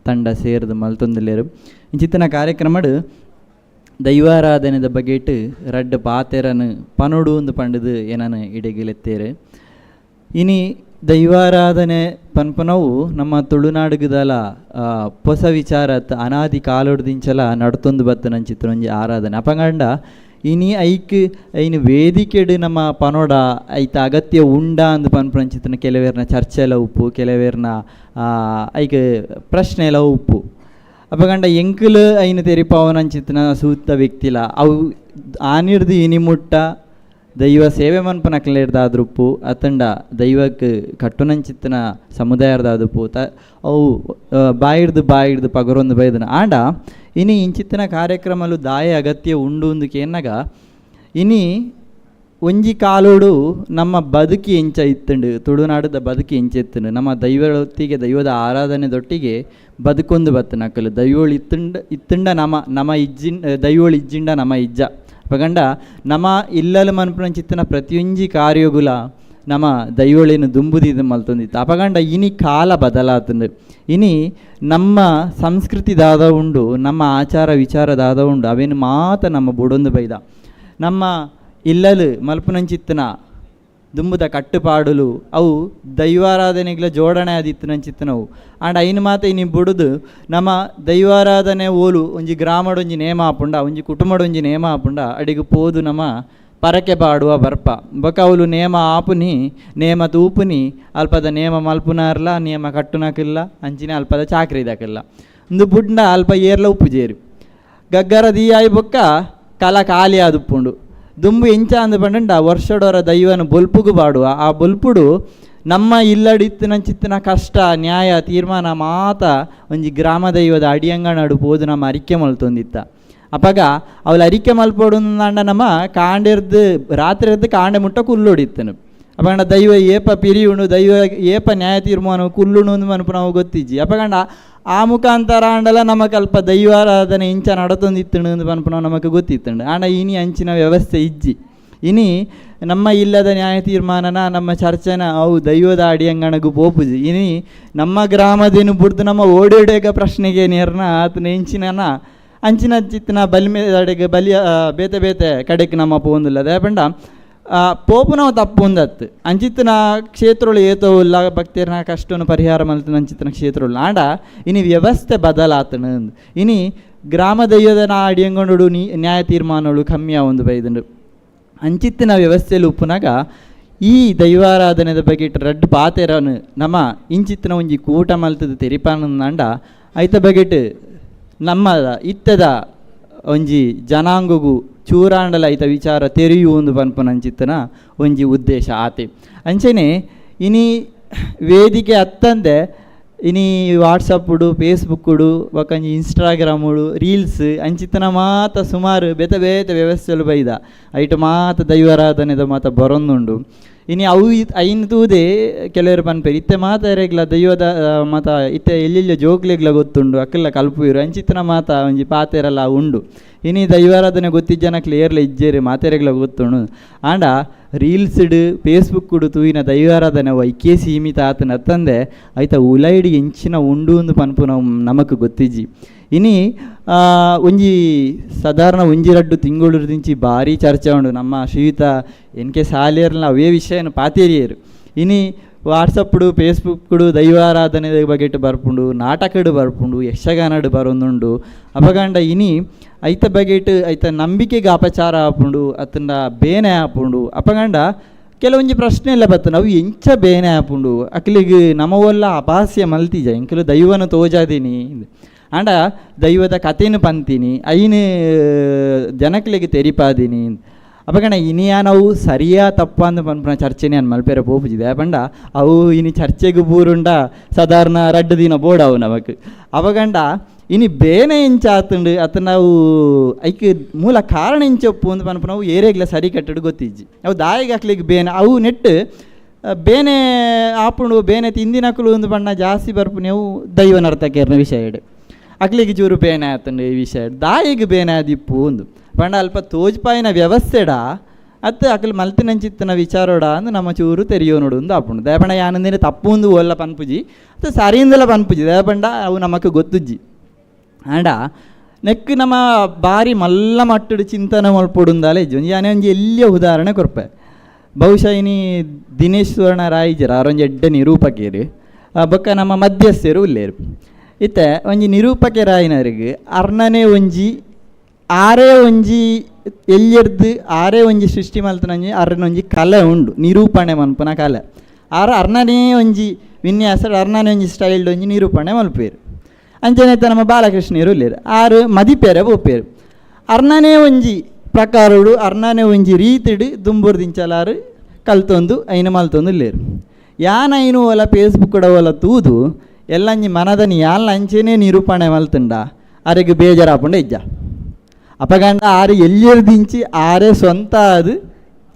ತಂಡ ಸೇರ್ದು ಮಲ್ತೊಂದುಲ್ಲೆರ್. ಇಂಚಿತ್ತಿನ ಕಾರ್ಯಕ್ರಮಡ್ ದೈವಾರಾಧನೆದ ಬಗೆಟ್ ರಡ್ಡ್ ಪಾತೆರನ್ ಪನೊಡು ಅಂದ್ ಪಂಡುದು ಏನನ ಇಡೆಗಿಲೆತ್ತೇರು. ಇನಿ ದೈವಾರಾಧನೆ ಪನ್ಪುನವು ನಮ್ಮ ತುಳುನಾಡುಗದಲ ಪೊಸ ವಿಚಾರ ಅನಾದಿ ಕಾಲೊಡ್ದಿಂಚಲ ನಡತೊಂದು ಬತ್ತನಂಚಿತ್ತಿನ ಒಂಜಿ ಆರಾಧನೆ. ಅಪಗಂಡ ಇನಿ ಐಕ್ ಐನ್ ವೇದಿಕೆಡ್ ನಮ್ಮ ಪನೊಡ ಐತ ಅಗತ್ಯ ಉಂಡಾ ಅಂದ್ ಪನ್ಪುನಂಚಿತ್ತಿನ ಕೆಲವೇರ್ನ ಚರ್ಚೆಲ ಉಪ್ಪು, ಕೆಲವೇರ್ನ ಐಕ್ ಪ್ರಶ್ನೆಲ ಉಪ್ಪು. ಅಪಗಂಡ ಎಂಕುಲು ಐನ್ ತೆರಿಪಾವನಂಚಿತ್ತಿನ ಸೂಕ್ತ ವ್ಯಕ್ತಿಲ ಅವು ಆನಿರ್ದು ಇನಿ ಮುಟ್ಟ ದೈವ ಸೇವೆ ಮನ್ಪುನಕ್ಲೆರ್ದಾದ್ರುಪ್ಪು ಅತ್ತಂಡ ದೈವಕ್ಕೆ ಕಟ್ಟುನಂಚಿತ್ತಿನ ಸಮುದಾಯರ್ದಾದುಪ್ಪು ತ ಅವು ಬಾಯಿಡ್ದು ಬಾಯಿಡ್ದು ಪಗರೊಂದು ಬೈದನ. ಆಂಡ ಇನಿ ಇಂಚಿತ್ತಿನ ಕಾರ್ಯಕ್ರಮಲು ದಾಯ ಅಗತ್ಯ ಉಂಡು ಅಂದ್ ಕೇನ್ನಗ ಇನಿ ಒಂಜಿ ಕಾಲೋಡು ನಮ್ಮ ಬದುಕಿ ಎಂಚ ಇತ್ತುಂಡು, ತುಳುನಾಡದ ಬದುಕಿ ಎಂಚ ಇತ್ತುಂಡು, ನಮ್ಮ ದೈವದೊಟ್ಟಿಗೆ ದೈವದ ಆರಾಧನೆದೊಟ್ಟಿಗೆ ಬದುಕೊಂದು ಬತ್ತನಕಲು ದೈವೋಳು ಇತ್ತುಂಡ ಇತ್ತುಂಡ ನಮ ನಮ ಇಜ್ಜಿನ್ ದೈವೋಳು ಇಜ್ಜಿಂಡ ನಮ ಇಜ್ಜ. ಅಪಗಂಡ ನಮ ಇಲ್ಲಲು ಮನ್ಪುನಂಚಿತ್ತಿನ ಪ್ರತಿಯೊಂಜಿ ಕಾರ್ಯಗುಲ ನಮ ದೈವೊಳೆನು ದುಂಬುದಿದ್ದು ಮಲ್ತೊಂದಿತ್ತು. ಅಪಗಂಡ ಇನಿ ಕಾಲ ಬದಲಾತುಂಡು, ಇನಿ ನಮ್ಮ ಸಂಸ್ಕೃತಿ ದಾದ ಉಂಡು, ನಮ್ಮ ಆಚಾರ ವಿಚಾರ ದಾದ ಉಂಡು, ಅವೇನು ಮಾತ ನಮ್ಮ ಬುಡೊಂದು ಬೈದ. ನಮ್ಮ ಇಲ್ಲಲು ಮಲ್ಪುನಂಚಿತ್ತಿನ ದುಂಬುದ ಕಟ್ಟುಪಾಡುಲು ಅವು ದೈವಾರಾಧನೆಗಳ ಜೋಡಣೆ ಆದಿತ್ತಿನಂಚಿತ್ತಿನವು. ಆಂಡ ಐನ್ ಮಾತ ಇನಿ ಬುಡುದು ನಮ್ಮ ದೈವಾರಾಧನೆ ಓಲು ಒಂಜಿ ಗ್ರಾಮಡೊಂಜಿ ನೇಮ ಆಪುಂಡ, ಒಂಜಿ ಕುಟುಂಬಡೊಂಜಿ ನೇಮ ಆಪುಂಡ, ಅಡಿಗೆ ಪೋದು ನಮ್ಮ ಪರಕೆ ಪಾಡುವ ಬರ್ಪ ಬೊಕ ಅವ್ಲು ನೇಮ ಆಪುನಿ ನೇಮ ತೂಪುನಿ ಅಲ್ಪದ ನೇಮ ಮಲ್ಪುನಾರ್ಲ ನೇಮ ಕಟ್ಟುನಕಿಲ್ಲ ಅಂಚಿನ ಅಲ್ಪದ ಚಾಕ್ರಿ ದಾಕಿಲ್ಲ ಉಂದು ಬುಡ್ಂಡ ಅಲ್ಪ ಏರ್ಲ ಉಪ್ಪು ಜೇರು ಗಗ್ಗರ ದೀಯಾಯಿ ಬೊಕ್ಕ ಕಲ ಖಾಲಿ ಆದುಪ್ಪುಂಡು. ದುಂಬು ಎಂಚ ಅಂದ್ ಪಂಡಂಡ ವರ್ಷಡೊರ ದೈವನ ಬೊಲ್ಪುಗು ಪಾಡುವ ಆ ಬೊಲ್ಪುಡು ನಮ್ಮ ಇಲ್ಲಡಿತ್ತಿನಂಚಿತ್ತಿನ ಕಷ್ಟ ನ್ಯಾಯ ತೀರ್ಮಾನ ಮಾತ ಒಂಜಿ ಗ್ರಾಮ ದೈವದ ಅಡಿಯಂಗಣಡು ಪೋದು ನಮ್ಮ ಅರಿಕೆ ಮಲ್ತೊಂದಿತ್ತ. ಅಪಗ ಅವಳ ಅರಿಕೆ ಮಲ್ಪೊಡು ನಮ್ಮ ಕಾಂಡೆರ್ದು ರಾತ್ರಿರ್ದು ಕಾಂಡೆ ಮುಟ್ಟ ಕುಲ್ಲೊಡಿತ್ತನು. ಅಪಗಂಡ ದೈವ ಏಪ ಪಿರಿಯುಣು ದೈವ ಏಪ ನ್ಯಾಯ ತೀರ್ಮಾನ ಕುಲ್ಲುಣು ಅಂದ್ ಮನ್ಪು ನಾವು ಗೊತ್ತಿಜ್ಜಿ. ಅಪಗಂಡ ಆ ಮುಖಾಂತರ ಆಂಡಲ ನಮಕ್ ಅಲ್ಪ ದೈವಾರಾಧನೆ ಇಂಚ ನಡತೊಂದಿತ್ತುಂಡು ಅಂದ್ ಪನ್ಪುನವು ನಮಕ್ ಗೊತ್ತಿತ್ತುಂಡು. ಆಂಡ ಇನಿ ಅಂಚಿನ ವ್ಯವಸ್ಥೆ ಇಜ್ಜಿ. ಇನಿ ನಮ್ಮ ಇಲ್ಲದ ನ್ಯಾಯ ತೀರ್ಮಾನನ ನಮ್ಮ ಚರ್ಚೆನ ಅವು ದೈವದ ಅಡಿಯಂಗಣಗು ಪೋಪುಜಿ. ಇನಿ ನಮ್ಮ ಗ್ರಾಮದೇನು ಬುಡ್ದು ನಮ್ಮ ಓಡೋಡೇಗ ಪ್ರಶ್ನೆಗೆ ನೇರ್ನ ಆತನ ಇಂಚಿನನ ಅಂಚಿನ ಚಿತ್ತಿನ ಬಲಿಮೆ ಅಡೆಗೆ ಬಲಿಯ ಬೇತೆ ಬೇತೆ ಕಡೆಗೆ ನಮ್ಮ ಪೋಂದಿಲ್ಲ. ದಾಯೆಪಂಡ ಪೋಪುನವು ತಪ್ಪು ಉಂದತ್ತು ಅಂಚಿತ್ತಿನ ಕ್ಷೇತ್ರಗಳು ಏತೋ ಉಲ್ಲ ಭಕ್ತಿಯರ್ನ ಕಷ್ಟನು ಪರಿಹಾರ ಮಲ್ತಿನ ಅಂಚಿತ್ತಿನ ಕ್ಷೇತ್ರಗಳು. ಆಂಡ ಇನಿ ವ್ಯವಸ್ಥೆ ಬದಲಾತನ ಇನಿ ಗ್ರಾಮ ದೈವದ ಅಡಿಯಂಗೊಂಡು ನ್ಯಾಯ ತೀರ್ಮಾನಗಳು ಕಮ್ಮಿ ಆವೊಂದು ಬೈದುಂಡು. ಅಂಚಿತ್ತಿನ ವ್ಯವಸ್ಥೆಯಲ್ಲಿ ಉಪ್ಪುನಾಗ ಈ ದೈವಾರಾಧನೆದ ಬಗ್ಗೆ ರಡ್ಡ್ ಪಾತೆರನು ನಮ್ಮ ಇಂಚಿತ್ತಿನ ಒಂಜಿ ಕೂಟ ಮಲ್ತದ ತೆರಿಪಾನಂದ ಐತ ಬಗೆಟ್ ನಮ್ಮ ಇತ್ತದ ಒಂಜಿ ಜನಾಂಗಗು ಚೂರಾಂಡಲ ಐತ ವಿಚಾರ ತೆರಿಯು ಒಂದು ಪನ್ಪುನಂಚಿತ್ತನ ಒಂಜಿ ಉದ್ದೇಶ ಆತೆ. ಅಂಚೆನೆ ಇನಿ ವೇದಿಕೆ ಅತ್ತಂದೆ ಇನಿ ವಾಟ್ಸಪ್ಪುಡು ಫೇಸ್ಬುಕ್ಕುಡು ಬೊಕ್ಕಂಜಿ ಇನ್ಸ್ಟಾಗ್ರಾಮುಡು ರೀಲ್ಸ್ ಅಂಚಿತ್ತನ ಮಾತ ಸುಮಾರು ಬೇತೆ ಬೇತೆ ವ್ಯವಸ್ಥೆಲು ಬೈದ ಐಟ್ ಮಾತ ದೈವಾರಾಧನೆದ ಮಾತ ಬರೊಂದುಂಡು. ಇನಿ ಅವು ಐನ್ ತೂದೆ ಕೆಲವರು ಪನ್ಪೆರ್ ಇತ್ತೆ ಮಾತ ಎರೆಗ್ಲ ದೈವದ ಮಾತ ಇತ್ತೆ ಎಲ್ಲೆಲ್ಲ ಜೋಕ್ಲೆಗ್ಲ ಗೊತ್ತುಂಡು ಅಕ್ಲೆಲ ಕಲ್ಪುವೆರ್ ಅಂಚಿತ್ತಿನ ಮಾತ ಒಂಜಿ ಪಾತೆರಲ ಉಂಡು. ಇನಿ ದೈವಾರಾಧನೆ ಗೊತ್ತಿಜ್ಜನಕ್ಲು ಏರ್ಲ ಇಜ್ಜೆರ್ ಮಾತೆರೆಗ್ಲ ಗೊತ್ತುಂಡು. ಆಂಡ ರೀಲ್ಸ್ಡ್ ಫೇಸ್ಬುಕ್ಕುಡು ತೂಯಿನ ದೈವಾರಾಧನೆ ಅವು ಐಕೇ ಸೀಮಿತ ಆತನ ಅತ್ತಂದೆ ಐತ ಉಲೈಡ್ ಎಂಚಿನ ಉಂಡು ಅಂದ್ ಪನ್ಪುನವು ನಮಕ್ ಗೊತ್ತಿಜ್ಜಿ. ಇನಿ ಒಂಜಿ ಸಾಧಾರಣ ಒಂಜಿ ರಡ್ಡು ತಿಂಗಳು ಭಾರಿ ಚರ್ಚೆ ಉಂಡು ನಮ್ಮ ಶ್ರೀಯುತ ಎನ್ ಕೆ ಸಾಲಿಯರ್ನ ಅವೇ ವಿಷಯನ ಪಾತೇರಿಯರು. ಇನಿ ವಾಟ್ಸಪ್ಪುಡು ಫೇಸ್ಬುಕ್ಡು ದೈವಾರಾಧನೆ ಬಗೆಟ್ ಬರ್ಪುಂಡು, ನಾಟಕಡು ಬರ್ಪುಂಡು, ಯಕ್ಷಗಾನಡು ಬರೊಂದುಂಡು. ಅಪಗಂಡ ಇನಿ ಐತ ಬಗೆಟ್ ಐತ ನಂಬಿಕೆಗೆ ಅಪಚಾರ ಆಪುಂಡು ಅತ್ತಂಡ ಬೇನೆ ಆಪುಂಡು. ಅಪಗಂಡ ಕೆಲವೊಂಜಿ ಪ್ರಶ್ನೆ ಎಲ್ಲ ಬತ್ತಂಡು ಅವು ಎಂಚ ಬೇನೆ ಆಪುಂಡು ಅಕ್ಲಿಗ್ ನಮವೊಲ್ಲ ಅಪಾಸ್ಯ ಮಲ್ತಿಜ ಎಂಕುಲು ದೈವನ ತೋಜಾದಿನಿ ಆಂಡ ದೈವದ ಕಥೆನು ಪಂತೀನಿ ಐನು ಜನಕ್ಲೆಗ್ ತೆರಿಪಾದಿನಿ. ಅಪಗಣ ಇನಿಯಾ ನಾವು ಸರಿಯಾ ತಪ್ಪ ಅಂದ್ ಪನ್ಪುನ ಚರ್ಚೆನೆ ಅನ್ ಮಲ್ಪೆರೆ ಪೋಪುಜಿದೆ ಪಂಡ ಅವು ಇನಿ ಚರ್ಚೆಗ್ ಬೂರುಂಡ ಸಾಧಾರಣ ರಡ್ಡು ದಿನ ಬೋಡವು ನಮಕ್. ಅಪಗಂಡ ಇನಿ ಬೇನೆ ಎಂಚ ಆತುಂಡು ಅತ್ತ ನಾವು ಐಕ್ ಮೂಲ ಕಾರಣ ಎಂಚೊಪ್ಪು ಅಂದ್ ಪನ್ಪುನವು ಏರೆಗ್ಲ ಸರಿ ಕಟ್ಟಡು ಗೊತ್ತಿಜ್ಜಿ. ಅವು ದಾಯಿಗ್ ಅಕ್ಲೆಗ್ ಬೇನೆ ಅವು ನೆಟ್ ಬೇನೆ ಆಪುಂಡು ಬೇನೆ ತಿಂದಿನಕುಲು ಅಂದ್ ಪಂಡ ಜಾಸ್ತಿ ಬರ್ಪುನವು ದೈವ ನರ್ತಕಿಯರ್ನ ವಿಷಯ ಇಡು ಅಕ್ಲೆಗ್ ಚೂರು ಬೇನೆ ಆತುಂಡು ಈ ವಿಷಯ ದಾಯಿಗ್ ಬೇನೆ ಆದಿಪ್ಪು ಅಂದು ಪಂಡ ಅಲ್ಪ ತೋಜ್ಪಾಯಿನ ವ್ಯವಸ್ಥೆಡ ಅತ್ತ ಅಕಲ್ ಮಲ್ತಿನಂಚಿತ್ತನ ವಿಚಾರೋಡ ಅಂದ್ ನಮ್ಮ ಚೂರು ತೆರಿಯೋನುಡು ಅಂದು ಆಪುಂಡು. ದಯಪಂಡ ಯಾನಂದಿನ ತಪ್ಪು ಅಂದು ಒಲ್ಲ ಪನ್ಪುಜಿ ಅತ್ತ ಸರಿಯಿಂದಲ ಪನ್ಪುಜಿ ದಯಪಂಡ ಅವು ನಮಕ್ ಗೊತ್ತುಜ್ಜಿ. ಆಂಡ ನೆಕ್ ನಮ್ಮ ಬಾರಿ ಮಲ್ಲ ಮಟ್ಟಡು ಚಿಂತನೆ ಮಲ್ಪೊಡುಂದಾಲೆ ಇಜ್ಜಿ. ಒಂಜಿ ಯಾನೆ ಒಂಜಿ ಎಲ್ಲಿಯ ಉದಾಹರಣೆ ಕೊರ್ಪೆ. ಬಹುಶಃ ಇನಿ ದಿನೇಶ್ ಸುವರ್ಣ ರಾಯಿಜರ್ ಆರೊಂಜಿ ಎಡ್ಡೆ ನಿರೂಪಕೇರು ಬೊಕ್ಕ ನಮ್ಮ ಮಧ್ಯಸ್ಥರು ಉಲ್ಲೇರು. ಇತ್ತೆ ಒಂಜಿ ನಿರೂಪಕೆರಾಯಿನರಿಗೆ ಅರ್ಣನೆ ಒಂಜಿ ಆರೇ ಒಂಜಿ ಎಲ್ಲಿರ್ದು ಆರೇ ಒಂಜಿ ಸೃಷ್ಟಿ ಮಲ್ತನಂಜಿ ಅರ್ನೊಂಜಿ ಕಲೆ ಉಂಡು ನಿರೂಪಣೆ ಮನ್ಪುನ ಕಲೆ. ಆರ ಅರ್ಣನೇ ಒಂಜಿ ವಿನ್ಯಾಸ ಅರ್ಣನೇ ಒಂಜಿ ಸ್ಟೈಲ್ಡ್ ಒಂಜಿ ನಿರೂಪಣೆ ಮಲ್ಪೇರು. ಅಂಚನೆ ನಮ್ಮ ಬಾಲಕೃಷ್ಣರು ಉಲ್ಲೇರು ಆರು ಮದಿಪೇರೆ ಪೋಪೇರು ಅರ್ಣನೇ ಒಂಜಿ ಪ್ರಕಾರಡು ಅರ್ಣನೇ ಒಂಜಿ ರೀತಿಡು ದುಂಬುರ್ದಿಂಚಲಾರು ಕಲ್ತೊಂದು ಐನು ಮಲ್ತೊಂದು ಉಲ್ಲೇರು. ಯಾನ್ ಐನು ಓಲ ಫೇಸ್ಬುಕ್ ಓಲ ತೂದು ಎಲ್ಲಂಜಿ ಮನದನಿ ಯಾನ್ ಅಂಚೆನೇ ನಿರೂಪಣೆ ಮಲ್ತುಂಡ ಅರೆಗ್ ಬೇಜಾರಾಪುಂಡ ಇಜ್ಜ. ಅಪಗಂಡ ಆರು ಎಲ್ಲಿರ್ದಿಂಚಿ ಆರೇ ಸ್ವಂತ ಅದು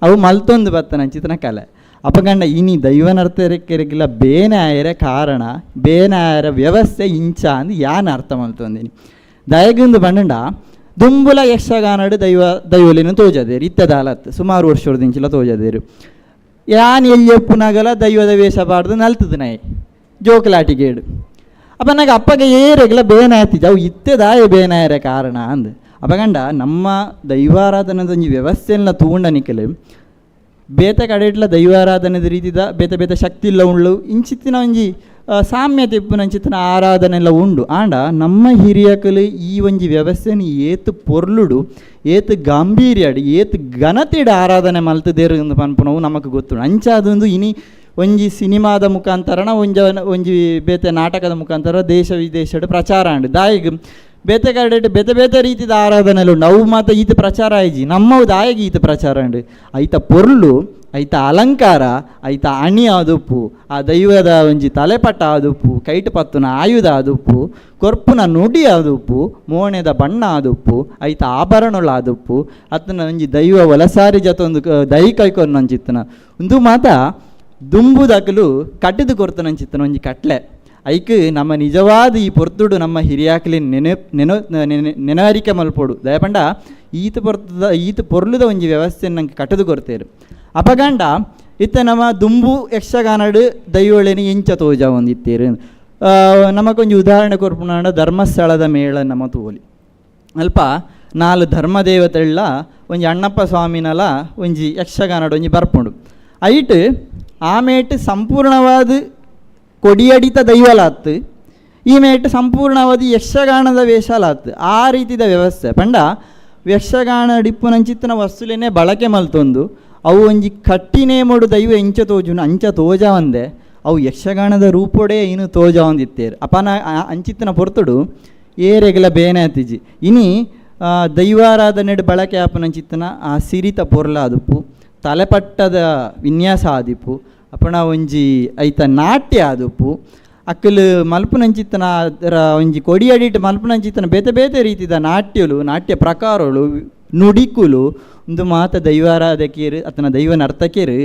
ಅವು ಮಲ್ತೊಂದು ಬತ್ತನಂಚಿತನ ಕಲೆ. ಅಪಗಂಡ ಇನಿ ದೈವನರ್ತರೆಕ್ಕೆರೆಗಿಲ್ಲ ಬೇನೆ ಆಯರೆ ಕಾರಣ ಬೇನೆ ಆಯರ ವ್ಯವಸ್ಥೆ ಇಂಚ ಅಂದ್ ಯಾನ್ ಅರ್ಥ ಮಲ್ತೊಂದಿನಿ. ದಯಗುಂದು ಪಂಡಂಡ ದುಂಬುಲ ಯಕ್ಷಗಾನಡು ದೈವಲಿನ ತೋಜದೇರು ಇತ್ತದಾಲತ್ ಸುಮಾರು ವರ್ಷದಿಂಚಿಲ ತೋಜದೇರು. ಯಾನ್ ಎಲ್ಲಿ ದೈವದ ವೇಷ ಬಾರ್ದು ನಲ್ತದ ನಾಯಿ ಜೋಕಲಾಟಿಗೇಡು. ಅಪ್ಪ ನಾಗ ಅಪ್ಪಗೆ ಏರೆಗ್ಲ ಬೇನೆ ಆಯ್ತಿಜ ಅವು ಇತ್ತದಾಯ ಬೇನೆ ಆಯರೆ ಕಾರಣ ಅಂದ್. ಅಪಗಂಡ ನಮ್ಮ ದೈವಾರಾಧನದ ಒಂಜಿ ವ್ಯವಸ್ಥೆಲ್ಲ ತೂಂಡ ನಿಕಲೆ ಬೇತೆ ಕಡೆಟ್ಲ ದೈವಾರಾಧನೆದ ರೀತಿದ ಬೇತೆ ಬೇತೆ ಶಕ್ತಿ ಇಲ್ಲ ಉಂಡು ಇಂಚಿತ್ತಿನ ಒಂಜಿ ಸಾಮ್ಯತೆ ಇಪ್ಪುನಂಚಿತ್ತಿನ ಆರಾಧನೆ ಎಲ್ಲ ಉಂಡು. ಆಂಡ ನಮ್ಮ ಹಿರಿಯಕಲು ಈ ಒಂಜಿ ವ್ಯವಸ್ಥೆನ ಏತ್ ಪೊರ್ಲುಡು ಏತ್ ಗಾಂಭೀರ್ಯಡು ಏತ್ ಘನತೆಡು ಆರಾಧನೆ ಮಲ್ತದೇರು ಅಂದ್ ಪನ್ಪುನವು ನಮಕ್ ಗೊತ್ತುಂಡು. ಅಂಚಾದೊಂದು ಇನಿ ಒಂಜಿ ಸಿನಿಮಾದ ಮುಖಾಂತರನ ಒಂಜ ಒಂಜಿ ಬೇತೆ ನಾಟಕದ ಮುಖಾಂತರ ದೇಶ ವಿದೇಶಡ್ ಪ್ರಚಾರ ಆಂಡ್. ದಾಯಿಗ್ ಬೇತೆ ಕಡೆಟ್ ಬೇತೆ ಬೇತೆ ರೀತಿದ ಆರಾಧನೆಲು ಉಂಡು ಅವು ಮಾತ ಈತ ಪ್ರಚಾರ ಆಯ್ಜಿ ನಮ್ಮವು ದಾಯಿಗ್ ಈತ ಪ್ರಚಾರ ಉಂಡು. ಐತ ಪೊರ್ಲು ಐತ ಅಲಂಕಾರ ಐತ ಅಣಿ ಆದುಪ್ಪು ಆ ದೈವದ ಒಂಜಿ ತಲೆಪಟ್ಟ ಆದುಪ್ಪು ಕೈಟ್ ಪತ್ತುನ ಆಯುಧ ಆದುಪ್ಪು ಕೊರ್ಪುನ ನುಡಿ ಆದುಪ್ಪು ಮೋಣೆದ ಬಣ್ಣ ಆದುಪ್ಪು ಐತ ಆಭರಣಗಳು ಆದುಪ್ಪು ಅತ್ತನ ಒಂಜಿ ದೈವ ಒಲಸಾರಿ ಜತೊಂದು ದೈ ಕೈಕೊನ್ನಂಚಿತ್ತನ ಉಂದು ಮಾತ ದುಂಬುದಕಲು ಕಟ್ಟಿದು ಕೊರ್ತನಂಚಿತ್ತನ ಒಂಜಿ ಕಟ್ಲೆ. ಐಕ್ ನಮ್ಮ ನಿಜವಾದ ಈ ಪೊರ್ತುಡು ನಮ್ಮ ಹಿರಿಯಾಕ್ಲಿ ನೆನೆ ನೆನೊ ನೆನವರಿಕೆ ಮಲ್ಪೊಡು. ದಯಪಂಡ ಈತ ಪೊರ್ತದ ಈತ ಪೊರ್ಲುದ ಒಂಜಿ ವ್ಯವಸ್ಥೆ ನಂಗೆ ಕಟ್ಟದು ಕೊರ್ತೇರು. ಅಪಗಂಡ ಇತ್ತ ನಮ್ಮ ದುಂಬು ಯಕ್ಷಗಾನಡು ದೈವೊಳೆನಿ ಎಂಚ ತೋಜ ಒಂದಿತ್ತೇರು. ನಮಕೊಂಜಿ ಉದಾಹರಣೆ ಕೊರ್ಪುನಾಂಡ ಧರ್ಮಸ್ಥಳದ ಮೇಳ ನಮ್ಮ ತೋಲಿ ಅಲ್ಪ ನಾಲ್ ಧರ್ಮದೇವತೆಳ್ಳ ಒಂಜಿ ಅಣ್ಣಪ್ಪ ಸ್ವಾಮಿನಲ ಒಂಜಿ ಯಕ್ಷಗಾನಡು ಒಂಜಿ ಬರ್ಪುಂಡು. ಐಟ್ ಆಮೇಟ್ ಸಂಪೂರ್ಣವಾದ ಕೊಡಿಯಡಿತ ದೈವಲಾತ್ ಈ ಮೇಟ್ ಸಂಪೂರ್ಣವಾದ ಯಕ್ಷಗಾನದ ವೇಷಲಾತ್ ಆ ರೀತಿದ ವ್ಯವಸ್ಥೆ. ಪಂಡ ಯಕ್ಷಗಾನ ಡಿಪ್ಪುನಂಚಿತ್ತನ ವಸ್ತುಲೇನೆ ಬಳಕೆ ಮಲ್ತೊಂದು ಅವು ಒಂಜಿ ಕಟ್ಟಿನೇ ಮೊಡು ದೈವ ಎಂಚ ತೋಜುನು ಅಂಚ ತೋಜ ಒಂದೆ ಅವು ಯಕ್ಷಗಾನದ ರೂಪೊಡೆ ಇನ್ನು ತೋಜ ಒಂದಿತ್ತೇರು. ಅಪನ ಅಂಚಿತ್ತನ ಪೊರ್ತುಡು ಏರೆಗಲ ಬೇನೆ ಆತಿಜಿ. ಇನಿ ದೈವಾರಾಧನೆಡ್ ಬಳಕೆ ಆಪನಂಚಿತ್ತನ ಆ ಸಿರಿತ ಪೊರ್ಲ ಆದುಪ್ಪು ತಲೆಪಟ್ಟದ ವಿನ್ಯಾಸ ಆದಿಪ್ಪು ಅಪಣ ಒಂಜಿ ಐತ ನಾಟ್ಯ ಆದುಪ್ಪು ಅಕ್ಕಲು ಮಲ್ಪುನಂಚಿತ್ತನ ಅದರ ಒಂಜಿ ಕೊಡಿಯಡಿಟ್ ಮಲ್ಪುನಂಚಿತ್ತನ ಬೇತೆ ಬೇತೆ ರೀತಿದ ನಾಟ್ಯಲು ನಾಟ್ಯ ಪ್ರಕಾರಗಳು ನುಡಿಕುಲು ಒಂದು ಮಾತ ದೈವಾರಾಧಕಿಯರು ಅತನ ದೈವ ನರ್ತಕಿಯರು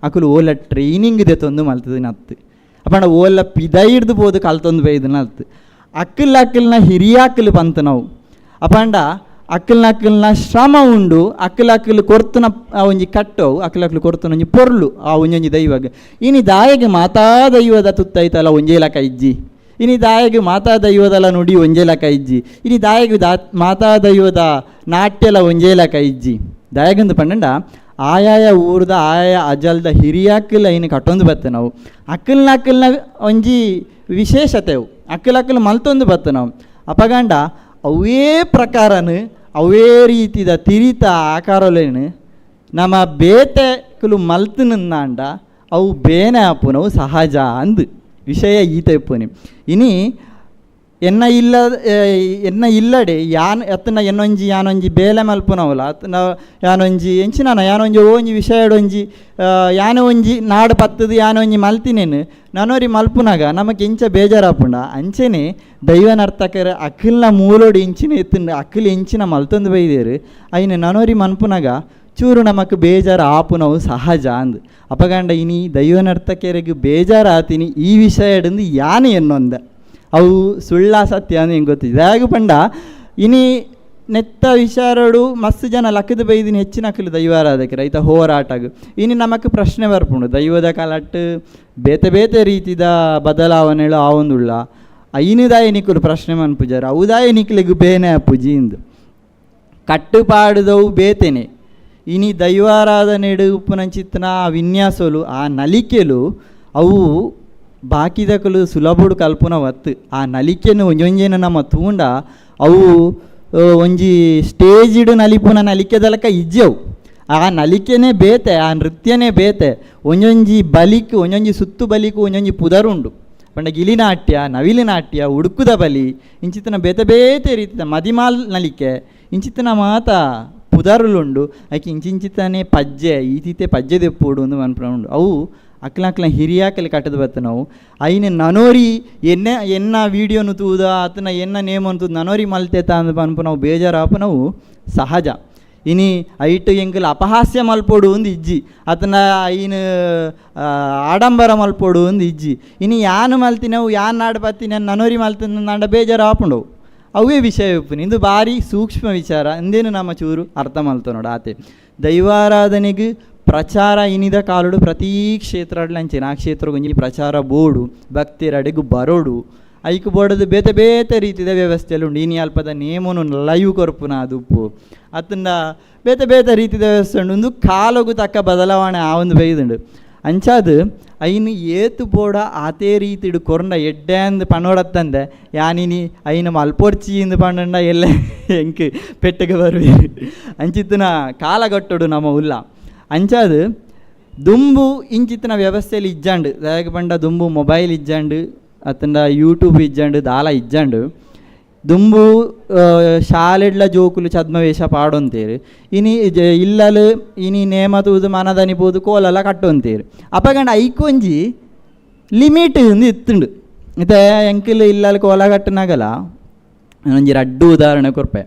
ಅಕುಲು ಓಲ ಟ್ರೈನಿಂಗ್ ದೆತ್ತೊಂದು ಮಲ್ತದಿನ ಅತ್ತು. ಅಪಣ ಓಲ ಪಿದೈಡ್ದು ಪೋದು ಕಲ್ತೊಂದು ಬೈದಿನ ಅತ್ತು. ಅಕ್ಕಲ್ ಅಕ್ಕಲ್ನ ಹಿರಿಯಾಕಲು ಪಂತ ನಾವು ಅಪಂಡ ಅಕ್ಕಲ್ನ ಅಕ್ಕಲ್ನ ಶ್ರಮ ಉಂಡು ಅಕ್ಕಲ್ ಅಕ್ಕಲು ಕೊರ್ತುನ ಆ ಒಂಜಿ ಕಟ್ಟವು ಅಕ್ಕಲ್ ಅಕ್ಕಲು ಕೊರ್ತುನ ಒಂಜಿ ಪೊರ್ಲು ಆ ಒಂಜೊಂಜಿ ದೈವಗ್. ಇನಿ ದಾಯಗೆ ಮಾತಾ ದೈವದ ತುತ್ತೈತಲ್ಲ ಒಂಜೇ ಲಕ ಇಜ್ಜಿ. ಇನಿ ದಾಯಗ್ ಮಾತಾ ದೈವದಲ ನುಡಿ ಒಂಜೇ ಲಕ ಇಜ್ಜಿ, ಇನಿ ದಾಯಗ್ ದಾ ಮಾತಾ ದೈವದ ನಾಟ್ಯಲ ಒಂಜೇ ಲಕ ಇಜ್ಜಿ. ದಾಯಗಂದು ಪಂಡಂಡ ಆಯಾಯ ಊರ್ದ ಆಯಾಯ ಅಜಲ್ದ ಹಿರಿಯಾಕಲ್ ಐನು ಕಟ್ಟೊಂದು ಬತ್ತೆ ನಾವು ಅಕ್ಕಲ್ನ ಅಕ್ಕಲ್ನ ಒಂಜಿ ವಿಶೇಷತೆವು ಅಕ್ಕಲ್ ಅಕ್ಕಲ್ ಮಲ್ತೊಂದು ಬತ್ತೆ ನಾವು. ಅಪಗಂಡ ಅವೇ ಪ್ರಕಾರನು ಅವೇ ರೀತಿದ ತಿರಿತ ಆಕಾರಲೇನು ನಮ್ಮ ಬೇತೆ ಕುಲು ಮಲ್ತನಂದಾಂಡ ಅವು ಬೇನೆ ಆಪುನವು ಸಹಜ ಅಂದು ವಿಷಯ ಈತ ಇಪ್ಪುನಿ. ಇನಿ ಎನ್ನ ಇಲ್ಲ ಎನ್ನ ಇಲ್ಲಡೆ ಯಾನ್ ಅತ್ತನ ಎನ್ನೊಂಜಿ ಯಾನೊಂಜಿ ಬೇಲೆ ಮಲ್ಪುನವಲ್ಲ ಅತ್ತನ ಯಾನೊಂಜಿ ಎಂಚಿನಾನ ಯಾನೊಂಜಿ ಓಂಜಿ ವಿಷಯಡೊಂಜಿ ಯಾನ ಒಂಜಿ ನಾಡು ಪತ್ತದು ಯಾನೊಂಜಿ ಮಲ್ತಿನೇನು ನಾನೊರಿ ಮಲ್ಪುನಾಗ ನಮಕ್ ಎಂಚ ಬೇಜಾರಾಪುಂಡ. ಅಂಚೆನೆ ದೈವ ನರ್ತಕರ ಅಖಿಲ್ನ ಮೂಲೋಡು ಇಂಚಿನ ಎತ್ತುಂಡು ಅಖಿಲ್ ಎಂಚಿನ ಮಲ್ತೊಂದು ಬೈದೇರು ಐನ ನನೊರಿ ಮನ್ಪುನಾಗ ಚೂರು ನಮಕ್ ಬೇಜಾರು ಆಪುನವು ಸಹಜ ಅಂದು. ಅಪಗಂಡ ಇನಿ ದೈವ ನರ್ತಕರಿಗೆ ಬೇಜಾರು ಆತಿನಿ ಈ ವಿಷಯಡಂದು ಯಾನೆ ಎನ್ನೊಂದ ಅವು ಸುಳ್ಳ ಸತ್ಯ ಅಂದು ಹೆಂಗೆ ಗೊತ್ತಿದೆ. ದಾಯಗ ಪಂಡ ಇನಿ ನೆತ್ತ ವಿಚಾರಡು ಮಸ್ತ್ ಜನ ಲಕ್ಕದ ಬೈದಿನ ಹೆಚ್ಚಿನ ಅಕ್ಕಲು ದೈವಾರಾಧಕರು ರೈತ ಹೋರಾಟಗು. ಇನಿ ನಮಕ್ ಪ್ರಶ್ನೆ ಬರ್ಪುಂಡು ದೈವದ ಕಾಲಟ್ಟು ಬೇತೆ ಬೇತೆ ರೀತಿದ ಬದಲಾವಣೆಗಳು ಆವೊಂದುಳ್ಳ ಐನುದಾಯ ನಿಕ್ಕಲು ಪ್ರಶ್ನೆ ಮನ್ಪುಜಾರ ಅವುದಾಯ ನಿಕ್ಲೆಗು ಬೇನೆ ಅಪ್ಪುಜಿ ಇಂದು ಕಟ್ಟುಪಾಡುದವು ಬೇತೆನೆ. ಇನಿ ದೈವಾರಾಧನೆಡು ಉಪ್ಪುನಂಚಿತ್ತನ ಆ ವಿನ್ಯಾಸಲು ಆ ನಲಿಕೆಲು ಅವು ಬಾಕಿದಕಲು ಸುಲಭಡು ಕಲ್ಪುನ ವತ್ತು. ಆ ನಲಿಕೆನು ಒಂಜೊಂಜೇನು ನಮ್ಮ ತೂಂಡ ಅವು ಒಂಜಿ ಸ್ಟೇಜಿಡು ನಲಿಪುನ ನಲಿಕೆದಲಕ ಇಜ್ಜವು. ಆ ನಲಿಕೆನೇ ಬೇತೆ ಆ ನೃತ್ಯನೇ ಬೇತೆ. ಒಂಜೊಂಜಿ ಬಲಿಕ್ ಒಂಜೊಂಜಿ ಸುತ್ತು ಬಲಿಕು ಒಂಜೊಂಜಿ ಪುದರುಂಡು. ಪಂಡ ಗಿಲಿನಾಟ್ಯ ನವಿಲು ನಾಟ್ಯ ಉಡುಕುದ ಬಲಿ ಇಂಚಿತನ ಬೇತೆ ಬೇತೆ ರೀತಿದ ಮದಿಮಾಲ್ ನಲಿಕೆ ಇಂಚಿತನ ಮಾತ ಪುದರುಲುಂಡು. ಐಕೆ ಇಂಚಿಂಚಿತನೇ ಪಜ್ಜೆ ಈತೀತೆ ಪಜ್ಜೆ ದೆಪ್ಪುಡು ಒಂದು ಮನ್ಪುನ ಉಂಡು. ಅವು ಅಕ್ಲ ಅಕ್ಲ ಹಿರಿಯಾಕಲಿ ಕಟ್ಟದ ಬತ್ತ ನಾವು ಐನ ನನೋರಿ ಎನ್ನ ಎನ್ನ ವೀಡಿಯೋನು ತೂದ ಆತನ ಎನ್ನ ನೇಮನ್ನು ತೂದ ನನೋರಿ ಮಲ್ತೇತ ಅಂದ್ ಪನ್ಪು ನಾವು ಬೇಜಾರಾಪು ನಾವು ಸಹಜ. ಇನಿ ಐಟು ಎಂಕಲ್ ಅಪಹಾಸ್ಯ ಮಲ್ಪೊಡು ಒಂದು ಇಜ್ಜಿ ಆತನ ಐನು ಆಡಂಬರ ಮಲ್ಪೊಡು ಒಂದು ಇಜ್ಜಿ. ಇನಿ ಯಾನು ಮಲ್ತಿನವು ಯಾನ್ ನಾಡು ಪತ್ತಿನ ನನೋರಿ ಮಲ್ತಿನ ನಾಡ ಬೇಜಾರು ಆಪುಂಡವು ಅವೇ ವಿಷಯ ಉಪ್ಪುನಿ. ಇಂದು ಭಾರಿ ಸೂಕ್ಷ್ಮ ವಿಚಾರ ಅಂದೇನು ನಮ್ಮ ಚೂರು ಅರ್ಥ ಮಲ್ತ ನೋಡು. ಆತೆ ದೈವಾರಾಧನೆಗೆ ಪ್ರಚಾರ ಇನಿದ ಕಾಲುಡು ಪ್ರತೀ ಕ್ಷೇತ್ರಡ್ಲಂಚಿನ ಆ ಕ್ಷೇತ್ರಗೊಂಜಿ ಪ್ರಚಾರ ಬೋಡು ಭಕ್ತಿರಡೆಗು ಬರೋಡು ಐಕು ಬೋಡದು ಬೇತೆ ಬೇತೆ ರೀತಿದ ವ್ಯವಸ್ಥೆಲು ಉಂಡು. ಇನಿ ಅಲ್ಪದ ನೇಮನು ಲೈವ್ ಕೊರ್ಪುನ ಅದು ಉಪ್ಪು ಅತ್ತಂಡ ಬೇತೆ ಬೇತೆ ರೀತಿದ ವ್ಯವಸ್ಥೆ ಉಂಡು. ಒಂದು ಕಾಲಗು ತಕ್ಕ ಬದಲಾವಣೆ ಆ ಒಂದು ಬೈದುಂಡು. ಅಂಚಾದು ಐನು ಏತು ಬೋಡ ಆತೇ ರೀತಿಡು ಕೊರ್ಂಡ ಎಡ್ಡೆ ಅಂದ್ ಪಣೋಡತ್ತಂದೆ ಯಾನಿನಿ ಐನು ಮಲ್ಪೊರ್ಚಿ ಇಂದು ಪಂಡ ಎಲ್ಲ ಎಂಕ್ ಪೆಟ್ಟಗೆ ಬರುವೆ ಅಂಚಿತ್ತನ ಕಾಲಗಟ್ಟೊಡು ನಮ್ಮ ಉಲ್ಲ. ಅಂಚಾದು ದುಂಬು ಇಂಚಿತ್ತಿನ ವ್ಯವಸ್ಥೆಯಲ್ಲಿ ಇಜ್ಜಾಂಡು ದಾಯಗ ಪಂಡ ದುಂಬು ಮೊಬೈಲ್ ಇಜ್ಜಾಂಡು ಅತ್ತಂಡ ಯೂಟ್ಯೂಬ್ ಇಜ್ಜಾಂಡು ದಾಲ ಇಜ್ಜಾಂಡು ದುಂಬು ಶಾಲೆಡ್ಲ ಜೋಕುಲು ಛದ್ಮವೇಷ ಪಾಡೊಂತೇರು. ಇನಿ ಇಲ್ಲಲು ಇನಿ ನೇಮ ತೂದು ಮನದನಿ ಪೋದು ಕೋಲಲ ಕಟ್ಟೊಂತೇರು. ಅಪಗಂಡ ಐಕೊಂಜಿ ಲಿಮಿಟ್ ಇಂದು ಇತ್ತುಂಡು. ಇತ್ತೆ ಎಂಕಲ್ ಇಲ್ಲಲ್ ಕೋಲ ಕಟ್ಟನಾಗಲ ಒಂಜಿ ರಡ್ಡು ಉದಾಹರಣೆ ಕೊರ್ಪೆ.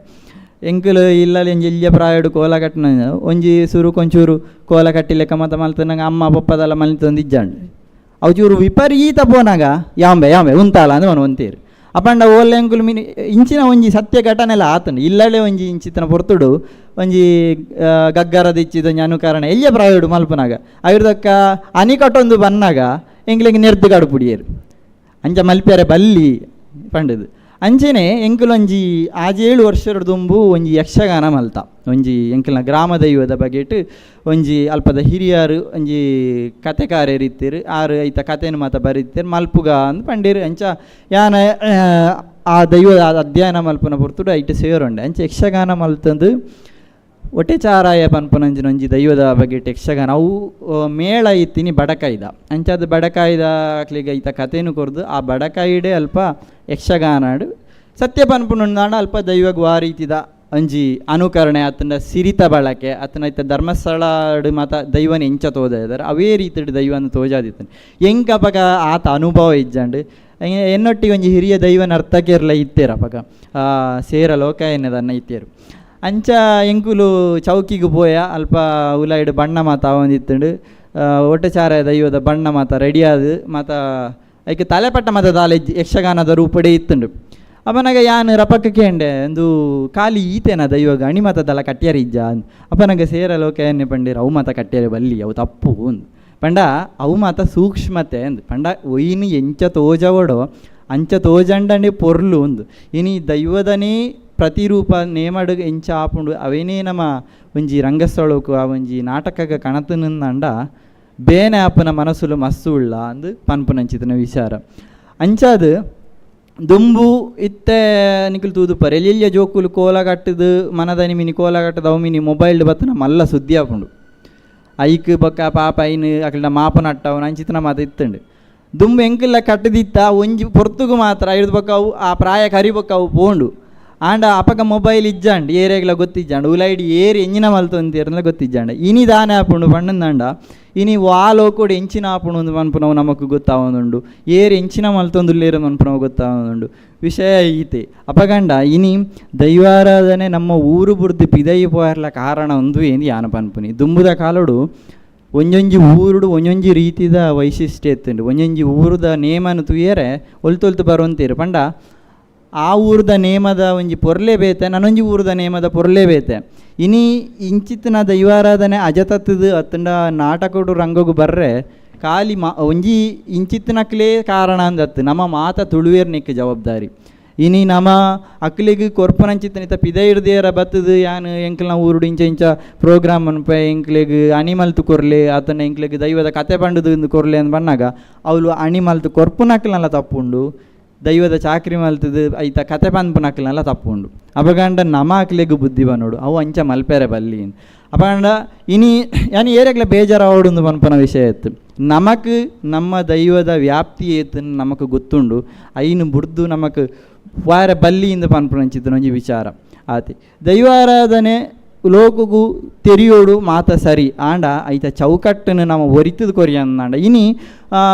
ಎಂಕುಲು ಇಲ್ಲಲ್ ಒಂಜಿ ಎಲ್ಯ ಪ್ರಾಯಡು ಕೋಲ ಕಟ್ಟನ ಒಂಜಿ ಸುರು ಕೊಂಚೂರು ಕೋಲ ಕಟ್ಟಿ ಲೆಕ್ಕ ಮತ ಮಲ್ತನಾಗ ಅಮ್ಮ ಪಪ್ಪದೆಲ್ಲ ಮಲ್ತೊಂದು ಇಜ್ಜಾಂಡು. ಅವು ಚೂರು ವಿಪರೀತ ಪೋನಾಗ ಯಾಂಬೆ ಯಾಂಬೆ ಉಂತಾಲ ಅಂದ್ ಮನ ಒಂತೇರು. ಅಪಂಡ ಓಲೆ ಎಂಕುಲು ಮಿನಿ ಇಂಚಿನ ಒಂಜಿ ಸತ್ಯ ಘಟನೆಲ್ಲ ಆತಂಡು. ಇಲ್ಲಳೆ ಒಂಜಿ ಇಂಚಿತನ ಪೊರ್ತುಡು ಒಂಜಿ ಗಗ್ಗರದ ಇಚ್ಚಿದ ಒಂಜಿ ಅನುಕರಣೆ ಎಲ್ಯ ಪ್ರಾಯಡು ಮಲ್ಪನಾಗ ಐರ್ದಕ್ಕ ಅನಿ ಕಟ್ಟೊಂದು ಬನ್ನಾಗ ಎಂಕ್ಲೆಗ್ ನೆರ್ದು ಕಡುಪುಡಿಯರು ಅಂಚ ಮಲ್ಪ್ಯಾರೆ ಬಲ್ಲಿ ಪಂಡದು. ಅಂಚೆನೆ ಎಂಕುಲೊಂಜಿ ಆಜೇಳು ವರ್ಷದ ದುಂಬು ಒಂಜಿ ಯಕ್ಷಗಾನ ಮಲ್ತ ಒಂಜಿ ಎಂಕಲ್ನ ಗ್ರಾಮ ದೈವದ ಬಗೆಟ್ ಒಂಜಿ ಅಲ್ಪದ ಹಿರಿಯರು ಒಂಜಿ ಕತೆಕಾರ್ಯರು ಇತ್ತೀರು ಆರು ಐತ ಕತೆನು ಮಾತ ಬರೀತಿರು ಮಲ್ಪುಗ ಅಂದ್ ಪಂಡೀರು. ಅಂಚ ಯಾನ ಆ ದೈವದ ಅಧ್ಯಯನ ಮಲ್ಪುನ ಪೊರ್ತುಡು ಐಟ್ ಸೇರುಂಡೆ. ಅಂಚ ಯಕ್ಷಗಾನ ಮಲ್ತಂದು ಒಟೆಚಾರಾಯ ಪನ್ಪುನಂಚಿನ ಒಂಜಿ ದೈವದ ಬಗೆಟ್ ಯಕ್ಷಗಾನ ಅವು ಮೇಳ ಇತ್ತಿನಿ ಬಡಕಾಯ್ದ. ಅಂಚಾದ ಬಡಕಾಯ್ದ ಅಕ್ಲೆಗ್ ಐತ ಕತೆನು ಕೊರ್ದು ಆ ಬಡಕಾಯಿಡೆ ಅಲ್ಪ ಯಕ್ಷಗಾನಾಡು ಸತ್ಯ ಪನ್ಪುನುಂದಾಂಡ ಅಲ್ಪ ದೈವಗ್ ವಾ ರೀತಿದ ಒಂಜಿ ಅನುಕರಣೆ ಅತ್ತಂಡ ಸಿರಿತ ಬಳಕೆ ಅತ್ತನ ಐತ ಧರ್ಮಸ್ಥಳಡ್ ಮಾತ ದೈವನ ಎಂಚ ತೋಜಾದಾರೆ ಅವೇ ರೀತಿಡ್ ದೈವನ ತೋಜಾದಿತ್ತನೆ. ಎಂಕ್ ಅಪಗ ಆತ ಅನುಭವ ಇಜ್ಜಾಂಡ್ ಎನ್ನೊಟ್ಟಿಗೆ ಒಂಜಿ ಹಿರಿಯ ದೈವ ನರ್ತಕಿಯರ್ಲ ಇತ್ತೇರು ಅಪಗ ಸೇರ ಲೋಕ ಎನ್ನದನ್ನ ಇತ್ತೇರು. ಅಂಚ ಎಂಕುಲು ಚೌಕಿಗ್ ಪೋಯ ಅಲ್ಪ ಉಲಾಯಿಡ್ ಬಣ್ಣ ಮಾತ ಆವೊಂದಿತ್ತುಂಡು. ಒಟ್ಟಚಾರ ದೈವದ ಬಣ್ಣ ಮಾತ ರೆಡಿ ಆದ್ ಮಾತ ಐಕ್ ತಲೆಪಟ್ಟ ಮಾತ ದಾಲ ಯಕ್ಷಗಾನದ ರೂಪಡೆ ಇತ್ತುಂಡು. ಅಪನಗ ಯಾನ್ ರಪಕ್ಕ ಕೇಂಡೆ ಅಂದು ಖಾಲಿ ಈತೆನ ದೈವಗ ಅಣಿ ಮಾತ ದಲ ಕಟ್ಯಾರ ಇಜ್ಜ ಅಂದ್. ಅಪನಗ ಸೇರ ಲೋಕ ಎನ್ನೆ ಪಂಡೇರು ಅವು ಮಾತ ಕಟ್ಯಾರೆ ಬಲ್ಲಿ ಅವು ತಪ್ಪು ಅಂದ್. ಪಂಡ ಅವು ಮಾತ ಸೂಕ್ಷ್ಮತೆ ಅಂದ್. ಪಂಡ ಒಯ್ನ್ ಎಂಚ ತೋಜವಡೋ ಅಂಚ ತೋಜಂಡನೆ ಪೊರ್ಲು ಉಂದು ಇನಿ ದೈವದನೇ ಪ್ರತಿರೂಪ ನೇಮಡ್ ಎಂಚ ಆಪುಂಡು ಅವೇನೇ ನಮ ಒಂಜಿ ರಂಗಸ್ಥಳಕ್ಕೂ ಆ ಒಂಜಿ ನಾಟಕಗ ಕಣತನಂದ ಬೇನೆ ಆಪುನ ಮನಸ್ಸುಲು ಮಸ್ಸು ಉಳ್ಳ ಅಂದು ಪನ್ಪುನಂಚಿತನ ವಿಚಾರ. ಅಂಚಾದ್ ದುಂಬು ಇತ್ತೆ ನಿಕುಲು ತೂದುಪ್ಪರ್ ಎಲ್ಯ ಜೋಕುಲು ಕೋಲ ಕಟ್ಟುದು ಮನದನಿ ಮಿನಿ ಕೋಲ ಕಟ್ಟುದು ಅವು ಮಿನಿ ಮೊಬೈಲ್ ಬತ್ತನ ಮಲ್ಲ ಸುದ್ದಿ ಆಪುಂಡು. ಐಕ್ ಬೊಕ್ಕ ಪಾಪ ಐನ್ ಅಕಲ್ನ ಮಾಪು ನಟ್ಟವು ಅಂಚಿತನ ಮಾತ ಇತ್ತುಂಡು. ದುಂಬು ಎಂಕುಲ ಕಟ್ಟದಿತ್ತ ಒಂಜಿ ಪೊರ್ತುಗು ಮಾತ್ರ ಐದು ಬೊಕ್ಕ ಅವು ಆ ಪ್ರಾಯ ಕರಿ ಬೊಕ್ಕ ಅವು ಪೋಂಡು. ಆಂಡ ಅಪಗ ಮೊಬೈಲ್ ಇಜ್ಜಾಂಡ್ ಏರೆಗ್ಲ ಗೊತ್ತಿಜ್ಜಾಂಡ್ ಉಲೈಡ್ ಏರ್ ಎಂಜಿನ ಮಲ್ತೊಂತೇರ್ಲ ಗೊತ್ತಿಜ್ಜಾಂಡ್. ಇನಿ ದಾನೆ ಆಪುಂಡು ಪಂಡಂದಾಂಡ ಇನಿ ವಾ ಲೋಕೋಡು ಎಂಚಿನ ಆಪುಂಡು ಅಂದ್ ಪನ್ಪುನವು ನಮಕ್ ಗೊತ್ತಾವೊಂದುಂಡು, ಏರ್ ಎಂಚಿನ ಮಲ್ತೊಂದುಲ್ಲೇರ್ ಪನ್ಪುನವು ಗೊತ್ತಾವೊಂದುಂಡು. ವಿಷಯ ಈತೆ ಅಪಗಂಡ ಇನಿ ದೈವಾರಾಧನೆ ನಮ್ಮ ಊರು ಬುಡ್ದು ಪಿದಯಿ ಪೋಯರ್ಲ ಕಾರಣ ಉಂದು ಏಂದ್ ಯಾನ ಪನ್ಪುನಿ. ದುಂಬುದ ಕಾಲೊಡು ಒಂಜೊಂಜಿ ಊರುಡು ಒಂಜೊಂಜಿ ರೀತಿದ ವೈಶಿಷ್ಟ್ಯ ಇತ್ತುಂಡು. ಒಂಜೊಂಜಿ ಊರುದ ನೇಮನು ತೂಯರೆ ಒಲ್ತೊಲ್ತು ಬರೊಂತೇರು ಪಂಡ ಆ ಊರುದ ನೇಮದ ಒಂಜಿ ಪೊರ್ಲೆ ಬೇತೆ, ನನೊಂಜಿ ಊರುದ ನೇಮದ ಪೊರ್ಲೆ ಬೇತೆ. ಇನಿ ಇಂಚಿತ್ತಿನ ದೈವಾರಾಧನೆ ಅಜತತ್ತದು ಅತ್ತಂಡ ನಾಟಕೊಡು ರಂಗಗು ಬರ್ರೆ ಖಾಲಿ ಒಂಜಿ ಇಂಚಿತ್ತಿನಕ್ಲೇ ಕಾರಣ ಅಂದತ್ತು ನಮ್ಮ ಮಾತ ತುಳುವೇರ್ನಿಕ್ ಜವಾಬ್ದಾರಿ. ಇನಿ ನಮ ಅಕ್ಲೆಗ್ ಕೊರ್ಪುನಂಚಿತ್ತಿನ ಪಿದೈ ಹಿಡ್ದೇರ ಬತ್ತದು ಯಾನ್ ಎಂಕ್ಲ್ನ ಊರುಡು ಇಂಚ ಇಂಚ ಪ್ರೋಗ್ರಾಮ್ ಅನ್ಪೆ ಎಂಕ್ಲೆಗ್ ಅಣಿ ಮಲ್ತು ಕೊರ್ಲೆ ಅತ್ತಂಡ ಎಂಕ್ಲೆಗ್ ದೈವದ ಕತೆ ಪಂಡುದು ಇಂದು ಕೊರ್ಲೆ ಅಂದ್ ಬನ್ನಾಗ ಅವ್ಲು ಅಣಿ ಮಲ್ತು ಕೊರ್ಪುನಕ್ಲ್ನಲ ತಪ್ಪುಂಡು, ದೈವದ ಚಾಕ್ರಿ ಮಲ್ತದು ಐತ ಕತೆ ಪನ್ಪುನಕ್ಲ್ನಲ ತಪ್ಪುಂಡು. ಅಪಗಂಡ ನಮ ಅಕ್ಲೆಗ್ ಬುದ್ಧಿ ಬನ್ನೋಡು ಅವು ಅಂಚ ಮಲ್ಪೆರೆ ಬಲ್ಲಿ. ಅಪಗಂಡ ಇನಿ ಯಾನ್ ಏರೆಗ್ಲ ಬೇಜಾರಾವೊಡುಂದು ಪನ್ಪುನ ವಿಷಯ ಇತ್ತು. ನಮಕ್ ನಮ್ಮ ದೈವದ ವ್ಯಾಪ್ತಿ ಏತ್ ನಮಕ್ ಗೊತ್ತುಂಡು, ಐನು ಬುಡ್ದು ನಮಕ್ ವಾರ ಬಲ್ಲಿ ಇಂದು ಪನ್ಪುನಂಚಿತ್ತಿನ ಒಂಜಿ ವಿಚಾರ ಆತೆ. ದೈವಾರಾಧನೆ ಲೋಕಗು ತೆರಿಯೋಡು ಮಾತ ಸರಿ ಆಂಡ ಐತ ಚೌಕಟ್ಟನ್ನು ನಮ ಒರಿತದ ಕೊರಿಯಂದಾಂಡ ಇನಿ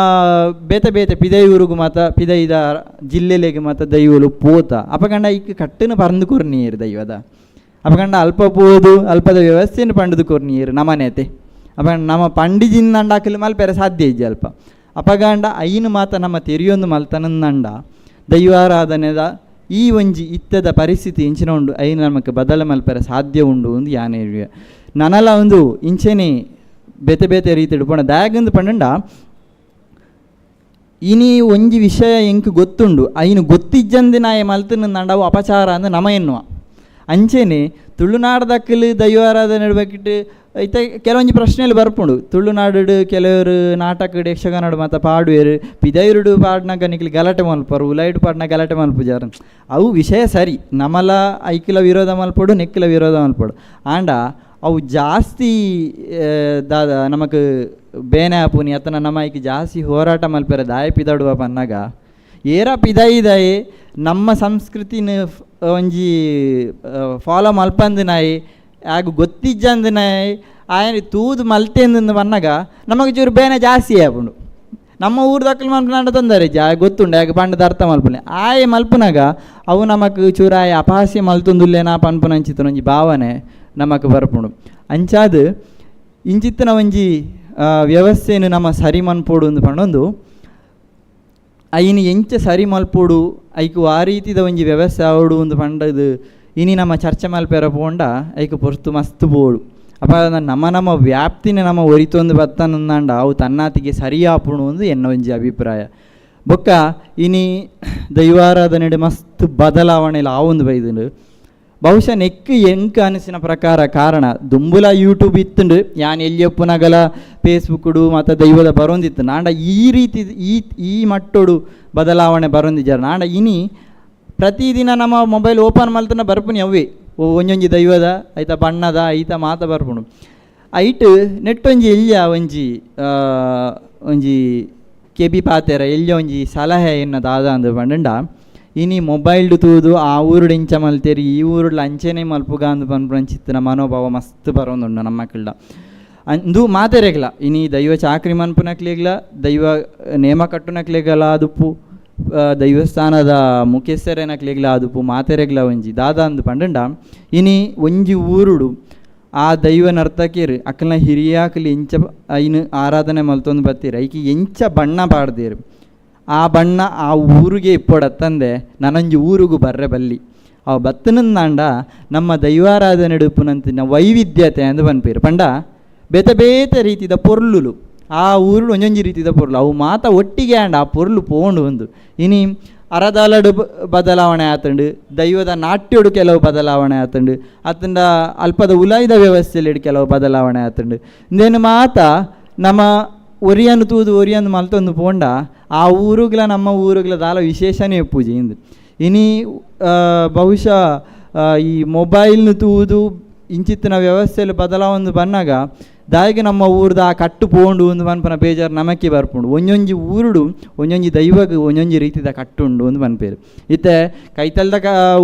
ಬೇತೆ ಬೇತೆ ಪಿದೈಯೂರುಗು ಮಾತ ಪಿದೈದ ಜಿಲ್ಲೆಲೆಗ್ ಮಾತ ದೈವಲು ಪೋತ ಅಪಗಂಡ ಐಕ್ ಕಟ್ಟನ್ನು ಪರಂದು ಕೊರ್ನಿಯರು ದೈವದ. ಅಪಗಂಡ ಅಲ್ಪ ಪೋದು ಅಲ್ಪದ ವ್ಯವಸ್ಥೆಯನ್ನು ಪಂಡುದು ಕೊರ್ನಿಯರು ನಮನೇತೆ. ಅಪಗಂಡ ನಮ ಪಂಡಿಜಿಂದಂಡ ಅಕಲು ಮಲ್ಪೆರೆ ಸಾಧ್ಯ ಇಜ್ಜಿ ಅಲ್ಪ. ಅಪಗಂಡ ಐನು ಮಾತ ನಮ್ಮ ತೆರಿಯೊಂದು ಮಲ್ತನಂದಂಡ ದೈವಾರಾಧನೆದ ಈ ಒಂಜಿ ಇತ್ತದ ಪರಿಸ್ಥಿತಿ ಇಂಚಿನ ಉಂಡು ಐನು ನಮಕ್ ಬದಲ ಮಲ್ಪೆರೆ ಸಾಧ್ಯ ಉಂಡು ಒಂದು ಯಾನೆ ನನಲ ಒಂದು ಇಂಚೆನೆ ಬೇತೆ ಬೇತೆ ರೀತಿಡ್ ಪೋಣ ದಾಯಗಂದು ಪಂಡಂಡ ಇನಿ ಒಂಜಿ ವಿಷಯ ಎಂಕ್ ಗೊತ್ತುಂಡು ಐನು ಗೊತ್ತಿಜ್ಜಂದೆ ನಾಯ ಮಲ್ತನಂದಂಡ ಅವು ಅಪಚಾರ ಅಂದ್ ನಮ ಎನ್ನುವ. ಅಂಚೆನೆ ತುಳುನಾಡ್ದಕ್ಕಲು ದೈವಾರಾಧನೆ ಬೇಕಿಟ್ಟು ಐತೆ ಕೆಲವೊಂಜಿ ಪ್ರಶ್ನೆలు ಬರ್ಪುಂಡು. ತುಳುನಾಡು ಕೆಲವರು ನಾಟಕಡ್ ಯಕ್ಷಗಾನಡ್ ಮಾತ ಪಾಡುವೆರು, ಪಿದೈರುಡು ಪಾಡ್ನಗ ನಿಕ್ಲು ಗಲಾಟೆ ಮಲ್ಪರು, ಉಲೈಡ್ ಪಾಡ್ನ ಗಲಾಟೆ ಮಲ್ಪುಜಾರು. ಅವು ವಿಷಯ ಸರಿ, ನಮಲ ಐಕ್ಲ ವಿರೋಧ ಮಲ್ಪೊಡು ನೆಕ್ಲ ವಿರೋಧ ಮಲ್ಪೊಡು. ಆಂಡ ಅವು ಜಾಸ್ತಿ ದಾದ ನಮಕ್ ಬೇನೆ ಆಪುನಿ ಅತ್ತನ ನಮ ಐಕ್ ಜಾಸ್ತಿ ಹೋರಾಟ ಮಲ್ಪೆರೆ ದಾಯ ಪಿದಡುವ ಪನ್ನಗ ಏರ ಪಿದೈದಾಯೆ ನಮ್ಮ ಸಂಸ್ಕೃತಿನ ಒಂಜಿ ಫಾಲೋ ಮಲ್ಪಂದು ನಾಯಿ ಆಗ ಗೊತ್ತಿಜ್ಜಂದು ನಾಯಿ ಆಯನ ತೂದು ಮಲ್ತೇಂದು ಪನ್ನಗ ನಮಗೆ ಚೂರು ಬೇನೆ ಜಾಸ್ತಿ ಆಪುಂಡು. ನಮ್ಮ ಊರು ದಕ್ಕಲು ಮಲ್ಪುನಾಂಡ ತೊಂದರೆ ಇಜ್ಜಿ, ಆಯ್ ಗೊತ್ತುಂಡು ಆಗ ಪಂಡದ ಅರ್ಥ ಮಲ್ಪುನೆ ಆಯೆ ಮಲ್ಪುನಾಗ ಅವು ನಮಕ್ ಚೂರು ಆಯೆ ಅಪಹಾಸ್ಯ ಮಲ್ತೊಂದುಲ್ಲೇನಾ ಪನ್ಪುನಂಚಿತ್ತಿನ ಒಂಜಿ ಭಾವನೆ ನಮಕ್ ಬರ್ಪುಂಡು. ಅಂಚಾದ್ ಇಂಚಿತ್ತಿನ ಒಂಜಿ ವ್ಯವಸ್ಥೆಯನ್ನು ನಮ ಸರಿ ಮನ್ಪೊಡು ಅಂದ್ ಪಂಡೊಂದು ಐನ್ ಎಂಚ ಸರಿ ಮಲ್ಪೊಡು ಐಕ್ ಆ ರೀತಿದ ಒಂಜಿ ವ್ಯವಸ್ಥೆ ಆವೊಡು ಅಂದ್ ಪಂಡದು ಇನಿ ನಮ್ಮ ಚರ್ಚೆ ಮಲ್ಪೆರ ಪೋಂಡ ಐಕ್ ಪೊರ್ತು ಮಸ್ತ್ ಬೋಡು. ಅಪ ನಮ್ಮ ನಮ್ಮ ವ್ಯಾಪ್ತಿನ ನಮ್ಮ ಒರಿತೊಂದು ಬತ್ತನಂದಾಂಡ ಅವು ತನ್ನಾತಿಗೆ ಸರಿಯಾಪುಣು ಅಂದ್ ಎನ್ನ ಒಂಜಿ ಅಭಿಪ್ರಾಯ. ಬೊಕ್ಕ ಇನಿ ದೈವಾರಾಧನೆಡ್ ಮಸ್ತ್ ಬದಲಾವಣೆಲ ಆವೊಂದು ಬೈದುಂಡು. ಬಹುಶಃ ನೆಕ್ ಎಂಕ್ ಅನಿಸಿನ ಪ್ರಕಾರ ಕಾರಣ ದುಂಬುಲ ಯೂಟ್ಯೂಬ್ ಇತ್ತುಂಡು ಯಾನ್ ಎಲ್ಲಿಯಪ್ಪುನಗಲ ಫೇಸ್ಬುಕ್ಡು ಮಾತ ದೈವದ ಬರೊಂದಿತ್ತು. ನಾಂಡ ಈ ರೀತಿ ಈ ಈ ಮಟ್ಟೊಡು ಬದಲಾವಣೆ ಬರೊಂದಿಜ್ಜಾರ್. ನಾಂಡ ಇನಿ ಪ್ರತಿದಿನ ನಮ್ಮ ಮೊಬೈಲ್ ಓಪನ್ ಮಲ್ತನ ಬರ್ಪುನಿ ಅವೇ ಒಂಜೊಂಜಿ ದೈವದ ಐತ ಬಣ್ಣದ ಐತ ಮಾತ ಬರ್ಪುಂಡು. ಐಟ್ ನೆಟ್ಟೊಂಜಿ ಎಲ್ಯ ಒಂಜಿ ಒಂಜಿ ಕೆಬಿ ಪಾತೆರ ಎಲ್ಯ ಒಂಜಿ ಸಲಹೆ ಎನ್ನ ದಾದ ಅಂದ್ ಪಂಡಂಡ ಇನಿ ಮೊಬೈಲ್ಡ್ ತೂದು ಆ ಊರುಡು ಇಂಚ ಮಲ್ತೇರಿ ಈ ಊರುಡ್ಲ ಅಂಚೆನೆ ಮಲ್ಪುಗ ಅಂದ್ ಪನ್ಪುನಂಚಿತ್ತಿನ ಮನೋಭಾವ ಮಸ್ತ್ ಬರೋಂದುಂಡು ನಮ್ಮ ಅಂದು ಮಾತೆರೆಗ್ಲ ಇನಿ ದೈವ ಚಾಕ್ರಿ ಮನ್ಪುನಕ್ಲೆಗ್ಲ ದೈವ ನೇಮ ಕಟ್ಟುನಕ್ಲೆಗಲ ಅದುಪ್ಪು ದೈವಸ್ಥಾನದ ಮುಖ್ಯಸ್ಥರೇನಕ್ಲೆಗ್ಲ ಅದುಪ್ಪು ಮಾತೆರೆಗ್ಲ ಒಂಜಿ ದಾದ ಅಂದ್ ಪಂಡಂಡ ಇನಿ ಒಂಜಿ ಊರುಡು ಆ ದೈವ ನರ್ತಕಿಯರು ಅಕ್ಲ್ನ ಹಿರಿಯಾಕ್ಲು ಎಂಚ ಐನ್ ಆರಾಧನೆ ಮಲ್ತೊಂದು ಬತ್ತೀರು ಐಕಿ ಎಂಚ ಬಣ್ಣ ಪಾಡ್ದೇರು ಆ ಬಣ್ಣ ಆ ಊರಿಗೆ ಇಪ್ಪೊಡತ್ತಂದೆ ನನೊಂಜಿ ಊರುಗು ಬರ್ರೆ ಬಲ್ಲಿ ಅವು ಬತ್ತನಂದಾಂಡ ನಮ್ಮ ದೈವಾರಾಧನೆ ಉಪ್ಪುನಂತಿನ ವೈವಿಧ್ಯತೆ ಅಂದ್ ಪನ್ಪೇರು. ಪಂಡ ಬೇತೆ ಬೇತೆ ರೀತಿದ ಪೊರ್ಲುಲು ಆ ಊರುಡು ಒಂಜೊಂಜಿ ರೀತಿದ ಪೊರ್ಲು ಅವು ಮಾತ ಒಟ್ಟಿಗೆ ಆಂಡ ಆ ಪೊರ್ಲು ಪೋಂಡು ಒಂದು ಇನಿ ಅರದಾಲಡು ಬದಲಾವಣೆ ಆತುಂಡು, ದೈವದ ನಾಟ್ಯಡು ಕೆಲವು ಬದಲಾವಣೆ ಆತುಂಡು, ಅತ್ತಂಡ ಅಲ್ಪದ ಉಲಾಯಿದ ವ್ಯವಸ್ಥೆಯಲ್ಲಿ ಕೆಲವು ಬದಲಾವಣೆ ಆತುಂಡು. ಇಂದೇನು ಮಾತ ನಮ್ಮ ಒರಿಯನ್ನು ತೂದು ಒರಿಯನ್ನು ಮಲ್ತೊಂದು ಪೋಂಡ ಆ ಊರುಗಳ ನಮ್ಮ ಊರುಗಳ ದಾಲ ವಿಶೇಷನೇ ಪೂಜೆ ಇಂದು. ಇನಿ ಬಹುಶಃ ಈ ಮೊಬೈಲ್ನು ತೂದು ಇಂಚಿತ್ತಿನ ವ್ಯವಸ್ಥೆಯಲ್ಲಿ ಬದಲಾವಣೆ ಬನ್ನಾಗ ದಾಯಿಗೆ ನಮ್ಮ ಊರ್ದ ಆ ಕಟ್ಟು ಪೋಂಡು ಒಂದು ಪನ್ಪನ ಬೇಜಾರು ನಮಕ್ಕೆ ಬರ್ಪುಂಡು. ಒಂಜೊಂಜಿ ಊರುಡು ಒಂಜೊಂಜಿ ದೈವಗ್ ಒಂಜೊಂಜಿ ರೀತಿದ ಕಟ್ಟುಂಡು ಒಂದು ಪನ್ಪೇರು. ಇತ್ತೆ ಕೈತಲ್ದ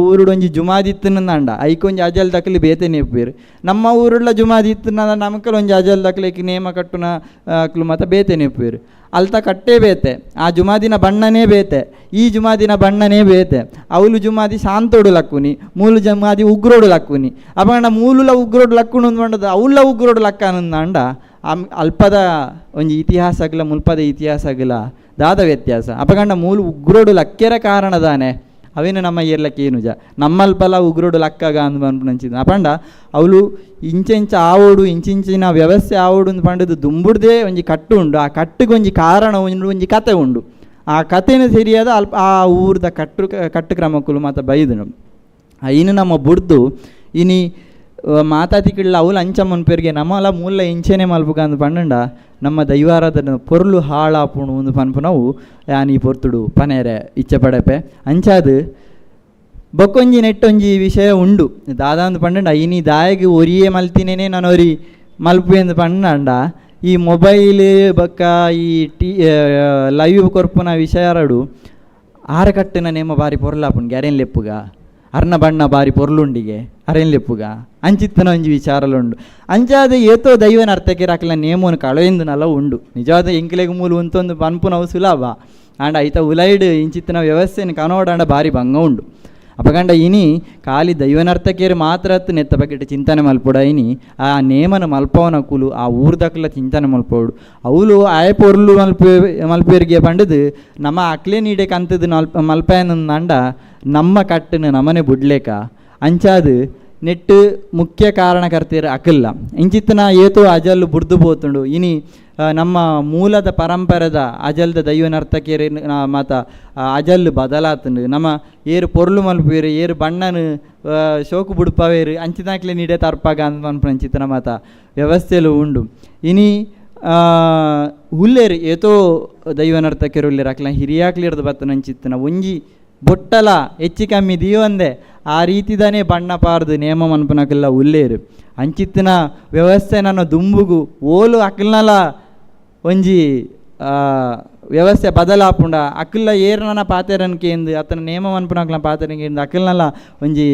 ಊರುಡು ಒಂಜಿ ಜುಮಾದಿತ್ತನಂದ ಐಕೊಂಜಿ ಅಜಲ್ ದಕಲಿ ಬೇತೆ ನೇಪೇರು. ನಮ್ಮ ಊರುಡ್ಲ ಜುಮಾದಿತ್ತನ ನಮಕಲ್ ಒಂಜಿ ಅಜಲ್ ದಕಲಿಕ್ಕೆ ನೇಮ ಕಟ್ಟುನ ಅಕ್ಲು ಮಾತ ಬೇತೆ ನೇಪೇರು. ಅಲ್ತ ಕಟ್ಟೇ ಬೇತೆ, ಆ ಜುಮಾದಿನ ಬಣ್ಣನೇ ಬೇತೆ, ಈ ಜುಮಾದಿನ ಬಣ್ಣನೇ ಬೇತೆ. ಅವಲು ಜುಮಾದಿ ಶಾಂತೋಡು ಲಕ್ಕುನಿ, ಮೂಲು ಜುಮಾದಿ ಉಗ್ರೋಡು ಲಕ್ಕುನಿ. ಅಪಂಡ ಮೂಲುಲ ಉಗ್ರೋಡು ಲಕ್ಕುನು ಅಂದ್ ಅವಲ ಉಗ್ರೋಡು ಲಕ್ಕನಂದ ಅಲ್ಪದ ಒಂಜಿ ಇತಿಹಾಸ ಆಗಲ ಮುಲ್ಪದ ಇತಿಹಾಸ ಆಗಲ ದಾದ ವ್ಯತ್ಯಾಸ. ಅಪಗಂಡ ಮೂಲು ಉಗ್ರೋಡು ಲಕ್ಕೆರ ಕಾರಣದಾನೆ ಅವೇನು ನಮ್ಮ ಏರ್ಲಕ್ಕೆ ಏನು ಜ ನಮ್ಮಲ್ಪಲ ಉಗ್ರೋಡು ಲಕ್ಕಾಗ ಅಂದ್ ಪನ್ಪುನಂಚಿನ. ಅಪಂಡ ಅವಳು ಇಂಚೆಂಚ ಆವೋಡು ಇಂಚಿಂಚಿನ ವ್ಯವಸ್ಥೆ ಆವೋಡು ಅಂದ್ ಪಂಡದು ದುಂಬುಡ್ದೇ ಒಂಜಿ ಕಟ್ಟು ಉಂಡು. ಆ ಕಟ್ಟಿಗೆ ಒಂಜಿ ಕಾರಣ ಉಂಡು, ಒಂಜಿ ಕತೆ ಉಂಡು. ಆ ಕತೆನ ಸರಿಯಾದ ಅಲ್ಪ ಆ ಊರ್ದ ಕಟ್ಟು ಕ್ರಮಕ್ಕಲು ಮಾತ ಬೈದನು. ಇನ್ನು ನಮ್ಮ ಬುಡ್ದು ಇನಿ ಮಾತಾತಿಕಿಳ್ಳ ಅವಳು ಅಂಚ ಮನ್ಪೇರಿಗೆ ನಮ್ಮಲ ಮೂಲ ಇಂಚೆನೆ ಮಲ್ಪುಗ ಅಂದ್ ಪಂಡಂಡ ನಮ್ಮ ದೈವಾರಾಧನೆ ಪೊರ್ಲು ಹಾಳಾಪುಣು ಒಂದು ಪನ್ಪುನವು ಯಾನ್ ಈ ಪೊರ್ತುಡು ಪನೇರೆ ಇಚ್ಛೆ ಪಡಪೆ. ಅಂಚಾದು ಬೊಕ್ಕೊಂಜಿ ನೆಟ್ಟೊಂಜಿ ವಿಷಯ ಉಂಡು ದಾದ ಅಂದ್ ಪಂಡಂಡ ಇನಿ ದಾಯಗ್ ಒರಿಯೇ ಮಲ್ತಿನೇನೆ ನಾನು ಒರಿ ಮಲ್ಪು ಎಂದು ಪಂಡಂಡ ಈ ಮೊಬೈಲ್ ಬೊಕ್ಕ ಈ ಟಿ ಲೈವ್ ಕೊರ್ಪುನ ವಿಷಯರಡು ಆರಕಟ್ಟಿನ ನೇಮ ಬಾರಿ ಪೊರ್ಲಾಪುಂಡು ಗ್ಯಾರೇನ್ ಲೆಪ್ಪುಗ ಅರ್ನ ಬಣ್ಣ ಬಾರಿ ಪೊರ್ಲುಂಡಿಗೆ ಅರೇನ್ ಲೆಪ್ಪುಗ ಅಂಚಿತ್ತನ ಒಂಜಿ ವಿಚಾರಲುಂಡು. ಅಂಚಾದ ಏತೋ ದೈವನ ಅರ್ಥಕ್ಕೆ ರಾಕಲ ನೇಮೋನು ಕಳೆಯಿಂದನಲ್ಲ ಉಂಡು. ನಿಜವಾದ ಎಂಕ್ಲೆಗ್ ಮೂಲು ಉಂತೊಂದು ಪನ್ಪುನವು ಸುಲಭ ಆಂಡ ಐತ ಉಲೈಡ್ ಇಂಚಿತ್ತನ ವ್ಯವಸ್ಥೆನ ಕನೋಡಾಂಡ ಬಾರಿ ಭಂಗ ಉಂಡು. ಅಪಗಂಡ ಇನಿ ಖಾಲಿ ದೈವನರ್ತಕೇರು ಮಾತ್ರ ನೆತ್ತ ಬಗೆಟ್ ಚಿಂತನೆ ಮಲ್ಪೊಡ ಇನಿ ಆ ನೇಮನ ಮಲ್ಪವನ ಕುಲು ಆ ಊರ್ದಕ್ಲ ಚಿಂತನೆ ಮಲ್ಪೋಡು. ಅವಳು ಆಯ ಪೊರ್ಲು ಮಲ್ಪೇರಿಗೆ ಪಂಡದು ನಮ್ಮ ಅಕ್ಲೆ ನೀಡೆ ಕಂತದ್ದು ಮಲ್ಪಯನಂದ ನಮ್ಮ ಕಟ್ಟನ್ನು ನಮನೆ ಬುಡ್ಲೇಕ. ಅಂಚಾದು ನೆಟ್ಟು ಮುಖ್ಯ ಕಾರಣಕರ್ತೆಯರು ಅಕಲ್ಲ ಇಂಚಿತ್ತನ ಏತೋ ಅಜಲ್ಲು ಬುಡ್ದು ಪೋತುಂಡು. ಇನಿ ನಮ್ಮ ಮೂಲದ ಪರಂಪರೆದ ಅಜಲ್ದ ದೈವನರ್ತಕೇರು ಮಾತ ಅಜಲ್ಲು ಬದಲಾತುಂಡು. ನಮ್ಮ ಏರು ಪೊರ್ಲು ಮಲ್ಪೇರು ಏರು ಬಣ್ಣನು ಶೋಕು ಬುಡ್ಪವೇರು ಅಂಚಿನಾಕ್ಲೆ ನೀಡೆ ತರ್ಪಾಗ ಅಂದ್ ಪನ್ಪುನ ಅಂಚಿತ್ತನ ಮಾತ ವ್ಯವಸ್ಥೆಲು ಉಂಡು. ಇನಿ ಉಲ್ಲೇರು ಏತೋ ದೈವನರ್ತಕೇರು ಉಲ್ಲೇರು ಅಕ್ಲ ಹಿರಿಯಾಕ್ಲಿರ್ದು ಬತ್ತನ ಅಂಚಿತ್ತನ ಒಂಜಿ ಬೊಟ್ಟಲ ಹೆಚ್ಚು ಕಮ್ಮಿ ದೀವಂದೆ ಆ ರೀತಿದಾನೆ ಬಣ್ಣ ಪಾರ್ದು ನೇಮ ಮನ್ಪುನಕ್ಲೆಲ್ಲ ಉಲ್ಲೇರು. ಅಂಚಿತ್ತಿನ ವ್ಯವಸ್ಥೆ ನನ್ನ ದುಂಬುಗು ಓಲು ಅಕ್ಲ್ನಲ ಒಂಜಿ ವ್ಯವಸ್ಥೆ ಬದಲಾಪುಂಡ ಅಕ್ಲ ಏರ್ನನ ಪಾತೆರನ್ಕೇಂದು ಅತನ ನೇಮ ಮನ್ಪುನಕ್ಲ ಪಾತೆರನ್ಕೇಂದು ಅಕ್ಲ್ನಲ ಒಂಜಿ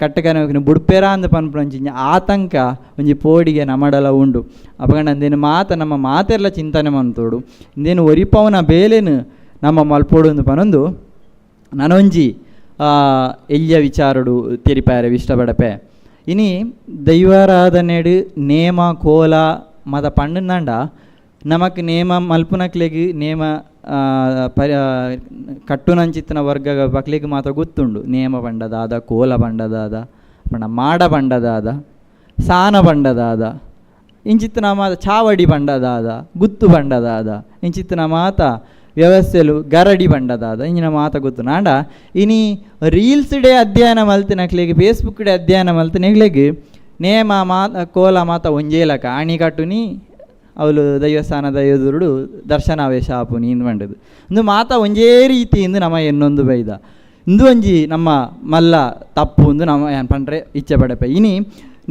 ಕಟ್ಟಕನ ಬುಡ್ಪೇರ ಅಂದ್ ಪನ್ಪುನ ಒಂಜಿ ಆತಂಕ ಒಂಜಿ ಪೋಡಿಗೆ ನಮಡಲ ಉಂಡು. ಅಪಗಂಡ ಅಂದೇನು ಮಾತ ನಮ್ಮ ಮಾತೆರ್ಲ ಚಿಂತನೆ ಮನ್ತೋಡು ಇಂದೇನು ಒರಿಪವನ ಬೇಲೆನು ನಮ್ಮ ಮಲ್ಪೋಡು ಅಂದ್ ಪನೊಂದು ನನೊಂಜಿ ಎಲ್ಯ ವಿಚಾರಡು ತೆರಿಪಾರೆ ಇಷ್ಟಪಡಪೆ. ಇನಿ ದೈವಾರಾಧನೆಡು ನೇಮ ಕೋಲ ಮದ ಪಂಡಂದಾಂಡ ನಮಕ್ ನೇಮ ಮಲ್ಪುನಕ್ಲೆಗ್ ನೇಮ ಕಟ್ಟುನಂಚಿತ್ತಿನ ವರ್ಗ ಬಕ್ಲೆಗ್ ಮಾತ ಗೊತ್ತುಂಡು. ನೇಮ ಪಂಡದಾದ ಕೋಲ ಪಂಡದಾದ ಪಂಡ ಮಾಡ ಪಂಡದಾದ ಸಾನ ಪಂಡದಾದ ಇಂಚಿತ್ತಿನ ಮಾತ ಚಾವಡಿ ಪಂಡದಾದ ಗುತ್ತು ಪಂಡದಾದ ಇಂಚಿತ್ತಿನ ಮಾತ ವ್ಯವಸ್ಥೆಲು ಗರಡಿ ಬಂಡದಾದ ಇಂಜಿನ ಮಾತ ಗೊತ್ತು. ನಾಂಡ ಇನಿ ರೀಲ್ಸ್ ಡೇ ಅಧ್ಯಯನ ಮಲ್ತಿನಕ್ಲೆಗ್ ಫೇಸ್ಬುಕ್ ಡೇ ಅಧ್ಯಯನ ಮಲ್ತಿನಕ್ಲೆಗ್ ನೇಮ ಮಾತ ಕೋಲ ಮಾತ ಒಂಜೇಲಕ ಆಣಿ ಕಟ್ಟುನಿ ಅವಳು ದೈವಸ್ಥಾನದ ಎದುರುಡು ದರ್ಶನಾವೇಶ ಆಪುನಿ ಇಂದು ಪಂಡದು ಇಂದು ಮಾತ ಒಂಜೇ ರೀತಿ ಇಂದು ನಮ್ಮ ಎನ್ನೊಂದು ಬೈದ ಇಂದು ಒಂಜಿ ನಮ್ಮ ಮಲ್ಲ ತಪ್ಪು ಇಂದು ನಮ್ಮ ಏನ್ ಪಂಡ್ರೆ ಇಚ್ಛೆ ಪಡಪೆ. ಇನಿ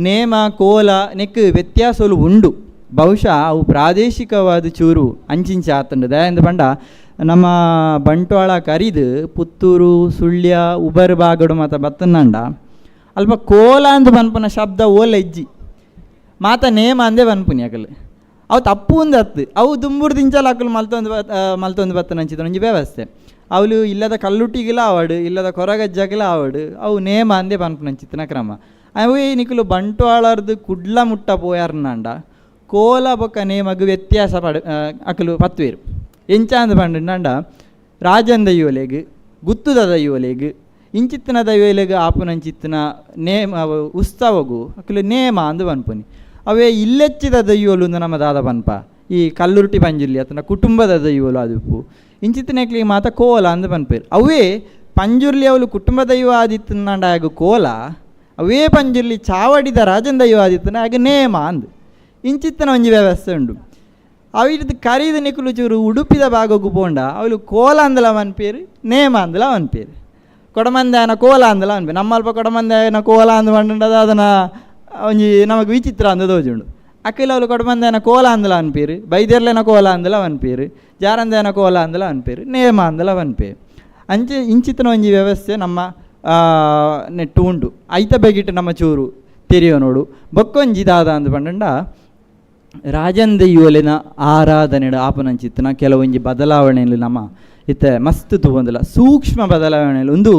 ನೇಮ ಕೋಲ ನೆಕ್ ವ್ಯತ್ಯಾಸಲು ಉಂಡು. ಬಹುಶಃ ಅವು ಪ್ರಾದೇಶಿಕವಾದ ಚೂರು ಅಂಚಿಂಚ ಆತಂಡು ದಯಾಂದ ಪಂಡ ನಮ್ಮ ಬಂಟ್ವಾಳ ಕರಿದು ಪುತ್ತೂರು ಸುಳ್ಯ ಉಬರ್ ಬಾಗಡು ಮಾತ ಬತ್ತನಂಡ ಅಲ್ಪ ಕೋಲ ಅಂದ್ ಪನ್ಪುನ ಶಬ್ದ ಓಲ ಇಜ್ಜಿ ಮಾತ ನೇಮ ಅಂದೇ ಪನ್ಪುನಿ ಅಕಲ್ ಅವು ತಪ್ಪು ಒಂದು ಅತ್ತು ಅವು ದುಂಬುಡು ದಿಂಚಲ ಅಕಲು ಮಲ್ತೊಂದು ಮಲ್ತೊಂದು ಬತ್ತನಂಚಿದ ಒಂಜಿ ವ್ಯವಸ್ಥೆ. ಅವಳು ಇಲ್ಲದ ಕಲ್ಲುಟ್ಟಿಗಿಲ ಆವಡು ಇಲ್ಲದ ಕೊರಗಜ್ಜಗಿಲ ಆವಡು ಅವು ನೇಮ ಅಂದೇ ಪನ್ಪುನಂಚಿತ್ತಿನ ಕ್ರಮ. ಅವು ನಿಕುಲು ಬಂಟ್ವಾಳರ್ದು ಕುಡ್ಲ ಮುಟ್ಟ ಪೋಯಾರ್ನಂಡ ಕೋಲ ಬೊಕ್ಕ ನೇಮಗ್ ವ್ಯತ್ಯಾಸ ಪಡ ಅಕಲು ಪತ್ವೇರು ಎಂಚಾಂದ್ ಪಂಡಂಡ ರಾಜನ್ ದೈವಲೆಗ್ ಗುತ್ತುದ ದೈವಲೆಗ್ ಇಂಚಿತ್ತಿನ ದೈವಲೆಗ್ ಆಪುನಂಚಿತ್ತಿನ ನೇಮ ಉತ್ಸವಗು ಅಕಲು ನೇಮ ಅಂದು ಪನ್ಪುನಿ. ಅವೇ ಇಲ್ಲೆಚ್ಚಿದ ದೈವಲು ನಮ್ಮ ದಾದ ಪನ್ಪ ಈ ಕಲ್ಲುರ್ಟಿ ಪಂಜುರ್ಲಿ ಅತನ ಕುಟುಂಬದ ದೈವಲು ಅದುಪ್ಪು ಇಂಚಿತ್ತಿನಕ್ಲಿಗೆ ಮಾತ ಕೋಲ ಅಂದ್ ಪನ್ಪೇರು. ಅವೇ ಪಂಜುರ್ಲಿ ಅವಳು ಕುಟುಂಬ ದೈವ ಆದಿತ್ತಂಡ ಆಗ ಕೋಲ, ಅವೇ ಪಂಜುರ್ಲಿ ಚಾವಡಿದ ರಾಜನ ದೈವ ಆದಿತ್ತನ ಆಗ ನೇಮ ಅಂದ್. ಇಂಚಿತ್ತನ ಒಂಜಿ ವ್ಯವಸ್ಥೆ ಉಂಡು. ಅವಿರ್ದು ಕರೀದ ನಿಕುಲು ಚೂರು ಉಡುಪಿದ ಭಾಗಕ್ಕೂ ಪೋಂಡ ಅವಳು ಕೋಲ ಅಂದಲ ಪನ್ಪೇರು, ನೇಮ ಅಂದಲ ಪನ್ಪೇರು. ಕೊಡಮಂದಾಯನ ಕೋಲ ಅಂದಲ ಪನ್ಪೇರು. ನಮ್ಮಲ್ಪ ಕೊಡಮಂದಾಯನ ಕೋಲ ಅಂದ್ ಪಂಡದ ಅದನ್ನ ಒಂಜಿ ನಮಗೆ ವಿಚಿತ್ರ ಅಂದ ತೋಜುಂಡು. ಅಕ್ಕಿಲ ಅವಳು ಕೊಡಮಂದಾಯನ ಕೋಲ ಅಂದಲ ಪನ್ಪೇರು, ಬೈದೆರ್ಲೆನ ಕೋಲ ಅಂದಲ ಪನ್ಪೇರು, ಜಾರಂದಾಯನ ಕೋಲ ಅಂದಲ ಪನ್ಪೇರು, ನೇಮ ಅಂದಲ ಪನ್ಪೇರು. ಅಂಚೆ ಇಂಚಿತನ ಒಂಜಿ ವ್ಯವಸ್ಥೆ ನಮ್ಮ ನೆಟ್ಟು ಉಂಡು. ಐತ ಬಗೆಟ್ ನಮ್ಮ ಚೂರು ತೆರಿಯೋ ನೋಡು. ಬೊಕ್ಕೊಂಜಿ ದಾದ ಅಂದ್ ಪಂಡಂಡ ರಾಜನ್ ದೈವೊಲೆನ ಆರಾಧನೆ ಆಪನಂಚಿತ್ತನ ಕೆಲವೊಂಜಿ ಬದಲಾವಣೆಯಲ್ಲಿ ನಮ್ಮ ಇತ್ತೆ ಮಸ್ತ್ ತೂವೊಂದುಲ್ಲ ಸೂಕ್ಷ್ಮ ಬದಲಾವಣೆಯಲ್ಲಿ. ಒಂದು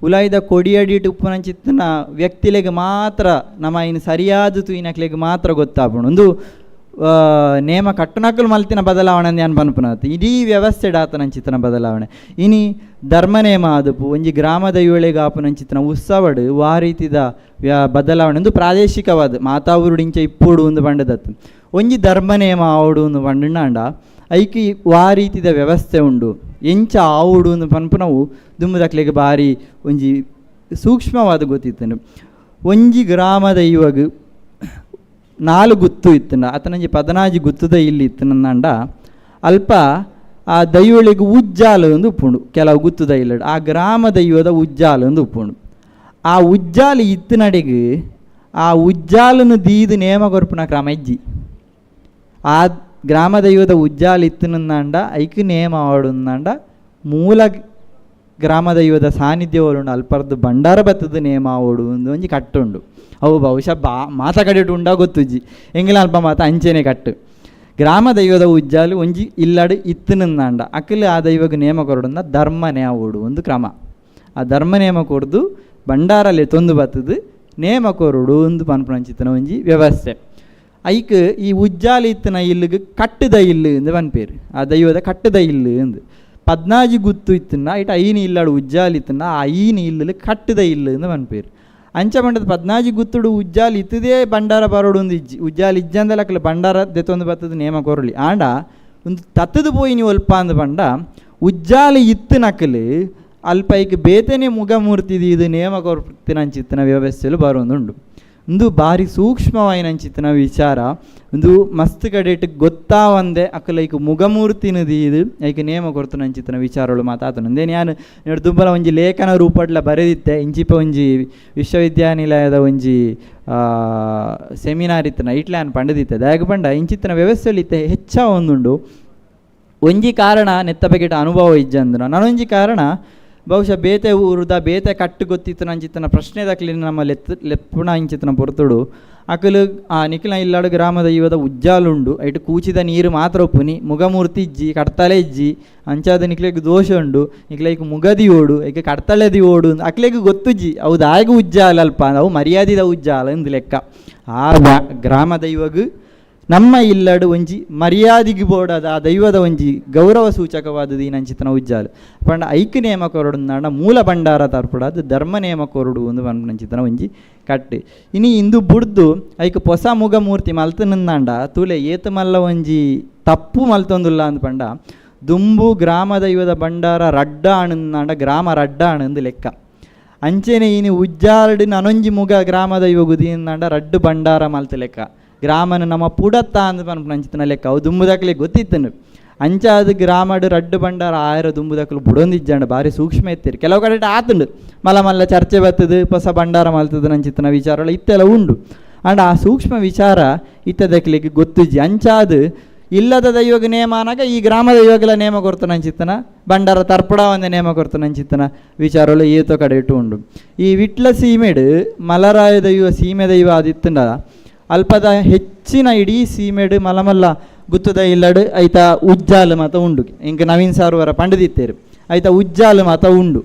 ಉಲಾಯಿದ ಕೊಡಿಯಡಿಟ್ ಉಪ್ಪುನಂಚಿತ್ತನ ವ್ಯಕ್ತಿಲೆಗ್ ಮಾತ್ರ ನಮ್ಮ ಇನ್ನು ಸರಿಯಾದ ತೂಯಿನಕ್ಲೆಗ್ ಮಾತ್ರ ಗೊತ್ತಾಪುಂಡು. ಒಂದು ನೇಮ ಕಟ್ಟುನಕಲು ಮಲ್ತಿನ ಬದಲಾವಣೆ ಅಂದ್ ಯಾನ್ ಪನ್ಪುನಾತ್ ಇಡೀ ವ್ಯವಸ್ಥೆ ಆತನಂಚಿತ್ತನ ಬದಲಾವಣೆ. ಇನಿ ಧರ್ಮ ನೇಮ ಆದುಪು ಒಂಜಿ ಗ್ರಾಮ ದೈವೊಲೆಗ್ ಆಪುನಂಚಿತ್ತನ ಉತ್ಸವಡ್ ವಾ ರೀತಿದ ಬದಲಾವಣೆ ಒಂದು ಪ್ರಾದೇಶಿಕವಾದ ಮಾತಾ ಊರುಡು ಇಂಚ ಇಪ್ಪೊಡು ಉಂದು ಪಂಡದತ್ತು. ಒಂಜಿ ಧರ್ಮ ನೇಮ ಆವೊಡು ಉಂದು ಪಂಡಂಡ ಐಕ್ ವಾ ರೀತಿದ ವ್ಯವಸ್ಥೆ ಉಂಡು ಎಂಚ ಆವೊಡು ಉಂದು ಪನ್ಪುನವು ದುಂಬುದಕ್ಲೆಗ್ ಬಾರಿ ಒಂಜಿ ಸೂಕ್ಷ್ಮವಾದ ಗೊತ್ತಿತ್ತುಂಡು. ಒಂಜಿ ಗ್ರಾಮ ದೈವಗ್ 4 ಗುತ್ತು ಇತ್ತುಂಡ ಅತನಂಜಿ 14 ಗುತ್ತುದ ಇಲ್ಲಿ ಇತ್ತುಂಡ ಅಲ್ಪ ಆ ದೈವೊಳಿಗೆ ಉಜ್ಜಾಲು ಒಂದು ಉಪ್ಪುಂಡು. ಕೆಲವು ಗುತ್ತುದ ಇಲ್ಲಡು ಆ ಗ್ರಾಮ ದೈವದ ಉಜ್ಜಾಲು ಒಂದು ಉಪ್ಪುಂಡು. ಆ ಉಜ್ಜಾಲು ಇತ್ತಿನಡೆಗೆ ಆ ಉಜ್ಜಾಲನ್ನು ದೀದು ನೇಮ ಕೊರ್ಪುನ ಕ್ರಮ ಇಜ್ಜಿ. ಆ ಗ್ರಾಮ ದೈವದ ಉಜ್ಜಾಲು ಇತ್ತುನಂದಾಂಡ ಐಕ್ ನೇಮ ಆವಡುಂದಾಂಡ ಮೂಲ ಗ್ರಾಮ ದೈವದ ಸಾನ್ನಿಧ್ಯ ಓಲುಂಡು ಅಲ್ಪರ್ದು ಭಂಡಾರ ಬತ್ತದ ನೇಮ ಆವೊಡು ಒಂದು ಒಂಜಿ ಕಟ್ಟುಂಡು. ಅವು ಬಹುಶಃ ಬಾ ಮಾತ ಕಡೆಟು ಉಂಡಾ ಗೊತ್ತುಜ್ಜಿ, ಎಂಗಿಲ ಅಲ್ಪ ಮಾತ ಅಂಚೆನೆ ಕಟ್ಟು. ಗ್ರಾಮ ದೈವದ ಉಜ್ಜಾಲು ಒಂಜಿ ಇಲ್ಲಡು ಇತ್ತುನಂದಾಂಡ ಅಕ್ಕಲು ಆ ದೈವಗ್ ನೇಮ ಕೊರಡುಂದ ಧರ್ಮನೇ ಆವೊಡು ಒಂದು ಕ್ರಮ. ಆ ಧರ್ಮ ನೇಮ ಕೊರ್ದು ಭಂಡಾರಲೆ ತೊಂದು ಬತ್ತದು ನೇಮ ಕೊರಡು ಒಂದು ಪನ್ಪುನಂಚಿತ್ತನ ಒಂಜಿ ವ್ಯವಸ್ಥೆ. ಐಕ್ ಈ ಉಜ್ಜಾಲು ಇತ್ತಿನ ಇಲ್ಲುಗು ಕಟ್ಟುದ ಇಲ್ಲು ಇಂದು ಪನ್ಪೇರು. ಆ ದೈವದ ಕಟ್ಟುದ ಇಲ್ಲು ಇಂದು 14 ಗುತ್ತು ಇತ್ತುನ್ನ ಐಟ್ 5 ಇಲ್ಲಾಡು ಉಜ್ಜಾಲು ಇತ್ತುನ್ನ ಆ 5 ಇಲ್ಲು ಕಟ್ಟುದ ಇಲ್ಲು ಇಂದು ಪನ್ಪೇರು. ಅಂಚ ಪಂಡದ 14 ಗುತ್ತುಡು ಉಜ್ಜಾಲು ಇತ್ತದೇ ಭಂಡಾರ ಬರೋಡು ಒಂದು ಇಜ್ಜಿ. ಉಜ್ಜಾಲು ಇಜ್ಜಂದಲ ಅಕ್ಲು ಭಂಡಾರ ದೆತ್ತೊಂದು ಬತ್ತದ ನೇಮ ಕೊರಲಿ. ಆಂಡ ಒಂದು ತತ್ತದು ಪೋಯಿ ನೀವು ಅಲ್ಪ ಅಂದ್ ಪಂಡ ಉಜ್ಜಾಲು ಇತ್ತಿನಕಲು ಅಲ್ಪ ಐಕ್ ಬೇತನೆ ಮುಗಮೂರ್ತಿ ಇದು ನೇಮ ಕೊರ್ತಿನಂಚಿತ್ತಿನ ವ್ಯವಸ್ಥೆಲು ಬರೋದುಂಡು. ಒಂದು ಬಾರಿ ಸೂಕ್ಷ್ಮವಾಯಿನಂಚಿತ್ತಿನ ವಿಚಾರ. ಒಂದು ಮಸ್ತ್ ಕಡೆಟ್ ಗೊತ್ತಾವಂದೆ ಅಕಲ ಐಕ್ ಮುಗಮೂರ್ತಿನ ದೀದು ಐಕ್ ನೇಮ ಕೊರ್ತುನಂಚಿತ್ತಿನ ವಿಚಾರಗಳು ಮಾತಾತನು. ಅಂದೇನು ಯಾನ್ ದುಂಬಲ ಒಂಜಿ ಲೇಖನ ರೂಪಡ್ಲ ಬರೆದಿತ್ತೆ. ಇಂಚಿಪ ಒಂಜಿ ವಿಶ್ವವಿದ್ಯಾನಿಲಯದ ಒಂಜಿ ಸೆಮಿನಾರ್ ಇತ್ತನ ಇಟ್ಲೆ ಯಾನ್ ಪಂಡದಿತ್ತೆ. ದಾಯೆಗ್ ಪಂಡ ಇಂಚಿತ್ತಿನ ವ್ಯವಸ್ಥೆಲು ಇತ್ತೆ ಹೆಚ್ಚ ಒಂದುಂಡು. ಒಂಜಿ ಕಾರಣ ನೆತ್ತ ಬಗೆಟ್ ಅನುಭವ ಇಜ್ಜಂದನ, ನನೊಂಜಿ ಕಾರಣ ಬಹುಶಃ ಬೇತೆ ಊರುದ ಬೇತೆ ಕಟ್ಟು ಗೊತ್ತಿತ್ತನ ಅಂಚಿತ್ತನ ಪ್ರಶ್ನೆ ದಕ್ಲಿನ ನಮ್ಮ ಲೆಪ್ಪುಣ ಇಂಚಿತ್ತನ ಪೊರ್ತುಡು ಅಕಲು ಆ ನಿಖಿಲ ಇಲ್ಲಾಡು ಗ್ರಾಮದ ದೈವದ ಉಜ್ಜಾಲುಂಡು ಐಟ್ ಕೂಚಿದ ನೀರು ಮಾತ್ರ ಉಪ್ಪುನಿ ಮುಗಮೂರ್ತಿ ಇಜ್ಜಿ ಕಡ್ತಲೆ ಇಜ್ಜಿ ಅಂಚಾದ ನಿಕ್ಲೆಗ್ ದೋಷ ಉಂಡು ನಿಕ್ಲೆಗ್ ಮುಗದಿ ಓಡು ಐಕ್ ಕಡ್ತಲೆದಿ ಓಡು ಅಕ್ಲೆಗ್ ಗೊತ್ತುಜ್ಜಿ ಅವು ದಾಯಗ ಉಜ್ಜಾಲ ಅಲ್ಪ ಅವು ಮರ್ಯಾದಿದ ಉಜ್ಜಾಲ ಇಂದು ಲೆಕ್ಕ. ಆ ಗ್ರಾಮ ದೈವಗ್ ನಮ್ಮ ಇಲ್ಲಡು ಒಂಜಿ ಮರ್ಯಾದಿಗೆ ಬೋಡದ ಆ ದೈವದ ಒಂಜಿ ಗೌರವ ಸೂಚಕವಾದದ್ದು ಈ ನಂಚಿತನ ಉಜ್ಜಾಲು ಪಂಡ ಐಕ್ ನೇಮ ಕೊರಡು ನಾಡ ಮೂಲ ಭಂಡಾರ ತರ್ಪುಡಾದ ಧರ್ಮ ನೇಮ ಕೊರಡು ಒಂದು ನಂಚಿತನ ಒಂಜಿ ಕಟ್ಟು. ಇನಿ ಇಂದು ಬುಡ್ದು ಐಕ್ ಹೊಸ ಮುಗ ಮೂರ್ತಿ ಮಲ್ತನಂದಾಂಡ ತೂಲೆ ಏತ ಮಲ್ಲ ಒಂಜಿ ತಪ್ಪು ಮಲ್ತೊಂದುಲ್ಲ ಅಂದ್ ಪಂಡ ದುಂಬು ಗ್ರಾಮ ದೈವದ ಭಂಡಾರ ರಡ್ಡ ಅಣಂದಾಂಡ ಗ್ರಾಮ ರಡ್ಡ ಅಣಂದು ಲೆಕ್ಕ. ಅಂಚೆನೆ ಇನಿ ಉಜ್ಜಾಲ್ಡ್ ನನೊಂಜಿ ಮುಗ ಗ್ರಾಮ ದೈವ ಗುದಿಯಿಂದಾಂಡ ರಡ್ಡು ಭಂಡಾರ ಮಲ್ತ ಲೆಕ್ಕ. ಗ್ರಾಮನ ನಮ್ಮ ಪುಡತ್ತ ಅಂದ್ ಪನ್ಪುನಂಚಿತ್ತಿನ ಲೆಕ್ಕ ಅವು ದುಂಬುದಕ್ಲೆ ಗೊತ್ತಿತ್ತನು. ಅಂಚಾದ ಗ್ರಾಮಡ್ ರಡ್ಡು ಭಂಡಾರ ಆಯರ ದುಂಬುದಕ್ಲು ಬುಡೊಂದಿಜ್ಜಂಡ ಬಾರಿ ಸೂಕ್ಷ್ಮ ಇತ್ತೀರಿ. ಕೆಲವು ಕಡೆ ಆತುಂಡು ಮಲ್ಲ ಮಲ್ಲ ಚರ್ಚೆ ಬತ್ತದು ಹೊಸ ಭಂಡಾರ ಮಲ್ತದ ನಂಚಿತ್ತಿನ ವಿಚಾರಗಳು ಇತ್ತೆಲ್ಲ ಉಂಡು. ಅಂಡ ಆ ಸೂಕ್ಷ್ಮ ವಿಚಾರ ಇತ್ತದಕ್ಲಿಗೆ ಗೊತ್ತಿಜ್ಜಿ. ಅಂಚಾದ ಇಲ್ಲದ ದೈವಗ ನೇಮ ಅನಾಗ ಈ ಗ್ರಾಮ ದೈವಗಳ ನೇಮ ಕೊರ್ತನಂಚಿತ್ತನ ಭಂಡಾರ ತರ್ಪಡ ಒಂದೇ ನೇಮ ಕೊರ್ತನಂಚಿತ್ತನ ವಿಚಾರಗಳು ಏತೋ ಕಡೆ ಇಟ್ಟು ಉಂಡು. ಈ ವಿಟ್ಲ ಸೀಮೆಡು ಮಲರಾಯ ದೈವ ಸೀಮೆ ದೈವ ಆದಿತ್ತಂಡ ಅಲ್ಪದ ಹೆಚ್ಚಿನ ಇಡೀ ಸೀಮೆಡು ಮಲಮಲ್ಲ ಗುತ್ತದ ಇಲ್ಲಡು ಐತ ಉಜ್ಜಾಲು ಮಾತ ಉಂಡು. ಇಂಕ ನವೀನ್ ಸಾರುವರ ಪಂಡದಿತ್ತೇರು ಐತ ಉಜ್ಜಾಲು ಮಾತ ಉಂಡು.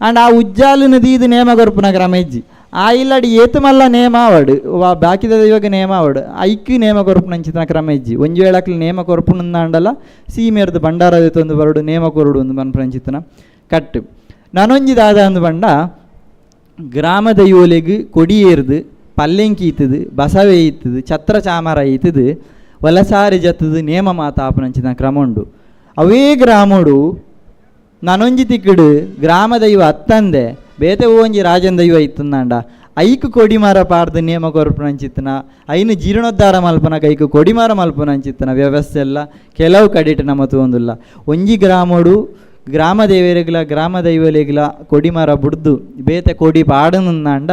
ಅಂಡ್ ಆ ಉಜ್ಜಾಲು ದೀದು ನೇಮ ಕೊರ್ಪುನ ಗ್ರಾಮ ಇಜ್ಜಿ. ಆ ಇಲ್ಲಡು ಏತು ಮಲ್ಲ ನೇಮ ಆವಡು ವಾ ಬಾಕಿದ ದೈವಗ ನೇಮ ಆವಡು ಐಕ್ ನೇಮ ಕೊರ್ಪುನಂಚಿತನ ಕ್ರಮ ಇಜ್ಜಿ. ಒಂಜಿ ವೇಳಕ್ಲು ನೇಮ ಕೊರ್ಪುನಂದಾಂಡಲ ಸೀಮೆರ್ದು ಭಂಡಾರ ಒಂದು ಬರಡು ನೇಮ ಕೊರಡು ಒಂದು ಪನ್ಪುನಂಚಿತನ ಕಟ್ಟು. ನನೊಂಜಿ ದಾದ ಅಂದು ಪಂಡ ಗ್ರಾಮ ದೈವೊಲೆಗ್ ಕೊಡಿಯೇರ್ದು ಪಲ್ಲೆಂಕಿ ಇತ್ತದು ಬಸವೆ ಇತ್ತದು ಛತ್ರ ಚಾಮರ ಇತ್ತದು ವಲಸಾರಿ ಜತ್ತದು ನೇಮ ಮಾತಾಪನಂಚಿನ ಕ್ರಮ ಉಂಡು. ಅವೇ ಗ್ರಾಮಡು ನನೊಂಜಿ ತಿಕ್ಕಡು ಗ್ರಾಮ ದೈವ ಅತ್ತಂದೆ ಬೇತೆ ಒಂಜಿ ರಾಜನ್ ದೈವ ಇತ್ತಂದಾಂಡ ಐಕ್ ಕೊಡಿಮರ ಪಾಡ್ದು ನೇಮ ಕೊರ್ಪುನಂಚಿತ್ತನ ಐನು ಜೀರ್ಣೋದ್ಧಾರ ಮಲ್ಪನ ಐಕ್ ಕೊಡಿಮರ ಮಲ್ಪುನಂಚಿತ್ತನ ವ್ಯವಸ್ಥೆ ಎಲ್ಲ ಕೆಲವು ಕಡಿಟ್ ನಮ್ಮ ತೂವೊಂದುಲ್ಲ. ಒಂಜಿ ಗ್ರಾಮಡು ಗ್ರಾಮ ದೇವರಿಗ್ಲ ಗ್ರಾಮ ದೈವಲೆಗ್ಲ ಕೊಡಿಮರ ಬುಡ್ದು ಬೇತೆ ಕೊಡಿ ಪಾಡನುಂದಾಂಡ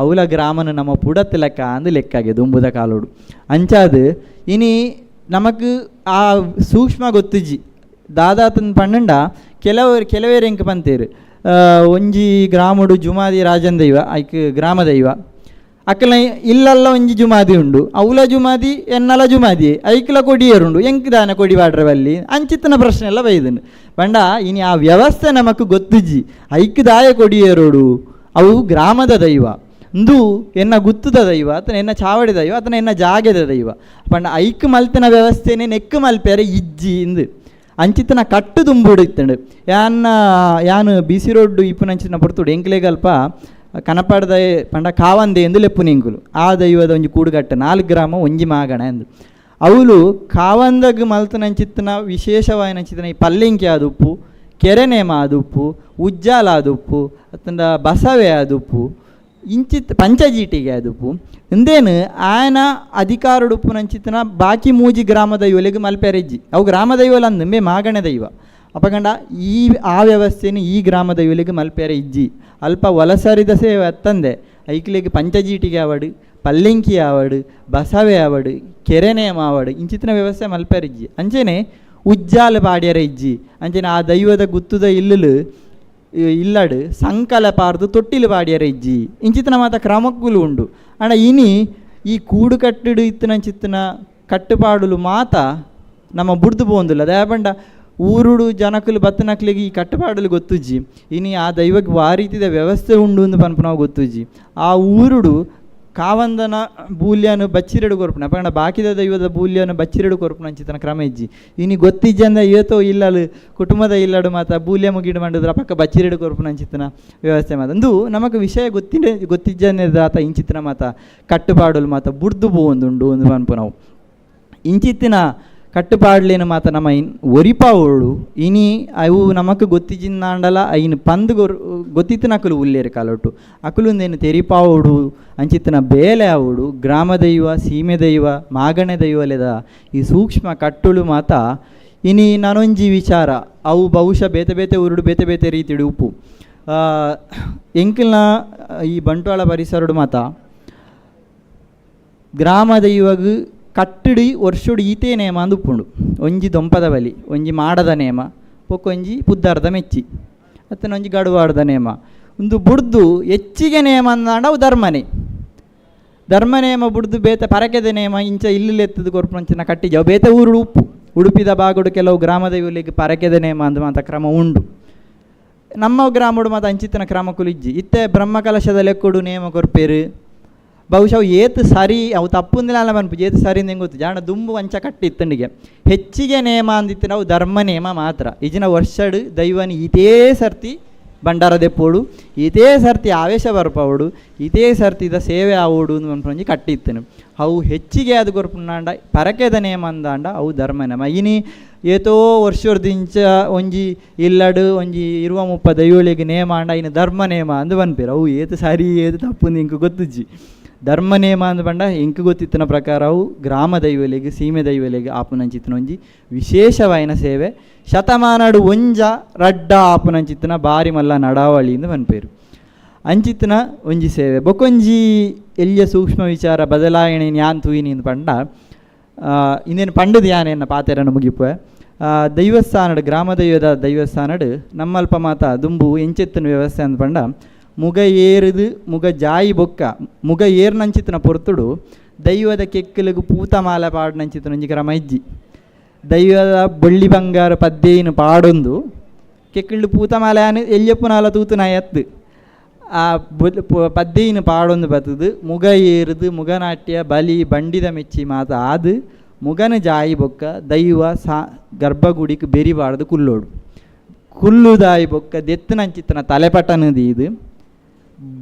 ಅವಲ ಗ್ರಾಮನ ನಮ್ಮ ಪುಡತ್ ಲೆಕ್ಕ ಅಂದು ಲೆಕ್ಕಾಗೆ ದುಂಬುದ ಕಾಲೋಡು. ಅಂಚಾದು ಇನಿ ನಮಕ್ ಆ ಸೂಕ್ಷ್ಮ ಗೊತ್ತಿಜ್ಜಿ ದಾದಾತನ್ ಪನ್ನಂಡ ಕೆಲವರು ಕೆಲವೇರು ಎಂಕ್ ಪಂತೇರು ಒಂಜಿ ಗ್ರಾಮಡು ಜುಮಾದಿ ರಾಜನ್ ದೈವ ಐಕ್ ಗ್ರಾಮ ದೈವ ಅಕ್ಕಲ ಇಲ್ಲಲ್ಲ ಒಂಜಿ ಜುಮಾದಿ ಉಂಡು ಅವಲ ಜುಮಾದಿ ಎನ್ನಲ ಜುಮಾದಿ ಐಕ್ಲ ಕೊಡಿಯರುಂಡು ಎಂಕ್ ದಾನ ಕೊಡಿ ಬಾಡ್ರವಲ್ಲಿ ಅಂಚಿತ್ತನ ಪ್ರಶ್ನೆ ಎಲ್ಲ ಬೈದನು. ಬಂಡ ಇನಿ ಆ ವ್ಯವಸ್ಥೆ ನಮಕ್ ಗೊತ್ತಿಜ್ಜಿ ಐಕ್ ದಾಯ ಕೊಡಿಯೇರೋಡು ಅವು ಗ್ರಾಮದ ದೈವ ಇಂದು ಎನ್ನ ಗುತ್ತದ ದೈವ ಅತನ ಎನ್ನ ಚಾವಡಿ ದೈವ ಅತನ ಎನ್ನ ಜಾಗೆದ ದೈವ ಪಂಡ ಐಕ್ ಮಲ್ತನ ವ್ಯವಸ್ಥೆನೆ ನೆಕ್ಕು ಮಲ್ಪೇರೆ ಇಜ್ಜಿ ಇಂದು ಅಂಚಿತನ ಕಟ್ಟು ದುಂಬುಡು ಇತ್ತಂಡು. ಯಾನ್ನ ಯಾನು ಬಿಸಿ ರೋಡ್ಡು ಇಪ್ಪುನಂಚಿನ ಪೊರ್ತುಡು ಎಂಕ್ಲೆಗಲ್ಪ ಕನಪಾಡ್ದ ಪಂಡ ಕಾವಂದೆ ಎಂದು ಲೆಪ್ಪು ನಿಂಕುಲು ಆ ದೈವದ ಒಂಜಿ ಕೂಡುಗಟ್ಟ 4 ಗ್ರಾಮ ಒಂಜಿ ಮಾಗಣ ಎಂದು ಅವಳು ಕಾವಂದಗ್ ಮಲ್ತನಂಚಿತ್ತನ ವಿಶೇಷವಾಯಿನಂಚಿತ್ತನ ಈ ಪಲ್ಲಿಂಕಿ ಆದುಪ್ಪು ಕೆರೆ ನೇಮ ಆದುಪ್ಪು ಉಜ್ಜಾಲ ಆದುಪ್ಪು ಅತ್ತಂಡ ಬಸವೆ ಆದುಪ್ಪು ಇಂಚಿತ್ ಪಂಚಜೀಟಿಗೆ ಆದುಪ್ಪು ಇಂದೇನು ಆಯನ ಅಧಿಕಾರಡುಪ್ಪುನಂಚಿತ್ತನ ಬಾಕಿ ಮೂಜಿ ಗ್ರಾಮ ದೈವಲೆಗ್ ಮಲ್ಪೆರೆಜ್ಜಿ ಅವು ಗ್ರಾಮ ದೈವಲ ಅಂದು ಮೇ ಮಾಗಣೆ ದೈವ ಅಪಗಂಡ ಈ ಆ ವ್ಯವಸ್ಥೆನ ಈ ಗ್ರಾಮ ದೈವಲೆಗ್ ಮಲ್ಪೆರೆ ಇಜ್ಜಿ ಅಲ್ಪ ವಲಸರಿದ ಸೇವೆ ಅತ್ತಂದೆ ಐಕ್ಲೆಗ್ ಪಂಚಜೀಟಿಗೆ ಆವಡು ಪಲ್ಲಿಂಕಿ ಆವಡು ಬಸವೆ ಆವಡು ಕೆರೆ ನೇಮ ಆವಡು ಇಂಚಿತ್ತಿನ ವ್ಯವಸ್ಥೆ ಮಲ್ಪೆರೆಜ್ಜಿ. ಅಂಚೆನೆ ಉಜ್ಜಾಲ ಪಾಡ್ಯರ ಇಜ್ಜಿ ಅಂಚೆನೆ ಆ ದೈವದ ಗುತ್ತುದ ಇಲ್ಲಲು ಇಲ್ಲಡು ಸಂಕಲ ಪಾರ್ದು ತೊಟ್ಟಿಲು ಪಾಡ್ಯರ ಇಜ್ಜಿ ಇಂಚಿತ್ತಿನ ಮಾತ ಕ್ರಮಕ್ಕುಲು ಉಂಡು. ಅಂಡ ಇನಿ ಈ ಕೂಡು ಕಟ್ಟಡು ಇತ್ತಿನಂಚಿತ್ತಿನ ಕಟ್ಟುಪಾಡುಲು ಮಾತ ನಮ್ಮ ಬುಡ್ದು ಪೋಂದುಲ್ಲ. ದಯಪಂಡ ಊರುಡು ಜನಕುಲು ಬತ್ತನಕ್ಲಿಗೆ ಈ ಕಟ್ಟುಪಾಡುಲು ಗೊತ್ತುಜ್ಜಿ ಇನಿ ಆ ದೈವಕ್ಕೆ ವಾ ರೀತಿದ ವ್ಯವಸ್ಥೆ ಉಂಡು ಅಂದು ಪನ್ಪುನವು ಗೊತ್ತುಜ್ಜಿ. ಆ ಊರುಡು ಕಾವಂದನ ಬೂಲ್ಯನು ಬಚ್ಚಿರಡು ಕೊರ್ಪುನ ಪಂಡ ಬಾಕಿದ ದೈವದ ಬೂಲ್ಯನು ಬಚ್ಚಿರಡು ಕೊರ್ಪುನ ಅಂಚಿತನ ಕ್ರಮ ಇಜ್ಜಿ. ಇನಿ ಗೊತ್ತಿಜ್ಜಂದ ಏತೋ ಇಲ್ಲಲು ಕುಟುಂಬದ ಇಲ್ಲಡು ಮಾತ ಬೂಲ್ಯ ಮುಗಿಡು ಮಾಡಿದ್ರ ಪಕ್ಕ ಬಚ್ಚಿರಡು ಕೊರ್ಪುನ ಅಂಚಿತನ ವ್ಯವಸ್ಥೆ ಮಾತ ಅಂದು ನಮಕ್ ವಿಷಯ ಗೊತ್ತಿಜ್ಜಂದ ಇಂಚಿತನ ಮಾತ ಕಟ್ಟುಪಾಡುಲು ಮಾತ ಬುಡ್ದು ಪೋವೊಂದುಂಡು ಅಂದು ಪನ್ಪುನವು. ಇಂಚಿತ್ತಿನ ಕಟ್ಟುಪಾಡ್ಲೇನು ಮಾತ ನಮ್ಮ ಒರಿಪಾವೋಳು ಇನಿ ಅವು ನಮಕ್ ಗೊತ್ತಿಜಿಂದಾಂಡಲ ಐನು ಪಂದು ಗೊತ್ತಿತ್ತಿನ ಅಕುಲು ಉಲ್ಲೇರು ಕಾಲೊಟ್ಟು ಅಕುಲುಂದೇನು ತೆರಿಪಾವೋಡು ಅಂಚಿತ್ತಿನ ಬೇಲೆ ಆವೋಡು ಗ್ರಾಮ ದೈವ ಸೀಮೆ ದೈವ ಮಾಗಣೆ ದೈವಲೆದ ಈ ಸೂಕ್ಷ್ಮ ಕಟ್ಟುಳು ಮಾತ ಇನಿ ನನೊಂಜಿ ವಿಚಾರ ಅವು ಬಹುಶಃ ಬೇತೆ ಬೇತೆ ಊರುಡು ಬೇತೆ ಬೇತೆ ರೀತಿಡು ಉಪ್ಪು ಎಂಕಲ್ನ ಈ ಬಂಟ್ವಾಳ ಪರಿಸರಡು ಮಾತ ಗ್ರಾಮ ದೈವಗ್ ಕಟ್ಟಡಿ ವರ್ಷುಡು ಈತೇ ನೇಮ ಅಂದ್ ಉಪ್ಪುಂಡು. ಒಂಜಿ ದೊಂಪದ ಬಲಿ ಒಂಜಿ ಮಾಡದ ನೇಮ ಬೊಕ್ಕೊಂಜಿ ಪುದ್ದಾರ್ದ ಮೆಚ್ಚಿ ಅತ್ತನ ಒಂಜಿ ಗಡುವಾಡ್ದ ನೇಮ ಒಂದು ಬುಡ್ದು ಹೆಚ್ಚಿಗೆ ನೇಮ ಅಂದಾಂಡ ಅವು ಧರ್ಮನೇ ಧರ್ಮ ನೇಮ ಬುಡ್ದು ಬೇತೆ ಪರಕೆದ ನೇಮ ಇಂಚ ಇಲ್ಲುಲೆತ್ತದ ಕೊರ್ಪುನಂಚಿನ ಕಟ್ಟಿಜವು ಬೇತೆ ಊರುಡು ಉಪ್ಪು ಉಡುಪಿದ ಬಾಗುಡು ಕೆಲವು ಗ್ರಾಮ ದೈವಲಿಗೆ ಪರಕೆದ ನೇಮ ಅಂದ್ ಮಾತ ಕ್ರಮ ಉಂಡು. ನಮ್ಮ ಗ್ರಾಮಡು ಮಾತ ಅಂಚಿತನ ಕ್ರಮಕುಲು ಇಜ್ಜಿ ಇತ್ತೆ ಬ್ರಹ್ಮಕಲಶದ ಲೆಕ್ಕುಡು ನೇಮ ಕೊರ್ಪೇರು ಬಹುಶಃ ಅವು ಏತ್ ಸರಿ ಅವು ತಪ್ಪುಂದಿಲ್ಲ ಪನ್ಪುಜಿ ಏತ್ ಸರಿ ಅಂದ್ ಗೊತ್ತು ಜಾಣ ದುಂಬು ಅಂಚ ಕಟ್ಟಿ ಇತ್ತಂಡಿಗೆ ಹೆಚ್ಚಿಗೆ ನೇಮ ಅಂದಿತ್ತು ನಾವು ಧರ್ಮ ನೇಮ ಮಾತ್ರ ಇಜಿನ ವರ್ಷಡು ದೈವನಿ ಇದೇ ಸರ್ತಿ ಭಂಡಾರ ದೆಪ್ಪೋಡು ಇದೇ ಸರ್ತಿ ಆವೇಶ ಬರ್ಪಾವೋಡು ಇದೇ ಸರ್ತಿದ ಸೇವೆ ಆವೋಡು ಅಂದ್ ಪನ್ಪುಂಜಿ ಕಟ್ಟಿತ್ತನು. ಅವು ಹೆಚ್ಚಿಗೆ ಅದು ಕೊರ್ಪುಂಡಾಂಡ ಪರಕೆದ ನೇಮ ಅಂದಾಂಡ ಅವು ಧರ್ಮ ನೇಮ. ಇನಿ ಏತೋ ವರ್ಷೊರ್ದಿಂಚ ಒಂಜಿ ಇಲ್ಲಡು ಒಂಜಿ 20-30 ದೈವಳಿಗೆ ನೇಮ ಆಂಡ ಇನ್ನು ಧರ್ಮ ನೇಮ ಅಂದ್ ಪನ್ಪೇರು ಅವು ಏತು ಸರಿ ಏತು ತಪ್ಪುಂದು ಇಂಕ್ ಗೊತ್ತುಜ್ಜಿ. ಧರ್ಮ ನೇಮ ಅಂದ್ ಪಂಡ ಇಂಕ್ ಗೊತ್ತಿತ್ತಿನ ಪ್ರಕಾರ ಅವು ಗ್ರಾಮ ದೈವಲೆಗ್ ಸೀಮೆ ದೈವಲೆಗ್ ಆಪುನಂಚಿತ್ತಿನ ಒಂಜಿ ವಿಶೇಷವಾಯಿನ ಸೇವೆ ಶತಮಾನಡು ಒಂಜ ರಡ್ಡ ಆಪುನಂಚಿತ್ತಿನ ಬಾರಿ ಮಲ್ಲ ನಡಾವಳಿ ಇಂದ್ ಪನ್ಪೇರು ಅಂಚಿತ್ತಿನ ಒಂಜಿ ಸೇವೆ. ಬೊಕೊಂಜಿ ಎಲ್ಯ ಸೂಕ್ಷ್ಮ ವಿಚಾರ ಬದಲಾವಣೆ ಯಾನ್ ತೂಯಿನಿ ಇಂದ್ ಪಂಡ ಇಂದೇನು ಪಂಡದ ಯಾನ್ ಎನ್ನ ಪಾತೆರನ್ನು ಮುಗಿಪುವೆ. ದೈವಸ್ಥಾನಡ್ ಗ್ರಾಮ ದೈವದ ದೈವಸ್ಥಾನಡ್ ನಮ್ಮಲ್ಪ ಮಾತ ದುಂಬು ಎಂಚೆತ್ತಿನ ವ್ಯವಸ್ಥೆ ಅಂದ್ ಪಂಡ ಮುಗ ಏರಿದು ಮುಗ ಜಾಯಿ ಬೊಕ್ಕ ಮುಗ ಏರ್ನಂಚಿತ್ತಿನ ಪೊರ್ತುಡು ದೈವದ ಕೆಕ್ಕಲಿಗೆ ಪೂತ ಮಾಲೆ ಪಾಡ್ನಂಚಿತ್ತಿನ ಒಂಜಿ ಕ್ರಮ ಇಜ್ಜಿ. ದೈವದ ಬೊಳ್ಳಿ ಬಂಗಾರ ಪದ್ದೇನು ಪಾಡೊಂದು ಕೆಕ್ಕಿಳ್ಳು ಪೂತ ಮಾಲೆ ಆನ್ ಎಲ್ಯಪ್ಪುನಾಲ ತೂತುನ ಎತ್ತು ಆ ಪದ್ದೇನು ಪಾಡೊಂದು ಬತ್ತದು ಮುಗ ಏರಿದು ಮುಗನಾಟ್ಯ ಬಲಿ ಬಂಡಿದ ಮೆಚ್ಚಿ ಮಾತ ಆದು ಮುಗನ ಜಾಯಿ ಬೊಕ್ಕ ದೈವ ಸಾ ಗರ್ಭಗುಡಿಗೆ ಬೆರಿಬಾರ್ದು ಕುಲ್ಲೋಡು ಕುಲ್ಲುದಾಯಿ ಬೊಕ್ಕ ದೆತ್ತನಂಚಿತ್ತನ ತಲೆಪಟ್ಟನ ದೀದು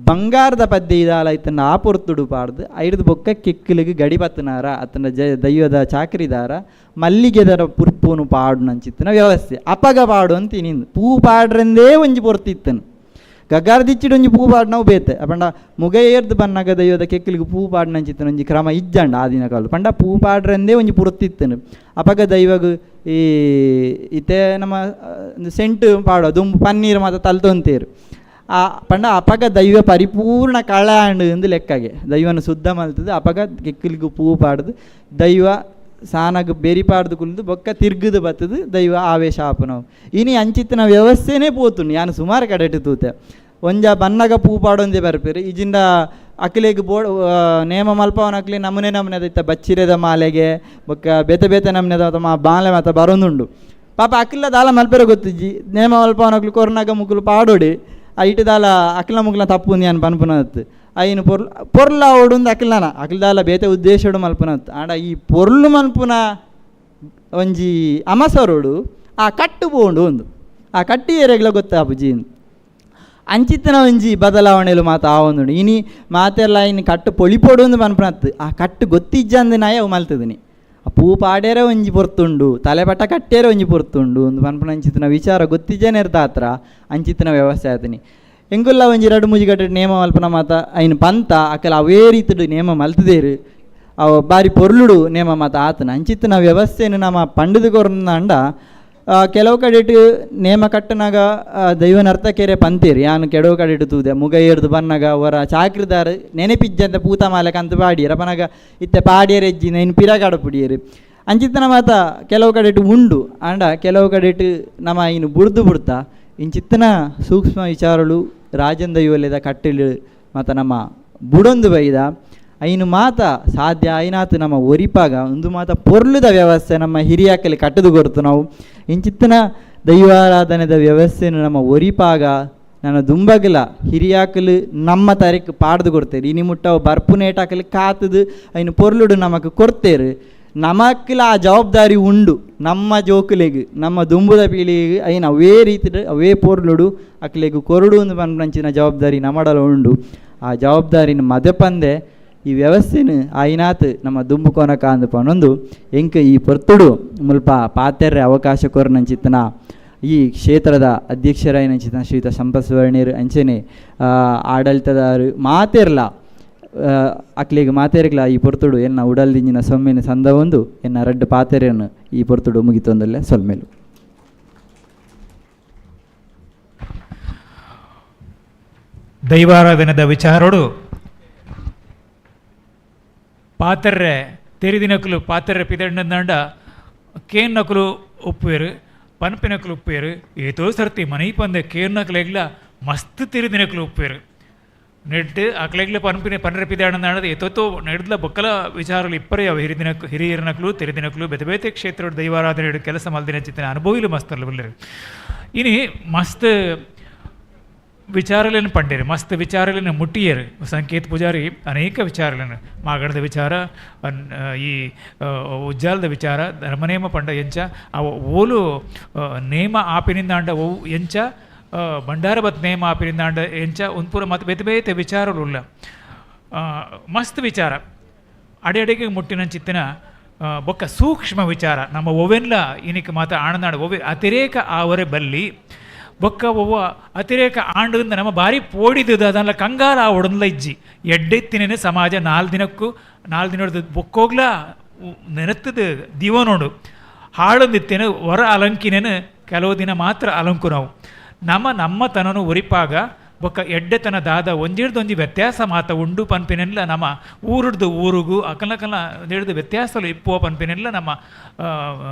ಬಂಗಾರದ ಪದ್ಯ ಇದಾಲ ಇತ್ತನ ಆ ಪೊರ್ತುಡು ಪಾಡ್ದು ಐಡ್ದು ಬೊಕ್ಕ ಕೆಕ್ಕಿಲಿಗೆ ಗಡಿ ಪತ್ತನಾರ ಅತ್ತನ ಜ ದೈವದ ಚಾಕ್ರಿದಾರ ಮಲ್ಲಿಗೆದರ ಪುರ್ಪುನು ಪಾಡು ನಂಚಿತ್ತನ ವ್ಯವಸ್ಥೆ ಅಪಗ ಪಾಡು ಅಂತ ನಿಂದು ಪೂ ಪಾಡ್ರಂದೇ ಒಂಜಿ ಪೊರ್ತಿತ್ತನು ಗಗ್ಗಾರದಿಚ್ಚಿಡು ಒಂಜಿ ಪೂ ಪಾಡ್ ನಾವು ಬೇತೆ ಪಂಡ ಮುಗ ಏರ್ದು ಬನ್ನಗ ದೈವದ ಕೆಕ್ಕಿಲಿಗೆ ಪೂ ಪಾಡ್ ನಂಚಿತ್ತನ ಒಂಜಿ ಕ್ರಮ ಇಜ್ಜಂಡ ಆ ದಿನ ಕಾಲು ಪಂಡ ಪೂ ಪಾಡ್ರಂದೇ ಒಂಜಿ ಪುರ್ತಿತ್ತನು ಅಪಗ ದೈವಗ್ ಈ ಇತ್ತೆ ನಮ್ಮ ಸೆಂಟು ಪಾಡೋ ದುಂಬು ಪನ್ನೀರು ಮಾತ ತಲ್ತೊಂತೇರು ಆ ಪಂಡ ಅಪಗ ದೈವ ಪರಿಪೂರ್ಣ ಕಳಾಂಡು ಎಂದು ಲೆಕ್ಕಗೆ ದೈವನ ಶುದ್ಧ ಮಲ್ತದೆ ಅಪಗ ಕೆಕ್ಕಿಲಿಗೂ ಪೂ ಪಾಡ್ದು ದೈವ ಸಾನಗ್ ಬೆರಿ ಪಾಡ್ದು ಕುಲ್ದು ಬೊಕ್ಕ ತಿರ್ಗುದು ಬತ್ತದು ದೈವ ಆವೇಶ ಆಪುನವು ಇನಿ ಅಂಚಿತ್ತಿನ ವ್ಯವಸ್ಥೆನೇ ಪೋತುಂಡು ಯಾನ್ ಸುಮಾರು ಕಡೆಟ್ ತೂತೆ ಒಂಜ ಬನ್ನಗ ಪೂ ಪಾಡೊಂದೇ ಬರ್ಪೇರು ಇಜಿಂದ ಅಕ್ಲೆಗ್ ಬೋಡ್ ನೇಮ ಮಲ್ಪವನ ಅಕ್ಲೆ ನಮೂನೆ ನಮೂನೆ ಇತ್ತ ಬಚ್ಚಿರೆದ ಮಾಲೆಗೆ ಬೊಕ್ಕ ಬೇತೆ ಬೇತೆ ನಮೂನೆದ ಮಾ ಬಾಲೆ ಮಾತ ಬರೋದುಂಡು ಪಾಪ ಅಕ್ಲ ದಾಲ ಮಲ್ಪೆರೆ ಗೊತ್ತಿಜ್ಜಿ ನೇಮ ಮಲ್ಪವನ ಅಕ್ಲು ಕೊರ್ನಾಗ ಮುಕುಲು ಪಾಡೋಡಿ ಐಟ್ ದಾಲ ಅಕ್ಲ ಮುಕ್ಲ ತಪ್ಪು ಯಾನ್ ಪನ್ಪುನತ್ ಐನು ಪೊರ್ಲು ಪೊರ್ಲ ಓಡುಂದು ಅಕ್ಲನ ಅಕ್ಲದಾಲ ಬೇತೆ ಉದ್ದೇಶಡು ಮಲ್ಪುನತ್ ಆಂಡ ಈ ಪೊರ್ಲು ಮಲ್ಪುನ ಒಂಜಿ ಅಮಸರೋಡು ಆ ಕಟ್ಟು ಪೋಂಡು ಒಂದು ಆ ಕಟ್ಟಿ ಏರೆಗ್ಲ ಗೊತ್ತಾಪುಜಿ ಅಂಚಿತ್ತನ ಒಂಜಿ ಬದಲಾವಣೆಲು ಮಾತ ಆವೊಂದುಂಡು ಇನಿ ಮಾತೆಲ್ಲ ಇನಿ ಕಟ್ಟು ಪೊಳಿಪೊಡು ಒಂದು ಪನ್ಪುನತ್ ಆ ಕಟ್ಟು ಗೊತ್ತಿಜ್ಜಂದು ನಾಯ ಅವು ಮಲ್ತದಿನಿ ಆ ಪೂ ಪಾಡ್ಯರೆ ಒಂಜಿ ಪೊರ್ತುಂಡು ತಲೆಪಟ್ಟ ಕಟ್ಟೇರೆ ಒಂಜಿ ಪೊರ್ತುಂಡು ಒಂದು ಪನ್ಪುನ ಅಂಚಿತ್ತಿನ ವಿಚಾರ ಗೊತ್ತಿಜ್ಜನೇರ್ದಾತ್ರ ಅಂಚಿತ್ತಿನ ವ್ಯವಸ್ಥೆ ಆತನಿ ಎಂಗುಲ್ಲ ಒಂಜಿ ರಡ್ಡು ಮೂಜಿ ಕಟ್ಟೆ ನೇಮ ಮಲ್ಪನ ಮಾತ ಐನ್ ಪಂತ ಅಕಲ ಅವೇ ರೀತಿಡು ನೇಮ ಮಲ್ತದೇರು ಅವು ಬಾರಿ ಪೊರ್ಲುಡು ನೇಮ ಮಾತ ಆತನ ಅಂಚಿತ್ತಿನ ವ್ಯವಸ್ಥೆಯನ್ನು ನಮ್ಮ ಪಂಡದ ಕೊರ್ನಂಡ ಕೆಲವು ಕಡೆಟ್ ನೇಮ ಕಟ್ಟನಾಗ ದೈವ ನರ್ತಕೆರೆ ಪಂತೇರು ಯಾನು ಕೆಲವು ಕಡೆಟ್ ತೂದೆ ಮುಗ ಏರ್ದು ಬನ್ನಗ ಅವರ ಚಾಕ್ರಿದಾರ ನೆನಪಿಜ್ಜಂತ ಪೂತ ಮಾಲಕ ಅಂತ ಪಾಡಿಯರ ಪನಗ ಇತ್ತೆ ಪಾಡಿಯರ್ ಎಜ್ಜಿನ ಇನ್ನು ಪಿರಗಾಡ ಪುಡಿಯರು ಅಂಚಿತ್ತನ ಮಾತ ಕೆಲವು ಕಡೆಟ್ ಉಂಡು ಆಂಡ ಕೆಲವು ಕಡೆಟ್ ನಮ್ಮ ಇನ್ನು ಬುಡ್ದು ಬುಡ್ತಾ ಇಂಚಿತ್ತನ ಸೂಕ್ಷ್ಮ ವಿಚಾರಳು ರಾಜನ್ ದೈವಲ್ಯದ ಕಟ್ಟಿಲು ಮಾತ ನಮ್ಮ ಬುಡೊಂದು ಬೈದ ಐನು ಮಾತ ಸಾಧ್ಯ ಐನಾತು ನಮ್ಮ ಒರಿಪಾಗ ಒಂದು ಮಾತ ಪೊರ್ಲುದ ವ್ಯವಸ್ಥೆ ನಮ್ಮ ಹಿರಿಯಾಕಲಿ ಕಟ್ಟದು ಕೊರ್ತು ನಾವು ಇಂಚಿತ್ತನ ದೈವಾರಾಧನೆದ ವ್ಯವಸ್ಥೆಯನ್ನು ನಮ್ಮ ಒರಿಪಾಗ ನನ್ನ ದುಂಬಗಲ ಹಿರಿಯಾಕಲು ನಮ್ಮ ತಾರೀಕು ಪಾಡ್ದು ಕೊಡ್ತೇರು ಇನಿ ಮುಟ್ಟವು ಬರ್ಪುನೇಟಾಕಲಿ ಕಾತದು ಐನು ಪೊರ್ಲುಡು ನಮಕ್ ಕೊಡ್ತೇರು ನಮಕ್ಲ ಆ ಜವಾಬ್ದಾರಿ ಉಂಡು ನಮ್ಮ ಜೋಕುಲೆಗ್ ನಮ್ಮ ದುಂಬುದ ಪೀಳಿಗೆ ಐನ ಅವೇ ರೀತಿ ಅವೇ ಪೊರ್ಲುಡು ಅಕ್ಲೆಗ್ ಕೊರಡು ಒಂದು ಪನ್ಪಂಚಿನ ಜವಾಬ್ದಾರಿ ನಮ್ಮಡಲ ಉಂಡು ಆ ಜವಾಬ್ದಾರಿನ ಮದಪಂದೆ ಈ ವ್ಯವಸ್ಥೆನು ಆಯ್ನಾತ್ ನಮ್ಮ ದುಂಬು ಕೊನಕ ಅಂದ್ ಪನೊಂದು ಎಂಕ್ ಈ ಪೊರ್ತುಡು ಮುಲ್ಪ ಪಾತೆರ್ರೆ ಅವಕಾಶ ಕೊರ್ನಂಚಿತ್ತನ ಈ ಕ್ಷೇತ್ರದ ಅಧ್ಯಕ್ಷರಾಯಿನಂಚಿತನ ಶ್ರೀಯುತ ಸಂಪತ್ ಸುವರ್ಣೀರ್ ಅಂಚನೆ ಆಡಳಿತದಾರು ಮಾತೆರ್ಲ ಅಕ್ಲೆಗ್ ಮಾತೆರ್ಗ್ಲ ಈ ಪೊರ್ತುಡು ಎನ್ನ ಉಡಲ್ದಿಂಜಿನ ಸೊಮ್ಮೆನ ಸಂದವೊಂದು ಎನ್ನ ರಡ್ಡು ಪಾತೆರೆಯನ್ನು ಈ ಪೊರ್ತುಡು ಮುಗಿತೊಂದಲ್ಲ ಸೊಲ್ಮೆಲು. ದೈವಾರಾಧನೆದ ವಿಚಾರೋಡು ಪಾತೆರ್ರೆ ತೆರಿದಿನಕುಲು ಪಾತೆರ್ರೆ ಪಿದಣ್ಣಂದಾಂಡ ಕೇನ್ನಕುಲು ಉಪ್ಪುವೇರು ಪನ್ಪಿನಕುಲು ಉಪ್ಪುವೇರು ಏತೋ ಸರ್ತಿ ಮನೈಪಂದೆ ಕೇನ್ನಕುಲೆಗ್ಲ ಮಸ್ತ್ ತೆರಿದಿನಕುಲು ಉಪ್ಪುವೇರು ನೆಡ್ ಅಕ್ಲೆಗ್ಲ ಪನ್ಪಿನ ಪನ್ರೆ ಪಿದಾಣಂದಾಂಡದ ಏತೋತೋ ನೆಡ್ಲ ಬೊಕ್ಕಲ ವಿಚಾರಗಳು ಇಪ್ಪರೆ ಅವು ಹಿರಿದಿನಕು ಹಿರಿಯರನಕುಲು ತೆರಿದಿನಕುಲು ಬೇತೆ ಬೇತೆ ಕ್ಷೇತ್ರ ದೈವಾರಾಧನೆ ಕೆಲಸ ಮಲ್ದಿನ ಚಿತ್ತನ ಅನುಭವಿಲು ಮಸ್ತರ್ಲು ಬಲ್ಲರು ಇನಿ ಮಸ್ತ್ ವಿಚಾರಗಳನ್ನು ಪಂಡೇರು ಮಸ್ತ್ ವಿಚಾರಗಳನ್ನು ಮುಟ್ಟಿಯರು ಸಂಕೇತ್ ಪೂಜಾರಿ ಅನೇಕ ವಿಚಾರಗಳನ್ನು ಮಾಗಡದ ವಿಚಾರ ಈ ಉಜ್ಜಾಲದ ವಿಚಾರ ಧರ್ಮನೇಮ ಪಂಡ ಎಂಚ ಅವ ಓಲು ನೇಮ ಆಪಿನಿಂದಾಂಡ ಒವು ಎಂಚ ಭಂಡಾರಬತ್ ನೇಮ ಆಪಿನಿಂದಾಂಡ ಎಂಚ ಉನ್ಪುರ ಮತ್ತು ಬೇತೆ ಬೇತೆ ವಿಚಾರಗಳು ಮಸ್ತ್ ವಿಚಾರ ಅಡೆ ಅಡೆಗೆ ಮುಟ್ಟಿನ ಚಿತ್ತಿನ ಬೊಕ್ಕ ಸೂಕ್ಷ್ಮ ವಿಚಾರ ನಮ್ಮ ಒವೆನ್ಲ ಇನಿಕ್ ಮಾತ್ರ ಆಣನಾಡು ಒವೆ ಅತಿರೇಕ ಆವರೆ ಬಲ್ಲಿ ಬೊಕ್ಕ ಒವ್ವ ಅತಿರೇಕ ಆಂಡದಿಂದ ನಮ್ಮ ಭಾರಿ ಪೋಡಿದ್ದು ಅದನ್ನ ಕಂಗಾಲ ಒಡನ್ಲ ಇಜ್ಜಿ ಎಡ್ಡೆತ್ತಿನೇ ಸಮಾಜ ನಾಲ್ಕು ದಿನಕ್ಕೂ ನಾಲ್ಕು ದಿನದ ಬೊಕ್ಕೋಗ್ಲ ನೆನತ್ತದ ದಿವನೋಡು ಹಾಳೊಂದಿತ್ತೇನೆ ಹೊರ ಅಲಂಕಿನೇನು ಕೆಲವು ದಿನ ಮಾತ್ರ ಅಲಂಕು ನಾವು ನಮ್ಮ ನಮ್ಮತನನು ಒರಿಪಾಗ ಬೊಕ್ಕ ಎಡ್ಡೆತನ ದಾದ ಒಂಜಿಡ್ದೊಂಜಿ ವ್ಯತ್ಯಾಸ ಮಾತ ಉಂಡು ಪನ್ಪಿನೆಲ್ಲ ನಮ್ಮ ಊರುಡ್ದು ಊರುಗು ಅಕಲಕಲ ಒಂದಿಡ್ದು ವ್ಯತ್ಯಾಸಲು ಇಪ್ಪುವ ಪನ್ಪಿನೆಲ್ಲ ನಮ್ಮ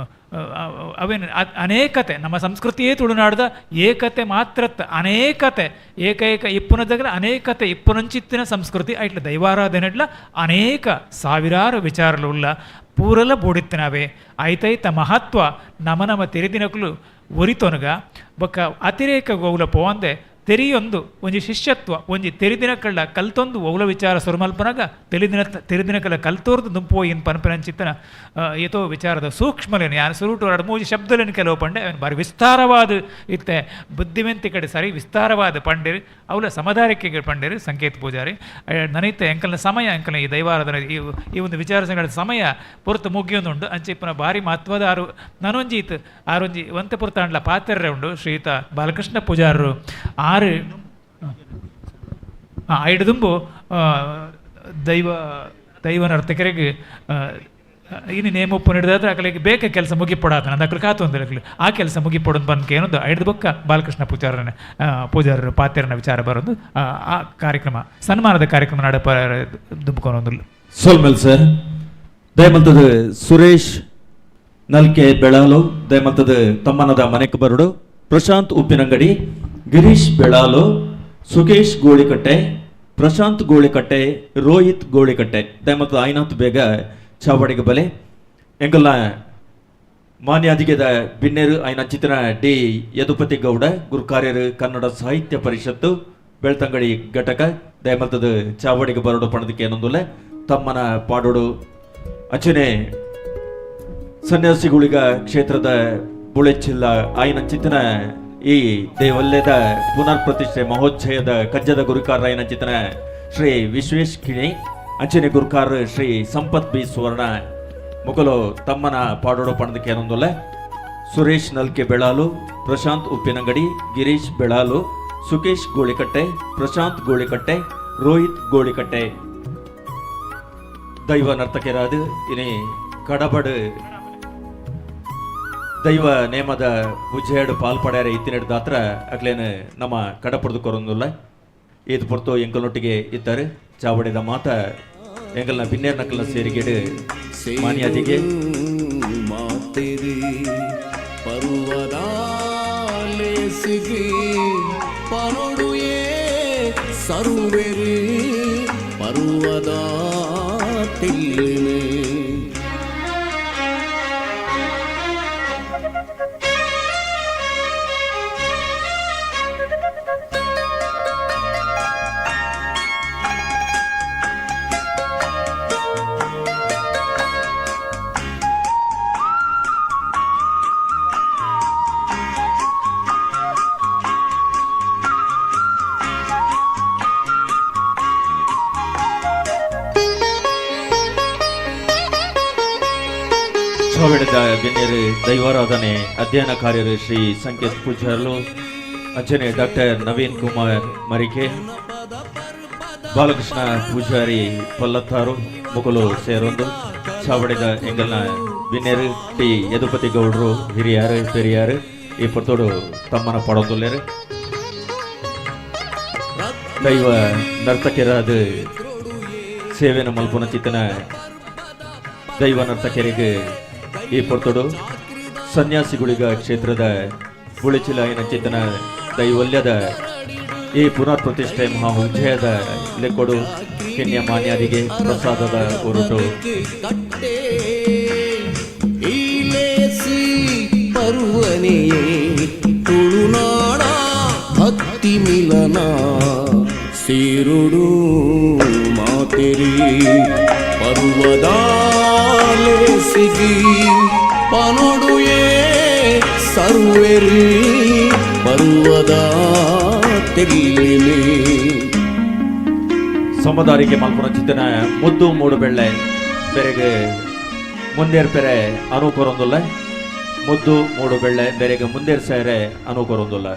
ಅವೇನು ಅನೇಕತೆ ನಮ್ಮ ಸಂಸ್ಕೃತಿಯೇ ತುಳುನಾಡ್ದ ಏಕತೆ ಮಾತ್ರತ್ತ ಅನೇಕತೆ ಏಕೈಕ ಇಪ್ಪುನ దగ్గర ಅನೇಕತೆ ಇಪ್ಪುನಂಚಿತ್ತಿನ ಸಂಸ್ಕೃತಿ ಐಟ್ಲ ದೈವಾರಾಧನೆಡ್ಲ ಅನೇಕ ಸಾವಿರಾರು ವಿಚಾರಲು ಉಲ್ಲ ಪೂರಲ ಬೋಡಿತ್ತಿನವೇ ಐತೈತ ಮಹತ್ವ ನಮ ನಮ್ಮ ತೆರಿದಿನಕುಲು ಒರಿತೊನಗ ಬೊಕ್ಕ ಅತಿರೇಕ ಗೋವುಲ ಪೋವಂದೆ ತೆರಿಯೊಂದು ಒಂಜಿ ಶಿಷ್ಯತ್ವ ಒಂಜಿ ತೆರಿದಿನಕಳ್ಳ ಕಲ್ತೊಂದು ಒವ್ಲ ವಿಚಾರ ಸುರುಮಲ್ಪನಾಗ ತೆರಿದಿನಕಳ್ಳ ಕಲ್ತೋರ್ದು ದುಂಪೋಯಿನ್ ಪನ್ಪನಂಚಿತ್ತನ ಏತೋ ವಿಚಾರದ ಸೂಕ್ಷ್ಮಲೇನು ಯಾನು ಸುರುಟು ಎರಡು ಮೂಜಿ ಶಬ್ದಲೇನು ಕೆಲವು ಪಂಡೆ ಅವನು ಬಾರಿ ವಿಸ್ತಾರವಾದ ಇತ್ತೆ ಬುದ್ಧಿವಂತಿ ಕಡೆ ಸರಿ ವಿಸ್ತಾರವಾದ ಪಂಡಿರು ಅವಲ ಸಮದಾರಿಕೆಗೆ ಪಂಡಿರು ಸಂಕೇತ್ ಪೂಜಾರಿ. ನನೈತೆ ಎಂಕಲ್ನ ಸಮಯ ಎಂಕಲ್ನ ಈ ದೈವಾರಾಧನೆ ಈ ಒಂದು ವಿಚಾರ ಸಂಘದ ಸಮಯ ಪೊರ್ತು ಮುಗಿಯೊಂದುಂಡು. ಅಂಚಿಪ್ಪನ ಭಾರಿ ಮಹತ್ವದ ಆರು ನನೊಂಜಿ ಇತ್ತು ಆರೊಂಜಿ ಒಂತೆ ಪೊರ್ತಾಂಡ್ಲ ಪಾತೆರ್ರೆ ಉಂಡು ಶ್ರೀಯುತ ಬಾಲಕೃಷ್ಣ ಪೂಜಾರರು ಆರು ಐಡುದುಂಬು ದೈವ ದೈವ ನರ್ತಕರಿಗೆ ಇನ್ನು ನೇಮೊಪ್ಪು ಹಿಡಿದಾದ್ರೆ ಅಕಲಿಗೆ ಬೇಕ ಕೆಲಸ ಮುಗಿಪೊಡಾತನ ಅಕ್ಲು ಕಾತು ಒಂದು ಆ ಕೆಲಸ ಮುಗಿಪೊಡೋದು ಬಂದ್ಕೆ ಏನೊಂದು ಐದು ಬೊಕ್ಕ ಬಾಲಕೃಷ್ಣ ಪೂಜಾರನ ಪೂಜಾರರು ಪಾತೆರನ ವಿಚಾರ ಬರೋದು ಆ ಕಾರ್ಯಕ್ರಮ ಸನ್ಮಾನದ ಕಾರ್ಯಕ್ರಮ ನಡಪ ದುಂಬ್ಕೊನೊಂದು. ಸೋಲ್ಮೇಲ್ ಸರ್ ದಯಮಲ್ತದ ಸುರೇಶ್ ನಲ್ಕೆ ಬೆಳಾಲು ದಯಮಲ್ತದ ತಮ್ಮನದ ಮನೆಗೆ ಬರಡು ಪ್ರಶಾಂತ್ ಉಪ್ಪಿನಂಗಡಿ ಗಿರೀಶ್ ಬೆಳಾಲು ಸುಕೇಶ್ ಗೋಳಿಕಟ್ಟೆ ಪ್ರಶಾಂತ್ ಗೋಳಿಕಟ್ಟೆ ರೋಹಿತ್ ಗೋಳಿಕಟ್ಟೆ ದಯಮಲ್ತದ ಐನಾಥ್ ಬೇಗ ಚಾವಡಿಗೆ ಬಲೆ ಎಂಗಲ್ನ ಮಾನ್ಯಾಧಿಗೆದ ಬಿನ್ನೇರು ಐನ ಚಿತ್ರ ಡಿ ಯದುಪತಿ ಗೌಡ ಗುರುಕಾರ್ಯರು ಕನ್ನಡ ಸಾಹಿತ್ಯ ಪರಿಷತ್ತು ಬೆಳ್ತಂಗಡಿ ಘಟಕ ದಯಮಲ್ತದ ಚಾವಡಿಗೆ ಬರಡು ಪಣದಕ್ಕೆ ಏನೊಂದುಲೆ ತಮ್ಮನ ಪಾಡೋಡು. ಅಚನೆ ಸನ್ಯಾಸಿಗುಳಿಗ ಕ್ಷೇತ್ರದ ಬುಳೆಚಿಲ್ಲ ಆಯ್ನ ಚಿತ್ತನ ಈ ದೇವಲ್ಯದ ಪುನರ್ ಪ್ರತಿಷ್ಠೆ ಮಹೋಚ್ಚಯದ ಕಜ್ಜದ ಗುರುಕಾರ ಆಯ್ನ ಚಿತ್ತನ ಶ್ರೀ ವಿಶ್ವೇಶ್ ಕಿಣಿ ಅಂಚನೆ ಗುರುಕಾರ ಶ್ರೀ ಸಂಪತ್ ಬಿ ಸುವರ್ಣ ಮುಕಲು ತಮ್ಮನ ಪಾಡೋಡು ಪಣದಕ್ಕೆ ಏನೊಂದುಲೆ ಸುರೇಶ್ ನಲ್ಕೆ ಬೆಳಾಲು ಪ್ರಶಾಂತ್ ಉಪ್ಪಿನಂಗಡಿ ಗಿರೀಶ್ ಬೆಳಾಲು ಸುಕೇಶ್ ಗೋಳಿಕಟ್ಟೆ ಪ್ರಶಾಂತ್ ಗೋಳಿಕಟ್ಟೆ ರೋಹಿತ್ ಗೋಳಿಕಟ್ಟೆ ದೈವ ನರ್ತಕರಾದ ಇನಿ ಕಡಬಡು ದೈವ ನೇಮದ ಪೂಜೆಯಡು ಪಾಲ್ಪಡ್ಯಾರ ಇತ್ತಿನಡು ದಾತ್ರ ಅಕ್ಲೇನು ನಮ್ಮ ಕಡಪುರದು ಕೊರೊಂದುಲ್ಲ ಇದು ಪೊರ್ತು ಎಂಕಲ್ನೊಟ್ಟಿಗೆ ಇದ್ದಾರೆ ಚಾವಡಿದ ಮಾತ ಎಂಕಲ್ನ ಬಿನ್ನೇರ್ ನಕಲ್ನ ಸೇರಿಗೆಡು ಮಾನ್ಯಾದಿಗೆ ಮಾತೆರಿ ಪರ್ವದಾಲೇಸಿಗೆ ಪನೊಡುಯೇ ಸರ್ವೆರಿ ಪರ್ವದ ತಿಲ್ಲಿನೆ. ಗಣ್ಯರು ದೈವಾರಾಧನೆ ಅಧ್ಯಯನ ಕಾರ್ಯರು ಶ್ರೀ ಸಂಕೇತ್ ಪೂಜಾರ್ಲು ಅಂಚನೆ ಡಾಕ್ಟರ್ ನವೀನ್ ಕುಮಾರ್ ಮರಿಕೆ ಬಾಲಕೃಷ್ಣ ಪೂಜಾರಿ ಪಲ್ಲತ್ತಾರು ಮುಕುಲು ಸೇರೊಂದು ಚಾವಡಿದ ಎಂಗಲ್ನ ಬಿನ್ನೇರು ಟಿ ಯದುಪತಿ ಗೌಡರು ಹಿರಿಯಾರು ಪೆರಿಯಾರು ಈ ಪೊರ್ತೋಡು ತಮ್ಮನ ಪಡೊಂದುಲ್ಲೇರು. ದೈವ ನರ್ತಕರಾದ ಸೇವೆನ ಮಲ್ಪುನ ಚಿತ್ತನ ದೈವ ನರ್ತಕರಿಗೆ ಈ ಪೊರ್ತೋಡು ಸನ್ಯಾಸಿಗುಳಿಗ ಕ್ಷೇತ್ರದ ಬುಳಿಚಿಲಾಯಿನ ಚೇತನ ದೈವಲ್ಯದ ಈ ಪುನರ್ ಪ್ರತಿಷ್ಠೆ ಮಹಾ ಉಜ್ಜಯದ ಲೆಕ್ಕೊಡು ಕಿನ್ಯ ಮಾನ್ಯಾದಿಗೆ ಪ್ರಸಾದದ ಹೊರಟು. ತುಳುನಾಡ ಭಕ್ತಿ ಮಿಲನ ಸೇರುಡು ಮಾತೆರಿ ಪರ್ವದಾಲೇಸಿಗಿ ಪನೊಡುಯೇ ಸರ್ವೆರಿ ಪರ್ವದ ತೆಲ್ಲಿನೆ. ಸಮುದಾರಿಗೆ ಮಲ್ಪುನ ಚಿತ್ತನ ಮುದ್ದು ಮೂಡುಬೆಳ್ಳೆ ಬೆರೆಗೆ ಮುಂದೇರ್ಪೆರೆ ಅನುಕೊರೊಂದುಲ್ಲ ಮುದ್ದು ಮೂಡುಬೆಳ್ಳೆ ಬೆರೆಗೆ ಮುಂದೇರ್ ಸೇರೆ ಅನುಕೊರೊಂದುಲ್ಲ.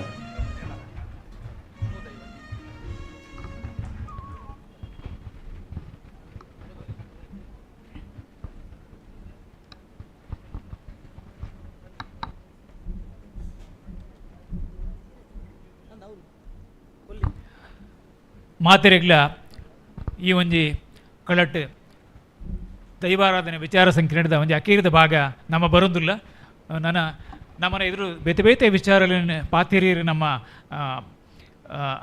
ಮಾತೆರೆಗ್ಲ ಈ ಒಂಜಿ ಕಳಟ್ಟು ದೈವಾರಾಧನೆ ವಿಚಾರ ಸಂಕಿರಣದ ಒಂಜಿ ಅಕೀರಿದ ಭಾಗ ನಮ್ಮ ಬರೋದಿಲ್ಲ. ನನ್ನ ನಮ್ಮನ ಎದುರು ಬೇತೆ ಬೇತೆ ವಿಚಾರಗಳನ್ನು ಪಾತಿರಿಯರು ನಮ್ಮ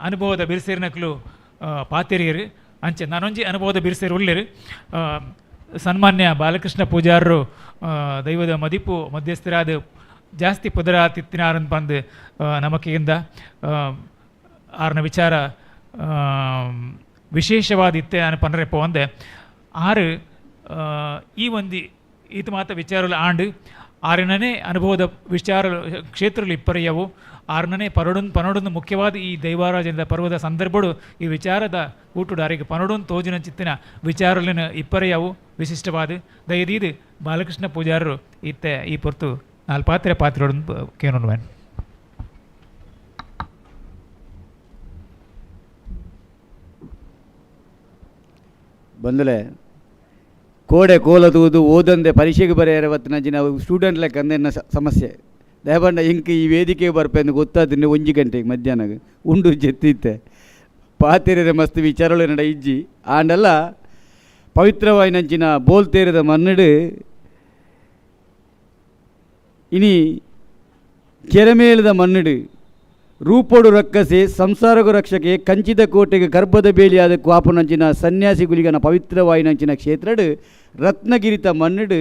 ಅನುಭವದ ಬಿರುಸಿರಿನಕ್ಲು ಪಾತಿರಿಯರು ಅಂಚೆ ನಾನೊಂಜಿ ಅನುಭವದ ಬಿರುಸಿರು ಉಳ್ಳೇರು. ಸನ್ಮಾನ್ಯ ಬಾಲಕೃಷ್ಣ ಪೂಜಾರರು ದೈವದ ಮದಿಪು ಮಧ್ಯಸ್ಥರಾದ ಜಾಸ್ತಿ ಪುದರ ತಿತ್ತಿನಾರನ್ ಬಂದು ನಮಕಿಂದ ಆರ್ನ ವಿಚಾರ ವಿಶೇಷವಾದ ಇತ್ತೆ ನಾನು ಪನರೆ ಪೋಂದೆ ಆರು ಈ ಒಂದು ಈತ ಮಾತ ವಿಚಾರలు ಆಂಡ್ ಆರನೇ ಅನುಭವದ ವಿಚಾರ ಕ್ಷೇತ್ರಗಳು ಇಪ್ಪರಿಯವು ಆರನೇ ಪರಡೊಂದು ಪನಡೊಂದು ಮುಖ್ಯವಾದ ಈ ದೈವಾರಾಜನದ ಪರ್ವದ ಸಂದರ್ಭಡು ಈ ವಿಚಾರದ ಕೂಟುಡಾರಿಗೆ ಪನಡೊಂದು ತೋಜಿನ ಚಿತ್ತಿನ ವಿಚಾರಲಿನ ಇಪ್ಪರೆಯವು ವಿಶಿಷ್ಟವಾದ ದಯದೀದು ಬಾಲಕೃಷ್ಣ ಪೂಜಾರರು ಇತ್ತೆ ಈ ಪೊರ್ತು ನಾಲ್ಪಾತ್ರೆ ಪಾತ್ರೆಗಳನ್ನು ಕೇನೊನ್ವೆನ್. ಬಂದಲೆ ಕೋಡೆ ಕೋಲದೂದು ಓದಂದೆ ಪರೀಕ್ಷೆಗೆ ಬರೆಯರ ಬತ್ತಿನ ಸ್ಟೂಡೆಂಟ್ ಲೆಕ್ಕ ಅಂದೆ ಸಮಸ್ಯೆ ದಯಪಂಡ ಇಂಕ್ ಈ ವೇದಿಕೆ ಬರ್ಪೆಂದು ಗೊತ್ತಾದ್ರೆ 1 ಗಂಟೆಗೆ ಮಧ್ಯಾಹ್ನ ಉಂಡು ಜೆತ್ತಿತ್ತೆ ಪಾತೆರೆ ಮಸ್ತ್ ವಿಚಾರಗಳು ನಡ ಇಜ್ಜಿ ಆಂಡಲ್ಲ ಪವಿತ್ರವಾಯಿನಂಚಿನ ಬೋಲ್ತೇರಿದ ಮನ್ನಡು ಇನಿ ಕೆರೆಮೇಲದ ಮನ್ನಡು ರೂಪೋಡು ರಕ್ಕಸೆ ಸಂಸಾರಗು ರಕ್ಷಕೆ ಕಂಚಿದ ಕೋಟೆಗೆ ಗರ್ಭದ ಬೇಲಿಯಾದ ಕ್ವಾಪನಂಚಿನ ಸನ್ಯಾಸಿ ಗುಲಿಗನ ಪವಿತ್ರವಾಯಿನಂಚಿನ ಕ್ಷೇತ್ರಡು ರತ್ನಗಿರಿತ ಮಣ್ಣಡು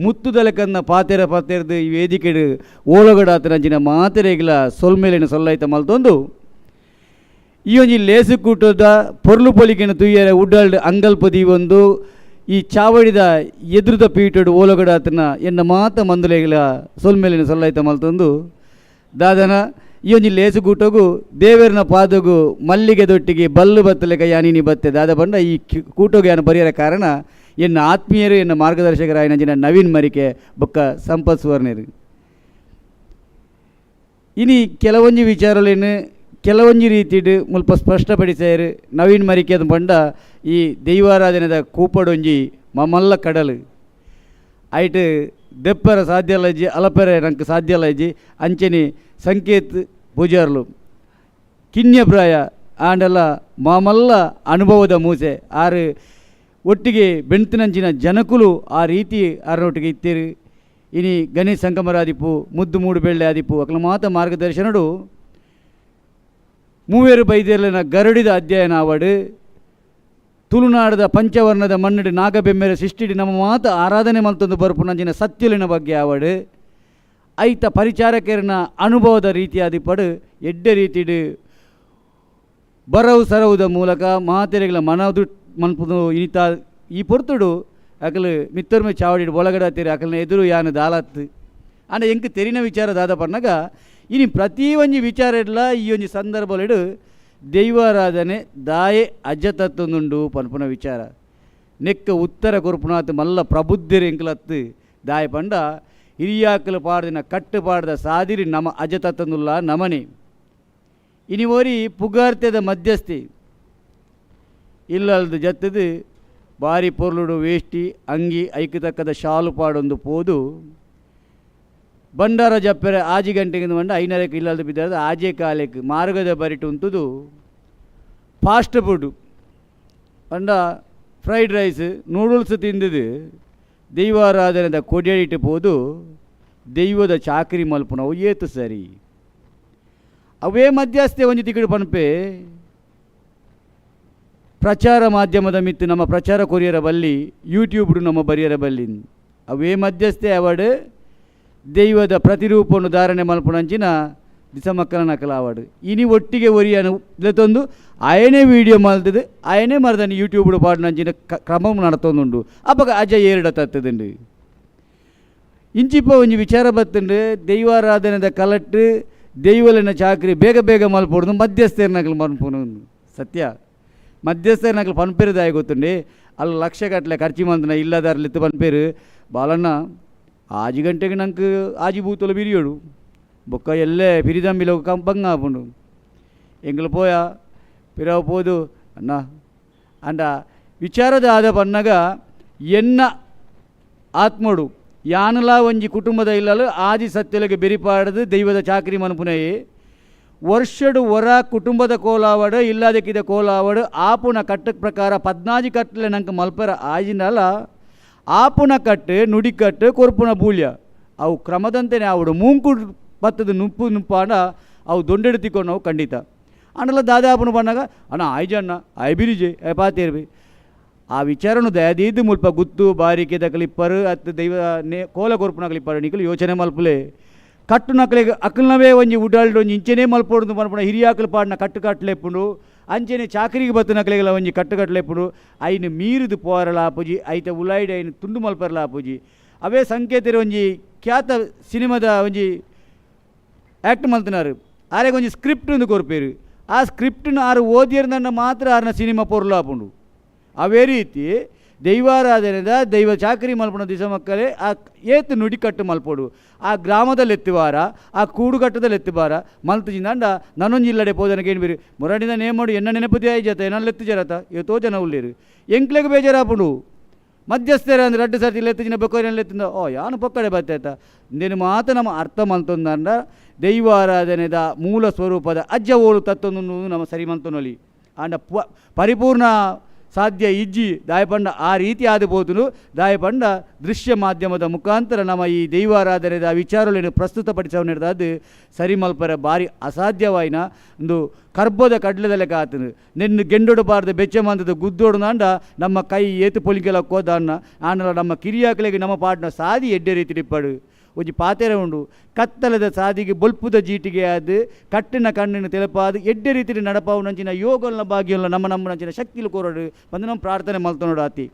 ಮುತ್ತುದಲಕನ್ನ ಪಾತೆರ ಪಾತೆರದು ಈ ವೇದಿಕೆಡು ಓಳಗಡಾತನಂಚಿನ ಮಾತೆರೆಗಿಲ ಸೊಲ್ಮೇಲಿನ ಸೊಲ್ಲೈತ ಮಲ್ತೊಂದು ಈ ಒಂಜಿ ಲೇಸು ಕೂಟದ ಪೊರ್ಲು ಪೊಲಿಕೆನ ತುಯ್ಯರ ಉಡ್ಡಾಲ್ಡ್ ಅಂಗಲ್ಪದಿ ಒಂದು ಈ ಚಾವಡಿದ ಎದುರುದ ಪೀಟಡು ಓಲಗಡಾತನ ಎನ್ನ ಮಾತ ಮಂದುಲೆಗಿಲ ಸೊಲ್ಮೇಲಿನ ಸೊಲ್ಲೈತ ಮಲ್ತೊಂದು ದಾದನ ಈ ಒಂಜಿ ಲೇಸು ಕೂಟಗು ದೇವರನ ಪಾದಗು ಮಲ್ಲಿಗೆ ದೊಟ್ಟಿಗೆ ಬಲ್ಲು ಬತ್ತಲೆಕ ಯಾನಿನಿ ಬತ್ತೆ ದಾದ ಬಂಡ ಈ ಕೂಟಗು ಯಾನು ಬರೆಯರ ಕಾರಣ ಎನ್ನ ಆತ್ಮೀಯರು ಎನ್ನ ಮಾರ್ಗದರ್ಶಕರಾಯಿನ ಜಿನ ನವೀನ್ ಮರಿಕೆ ಬೊಕ್ಕ ಸಂಪತ್ ಸುವರ್ಣರು. ಇನಿ ಕೆಲವೊಂಜಿ ವಿಚಾರಲೇನು ಕೆಲವೊಂಜಿ ರೀತಿಡು ಮುಲ್ಪ ಸ್ಪಷ್ಟಪಡಿಸಾಯರು ನವೀನ್ ಮರಿಕೆ ಅದು ಬಂಡ ಈ ದೈವಾರಾಧನೆದ ಕೂಪಡೊಂಜಿ ಮಮಲ್ಲ ಕಡಲು ಐಟ್ ದೆಪ್ಪರ ಸಾಧ್ಯ ಅಲ್ಲಜ್ಜಿ ಅಲಪೆರೆ ನಂಗೆ ಸಾಧ್ಯ ಅಲ್ಲಜ್ಜಿ ಅಂಚೆನೆ ಸಂಕೇತ್ ಪೂಜಾರ್ಲು ಕಿನ್ಯಪ್ರಾಯ ಆಂಡಲ ಮಾಮಲ್ಲ ಅನುಭವದ ಮೂಸೆ ಆರು ಒಟ್ಟಿಗೆ ಬೆಣ್ತಿನಂಚಿನ ಜನಕುಲು ಆ ರೀತಿ ಆರನೊಟ್ಟಿಗೆ ಇತ್ತೀರು. ಇನಿ ಗಣೇಶ್ ಸಂಕಮರಾದಿಪ್ಪು ಮುದ್ದು ಮೂಡು ಬೆಳ್ಳೆ ಆದಿಪ್ಪು ಅಕಲ ಮಾತ ಮಾರ್ಗದರ್ಶನಡು ಮೂವೇರು ಬೈದೇರ್ಲಿನ ಗರುಡಿದ ಅಧ್ಯಯನ ಆವಡು ತುಳುನಾಡದ ಪಂಚವರ್ಣದ ಮಣ್ಣಡಿ ನಾಗಬೆಮ್ಮೆರ ಸೃಷ್ಟಿಡಿ ನಮ್ಮ ಮಾತ ಆರಾಧನೆ ಮಲ್ತೊಂದು ಬರುಪುನಂಚಿನ ಸತ್ಯುಲಿನ ಬಗ್ಗೆ ಆವಡು ಐತ ಪರಿಚಾರಕರನ ಅನುಭವದ ರೀತಿಯಾದಿಪ್ಪಡು ಎಡ್ಡೆ ರೀತಿಡು ಬರವು ಸರವುದ ಮೂಲಕ ಮಾತೆರೆಗಳ ಮನದು ಮನ್ಪುದು ಇನಿತ ಈ ಪೊರ್ತುಡು ಅಕಲು ಮಿತ್ತರ್ಮೆ ಚಾವಡಿ ಒಳಗಡೆ ತೀರಿ ಅಕಲ್ನ ಎದುರು ಯಾನು ದಾಲತ್ತು ಅಂಡ ಎಂಕ್ ತೆರಿನ ವಿಚಾರ ದಾದ ಪನ್ನಗ ಇನಿ ಪ್ರತಿ ಒಂಜಿ ವಿಚಾರ ಇಡ್ಲ ಈ ಒಂಜಿ ಸಂದರ್ಭಲಿಡು ದೈವಾರಾಧನೆ ದಾಯೆ ಅಜ್ಜತತ್ವನುಂಡು ಪನ್ಪುನ ವಿಚಾರ ನೆಕ್ಕ ಉತ್ತರ ಕೊರ್ಪುನಾತ್ ಮಲ್ಲ ಪ್ರಬುದ್ಧರು ಎಂಕಲತ್ತು ದಾಯ ಪಂಡ ಹಿರಿಯಾಕಲು ಪಾಡ್ದಿನ ಕಟ್ಟು ಪಾಡ್ದ ಸಾದಿರಿ ನಮ ಅಜತತ್ವನುಲ್ಲ ನಮನೆ ಇನಿ ಓರಿ ಪುಗಾರ್ತೆದ ಮಧ್ಯಸ್ಥಿ ಇಲ್ಲಲ್ದು ಜತ್ತದು ಬಾರಿ ಪೊರ್ಲುಡು ವೇಷ್ಟಿ ಅಂಗಿ ಐಕು ತಕ್ಕದ ಶಾಲು ಪಾಡೊಂದು ಪೋದು ಬಂಡಾರ ಜಪ್ಪೆರೆ ಆಜಿ ಗಂಟೆಗೆ ಬಂಡ ಐನರಕ್ಕೆ ಇಲ್ಲಲ್ದು ಬಿದ್ದಾರದ ಆಜೆ ಕಾಲಕ್ಕೆ ಮಾರ್ಗದ ಬರಿಟು ಉಂಟುದು ಫಾಸ್ಟ್ ಫುಡ್ ಪಂಡ fried rice noodles ತಿಂದಿದ್ದು ದೈವಾರಾಧನೆದ ಕೊಡಿಯಡಿಟ್ಟು ಪೋದು ದೈವದ ಚಾಕರಿ ಮಲ್ಪುನವು ಏತು ಸರಿ ಅವೇ ಮಧ್ಯಸ್ಥೆ ಒಂಜಿ ತಿಕ್ಕಡು ಪನ್ಪೆ ಪ್ರಚಾರ ಮಾಧ್ಯಮದ ಮಿತ್ತು ನಮ್ಮ ಪ್ರಚಾರ ಕೊರಿಯರ ಬಲ್ಲಿ ಯೂಟ್ಯೂಬ್ಡು ನಮ್ಮ ಬರಿಯರ ಬಲ್ಲಿ ಅವೇ ಮಧ್ಯಸ್ಥೆ ಅವಾಡು ದೈವದ ಪ್ರತಿರೂಪವನ್ನು ಧಾರಣೆ ಮಲ್ಪುನಂಚಿನ ದಿಸಮಕ್ಕಲ ನಕಲಾವಾಡು ಇನಿ ಒಟ್ಟಿಗೆ ಒರಿಯನು ಲೆತ್ತೊಂದು ಅಯನೇ ವೀಡಿಯೋ ಮಲ್ತದು ಅಯನೇ ಮರದನಿ ಯೂಟ್ಯೂಬ್ಡು ಪಾಡುನಂಚಿನ ಕ್ರಮ ನಡತೊಂದುಂಡು ಅಪಗ ಅಜ ಏರಡ ತತ್ತದುಂಡು ಇಂಚಿಪ್ಪ ಒಂಜಿ ವಿಚಾರ ಬತ್ತುಂಡು ದೈವಾರಾಧನೆದ ಕಲಟ್ಟು ದೈವಲಿನ ಚಾಕ್ರಿ ಬೇಗ ಬೇಗ ಮಲ್ಪೊಡ್ದು ಮಧ್ಯಸ್ಥೆರ್ನಕಲು ಮನ್ಪುನು ಸತ್ಯ ಮಧ್ಯಸ್ಥೆರ್ನಕಲು ಪನ್ಪೇರು ದಾಯ ಗೊತ್ತುಂಡು ಅಲ್ಲಿ ಲಕ್ಷ ಗಟ್ಟಲೆ ಖರ್ಚು ಮಂದನ ಇಲ್ಲದಾರ್ಲಿತ್ತು ಪನ್ಪೇರು ಬಾಲಣ್ಣ ಆಜಿ ಗಂಟೆಗೆ ನಂಗೆ ಆಜಿ ಬೂತಲು ಬಿರಿಯೋಡು ಬೊಕ್ಕ ಎಲ್ಲೇ ಪಿರಿದಂಬಿಲ ಕಂಪಂಗ ಆಪುಂಡು ಎಂಗ್ಲು ಪೋಯ ಪಿರವು ಪೋದು ಅಣ್ಣ ಅಂಡ ವಿಚಾರದ ಆದ ಪನ್ನಗ ಎನ್ನ ಆತ್ಮಡು ಯಾನಲ ಒಂಜಿ ಕುಟುಂಬದ ಇಲ್ಲಲು ಆದಿ ಸತ್ಯಲಗೆ ಬೆರಿಪಾಡದು ದೈವದ ಚಾಕ್ರಿ ಮನ್ಪುನಯಿ ವರ್ಷಡು ಹೊರ ಕುಟುಂಬದ ಕೋಲಾವಡು ಇಲ್ಲದಕ್ಕಿದ ಕೋಲಾವಡು ಆಪುನ ಕಟ್ಟಕ್ಕೆ ಪ್ರಕಾರ ಪದ್ನಾಜಿ ಕಟ್ಟಲೆ ನಂಗೆ ಮಲ್ಪರ ಆಜಿನಲ್ಲ ಆಪುನ ಕಟ್ಟು ನುಡಿಕಟ್ಟು ಕೊರ್ಪುನ ಬೂಲ್ಯ ಅವು ಕ್ರಮದಂತೆಯೇ ಆವಡು ಮೂಂಕು ಬತ್ತದ ನುಪ್ಪು ನುಪ್ಪಾಂಡ ಅವು ದೊಂಡೆಡು ನಾವು ಖಂಡಿತ ಅಂಡಲ ದಾದಾಪುನ ಪನ್ನಾಗ ಅಣ್ಣ ಆಯ್ಜಣ್ಣ ಆಯ್ ಬಿರಿಜೆ ಪಾತೇರ್ಬಿ ಆ ವಿಚಾರನು ದಯದೀದು ಮುಲ್ಪ ಗುತ್ತು ಬಾರಿಕೆ ದಕಲಿಪ್ಪರು ಅತ್ತು ದೈವ ನೇ ಕೋಲ ಕೊರ್ಪುನ ಕಲಿಪ್ಪರು ನಿಕಲು ಯೋಚನೆ ಮಲ್ಪುಲೆ. ಕಟ್ಟುನಕಲೆಗ್ ಅಕಲ್ನವೇ ಒಂಜಿ ಉಡಲ್ಡ್ ಒಂಜಿ ಇಂಚೆನೇ ಮಲ್ಪೊಡು ಪನ್ಪುನ ಹಿರಿಯಾಕಲು ಪಾಡಿನ ಕಟ್ಟುಕಟ್ಲೆಪ್ಪುಂಡು. ಅಂಚೆನೆ ಚಾಕರಿಗೆ ಬತ್ತನಕಲೆಗಳ ಒಂಜಿ ಕಟ್ಟುಕಟ್ಲೆಪ್ಪುಂಡು. ಐನು ಮೀರಿದು ಪೋರಲಾಪುಜಿ, ಐತ ಉಲಾಯ್ಡ್ ಐನು ತುಂಡು ಮಲ್ಪರಲಾಪುಜಿ. ಅವೇ ಸಂಕೇತರ ಒಂಜಿ ಖ್ಯಾತ ಸಿನಿಮಾದ ಒಂಜಿ ಆ್ಯಕ್ಟ್ ಮಲ್ತನಾರು ಆರೆಗ್ ಒಂಜಿ ಸ್ಕ್ರಿಪ್ಟ್ ಒಂದು ಕೊರ್ಪೇರು. ಆ ಸ್ಕ್ರಿಪ್ಟ್ನ ಆರು ಓದಿಯರ್ನ ಮಾತ್ರ ಆರ್ನ ಸಿನಿಮಾ ಪೊರ್ಲಾಪುಂಡು. ಅವೇ ರೀತಿ ದೈವಾರಾಧನೆದ ದೈವ ಚಾಕರಿ ಮಲ್ಪುನ ದಿಸ ಮಕ್ಕಳೇ ಆ ಏತು ನುಡಿಕಟ್ಟು ಮಲ್ಪೊಡು. ಆ ಗ್ರಾಮದಲ್ಲಿ ಎತ್ತಿವಾರ, ಆ ಕೂಡುಕಟ್ಟದಲ್ಲಿ ಎತ್ತಿವಾರ ಮಲ್ತು ಜಿಂದಾಂಡ ನನ್ನೊಂಜಿ ಇಲ್ಲಡೆ ಪೋದನಕ್ಕೆ ಏನು ಮೊರಡಿದ ನೇಮೋಡು ಎನ್ನ ನೆನಪುದೇ ಜತ ಎನ್ನಲ್ಲಿ ಎತ್ತು ಜರತ ಏತೋ ಜನ ಉಳ್ಳೇರು ಎಂಕ್ಲೆಗ್ ಬೇಜಾರಾಪುಂಡು. ಮಧ್ಯಸ್ಥರ ಅಂದ್ರೆ ರಡ್ಡು ಸರ್ತಿ ಎತ್ತು ಬೊಕ್ಕೋರಿನಲ್ಲಿ ಎತ್ತಿಂದ ಓ ಯಾನು ಪೊಕ್ಕಡೆ ಬತ್ತಾಯ್ತ ಇಂದೇನು ಮಾತ್ರ ನಮ್ಮ ಅರ್ಥ ಮಲ್ತೊಂದಂಡ ದೈವಾರಾಧನೆದ ಮೂಲ ಸ್ವರೂಪದ ಅಜ್ಜ ಓಳು ತತ್ತೊಂದು ನಮ್ಮ ಸರಿ ಮಲ್ತೊನೊಲಿ. ಆಂಡ ಪರಿಪೂರ್ಣ ಸಾಧ್ಯ ಇಜ್ಜಿ ದಾಯಪಂಡ ಆ ರೀತಿ ಆದ ಬೋದುನು ದಾಯಪಂಡ ದೃಶ್ಯ ಮಾಧ್ಯಮದ ಮುಖಾಂತರ ನಮ್ಮ ಈ ದೈವಾರಾಧನೆದ ವಿಚಾರಗಳನ್ನು ಪ್ರಸ್ತುತಪಡಿಸವನಿಡ್ದಾದ ಸರಿ ಮಲ್ಪರ ಭಾರಿ ಅಸಾಧ್ಯವಾಯಿನ ಒಂದು ಕರ್ಬದ ಕಡ್ಲದ ಲೆಕ್ಕ ಆತನು. ನಿನ್ನ ಗೆಂಡೊಡು ಬಾರ್ದ ಬೆಚ್ಚ ಮಂದದ ಗುದ್ದೋಡು ನಾಂಡ ನಮ್ಮ ಕೈ ಏತು ಪೊಲಿಕೆಲ ಕೋದಾನ್ನ ಆಂಡ ನಮ್ಮ ಕಿರಿಯಾಕಲಿಗೆ ನಮ್ಮ ಪಾಡ್ನ ಸಾದಿ ಎಡ್ಡೆ ರೀತಿ ಇಪ್ಪಡು. ಒಂಜಿ ಪಾತೆರ ಉಂಡು, ಕತ್ತಲದ ಸಾದಿಗೆ ಬೊಲ್ಪುದ ಜೀಟಿಗೆ ಆದ್ ಕಟ್ಟಿನ ಕಣ್ಣಿನ ತೆಲಪಾದು ಎಡ್ಡೆ ರೀತಿಯಲ್ಲಿ ನಡಪಾವು ನಂಚಿನ ಯೋಗಲ್ನ ಭಾಗ್ಯಲ್ಲ ನಮ್ಮ ನಮ್ಮ ನಂಚಿನ ಶಕ್ತಿಲು ಕೋರಡು ಬಂದು ನಮ್ಮ ಪ್ರಾರ್ಥನೆ ಮಲ್ತನೋಡು ಆತಿ.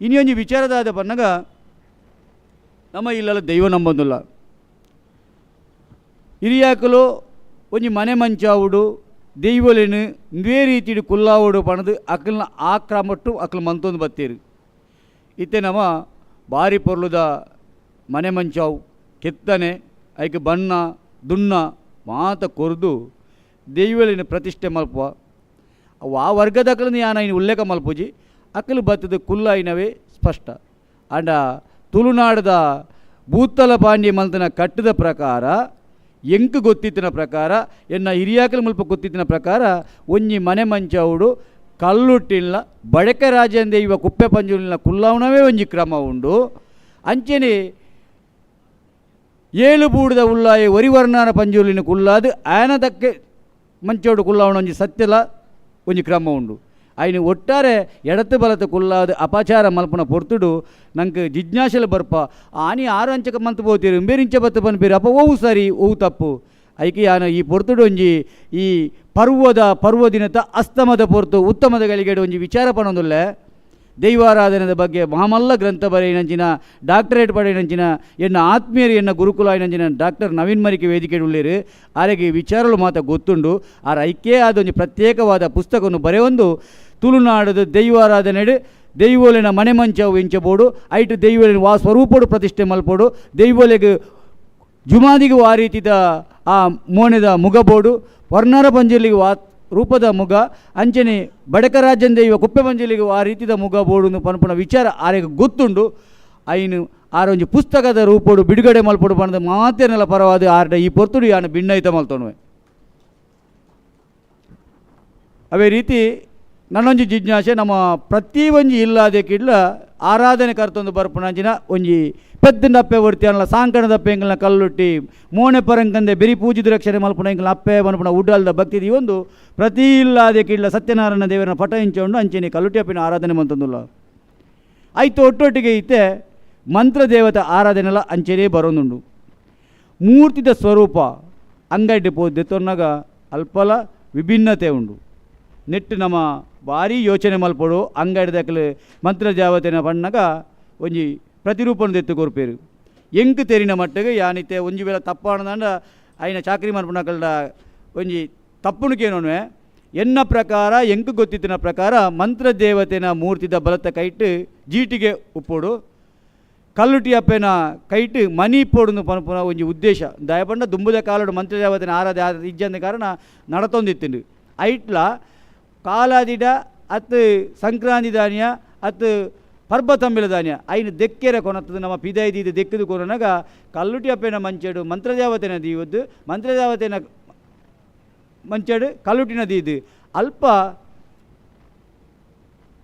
ಇನ್ನೊಂದು ವಿಚಾರದಾದ ಬನ್ನಗ ನಮ್ಮ ಇಲ್ಲಲ್ಲ ದೈವ ನಂಬೊಂದುಲ್ಲ. ಹಿರಿಯಾಕಲು ಒಂಜಿ ಮನೆ ಮಂಚಾವುಡು ದೈವಲೇನು ಇಂದೇ ರೀತಿಡು ಕುಲ್ಲಾವುಡು ಪಣದು ಅಕಲ್ನ ಆ ಕ್ರಮಟ್ಟು ಅಕಲ್ ಮಂತೊಂದು ಬತ್ತೀರು. ಇತ್ತೆ ನಮ್ಮ ಬಾರಿ ಪೊರ್ಲುದ ಮನೆ ಮಂಚಾವು ಕೆತ್ತನೆ ಐಕ್ ಬಣ್ಣ ದುಣ್ಣ ಮಾತ ಕೊರ್ದು ದೈವಲಿನ ಪ್ರತಿಷ್ಠೆ ಮಲ್ಪುವ. ಅವು ಆ ವರ್ಗದ ಅಕಲನ್ನು ಯಾನ ಇನ್ನು ಉಲ್ಲೇಖ ಮಲ್ಪುಜಿ ಅಕಲು ಬತ್ತದ ಕುಲ್ಲಾಯಿನವೇ ಸ್ಪಷ್ಟ. ಆಂಡ ತುಳುನಾಡದ ಭೂತಲ ಪಾಂಡ್ಯ ಮಲ್ತನ ಕಟ್ಟದ ಪ್ರಕಾರ ಎಂಕ್ ಗೊತ್ತಿತ್ತಿನ ಪ್ರಕಾರ ಎನ್ನ ಹಿರಿಯಾಕಲು ಮುಲ್ಪ ಗೊತ್ತಿತ್ತಿನ ಪ್ರಕಾರ ಒಂಜಿ ಮನೆ ಮಂಚಾವುಡು ಕಲ್ಲುಟ್ಟಿಲ್ಲ ಬಡಕ ರಾಜಂದೆ ಇವ ಕುಪ್ಪೆ ಪಂಜುಲಿನ ಕುಲ್ಲಾವಣವೇ ಒಂಜಿ ಕ್ರಮ ಉಂಡು. ಅಂಚೆನೆ ಏಳು ಬೂಡದ ಉಲ್ಲಾಯಿ ಒರಿವರ್ಣಾನ ಪಂಜುಲಿನ ಕುಲ್ಲಾದು ಆಯನದಕ್ಕೆ ಮಂಚೋಡು ಕುಲ್ಲಾವಣ ಒಂಜಿ ಸತ್ಯಲ ಒಂಜಿ ಕ್ರಮ ಉಂಡು. ಆಯ್ನ ಒಟ್ಟಾರೆ ಎಡತ್ತು ಬಲತ ಕುಲ್ಲಾದು ಅಪಚಾರ ಮಲ್ಪನ ಪೊರ್ತುಡು ನಂಗೆ ಜಿಜ್ಞಾಸೆಲ ಬರ್ಪ ಆನಿ ಆರು ಅಂಚಕ ಮಂತ್ ಪೋತೀರು ಬೇರಿಂಚ ಬತ್ತು ಪನ್ಪೀರು ಅಪ್ಪ ಓವು ಸರಿ ಓವು ತಪ್ಪು ಐಕೆ ಯಾನ ಈ ಪೊರ್ತುಡು ಒಂಜಿ ಈ ಪರ್ವದ ಪರ್ವದಿನತ ಅಸ್ತಮದ ಪೊರ್ತು ಉತ್ತಮದ ಗಳಿಗೆಡು ಒಂಜಿ ವಿಚಾರ ಪಣೊಂದುಲ್ಲೆ. ದೈವಾರಾಧನೆದ ಬಗ್ಗೆ ಮಹಾಮಲ್ಲ ಗ್ರಂಥ ಬರೆಯಿನಂಚಿನ ಡಾಕ್ಟರೇಟ್ ಪಡೆಯಿನಂಚಿನ ಎನ್ನ ಆತ್ಮೀಯರು ಎನ್ನ ಗುರುಕುಲ అయినంಚಿನ ಡಾಕ್ಟರ್ ನವೀನ್ ಮರಿಕೆ ವೇದಿಕೆ ಉಳ್ಳೇರು ಆರೆಗೆ ವಿಚಾರಲು ಮಾತ ಗೊತ್ತುಂಡು. ಆರ ಐಕ್ಯೇ ಆದ ಒಂಜಿ ಪ್ರತ್ಯೇಕವಾದ ಪುಸ್ತಕವನ್ನು ಬರೆಯೊಂದು ತುಳುನಾಡದ ದೈವಾರಾಧನೆಡು ದೈವೋಲಿನ ಮನೆ ಮಂಚವು ಎಂಚಬೋಡು ಐಟು ದೈವೋಲಿನ ವಾ ಸ್ವರೂಪೋಡು ಪ್ರತಿಷ್ಠೆ ಮಲ್ಪೋಡು ದೈವೋಲೆಗ್ ಜುಮಾದಿಗೆ ಆ ರೀತಿದ ಆ ಮೋನೆದ ಮುಗಬೋಡು ವರ್ಣರ ಪಂಜಲಿಗೆ ವಾ ರೂಪದ ಮುಗ ಅಂಚನೆ ಬಡಕರಾಜನ್ ದೈವ ಕುಪ್ಪೆ ಪಂಜಲಿಗೆ ಆ ರೀತಿದ ಮುಗ ಬೋಡು ಪನ್ಪುನ ವಿಚಾರ ಆರೆಗೆ ಗೊತ್ತುಂಡು. ಐನು ಆರೊಂಜಿ ಪುಸ್ತಕದ ರೂಪೋಡು ಬಿಡುಗಡೆ ಮಲ್ಪೊಡು ಪಂಡ ಮಾತೇನೆಲ್ಲ ಪರವಾದ ಆರ್ಡ ಈ ಪೊರ್ತುಡು ಯಾನು ಭಿನ್ನೈತ ಮಲ್ತೊನುವೆ. ಅವೇ ರೀತಿ ನನ್ನೊಂಜಿ ಜಿಜ್ಞಾಸೆ ನಮ್ಮ ಪ್ರತಿ ಒಂಜಿ ಇಲ್ಲಾದೆ ಕಿಡ್ಲ ಆರಾಧನೆ ಕರ್ತೊಂದು ಬರ್ಪುನಂಚಿನ ಒಂಜಿ ಪೆದ್ದಿನ ಅಪ್ಪೆ ಒರ್ತಿ ಅನ್ಲ ಸಾಂಕಣದ ಅಪ್ಪೆ ಎಂಕಲ್ನ ಕಲ್ಲುಟ್ಟಿ ಮೋಣೆ ಪರಂಕಂದೆ ಬೆರಿ ಪೂಜಿದ ರಕ್ಷಣೆ ಮಲ್ಪುನ ಎಂಕಲ್ನ ಅಪ್ಪೆ ಮನ್ಪುನ ಉಡಲ್ದ ಭಕ್ತಿ ಈ ಒಂದು ಪ್ರತಿ ಇಲ್ಲಾದೆ ಕಿಡ್ಲ ಸತ್ಯನಾರಾಯಣ ದೇವರನ ಪಟ ಇಂಚೊಂಡು ಅಂಚೆನೆ ಕಲ್ಲುಟ್ಟಿ ಅಪ್ಪಿನ ಆರಾಧನೆ ಮಂತಂದುಲ್ಲ. ಆಯ್ತು ಒಟ್ಟೊಟ್ಟಿಗೆ ಐತೆ ಮಂತ್ರದೇವತೆ ಆರಾಧನೆಲ್ಲ ಅಂಚೆನೇ ಬರೋನುಂಡು. ಮೂರ್ತಿದ ಸ್ವರೂಪ ಅಂಗಡಿ ಪೋದೆ ತೊನ್ನಗ ಅಲ್ಪಲ ವಿಭಿನ್ನತೆ ಉಂಡು. ನೆಟ್ಟು ನಮ್ಮ ಭಾರಿ ಯೋಚನೆ ಮಲ್ಪೊಡು ಅಂಗಡಿ ದಕ್ಕಲು ಮಂತ್ರಜಾವತಿನ ಬಣ್ಣಗ ಒಂಜಿ ಪ್ರತಿರೂಪನ ದೆತ್ತು ಕೊರ್ಪೇರು. ಎಂಕ್ ತೆರಿನ ಮಟ್ಟಿಗೆ ಯಾನಿತ್ತೆ ಒಂಜಿ ವೇಳೆ ತಪ್ಪಾಣದಂಡ ಐನ ಚಾಕ್ರಿ ಮನ್ಪುನಕಲ್ಡ ಒಂಜಿ ತಪ್ಪುಣಿಕೇನೋನುವೆ ಎನ್ನ ಪ್ರಕಾರ ಎಂಕ್ ಗೊತ್ತಿತ್ತಿನ ಪ್ರಕಾರ ಮಂತ್ರದೇವತೆನ ಮೂರ್ತಿದ ಬಲತ ಕೈಟ್ ಜೀಟಿಗೆ ಉಪ್ಪೋಡು ಕಲ್ಲುಟಿ ಅಪ್ಪೆನ ಕೈಟ್ ಮನಿ ಪೋಡುಂದು ಪನ್ಪುನ ಒಂಜಿ ಉದ್ದೇಶ. ದಯಪಂಡ ದುಂಬುದ ಕಾಲಡು ಮಂತ್ರದೇವತೆನ ಆರಾಧನೆ ಇಜ್ಜಂದ ಕಾರಣ ನಡತೊಂದಿತ್ತಿಂಡು. ಐಟ್ಲ ಕಾಲಾದಿಡ ಅತ್ತು ಸಂಕ್ರಾಂತಿ ಧಾನ್ಯ ಅತ್ತು ಪರ್ಬ ತಂಬಿಲ ಧಾನ್ಯ ಐನು ದೆಕ್ಕೆರೆ ಕೊನತ್ತದು ನಮ್ಮ ಪಿದೈದಿ ದೆಕ್ಕದು ಕೊರನಾಗ ಕಲ್ಲುಟಿ ಅಪ್ಪೆನ ಮಂಚೆಡು ಮಂತ್ರದೇವತೆನ ದೀವದ್ದು ಮಂತ್ರದೇವತೆನ ಮಂಚೆಡು ಕಲ್ಲುಟಿನ ದೀದು ಅಲ್ಪ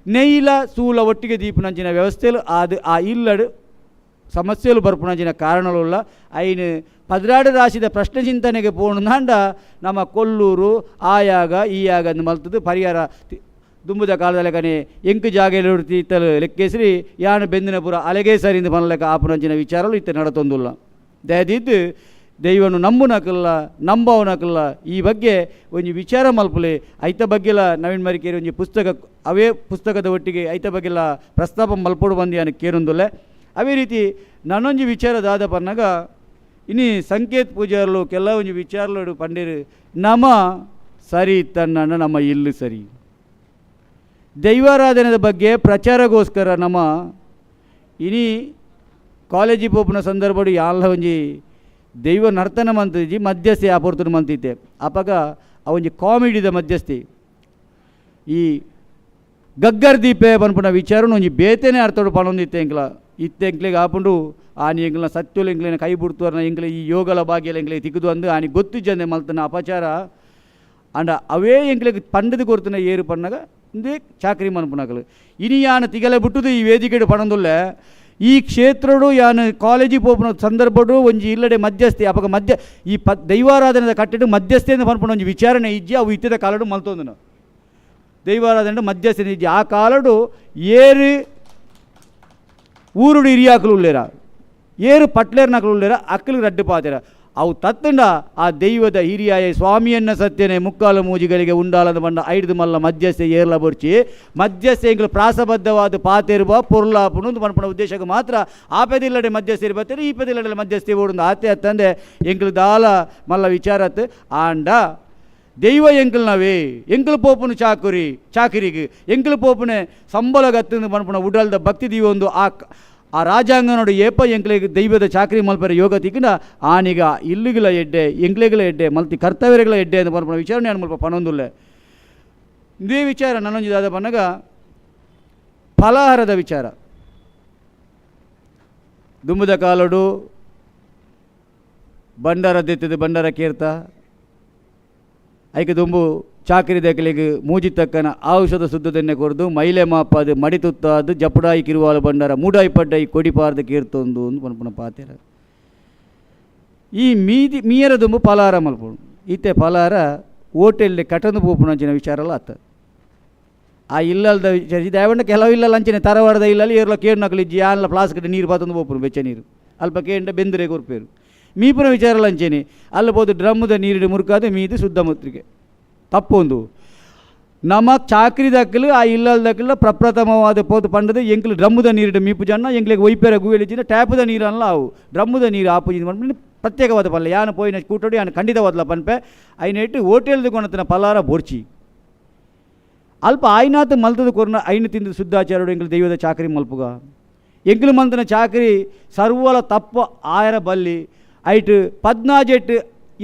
ನೆಯ್ಲ ಸೂಲ ಒಟ್ಟಿಗೆ ದೀಪನಂಚಿನ ವ್ಯವಸ್ಥೆಲು ಅದು ಆ ಇಲ್ಲಡು ಸಮಸ್ಯೆಲು ಬರ್ಪುನಂಚಿನ ಕಾರಣಗಳುಳ್ಳ ಐನು 12 ರಾಶಿದ ಪ್ರಶ್ನೆ ಚಿಂತನೆಗೆ ಪೋಣುಂದಾಂಡ ನಮ್ಮ ಕೊಲ್ಲೂರು ಆಯಾಗ ಈ ಯಾಗ ಅಂದ್ ಮಲ್ತದ್ದು ಪರಿಹಾರ ದುಂಬುದ ಕಾಲದ ಎಂಕು ಜಾಗೆಲು ಇತ್ತಲು ಲೆಕ್ಕೇಸರಿ ಯಾನು ಬೆಂದಿನಪುರ ಅಲೆಗೆ ಸರಿಂದ ಪನಲೆಕ್ಕ ಆಪುನಂಚಿನ ವಿಚಾರಲು ಇತ್ತ ನಡತೊಂದುಲ್ಲ. ದಯದಿದ್ದು ದೈವನು ನಂಬುನಕಲ್ಲ ನಂಬವನಕಲ್ಲ ಈ ಬಗ್ಗೆ ಒಂಜಿ ವಿಚಾರ ಮಲ್ಪುಲೆ. ಐತ ಬಗ್ಗೆಲ ನವೀನ್ ಮರಿಕೇರಿ ಒಂಜಿ ಪುಸ್ತಕ ಅವೇ ಪುಸ್ತಕದ ಒಟ್ಟಿಗೆ ಐತ ಬಗ್ಗೆಲ ಪ್ರಸ್ತಾಪ ಮಲ್ಪೊಡು ಬಂದು ಕೇರೊಂದುಲ್ಲೆ. ಅವೇ ರೀತಿ ನಾನೊಂಜಿ ವಿಚಾರ ದಾದ ಪನ್ನಗ ಇನಿ ಸಂಕೇತ್ ಪೂಜಾರ್ಲು ಕೆಲವೊಂಜಿ ವಿಚಾರಲು ಪಂಡಿರು ನಮ ಸರಿ ತನ್ನ ನಮ್ಮ ಇಲ್ಲು ಸರಿ. ದೈವಾರಾಧನೆಯ ಬಗ್ಗೆ ಪ್ರಚಾರಗೋಸ್ಕರ ನಮ್ಮ ಇನಿ ಕಾಲೇಜಿ ಪೋಪುನ ಸಂದರ್ಭಡು ಯಾಲ ಒಂಜಿ ದೈವ ನರ್ತನ ಮಂತಿಜಿ ಮಧ್ಯಸ್ಥೆ ಆಪೊರ್ತುನು ಮಂತಿತ್ತೆ. ಅಪಗ ಆ ಒಂಜಿ ಕಾಮಿಡಿದ ಮಧ್ಯಸ್ಥೆ ಈ ಗಗ್ಗರ್ ದೀಪೆ ಪನ್ಪುನ ವಿಚಾರನು ಒಂಜಿ ಬೇತೆನೆ ಅರ್ಥಡು ಪನೊಂದಿತ್ತೆ ಎಂಕ್ಲ ಇತ್ತೆ ಎಂಕ್ಲೆಗ್ ಆಪುಂಡು ಆನಿ ಎಂಕ್ಲನ ಸತ್ಯಲು ಎಂಕ್ಲೆನ ಕೈ ಬುಡ್ತುವರ್ನ ಎಂಕ್ಲೆ ಈ ಯೋಗಲ ಭಾಗ್ಯಲ ಎಂಕ್ಲೆ ತಿಕ್ಕುದು ಅಂದು ಆನಿ ಗೊತ್ತಿಜ್ಜಂದೆ ಮಲ್ತನ ಅಪಚಾರ ಅಂಡ ಅವೇ ಎಂಕ್ಲೆಗ್ ಪಂಡದು ಕೊರ್ತುನ ಏರು ಪನ್ನಗ ಇಂದೇ ಚಾಕ್ರಿ ಮನ್ಪುನಕಲು. ಇನಿ ಯಾನ ತಿಗಲೆ ಬಿಟ್ಟುದು ಈ ವೇದಿಕೆಡು ಪಣೊಂದುಲ್ಲೆ. ಈ ಕ್ಷೇತ್ರಡು ಯಾನು ಕಾಲೇಜಿ ಪೋಪುನ ಸಂದರ್ಭಡು ಒಂಜಿ ಇಲ್ಲಡೆ ಮಧ್ಯಸ್ಥೆ ಅಪಗ ಮಧ್ಯ ಈ ದೈವಾರಾಧನೆದ ಕಟ್ಟೆಡು ಮಧ್ಯಸ್ಥೆಯಿಂದ ಪನ್ಪುನ ಒಂಜಿ ವಿಚಾರಣೆ ಇಜ್ಜಿ ಅವು ಇತ್ತಿದ ಕಾಲಡು ಮಲ್ತೊಂದುನು ದೈವಾರಾಧನೆ ಮಧ್ಯಸ್ಥೆ ಇಜ್ಜಿ. ಆ ಕಾಲಡು ಏರು ಊರುಡು ಹಿರಿಯಾಕಲು ಉಳ್ಳೇರ ಏರು ಪಟ್ಲೇರ್ನಕಲು ಉಳ್ಳೇರ ಅಕ್ಕಲು ರಡ್ಡು ಪಾತೆರ ಅವು ತತ್ತಂಡ ಆ ದೈವದ ಹಿರಿಯಾಯ ಸ್ವಾಮಿಯನ್ನ ಸತ್ಯನೆ ಮುಕ್ಕಾಲು ಮೂಜಿಗಳಿಗೆ ಉಂಡಾಲದ ಬಂಡ ಐದು ಮಲ್ಲ ಮಧ್ಯಸ್ಥೆ ಏರ್ಲ ಬೊರ್ಚಿ ಮಧ್ಯಸ್ಥೆ ಎಂಕ್ಲು ಪ್ರಾಸಬದ್ಧವಾದ ಪಾತೆರುವ ಪೊರ್ಲಾಪುನು ಪನ್ಪುನ ಉದ್ದೇಶಕ್ಕೆ ಮಾತ್ರ ಆ ಪೆದಿಲ್ಲಡೆ ಮಧ್ಯಸ್ಥೆ ಬರ್ತಾರೆ ಈ ಪೆದಿಲ್ಲಡೆ ಮಧ್ಯಸ್ಥೆ ಓಡುಂದು ಆತೆ ಅತ್ತಂದೆ ಎಂಕ್ಲು ದಾಲ ಮಲ್ಲ ವಿಚಾರತ್. ಆಂಡ ದೈವ ಎಂಕಲ್ನವೇ ಎಂಕಲ್ ಪೋಪುನು ಚಾಕುರಿ ಚಾಕರಿಗೆ ಎಂಕಲ್ ಪೋಪುನೆ ಸಂಬಳಗತ್ತಂದು ಪನ್ಪುನ ಉಡಲ್ದ ಭಕ್ತಿ ದೀವೊಂದು ಆ ಆ ರಾಜಾಂಗನೋಡು ಏಪ ಎಂಕ್ಲೆಗ್ ದೈವದ ಚಾಕರಿ ಮಲ್ಪರೆ ಯೋಗ ತಿಕ್ಕಿನ ಆನಿಗ ಇಲ್ಲುಗಳ ಎಡ್ಡೆ ಎಂಕ್ಲೆಗಳ ಎಡ್ಡೆ ಮಲ್ತಿ ಕರ್ತವ್ಯಗಳ ಎಡ್ಡೆ ಅಂತ ಪನ್ಪುನ ವಿಚಾರಣೆ ಮಲ್ಪ ಪನೊಂದುಲ್ಲೆ. ಇದೇ ವಿಚಾರ ನನ್ನೊಂಜಿ ದಾದ ಪನ್ನಗ ಫಲಾಹಾರದ ವಿಚಾರ. ದುಂಬುದ ಕಾಲಡು ಬಂಡಾರ ದೆತ್ತದು ಬಂಡಾರ ಕೇರ್ತ ಐಕೆ ದುಂಬು ಚಾಕರಿ ದಕ್ಕಲಿಗೆ ಮೂಜಿ ತಕ್ಕನ ಔಷಧ ಶುದ್ಧದನ್ನೇ ಕೊರ್ದು ಮೈಲೆ ಮಾಪಾದು ಮಡಿ ತುತ್ತಾದು ಜಪುಡಾಯಿ ಕಿರುವಾಲು ಬಂಡಾರ ಮೂಡಾಯಿ ಪಡ್ಡಾಯಿ ಕೊಡಿಪಾರ್ದು ಕೀರ್ತೊಂದು ಒಂದು ಪನ್ಪುನ ಪಾತೆರ. ಈ ಮೀದಿ ಮೀಯರ ದುಂಬು ಫಲಾಹಾರ ಮಲ್ಪುಂಡು. ಇತ್ತೆ ಫಲಾಹಾರ ಹೋಟೆಲ್ ಕಟಂದು ಪೋಪುನಂಚಿನ ವಿಚಾರಲ್ಲ ಆತ ಆ ಇಲ್ಲಲ್ದ ವಿಚಾರ ದೇವಂಡ ಕೆಲವು ಇಲ್ಲಲ್ಲ ಅಂಚಿನ ತರವಾಡದ ಇಲ್ಲಲ್ಲಿ ಏರ್ಲ ಕೇಳು ಇಜ್ಜಿ ಆನ್ಲ ಫ್ಲಾಸ್ಕ್ ನೀರು ಪಾತೊಂದು ಪೋಪುನು ಬೆಚ್ಚ ನೀರು ಅಲ್ಪ ಕೇಂಡ ಬೆಂದರೆ ಕೊರ್ಪೇರು. ಮೀಪುನ ವಿಚಾರಲ್ಲ ಅಂಚೇನೆ ಅಲ್ಲ ಪೋದು ಡ್ರಮ್ಮದ ನೀರು ಮುರುಕಾದ ಮೀದು ಶುದ್ಧ ಮುತ್ರಿಗೆ ತಪ್ಪೊಂದು. ನಮ್ಮ ಚಾಕ್ರಿ ದಕ್ಕಲು ಆ ಇಲ್ಲಲ್ ದಕ್ಕಲ ಪ್ರಪ್ರಥಮವಾದ ಪೋತು ಪಂಡದು ಎಂಕ್ಲು ಡ್ರಮ್ಮದ ನೀರು ಮೀಪು ಜನ ಎಂಕ್ಲಿಗೆ ಒಯ್ಪೆರ ಗುವೆಲಿಜಿನ ಟ್ಯಾಪದ ನೀರಲ್ಲ ಅವು ಡ್ರಮ್ಮದ ನೀರು ಆಪುಜಿ ಪ್ರತ್ಯೇಕವಾದ ಪಲ್ಲೆ ಯಾನು ಪೋಯಿನ ಕೂಟೋಡಿ ಯಾನು ಖಂಡಿತವಾದಲ ಪನ್ಪೆ ಐನೆಟ್ಟು ಹೋಟೆಲ್ದು ಕೊಣತನ ಪಲಾರ ಬೊರ್ಚಿ ಅಲ್ಪ ಆಯ್ನಾತ ಮಲ್ತದ ಕೊರ್ನ ಐನು ತಿಂದು ಶುದ್ಧಾಚಾರ್ಯರು ಎಂಕ್ಲು ದೈವದ ಚಾಕ್ರಿ ಮಲ್ಪುಗ ಎಂಕ್ಲು ಮಲ್ತನ ಚಾಕ್ರಿ ಸರ್ವಲ ತಪ್ಪು ಆಯರ ಬಲ್ಲಿ ಐಟ್ ಪದ್ನಾಜೆಟ್ಟು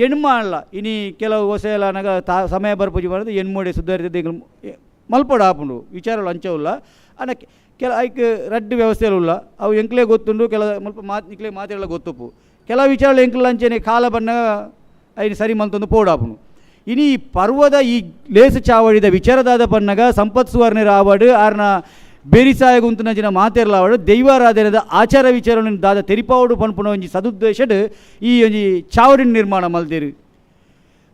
ಎಣ್ಮ ಅಲ್ಲ ಇನಿ ಕೆಲವು ಹೊಸೆಲ್ಲ ತಾ ಸಮಯ ಬರ್ಪೂಜೆ ಮಾಡೋದು ಎಣ್ಮೋಡಿ ಸುಧಾರಿತ ಮಲ್ಪೊಡು ಆಪುಂಡು ವಿಚಾರಗಳು ಅಂಚವುಲ್ಲ ಅನ್ನ ಕೆಲ ಐಕ್ ರಡ್ಡು ವ್ಯವಸ್ಥೆಲು ಉಲ್ಲ ಅವು ಎಂಕ್ಲೇ ಗೊತ್ತುಂಡು ಕೆಲ ಮುಲ್ಪ ಮಾತು ನಿಕ್ಲೆ ಮಾತೆಲ್ಲ ಗೊತ್ತುಪ್ಪು ಕೆಲವು ವಿಚಾರಗಳು ಎಂಕ್ಲ ಅಂಚೆನೆ ಕಾಲ ಬಣ್ಣ ಐನು ಸರಿ ಮಲ್ತೊಂದು ಪೋಡಾಪುಂಡು. ಇನಿ ಈ ಪರ್ವದ ಈ ಲೇಸು ಚಾವಡಿದ ವಿಚಾರದಾದ ಪನ್ನಗ ಸಂಪತ್ ಸುವರ್ಣರ ಆವಡು ಆರ್ನ ಬೇರಿಸಾಯ ಗುಂತುನಂಚಿನ ಮಾತೆರ್ಲಾವಡು ದೈವಾರಾಧನೆದ ಆಚಾರ ವಿಚಾರವನ್ನು ದಾದ ತೆರಿಪಾವಡು ಪನ್ಪುನ ಒಂಜಿ ಸದುದ್ದೇಶಡ್ ಈ ಒಂಜಿ ಚಾವಡಿನ ನಿರ್ಮಾಣ ಮಲ್ದೇರು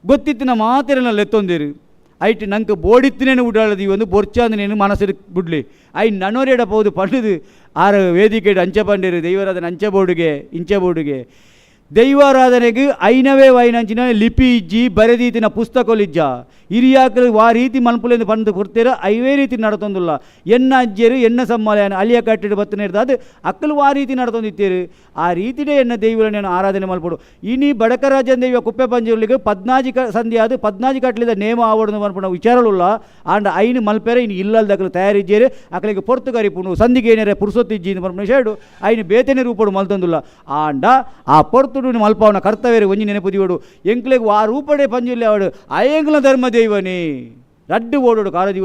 ಗೊತ್ತಿತ್ತಿನ ಮಾತೆರನ ಲೆತ್ತೊಂದೇರು ಐಟ್ ನಂಗೆ ಬೋಡಿತ್ತಿನೇನು ಉಡಾಳದಿ ಒಂದು ಬೊರ್ಚಾಂದನೇನು ಮನಸ್ಸು ಬಿಡ್ಲಿ I ನನೋರೇಡ ಪೋದು ಪಂಡುದು ಆರು ವೇದಿಕೆಡು ಅಂಚೆ ಪಂಡಿರು ದೈವಾರಾಧನೆ ಅಂಚೆ ಬೋರ್ಡುಗೆ ಇಂಚೆ ಬೋರ್ಡುಗೆ ದೈವಾರಾಧನೆಗೆ ಐನವೇ ವೈನಂಚಿನ ಲಿಪಿ ಇಜ್ಜಿ ಬರೆದೀತಿನ ಪುಸ್ತಕಲಿಜ್ಜ ಹಿರಿಯಾಕಲು ವಾ ರೀತಿ ಮನ್ಪುಲೆಂದು ಪಂದು ಕೊಡ್ತೀರ ಐವೇ ರೀತಿ ನಡತೊಂದುಲ್ಲ ಎನ್ನ ಅಜ್ಜರು ಎನ್ನ ಸಮ್ಮಾಲ ಅಳಿಯ ಕಟ್ಟಿಡು ಬತ್ತನೇರ್ದು ಅದು ಅಕ್ಕಲು ಆ ರೀತಿ ನಡತೊಂದಿತ್ತೀರು ಆ ರೀತಿಯೇ ಎನ್ನ ದೈವಗಳನ್ನು ಆರಾಧನೆ ಮಲ್ಪಡು. ಇನಿ ಬಡಕರಾಜನ ದೈವ ಕುಪ್ಪೆ ಪಂಜುರ್ಲಿಗೆ ಪದ್ನಾಜಿ ಕ ಸಂಧಿ ಅದು ಪದ್ನಾಜಿ ಕಟ್ಲಿದ ನೇಮ ಆವಡನ್ನು ಮನ್ಪುಣ ವಿಚಾರలుಲ್ಲ ಆಂಡ ಐನು ಮಲ್ಪೆರೆ ಇನ್ನು ಇಲ್ಲಲ್ದ ಅಕಲು ತಯಾರಿಜ್ಜೇರು ಅಕಲಿಗೆ ಪೊರ್ತು ಕರಿಪುಣು ಸಂಧಿಗೆ ಏನೇರೆ ಪುರುಸೊತ್ತಿಜ್ಜಿ ಮನ್ಪುಣ ಶೇಡು ಐನು ಬೇತನೆ ರೂಪಡು ಮಲ್ತೊಂದುಲ್ಲ ಆಂಡ ಆ ಪೊರ್ತುಡು ಮಲ್ಪಾವನ ಕರ್ತವ್ಯ ಒಂಜಿ ನೆನಪುದಿವಡು ಎಂಕ್ಲೆಗ್ ಆ ರೂಪಡೆ ಪಂಜುರ್ಲಿ ಅವಡು ಅಯಂಕ್ಲ ಧರ್ಮ ದೈವನೇ ರಡ್ಡು ಓಡೋಡು ಕಾರದಿ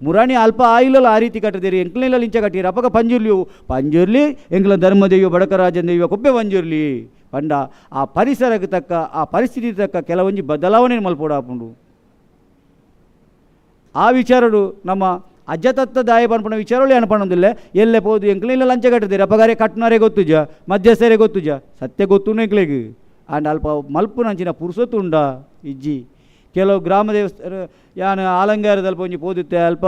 ಮುರಾಣಿ ಅಲ್ಪ ಆಯಿಲಲ್ಲ ಆ ರೀತಿ ಕಟ್ಟದಿರಿ ಎಂಕ್ಲೆಲ್ಲ ಇಂಚ ಕಟ್ಟಿರಿ ಅಪಗ ಪಂಜುರ್ಲಿ ಪಂಜುರ್ಲಿ ಎಂಕ್ಲ ಧರ್ಮ ದೈವ ಬಡಕರಾಜನ ದೈವ ಕುಪ್ಪೆ ಪಂಜುರ್ಲಿ ಪಂಡ ಆ ಪರಿಸರಕ್ಕೆ ತಕ್ಕ ಆ ಪರಿಸ್ಥಿತಿ ತಕ್ಕ ಕೆಲವೊಂಜಿ ಬದಲಾವಣೆ ಮಲ್ಪೋಡು ಆ ವಿಚಾರಡು ನಮ್ಮ ಅಜ್ಜತತ್ವ ದಾಯ ಪನ್ಪುನ ವಿಚಾರಗಳು ಏನು ಪಣ್ಣೊಂದಿಲ್ಲ ಎಲ್ಲೆ ಪೋದು ಎಂಕ್ಲೆ ಇಲ್ಲ ಲಂಚ ಕಟ್ಟದಿರಿ ಅಪಗಾರೆ ಕಟ್ಟನಾರೇ ಗೊತ್ತುಜ ಮಧ್ಯಸ್ಥರೇ ಗೊತ್ತುಜ ಸತ್ಯ ಗೊತ್ತು ಎಂಕ್ಲೆಗ್ ಆಂಡ ಅಲ್ಪ ಮಲ್ಪುನಂಚಿನ ಪುರುಸೊತ್ತು ಉಂಡ ಇಜ್ಜಿ ಕೆಲವು ಗ್ರಾಮ ದೇವಸ್ಥಾನ ಯಾನು ಆಲಂಗಾರದಲ್ಪ ಒಂಜಿ ಪೋದಿತ್ತೆ ಅಲ್ಪ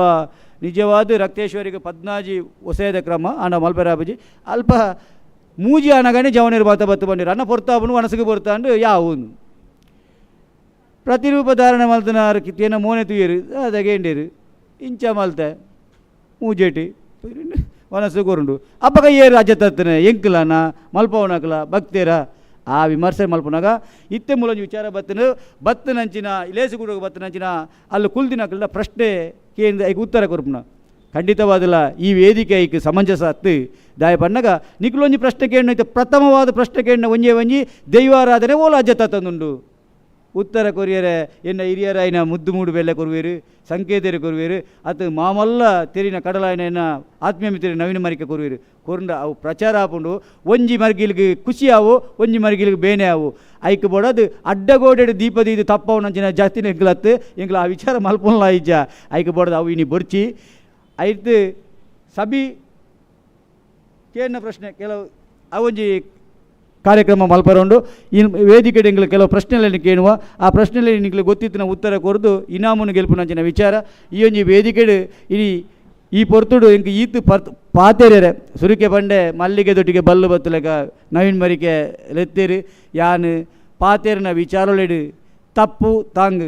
ನಿಜವಾದ ರಕ್ತೇಶ್ವರಿಗೆ ಪದ್ನಾಜಿ ಒಸೆಯದ ಕ್ರಮ ಆಂಡ ಮಲ್ಪೆರಾಬಜಿ ಅಲ್ಪ ಮೂಜಿ ಆನಗನೆ ಜವನೇರು ಬಾತ ಬತ್ತು ಬಂದಿರು ಅನ್ನ ಪೊರ್ತಾಪುನು ವನಸುಗೆ ಪೊರ್ತಾಂಡು ಯಾವುನು ಪ್ರತಿರೂಪ ಧಾರಣ ಮಲ್ತನಾರು ಕಿತ್ತೇನ ಮೋನೆ ತುಯರು ಅದಗೇಂಡೇರು ಇಂಚ ಮಲ್ತೆ ಮೂಜೇಟಿ ವನಸು ಕೊರುಂಡು ಅಪ್ಪಗ ಏರು ಅಜ್ಜತತ್ತನೆ ಎಂಕಲನ ಮಲ್ಪವನಕಲ ಭಕ್ತೇರ ಆ ವಿಮರ್ಶೆ ಮಲ್ಪನಾಗ ಇತ್ತೆ ಮೂಲಂಜಿ ವಿಚಾರ ಬತ್ತನು ಬತ್ತನಂಚಿನ ಲೇಸು ಗುಡುಗ ಬತ್ತನಂಚಿನ ಅಲ್ಲಿ ಕುಲ್ದಿನಕಲ್ದ ಪ್ರಶ್ನೆ ಕೇಂದ್ರ ಐಕ್ ಉತ್ತರ ಕೊರ್ಪುನ ಖಂಡಿತವಾದಲ್ಲ ಈ ವೇದಿಕೆ ಐಕ್ ಸಮಂಜಸ ಅತ್ತು ದಾಯ ಪನ್ನಗ ನಿಕ್ಲೊಂಜಿ ಪ್ರಶ್ನೆ ಕೇಂದ್ರ ಐತೆ ಪ್ರಥಮವಾದ ಪ್ರಶ್ನೆ ಕೇಂದ್ರ ಒಂಜೇ ಒಂಜಿ ದೈವಾರಾಧನೆ ಓಲ ಅಜ್ಜ ತಂದುಂಡು ಉತ್ತರ ಕೊರಿಯರೆ ಎನ್ನ ಹಿರಿಯರಾಯಿನ ಮುದ್ದು ಮೂಡು ಬೆಲ್ಲ ಕೊರುವೇರು ಸಂಕೇತರು ಕೊರುವೇರು ಅತು ಮಾಮಲ್ಲ ತೆರಿನ ಕಡಲಾಯನ ಎನ್ನ ಆತ್ಮೀಯ ಮಿತ್ರ ನವೀನ ಮರಿಕೆ ಕೊರುವೇರು ಕೊರುಂಡ ಅವು ಪ್ರಚಾರ ಆಪುಂಡು ಒಂಜಿ ಮರ್ಗಿಲ್ಗೆ ಖುಷಿ ಆವು ಒಂಜಿ ಮರ್ಗಿಲ್ಗೆ ಬೇನೆ ಆವು ಐಕ್ ಬೋಡದು ಅಡ್ಡಗೋಡೆಡು ದೀಪದ ಇದು ತಪ್ಪವನಂಚಿನ ಜಾಸ್ತಿ ಎಂಕ್ಲತ್ತು ಎಂಕ್ಲ ಆ ವಿಚಾರ ಮಲ್ಪೊನ್ಲ ಇಜ್ಜ ಐಕ್ ಬೋಡದು ಅವು ಇನಿ ಬೊರ್ಚಿ ಐತು ಸಬಿ ಕೇಳಿನ ಪ್ರಶ್ನೆ ಕೆಲವು ಅವೊಂಜಿ ಕಾರ್ಯಕ್ರಮ ಮಲ್ಪರೊಂಡು ಈ ವೇದಿಕೆ ಎಂಗ್ಲು ಕೆಲವು ಪ್ರಶ್ನೆಗಳನ್ನು ಕೇಳುವ ಆ ಪ್ರಶ್ನೆಯಲ್ಲಿ ನಿಂಗ್ಲು ಗೊತ್ತಿತ್ತಿನ ಉತ್ತರ ಕೊರ್ದು ಇನಾಮುನು ಗೆಲ್ಪುನಂಚಿನ ವಿಚಾರ ಈ ಒಂಜಿ ವೇದಿಕೆಡು ಇನಿ ಈ ಪೊರ್ತುಡು ಎಂಕ್ ಈತ್ ಪರ್ತ್ ಪಾತೆರೆರೆ ಸುರುಕೆ ಬಂಡೆ ಮಲ್ಲಿಗೆ ದೊಟ್ಟಿಗೆ ಬಲ್ಲು ಬತ್ತುಲೆಕ ನವೀನ್ ಮರಿಕೆ ಲೆತ್ತೇರು ಯಾನ್ ಪಾತೆರಿನ ವಿಚಾರಲೆಡು ತಪ್ಪು ತಾಂಗ್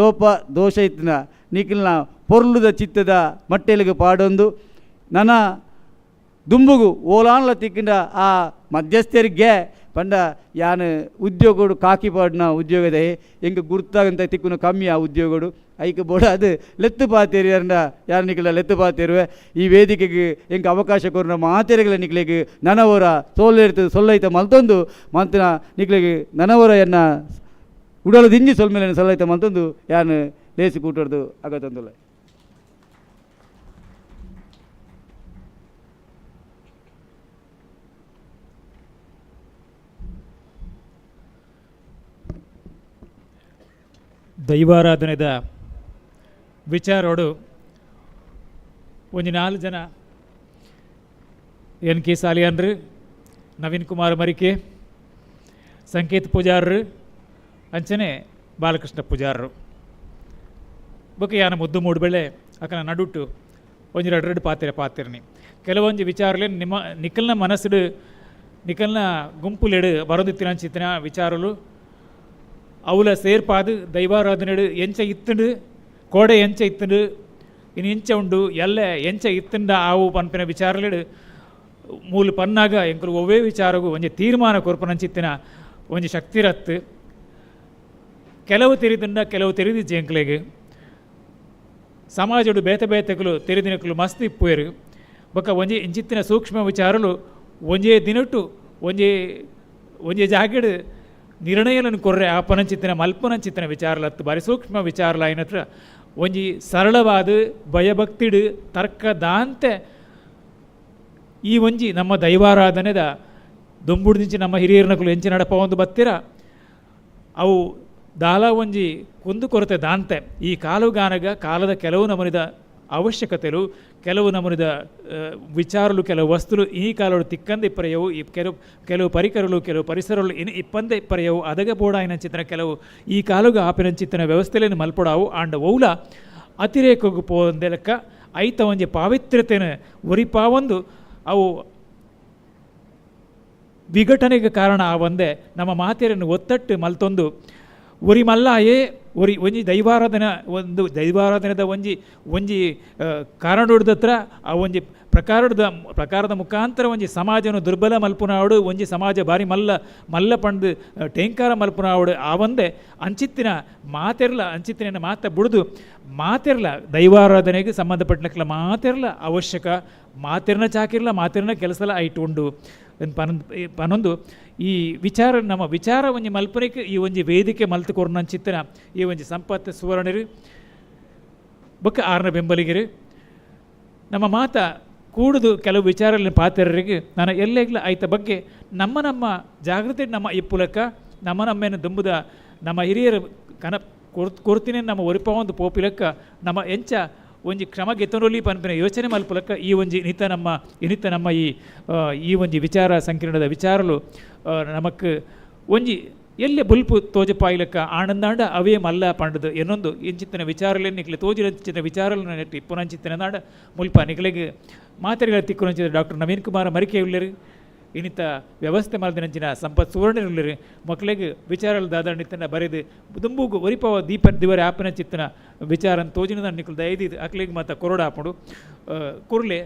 ಲೋಪ ದೋಷ ಇತ್ತಿನ ನಿಖಿಲ್ನ ಪೊರ್ಲುದ ಚಿತ್ತದ ಮಟ್ಟೆಲಿಗೆ ಪಾಡೊಂದು ನನ ದುಂಬುಗು ಓಲಾನ್ಲ ತಿಕ್ಕಿಂಡ ಆ ಮಧ್ಯಸ್ಥರಿಗೆ ಪಂಡ ಯಾನ್ ಉದ್ಯೋಗಡು ಕಾಕಿ ಪಾಡಿನ ಉದ್ಯೋಗದ ಎಂಕ್ ಗುರ್ತಾಗಂತ ತಿಕ್ಕುನ ಕಮ್ಮಿ ಆ ಉದ್ಯೋಗಡು ಐಕ್ ಬೋಡ ಅದು ಲೆತ್ತು ಪಾತೇರಿ ಅರಂಡ ಯಾರು ನಿಕ್ಲ ಲೆತ್ತು ಪಾತೇರುವೆ ಈ ವೇದಿಕೆಗೆ ಎಂಕ್ ಅವಕಾಶ ಕೊರ್ನ ಮಾತೆರೆಗಳ ನಿಕ್ಲೆಗ್ ನನವರ ಸೋಲೇರ್ತು ಸೊಲ್ಲೈತ ಮಲ್ತೊಂದು ಮಂತನ ನಿಕ್ಲೆಗ್ ನನವರ ಎನ್ನ ಉಡಲ ದಿಂಜಿ ಸೊಲ್ಮೇಲೆ ಸೊಲ್ಲೈತ ಮಲ್ತೊಂದು ಯಾನ್ ಲೇಸಿ ಕೂಟರ್ದು ಅಗತಂದುಲ್ಲ. ದೈವಾರಾಧನೆದ ವಿಚಾರೋಡು ಒಂಜಿ ನಾಲ್ಕು ಜನ ಎನ್ ಕೆ ಸಾಲಿಯಾನ್ರು, ನವೀನ್ ಕುಮಾರ್ ಮರಿಕೆ, ಸಂಕೇತ್ ಪೂಜಾರರು, ಅಂಚನೆ ಬಾಲಕೃಷ್ಣ ಪೂಜಾರರು ಬೊಕ್ಕ ಯಾನ ಮುದ್ದು ಮೂಡುಬೆಳೆ ಅಕನ ನಡುಟು ಒಂಜಿ ರಡ್ಡು ರಡ್ಡು ಪಾತೆರ ಪಾತೆರ್ನಿ ಕೆಲವೊಂಜಿ ವಿಚಾರಲೆ ನಿಮ್ಮ ನಿಖಲ್ನ ಮನಸ್ಸುಡು ನಿಖಲ್ನ ಗುಂಪುಲೆಡು ಬರೊಂದಿತ್ತಿನಂಚಿತ್ತಿನ ವಿಚಾರಲು ಅವುಲ ಸೇರ್ಪಾದು ದೈವಾರಾಧನೆಡು ಎಂಚ ಇತ್ತುಂಡು ಕೋಡೆ ಎಂಚ ಇತ್ತುಂಡು ಇನ್ನು ಎಂಚ ಉಂಡು ಎಲ್ಲ ಎಂಚ ಇತ್ತುಂಡ ಆವು ಪನ್ಪಿನ ವಿಚಾರಲೆಡು ಮೂಲು ಪನ್ನಾಗ ಎಂಕುಲು ಒವ್ವೇ ವಿಚಾರಗು ಒಂಜಿ ತೀರ್ಮಾನ ಕೊರ್ಪನಂಚಿತ್ತಿನ ಒಂಜಿ ಶಕ್ತಿ ರತ್ತು ಕೆಲವು ತೆರಿದುಂಡ ಕೆಲವು ತೆರಿದಿಜ್ಜಿ ಎಂಕ್ಲೆಗ್ ಸಮಾಜಡು ಬೇತೆ ಬೇತೆಕುಲು ತೆರಿದಿನಕುಲು ಮಸ್ತ್ ಇಪ್ಪುವೆರು ಬೊಕ್ಕ ಒಂಜಿ ಇಂಚಿತ್ತಿನ ಸೂಕ್ಷ್ಮ ವಿಚಾರಲು ಒಂಜೇ ದಿನಟು ಒಂಜೇ ಒಂಜೇ ಜಾಗೆಡು ನಿರ್ಣಯలను ಕೊರ್ರೆ ಆ ಪನಂಚಿತ್ತಿನ ಮಲ್ಪನಂಚಿತ್ತಿನ ವಿಚಾರಲತ್ತು ಬಾರಿ ಸೂಕ್ಷ್ಮ ವಿಚಾರಲಾಯಿನತ್ರ ಒಂಜಿ ಸರಳವಾದ ಭಯಭಕ್ತಿಡು ತರ್ಕದಾಂತೆ ಈ ಒಂಜಿ ನಮ್ಮ ದೈವಾರಾಧನೆದ ದುಂಬುಡ್ದಿಂಚಿ ನಮ್ಮ ಹಿರಿಯರ್ನಕುಲು ಎಂಚಿ ನಡಪ ಒಂದು ಬತ್ತಿರ ಅವು ದಾಲ ಒಂಜಿ ಕುಂದು ಕೊರತೆ ದಾಂತೆ ಈ ಕಾಲುಗಾನಗ ಕಾಲದ ಕೆಲವು ನಮೂನಿದ ಅವಶ್ಯಕತೆಲು ಕೆಲವು ನಮೂನಿದ ವಿಚಾರಲು ಕೆಲವು ವಸ್ತುಲು ಈ ಕಾಲೋಡು ತಿಕ್ಕಂದ ಇಪ್ಪರೆಯವು ಈ ಕೆಲವು ಕೆಲವು ಪರಿಕರಲು ಕೆಲವು ಪರಿಸರಲು ಇನ್ನು ಇಪ್ಪಂದ ಇಪ್ಪರೆಯವು ಅದಗ ಬೋಡಾಯಿನಂಚಿತ್ತಿನ ಕೆಲವು ಈ ಕಾಲುಗ ಆಪಿನಂಚಿತ್ತಿನ ವ್ಯವಸ್ಥೆಲೇನು ಮಲ್ಪೊಡಾವು ಆಂಡ ಒವ್ಲ ಅತಿರೇಕಗು ಪೋಂದೆ ಲೆಕ್ಕ ಐತ ಒಂಜಿ ಪಾವಿತ್ರ್ಯತೆನ ಒರಿಪಾವೊಂದು ಅವು ವಿಘಟನೆಗೆ ಕಾರಣ ಆವಂದೆ ನಮ್ಮ ಮಾತೆರನ್ನು ಒತ್ತಟ್ಟು ಮಲ್ತೊಂದು ಒರಿ ಮಲ್ಲಾಯೇ ಒರಿ ಒಂಜಿ ದೈವಾರಾಧನೆ ಒಂದು ದೈವಾರಾಧನೆದ ಒಂಜಿ ಒಂಜಿ ಕಾರಣುಡ್ದತ್ರ ಆ ಒಂಜಿ ಪ್ರಕಾರದ ಮುಖಾಂತರ ಒಂಜಿ ಸಮಾಜನು ದುರ್ಬಲ ಮಲ್ಪುನಾವಡು ಒಂಜಿ ಸಮಾಜ ಬಾರಿ ಮಲ್ಲ ಮಲ್ಲ ಪಂಡ್ ಟೇಂಕಾರ ಮಲ್ಪುನಾವಡು ಆ ಒಂದೇ ಅಂಚಿತ್ತಿನ ಮಾತೆರ್ಲ ಅಂಚಿತ್ತಿನ ಮಾತ ಬುಡ್ದು ಮಾತೆರ್ಲ ದೈವಾರಾಧನೆಗೆ ಸಂಬಂಧಪಟ್ಟನಕ್ಲ ಮಾತೆರ್ಲ ಅವಶ್ಯಕ ಮಾತೆರ್ನ ಚಾಕಿರ್ಲ ಮಾತೆರ್ನ ಕೆಲಸಲ ಐಟು ಉಂಡು ಪನೊಂದು ಈ ವಿಚಾರ ನಮ್ಮ ವಿಚಾರ ಒಂಜಿ ಮಲ್ಪನಿಗೆ ಈ ಒಂಜಿ ವೇದಿಕೆ ಮಲ್ತು ಕೊರ್ನಂಚಿತ್ತಿನ ಈ ಒಂಜಿ ಸಂಪತ್ತು ಸುವರ್ಣರು ಬೊಕ್ಕ ಆರ್ನ ಬೆಂಬಲಿಗರು ನಮ್ಮ ಮಾತ ಕೂಡುದು ಕೆಲವು ವಿಚಾರಗಳಲ್ಲಿ ಪಾತೆರರಿಗೆ ನಾನು ಎಲ್ಲೆಗ್ಲ ಐತ ಬಗ್ಗೆ ನಮ್ಮ ನಮ್ಮ ಜಾಗೃತಿ ನಮ್ಮ ಇಪ್ಪುಲಕ್ಕ ನಮ್ಮ ನಮ್ಮೇನು ದುಂಬುದ ನಮ್ಮ ಹಿರಿಯರು ಕನ ಕೊರ್ತಿನೇ ನಮ್ಮ ಒರಿಪ ಒಂದು ಪೋಪಿಲಕ್ಕ ನಮ್ಮ ಎಂಚ ಒಂಜಿ ಕ್ರಮ ಗೆತ್ತನೊಲಿ ಪನ್ಪಿನ ಯೋಚನೆ ಮಲ್ಪುಲಕ್ಕ ಈ ಒಂಜಿ ಇನಿತ ನಮ್ಮ ಇನಿತ ನಮ್ಮ ಈ ಈ ಒಂಜಿ ವಿಚಾರ ಸಂಕಿರಣದ ವಿಚಾರಲು ನಮಕ್ ಒಂಜಿ ಎಲ್ಲೆ ಬುಲ್ಪು ತೋಜಪಾಯಿಲಕ್ಕ ಆನಂದಾಂಡ ಅವೇ ಮಲ್ಲ ಪಂಡದು ಎನ್ನೊಂದು ಇಂಚಿತ್ತಿನ ವಿಚಾರಲೆ ನಿಕ್ಲೆ ತೋಜಿರಂಚಿತ್ತಿನ ವಿಚಾರಲು ನೆಟ್ಟು ಇಪ್ಪುನಂಚಿತ್ತಿನ ನಾಡ ಮುಲ್ಪ ನಿಕ್ಲೆಗ್ ಮಾತೆರೆಗಳ ತಿಕ್ಕುನಂಚಿದ ಡಾಕ್ಟರ್ ನವೀನ್ ಕುಮಾರ ಮರಿಕೆ ಉಲ್ಲೆರು ಇನ್ನಿತ ವ್ಯವಸ್ಥೆ ಮಲ್ದಿನಂಚಿನ ಸಂಪತ್ ಸುವರ್ಣರುಲ್ಲೆರ್ ಮಕ್ಕಳಿಗೆ ವಿಚಾರಲು ದಾದಾಂಡಿತ್ತನ ಬರೆದು ದುಂಬುಗು ಒರಿಪವ ದೀಪ ದಿವರೆ ಆಪನ ಚಿತ್ತನ ವಿಚಾರನ್ ತೋಜಿನ ನಿಕುಲು ದಯದೀದ್ ಅಕ್ಲೆಗ್ ಮಾತ ಕೊರೊಡು ಆಪುಂಡು. ಕುರ್ಲೆ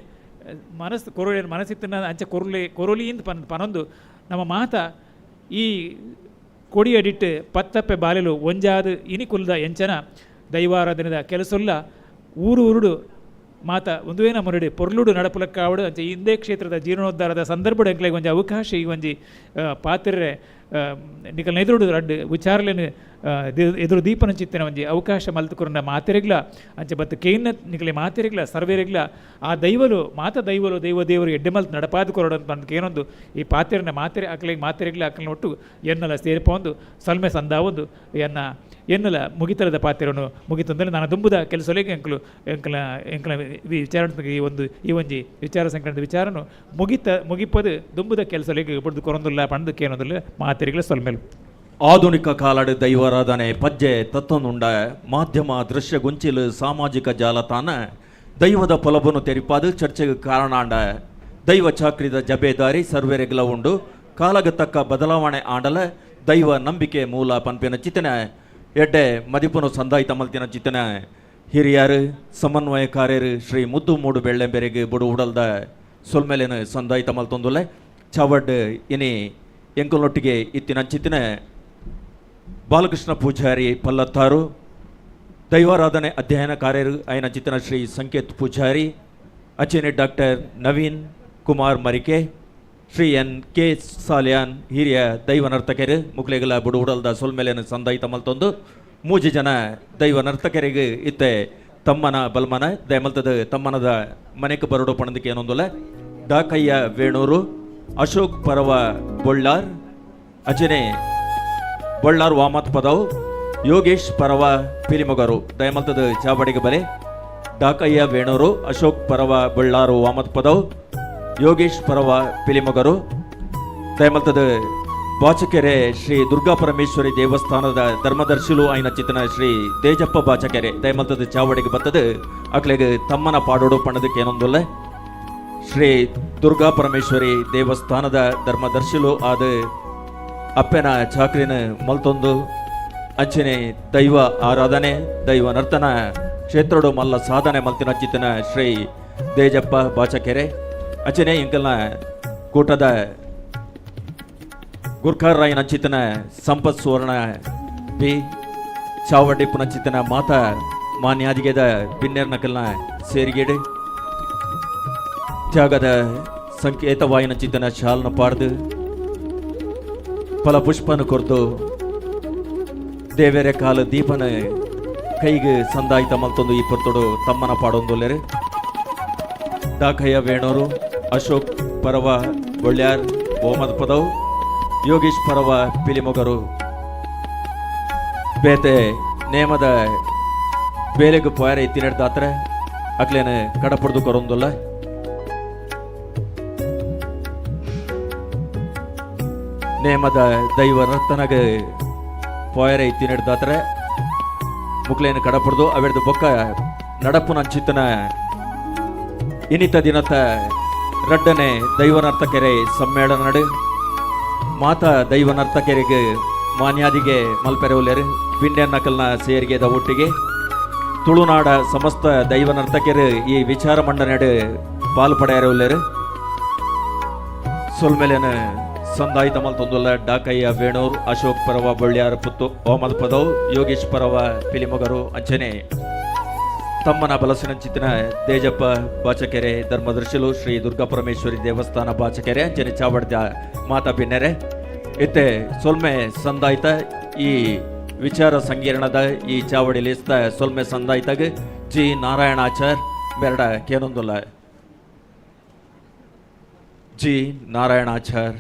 ಮನಸ್ಸು ಕೊರೊಳೆ ಮನಸ್ಸಿತ್ತನ ಅಂಚ ಕೊರುಲೆ ಕೊರೊಲಿಯಿಂದ ಪನೊಂದು ನಮ್ಮ ಮಾತ ಈ ಕೊಡಿಯಡಿಟ್ಟು ಪತ್ತಪ್ಪೆ ಬಾಲೆಲು ಒಂಜಾದ ಇನಿ ಕುಲ್ದ ಎಂಚನ ದೈವಾರಾಧನೆದ ಕೆಲಸೊಲ್ಲ ಊರು ಊರುಡು ಮಾತ ಒಂದುವೇ ಮುರಡಿ ಪೊರ್ಲುಡು ನಡಪುಲಕ್ಕಾವಡು ಅಂಚೆ ಇಂದೇ ಕ್ಷೇತ್ರದ ಜೀರ್ಣೋದ್ಧಾರದ ಸಂದರ್ಭಡ್ ಎಂಕ್ಲೆಗ್ ಒಂಜಿ ಅವಕಾಶ ಈ ಒಂಜಿ ಪಾತ್ರೆ ನಿಕಲ್ನ ಎದುರುಡು ರಡ್ಡ್ ವಿಚಾರಲೆನ್ ಎದುರು ದೀಪನ ಚಿತ್ತಿನ ಒಂಜಿ ಅವಕಾಶ ಮಲ್ತುಕೊರ್ನ ಮಾತೆರೆಗ್ಲ ಅಂಚೆ ಬತ್ತು ಕೇನ್ನ ನಿಕಲೆ ಮಾತೆರೆಗ್ಲ ಸರ್ವೇರೆಗ್ಲ ಆ ದೈವಲು ಮಾತ ದೈವಲು ದೈವ ದೇವರು ಎಡ್ಡೆ ಮಲ್ತ್ ನಡಪಾದ ಕೊರಡು ಅಂತ ಪಂದ್ ಕೇನೊಂದು ಈ ಪಾತೆರನ ಮಾತೆರೆ ಅಕ್ಲೆಗ್ ಮಾತೆರೆಗ್ಲ ಅಕ್ಲೆನ ಒಟ್ಟು ಎನ್ನಲ ಸೇರ್ಪೊಂದು ಸಲ್ಮೆ ಸಂದಾವೊಂದು ಎನ್ನ ಎನ್ನಲ ಮುಗಿತಲದ ಪಾತೆರನು ಮುಗಿತಂದರೆ ನಾನು ದುಂಬುದ ಕೆಲಸೊಲೆಗೆ ಎಂಕಲು ಎಂಕಲ ಎಂಕಲ ವಿಚಾರ ಈ ಒಂದು ಈ ಒಂಜಿ ವಿಚಾರ ಸಂಕಿರಣದ ವಿಚಾರನು ಮುಗಿಪದು ದುಂಬುದ ಕೆಲಸೊಲೆಗೆ ಬುಡ್ದು ಕೊರೊಂದುಲ್ಲ ಪಂದ್ ಕೇನೊಂದುಲ್ಲ ಮಾತೆರೆಗ್ಲ ಸೊಲ್ಮೆಲು. ಆಧುನಿಕ ಕಾಲಡ್ ದೈವಾರಾಧನೆ ಪಜ್ಜೆ ತತ್ತೊಂದುಂಡ ಮಾಧ್ಯಮ ದೃಶ್ಯ ಗೊಂಚಿಲು ಸಾಮಾಜಿಕ ಜಾಲತಾಣ ದೈವದ ಪೊಲಬನ್ನು ತೆರಿಪಾದು ಚರ್ಚೆಗೆ ಕಾರಣಾಂಡ ದೈವ ಚಾಕ್ರಿದ ಜಬೇದಾರಿ ಸರ್ವೆರೆಗ್ಲ ಉಂಡು ಕಾಲಗ ತಕ್ಕ ಬದಲಾವಣೆ ಆಂಡಲ ದೈವ ನಂಬಿಕೆ ಮೂಲ ಪನ್ಪಿನ ಚಿತನೆ ಎಡ್ಡೆ ಮದಿಪುನು ಸಂದಾಯಿತ ಮಲ್ತಿನ ಚಿತನೆ ಹಿರಿಯರು ಸಮನ್ವಯಕಾರ್ಯರು ಶ್ರೀ ಮುದ್ದು ಮೂಡು ಬೆಳ್ಳೆಂಬೆರೆಗೆ ಬುಡು ಉಡಲ್ದ ಸೊಲ್ಮೆಲೆನು ಸಂದಾಯಿತ ಮಲ್ತೊಂದುಲ್ಲೆ ಚಾವಡ್ ಇನಿ ಎಂಕಲ್ನೊಟ್ಟಿಗೆ ಇತ್ತಿನ ಚಿತನೆ ಬಾಲಕೃಷ್ಣ ಪೂಜಾರಿ ಪಲ್ಲತ್ತಾರು ದೈವಾರಾಧನೆ ಅಧ್ಯಯನ ಕಾರ್ಯರು ಆಯನ ಚಿತನ ಶ್ರೀ ಸಂಕೇತ್ Poojary ಅಚೇನೆ doctor Naveen Kumar Marike Shri N K Salian ಹಿರಿಯ ದೈವ ನರ್ತಕರು ಮುಕ್ಲೆಗಲ ಬುಡು ಉಡಲ್ದ ಸೊಲ್ಮೆಲೆನು ಸಂದಾಯಿತ ಮಲ್ತೊಂದು ಮೂಜಿ ಜನ ದೈವ ನರ್ತಕರಿಗೆ ಇತ್ತೆ ತಮ್ಮನ ಬಲ್ಮನ ದಯಮಲ್ತದ ತಮ್ಮನದ ಮನೆಗೆ ಬರಡು ಪಣದಕ್ಕೆ ಏನೊಂದುಲ್ಲ ಡಾಕಯ್ಯ ವೇಣೂರು ಅಶೋಕ್ ಪರವ ಬೊಳ್ಳಾರ್ ಅಜನೆ ಬೊಳ್ಳಾರ್ ವಾಮತ್ ಪದವ್ ಯೋಗೇಶ್ ಪರವ ಪಿಲಿಮೊಗರು ದಯಮಲ್ತದ ಚಾವಡಿಗೆ ಬಲೆ ಡಾಕಯ್ಯ ವೇಣೂರು ಅಶೋಕ್ ಪರವ ಬೊಳ್ಳಾರು ವಾಮತ್ ಪದವ್ ಯೋಗೇಶ್ ಪರವ ಪಿಲಿಮೊಗರು ದಯಮಲ್ತದ ಬಾಚಕೆರೆ ಶ್ರೀ ದುರ್ಗಾ ಪರಮೇಶ್ವರಿ ದೇವಸ್ಥಾನದ ಧರ್ಮದರ್ಶಿಲು ಐನ ಚಿತನ ಶ್ರೀ ತೇಜಪ್ಪ ಬಾಚಕೆರೆ ದಯಮಲ್ತದ ಚಾವಡಿಗೆ ಬತ್ತದ ಅಕ್ಲೆಗ್ ತಮ್ಮನ ಪಾಡೋಡು ಪಣದಕ್ಕೆ ಏನೊಂದುಲ್ಲ ಶ್ರೀ ದುರ್ಗಾ ಪರಮೇಶ್ವರಿ ದೇವಸ್ಥಾನದ ಧರ್ಮದರ್ಶಿಲು ಆದ ಅಪ್ಪೆನ ಚಾಕ್ರಿನ ಮಲ್ತೊಂದು ಅಂಚನೆ ದೈವ ಆರಾಧನೆ ದೈವ ನರ್ತನ ಕ್ಷೇತ್ರಡು ಮಲ್ಲ ಸಾಧನೆ ಮಲ್ತಿನ ಚಿತನ ಶ್ರೀ ದೇಜಪ್ಪ ಬಾಚಕೆರೆ ಅಂಚನೆ ಇಂಕಲ್ನ ಕೂಟದ ಗುರ್ಖಾರ್ ರಾಯನ ಚಿತನ ಸಂಪತ್ ಸುವರ್ಣ ಪಿ ಚಾವಡಿ ಪುನಚಿತನ ಮಾತಾ ಮಾನ್ಯಾದಿಗೆದ ಬಿನ್ನೆರ್ ನಕಲ್ನ ಸೇರಿಗೇಡು ತ್ಯಾಗದ ಸಂಕೇತವಾಯಿನ ಚಿತನ ಶಾಲ್ನ ಪಾಡ್ದು ಫಲ ಪುಷ್ಪನ ಕೊರ್ದು ದೇವೆರೆ ಕಾಲ ದೀಪನ ಕೈಗೆ ಸಂದಾಯಿತ ಮಲ್ತೊಂದು ಈ ಪೊರ್ತೊಡು ತಮ್ಮನ ಪಾಡೊಂದುಲ್ಲೆರು ದಾಖಯ್ಯ ವೇಣೂರು ಅಶೋಕ್ ಪರವ ಬೊಳ್ಳ್ಯಾರ್ ಓಮದ್ ಪದವ್ ಯೋಗೀಶ್ ಪರವ ಪಿಲಿಮೊಗರು ಬೇತೆ ನೇಮದ ಬೇಲೆಗು ಪೋಯರೆ ಇತ್ತಿನೆಡ್ದಾತ್ರ ಅಕ್ಲೇನ ಕಡಪುಡ್ದು ಕೊರೊಂದುಲ್ಲ. ನೇಮದ ದೈವ ನರ್ತನಗ ಪೋಯರೆ ಇತ್ತಿನೆಡ್ದಾತ್ರ ಮುಕ್ಲೇನ ಕಡಪುಡ್ದು ಅವೆಡ್ದು ಬೊಕ್ಕ ನಡಪುನ ಚಿತ್ತನ ಇನ್ನಿತ ದಿನತ ರಡ್ಡನೆ ದೈವ ನರ್ತಕೆರೆ ಸಮ್ಮೇಳನ ನಡು ಮಾತಾ ದೈವ ನರ್ತಕರಿಗೆ ಮಾನ್ಯಾದಿಗೆ ಮಲ್ಪೆರೆ ಉಲ್ಲೆರು ಬಿಂಡೆ ನಕಲ್ನ ಸೇರಿಗೆದ ಒಟ್ಟಿಗೆ ತುಳುನಾಡ ಸಮಸ್ತ ದೈವ ನರ್ತಕರು ಈ ವಿಚಾರ ಮಂಡನೆಡು ಪಾಲು ಪಡೆಯರೆ ಉಲ್ಲೆರು. ಸೊಲ್ಮೆಲೆನ ಸಂದಾಯಿತ ಮಲ್ತೊಂದುಲ್ಲ ಡಾಕಯ್ಯ ವೇಣೂರ್ ಅಶೋಕ್ ಪರವ ಬೊಳ್ಳ್ಯಾರ್ ಪುತ್ತು ಓಮದ್ ಪದವ್ ಯೋಗೇಶ್ ಪರವ ಪಿಲಿಮೊಗರು ಅಂಚನೆ ತಮ್ಮನ ಬಲಸಿನ ಚಿತ್ತಿನ ತೇಜಪ್ಪ ಬಾಚಕೆರೆ ಧರ್ಮದರ್ಶಿಲು ಶ್ರೀ ದುರ್ಗಾ ಪರಮೇಶ್ವರಿ ದೇವಸ್ಥಾನ ಬಾಚಕೆರೆ ಅಂಚನೆ ಚಾವಡ್ದ ಮಾತಾ ಬಿನ್ನೆರೆ ಇತ್ತೆ ಸೊಲ್ಮೆ ಸಂದಾಯ್ತ ಈ ವಿಚಾರ ಸಂಕಿರಣದ ಈ ಚಾವಡಿಲಿಸ್ತ ಸೊಲ್ಮೆ ಸಂದಾಯ್ತಾಗ ಜಿ ನಾರಾಯಣಾಚಾರ್ ಬೆರಡ ಕೇನೊಂದುಲ್ಲ ಜಿ ನಾರಾಯಣಾಚಾರ್.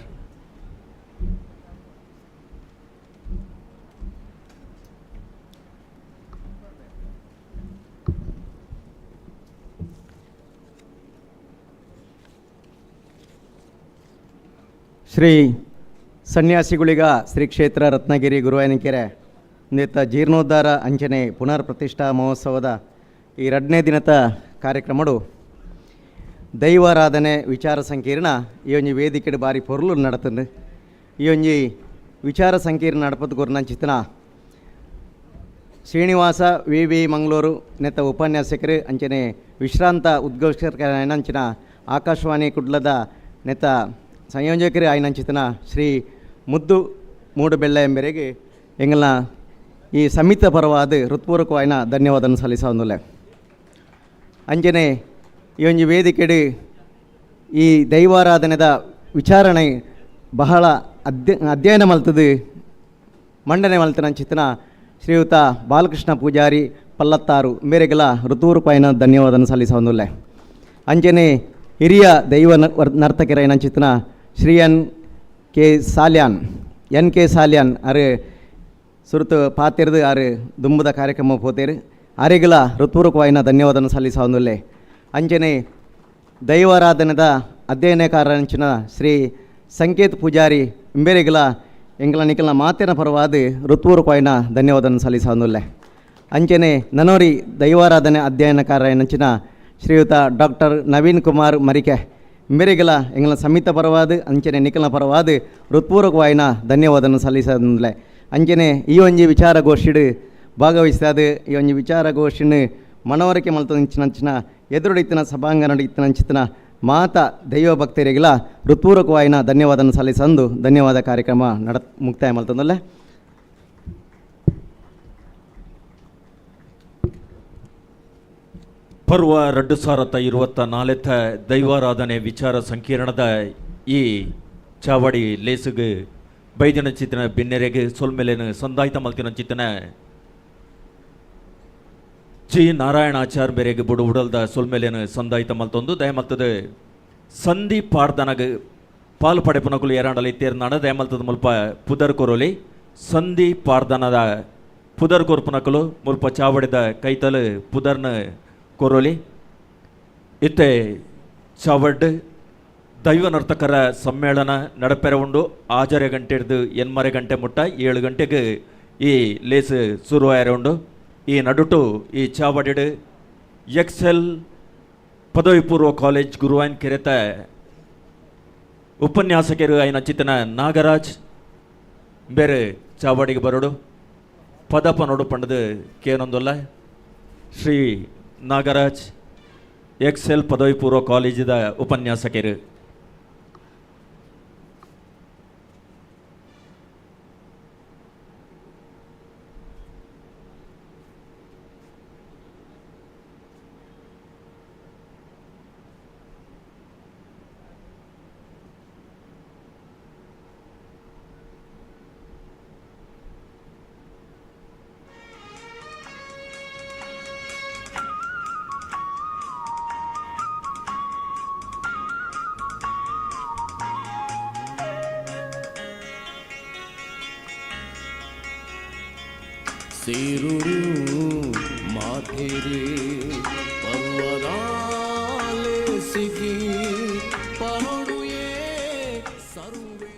ಶ್ರೀ ಸನ್ಯಾಸಿಗುಳಿಗ ಶ್ರೀ ಕ್ಷೇತ್ರ ರತ್ನಗಿರಿ ಗುರುವಾಯನಕೆರೆ ನೇತ ಜೀರ್ಣೋದ್ಧಾರ ಅಂಚನೆ ಪುನರ್ ಪ್ರತಿಷ್ಠಾ ಮಹೋತ್ಸವದ ಈ ಎರಡನೇ ದಿನದ ಕಾರ್ಯಕ್ರಮಡು ದೈವಾರಾಧನೆ ವಿಚಾರ ಸಂಕೀರ್ಣ ಈ ಒಂಜಿ ವೇದಿಕೆಡ್ ಬಾರಿ ಪೊರ್ಲು ನಡತುಂಡು. ಈ ಒಂಜಿ ವಿಚಾರ ಸಂಕೀರ್ಣ ನಡಪದ ಕೊರ್ನಂಚಿತನ ಶ್ರೀನಿವಾಸ ವಿ ವಿ ಮಂಗಳೂರು ನೆತ್ತ ಉಪನ್ಯಾಸಕರು ಅಂಚನೆ ವಿಶ್ರಾಂತ ಉದ್ಘೋಷಕರಾಯನಂಚಿನ ಆಕಾಶವಾಣಿ ಕುಡ್ಲದ ನೆತ್ತ ಸಂಯೋಜಕರು ಆಯ್ನಂಚಿತನ ಶ್ರೀ ಮುದ್ದು ಮೂಡುಬೆಳ್ಳ ಎಂಬೆರೆಗೆ ಎಂಗಲ್ನ ಈ ಸಮಿತ ಪರವಾದ ಹೃತ್ಪೂರ್ವಕವಾಯಿನ ಧನ್ಯವಾದನ ಸಲ್ಲಿಸೊಂದುಲ್ಲೆ. ಅಂಚನೆ ಈ ಒಂಜಿ ವೇದಿಕೆಡು ಈ ದೈವಾರಾಧನೆದ ವಿಚಾರಣೆ ಬಹಳ ಅಧ್ಯಯನ ಮಲ್ತದು ಮಂಡನೆ ಮಲ್ತನಂಚಿತನ ಶ್ರೀಯುತ ಬಾಲಕೃಷ್ಣ ಪೂಜಾರಿ ಪಲ್ಲತ್ತಾರು ಮೇರೆಗೆಲ ಋತೂರುಪಾಯಿನ ಧನ್ಯವಾದನ ಸಲ್ಲಿಸೊಂದುಲ್ಲೆ. ಅಂಚನೆ ಹಿರಿಯ ದೈವ ನರ್ತಕರೈನಂಚಿತನ Shri N K Salian N K Salian ಅರು ಸುರುತು ಪಾತಿರ್ದು ಆರು ದುಂಬುದ ಕಾರ್ಯಕ್ರಮ ಪೋತೇರು ಅರೆಗಲ ಹೃತ್ಪೂರ್ವಕವಾಯಿನ ಧನ್ಯವಾದನ ಸಲ್ಲಿಸೊಂದುಲ್ಲೆ. ಅಂಚನೆ ದೈವಾರಾಧನೆದ ಅಧ್ಯಯನಕಾರಂಚಿನ ಶ್ರೀ ಸಂಕೇತ್ ಪೂಜಾರಿ ಇಂಬೇರೆಗಲ ಎಂಗಲ ನಿಕಲ್ನ ಮಾತಿನ ಪರವಾದ ಹೃತ್ಪೂರ್ವಕವಾಯಿನ ಧನ್ಯವಾದನ ಸಲ್ಲಿಸೊಂದುಲ್ಲೆ. ಅಂಚನೆ ನನೋರಿ ದೈವಾರಾಧನೆ ಅಧ್ಯಯನಕಾರನಂಚಿನ ಶ್ರೀಯುತ ಡಾಕ್ಟರ್ ನವೀನ್ ಕುಮಾರ್ ಮರಿಕೆ ಇಂಬೇರೆಗಲ ಎಂಗಲ ಸಮಿತ ಪರವಾದ ಅಂಚನೆ ನಿಕಲ್ನ ಪರವಾದ ಹೃತ್ಪೂರ್ವಕವಾಯಿನ ಧನ್ಯವಾದನ ಸಲ್ಲಿಸೊಂದುಲ್ಲೆ. ಅಂಚನೆ ಈ ಒಂಜಿ ವಿಚಾರಗೋಷ್ಠಿಡು ಭಾಗವಹಿಸಾದ ಈ ಒಂಜಿ ವಿಚಾರಗೋಷ್ಠಿನ ಮನವರಿಕೆ ಮಲ್ತಂಚಿನ ಎದುರುಡಿತ್ತಿನ ಸಭಾಂಗಣಡಿತ್ತಿನಂಚಿತನ ಮಾತಾ ದೈವ ಭಕ್ತರಿಗೆಲ ಹೃತ್ಪೂರ್ವಕವಾಯಿನ ಧನ್ಯವಾದನ ಸಲ್ಲಿಸಂದು ಧನ್ಯವಾದ ಕಾರ್ಯಕ್ರಮ ಮುಕ್ತಾಯ ಮಲ್ತಂದಲ್ಲ. ಪರ್ವ 2024 ದೈವಾರಾಧನೆ ವಿಚಾರ ಸಂಕಿರಣದ ಈ ಚಾವಡಿ ಲೇಸುಗು ಬೈದಿನ ಚಿತ್ತನ ಬಿನ್ನೆರೆಗೆ ಸೊಲ್ಮೆಲೆನು ಸಂದಾಯಿತ ಮಲ್ತಿನ ಚಿತ್ತನ ಜಿ ನಾರಾಯಣಾಚಾರ್ ಬೇರೆಗೆ ಬುಡು ಉಡಲ್ದ ಸೊಲ್ಮೆಲೆನು ಸಂದಾಯಿತ ಮಲ್ತೊಂದು ದಯಮಲ್ತದ ಸಂಧಿ ಪಾರ್ದನಗ ಪಾಲು ಪಡೆಪುನಕುಲು ಏರಾಂಡಲಿ ತೇರ್ನಾಡ ದಯಮಲ್ತದ ಮುಲ್ಪ ಪುದರ್ ಕೊರೋಲಿ ಸಂಧಿ ಪಾರ್ದನದ ಪುದರ್ ಕೊರ್ಪುನಕುಲು ಮುಲ್ಪ ಚಾವಡಿದ ಕೈತಲು ಪುದರ್ನ ಕೊರೋಲಿ. ಇತ್ತೆ ಚಾವಡ್ ದೈವ ನರ್ತಕರ ಸಮ್ಮೇಳನ ನಡಪೆರ ಉಂಡು. 6 ಗಂಟೆ ಹಿಡಿದು 8 ಗಂಟೆ ಮುಟ್ಟ 7 ಗಂಟೆಗೆ ಈ ಲೇಸ್ ಶುರುವಾಯರ ಉಂಡು. ಈ ನಡುಟು ಈ ಚಾವಡಿಡು ಎಕ್ಸೆಲ್ ಪದವಿ ಪೂರ್ವ ಕಾಲೇಜ್ ಗುರುವಾಯನ್ ಕೆರೆತ ಉಪನ್ಯಾಸಕರು ಐನ ಚಿತ್ತನ ನಾಗರಾಜ್ ಬೇರೆ ಚಾವಡಿಗೆ ಬರೋಡು ಪದಪ ನೋಡು ಪಂಡದು ಕೇನೊಂದಲ್ಲ. ಶ್ರೀ ನಾಗರಾಜ್ ಎಕ್ಸೆಲ್ ಪದವಿ ಪೂರ್ವ ಕಾಲೇಜಿದ ಉಪನ್ಯಾಸಕರು. ಸೇರುಡು ಮಾಥೆರೆ ಪರ್ವದಾಲೆ ಸಿಗಿ ಪನೊಡುಯೇ ಸರ್ವೆ.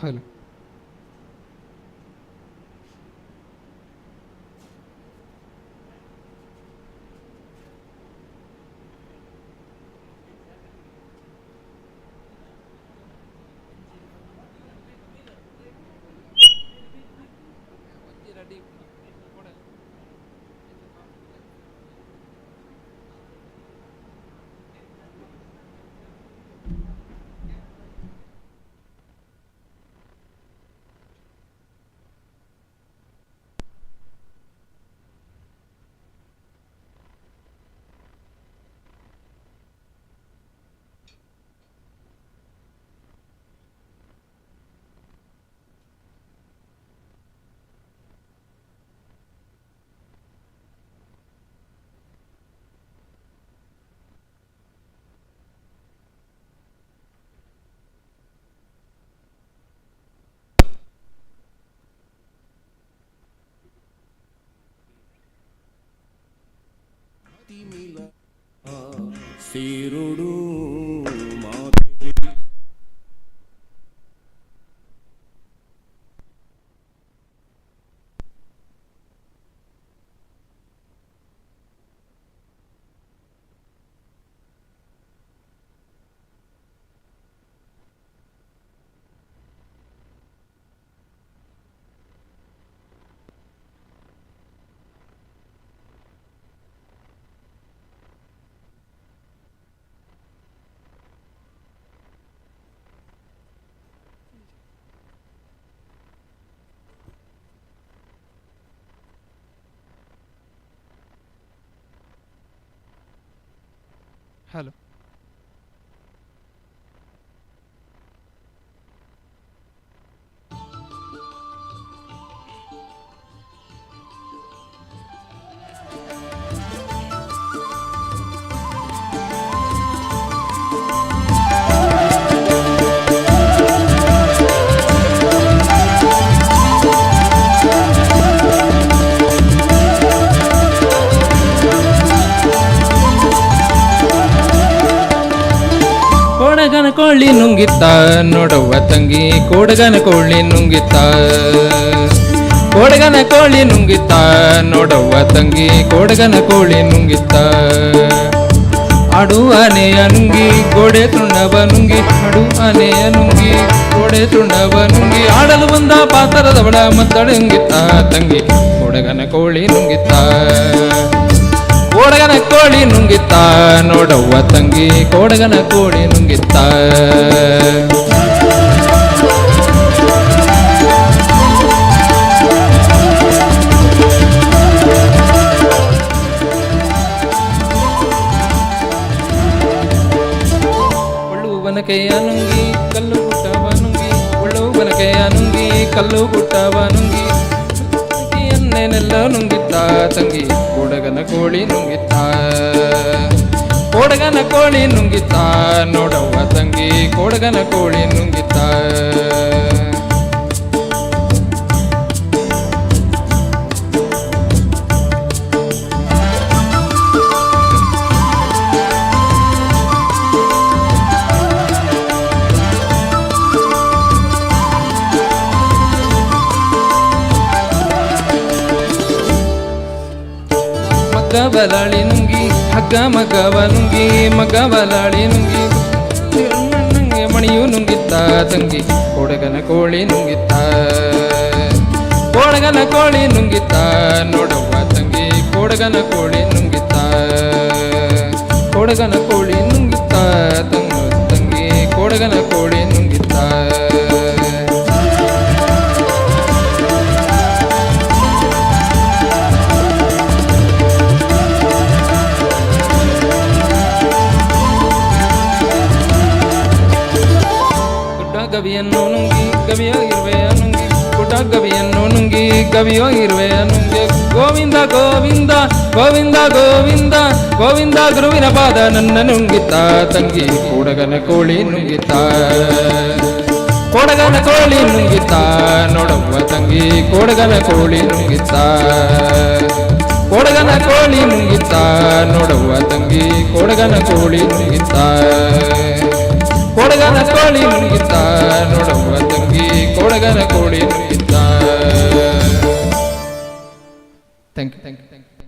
Hello. ತೀರುಡು ಮಾತೆ. ಹಲೋ. ಕೋಡಗನ ಕೋಳಿ ನುಂಗಿತ್ತ ನೋಡವ್ವ ತಂಗಿ, ಕೋಡಗನ ಕೋಳಿ ನುಂಗಿತ್ತ, ಕೋಡಗನ ಕೋಳಿ ನುಂಗಿತ್ತ ನೋಡವ್ವ ತಂಗಿ, ಕೋಡಗನ ಕೋಳಿ ನುಂಗಿತ್ತ. ಆಡು ಆನೆಯ ನುಂಗಿ ಗೋಡೆ ತುಣ್ಣವ ನುಂಗಿ, ಆಡು ಆನೆಯ ನುಂಗಿ ಗೋಡೆ ತುಣ್ಣವ ನುಂಗಿ, ಆಡಲು ಬಂದ ಪಾತರದವಳ ಮದ್ದಳುಂಗಿತ್ತ ತಂಗಿ, ಕೋಡಗನ ಕೋಳಿ ನುಂಗಿತ್ತ, ಕೋಡಗನ ಕೋಳಿ ನುಂಗಿತ್ತ ನೋಡವ್ವ ತಂಗಿ, ಕೋಡಗನ ಕೋಳಿ ನುಂಗಿತ್ತ. ಒಳ್ಳುವನಕೆಯ ನುಂಗಿ ಕಲ್ಲು ಗುಟ್ಟವ ನುಂಗಿ, ಒಳ್ಳುವನಕೆಯ ನುಂಗಿ ಕಲ್ಲು ಗುಟ್ಟವ ನುಂಗಿ, ಎನ್ನೆಲ್ಲ ನುಂಗಿತ್ತ ತಂಗಿ, ಕೋಡಗನ ಕೋಳಿ ನುಂಗಿತ್ತ, ಕೋಡಗನ ಕೋಳಿ ನುಂಗಿತ್ತ ನೋಡವ್ವ ತಂಗಿ, ಕೋಡಗನ ಕೋಳಿ ನುಂಗಿತ್ತ. ಮಗ್ಗವಲಾಳಿ ನುಂಗಿ ಹಗ್ಗ ಮಗ್ಗವ ನುಂಗಿ, ಮಗ್ಗವಲಾಳಿ ನುಂಗಿ ಮಣಿಯು ನುಂಗಿತ್ತ ತಂಗಿ, ಕೋಡಗನ ಕೋಳಿ ನುಂಗಿತ್ತ, ಕೋಡಗನ ಕೋಳಿ ನುಂಗಿತ್ತ ನೋಡವ್ವ ತಂಗಿ, ಕೋಡಗನ ಕೋಳಿ ನುಂಗಿತ್ತ, ಕೋಡಗನ ಕೋಳಿ ನುಂಗಿತ್ತ ತಂಗಿ, ಕೋಡಗನ ಕೋಳಿ ನುಂಗಿತ್ತ. ಗವಿಯನ್ನು ನುಂಗಿ ಗವಿಯೋ ಇರುವೆಯ ನುಂಗಿ, ಪುಟ ಗವಿಯನ್ನು ನುಂಗಿ ಗವಿಯೋ ಇರುವೆಯ ನುಂಗಿ, ಗೋವಿಂದ ಗೋವಿಂದ ಗೋವಿಂದ ಗೋವಿಂದ ಗೋವಿಂದ ಗುರುವಿನ ಪಾದ ನನ್ನ ನುಂಗಿತ್ತ ತಂಗಿ, ಕೋಡಗನ ಕೋಳಿ ನುಂಗಿತ್ತ, ಕೋಡಗನ ಕೋಳಿ ನುಂಗಿತ್ತ ನೋಡವ್ವ ತಂಗಿ, ಕೋಡಗನ ಕೋಳಿ ನುಂಗಿತ್ತ, ಕೋಡಗನ ಕೋಳಿ ನುಂಗಿತ್ತ ನೋಡವ್ವ ತಂಗಿ, ಕೋಡಗನ ಕೋಳಿ ನುಂಗಿತ್ತ, ಕೋಡಗನ ಕೋಳಿ ನುಂಗಿತ್ತ ನೋಡವ್ವ ತಂಗಿ, ಕೋಡಗನ ಕೋಳಿ ನುಂಗಿತ್ತ. Thank you, thank you, thank you.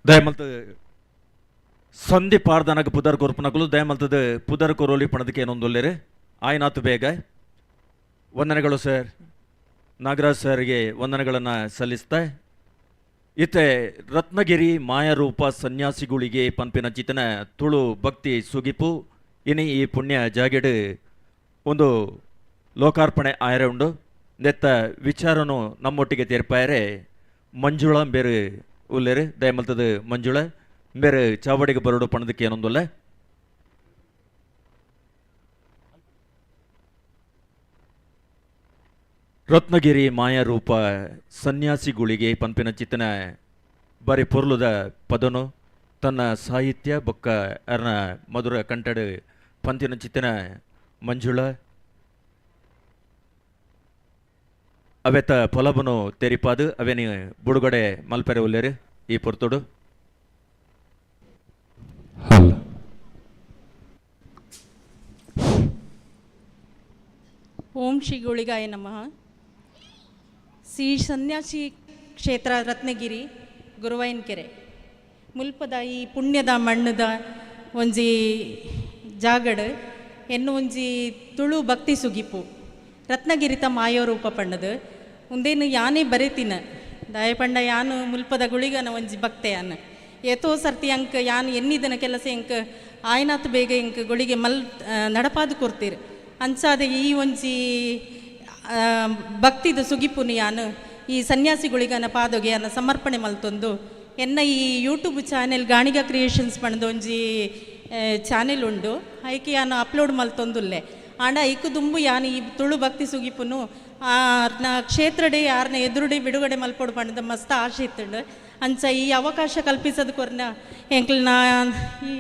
ದಯಮಲ್ತ ಸಂಧಿ ಪಾರ್ದನಗ ಪುದರ್ ಕೊರ್ಪನಕುಲು ದಯಮಲ್ತದ ಪುದರ್ ಕೊರೋಲಿ ಪಣದಕ್ಕೆ ಏನೊಂದೊಲ್ಲೇರೆ ಆಯ್ನಾತು ಬೇಗ. ವಂದನೆಗಳು ಸರ್, ನಾಗರಾಜ್ ಸರ್ಗೆ ವಂದನೆಗಳನ್ನು ಸಲ್ಲಿಸ್ತಾ, ಇತ್ತೆ ರತ್ನಗಿರಿ ಮಾಯಾರೂಪ ಸನ್ಯಾಸಿಗಳಿಗೆ ಪಂಪಿನ ಚಿತನ ತುಳು ಭಕ್ತಿ ಸುಗಿಪು ಇನಿ ಈ ಪುಣ್ಯ ಜಾಗೆಡು ಒಂದು ಲೋಕಾರ್ಪಣೆ ಆಯರೆ ಉಂಡು. ನೆತ್ತ ವಿಚಾರನು ನಮ್ಮೊಟ್ಟಿಗೆ ತೀರ್ಪಾಯರೆ ಮಂಜುಳ ಬೇರೆ ಉಲ್ಲೇರು ದಯಮಲ್ತದ ಮಂಜುಳ ಬೇರೆ ಚಾವಡಿಗೆ ಬರೋಡು ಪಣದಕ್ಕೆ ಏನೊಂದಲ್ಲ. ರತ್ನಗಿರಿ ಮಾಯಾರೂಪ ಸನ್ಯಾಸಿಗಳಿಗೆ ಪಂಪಿನ ಚಿತ್ತನ ಬಾರಿ ಪೊರ್ಲುದ ಪದನು ತನ್ನ ಸಾಹಿತ್ಯ ಬೊಕ್ಕ ಅರ್ನ ಮಧುರ ಕಂಟಡು ಪಂತಿನ ಚಿತ್ತಿನ ಮಂಜುಳ ಅವೆತ ಫಲಬನು ತೆರಿಪಾದು ಅವೆನಿ ಬುಡುಗಡೆ ಮಲ್ಪೆರೆ ಉಲ್ಲೇರು ಈ ಪೊರ್ತುಡು. ಓಂ ಶ್ರೀ ಗುಳಿಗಾಯ ನಮಃ. ಶ್ರೀ ಸನ್ಯಾಸಿ ಕ್ಷೇತ್ರ ರತ್ನಗಿರಿ ಗುರುವಾಯನಕೆರೆ ಮುಲ್ಪದ ಈ ಪುಣ್ಯದ ಮಣ್ಣದ ಒಂಜಿ ಜಾಗಡ್ ಎನ್ನು ಒಂಜಿ ತುಳು ಭಕ್ತಿ ಸುಗಿಪು ರತ್ನಗಿರಿತ ಮಾಯೋರೂಪ ಪಣ್ಣದು ಉಂದೇನು ಯಾನೇ ಬರೆತಿನ ದಾಯಪಂಡ ಯಾನು ಮುಲ್ಪದ ಗುಳಿಗನ ಒಂಜಿ ಭಕ್ತೆ ಯಾನ್ ಏತೋ ಸರ್ತಿ ಅಂಕ್ ಯಾನು ಎನ್ನಿದನ ಕೆಲಸ ಎಂಕ್ ಆಯ್ನಾತ್ ಬೇಗ ಎಂಕ್ ಗುಳಿಗೆ ಮಲ್ ನಡಪಾದು ಕೊರ್ತೀರ್ ಅಂಚಾದ ಈ ಒಂಜಿ ಭಕ್ತಿದ ಸುಗಿಪುನು ಯಾನು ಈ ಸನ್ಯಾಸಿಗುಳಿಗನ ಪಾದೊಗೆ ಯಾನ ಸಮರ್ಪಣೆ ಮಲ್ತೊಂದು ಎನ್ನ ಈ ಯೂಟ್ಯೂಬ್ ಚಾನೆಲ್ ಗಾಣಿಗ ಕ್ರಿಯೇಷನ್ಸ್ ಪಂಡ್ದು ಒಂಜಿ ಚಾನೆಲ್ ಉಂಡು ಐಕೆ ಯಾನು ಅಪ್ಲೋಡ್ ಮಲ್ತೊಂದುಲ್ಲೆ ಆಂಡ ಐಕು ದುಂಬು ಯಾನು ಈ ತುಳು ಭಕ್ತಿ ಸುಗಿಪುನು ಆರ್ನ ಕ್ಷೇತ್ರಡೆ ಯಾರನ್ನ ಎದುರುಡೆ ಬಿಡುಗಡೆ ಮಲ್ಪೊಡು ಪಂಡ್ದು ಮಸ್ತ್ ಆಶೆ ಇತ್ತುಂಡು ಅಂಚ ಈ ಅವಕಾಶ ಕಲ್ಪಿಸೋದು ಕೊರ್ನ ಎಂಕ್ಲ್ನ ಈ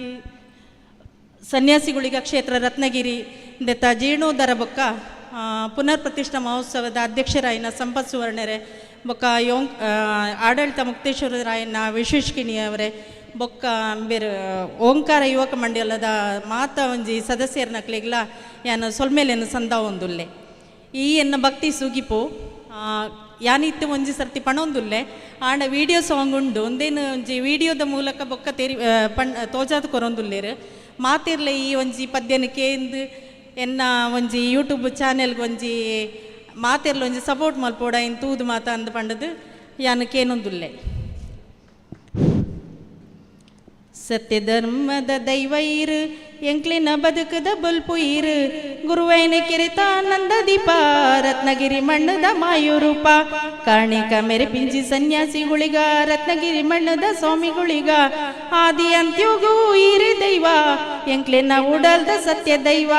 ಸನ್ಯಾಸಿಗುಳಿಗ ಕ್ಷೇತ್ರ ರತ್ನಗಿರಿ ದೆತ್ತ ಜೀರ್ಣೋದ್ಧಾರ ಬೊಕ್ಕ ಪುನರ್ ಪ್ರತಿಷ್ಠಾ ಮಹೋತ್ಸವದ ಅಧ್ಯಕ್ಷರಾಯಿನ ಸಂಪತ್ ಸುವರ್ಣರೆ ಬೊಕ್ಕ ಯೋಂಗ್ ಆಡಳಿತ ಮುಕ್ತೇಶ್ವರ ರಾಯನ ವಿಶ್ವೇಶ್ಕಿಣಿಯವರೇ ಬೊಕ್ಕ ಬೇರೆ ಓಂಕಾರ ಯುವಕ ಮಂಡಲದ ಮಾತ ಒಂಜಿ ಸದಸ್ಯರನಕ್ಲೆಗ್ಲ ಯಾನು ಸೊಲ್ಮೇಲೇನು ಸಂದ ಒಂದುಲ್ಲೆ ಈ ಎನ್ನ ಭಕ್ತಿ ಸುಗಿಪು ಯಾನಿತ್ತು ಒಂಜಿ ಸರ್ತಿ ಪಣೊಂದುಲ್ಲೆ ಆಂಡ ವೀಡಿಯೋ ಸಾಂಗ್ ಉಂಡು ಒಂದೇನು ಒಂಜಿ ವೀಡಿಯೋದ ಮೂಲಕ ಬೊಕ್ಕ ತೇರಿ ಪಣ್ ತೋಜಾದ ಕೊರೊಂದುಲ್ಲೇರು ಮಾತಿರ್ಲೆ ಈ ಒಂಜಿ ಪದ್ಯನ ಕೇಂದು ಎನ್ನ ಒಂಜಿ ಯೂಟ್ಯೂಬ್ ಚಾನೆಲ್ಗೆ ಒಂಜಿ ಮಾತಿರ್ಲ ಒಂಜಿ ಸಪೋರ್ಟ್ ಮಲ್ಪೋಡ ಇನ್ ತೂದು ಮಾತ ಅಂದ್ ಪಂಡದು ಯಾನು ಕೇನೊಂದುಲ್ಲೆ. ಸತ್ಯ ಧರ್ಮದ ದೈವ ಇರು ಎಂಕ್ಲಿನ ಬದುಕದ ಬಲ್ಪು ಇರು ಗುರುವೈನ ಕಿರಿತಾನಂದ ದೀಪ ರತ್ನಗಿರಿ ಮಣ್ಣದ ಮಾಯೂರೂಪ ಕಾಣಿಕ ಮೆರೆ ಪಿಂಜಿ ಸನ್ಯಾಸಿಗುಳಿಗ ರತ್ನಗಿರಿ ಮಣ್ಣದ ಸ್ವಾಮಿಗುಳಿಗ ಆದಿ ಅಂತ್ಯೋಗೂ ಇರಿ ದೈವ ಎಂಕ್ಲಿನ ಉಡಲ್ದ ಸತ್ಯ ದೈವ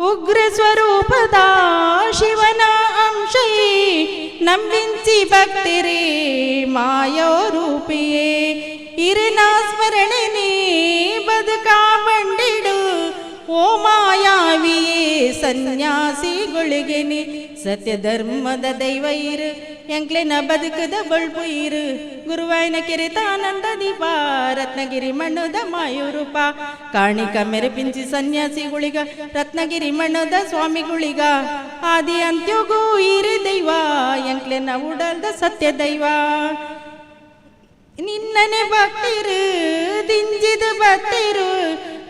ಉಗ್ರ ಸ್ವರೂಪದ ಶಿವನ ಅಂಶೈ ನಂಬಿಂಚಿ ಭಕ್ತಿರೇ ಮಾಯೋ ರೂಪಿಯೇ ಇರಿನ ಸ್ಮರಣೆ ನೀ ಬದುಕಾ ಬಂಡಿಡು ಓ ಮಾಯಾವಿಯೇ ಸನ್ಯಾಸಿಗಳಿಗೆ ನೀ ಸತ್ಯ ಧರ್ಮದ ದೈವ ಇರು ಎಂಕ್ಲೆನ ಬದುಕದ ಬಳ್ಪು ಇರು ಗುರುವಾಯನ ಕೆರೆತಾನಂದ ದೀಪ ರತ್ನಗಿರಿ ಮಣ್ಣದ ಮಾಯೂರೂಪ ಕಾಣಿಕ ಮೆರೆ ಪಿಂಚಿ ಸನ್ಯಾಸಿಗುಳಿಗ ರತ್ನಗಿರಿ ಮಣ್ಣದ ಸ್ವಾಮಿಗುಳಿಗ ಆದಿ ಅಂತ್ಯೋಗೂ ಇರಿ ದೈವ ಎಂಕ್ಲೆನ ಉಡಲ್ದ ಸತ್ಯ ದೈವ ನಿನ್ನನೆ ಭಕ್ತಿರು ದಿಂಜಿದ ಭಕ್ತಿರು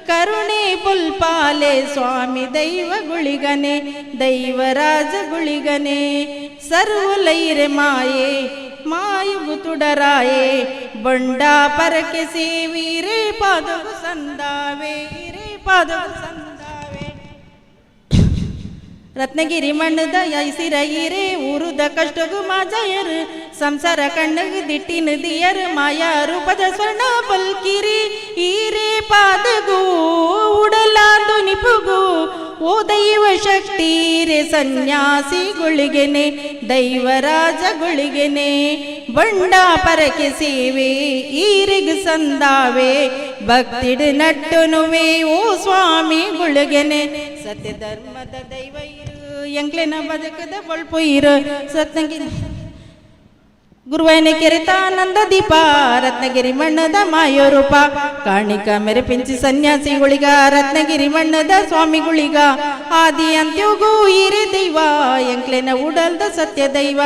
ಕರುಣೆ ಪುಲ್ಪಾಲೆ ಸ್ವಾಮಿ ದೈವ ಗುಳಿಗನೆ ದೈವರಾಜ ಗುಳಿಗನೆ ಸರ್ವಲೈರೆ ಮಾಯೆ ಮಾಯುಗು ತುಡರಾಯೆ ಬೊಂಡ ಪರಕೆ ಸೇವೀರೇ ಪಾದವು ಸಂದಾವೆ ರೇ ಪಾದವು ಸಂದಾವೆ ರತ್ನಗಿರಿ ಮಣ್ಣದ ಐಸಿರಯಿರೇ ಊರುದ ಕಷ್ಟಗು ಮಾಜಯರು ಸಂಸಾರ ಕಣ್ಣಗು ದಿಟ್ಟಿನ ದಿಯರು ಮಾಯಾ ರೂಪದ ಸ್ವರ್ಣ ಪಲ್ಕಿರಿ ಈರೇ ಪಾದಗೂ ಉಡಲಾದು ನಿಪುಗು ಓ ದೈವ ಶಕ್ತಿ ರೇ ಸನ್ಯಾಸಿಗುಳಿಗೆನೆ ದೈವರಾಜಗುಳಿಗೆನೆ ಬಂಡ ಪರಕೆ ಸೇವೆ ಈರಿಗ್ ಸಂದಾವೆ ಭಕ್ತಿಡು ನಟ್ಟುನುವೆ ಓ ಸ್ವಾಮಿ ಗುಳಿಗೆನೆ ಸತ್ಯ ಧರ್ಮದ ದೈವ ಇರು ಎಂಕ್ಲೆನ ಬದುಕದ ಬೊಳ್ಪು ಇರು ಸತ್ನಗಿರಿ ಗುರುವಾಯನ ಕೆರೆತಾನಂದ ದೀಪ ರತ್ನಗಿರಿ ಮಣ್ಣದ ಮಾಯೋರೂಪ ಕಾಣಿಕ ಮೆರೆ ಪಿಂಚಿ ಸನ್ಯಾಸಿಗುಳಿಗ ರತ್ನಗಿರಿ ಮಣ್ಣದ ಸ್ವಾಮಿಗುಳಿಗ ಆದಿ ಅಂತ್ಯೋಗೂ ಇರಿ ದೈವ ಎಂಕ್ಲೆನ ಉಡಲ್ದ ಸತ್ಯ ದೈವ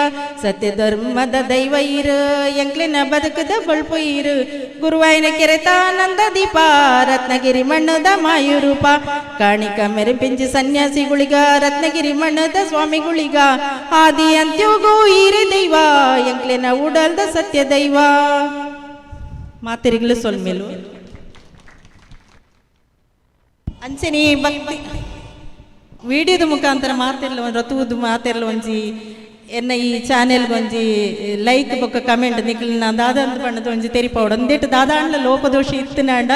ಸತ್ಯ ಧರ್ಮದ ದೈವ ಇರು ಎಂಕ್ಲೆನ ಬದುಕದ ಬೊಳ್ಪು ಇರು ಗುರುವಾಯನ ಕೆರೆತಾನಂದ ದೀಪ ರತ್ನಗಿರಿ ಮಣ್ಣದ ಮಾಯೂರೂಪ ಕಾಣಿಕ ಮೆರೆ ಪಿಂಚಿ ಸನ್ಯಾಸಿಗುಳಿಗ ರತ್ನಗಿರಿ ಮಣ್ಣದ ಸ್ವಾಮಿಗುಳಿಗ ಆದಿ ಅಂತ್ಯೋಗೂ ಇರಿ ದೈವ ಎಂಕ್ಲೆನ ಉಡಲ್ದ ಸತ್ಯ ದೈವ ಮಾತೆರಿಗಳು ಸೊಲ್ಮೇಲು ಅಂಚನೆ ಭಕ್ತಿ ವಿಡಿಯೋದ ಮುಖಾಂತರ ಮಾತೆರ್ಲ ರತುವುದು ಮಾತೆರ್ಲ ಒಂಜಿ ಎನ್ನ ಈ ಚಾನೆಲ್ಗೆ ಒಂಜಿ ಲೈಕ್ ಬೊಕ್ಕ ಕಮೆಂಟ್ ನಿಕ್ಲಿನ ದಾದ ಅಂತ ಪಂಡದ ಒಂಜಿ ತೆರಿಪೌಡು ಒಂದೇಟು ದಾದ ಅಂಡ್ಲ ಲೋಪದೋಷ ಇತ್ತಿನಾಂಡ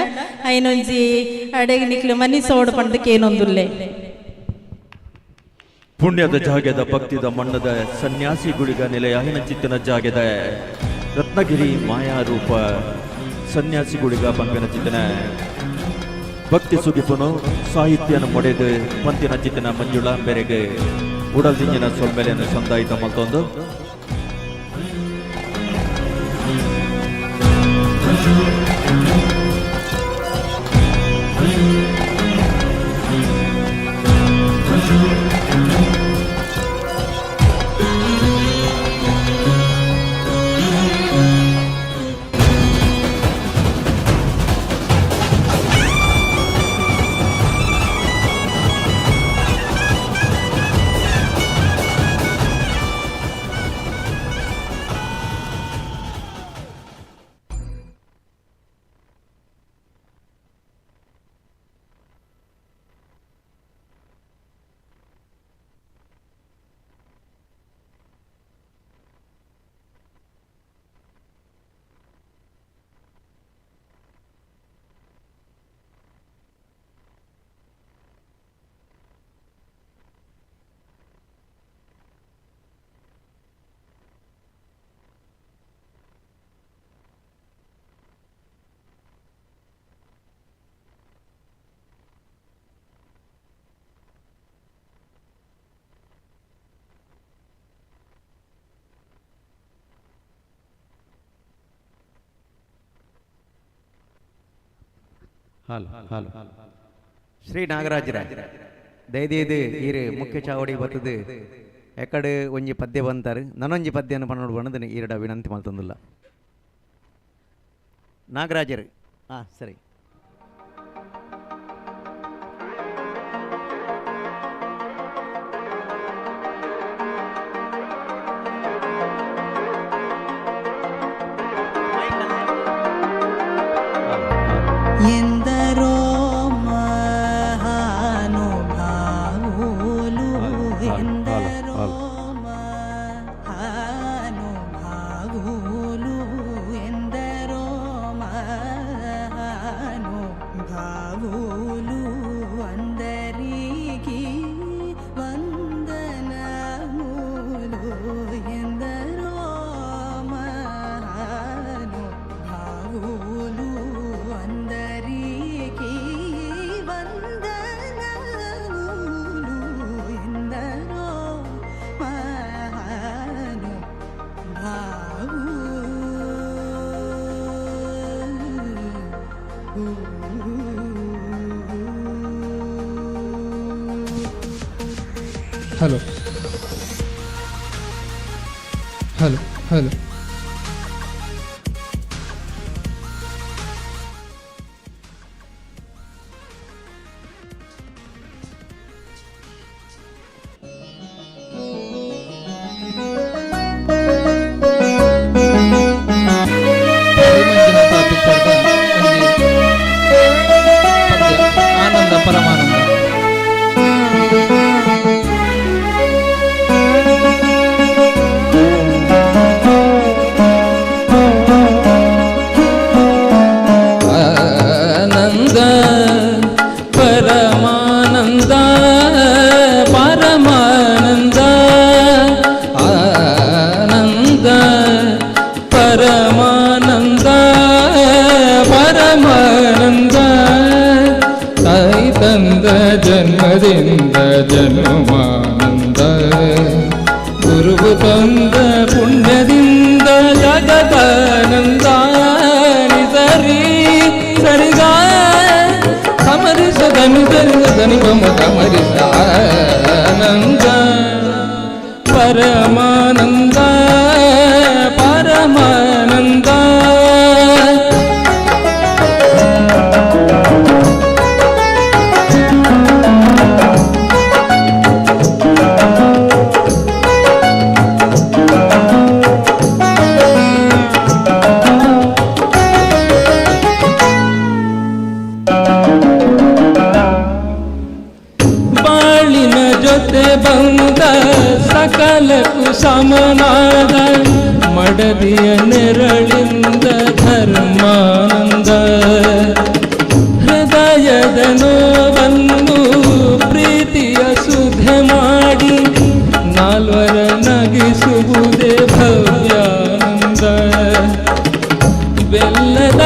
ಐನೊಂಜಿ ಅಡೆಗೆ ನಿಕ್ಲು ಮನಿ ಸೋಡು ಪಂಡದಕ್ಕೆ ಏನೊಂದುಲ್ಲೆ. ಪುಣ್ಯದ ಜಾಗೆದ ಭಕ್ತಿದ ಮಣ್ಣದ ಸನ್ಯಾಸಿ ಗುಳಿಗ ನೆಲೆಯ ಚಿತ್ತನ ಜಾಗೆದ ರತ್ನಗಿರಿ ಮಾಯಾರೂಪ ಸನ್ಯಾಸಿ ಗುಳಿಗ ಪನ್ಪಿನ ಚಿತ್ತನ ಭಕ್ತಿ ಸುಗಿಪುನು ಸಾಹಿತ್ಯನ ಮೊಡೆದು ಪಂತಿನ ಚಿತ್ತನ ಮಂಜುಳಾ ಬೆರೆಗೆ ಉಡಲ್ ದಿಂಜಿನ ಸೊಲ್ಮೆಲೆಯನ್ನು ಸಂದಾಯಿತ ಮಲ್ತೊಂದು ಹಲೋ ಹಲೋ ಶ್ರೀ ನಾಗರಾಜರ ದಯದೀದು ಈರು ಮುಖ್ಯ ಚಾವಡಿ ಬತ್ತದು ಎಕಡೆ ಒಂಜಿ ಪದ್ಯ ಬಂತಾರೆ ನನೊಂಜಿ ಪದ್ಯನ ಪನ್ನೋಡು ಬಂದನೆ ಈರಡ ವಿನಂತಿ ಮಲ್ತಂದಿಲ್ಲ ನಾಗರಾಜರು ಹಾಂ ಸರಿ ಎಂದರೋ ಮಹಾನುಭಾವುಲು ಎಂದರೋ ಮಹಾನುಭಾವುಲು ಎಂದರೋ ಮಹಾನುಭಾವುಲು ಅಂದರಿಗೆ ವಂದನಮೂಲು ಎಂದರೋ ಮಹಾನುಭಾವುಲು ಅಂದರಿಗೆ ವಂದನಮೂಲು ಎಂದರೋ ಮಹಾನುಭಾವು. Hello hello hello Ananda Paramananda. Ananda Paramananda Paramananda Ananda Paramananda Paramananda ತಾಯಿ ತಂದ ಜನ್ಮದಿಂದ ಜನುಮಾನಂದ ಗುರುವು ತಂದ ಪುಣ್ಯದಿಂದ ಜಗದಾನಂದ ಸರಿ ಸರಿಗ ಸಮರಿಸ ಧನಿ ಧನಿ ಧನಿ ಬಮ ಸಮರಿಸ ಆನಂದ ಪರಮಾನಂದ ಪರಮಾನಂದ. ಬಾಳಿನ ಜೊತೆ ಬಂದ ಸಕಲಕ್ಕೂ ಸಮನಾದ ಮಡದಿಯ ನೆರಳಿಂದ ಧರ್ಮಾನಂದ ಹೃದಯದ ನೋವನ್ನು ಪ್ರೀತಿಯ ಸುಧೆ ಮಾಡಿ ನಾಲ್ವರ ನಗಿಸುವುದೇ ಭವ್ಯಾನಂದ. ಬೆಲ್ಲದ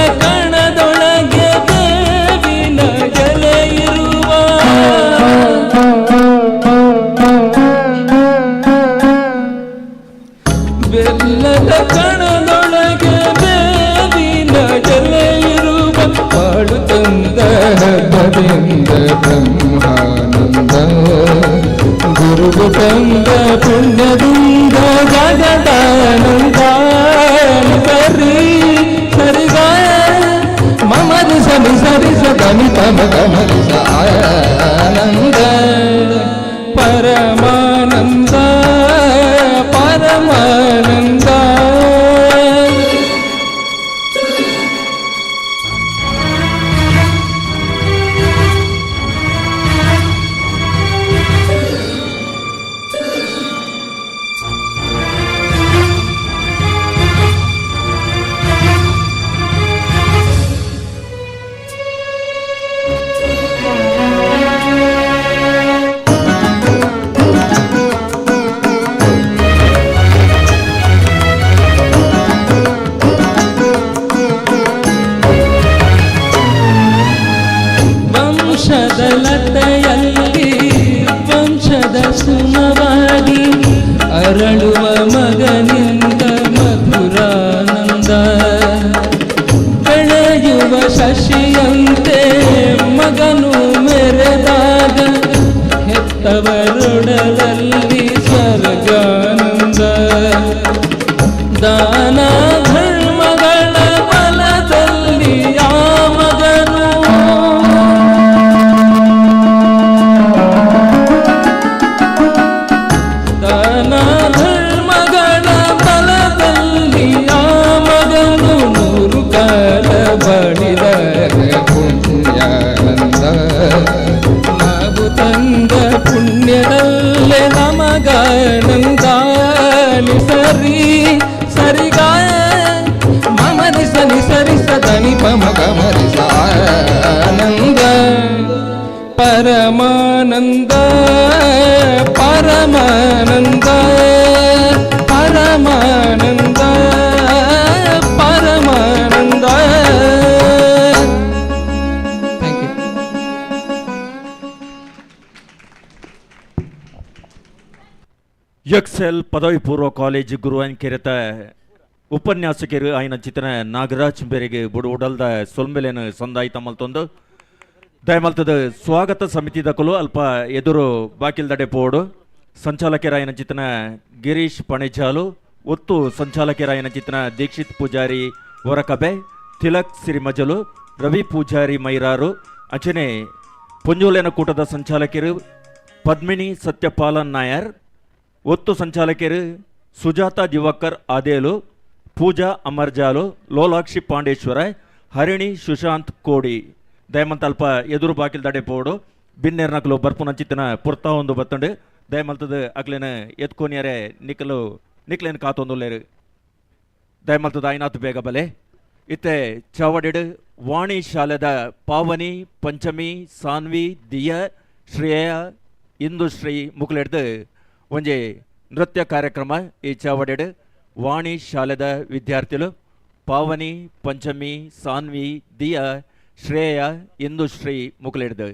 ಬೆಲ್ಲದ ಕಣದೊಳಗೆ ಬೇವಿನ ಎಲೆ ಇರುವ ಪಾಡು ತಂದ ಹಬ್ಬದಿಂದ ಬ್ರಹ್ಮಾನಂದ ಗುರುವು ತಂದ ಪುಣ್ಯದಿಂದ ಜಗದಾನಂದ. ಸರಿ ಸರಿ ಗಾಯ ಮಮರಿ ಸರಿ ಸರಿ ಸದನಿ ಪಮ ಗಮರಿ ಸ ಆನಂದ ಪರಮಾನಂದ ಪರಮಾನಂದ. ವಂಶದ ಲತೆಯಲ್ಲಿ ವಂಶದ ಸುಮವಾಗಿ ಅರಳುವ ಮಗನಿಂದ ಮಧುರಾನಂದ. ಬೆಳೆಯುವ ಶಶಿಯಂತೆ ಮಗನು ಮೆರೆದಾಗ ಹೆತ್ತವರೊಡಲಲ್ಲಿ ಸ್ವರ್ಗಾನಂದ. ದಾನ ಧರ್ಮಗಳ ಬಲದಲ್ಲಿ ಆ ಮಗನು ದಾನ ಧರ್ಮಗಳ ಬಲದಲ್ಲಿ ಆ ಮಗನು ನೂರು ಕಾಲ ಬಾಳಿದ ಪುಣ್ಯಾನಂದ. ನಾವು ತಂದ ಪುಣ್ಯದಲ್ಲೇ ನಮಗಾನಂದ. ಸರಿ ಸರಿ ಗಾಯ ಮಮರಿ ಸನಿ ಸರಿ ಸದನಿ ಪಮ ಗಮರಿ ಸಾನಂದ ಪರಮಾನಂದ ಪರಮಾನಂದ ಪರಮಾನಂದ ಪರಮಾನಂದ. Thank you. Excel ಪದವಿ ಪೂರ್ವ ಕಾಲೇಜ್ ಗುರುವಾನ್ಕೆರೆತ ಉಪನ್ಯಾಸಕರು ಆಯ್ನ ಚಿತನ ನಾಗರಾಜ್ ಬೇರೆಗೆ ಬುಡು ಉಡಲ್ದ ಸೊಲ್ಮೆಲೇನು ಸಂದಾಯಿ ತಮ್ಮಲ್ತೊಂದು ದಯಮಲ್ತದ ಸ್ವಾಗತ ಸಮಿತಿ ದಕಲು ಅಲ್ಪ ಎದುರು ಬಾಕಿಲ್ದಡೆ ಪೋಡು. ಸಂಚಾಲಕರಾಯನ ಚಿತನ ಗಿರೀಶ್ ಪಣೆಜಾಲು, ಒತ್ತು ಸಂಚಾಲಕರಾಯನ ಚಿತನ ದೀಕ್ಷಿತ್ ಪೂಜಾರಿ ಹೊರಕಬೆ, ತಿಲಕ್ ಸಿರಿಮಜಲು, ರವಿ ಪೂಜಾರಿ ಮೈರಾರು, ಅಂಚನೆ ಪೊಂಜೋಲೆನ ಕೂಟದ ಸಂಚಾಲಕರು ಪದ್ಮಿನಿ ಸತ್ಯಪಾಲನ್ ನಾಯರ್, ಒತ್ತು ಸಂಚಾಲಕರು ಸುಜಾತ ದಿವಾಕರ್ ಆದೇಲು, ಪೂಜಾ ಅಮರ್ಜಾಲು, ಲೋಲಾಕ್ಷಿ ಪಾಂಡೇಶ್ವರ, ಹರಿಣಿ ಸುಶಾಂತ್ ಕೋಡಿ. ದಯಮಂತ ಅಲ್ಪ ಎದುರು ಬಾಕಿಲ್ ದಡೆ ಪೋಡು. ಬಿನ್ನೇರ್ನಕಲು ಬರ್ಪುನ ಚಿತ್ತನ ಪುರ್ತಾ ಒಂದು ಬತ್ತಂಡು ದಯಮಲ್ತದ ಅಕ್ಲೇನ ಎತ್ಕೋನಿಯರೆ ನಿಕ್ಕಲು ನಿಕ್ಲೇನು ಕಾತೊಂದುಲ್ಲೇರು. ದಯಮಲ್ತದ ಐನಾತ್ ಬೇಗ ಬಲೆ. ಇತ್ತೆ ಚಾವಡಿಡು ವಾಣಿ ಶಾಲೆದ ಪಾವನಿ, ಪಂಚಮಿ, ಸಾನ್ವಿ, ದಿಯ, ಶ್ರೇಯ, ಇಂದುಶ್ರೀ ಮುಕ್ಲೆಡ್ದು ಒಂಜಿ ನೃತ್ಯ ಕಾರ್ಯಕ್ರಮ. ಈ ಚಾವಡಿಡು ವಾಣಿ ಶಾಲೆದ ವಿದ್ಯಾರ್ಥಿಗಳು ಪಾವನಿ, ಪಂಚಮಿ, ಸಾನ್ವಿ, ದಿಯ, ಶ್ರೇಯ, ಇಂದುಶ್ರೀ ಮುಕ್ಲೆಡ್ದು.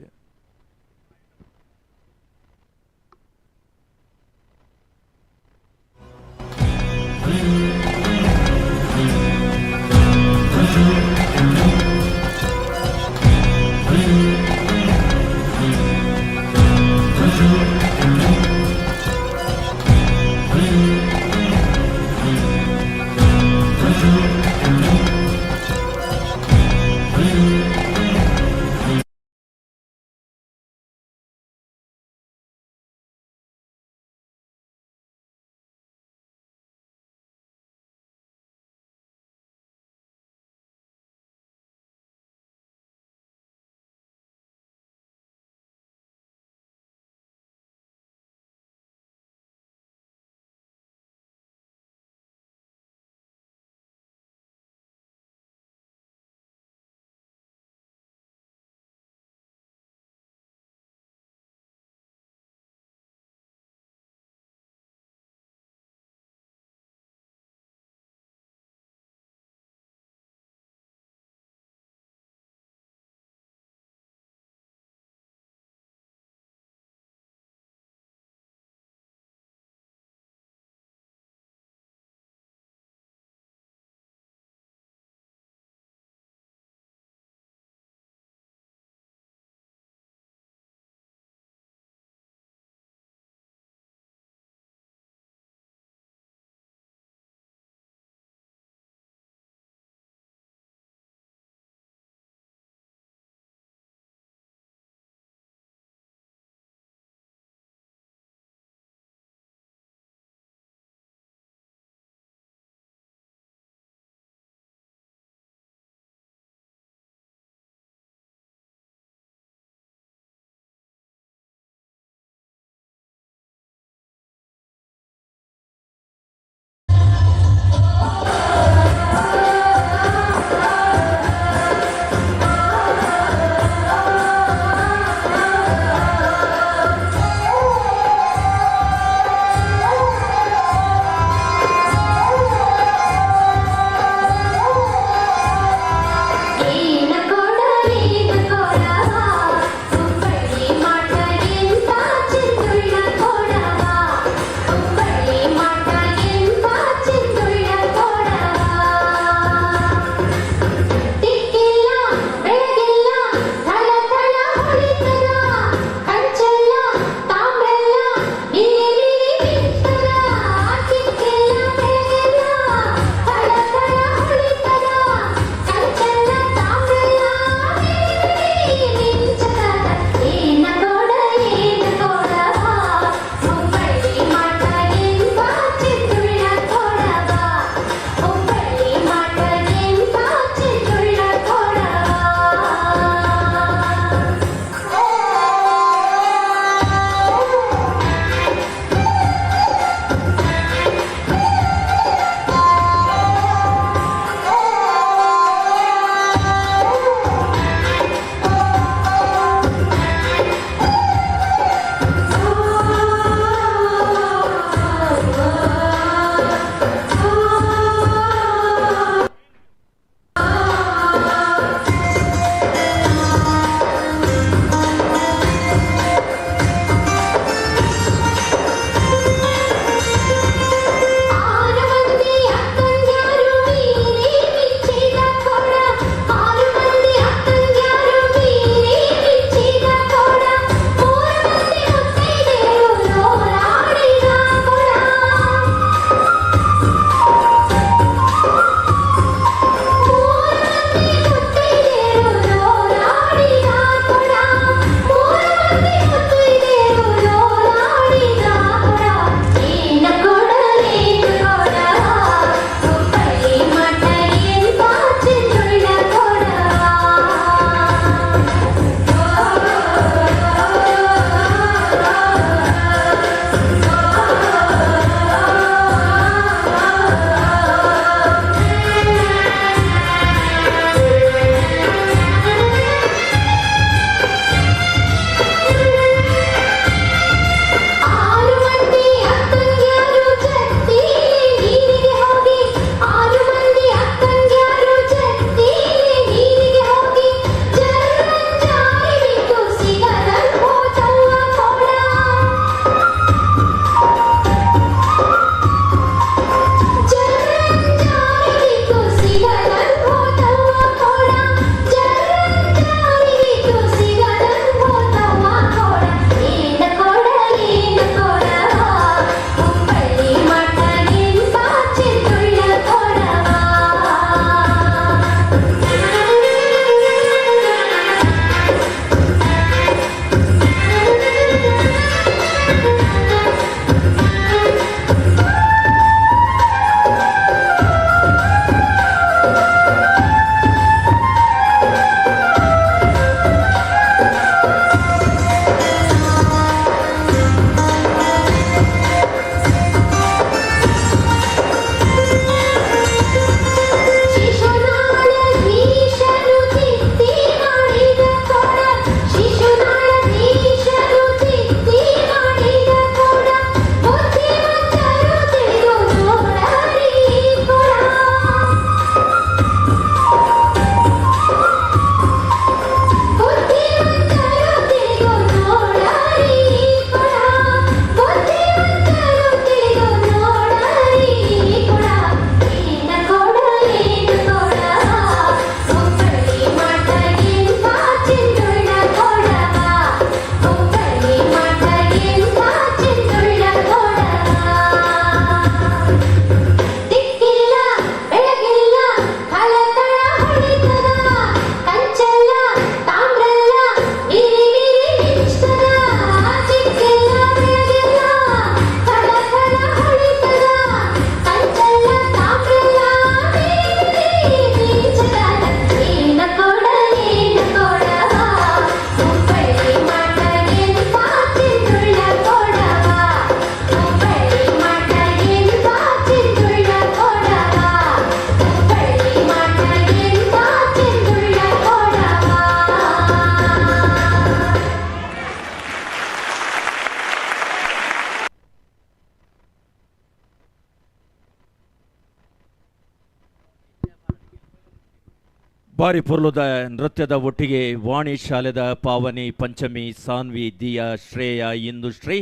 ಬಾರಿ ಪೊರ್ಲುದ ನೃತ್ಯದ ಒಟ್ಟಿಗೆ ವಾಣಿ ಶಾಲೆದ ಪಾವನಿ, ಪಂಚಮಿ, ಸಾನ್ವಿ, ದಿಯಾ, ಶ್ರೇಯ, ಇಂದುಶ್ರೀ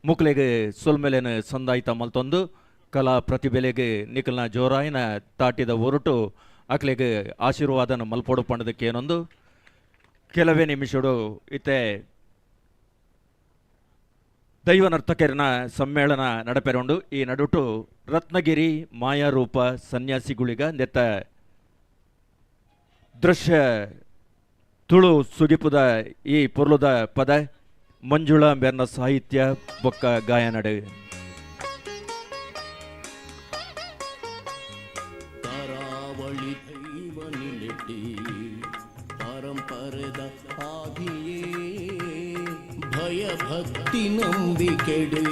ಮುಕ್ಲೆಗ್ ಸೊಲ್ಮೆಲೆನ್ ಸಂದಾಯಿತ ಮಲ್ತೊಂದು ಕಲಾ ಪ್ರತಿಭೆಲೆಗ್ ನಿಕಲ್ನ ಜೋರಾಯಿನ ತಾಟಿದ ಒರಟು ಅಕ್ಲೆಗ್ ಆಶೀರ್ವಾದನ ಮಲ್ಪೊಡು ಪಂಡದಕ್ಕೇನೊಂದು ಕೆಲವೇ ನಿಮಿಷಡು ಇತ್ತೆ ದೈವ ನರ್ತಕರಿನ ಸಮ್ಮೇಳನ ನಡಪೆರುಂಡು. ಈ ನಡುಟು ರತ್ನಗಿರಿ ಮಾಯಾರೂಪ ಸನ್ಯಾಸಿಗುಳಿಗ ನೆತ್ತ ದೃಶ್ಯ ತುಳು ಸುಗಿಪುದ ಈ ಪೊರ್ಲುದ ಪದ ಮಂಜುಳಾ ಬೆರ್ನ ಸಾಹಿತ್ಯ ಬೊಕ್ಕ ಗಾಯನಡು. ಕರಾವಳಿ ದೈವ ನಿಲೆಟಿ ಪರಂಪರೆದ ಆದಿಯೇ ಭಯ ಭಕ್ತಿ ನಂಬಿಕೆಡೆ.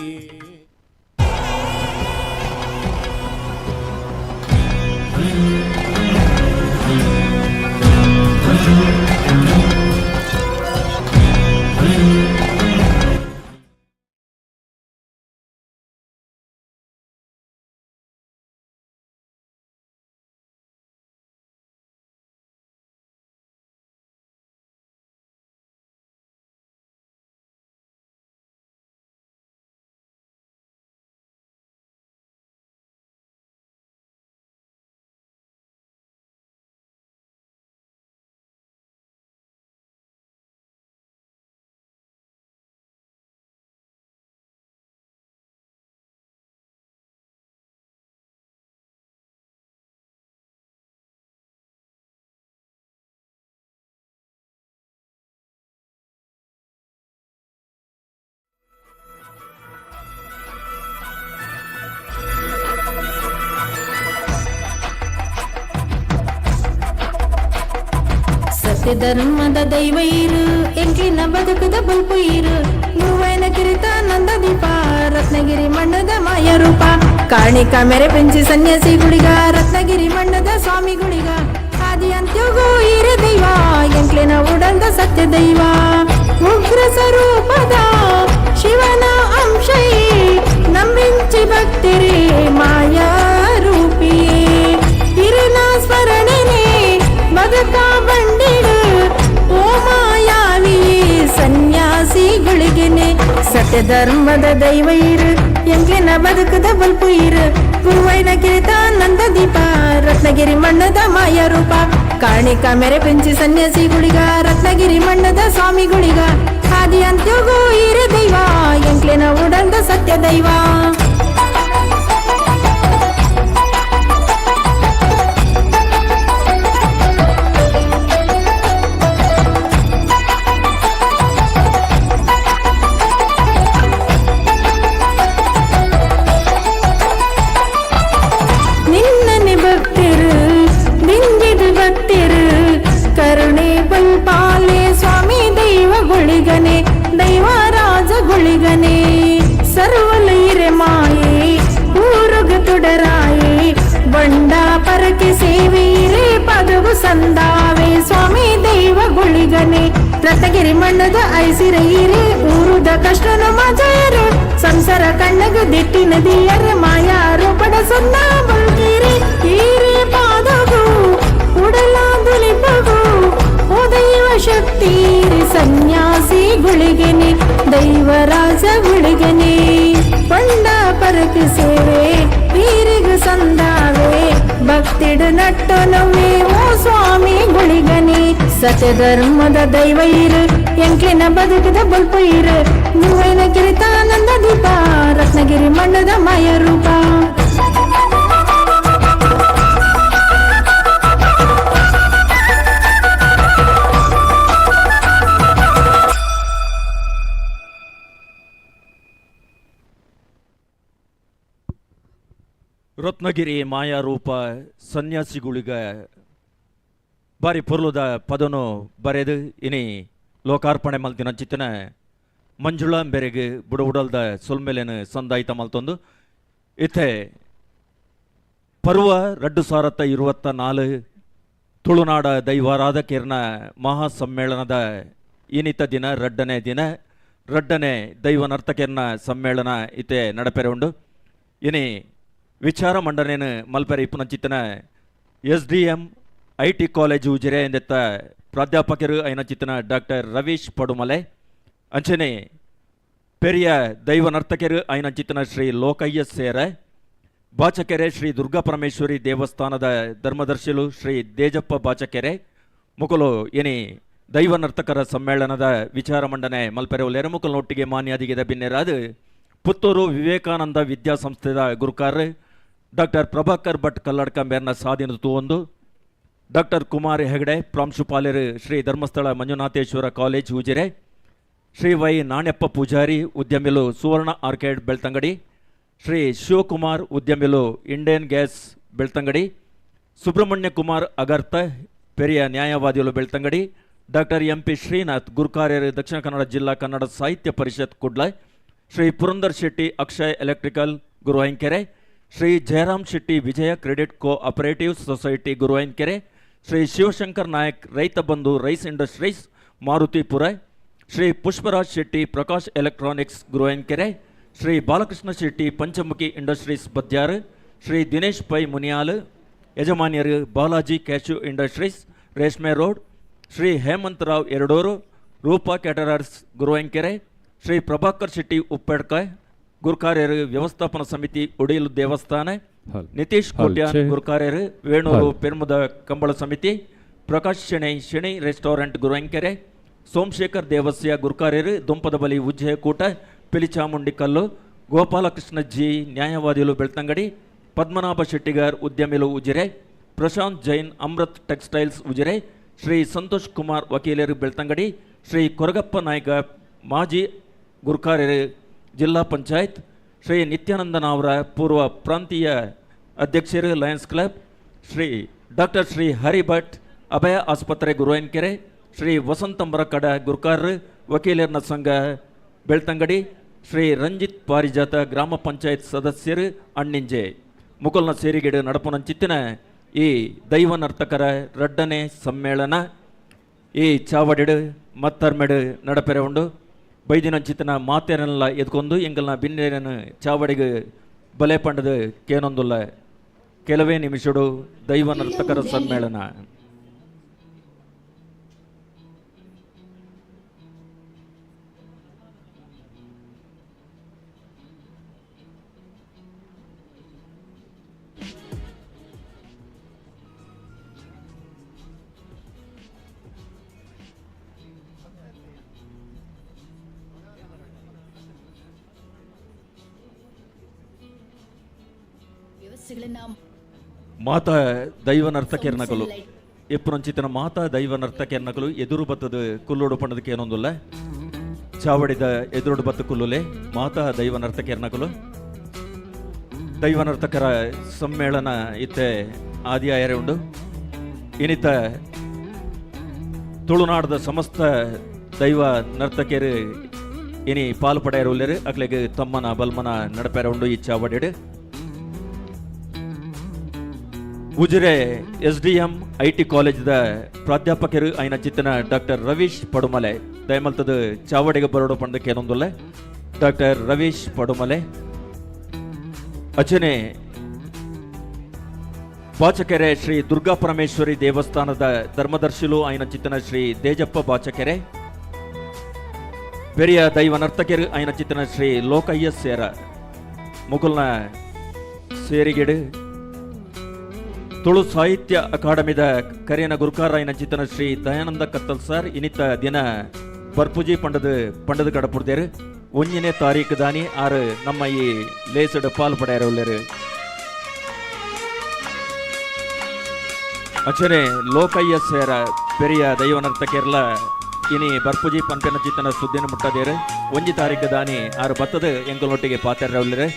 ಧರ್ಮದ ದೈವ ಇರು ಎಂಕ್ಲಿನ ಬದುಕದ ಬಲ್ಪು ಇರು ಗುರುವೈನ ಕಿರಿತ ನಂದ ದೀಪ ರತ್ನಗಿರಿ ಮಣ್ಣದ ಮಾಯ ರೂಪ ಕಾಣಿಕ ಮೆರೆ ಪೆಂಚಿ ಸನ್ಯಾಸಿ ಗುಳಿಗ ರತ್ನಗಿರಿ ಮಣ್ಣದ ಸ್ವಾಮಿ ಗುಳಿಗ ಆದಿ ಅಂತ್ಯಗೂ ಇರು ದೈವ ಎಂಕ್ಲಿನ ಉಡಲ್ದ ಸತ್ಯ ದೈವ ಉಗ್ರ ಸ್ವರೂಪದ ಶಿವನ ಅಂಶೈ ನಂಬಿಂಚಿ ಭಕ್ತಿರಿ ಮಾಯಾ ರೂಪಿಯೇ ಇರಿನ ಸ್ಮರಣೆನೇ ಬದುಕ ಬಂಡಿಡು ಓ ಮಾಯಾವಿ ಸನ್ಯಾಸಿಗಳಿಗೆನೆ ಸತ್ಯ ಧರ್ಮದ ದೈವ ಇರು ಎಂಕ್ಲಿನ ಬದುಕದ ಬಲ್ಪು ಇರು ಗುರುವೈನ ಕಿರಿತ ನಂದ ದೀಪ ರತ್ನಗಿರಿ ಮಣ್ಣದ ಮಾಯ ರೂಪ ಕಾಣಿಕ ಮೆರೆ ಪೆಂಚಿ ಸನ್ಯಾಸಿ ಗುಳಿಗ ರತ್ನಗಿರಿ ಮಣ್ಣದ ಸ್ವಾಮಿ ಗುಳಿಗ ಆದಿ ಅಂತ್ಯಗೂ ಇರು ದೈವ ಎಂಕ್ಲಿನ ಉಡಲ್ದ ಸತ್ಯ ದೈವ. ಕರುಣೆ ಬಲ್ಪಾಲೆ ಸ್ವಾಮಿ ದೈವ ಗುಳಿಗನೆ ದೈವರಾಜ ಗುಳಿಗನೆ ಸರ್ವಲೈರೆ ಮಾಯೆ ಊರುಗ ತುಡರಾಯೆ ಬಂಡ ಪರಕೆ ಸೇವೀರೆ ಪದವು ಸಂದಾವೆ ಸ್ವಾಮಿ ದೈವ ಗುಳಿಗನೆ ರತ್ನಗಿರಿ ಮಣ್ಣದ ಐಸಿರೈರೆ ಊರುದ ಕಷ್ಟನ ಮಜಯರು ಸಂಸಾರ ಕಣ್ಣಗ ದಿಟ್ಟಿ ನದಿಯರ ಮಾಯಾರು ಪಡ ಸನ್ನ ಬಲ್ಗಿರಿ ಈರೆ ಪಾದಗು ಉಡಲಾದುಲಿಪಗು ಓ ದೈವ ಶಕ್ತಿ ಸನ್ಯಾಸಿ ಗುಳಿಗನೆ ದೈವರಾಜ ಗುಳಿಗನೆ ಪಂಡ ಪರಕ ಸೇವೆ ವೀರಿಗ ಸಂದಾವೆ ಭಕ್ತಿಡು ನಟ್ಟು ನವ್ವೆ ಓ ಸ್ವಾಮಿ ಗುಳಿಗನೆ ಸತ್ಯ ಧರ್ಮದ ದೈವ ಇರು ಎಂಕ್ಲಿನ ಬದುಕದ ಬಲ್ಪು ಇರು ಗುರುವೈನ ಕಿರಿತಾನಂದ ದೀಪ ರತ್ನಗಿರಿ ಮಣ್ಣದ ಮಾಯ ರೂಪ. ರತ್ನಗಿರಿ ಮಾಯಾರೂಪ ಸನ್ಯಾಸಿಗುಳಿಗ ಬಾರಿ ಪೊರ್ಲುದ ಪದನು ಬರೆದು ಇನಿ ಲೋಕಾರ್ಪಣೆ ಮಲ್ತಿನ ಚಿತ್ತನ ಮಂಜುಳಾ ಬೆರೆಗ್ ಬುಡವುಡಲ್ದ ಸೊಲ್ಮೆಲೆನು ಸಂದಾಯಿತ ಮಲ್ತೊಂದು ಇತ್ತೆ ಪರ್ವ 2024 ತುಳುನಾಡ ದೈವಾರಾಧಕಿರ್ನ ಮಹಾಸಮ್ಮೇಳನದ ಇನಿತ ದಿನ ರಡ್ಡನೇ ದಿನ ರಡ್ಡನೇ ದೈವ ನರ್ತಕಿರ್ನ ಸಮ್ಮೇಳನ ಇತ್ತೆ ನಡಪೆರೆ ಉಂಡು. ಇನಿ ವಿಚಾರ ಮಂಡನೇನು ಮಲ್ಪೆರೆ ಇಪ್ಪುನಂಚಿತ್ತನ S D M IT college Ujire ಎಂದೆತ್ತ ಪ್ರಾಧ್ಯಾಪಕರು ಐನ ಚಿತ್ತನ ಡಾಕ್ಟರ್ ರವೀಶ್ ಪಡುಮಲೆ ಅಂಚನೆ ಪೆರಿಯ ದೈವ ನರ್ತಕರು ಐನ ಚಿತ್ತನ ಶ್ರೀ ಲೋಕಯ್ಯ ಸೇರ ಬಾಚಕೆರೆ ಶ್ರೀ ದುರ್ಗಾ ಪರಮೇಶ್ವರಿ ದೇವಸ್ಥಾನದ ಧರ್ಮದರ್ಶಿಲು ಶ್ರೀ ದೇಜಪ್ಪ ಬಾಚಕೆರೆ ಮುಕುಲು ಏನಿ ದೈವ ನರ್ತಕರ ಸಮ್ಮೇಳನದ ವಿಚಾರ ಮಂಡನೆ ಮಲ್ಪೆರೆ ಒಲ್ಲೆರ್ ಮುಕುಲ್ನೊಟ್ಟಿಗೆ ಮಾನ್ಯಾದಿಗೆದ ಬಿನ್ನೆರಾದ ಪುತ್ತೂರು ವಿವೇಕಾನಂದ ವಿದ್ಯಾಸಂಸ್ಥೆದ ಗುರುಕಾರ ಡಾಕ್ಟರ್ ಪ್ರಭಾಕರ್ ಭಟ್ ಕಲ್ಲಡ್ಕ ಮೇರ್ನ ಸಾಧನ ತೂವೊಂದು ಡಾಕ್ಟರ್ ಕುಮಾರ್ ಹೆಗಡೆ ಪ್ರಾಂಶುಪಾಲರು ಶ್ರೀ ಧರ್ಮಸ್ಥಳ ಮಂಜುನಾಥೇಶ್ವರ ಕಾಲೇಜ್ ಉಜಿರೆ ಶ್ರೀ ವೈ ನಾಣ್ಯಪ್ಪ ಪೂಜಾರಿ ಉದ್ಯಮಿಲು ಸುವರ್ಣ ಆರ್ಕೇಡ್ ಬೆಳ್ತಂಗಡಿ ಶ್ರೀ ಶಿವಕುಮಾರ್ ಉದ್ಯಮಿಲು ಇಂಡಿಯನ್ ಗ್ಯಾಸ್ ಬೆಳ್ತಂಗಡಿ ಸುಬ್ರಹ್ಮಣ್ಯ ಕುಮಾರ್ ಅಗರ್ತ ಪೆರಿಯ ನ್ಯಾಯವಾದಿಗಳು Belthangady doctor M P Srinath ಗುರುಕಾರ್ಯರು ದಕ್ಷಿಣ ಕನ್ನಡ ಜಿಲ್ಲಾ Kannada Sahitya Parishat Kudla Shri Purandar Shetty Akshay electrical Guruvayanakere Shri Jayaram Shetty Vijaya credit cooperative society Guruvayanakere Shri Shivashankar Nayak Raitha Bandhu rice industries Maruthipura Shri Pushparaj Shetty Prakash electronics Guruvayanakere Shri Balakrishna Shetty Panchamukhi industries Badyar Shri Dinesh Pai Muniyal ಯಜಮಾನ್ಯರು Balaji cashew industries Reshme road Shri Hemanth Rao Eradoor Roopa caterers Guruvayanakere Shri Prabhakar Shetty Uppedka ಗುರುಕಾರ್ಯರು ವ್ಯವಸ್ಥಾಪನಾ ಸಮಿತಿ ಒಡಿಲು ದೇವಸ್ಥಾನ ನಿತೀಶ್ ಕೋಟ್ಯಾನ್ ಗುರುಕಾರ್ಯರು ವೇಣೂರು ಪೆರ್ಮುದ ಕಂಬಳ ಸಮಿತಿ Prakash Shenoy Shenoy restaurant ಗುರುವಂಕೆರೆ Somashekar Devasya ಗುರುಕಾರ್ಯರು ದುಂಪದಬಲಿ ಉಜ್ಜಯಕೂಟ Pilichamundi ಕಲ್ಲು Gopalakrishna G ನ್ಯಾಯವಾದಿಲು Belthangady Padmanabha Shettigar ಉದ್ಯಮಿಲು Ujire Prashant Jain Amrit textiles Ujire Shri Santosh Kumar ವಕೀಲರು ಬೆಳ್ತಂಗಡಿ ಶ್ರೀ ಕೊರಗಪ್ಪ ನಾಯಕ ಮಾಜಿ ಗುರುಕಾರ್ಯರು ಜಿಲ್ಲಾ ಪಂಚಾಯತ್ ಶ್ರೀ ನಿತ್ಯಾನಂದನವರ ಪೂರ್ವ ಪ್ರಾಂತೀಯ ಅಧ್ಯಕ್ಷರು lions club Shri doctor Shri Haribhat Abhaya ಆಸ್ಪತ್ರೆ ಗುರುವೈನಕೆರೆ ಶ್ರೀ ವಸಂತ ಮರಕಡ ಗುರುಕಾರ್ರು ವಕೀಲರನ ಸಂಘ ಬೆಳ್ತಂಗಡಿ ಶ್ರೀ ರಂಜಿತ್ ಪಾರಿಜಾತ ಗ್ರಾಮ ಪಂಚಾಯತ್ ಸದಸ್ಯರು ಅಣ್ಣಿಂಜೆ ಮುಕುಲ್ನ ಸೇರಿಗೆಡು ನಡಪುನಂಚಿತ್ತಿನ ಈ ದೈವ ನರ್ತಕರ ರಡ್ಡನೆ ಸಮ್ಮೇಳನ ಈ ಚಾವಡಿಡು ಮತ್ತರ್ಮೆಡು ನಡಪೆರೆ ಉಂಡು ಬೈದಿನಂಚಿತ್ತಿನ ಮಾತೇನೆಲ್ಲ ಎದ್ಕೊಂಡು ಎಂಗಲ್ನ ಬಿನ್ನೇರನ ಚಾವಡಿಗೆ ಬಲೆ ಪಂಡದ ಕೇನೊಂದುಲ್ಲ ಕೆಲವೇ ನಿಮಿಷಡು ದೈವ ನರ್ತಕರ ಸಮ್ಮೇಳನ. ಮಾತಾ ದೈವ ನರ್ತಕಿಯರ್ನಕಲು ಎಪ್ಪುನಂಚಿತನ ಮಾತಾ ದೈವ ನರ್ತಕಿಯರ್ನಕಲು ಎದುರು ಬತ್ತದ ಕುಲ್ಲೋಡು ಪಣ್ಣದಕ್ಕೆ ಏನೊಂದುಲ್ಲ ಚಾವಡಿದ ಎದುರುಡು ಬತ್ತ ಕುಲ್ಲುಲೆ ಮಾತಾ ದೈವ ನರ್ತಕಿಯರ್ನಕಲು ದೈವ ನರ್ತಕರ ಸಮ್ಮೇಳನ ಇತ್ತೆ ಆದಿಯಾಯರೆ ಉಂಡು. ಇನಿತ ತುಳುನಾಡದ ಸಮಸ್ತ ದೈವ ನರ್ತಕಿಯರು ಇನಿ ಪಾಲು ಪಡೆಯರು ಉಲ್ಲೇರು ಅಕ್ಲೆಗ್ ತಮ್ಮನ ಬಲ್ಮನ ನಡಪೆರ ಉಂಡು ಈ ಚಾವಡಿಡು. ಉಜಿರೆ ಎಸ್ಡಿಎಂ IT ಕಾಲೇಜ್ದ ಪ್ರಾಧ್ಯಾಪಕರು ಐನ ಚಿತ್ತನ ಡಾಕ್ಟರ್ ರವೀಶ್ ಪಡುಮಲೆ ದಯಮಲ್ತದ ಚಾವಡಿಗೆ ಬರೋಡು ಪಂಡಕ್ಕೆ ಏನೊಂದುಲ್ಲ ಡಾಕ್ಟರ್ ರವೀಶ್ ಪಡುಮಲೆ. ಅಚನೆ ಬಾಚಕೆರೆ ಶ್ರೀ ದುರ್ಗಾ ಪರಮೇಶ್ವರಿ ದೇವಸ್ಥಾನದ ಧರ್ಮದರ್ಶಿಲು ಐನ ಚಿತ್ತನ ಶ್ರೀ ದೇಜಪ್ಪ ಬಾಚಕೆರೆ ಪೆರಿಯ ದೈವ ನರ್ತಕರು ಐನ ಚಿತ್ತನ ಶ್ರೀ ಲೋಕಯ್ಯ ಸೇರ ಮುಕುಲ್ನ ಸೇರಿಗೆಡು ತುಳು ಸಾಹಿತ್ಯ ಅಕಾಡೆಮಿದ ಕರಿಯನ ಗುರುಕಾರಾಯನ ಚಿತ್ತನ ಶ್ರೀ ದಯಾನಂದ ಕತ್ತಲ್ ಸರ್ ಇನಿತ ದಿನ ಬರ್ಪುಜಿ ಪಂಡದ ಪಂಡದ ಕಡಪುಡ್ದೇರು 1ನೇ ತಾರೀಕು ದಾನಿ 6 ನಮ್ಮ ಈ ಲೇಸಡ್ ಪಾಲ್ ಪಡೆಯರ ಉಳ್ಳೇರು. ಅಚನೆ ಲೋಕಯ್ಯ ಸೇರ ಪೆರಿಯ ದೈವ ನರ್ತಕಿಯರ್ಲ ಇನಿ ಬರ್ಪುಜಿ ಪಂಪಿನ ಚಿತ್ತನ ಸುದ್ದಿನ ಮುಟ್ಟದೇರು 1 ತಾರೀಕು ದಾನಿ 6 ಬತ್ತದ ಎಂಕಲೊಟ್ಟಿಗೆ ಪಾತೆರ ಉಳ್ಳೇರು.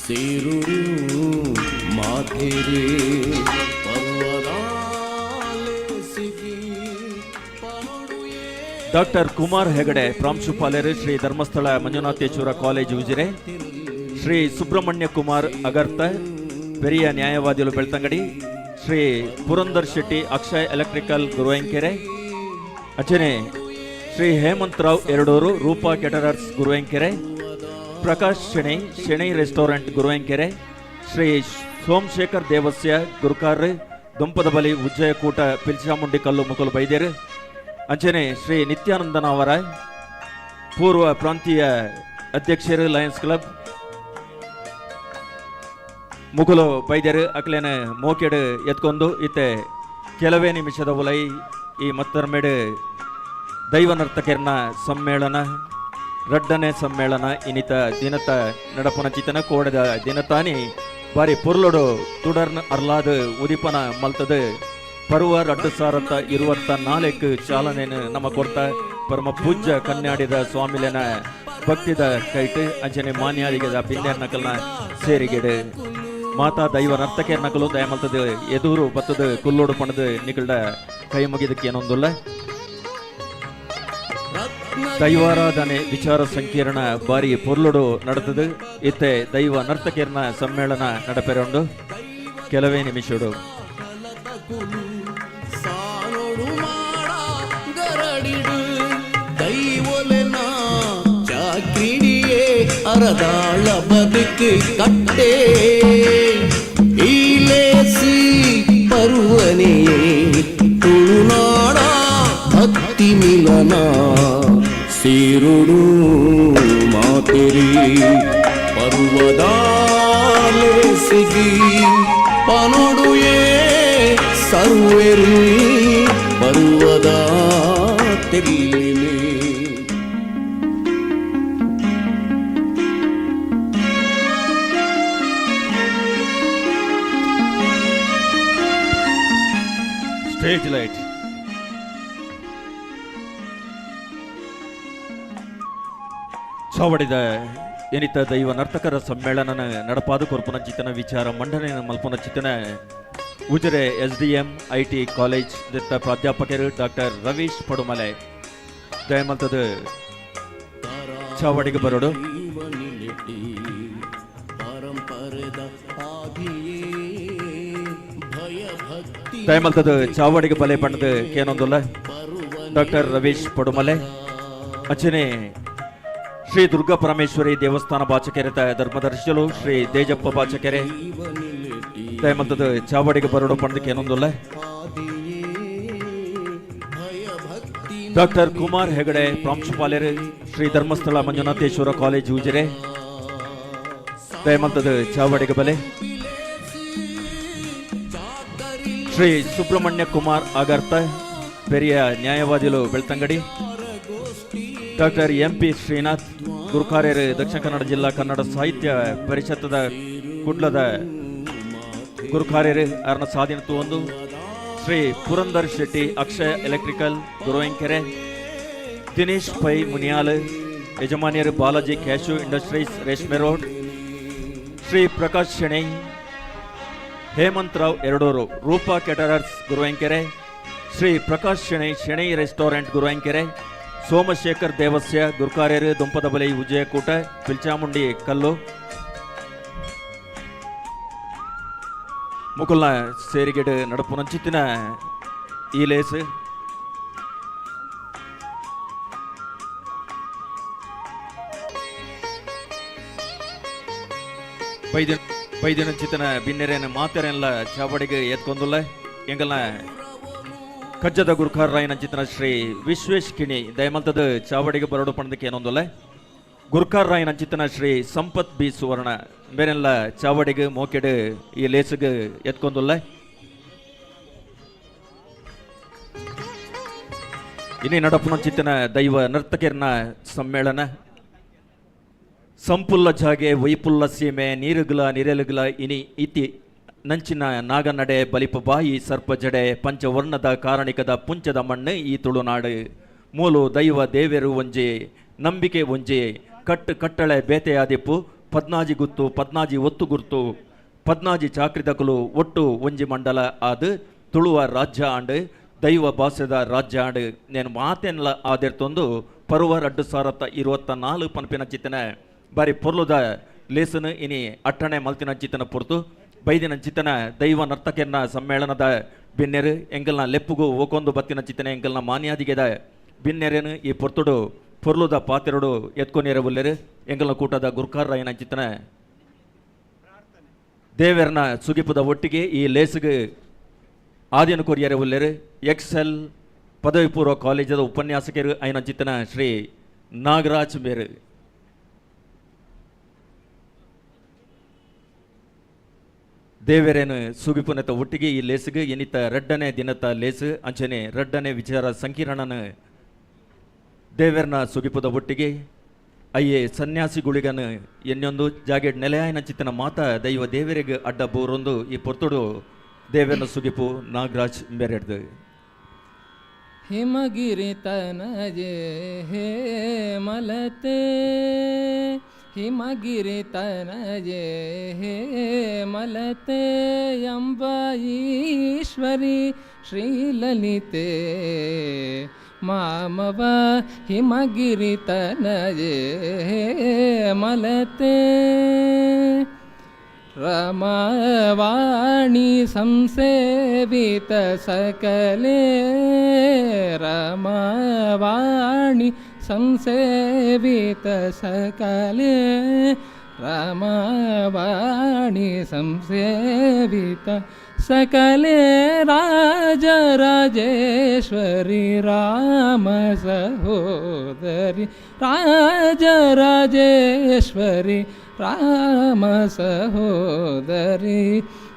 ಸೇರುಡು ಮಾಥೆರೆ ಪರ್ವದಾಲೆ ಸಿಗಿ ಡಾಕ್ಟರ್ ಕುಮಾರ್ ಹೆಗಡೆ ಪ್ರಾಂಶುಪಾಲರು ಶ್ರೀ ಧರ್ಮಸ್ಥಳ ಮಂಜುನಾಥೇಶ್ವರ ಕಾಲೇಜ್ ಉಜಿರೆ ಶ್ರೀ ಸುಬ್ರಹ್ಮಣ್ಯ ಕುಮಾರ್ ಅಗರ್ತ ಪೆರಿಯ ನ್ಯಾಯವಾದಿಗಳು ಬೆಳ್ತಂಗಡಿ ಶ್ರೀ ಪುರಂದರ್ ಶೆಟ್ಟಿ ಅಕ್ಷಯ್ ಎಲೆಕ್ಟ್ರಿಕಲ್ ಗುರುವಂಕೆರೆ ಅಚನೆ ಶ್ರೀ ಹೇಮಂತ್ ರಾವ್ ಎರಡೂರು ರೂಪಾ caterers Guruvayanakere Prakash Shenoy Shenoy restaurant Guruvayanakere Shri Somashekar Devasya Gurukar ದುಂಪದ ಬಲಿ ಉಜ್ಜಯಕೂಟ ಪಿಲ್ಚಾಮುಂಡಿ ಕಲ್ಲು ಮುಕುಲು ಬೈದೇರು. ಅಂಚನೆ ಶ್ರೀ ನಿತ್ಯಾನಂದನವರ ಪೂರ್ವ ಪ್ರಾಂತೀಯ ಅಧ್ಯಕ್ಷರು ಲಯನ್ಸ್ ಕ್ಲಬ್ ಮುಕುಲು ಬೈದೇರು. ಅಕ್ಲೇನ ಮೋಕೆಡು ಎತ್ಕೊಂಡು ಇತ್ತೆ ಕೆಲವೇ ನಿಮಿಷದ ಉಲೈ ಈ ಮತ್ತರ್ಮೇಡು ದೈವ ನರ್ತಕರ್ನ ಸಮ್ಮೇಳನ ರಡ್ಡನೆ ಸಮ್ಮೇಳನ ಇನಿತ ದಿನತ ನಡಪುನ ಚಿತನ ಕೋಡದ ದಿನತಾನಿ ಬಾರಿ ಪೊರ್ಲೊಡು ತುಡರ್ನ ಅರ್ಲಾದ ಉದಿಪನ ಮಲ್ತದ ಪರ್ವ 2024 ಚಾಲನೆಯನ್ನು ನಮ್ಮ ಕೊರ್ತ ಪರಮ ಪೂಜ್ಯ ಕನ್ಯಾಡಿದ ಸ್ವಾಮಿಲೆನ ಭಕ್ತಿದ ಕೈಟ್ ಅಂಚನೆ ಮಾನ್ಯಾದಿಗದ ಬಿಂದೆರ್ ನಕಲ್ನ ಸೇರಿಗೆಡು ಮಾತಾ ದೈವ ನರ್ತಕೆರ್ ನಕಲು ದಯಮಲ್ತದ ಎದೂರು ಬತ್ತದ ಕುಲ್ಲೋಡು ಪಣದ ನಿಕಲ್ಡ ಕೈ ಮುಗಿದಕ್ಕೆ ಏನೊಂದುಲ್ಲ. ದೈವಾರಾಧನೆ ವಿಚಾರ ಸಂಕಿರಣ ಬಾರಿ ಪೊರ್ಲುಡು ನಡೆತದು. ಇತ್ತೆ ದೈವ ನರ್ತಕಿಯರ್ನ ಸಮ್ಮೇಳನ ನಡಪೆರೊಂಡು ಕೆಲವೇ ನಿಮಿಷಡು. ಅರದಾಳ ಬದುಕು ಕಟ್ಟೆ ಈಲೇಸಿ ಪರುವನೆಯೇ ತುಳುನಾಡ ಭಕ್ತಿ ಮಿಲನ ಸೇರುಡು ಮಾತೆರಿ ಪರ್ವದಾಲೆ ಸಿಗಿ ಪನೊಡುಯೇ ಸರ್ವೆರಿ ಪರ್ವದ ತೆಲ್ಲಿನೆ. ಸ್ಟೇಜ್ ಲೈಟ್ ಚಾವಡಿದ ಎನಿತ ದೈವ ನರ್ತಕರ ಸಮ್ಮೇಳನ ನಡಪಾದ ಕೊರ್ಪುನ ಚಿತನ ವಿಚಾರ ಮಂಡನೆ ಮಲ್ಪುನ ಚಿತನ Ujire S D M I T college ದತ್ತ ಪ್ರಾಧ್ಯಾಪಕರು ಡಾಕ್ಟರ್ ರವೀಶ್ ಪಡುಮಲೆ ದಯಮಲ್ತದ ಚಾವಡಿಗೆ ಬರೋಡು. ದಯಮಲ್ತದ ಚಾವಡಿಗೆ ಬಲೆ ಬಣ್ಣದ ಕೇನೊಂದುಲ್ಲ ಡಾಕ್ಟರ್ ರವೀಶ್ ಪಡುಮಲೆ. ಅಂಚನೆ ಶ್ರೀ ದುರ್ಗಾ ಪರಮೇಶ್ವರಿ ದೇವಸ್ಥಾನ ಬಾಚಕೆರೆ ಧರ್ಮದರ್ಶಿಲು ಶ್ರೀ ದೇಜಪ್ಪ ಬಾಚಕೆರೆ ದಯಮಲ್ತದ ಚಾವಡಿಗೆ ಬರೋಡು ಪಂಡಕ್ಕೆ ಏನೊಂದುಲ್ಲ. ಡಾಕ್ಟರ್ ಕುಮಾರ್ ಹೆಗಡೆ ಪ್ರಾಂಶುಪಾಲರು ಶ್ರೀ ಧರ್ಮಸ್ಥಳ ಮಂಜುನಾಥೇಶ್ವರ ಕಾಲೇಜ್ ಉಜಿರೆ ದಯಮಲ್ತದ ಚಾವಡಿಗೆ ಬಲೆ. ಶ್ರೀ ಸುಬ್ರಹ್ಮಣ್ಯ ಕುಮಾರ್ ಅಗರ್ತ ಪೆರಿಯ ನ್ಯಾಯವಾದಿಲು Belthangady. Doctor M P Srinath ಗುರುಕಾರ್ಯರು Dakshina Kannada ಜಿಲ್ಲಾ ಕನ್ನಡ ಸಾಹಿತ್ಯ ಪರಿಷತ್ತದ ಕುಡ್ಲದ ಗುರುಕಾರ್ಯರು ಅರ್ನ ಸಾಧನೆ ಒಂದು. ಶ್ರೀ ಪುರಂದರ್ ಶೆಟ್ಟಿ ಅಕ್ಷಯ ಎಲೆಕ್ಟ್ರಿಕಲ್ ಗುರುವೆಂಕೆರೆ. ದಿನೇಶ್ ಪೈ ಮುನಿಯಾಲ್ ಯಜಮಾನಿಯರು Balaji cashew industries Reshme road. Shri Prakash Shenoy Hemanth Rao Eradoor Roopa caterers Guruvenkere. Shri Prakash Shenoy Shenoy restaurant Guruvenkere. Somashekar Devasya ಗುರುಕಾರ್ಯರು ದುಂಪದಬಲೆ ವಿಜಯಕೂಟ ಪಿಲ್ಚಾಮುಂಡಿ ಕಲ್ಲು. ಮುಕುಲ್ನ ಸೇರಿಗೆಡು ನಡಪುನಂಚಿತ್ತಿನ ಈ ಲೇಸ್ ಬೈದಿನಂಚಿತನ ಬಿನ್ನೆರೇನ ಮಾತೆರೆಲ್ಲ ಚಾವಡಿಗೆ ಎತ್ಕೊಂದುಲ್ಲ. ಎಂಗಲ್ನ ಕಜ್ಜದ ಗುರುಖಾರ್ ರಾಯನಂಚಿತನ ಶ್ರೀ ವಿಶ್ವೇಶ್ ಕಿಣಿ ದಯಮಲ್ತದ ಚಾವಡಿಗೆ ಬರೋಡು ಪಣದಕ್ಕೆ ಏನೊಂದುಲ್ಲ. ಗುರುಖಾರ್ ರಾಯನಂಚಿತನ ಶ್ರೀ ಸಂಪತ್ ಬಿ ಸುವರ್ಣ ಬೇರೆಲ್ಲ ಚಾವಡಿಗೆ ಮೋಕೆಡು ಈ ಲೇಸುಗೆ ಎತ್ಕೊಂದುಲ್ಲ. ಇನಿ ನಡಪುನಂಚಿತನ ದೈವ ನರ್ತಕಿಯರ್ನ ಸಮ್ಮೇಳನ ಸಂಪುಲ್ಲ ಜಾಗೆ ವೈಪುಲ್ಲ ಸೀಮೆ ನೀರುಗುಲ ನಿರೆಲುಗುಲ ಇನಿ ಇತಿ ನಂಚಿನ ನಾಗನಡೆ ಬಲಿಪ ಬಾಯಿ ಸರ್ಪ ಜಡೆ ಪಂಚವರ್ಣದ ಕಾರಣಿಕದ ಪುಂಚದ ಮಣ್ಣು ಈ ತುಳುನಾಡು. ಮೂಲು ದೈವ ದೇವೆರು ಒಂಜೆ ನಂಬಿಕೆ ಒಂಜೆ ಕಟ್ಟು ಕಟ್ಟಳೆ ಬೇತೆಯಾದಿಪ್ಪು ಪದ್ನಾಜಿ ಗುತ್ತು ಪದ್ನಾಜಿ ಒತ್ತು ಗುರ್ತು ಪದ್ನಾಜಿ ಚಾಕ್ರಿದಕುಲು ಒಟ್ಟು ಒಂಜಿ ಮಂಡಲ ಆದು ತುಳುವ ರಾಜ್ಯ ಆಂಡು ದೈವ ಭಾಷೆದ ರಾಜ್ಯ ಆಂಡು ನೇನು ಮಾತೆನ್ಲ ಆದಿರ್ತೊಂದು ಪರ್ವ 2024 ಪನ್ಪಿನ ಚಿತ್ತನೆ ಬಾರಿ ಪೊರ್ಲುದ ಲೇಸನು ಇನಿ ಅಟ್ಟಣೆ ಮಲ್ತಿನ ಚಿತ್ತನ ಪೊರ್ತು ಬೈದಿನ ಚಿತ್ತನ ದೈವ ನರ್ತಕೆರ್ನ ಸಮ್ಮೇಳನದ ಬಿನ್ನೆರು ಎಂಗಲ್ನ ಲೆಪ್ಪುಗು ಓಕೊಂದು ಬತ್ತಿನ ಚಿತ್ತನೆ ಎಂಗಲ್ನ ಮಾನ್ಯಾದಿಗೆದ ಬಿನ್ನೆರೇನು ಈ ಪೊರ್ತುಡು ಪೊರ್ಲುದ ಪಾತೆರಡು ಎತ್ಕೊನೇರ ಉಲ್ಲೆರು ಎಂಗಲ್ನ ಕೂಟದ ಗುರ್ಕಾರ್ ರಾಯನ ಚಿತ್ತನ ದೇವೆರ್ನ ಸುಗಿಪುದ ಒಟ್ಟಿಗೆ ಈ ಲೇಸುಗೆ ಆದಿನ ಕೊರಿಯರೆ ಉಲ್ಲೇರು ಎಕ್ಸೆಲ್ ಪದವಿ ಪೂರ್ವ ಕಾಲೇಜದ ಉಪನ್ಯಾಸಕರು ಐನಂಚಿತ್ತನ ಶ್ರೀ ನಾಗರಾಜ್ ಮೇರು. ದೇವರೇನು ಸುಗಿಪುನತ ಒಟ್ಟಿಗೆ ಈ ಲೇಸುಗೆ ಎನಿತ ರಡ್ಡನೆ ದಿನತ ಲೇಸು ಅಂಚನೆ ರಡ್ಡನೆ ವಿಚಾರ ಸಂಕಿರಣನ ದೇವರನ ಸುಗಿಪುದ ಒಟ್ಟಿಗೆ ಅಯ್ಯೇ ಸನ್ಯಾಸಿ ಗುಳಿಗನ ಎನ್ನೊಂದು ಜಾಗೆಡ್ ನೆಲೆಯಾಯನ ಚಿತ್ತನ ಮಾತ ದೈವ ದೇವರಿಗೆ ಅಡ್ಡ ಬೋರೊಂದು ಈ ಪೊರ್ತುಡು ದೇವರನ ಸುಗಿಪು ನಾಗರಾಜ್ ಮೇರೆಡ್ದು. ಹಿಮಗಿರಿ ತನಜೆ ಹೇ ಮಲತೆ, ಹಿಮಗಿರಿ ತನಜೆ ಹೇ ಮಲತೆ, ಎಂಬ ಈಶ್ವರಿ ಶ್ರೀಲಲಿತೆ ಮಾಮವ ಹಿಮಗಿರಿ ತನಜೆ ಹೇ ಮಲತೆ. ರಮವಾಣಿ ಸಂಸೇವಿತ ಸಕಲೆ, ರಮವಾಣಿ ಸಂಸೇವಿತ ಸಕಲೆ, ರಮವಾಣಿ ಸಂಸೇವಿತ ಸಕಲೆ, ರಾಜರಾಜೇಶ್ವರಿ ರಾಮ ಸಹೋದರಿ, ರಾಜರಾಜೇಶ್ವರಿ ರಾಮ ಸಹೋದರಿ,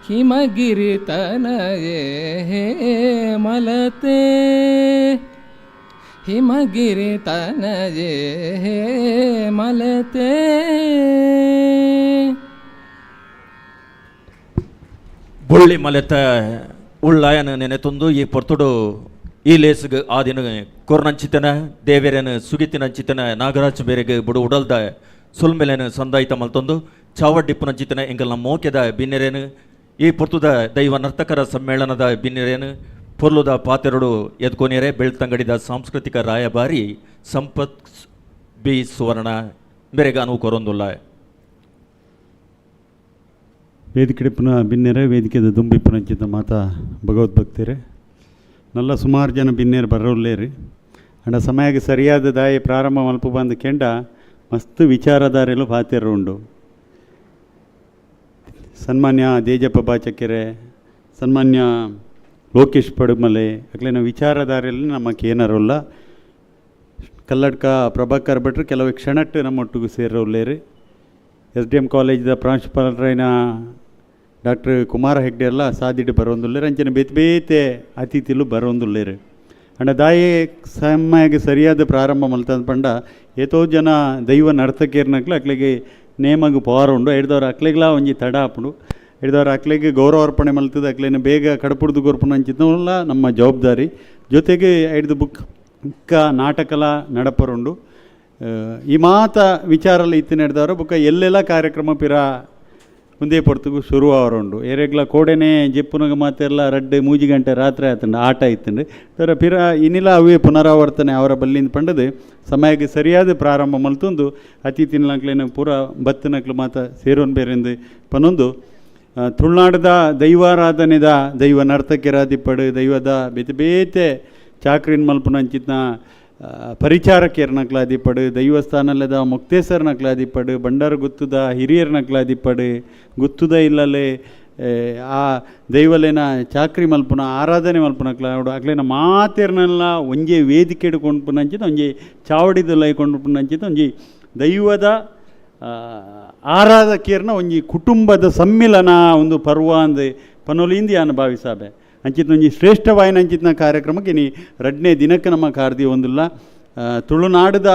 ಹಿಮಗಿರಿ ತನಯೇ ಹೇ ಮಲತೆ, ಹಿಮಗಿರಿ ತನಯೇ ಹೇ ಮಲತೆ. ಬೊಳ್ಳಿ ಮಲೆತ ಉಳ್ಳಾಯನ ನೆನೆತೊಂದು ಈ ಪೊರ್ತುಡು ಈ ಲೇಸುಗು ಆ ದಿನ ಕೊರ್ನಂಚಿತನ ದೇವೆರನ ಸುಗಿತಿನಂಚಿತನ ನಾಗರಾಜ್ ಬೇರೆಗೆ ಬುಡು ಉಡಲ್ದ ಸೊಲ್ಮೆಲೆನು ಸಂದಾಯಿತ ಮಲ್ತೊಂದು ಚಾವಡ್ಡಿಪ್ಪುನಂಚಿತನ ಎಂಗಲ್ನ ಮೋಕೆದ ಬಿನ್ನೆರೇನು ಈ ಪೊರ್ತುದ ದೈವ ನರ್ತಕರ ಸಮ್ಮೇಳನದ ಬಿನ್ನೆರೇನು ಪೊರ್ಲುದ ಪಾತೆರಡು ಎದ್ಕೊನೇರೆ ಬೆಳ್ತಂಗಡಿದ ಸಾಂಸ್ಕೃತಿಕ ರಾಯಭಾರಿ ಸಂಪತ್ ಬಿ ಸುವರ್ಣ ಬೇರೆಗೆ ಅನುವು ಕೊರೊಂದುಲ್ಲ. ವೇದಿಕೆಡಿಪ್ಪುನ ಬಿನ್ನೆರೆ ವೇದಿಕೆದ ದುಂಬಿಪ್ಪುನಂಚಿತ ಮಾತಾ ಭಗವದ್ಭಕ್ತರೆ ನಲ್ಲ ಸುಮಾರು ಜನ ಬಿನ್ನೇರು ಬರೋಲ್ಲೇರಿ ಅಂಡ ಸಮಯಕ್ಕೆ ಸರಿಯಾದ ದಾಯಿ ಪ್ರಾರಂಭ ಮಲ್ಪ ಬಂದು ಕೆಂಡ ಮಸ್ತ್ ವಿಚಾರಧಾರೆಲು ಪಾತೆರು ಉಂಡು. ಸನ್ಮಾನ್ಯ ದೇಜಪ್ಪ ಬಾಚಕೆರೆ, ಸನ್ಮಾನ್ಯ ಲೋಕೇಶ್ ಪಡುಮಲೆ ಅಕ್ಲೇನ ವಿಚಾರಧಾರೆಯಲ್ಲಿ ನಮ್ಮ ಕೇನರೋಲ್ಲ. ಕಲ್ಲಡ್ಕ ಪ್ರಭಾಕರ್ ಭಟ್ರು ಕೆಲವು ಕ್ಷಣಟ್ಟು ನಮ್ಮೊಟ್ಟಿಗೂ ಸೇರೋಲ್ಲೇರಿ. S D M ಕಾಲೇಜ್ದ ಪ್ರಾಂಶುಪಾಲರೈನ doctor Kumara Hegde ಎಲ್ಲ ಸಾದಿಡು ಬರೋಂದುಲ್ಲೇರು. ಅಂಚನೆ ಬೇತೆ ಬೇತೆ ಅತಿಥಿಲು ಬರೋಂದುಲ್ಲೇರು. ಅಂಡ ದಾಯಿ ಸಮಯಕ್ಕೆ ಸರಿಯಾದ ಪ್ರಾರಂಭ ಮಲ್ತಂದು ಪಂಡ ಏತೋ ಜನ ದೈವ ನರ್ತಕೇರ್ನಕ್ಲು ಅಕ್ಲಿಗೆ ನೇಮಗ್ ಪವಾರ ಉಂಡು. ಹಿಡ್ದವ್ರ ಅಕ್ಲಿಗ್ಲಾ ಒಂಜಿ ತಡ ಆಪುಂಡು. ಹಿಡ್ದವ್ರ ಅಕ್ಲಿಗೆ ಗೌರವ ಅರ್ಪಣೆ ಮಲ್ತದ ಅಕ್ಲೇನ ಬೇಗ ಕಡಪುಡ್ದು ಕೊರ್ಪುನ ಅಂಚಿದ್ನಲ್ಲ ನಮ್ಮ ಜವಾಬ್ದಾರಿ. ಜೊತೆಗೆ ಹಿಡ್ದು ಬುಕ್ ನಾಟಕಲ ನಡಪರುಂಡು. ಈ ಮಾತ ವಿಚಾರಲ್ಲ ಇತ್ತು ನಡೆದವರು ಬುಕ್ಕ ಎಲ್ಲೆಲ್ಲ ಕಾರ್ಯಕ್ರಮ ಪಿರ ಒಂದೇ ಪೊರ್ತುಗು ಶುರು ಅವರುಂಡು. ಏರೆಗ್ಲ ಕೋಡೆನೆ ಜೆಪ್ಪುನಗ ಮಾತೆಲ್ಲ ರಡ್ಡೆ ಮೂಜಿ ಗಂಟೆ ರಾತ್ರಿ ಆತಂಡು ಆಟ ಇತ್ತಂಡು ತರ ಪಿರ ಇನ್ನಿಲ್ಲ ಅವೇ ಪುನರಾವರ್ತನೆ ಅವರ ಬಲ್ಲಿಂದ ಪಂಡದು ಸಮಯಕ್ಕೆ ಸರಿಯಾದ ಪ್ರಾರಂಭ ಮಲ್ತೊಂದು ಅತಿಥಿನಕ್ಲೇನು ಪೂರ ಬತ್ತನಕ್ಲು ಮಾತ ಸೇರೋನ್ ಬೇರೆಂದು ಪನೊಂದು ತುಳುನಾಡದ ದೈವಾರಾಧನೆದ ದೈವ ನರ್ತಕಿರಾದಿಪ್ಪಡು ದೈವದ ಬೇತೆ ಬೇತೆ ಚಾಕ್ರಿನ್ ಮಲ್ಪುನಂಚಿತ್ನ ಪರಿಚಾರಕೇರ್ನಕ್ಲಾದಿಪ್ಪಡು ದೈವಸ್ಥಾನಲ್ಲದ ಮುಕ್ತೇಸರ್ನಕ್ಲಾದಿಪ್ಪಡು ಬಂಡಾರ ಗುತ್ತುದ ಹಿರಿಯರ್ನಕ್ಲಾದಿಪ್ಪಡು ಗುತ್ತುದ ಇಲ್ಲಲೆ ಆ ದೈವಲೇನ ಚಾಕ್ರಿ ಮಲ್ಪುನ ಆರಾಧನೆ ಮಲ್ಪುನಕ್ಲ ಅಕ್ಲೇನ ಮಾತೇರ್ನೆಲ್ಲ ಒಂಜೆ ವೇದಿಕೆ ಕೊಂಡ್ಪುನಂಚಿತ ಒಂಜಿ ಚಾವಡಿದ ಕೊಂಡ್ಪುನಂಚಿತ ಒಂಜಿ ದೈವದ ಆರಾಧಕೇರ್ನ ಒಂಜಿ ಕುಟುಂಬದ ಸಮ್ಮಿಲನ ಒಂದು ಪರ್ವ ಅಂದು ಪನೊಲಿಂದಿ ಅನು ಭಾವಿಸಾಬೆ ಅಂಚಿತ ಒಂಜಿ ಶ್ರೇಷ್ಠವಾಯಿನ ಅಂಚಿತ್ನ ಕಾರ್ಯಕ್ರಮಕ್ಕೆ ನೀ ರಡ್ನೇ ದಿನಕ್ಕೆ ನಮ್ಮ ಕಾರ್ದಿ ಒಂದಿಲ್ಲ. ತುಳುನಾಡದ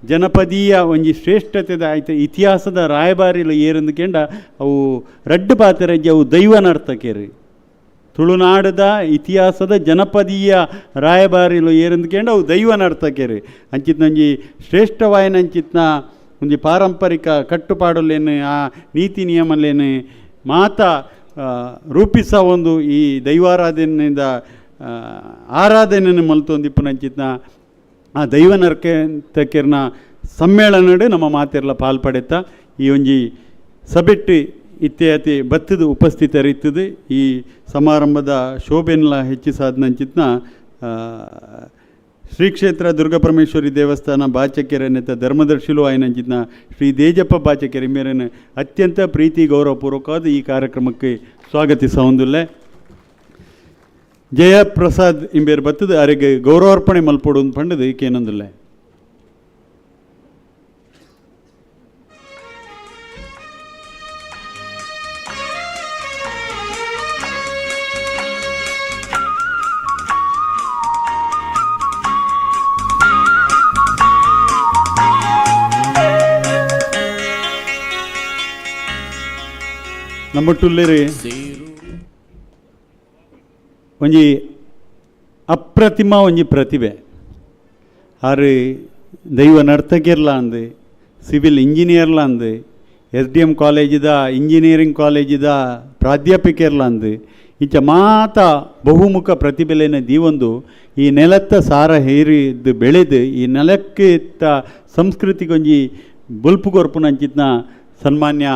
ಜನಪದೀಯ ಒಂಜಿ ಶ್ರೇಷ್ಠತೆದ ಆಯ್ತು ಇತಿಹಾಸದ ರಾಯಭಾರಿಲು ಏರಂದು ಕೆಂಡ ಅವು ರಡ್ಡು ಪಾತೆರಜ್ಜಿ ಅವು ದೈವ ನರ್ತಕೇರಿ. ತುಳುನಾಡದ ಇತಿಹಾಸದ ಜನಪದೀಯ ರಾಯಭಾರಿಲು ಏರಂದು ಕೆಂಡ ಅವು ದೈವ ನರ್ತಕೇರಿ. ಅಂಚಿತ್ನ ಒಂಜಿ ಶ್ರೇಷ್ಠವಾಯಿನ ಅಂಚಿತ್ನ ಒಂಜಿ ಪಾರಂಪರಿಕ ಕಟ್ಟುಪಾಡುಲೇನು ಆ ನೀತಿ ನಿಯಮಲೇನು ಮಾತ ರೂಪಿಸ ಒಂದು ಈ ದೈವಾರಾಧನೆಯಿಂದ ಆರಾಧನೆಯನ್ನು ಮಲ್ತೊಂದಿಪ್ಪುನಂಚಿತ್ನ ಆ ದೈವ ನರ್ತಕಿಯರ್ನ ಸಮ್ಮೇಳನಡು ನಮ್ಮ ಮಾತೆರ್ಲ ಪಾಲ್ಪಡೆತ ಈ ಒಂಜಿ ಸಬೆಟ್ಟು ಇತ್ಯಾತಿ ಬತ್ತದ ಉಪಸ್ಥಿತರಿತ್ತದು ಈ ಸಮಾರಂಭದ ಶೋಭೆನ್ಲ ಹೆಚ್ಚಿಸಾದನಂಚಿತ್ನ ಶ್ರೀ ಕ್ಷೇತ್ರ ದುರ್ಗಾಪರಮೇಶ್ವರಿ ದೇವಸ್ಥಾನ ಬಾಚಕೆರೆ ನೆತ್ತ ಧರ್ಮದರ್ಶಿಲು ಆಯಿನಂಚಿನ ಶ್ರೀ ದೇಜಪ್ಪ ಬಾಚಕೆರೆ ಮೇರನ್ನು ಅತ್ಯಂತ ಪ್ರೀತಿ ಗೌರವಪೂರ್ವಕವಾದ ಈ ಕಾರ್ಯಕ್ರಮಕ್ಕೆ ಸ್ವಾಗತಿಸೊಂದುಲ್ಲೆ. ಜಯಪ್ರಸಾದ್ ಇಂಬೇರು ಬತ್ತದ ಅರೆಗೆ ಗೌರವಾರ್ಪಣೆ ಮಲ್ಪೊಡು ಪಂಡದು ಕೇನೊಂದುಲ್ಲೆ. ನಮ್ಮಟ್ಟುಲ್ಲೇರಿ ಒಂಜಿ ಅಪ್ರತಿಮ ಒಂಜಿ ಪ್ರತಿಭೆ ಆರು ದೈವ ನರ್ತಕಿರ್ಲ ಅಂದು, ಸಿವಿಲ್ ಇಂಜಿನಿಯರ್ಲ ಅಂದು, ಎಸ್ ಡಿ ಎಮ್ ಕಾಲೇಜಿದ ಇಂಜಿನಿಯರಿಂಗ್ ಕಾಲೇಜಿದ ಪ್ರಾಧ್ಯಾಪಕಿಯರ್ಲ ಅಂದು, ಇಂಚ ಮಾತ ಬಹುಮುಖ ಪ್ರತಿಭೆಲೇನ ದೀವೊಂದು ಈ ನೆಲತ್ತ ಸಾರ ಹೇರಿದ್ದು ಬೆಳೆದು ಈ ನೆಲಕ್ಕೆ ಸಂಸ್ಕೃತಿಗೊಂಜಿ ಬೊಲ್ಪು ಕೊರ್ಪುನಂಚಿತ್ನ ಸನ್ಮಾನ್ಯ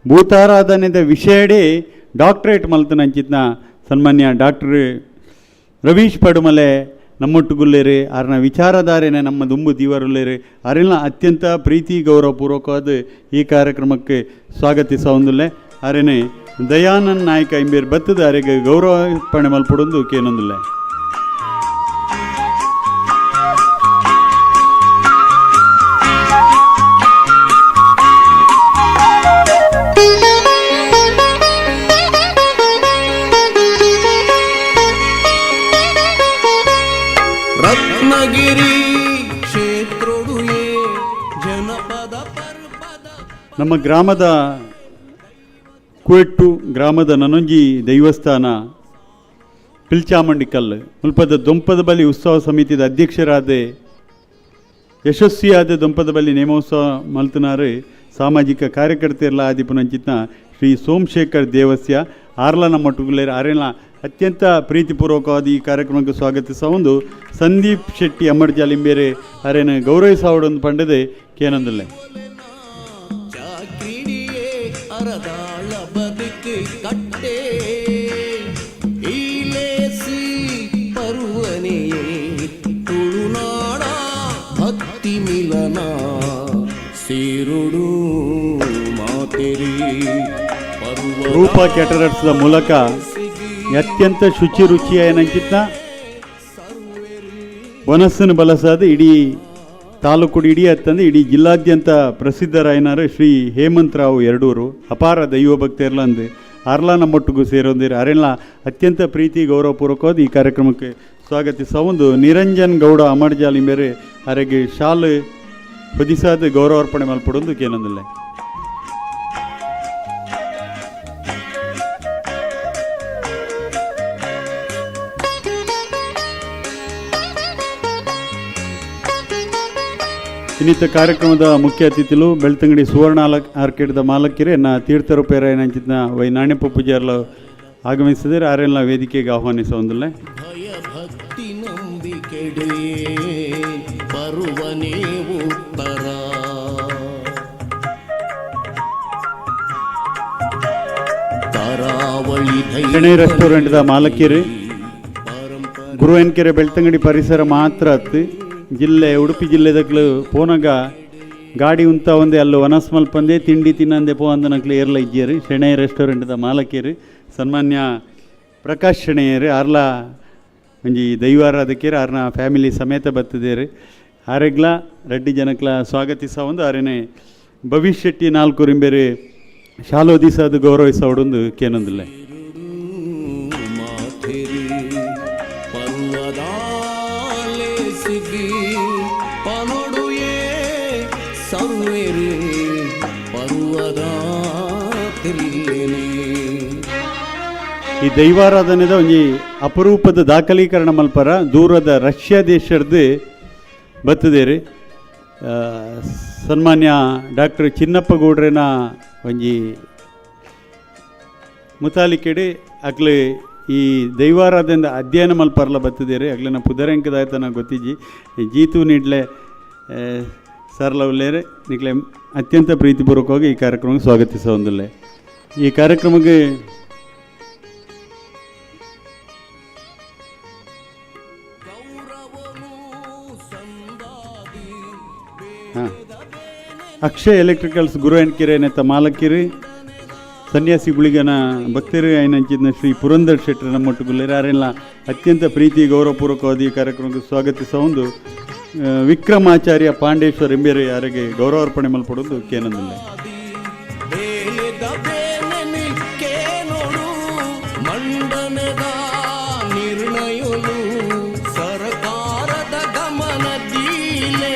ಭೂತಾರಾಧನೆದ ವಿಷಯಡೇ ಡಾಕ್ಟರೇಟ್ ಮಲ್ತನಂಚಿತ್ನ ಸನ್ಮಾನ್ಯ ಡಾಕ್ಟರ್ ರವೀಶ್ ಪಡುಮಲೆ ನಮ್ಮೊಟ್ಟುಗುಲ್ಲೇರು. ಆರ್ನ ವಿಚಾರಧಾರೆನೆ ನಮ್ಮ ದುಂಬು ದೀವರುಲ್ಲೇರು. ಅರೆಲ್ಲ ಅತ್ಯಂತ ಪ್ರೀತಿ ಗೌರವಪೂರ್ವಕವಾದ ಈ ಕಾರ್ಯಕ್ರಮಕ್ಕೆ ಸ್ವಾಗತಿಸೊಂದುಲ್ಲೆ. ಅರೆನೆ ದಯಾನಂದ್ ನಾಯಕ ಇಂಬೇರು ಬತ್ತದ ಅರೆಗೆ ಗೌರವಾರ್ಪಣೆ ಮಲ್ಪೊಡೊಂದು ಕೇನೊಂದುಲ್ಲೆ. ರತ್ನಗಿರಿ ಕ್ಷೇತ್ರೋಡುಯೇ ಜನಪದ ನಮ್ಮ ಗ್ರಾಮದ ಕುವೆಟ್ಟು ಗ್ರಾಮದ ನನೊಂಜಿ ದೈವಸ್ಥಾನ ಪಿಲ್ಚಾಮಂಡಿಕಲ್ ಮುಲ್ಪದ ದೊಂಪದ ಬಲಿ ಉತ್ಸವ ಸಮಿತಿದ ಅಧ್ಯಕ್ಷರಾದ ಯಶಸ್ವಿಯಾದ ದೊಂಪದ ಬಲಿ ನೇಮೋತ್ಸವ ಮಲ್ತನಾರು ಸಾಮಾಜಿಕ ಕಾರ್ಯಕರ್ತೆಯರ್ಲ ಆದಿಪುನಂಚಿತ್ನ ಶ್ರೀ ಸೋಮಶೇಖರ್ ದೇವಸ್ಯ ಆರ್ಲನ ಮಟ್ಟುಗುಲೇರು ಆರೆಲ ಅತ್ಯಂತ ಪ್ರೀತಿಪೂರ್ವಕವಾದ ಈ ಕಾರ್ಯಕ್ರಮಕ್ಕೆ ಸ್ವಾಗತಿಸ ಒಂದು ಸಂದೀಪ್ ಶೆಟ್ಟಿ ಅಮ್ಮಡ್ಜಾಲಿಂಬೇರೆ ಅರೇನ ಗೌರವಿಸಾವಡೊಂದು ಪಂಡದೆ ಕೇನಂದುಲ್ಲೆ. ಅರದಾಳ ಬದುಕು ಕಟ್ಟೆ ಈಲೇಸಿ ಪರುವನೆಯೇ ತುಳುನಾಡ ಭಕ್ತಿ ಮಿಲನ ಸೇರುಡು ಮಾತೆರಿ ರೂಪಾ ಕ್ಯಾಟರರ್ಸ್ದ ಮೂಲಕ ಅತ್ಯಂತ ಶುಚಿ ರುಚಿಯಾಯನಂಚಿತ್ನ ವನಸ್ಸನ್ನು ಬಲಸಾದ ಇಡೀ ತಾಲೂಕು ಇಡೀ ಅತ್ತಂದು ಇಡೀ ಜಿಲ್ಲಾದ್ಯಂತ ಪ್ರಸಿದ್ಧರಾಯನಾರು ಶ್ರೀ ಹೇಮಂತರಾವ್ ಎರಡೂರು ಅಪಾರ ದೈವ ಭಕ್ತರ್ಲ ಅಂದು ಅರ್ಲ ನಮ್ಮೊಟ್ಟಿಗೂ ಸೇರೊಂದಿರು. ಅರೆಲ್ಲ ಅತ್ಯಂತ ಪ್ರೀತಿ ಗೌರವಪೂರ್ವಕವಾದ ಈ ಕಾರ್ಯಕ್ರಮಕ್ಕೆ ಸ್ವಾಗತಿಸ ಒಂದು ನಿರಂಜನ್ ಗೌಡ ಅಮರ್ಜಾಲಿ ಮೇರೆ ಅರೆಗೆ ಶಾಲು ಹೊದಿಸಾದ ಗೌರವಾರ್ಪಣೆ ಮಲ್ಪಡೊಂದು ಕೇನೊಂದಿಲ್ಲ. ಇನ್ನಿತ ಕಾರ್ಯಕ್ರಮದ ಮುಖ್ಯ ಅತಿಥಿಲು ಬೆಳ್ತಂಗಡಿ ಸುವರ್ಣ ಆರ್ಕಿಡ್ದ ಮಾಲಕಿರೆ ನ ತೀರ್ಥರುಪೇರಾಯನಂಚಿತ್ನ ವೈ ನಾಣ್ಯಪ್ಪ ಪೂಜಾರ್ಲ ಆಗಮಿಸಿದರೆ ಆರೆಲ್ಲ ವೇದಿಕೆಗೆ ಆಹ್ವಾನಿಸ ಒಂದಲ್ಲ. ಭಕ್ತಿ ನಂಬಿಕೆಡೆ ಬರುವನೇ ಉತ್ತರ ಕರಾವಳಿ ಶೆಣೈ ರೆಸ್ಟೋರೆಂಟ್ದ ಮಾಲಕಿರು ಗುರುವನ್ಕೆರೆ ಬೆಳ್ತಂಗಡಿ ಪರಿಸರ ಮಾತ್ರ ಅತ್ತು ಜಿಲ್ಲೆ ಉಡುಪಿ ಜಿಲ್ಲೆದಕ್ಲು ಪೋನಗ ಗಾಡಿ ಉಂತ ಒಂದೇ ಅಲ್ಲೂ ವನಸ್ ಮಲ್ಪಂದೆ ತಿಂಡಿ ತಿನ್ನಂದೆ ಪೋ ಅಂದನಕ್ಲು ಏರ್ಲ ಇಜ್ಜಿಯರು. ಶೆಣೈ ರೆಸ್ಟೋರೆಂಟ್ದ ಮಾಲಕಿಯರು ಸನ್ಮಾನ್ಯ ಪ್ರಕಾಶ್ ಶೆಣೆಯರು ಆರ್ಲ ಒಂಜಿ ದೈವಾರಾಧಕಿಯರು ಆರ್ನ ಫ್ಯಾಮಿಲಿ ಸಮೇತ ಬತ್ತಿದ್ದೇರು. ಆರೆಗ್ಲ ರೆಡ್ಡಿ ಜನಕ್ಲ ಸ್ವಾಗತಿಸ ಒಂದು ಆರೇನೆ ಭವಿಷ್ಯ ಶೆಟ್ಟಿ ನಾಲ್ಕು ರಿಂಬೇರು ಶಾಲೋದಿಸದು ಗೌರವಿಸೋಡೊಂದು ಕೇನೊಂದಿಲ್ಲ. ಈ ದೈವಾರಾಧನೆದ ಒಂಜಿ ಅಪರೂಪದ ದಾಖಲೀಕರಣ ಮಲ್ಪರ ದೂರದ ರಷ್ಯಾ ದೇಶದ ಬತ್ತದೇರಿ ಸನ್ಮಾನ್ಯ ಡಾಕ್ಟರ್ ಚಿನ್ನಪ್ಪ ಗೌಡ್ರನ ಒಂಜಿ ಮುತಾಲಿಕೆಡೆ ಅಕ್ಲೆ ಈ ದೈವಾರಾಧನೆದ ಅಧ್ಯಯನ ಮಲ್ಪರ್ಲ ಬತ್ತದೇರಿ. ಅಗ್ಲಿನ ಪುದರೆಂಕದಾಯ್ತನ ಗೊತ್ತಿಜ್ಜಿ ಜೀತು ನೀಡ್ಲೆ ಸರ್ಲವ್ಲೇರೆ ನಿಕ್ಲೆ ಅತ್ಯಂತ ಪ್ರೀತಿಪೂರ್ವಕವಾಗಿ ಈ ಕಾರ್ಯಕ್ರಮಕ್ಕೆ ಸ್ವಾಗತಿಸ ಹೊಂದಿಲ್ಲ. ಈ ಕಾರ್ಯಕ್ರಮಕ್ಕೆ ಅಕ್ಷಯ್ ಎಲೆಕ್ಟ್ರಿಕಲ್ಸ್ ಗುರುವನ್ಕೆರೆ ನೆತ್ತ ಮಾಲಕಿರು ಸನ್ಯಾಸಿ ಗುಳಿಗನ ಭಕ್ತರು ಐನಂಚಿನ ಶ್ರೀ ಪುರಂದರ್ ಶೆಟ್ಟರ್ ನಮ್ಮೊಟ್ಟುಗುಲ್ಲೇರು ಆರೆಲ್ಲ ಅತ್ಯಂತ ಪ್ರೀತಿ ಗೌರವಪೂರ್ವಕವಾದ ಈ ಕಾರ್ಯಕ್ರಮಕ್ಕೆ ಸ್ವಾಗತಿಸ ಒಂದು ವಿಕ್ರಮಾಚಾರ್ಯ ಪಾಂಡೇಶ್ವರ ಎಂಬೇರೆ ಯಾರಿಗೆ ಗೌರವಾರ್ಪಣೆ ಮಲ್ಪಡೋದು ಕೇನಂದಿಲ್ಲ.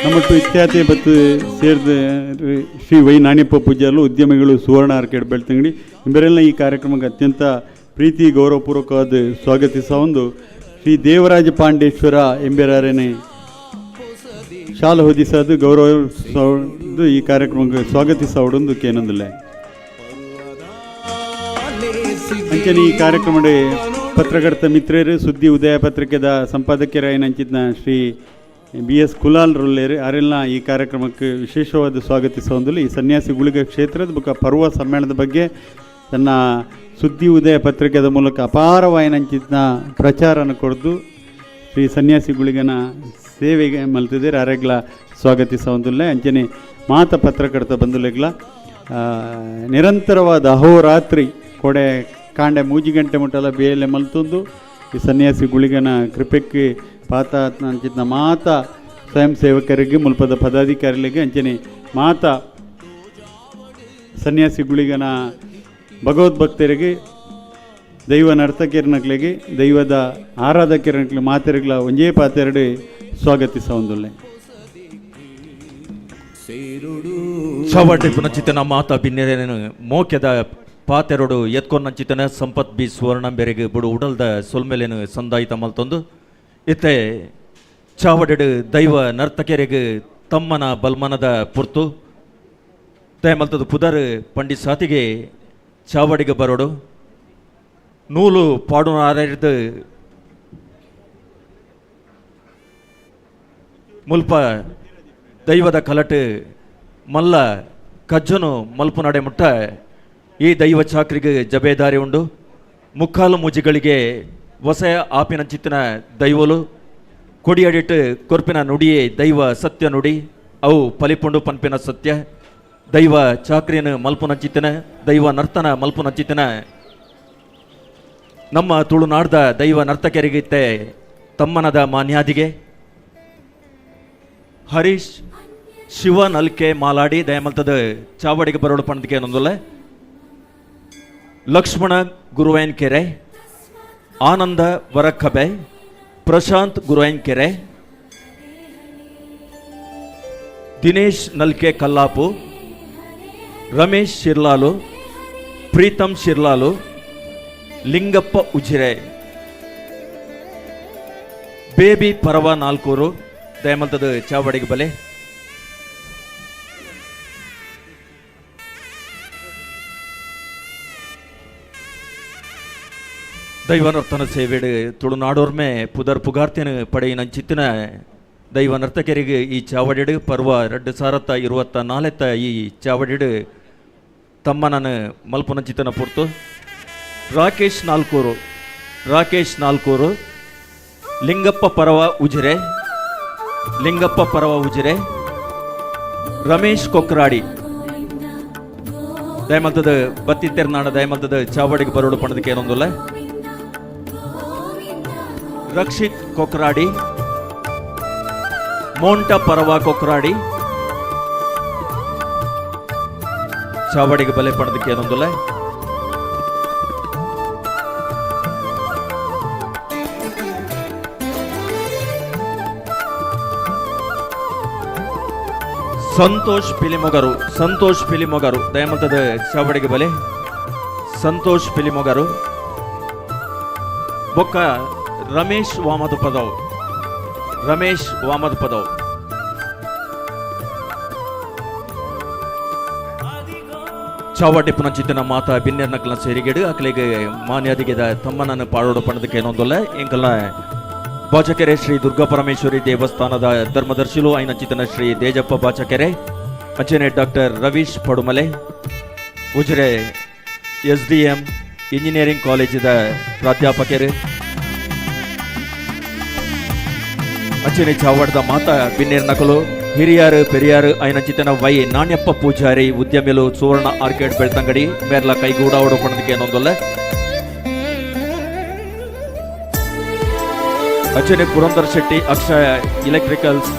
ನಮ್ಮಟ್ಟು ಇತ್ಯಾದಿ ಬತ್ತು ಸೇರಿದ ಶ್ರೀ ವೈ ನಾಣ್ಯಪ್ಪ ಪೂಜಾರ್ಲು ಉದ್ಯಮಿಗಳು ಸುವರ್ಣ ಆರ್ಕೇಡ್ ಬೆಳ್ತಂಗಡಿ ಇವರೆಲ್ಲ ಈ ಕಾರ್ಯಕ್ರಮಕ್ಕೆ ಅತ್ಯಂತ ಪ್ರೀತಿ ಗೌರವಪೂರ್ವಕವಾದ ಸ್ವಾಗತಿಸ ಒಂದು ಶ್ರೀ ದೇವರಾಜ ಪಾಂಡೇಶ್ವರ ಎಂಬೆರಾರೇನೆ ಶಾಲ ಹೊದಿಸದು ಗೌರವ ಈ ಕಾರ್ಯಕ್ರಮಕ್ಕೆ ಸ್ವಾಗತಿಸವಡೊಂದು ಕೇನಂದಿಲ್ಲ. ಅಂಚನೆ ಈ ಕಾರ್ಯಕ್ರಮದ ಪತ್ರಕರ್ತ ಮಿತ್ರರು ಸುದ್ದಿ ಉದಯ ಪತ್ರಿಕೆದ ಸಂಪಾದಕರಾಯನಂಚಿನ ಶ್ರೀ ಬಿ ಎಸ್ ಕುಲಾಲ್ ರೊಲ್ಲೇರು ಅರೆಲ್ಲ ಈ ಕಾರ್ಯಕ್ರಮಕ್ಕೆ ವಿಶೇಷವಾದ ಸ್ವಾಗತಿಸುವಂದಿಲ್ಲ. ಈ ಸನ್ಯಾಸಿ ಗುಳಿಗ ಕ್ಷೇತ್ರದ ಬುಕ್ಕ ಪರ್ವ ಸಮ್ಮೇಳನದ ಬಗ್ಗೆ ತನ್ನ ಸುದ್ದಿ ಉದಯ ಪತ್ರಿಕೆದ ಮೂಲಕ ಅಪಾರವಾಯಿನಂಚಿನ ಪ್ರಚಾರನ ಕೊಡ್ದು ಶ್ರೀ ಸನ್ಯಾಸಿ ಗುಳಿಗನ ಸೇವೆಗೆ ಮಲ್ತಿದ್ದೀರಿ ಅರೆಗ್ಲ ಸ್ವಾಗತಿಸುವಂದಿಲ್ಲ. ಅಂಚನೆ ಮಾತ ಪತ್ರಕರ್ತ ಬಂದುಲೆಗ್ಲ ನಿರಂತರವಾದ ಅಹೋರಾತ್ರಿ ಕೊಡೆ ಕಾಂಡೆ ಮೂಜಿ ಗಂಟೆ ಮುಟ್ಟಲ ಬೇಲೆ ಮಲ್ತೊಂದು ಈ ಸನ್ಯಾಸಿ ಗುಳಿಗನ ಕೃಪೆಕ್ಕೆ ಪಾತ ಅಂಚಿನ ಮಾತ ಸ್ವಯಂ ಸೇವಕರಿಗೆ ಮುಲ್ಪದ ಪದಾಧಿಕಾರಿಗಳಿಗೆ ಅಂಚನೆ ಮಾತ ಸನ್ಯಾಸಿ ಗುಳಿಗನ ಭಗವದ್ಭಕ್ತರಿಗೆ ದೈವ ನರ್ತಕಿರನಕ್ಲಿಗೆ ದೈವದ ಆರಾಧಕಿರನಕ್ಲಿ ಮಾತೆರಗ್ಲ ಒಂಜೇ ಪಾತೆರಡು ಸ್ವಾಗತಿಸೊಂದುಲ್ಲೆ. ಚವಟಿ ಪುನಚಿತನ ಮಾತ ಬಿನ್ನೆರೇನು ಮೋಕ್ಯದ ಪಾತೆರಡು ಎತ್ಕೊನ್ನಂಚಿತನ ಸಂಪತ್ ಬಿ ಸುವರ್ಣ ಬೆರೆಗೆ ಬುಡು ಉಡಲ್ದ ಸೊಲ್ಮೆಲೇನು ಸಂದಾಯಿತ ಮಲ್ತೊಂದು ಇತ್ತೆ ಚಾವಡೆಡು ದೈವ ನರ್ತಕೆರೆಗೆ ತಮ್ಮನ ಬಲ್ಮನದ ಪುರ್ತು ತೇಮಲ್ತದ ಪುದರ್ ಪಂಡಿ ಸಾತಿಗೆ ಚಾವಡಿಗೆ ಬರೋಡು ನೂಲು ಪಾಡುನಾರಿದ್ದು ಮುಲ್ಪ ದೈವದ ಕಲಟು ಮಲ್ಲ ಕಜ್ಜನು ಮಲ್ಪು ನಡೆ ಮುಟ್ಟ ಈ ದೈವ ಚಾಕ್ರಿಗೆ ಜಬೇದಾರಿ ಉಂಡು. ಮುಕ್ಕಾಲು ಮೂಜಿಗಳಿಗೆ ವಸಯ ಆಪಿನ ಚಿತ್ತಿನ ದೈವಲು ಕೊಡಿಯಡಿಟ್ಟು ಕೊರ್ಪಿನ ನುಡಿಯೇ ದೈವ ಸತ್ಯ ನುಡಿ ಅವು ಪಲಿಪುಂಡು ಪನ್ಪಿನ ಸತ್ಯ ದೈವ ಚಾಕ್ರಿನ ಮಲ್ಪುನ ಚಿತ್ತಿನ ದೈವ ನರ್ತನ ಮಲ್ಪುನ ಚಿತ್ತಿನ ನಮ್ಮ ತುಳುನಾಡ್ದ ದೈವ ನರ್ತಕರಿಗಿತ್ತೆ ತಮ್ಮನದ ಮಾನ್ಯಾದಿಗೆ ಹರೀಶ್ ಶಿವ ನಲ್ಕೆ ಮಾಲಾಡಿ ದಯಮಲ್ತದ ಚಾವಡಿಗೆ ಬರೋಡು ಪಣದಿಗೆ ನೊಂದುಲ್ಲ ಲಕ್ಷ್ಮಣ ಗುರುವೈನ್ ಕೆರೆ ಆನಂದ ವರಖಬೆ ಪ್ರಶಾಂತ್ ಗುರುವೈನ್ ಕೆರೆ ದಿನೇಶ್ ನಲ್ಕೆ ಕಲ್ಲಾಪು ರಮೇಶ್ ಶಿರ್ಲಾಲು ಪ್ರೀತಮ್ ಶಿರ್ಲಾಲು ಲಿಂಗಪ್ಪ ಉಜಿರೆ ಬೇಬಿ ಪರವ ನಾಲ್ಕೂರು ದಯಮಲ್ತದ ಚಾವಡಿಗೆ ಬಲೆ. ದೈವ ನರ್ತನ ಸೇವೆಡು ತುಳುನಾಡೋರ್ಮೆ ಪುದರ್ ಪುಗಾರ್ತಿನ ಪಡೆಯಿನ ಚಿತ್ತಿನ ದೈವ ನರ್ತಕರಿಗೆ ಈ ಚಾವಡಿಡು ಪರ್ವ 2024 ಈ ಚಾವಡಿಡು ತಮ್ಮನನ್ನು ಮಲ್ಪುನ ಚಿತ್ತನ ಪುರ್ತು ರಾಕೇಶ್ ನಾಲ್ಕೂರು ರಾಕೇಶ್ ನಾಲ್ಕೂರು ಲಿಂಗಪ್ಪ ಪರವ ಉಜಿರೆ ಲಿಂಗಪ್ಪ ಪರವ ಉಜಿರೆ ರಮೇಶ್ ಕೊಕ್ರಾಡಿ ದಯಮಲ್ತದ ಬತ್ತಿತ್ತೆರ್ನಾಡ ದಯಮಲ್ತದ ಚಾವಡಿಗೆ ಬರೋಡು ಪಣದಕ್ಕೆ ಏನೊಂದುಲ್ಲ ರಕ್ಷಿತ್ ಕೊಕ್ರಾಡಿ ಮೋಂಟ ಪರವ ಕೊಕ್ರಾಡಿ ಚಾವಡಿಗೆ ಬಲೆ ಪಣದಕ್ಕೆ ಏನೊಂದುಲ್ಲ ಸಂತೋಷ್ ಪಿಲಿಮೊಗರು ಸಂತೋಷ್ ಪಿಲಿಮೊಗರು ದಯಮಲ್ತದ ಚಾವಡಿಗೆ ಬಲೆ ಸಂತೋಷ್ ಪಿಲಿಮೊಗರು ಬೊಕ್ಕ ರಮೇಶ್ ವಾಮದ ಪದವ್ ರಮೇಶ್ ವಾಮದ ಪದವ್ ಚಾವಟಿ ಪುನಚಿತ್ತಿನ ಮಾತಾ ಬಿನ್ನೆರ್ನಕ್ಲ ಸೇರಿಗೆಡು ಅಕ್ಲೆಗೆ ಮಾನ್ಯಾದಿಗೆದ ತಮ್ಮನನ್ನು ಪಾಡೋಡು ಪಣದಕ್ಕೆ ಏನೊಂದಲ್ಲ ಎಂಕಲ್ನ ಬಾಚಕೆರೆ ಶ್ರೀ ದುರ್ಗಾ ಪರಮೇಶ್ವರಿ ದೇವಸ್ಥಾನದ ಧರ್ಮದರ್ಶಿಲು ಐನಂಚಿತನ ಶ್ರೀ ದೇಜಪ್ಪ ಬಾಚಕೆರೆ ಅಂಚನೆ doctor Ravish Padumale Ujire S D M engineering ಕಾಲೇಜಿದ ಪ್ರಾಧ್ಯಾಪಕರು ಅಂಚನೆ ಚಾವಡದ ಮಾತಾ ಬಿನ್ನೇರ್ ನಕಲು ಹಿರಿಯಾರು ಪೆರಿಯಾರು ಐನಂಚಿತನ ವೈ ನಾಣ್ಯಪ್ಪ ಪೂಜಾರಿ ಉದ್ಯಮಿಲು ಸುವರ್ಣ ಆರ್ಕೇಡ್ ಬೆಳ್ತಂಗಡಿ ಮೇರ್ಲ ಕೈಗೂಡ ಹೊಡಕೊಂಡದಕ್ಕೆ ಏನೊಂದಲ್ಲ. ಅಚ್ಚನೆ ಪುರಂದರ್ ಶೆಟ್ಟಿ ಅಕ್ಷಯ ಎಲೆಕ್ಟ್ರಿಕಲ್ಸ್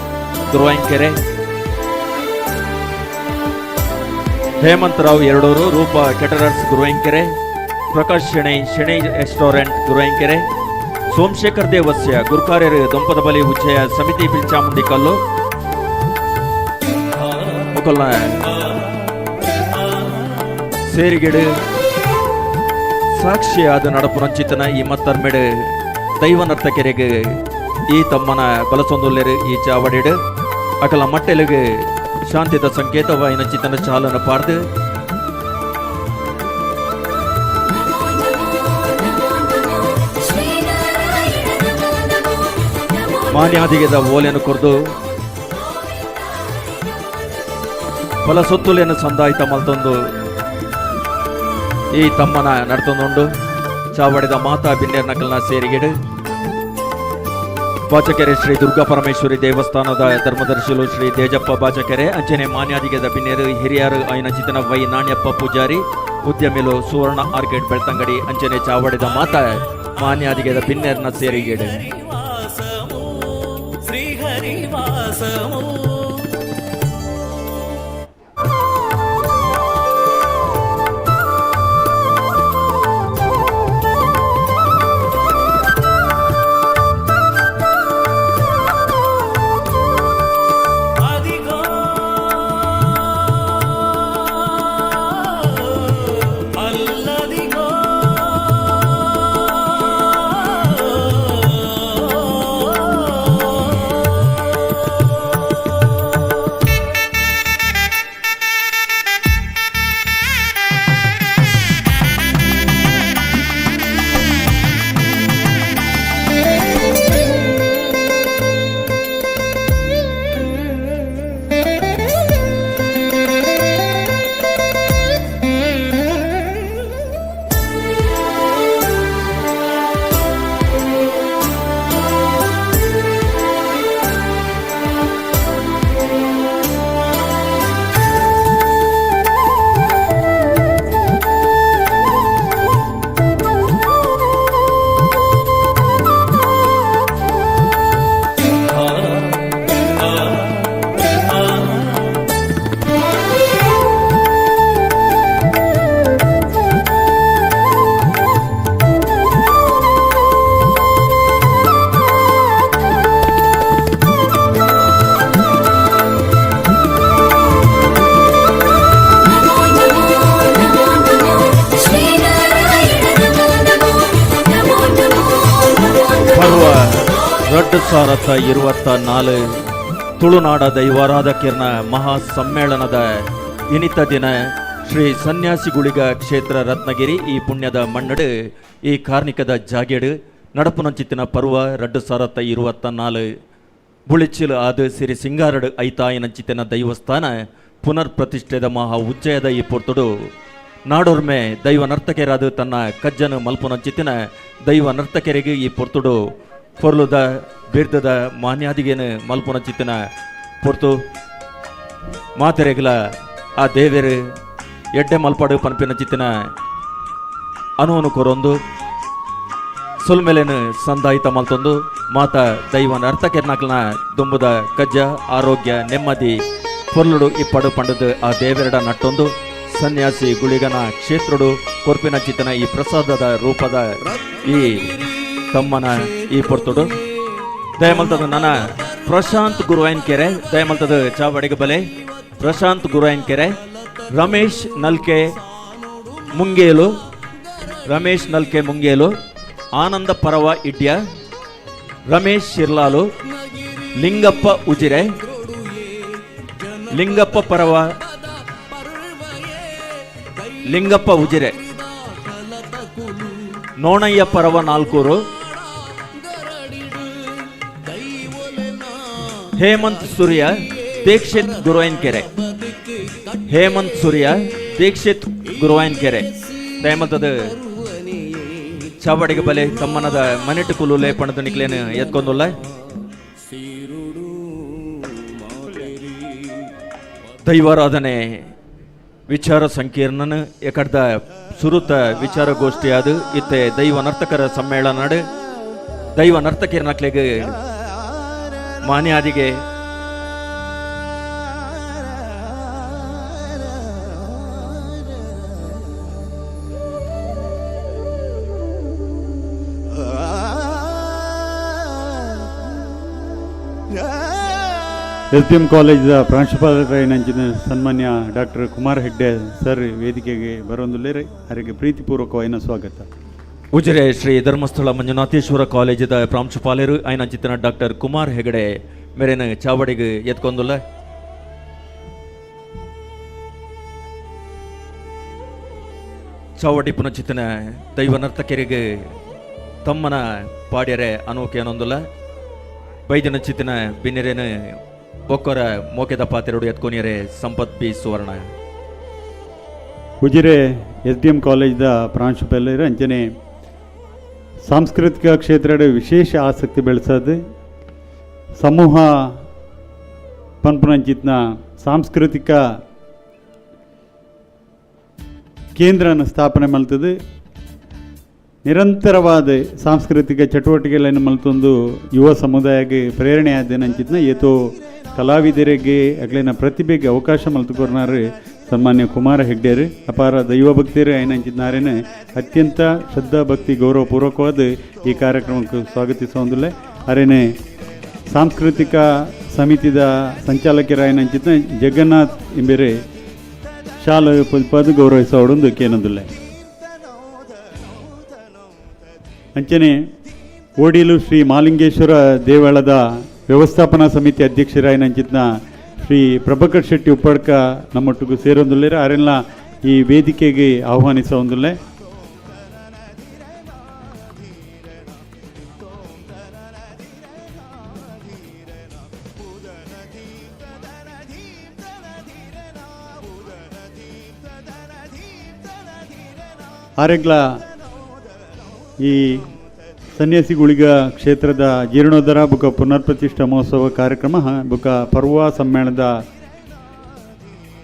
ಗುರುವಾಯಂಕೆರೆ, ಹೇಮಂತ್ ರಾವ್ ಎರಡೂರು, ರೂಪಾ ಕೆಟರರ್ಸ್ ಗುರುವಾಯಂಕೆರೆ, ಪ್ರಕಾಶ್ ಶೆಣೈ ಶೆಣೈ ರೆಸ್ಟೋರೆಂಟ್ ಗುರುವಾಯಂಕೆರೆ, ಸೋಮಶೇಖರ್ ದೇವಸ್ಯ ಗುರ್ಕಾರ್ಯರು ದೊಂಪದ ಬಲಿ ಉಚ್ಚಯ ಸಮಿತಿ ಪಿಲ್ಚಾಮುಂಡಿ ಕಲ್ಲು ಮುಕಲ್ನ ಸೇರಿಗೆಡು ಸಾಕ್ಷಿಯಾದ ನಡಪುರಂಚಿತನ ಈ ಮತ್ತರ್ಮೆಡು ದೈವ ನರ್ತಕೆರೆಗೆ ಈ ತಮ್ಮನ ಬಲಸೊಂದುಲ್ಲೆರು ಈ ಚಾವಡಿಡು ಅಕಲ ಮಟ್ಟೆಲುಗು ಶಾಂತಿದ ಸಂಕೇತವಾಯಿನ ಚಿತನ ಚಾಲನ ಪಾರ್ದು ಮಾನ್ಯಾದಿಗೆದ ಓಲೆಯನ್ನು ಕೊರ್ದು ಫಲ ಸೊತ್ತುಲೇನು ಸಂದಾಯಿತ ಮಲ್ತೊಂದು ಈ ತಮ್ಮನ ನಡ್ತೊಂದುಂಡು. ಚಾವಡಿದ ಮಾತಾ ಬಿನ್ನೇರ್ ನಕಲ್ನ ಸೇರಿಗೆಡು ಬಾಚಕೆರೆ ಶ್ರೀ ದುರ್ಗಾ ಪರಮೇಶ್ವರಿ ದೇವಸ್ಥಾನದ ಧರ್ಮದರ್ಶಿಲು ಶ್ರೀ ತೇಜಪ್ಪ ಬಾಚಕೆರೆ, ಅಂಚನೆ ಮಾನ್ಯಾದಿಗೆದ ಬಿನ್ನೇರು ಹಿರಿಯರು ಐನ ಚಿತನ ವೈ ನಾಣ್ಯಪ್ಪ ಪೂಜಾರಿ ಉದ್ಯಮಿಲು ಸುವರ್ಣ ಆರ್ಕೇಡ್ ಬೆಳ್ತಂಗಡಿ, ಅಂಚನೆ ಚಾವಡಿದ ಮಾತಾ ಮಾನ್ಯಾದಿಗೆದ ಬಿನ್ನೇರ್ನ ಸೇರಿಗೆಡು. 2024 ತುಳುನಾಡ ದೈವಾರಾಧಕಿರಣ ಮಹಾ ಸಮ್ಮೇಳನದ ಇನಿತ ದಿನ ಶ್ರೀ ಸನ್ಯಾಸಿಗುಳಿಗ ಕ್ಷೇತ್ರ ರತ್ನಗಿರಿ ಈ ಪುಣ್ಯದ ಮಣ್ಣಡು ಈ ಕಾರ್ಣಿಕದ ಜಾಗೆಡು ನಡಪುನಂಚಿತ್ತಿನ ಪರ್ವ 2024 ಬುಳಿಚಿಲು ಆದ ಸಿರಿ ಸಿಂಗಾರಡು ಐತಾಯಿನಂಚಿತ್ತಿನ ದೈವಸ್ಥಾನ ಪುನರ್ ಪ್ರತಿಷ್ಠೆದ ಮಹಾ ಉಚ್ಚಯದ ಈ ಪೊರ್ತುಡು ನಾಡೋರ್ಮೆ ದೈವ ನರ್ತಕರಾದ ತನ್ನ ಕಜ್ಜನು ಮಲ್ಪುನಂಚಿತ್ತಿನ ದೈವ ನರ್ತಕರಿಗೆ ಈ ಪೊರ್ತುಡು ಪೊರ್ಲುದ ಬೀರ್ದದ ಮಾನ್ಯಾದಿಗೇನು ಮಲ್ಪುನಂಚಿತ್ತಿನ ಪೊರ್ತು ಮಾತೆರೆಗ್ಲ ಆ ದೇವೆರು ಎಡ್ಡೆ ಮಲ್ಪಾಡು ಪನ್ಪಿನ ಚಿತ್ತಿನ ಅನುವನು ಕೊರೊಂದು ಸೊಲ್ಮೆಲೆನು ಸಂದಾಯಿತ ಮಲ್ತೊಂದು ಮಾತ ದೈವ ನರ್ತಕೆರ್ನಾಕ್ಲನ ದುಂಬುದ ಕಜ್ಜ ಆರೋಗ್ಯ ನೆಮ್ಮದಿ ಪೊರ್ಲುಡು ಇಪ್ಪಡು ಪಂಡದು ಆ ದೇವೆರಡ ನಟ್ಟೊಂದು ಸನ್ಯಾಸಿ ಗುಳಿಗನ ಕ್ಷೇತ್ರಡು ಕೊರ್ಪಿನ ಚಿತ್ತನ ಈ ಪ್ರಸಾದದ ರೂಪದ ಈ ತಮ್ಮನ ಈ ಪೊರ್ತುಡು ದಯಮಲ್ತದ ನನ್ನ ಪ್ರಶಾಂತ್ ಗುರುವಾಯನ್ ಕೆರೆ ದಯಮಲ್ತದ ಚಾವಡಿಗೆ ಬಲೆ ಪ್ರಶಾಂತ್ ಗುರುವಾಯನ್ ಕೆರೆ ರಮೇಶ್ ನಲ್ಕೆ ಮುಂಗೇಲು ರಮೇಶ್ ನಲ್ಕೆ ಮುಂಗೇಲು ಆನಂದ ಪರವ ಇಡ್ಯ ರಮೇಶ್ ಶಿರ್ಲಾಲು ಲಿಂಗಪ್ಪ ಉಜಿರೆ ಲಿಂಗಪ್ಪ ಪರವ ಲಿಂಗಪ್ಪ ಉಜಿರೆ ನೋಣಯ್ಯ ಪರವ ನಾಲ್ಕೂರು ಹೇಮಂತ್ ಸೂರ್ಯ ದೀಕ್ಷಿತ್ ಗುರುವಾಯನಕೆರೆ ಹೇಮಂತ್ ಸೂರ್ಯ ದೀಕ್ಷಿತ್ ಗುರುವಾಯನಕೆರೆ ದಯಮಂತದ ಚಾವಡಿಗೆ ಬಲೆ ತಮ್ಮನದ ಮನೆಟು ಕುಲು ಲೇಪಣದ ನಿಕ್ಲೇನು ಎತ್ಕೊಂದುಲ್ಲ. ದೈವಾರಾಧನೆ ವಿಚಾರ ಸಂಕೀರ್ಣನ ಎಕಡ್ದ ಸುರುತ ವಿಚಾರಗೋಷ್ಠಿಯಾದ ಇತ್ತೆ ದೈವ ನರ್ತಕರ ಸಮ್ಮೇಳನ ದೈವ ನರ್ತಕಿಯರ್ನಕ್ಲೆಗ್ ಮಾನ್ಯಾದಿಗೆ ಎಸ್ ಡಿ ಎಂ ಕಾಲೇಜಿನ ಪ್ರಾಂಶುಪಾಲರಾಯಿನಂಚಿನ ಸನ್ಮಾನ್ಯ ಡಾಕ್ಟರ್ ಕುಮಾರ್ ಹೆಗ್ಡೆ ಸರ್ ವೇದಿಕೆಗೆ ಬರೊಂದುಲ್ಲೇರೆ ಅವರಿಗೆ ಪ್ರೀತಿಪೂರ್ವಕವಾಯಿನ ಸ್ವಾಗತ. ಉಜಿರೆ ಶ್ರೀ ಧರ್ಮಸ್ಥಳ ಮಂಜುನಾಥೇಶ್ವರ ಕಾಲೇಜಿದ ಪ್ರಾಂಶುಪಾಲರು ಐನಂಚಿತನ ಡಾಕ್ಟರ್ ಕುಮಾರ್ ಹೆಗಡೆ ಮೇರೆನ ಚಾವಡಿಗೆ ಎತ್ಕೊಂದುಲ್ಲ. ಚಾವಡಿ ಪುನಚಿತನ ದೈವ ನರ್ತಕರಿಗೆ ತಮ್ಮನ ಪಾಡ್ಯರೆ ಅನೋಕೆ ಅನ್ನೊಂದುಲ್ಲ. ಬೈದಿನ ಚಿತ್ತಿನ ಬಿನ್ನೆರೇನ ಬೊಕ್ಕರ ಮೋಕೆದ ಪಾತೆರಡು ಎತ್ಕೊನಿಯರೆ Sampath B Suvarna. Ujire S D M ಕಾಲೇಜ್ದ ಪ್ರಾಂಶುಪಾಲರು ಅಂಚನೆ ಸಾಂಸ್ಕೃತಿಕ ಕ್ಷೇತ್ರದ ವಿಶೇಷ ಆಸಕ್ತಿ ಬೆಳೆಸೋದು ಸಮೂಹ ಪನ್ಪುನಂಚಿತ್ನ ಸಾಂಸ್ಕೃತಿಕ ಕೇಂದ್ರನ ಸ್ಥಾಪನೆ ಮಲ್ತದೆ. ನಿರಂತರವಾದ ಸಾಂಸ್ಕೃತಿಕ ಚಟುವಟಿಕೆಗಳನ್ನು ಮಲ್ತೊಂದು ಯುವ ಸಮುದಾಯಕ್ಕೆ ಪ್ರೇರಣೆ ಆದ ಏತೋ ಕಲಾವಿದರಿಗೆ ಅಗ್ಲಿನ ಪ್ರತಿಭೆಗೆ ಅವಕಾಶ ಮಲ್ತುಕೊರ್ನಾರು ಸನ್ಮಾನ್ಯ ಕುಮಾರ ಹೆಗ್ಡೇರು. ಅಪಾರ ದೈವಭಕ್ತಿಯರು ಐನಂಚಿನಾರೇನ ಅತ್ಯಂತ ಶ್ರದ್ಧಾ ಭಕ್ತಿ ಗೌರವಪೂರ್ವಕವಾದ ಈ ಕಾರ್ಯಕ್ರಮಕ್ಕೆ ಸ್ವಾಗತಿಸುವಂದಿಲ್ಲ. ಅರೇನೆ ಸಾಂಸ್ಕೃತಿಕ ಸಮಿತಿದ ಸಂಚಾಲಕರಾಯನಂಚಿನ ಜಗನ್ನಾಥ್ ಇಂಬೇರೆ ಶಾಲು ಪದ ಗೌರವಿಸೋಡೊಂದು ಕೇನೊಂದಿಲ್ಲ. ಅಂಚನೆ ಓಡಿಲು ಶ್ರೀ ಮಾಲಿಂಗೇಶ್ವರ ದೇವಳದ ವ್ಯವಸ್ಥಾಪನಾ ಸಮಿತಿ ಅಧ್ಯಕ್ಷರಾಯನಂಚಿತ್ನ ಶ್ರೀ ಪ್ರಭಾಕರ್ ಶೆಟ್ಟಿ ಉಪ್ಪಡ್ಕ ನಮ್ಮೊಟ್ಟಿಗೂ ಸೇರೊಂದುಲ್ಲೇರ ಅರೆಲ್ಲ ಈ ವೇದಿಕೆಗೆ ಆಹ್ವಾನಿಸೊಂದುಲ್ಲೆ. ಆರೆಗ್ಲ ಈ ಸನ್ಯಾಸಿ ಗುಳಿಗ ಕ್ಷೇತ್ರದ ಜೀರ್ಣೋದ್ಧಾರ ಬುಕ ಪುನರ್ಪ್ರತಿಷ್ಠಾ ಮಹೋತ್ಸವ ಕಾರ್ಯಕ್ರಮ ಬುಕ ಪರ್ವ ಸಮ್ಮೇಳನದ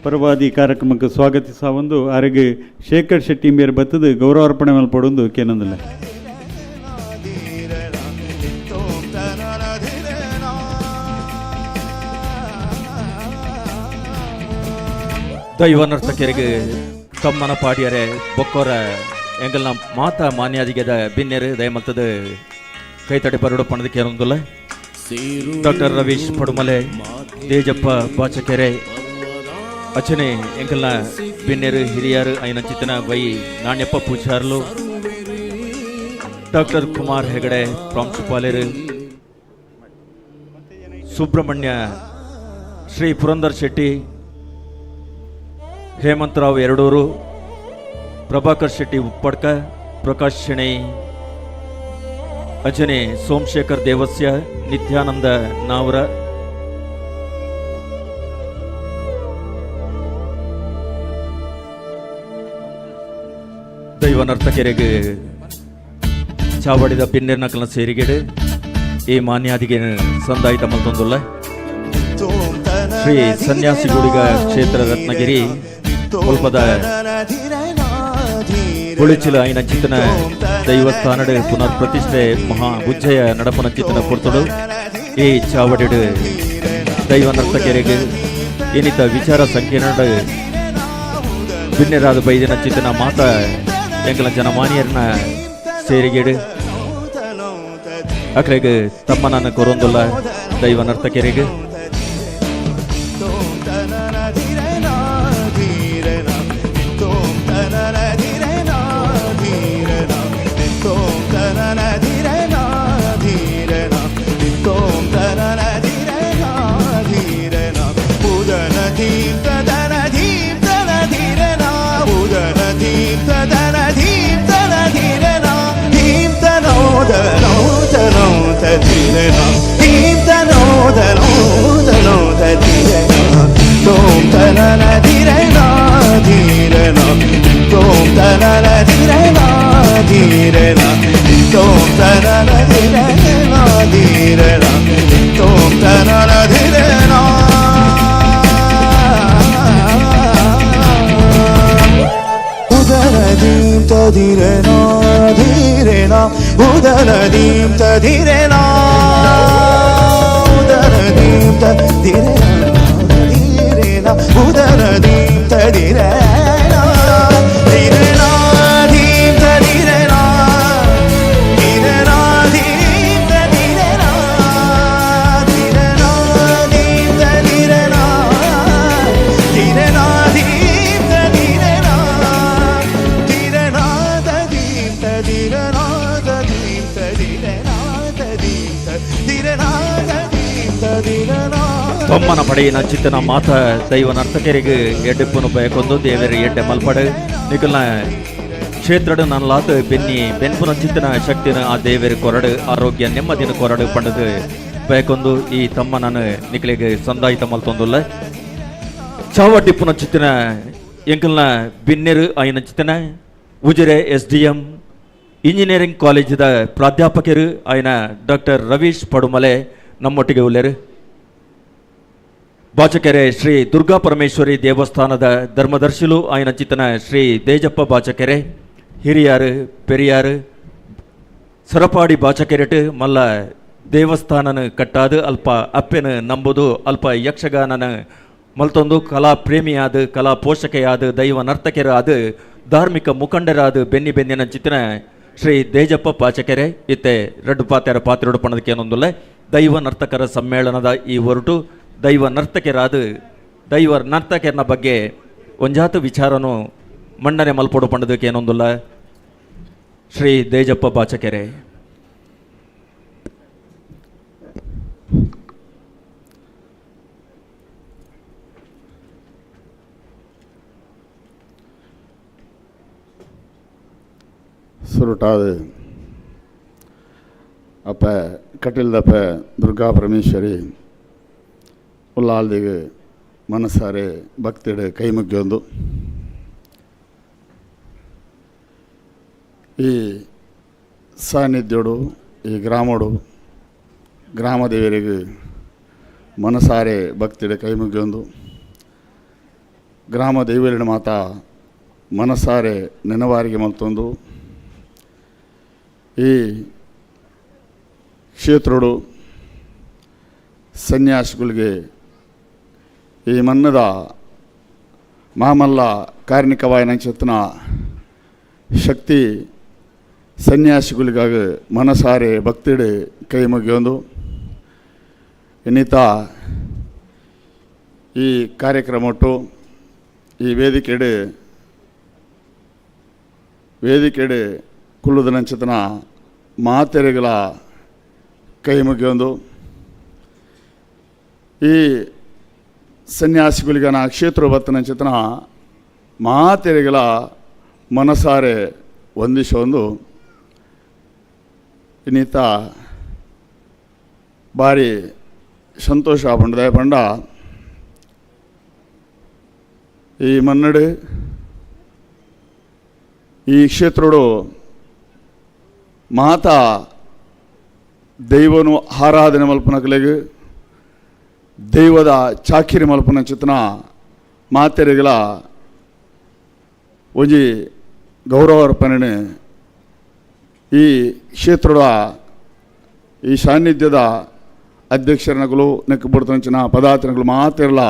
ಪರವಾದಿ ಕಾರ್ಯಕ್ರಮಕ್ಕೆ ಸ್ವಾಗತಿಸ ಒಂದು ಆರೆಗೆ ಶೇಖರ್ ಶೆಟ್ಟಿ ಮೇರೆ ಬತ್ತದ ಗೌರವಾರ್ಪಣೆ ಮೇಲೆ ಪಡೊಂದು ಕೇನಂದಿಲ್ಲ. ದೈವ ನರ್ತಕರಿಗೆ ತಮ್ಮನ ಪಾಡಿಯರೆ ಬೊಕ್ಕೋರ ಎಂಗಲ್ನ ಮಾತಾ ಮಾನ್ಯಾದಿಗೆದ ಬಿನ್ನೆರು ದಯಮಲ್ತದ ಕೈತಡಿ ಪರಡು ಪಣದ ಕೇರೊಂದುಲ್ಲ. ಡಾಕ್ಟರ್ ರವೀಶ್ ಪಡುಮಲೆ, ತೇಜಪ್ಪ ಬಾಚಕೆರೆ, ಅಚನೆ ಎಂಕಲ್ನ ಬಿನ್ನೆರು ಹಿರಿಯರು ಐನಂಚಿತನ ವೈ ನಾಣ್ಯಪ್ಪ ಪೂಜಾರ್ಲು, ಡಾಕ್ಟರ್ ಕುಮಾರ್ ಹೆಗಡೆ ಪ್ರಾಂಶುಪಾಲರು, ಸುಬ್ರಹ್ಮಣ್ಯ ಶ್ರೀ ಪುರಂದರ್ ಶೆಟ್ಟಿ, ಹೇಮಂತರಾವ್ ಎರಡೂರು, ಪ್ರಭಾಕರ್ ಶೆಟ್ಟಿ ಉಪ್ಪಡ್ಕ, ಪ್ರಕಾಶ್ ಶೆಣೈ, ಅಜನೆ ಸೋಮಶೇಖರ್ ದೇವಸ್ಯ, ನಿತ್ಯಾನಂದ ನಾವರ, ದೈವ ನರ್ತಕರಿಗೆ ಚಾವಡಿದ ಪಿನ್ನೆರ್ನಕಲ್ನ ಸೇರಿಗೆಡು ಈ ಮಾನ್ಯಾದಿಗೆ ಸಂದಾಯಿತ ಮಲ್ತೊಂದುಲ್ಲ. ಶ್ರೀ ಸನ್ಯಾಸಿ ಗುಡಿಗ ಕ್ಷೇತ್ರ ರತ್ನಗಿರಿ ಕೊಲ್ಪದ ಕುಳಿಚಿಲ ಐನ ಚಿತ್ತನ ದೈವಸ್ಥಾನಡು ಪುನರ್ ಪ್ರತಿಷ್ಠೆ ಮಹಾ ಉಜ್ಜಯ ನಡಪನ ಚಿತ್ತನ ಪೊರ್ತುಡು ಈ ಚಾವಡಿಡು ದೈವ ನರ್ತಕರಿಗೆ ಏನಿತ ವಿಚಾರ ಸಂಕೀರ್ಣ ಬಿನ್ನೆರಾದ ಬೈದಿನ ಚಿತ್ತನ ಮಾತ ಎಂಗಲ ಜನಮಾನಿಯರ್ನ ಸೇರಿಗೆಡು ಅಕ್ಲೆಗ್ ತಮ್ಮನನ್ನ ಕೊರೊಂದುಲ್ಲ ದೈವ ನರ್ತಕರಿಗೆ. ತದಿರನಾ ಧೀರೇನ ಉದರ ದೀಂ ತದಿರೇನಾ ಉದರ ದೀಂ ತದಿರೇನಾ ಧೀರೇನ ಉದರ ದೀಂ ತದಿರೇನಾ ಧೀರೇನಾ ದೀಂ ತದಿರೇನಾ ಧೀರೇನಾ ದೀಂ ತದಿರೇನಾ ಧೀರೇನಾ ದೀಂ ತದಿರೇನಾ ಧೀರೇನಾ ದೀಂ ತದಿರೇನಾ ಧೀರೇನಾ ದೀಂ ತದಿರೇನಾ ದೀಂ ತದಿರೇನಾ ದೀಂ ತದಿರೇನಾ ದೀಂ ತದಿರೇನಾ. ತೊಮ್ಮನ ಪಡೆಯಿನ ಚಿತ್ತನ ಮಾತ ದೈವ ನರ್ತಕರಿಗೆ ಎಡ್ಡೆಪ್ಪನು ಬಯಕೊಂದು ದೇವರ ಎಡ್ಡೆ ಮಲ್ಪಡು ನಿಕಲ್ನ ಕ್ಷೇತ್ರಡು ನನ್ಲಾತ ಬೆನ್ನಿ ಬೆನ್ಪುನ ಚಿತ್ತನ ಶಕ್ತಿನ ಆ ದೇವರ ಕೊರಡು ಆರೋಗ್ಯ ನೆಮ್ಮದಿನ ಕೊರಡು ಪಂಡದು ಬಯಕೊಂದು ಈ ತಮ್ಮ ನಾನು ನಿಕಲಿಗೆ ಸಂದಾಯಿತ ಮಲ್ತೊಂದುಲ್ಲ. ಚಾವಟಿಪ್ಪುನ ಚಿತ್ತನ ಎಂಕಲ್ನ ಬಿನ್ನೆರು ಆಯಿನ ಚಿತ್ತನ ಉಜಿರೆ SDM engineering ಕಾಲೇಜಿದ ಪ್ರಾಧ್ಯಾಪಕರು ಆಯ್ನ ಡಾಕ್ಟರ್ ರವೀಶ್ ಪಡುಮಲೆ ನಮ್ಮೊಟ್ಟಿಗೆ ಉಲ್ಲೇರು. ಬಾಚಕೆರೆ ಶ್ರೀ ದುರ್ಗಾ ಪರಮೇಶ್ವರಿ ದೇವಸ್ಥಾನದ ಧರ್ಮದರ್ಶಿಲು ಆಯ್ನ ಚಿತ್ತನ ಶ್ರೀ ದೇಜಪ್ಪ ಬಾಚಕೆರೆ, ಹಿರಿಯಾರು ಪೆರಿಯಾರು ಸರಪಾಡಿ ಬಾಚಕೆರೆಟು ಮಲ್ಲ ದೇವಸ್ಥಾನನ ಕಟ್ಟಾದು ಅಲ್ಪ ಅಪ್ಪೆನ ನಂಬುದು ಅಲ್ಪ ಯಕ್ಷಗಾನನ ಮಲ್ತೊಂದು ಕಲಾ ಪ್ರೇಮಿಯಾದ ಕಲಾ ಪೋಷಕೆಯಾದ ದೈವ ನರ್ತಕರಾದ ಧಾರ್ಮಿಕ ಮುಖಂಡರಾದ ಬೆನ್ನಿ ಬೆನ್ನಿನ ಚಿತ್ತನ ಶ್ರೀ ದೇಜಪ್ಪ ಬಾಚಕೆರೆ ಇತ್ತೆ ರಡ್ಡು ಪಾತ್ಯರ ಪಾತ್ರೆಡು ಪಣದಕ್ಕೇನೊಂದುಲ್ಲ. ದೈವ ನರ್ತಕರ ಸಮ್ಮೇಳನದ ಈ ಹೊರಟು ದೈವ ನರ್ತಕರಾದ ದೈವ ನರ್ತಕರನ ಬಗ್ಗೆ ಒಂಜಾತು ವಿಚಾರನು ಮಂಡನೆ ಮಲ್ಪೊಡು ಪಂಡದಕ್ಕೇನೊಂದುಲ್ಲ ಶ್ರೀ ದೇಜಪ್ಪ ಬಾಚಕೆರೆ. ಸುರುಟಾದ ಅಪ್ಪ ಕಟಿಲ್ದಪ್ಪ ದುರ್ಗಾ ಪರಮೇಶ್ವರಿ ಉಲ್ಲಾಲ್ದಿಗೆ ಮನಸಾರೆ ಭಕ್ತಿಡು ಕೈ ಮುಗಿಯೊಂದು ಈ ಸಾನ್ನಿಧ್ಯೋಡು ಈ ಗ್ರಾಮೋಡು ಗ್ರಾಮದೇವರಿಗೆ ಮನಸಾರೆ ಭಕ್ತಿಡು ಕೈ ಮುಗಿಯೊಂದು ಗ್ರಾಮ ದೇವರಿನ ಮಾತಾ ಮನಸಾರೆ ನೆನವಾರಿಗೆ ಮಲ್ತೊಂದು ಈ ಕ್ಷೇತ್ರಡು ಸನ್ಯಾಸಿಗಳಿಗೆ ಈ ಮನ್ನದ ಮಾಮಲ್ಲ ಕಾರ್ಣಿಕವಾಯನ ಚೇತನ ಶಕ್ತಿ ಸನ್ಯಾಸಿಗಳಿಗಾಗಿ ಮನಸಾರೆ ಭಕ್ತಿಡು ಕೈ ಮುಗಿಯೊಂದು ಇನ್ನಿತ ಈ ಕಾರ್ಯಕ್ರಮಟ್ಟು ಈ ವೇದಿಕೆಡು ವೇದಿಕೆಡು ಕುಳ್ಳುದನಂಚತನ ಮಾತೆರೆಗಳ ಕೈ ಮುಗಿಯೊಂದು ಈ ಸನ್ಯಾಸಿಗಳಿಗನ ಕ್ಷೇತ್ರ ಬತ್ತನಂಚತನ ಮಾತೆರೆಗಳ ಮನಸಾರೆ ವಂದಿಸೊಂದು ಇನ್ನಿತ ಭಾರಿ ಸಂತೋಷ ಪಂಡದ ಪಂಡ ಈ ಮನ್ನಡು ಈ ಕ್ಷೇತ್ರಡು ಮಾತಾ ದೈವನು ಆರಾಧನೆ ಮಲ್ಪನಕಲೆಗ್ ದೈವದ ಚಾಕಿರಿ ಮಲ್ಪನ ಚಿತನ ಮಾತೆರೆಗಳ ಒಂಜಿ ಗೌರವಾರ್ಪಣೆ ಈ ಕ್ಷೇತ್ರದ ಈ ಸಾನ್ನಿಧ್ಯದ ಅಧ್ಯಕ್ಷರನಗಳು ನೆಕ್ ಬುಡ್ತಂಚಿನ ಪದಾರ್ಥನಗಳು ಮಾತೆರಲ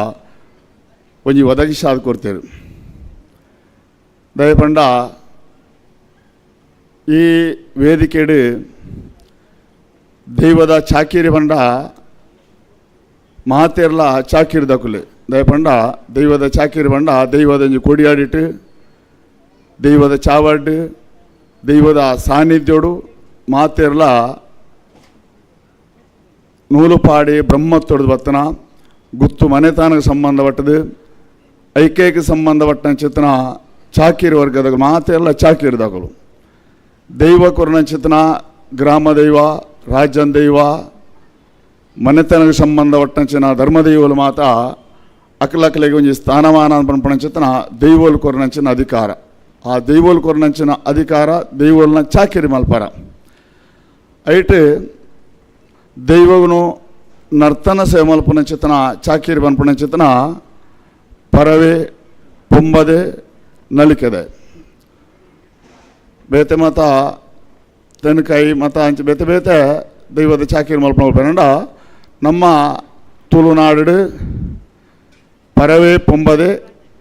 ಒಂಜಿ ಒದಗಿಸಾದ ಕೊಡ್ತೇವೆ. ದಯಪಂಡ ಈ ವೇದಿಕೆಡು ದೈವದ ಚಾಕಿರಿ ಪಂಡ ಮಾತೆರ್ಲ ಚಾಕಿರಿ ದಕುಲೆ ದಯಪಂಡ ದೈವದ ಚಾಕಿರಿ ಪಂಡ ದೈವದ ಒಂಜಿ ಕೊಡಿಯಾಡಿಟ್ಟು ದೈವದ ಚಾವಡ್ಡು ದೈವದ ಸಾನ್ನಿಧ್ಯೋಡು ಮಾತೆರ್ಲ ನೂಲುಪಾಡಿ ಬ್ರಹ್ಮತ್ತೊಡ್ದು ಬತ್ತನ ಗುತ್ತು ಮನೆತನಕ್ಕೆ ಸಂಬಂಧಪಟ್ಟದು ಐಕ್ಯಕ್ಕೆ ಸಂಬಂಧಪಟ್ಟ ಚಿತ್ತನ ಚಾಕಿರಿ ವರ್ಗದ ಮಾತೆಲ್ಲ ಚಾಕಿರಿ ದಕಲು ದೈವ ಕೊರಣ ಚಿತ್ತನ ಗ್ರಾಮ ದೈವ ರಾಜ್ಯನ ದೈವ ಮನೆತನಕ್ಕೆ ಸಂಬಂಧಪಟ್ಟಂಚಿನ ಧರ್ಮದೈವಲು ಮಾತ ಅಕ್ಲಕ್ಲೆಗೆ ಒಂಜಿ ಸ್ಥಾನಮಾನ ಪನ್ಪಣಂಚಿತನ ದೈವೋಲು ಕೊರನಂಚಿನ ಅಧಿಕಾರ ಆ ದೈವೋಲು ಕೊರನಂಚಿನ ಅಧಿಕಾರ ದೈವೋಲ್ನ ಚಾಕಿರಿ ಮಲ್ಪರ ಐಟ್ ದೈವನು ನರ್ತನ ಸೇವೆ ಮಲ್ಪನಂಚಿತನ ಚಾಕಿರಿ ಪನ್ಪಣಂಚಿತನ ಪರವೆ ಪೊಂಬದೆ ನಲಿಕೆದೆ. ಬೇತೆ ಮತ ತೆನಕಾಯಿ ಮತ ಅಂಚ ಬೇತೆ ಬೇತೆ ದೈವದ ಚಾಕಿರಿ ಮಲ್ಪನ ನಮ್ಮ ತುಳುನಾಡು ಪರವೇ ಪೊಂಬದೆ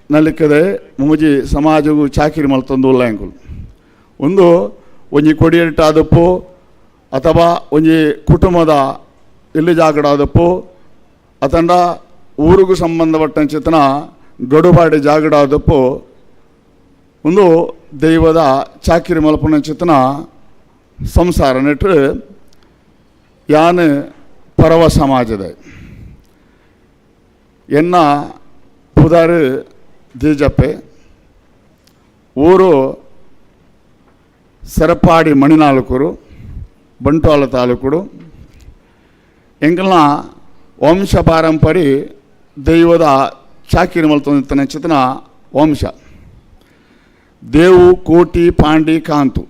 ನಲಿಕದೆ ಮೂಜಿ ಸಮಾಜಗೂ ಚಾಕಿರಿ ಮಲ್ತೊಂದು ಉಲ್ಲ ಒಂದು ಒಂಜಿ ಕೊಡಿಯಟ್ಟಾದಪ್ಪು ಅಥವಾ ಒಂಜಿ ಕುಟುಂಬದ ಎಲ್ಲಿ ಜಾಗಡಾದಪ್ಪು ಅತಂಡ ಊರಿಗೂ ಸಂಬಂಧಪಟ್ಟಂಚಿತನ ಗಡುಬಾಡಿ ಜಾಗಡಾದಪ್ಪು ಒಂದು ದೈವದ ಚಾಕಿರಿ ಮಲ್ಪನಂಚಿತನ ಸಂಸಾರ ನೆಟ್ಟು ಯಾನು ಪರವ ಸಮಾಜದ ಎನ್ನ ಪುದಾರು ದೇಜಪ್ಪೆ ಊರು ಸರಪಾಡಿ ಮಣಿನಾಲ್ಕೂರು ಬಂಟ್ವಾಳ ತಾಲೂಕುಡು ಎಂಕಲ್ನ ವಂಶ ಪಾರಂಪರಿ ದೈವದ ಚಾಕಿರಿ ಮಲ್ತೊಂದಿತ್ತನ ಚಿತನ ವಂಶ ದೇವು ಕೋಟಿ ಪಾಂಡಿ ಕಾಂತು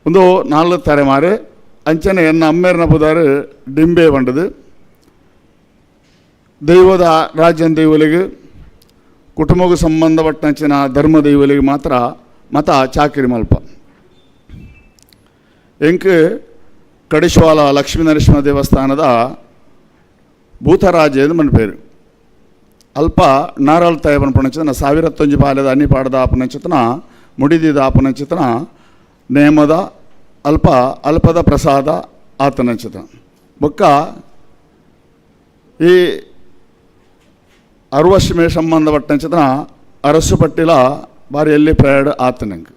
ಒಂದು ನಾಲ್ಕು ತಲೆಮಾರು ಅಂಚನೆ ಎನ್ನ ಅಮ್ಮೇರ್ನ ಪುದಾರು ಡಿಂಬೆ ಬಂಡದು ದೈವದ ರಾಜ್ಯನ ದೈವಲಿಗೆ ಕುಟುಂಬಕ್ಕೆ ಸಂಬಂಧಪಟ್ಟಂಚಿನ ಧರ್ಮ ದೈವಲಿಗೆ ಮಾತ್ರ ಮತ ಚಾಕಿರಿ ಮಲ್ಪ ಎಂಕ್ ಕಡಿಶ್ವಾಲ ಲಕ್ಷ್ಮೀ ನರಸಿಂಹ ದೇವಸ್ಥಾನದ ಭೂತರಾಜ ಎಂದು ಮನ ಪೇರು ಅಲ್ಪ ನಾರಾಳ್ ತಾಯ ಪಣಚತನ ಸಾವಿರತ್ತೊಂಜಿ ಪಾಲದ ಅನ್ನಿಪಾಡದ ಆಪನಂಚಿತನ ಮುಡಿದಿದ ಆಪನಂಚಿತನ ನೇಮದ ಅಲ್ಪ ಅಲ್ಪದ ಪ್ರಸಾದ ಆತನಂಚಿತನ ಬೊಕ್ಕ ಈ ಅರುವಶಿಮೆ ಸಂಬಂಧಪಟ್ಟಂಚಿತನ ಅರಸು ಪಟ್ಟಿಲ ಬಾರಿ ಎಲ್ಲಿ ಪ್ರಯಾಣ ಆತನಂಗೆ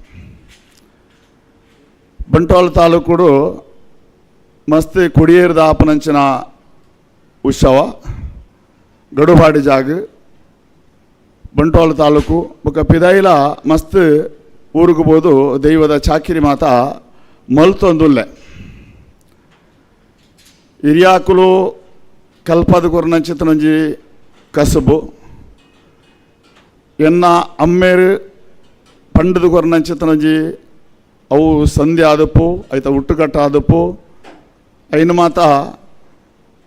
ಬಂಟ್ವಾಳ ತಾಲೂಕುಡು ಮಸ್ತ್ ಕುಡಿಯೇರಿದ ಆಪನಂಚಿನ ಉತ್ಸವ ಗಡುಪಾಡಿ ಜಾಗ ಬಂಟ್ವಾಳ ತಾಲೂಕು ಬೊಕ್ಕ ಪಿದಾಯಿಲ ಮಸ್ತ್ ಊರುಗುಬೋದು ದೈವದ ಚಾಕಿರಿ ಮಾತ ಮಲ್ತೊಂದುಲ್ಲೆ ಹಿರಿಯಾಕುಲು ಕಲ್ಪದ ಕೊರ್ನಂಚಿತನೊಂಜಿ ಕಸುಬು ಎನ್ನ ಅಮ್ಮೇರು ಪಂಡದ ಕೊರ್ನಂಚಿತನೊಂಜಿ ಅವು ಸಂಧಿ ಆದಪ್ಪು ಐತ ಹುಟ್ಟುಕಟ್ಟ ಆದಪ್ಪು ಐನು ಮಾತ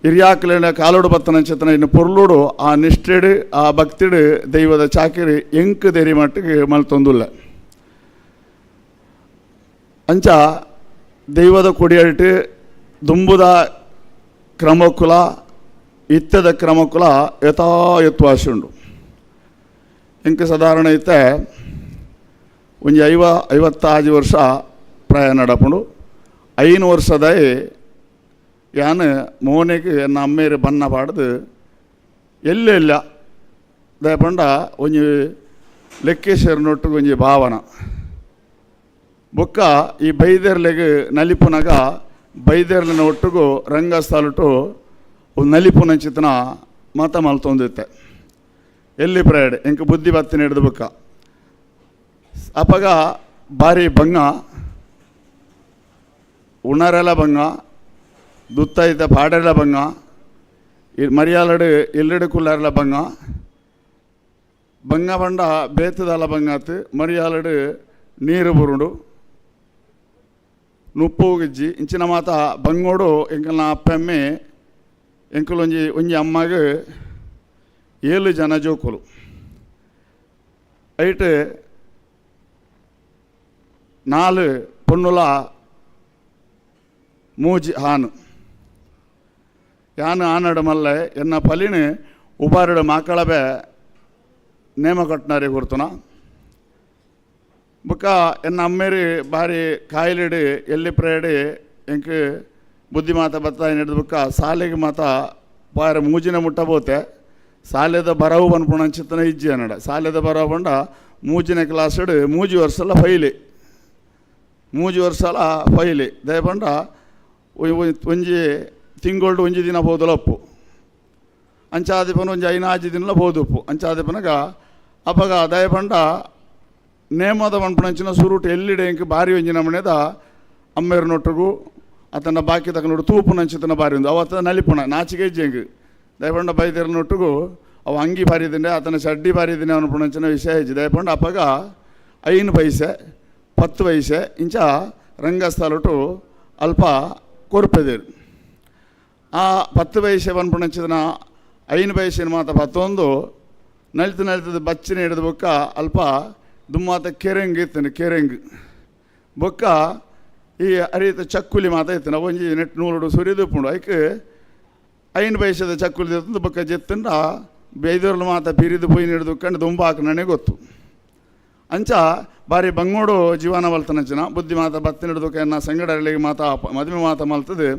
ಹಿರಿಯಾಕಲಿನ ಕಾಲೋಡು ಬತ್ತನಂಚಿತನ ಇನ್ನು ಪೊರ್ಲೋಡು ಆ ನಿಷ್ಠೆಡು ಆ ಭಕ್ತಿಡು ದೈವದ ಚಾಕಿರಿ ಎಂಕ್ ದೇರಿ ಮಟ್ಟಿಗೆ ಮಲ್ತೊಂದುಲ್ಲ ಅಂಚ ದೈವದ ಕೊಡಿಯಟ್ಟು ದುಂಬುದ ಕ್ರಮಕುಲ ಇತ್ತದ ಕ್ರಮಕುಲ ಯಥಾಯತ್ವಾಸಿ ಉಂಡು ಇಂಕ ಸಾಧಾರಣ ಇತ್ತೆ ಒಂಜಿ 55 ವರ್ಷ ಪ್ರಾಯ ನಡಪುಂಡು 5 ವರ್ಷದ ಯಾನ್ ಮೋನೆಗೆ ಎನ್ನ ಅಮ್ಮೇರು ಬಣ್ಣ ಪಾಡ್ದು ಎಲ್ಲೆಲ್ಲ ದಯಪಂಡ ಒಂಜಿ ಲೆಕ್ಕೇಶ್ವರನೊಟ್ಟಿಗೆ ಒಂಜಿ ಭಾವನ ಬೊಕ್ಕ ಈ ಬೈದೆರ್ಲೆಗ್ ನಲಿಪುನಗ ಬೈದೆರ್ಲಿನ ಒಟ್ಟಿಗೂ ರಂಗಸ್ಥಳಟು ನಲಿಪುನಂಚಿತನ ಮಾತ ಮಲ್ತೊಂದಿತ್ತೆ ಎಲ್ಲಿ ಪ್ರಯಾಡ್ ಎಂಕ್ ಬುದ್ಧಿ ಬತ್ತಿನ ಹಿಡಿದು ಬೊಕ್ಕ ಅಪಗ ಬಾರಿ ಬಂಗ ಉಣರೆಲ್ಲ ಬಂಗ ದುತ್ತೈತ ಪಾಡೆಲ್ಲ ಬಂಗ ಮರಿಯಾಲಡು ಎಲ್ಲೆಡು ಕುಲ್ಲಾರೆಲ್ಲ ಬಂಗ ಬಂಗ ಬಂಡ ಬೇತದಲ್ಲ ಬಂಗಾತು ಮರಿಯಾಲಡು ನೀರು ಬುರುಂಡು ನುಪ್ಪು ಗಿಜ್ಜಿ ಇಂಚಿನ ಮಾತ ಬಂಗೋಡು ಎಂಕಲ್ನ ಅಪ್ಪಮ್ಮೆ ಎಂಕಲೊಂಜಿ ಒಂಜಿ ಅಮ್ಮಗ 7 ಜನ ಜೋಕುಲು ಐಟ್ 4 ಪೊನ್ನುಲ 3 ಹಾನು ಯಾನು ಆನಡು ಮಲ್ಲೆ ಎನ್ನ ಪಲಿನ ಉಬಾರಡು ಮಾಕಳಬೆ ನೇಮ ಕಟ್ನಾರಿ ಗುರ್ತುನ ಬುಕ್ಕ ಎನ್ನ ಅಮ್ಮೇರಿ ಬಾರಿ ಕಾಯಿಲೆಡು ಎಲ್ಲಿ ಪ್ರೇಡಿ ಎಂಕ್ ಬುದ್ಧಿ ಮಾತ ಬತ್ತ ಹಿಡಿದು ಬುಕ್ಕ ಸಾಲೆಗೆ ಮಾತ ಬಾರಿ ಮೂಜಿನ ಮುಟ್ಟಬೋತೆ ಸಾಲೆದ ಬರವು ಪನ್ಪುಣಂಚಿತ್ತನ ಇಜ್ಜಿ ಅನ್ನಡ ಸಾಲೆದ ಬರವು ಬಂಡ ಮೂಜಿನ ಕ್ಲಾಸ್ಡು 3 ವರ್ಷಲ ಫೈಲಿ 3 ವರ್ಷಲ ಫೈಲಿ ದಯಪಂಡ ಒಂಜಿ ತಿಂಗೊಳ್ಡು ಒಂಜಿ ದಿನ ಬೋದಲಪ್ಪು ಅಂಚಾದಿಪನ ಒಂಜಿ 5 ದಿನಲ ಬೋದುಪ್ಪು ಅಂಚಾದಿಪನಗ ಅಪಗ ದಯಪಂಡ ನೇಮದ ಪನ್ಪುಣಂಚಿನ ಸುರುಟು ಎಲ್ಲಿಡೆ ಎಂಕ್ ಬಾರಿ ಒಂಜಿ ನಮನೆದ ಅಮ್ಮೇರ್ನೊಟ್ಟಿಗೂ ಆತನ ಬಾಕಿ ತಗೊಂಡು ತೂಪುನಂಚಿತನ ಬಾರಿ ಒಂದು ಅವತ್ತ ನಲಿಪುಣ ನಾಚಿಕೆ ಇಜ್ಜಿ ದಯಪಂಡ ಬೈದೆರ್ನೊಟ್ಟಿಗೂ ಅವು ಅಂಗಿ ಬಾರಿದಿಂಡೆ ಆತನ ಚಡ್ಡಿ ಬಾರಿದಿನ ಅನ್ಪುಣಂಚಿನ ವಿಷಯ ಇಜ್ಜಿ ದಯಪಂಡ ಅಪಗ 5 ಪೈಸೆ 10 ಪೈಸೆ ಇಂಚ ರಂಗಸ್ಥಳಟು ಅಲ್ಪ ಕೊರ್ಪೆದಿರು ಆ 10 ಪೈಸೆ ಪನ್ಪುಣಂಚಿತನ 5 ಪೈಸೆನ ಮಾತ ಪತ್ತೊಂದು ನಲಿತು ನಲಿತದ ಬಚ್ಚಿನ ಹಿಡಿದು ಬೊಕ್ಕ ಅಲ್ಪ ದುಮ್ಮಾತ ಕೆರೆಂಗ್ ಇತ್ತನೆ ಕೆರೆಂಗ್ ಬೊಕ್ಕ ಈ ಅರಿತ ಚಕ್ಕುಲಿ ಮಾತ ಇತ್ತನ ಒಂಜಿ ನೆಟ್ ನೂಲುಡು ಸುರಿದು ಪುಂಡು ಐಕ್ 5 ಪೈಸೆದ ಚಕ್ಕುಲಿ ತಂದು ಬೊಕ್ಕ ಜೆತ್ತಂಡ ಬೈದೊರ್ಲು ಮಾತ ಪಿರಿದು ಪೋಯಿ ಹಿಡಿದು ಕಂಡು ದುಂಬ ಹಾಕನೇ ಗೊತ್ತು. ಅಂಚ ಬಾರಿ ಬಂಗೋಡು ಜೀವನ ಮಲ್ತನಂಚಿನ ಬುದ್ಧಿ ಮಾತ ಬತ್ತಿನ ಹಿಡಿದು ಎನ್ನ ಸಂಗಡಗಳಿಗೆ ಮಾತ ಮದುವೆ ಮಾತ ಮಲ್ತದೆ.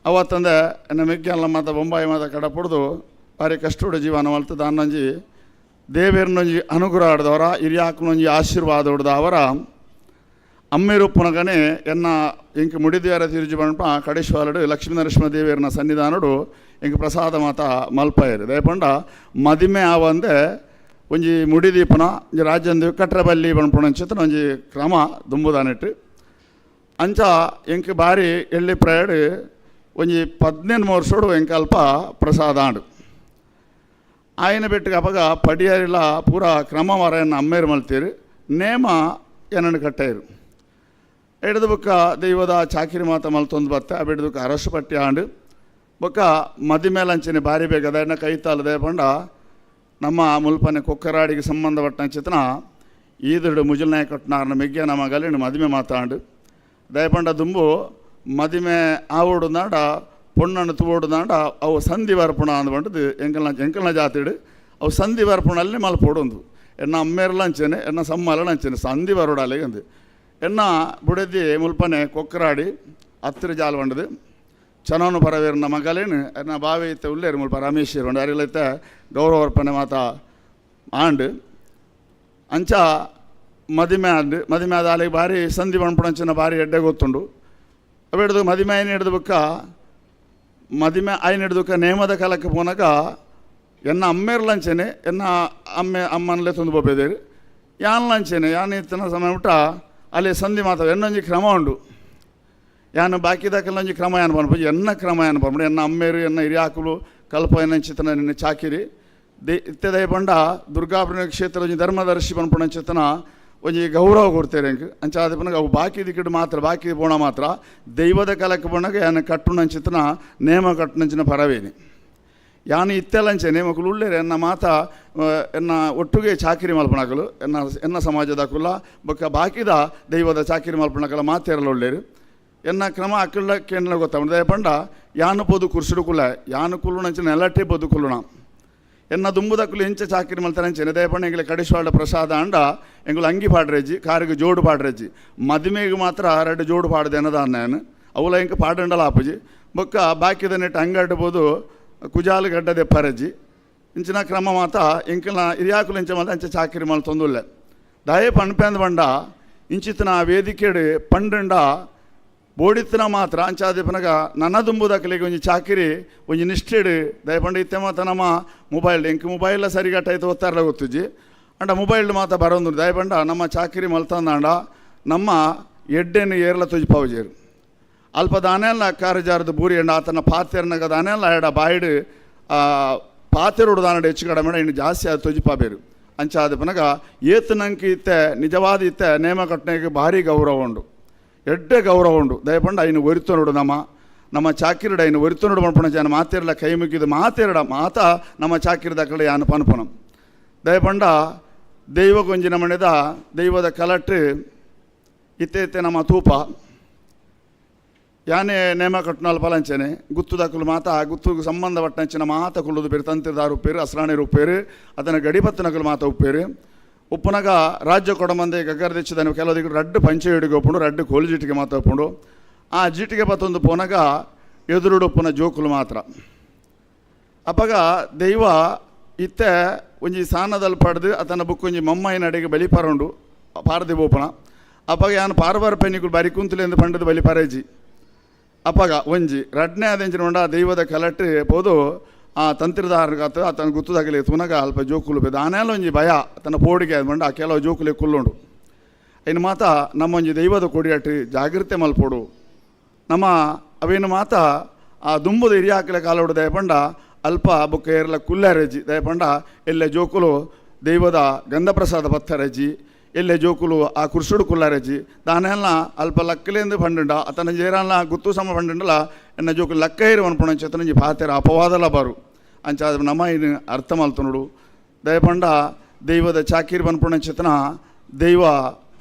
ಅವತ್ತಂದೆ ಎನ್ನ ಮೆಗ್ಗೆಲ್ಲ ಮಾತ ಬೊಂಬಾಯಿ ಮಾತ ಕಡ ಪಡ್ದು ಭಾರಿ ಕಷ್ಟೋಡು ಜೀವನ ಮಲ್ತದ. ಅನ್ನೊಂಜಿ ದೇವೇರ್ನೊಂಜಿ ಅನುಗ್ರಹ ಆಡ್ದವರ ಹಿರಿಯಾಕನೊಂಜಿ ಆಶೀರ್ವಾದ ಹೊಡ್ದ ಅವರ ಅಮ್ಮೇರುಪ್ಪನಗನೆ ಎನ್ನ ಇಂಕ ಮುಡಿದ್ಯಾರ ತಿರುಜು ಬಣ್ಪ ಕಡೇಶ್ವರಡು ಲಕ್ಷ್ಮೀ ನರಸಿಂಹ ದೇವೇರ್ನ ಸನ್ನಿಧಾನಡು ಇಂಕ ಪ್ರಸಾದ ಮಾತ ಮಲ್ಪಾಯರು. ದಯಪಂಡ ಮದಿಮೆ ಆವಂದೆ ಒಂಜಿ ಮುಡಿದೀಪನ ಒಂಜಿ ರಾಜ್ಯಂದು ಕಟ್ರಬಲ್ಲಿ ಬಣ್ಪುಣಂಚಿತನ ಒಂಜಿ ಕ್ರಮ ದುಂಬುದಾನಿಟ್ಟು ಅಂಚ ಎಂಕ್ ಬಾರಿ ಎಳ್ಳಿ ಪ್ರಯಾಡು ಒಂಜಿ 18 ವರ್ಷೋಡು ಎಂಕಲ್ಪ ಪ್ರಸಾದ ಆಂಡು. ಆಯನ ಬೆಟ್ಟಿಗೆ ಅಪಗ ಪಡಿಯಾರಿಲ್ಲ ಪೂರಾ ಕ್ರಮ ಮರೆಯನ್ನು ಅಮ್ಮೇರು ಮಲ್ತೀರು ನೇಮ ಏನನ್ನು ಕಟ್ಟಾಯಿರು. ಎಡ್ದು ಬೊಕ್ಕ ದೈವದ ಚಾಕಿರಿ ಮಾತ ಮಲ್ತೊಂದು ಬತ್ತ ಅಬಿಡ್ದಕ್ಕೆ ಅರಸು ಪಟ್ಟಿ ಆಂಡು ಬೊಕ್ಕ ಮದಿ ಮೇಲಂಚಿನ ಬಾರಿ ಬೇಗ ಅದನ್ನ ಕೈತಾಲದೆ ಪಂಡ ನಮ್ಮ ಮುಲ್ಪನೆ ಕೊಕ್ಕರಾಡಿಗೆ ಸಂಬಂಧಪಟ್ಟಂಚಿತನ ಈದುಡು ಮುಜುಲ್ನಾಯ ಕಟ್ನಾರನ ಮೆಗ್ಯ ನಮ್ಮ ಗಲಿನ ಮದಿಮೆ ಮಾತಾಂಡು. ದಯಪಂಡ ದುಂಬು ಮದಿಮೆ ಆವೋಡು ನಾಡ ಪೊಣ್ಣನ್ನು ತುವೋಡು ನಾಡ ಅವು ಸಂಧಿ ವರ್ಪಣ ಅಂದ್ಬಂಡದು ಎಂಕಲ್ನ ಎಂಕಲ್ನ ಜಾತಿಡು ಅವು ಸಂಧಿ ವರ್ಪಣಲ್ಲಿ ಮಲ್ಪೋಡು ಎನ್ನ ಅಮ್ಮೇರ್ಲ ಅಂಚನೆ ಎನ್ನ ಸಮ್ಮಲ ಅಂಚನೆ ಸಂಧಿ ಬರೋಡಾಲೆ ಅಂದು ಎನ್ನ ಬುಡದಿ ಮುಲ್ಪನೆ ಕೊಕ್ಕರಾಡಿ ಹತ್ತಿರ ಜಾಲ್ ಬಂಡದು ಚನೋನು ಪರವೇರ್ನ ಮಗಲೇನು ಎನ್ನ ಬಾವಿ ಇತ್ತೆ ಉಲ್ಲೇರು ಮುಲ್ಪ ರಮೇಶ್ ಬಂಡು ಅರಿಲೈತೆ ಗೌರವರ್ಪಣೆ ಮಾತ ಆಂಡು. ಅಂಚ ಮದಿಮೆ ಆಂಡು ಮದಿಮೆ ಆದ ಅಲ್ಲಿಗೆ ಭಾರಿ ಸಂಧಿ ಬಣ್ಪಣಂಚಿನ ಭಾರಿ ಎಡ್ಡೆ ಗೊತ್ತುಂಡು. ಅವು ಹಿಡ್ದು ಮದಿಮೆ ಆಯ್ನ ಹಿಡ್ದು ಬಕ್ಕ ಮದಿಮೆ ಆಯ್ನ ಹಿಡ್ದುಕ್ಕ ನೇಮದ ಕಾಲಕ್ಕೆ ಪೋನಾಗ ಎನ್ನ ಅಮ್ಮೇರ್ಲಂಚನೆ ಎನ್ನ ಅಮ್ಮೆ ಅಮ್ಮನಲ್ಲೇ ತಂದು ಬೋಪೇದೇರು ಯಾನ್ ಲಂಚನೆ ಯಾನ್ ಇತ್ತನ ಸಮಯ ಬಿಟ್ಟ ಅಲ್ಲಿ ಸಂಧಿ ಮಾತಾಡ ಎನ್ನೊಂಜಿ ಕ್ರಮ ಉಂಡು. ಯಾನು ಬಾಕಿದಾಕಲ್ಲೊಂಜಿ ಕ್ರಮ ಯಾನು ಪನ್ಪು ಎನ್ನ ಕ್ರಮ ಯಾನು ಪನ್ಪು ಎನ್ನ ಅಮ್ಮೇರು ಎನ್ನ ಹಿರಿಯಾಕುಲು ಕಲ್ಪ ಎನ್ನಂಚಿತನ ನಿನ್ನ ಚಾಕಿರಿ ದೇ ಇತ್ತೆ ದಯಪಂಡ ದುರ್ಗಾಪುರ ಕ್ಷೇತ್ರ ಒಂಜಿ ಧರ್ಮದರ್ಶಿ ಪನ್ಪುಣಂಚಿತನ ಒಂಜಿ ಗೌರವ ಕೊಡ್ತೇನೆ ಎಂಕ್. ಅಂಚ ಆದ ಪನಗ ಅವು ಬಾಕಿ ದಿಕ್ಕಿಡು ಮಾತ್ರ ಬಾಕಿ ಪೋಣ ಮಾತ್ರ ದೈವದ ಕಾಲಕ್ಕೆ ಪೋಣಗ ಯಾನು ಕಟ್ಟುನಂಚಿತನ ನೇಮ ಕಟ್ಟುನಂಚಿನ ಪರವೇನಿ ಯಾನು ಇತ್ತೆಲ್ಲಂಚೆ ನೇಮಕುಲು ಉಳ್ಳೇರು ಎನ್ನ ಮಾತ ಎನ್ನ ಒಟ್ಟುಗೆ ಚಾಕಿರಿ ಮಲ್ಪಣಕಲು ಎನ್ನ ಎನ್ನ ಸಮಾಜದ ಕುಲ ಬೊಕ್ಕ ಬಾಕಿದ ದೈವದ ಚಾಕಿರಿ ಮಲ್ಪಣಕಲ ಮಾತೇರಲ್ಲ ಉಳ್ಳೇರು ಎನ್ನ ಕ್ರಮ ಅಕ್ಕಳ ಕೇಂದ್ರ ಗೊತ್ತಾಗ ದಯಪಂಡ ಯಾನು ಪೋದು ಕುರ್ಸುಡು ಕುಲ ಯಾನು ಕುಲ್ಲುಣಂಚಿನ ನೆಲಟ್ಟೆ ಪೋದು ಕುಲ್ಲುಣ ಎನ್ನ ದುಂಬುದಕ್ಕಲು ಎಂಚ ಚಾಕಿರಿ ಮಲ್ತಾನೆ ಅಂಚೆನೆ ದಯಪಂಡ ಎಂಗ್ಲೆ ಕಡಿಸ್ವಾಡ ಪ್ರಸಾದ ಅಂಡ ಎಂಗುಲು ಅಂಗಿ ಪಾಡ್ರೆಜ್ಜಿ ಕಾರಿಗೆ ಜೋಡು ಪಾಡ್ರೆಜ್ಜಿ ಮದುಮೆಗೆ ಮಾತ್ರ ಎರಡು ಜೋಡು ಪಾಡ್ದೆ ಅನ್ನದಾನ ನಾನು ಅವುಲ ಎಂಕ ಪಾಡಂಡಲ ಆಪುಜಿ ಬೊಕ್ಕ ಬಾಕಿದ ನೆಟ್ಟು ಅಂಗಡ್ಬೋದು ಕುಜಾಲು ಗಡ್ಡದೆ ಪರಜಿ ಇಂಚಿನ ಕ್ರಮ ಮಾತ ಎಂಕಲ್ನ ಹಿರಿಯಾಕುಲು ಎಂಚ ಮಾತ ಅಂಚ ಚಾಕಿರಿ ಮಲ್ತೊಂದುಲ್ಲೆ ದಯ ಪಣ್ಪೆಂದ ಬಂಡ ಇಂಚಿತನ ವೇದಿಕೆಡು ಪಂಡಂಡ ಬೋಡಿತ್ತನ ಮಾತ್ರ ಅಂಚಾದಿ ಪನಗ ನನ್ನ ದುಂಬುದಕ್ಕಲಿಗೆ ಒಂಜಿ ಚಾಕಿರಿ ಒಂಜಿ ನಿಷ್ಠೆಡು ದಯಪಂಡ ಇತ್ತೆ ಮಾತ ನಮ್ಮ ಮೊಬೈಲ್ ಎಂಕ್ ಮೊಬೈಲ್ ಸರಿಗಟ್ಟ ಐತೆ ಒತ್ತಾರಲ ಗೊತ್ತುಜಿ ಅಂಡ ಮೊಬೈಲ್ ಮಾತ ಬರೋಂದು ದಯಪಂಡ ನಮ್ಮ ಚಾಕಿರಿ ಮಲ್ತಂದಾಂಡ ನಮ್ಮ ಎಡ್ಡೆನು ಏರ್ಲ ತುಜಿ ಪಾವುಜೇರು ಅಲ್ಪ ದಾನೆಲ್ಲ ಕಾರಜಾರದು ಬೂರಿ ಎಂಡ ಆತನ ಪಾತೆರ್ನಗ ದಾನೆಲ್ಲ ಎಡ ಬಾಯಿಡು ಪಾತೆರುಡು ದಾನಡು ಹೆಚ್ಚು ಕಡಿಮೆ ಇನ್ನು ಜಾಸ್ತಿ ಅದು ತೊಜಿಪಾಬೇರು ಅಂಚಾದ ಪನಗ ಏತು ಇತ್ತೆ ನಿಜವಾದ ಇತ್ತೆ ನೇಮ ಕಟ್ಟನೆಗೆ ಭಾರಿ ಗೌರವ ಉಂಡು ಎಡ್ಡೆ ಗೌರವ ಉಂಡು ದಯಪಂಡ ಐನು ಒರಿತನುಡು ನಮ್ಮ ನಮ್ಮ ಚಾಕಿರಿಡ ಐನು ಒರಿತನುಡು ಮನ್ಪುಣ ಜನ ಮಾತೇರಲ ಕೈ ಮುಗಿದು ಮಾತೇರಡ ಮಾತ ನಮ್ಮ ಚಾಕಿರಿದ ಕಡೆ ಯಾನು ಪನ್ಪುಣಂ ದಯಪಂಡ ದೈವ ಗೊಂಜಿನ ಮನೆದ ದೈವದ ಕಲಟ್ಟು ಇತ್ತೆ ಇತ್ತೆ ನಮ್ಮ ತೂಪ ಯಾನೇ ನೇಮ ಕಟ್ಟುನಾಲ್ ಪಲಂಚನೆ ಗುತ್ತುದಕ್ಕಲು ಮಾತ ಗುತ್ತುಗೆ ಸಂಬಂಧಪಟ್ಟಂಚಿನ ಮಾತ ಕುಳ್ಳುದು ಬೇರೆ ತಂತಿದಾರು ಉಪ್ಪೇರು ಅಸ್ರಾಣಿ ಉಪ್ಪೇರು ಅದನ್ನು ಗಡಿಪತ್ತನಕಲು ಮಾತ ಉಪ್ಪೇರು ಉಪ್ಪುನಗ ರಾಜ್ಯ ಕೊಡಮಂದೆ ಗಗ್ಗರದಿಚ್ಚದನು ಕೆಲವು ರಡ್ಡು ಪಂಚೆಯುಡಿಗೆ ಒಪ್ಪುಂಡು ರಡ್ಡು ಕೋಲು ಜೀಟಿಗೆ ಮಾತ ಒಪ್ಪುಂಡು ಆ ಜೀಟಿಗೆ ಪತ್ತೊಂದು ಪೋನಗ ಎದುರುಡು ಉಪ್ಪುನ ಜೋಕುಲು ಮಾತ್ರ ಅಪಗ ದೈವ ಇತ್ತೆ ಒಂಜಿ ಸಾನದಲ್ಲಿ ಪಡೆದು ಆತನ ಬುಕ್ ಒಂಜಿ ಮಮ್ಮಾಯಿನ ಅಡಿಗೆ ಬಲಿ ಪಾರದಿ ಬೋಪನ ಅಪಗ ಯಾನು ಪಾರಬಾರ ಪೆನ್ನಿಕುಲು ಬರಿ ಕುಂತುಲೆಂದು ಪಂಡದು ಬಲಿ ಪರೇಜಿ ಅಪಗ ಒಂಜಿ ರಡ್ನೆ ಆದೆಂಚಿನ ಉಂಡ ದೈವದ ಕಲಟ್ಟು ಪೋದು ಆ ತಂತ್ರಿದಾರಗಾತ ಆತನ ಗುತ್ತುದಾಗಲಿ ತುನಗ ಅಲ್ಪ ಜೋಕುಲು ಬೇದ ಆನೆಲ್ಲ ಒಂಜಿ ಭಯ ತನ್ನ ಪೋಡಿಗೆ ಅದು ಆ ಕೆಲವು ಜೋಕುಲೆ ಕುಲ್ಲುಂಡು ಇನ್ನು ಮಾತ ನಮ್ಮೊಂಜಿ ದೈವದ ಕೊಡಿಯಟ್ಟು ಜಾಗೃತೆ ಮಲ್ಪೋಡು ನಮ್ಮ ಅವೇನು ಮಾತ ಆ ದುಂಬುದ ಹಿರಿಯಾಕಲೆ ಕಾಲೋಡು ದಯಪಂಡ ಅಲ್ಪ ಬೊಕ್ಕ ಏರ್ಲ ಕುಲ್ಲಾರೆಜ್ಜಿ ದಯಪಂಡ ಎಲ್ಲೆ ಜೋಕುಲು ದೈವದ ಗಂಧಪ್ರಸಾದ ಪತ್ತರೆಜ್ಜಿ ಎಲ್ಲೆ ಜೋಕುಲು ಆ ಕುರ್ಸುಡು ಕುಲ್ಲಾರೆಜ್ಜಿ ದಾನೆಲ್ಲ ಅಲ್ಪ ಲಕ್ಕಲೇಂದು ಪಂಡುಂಡ ಅತನ ಜೇರಾನ್ಲ ಗುತ್ತು ಸಮ ಪಂಡುಂಡಲ ಎನ್ನ ಜೋಕುಲು ಲಕ್ಕೈರು ಅನ್ಪುಣ ಚತನಂಜಿ ಪಾತೆರ ಅಪವಾದಲ ಬಾರು ಅಂಚಾದ ನಮ್ಮ ಇನ್ನು ಅರ್ಥ ಮಲ್ತನುಡು ದಯಪಂಡ ದೈವದ ಚಾಕಿರಿ ಪನ್ಪುಣ ಚೇತನ ದೈವ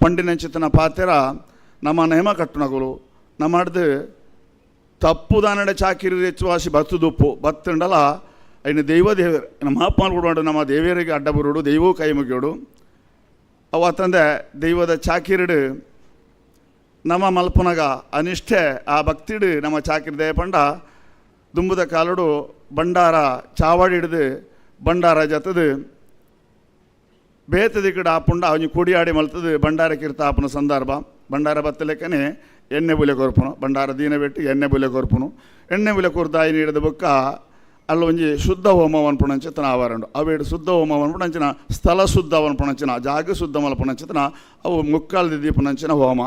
ಪಂಡಿನಂಚಿತನ ಪಾತೆರ ನಮ್ಮ ನೇಮ ಕಟ್ಟುನಗುಲು ನಮ್ಮಡ್ದು ತಪ್ಪು ದಾನಡೆ ಚಾಕಿರಿ ಹೆಚ್ಚುವಾಸಿ ಬತ್ತುದುಪ್ಪು ಬತ್ತುಂಡಲ ಐನ ದೈವ ದೇವರು ನಮ್ಮ ಅಪ್ಪ ನಮ್ಮ ದೇವಿಯರಿಗೆ ಅಡ್ಡ ಬರುಡು ದೈವವು ಕೈ ಮುಗಿಯೋಡು. ಅವ ತಂದೆ ದೈವದ ಚಾಕಿರಿಡು ನಮ್ಮ ಮಲ್ಪುನಗ ಅನಿಷ್ಠೆ ಆ ಭಕ್ತಿಡು ನಮ್ಮ ಚಾಕಿರಿ ದೇಪಂಡ ದುಂಬುದ ಕಾಲುಡು ಬಂಡಾರ ಚಾವಾಡಿ ಹಿಡಿದು ಬಂಡಾರ ಜತದು ಬೇತದಿ ಕಡೆ ಆಪುಂಡ ಅವನು ಕೂಡಿಯಾಡಿ ಮಲ್ತದು ಬಂಡಾರ ಕಿರ್ತ ಆಪನ ಸಂದರ್ಭ. ಬಂಡಾರ ಬತ್ತಲೆಕ್ಕನೆ ಎಣ್ಣೆ ಬುಲೆ ಕೊರ್ಪುನು, ಬಂಡಾರ ದೀನ ಬೆಟ್ಟು ಎಣ್ಣೆ ಬುಲೆ ಕೊರ್ಪುನು, ಎಣ್ಣೆ ಬುಲೆ ಕೊರ್ದಾಯಿ ನೀಡಿದ ಬೊಕ್ಕ ಅಲ್ಲ ಒಂಜಿ ಶುದ್ಧ ಹೋಮ ಪನ್ಪುನಂಚಿತನ ಆವರಂಡು ಅವೇಡು ಶುದ್ಧ ಹೋಮ ಪನ್ಪುನಂಚಿನ ಸ್ಥಳ ಶುದ್ಧ ಪನ್ಪುನಂಚಿನ ಜಾಗ ಶುದ್ಧ ಮಲ್ಪುನಂಚಿತನ ಅವು ಮುಕ್ಕಾಲ್ದಿ ದೀಪನಂಚಿನ ಹೋಮ.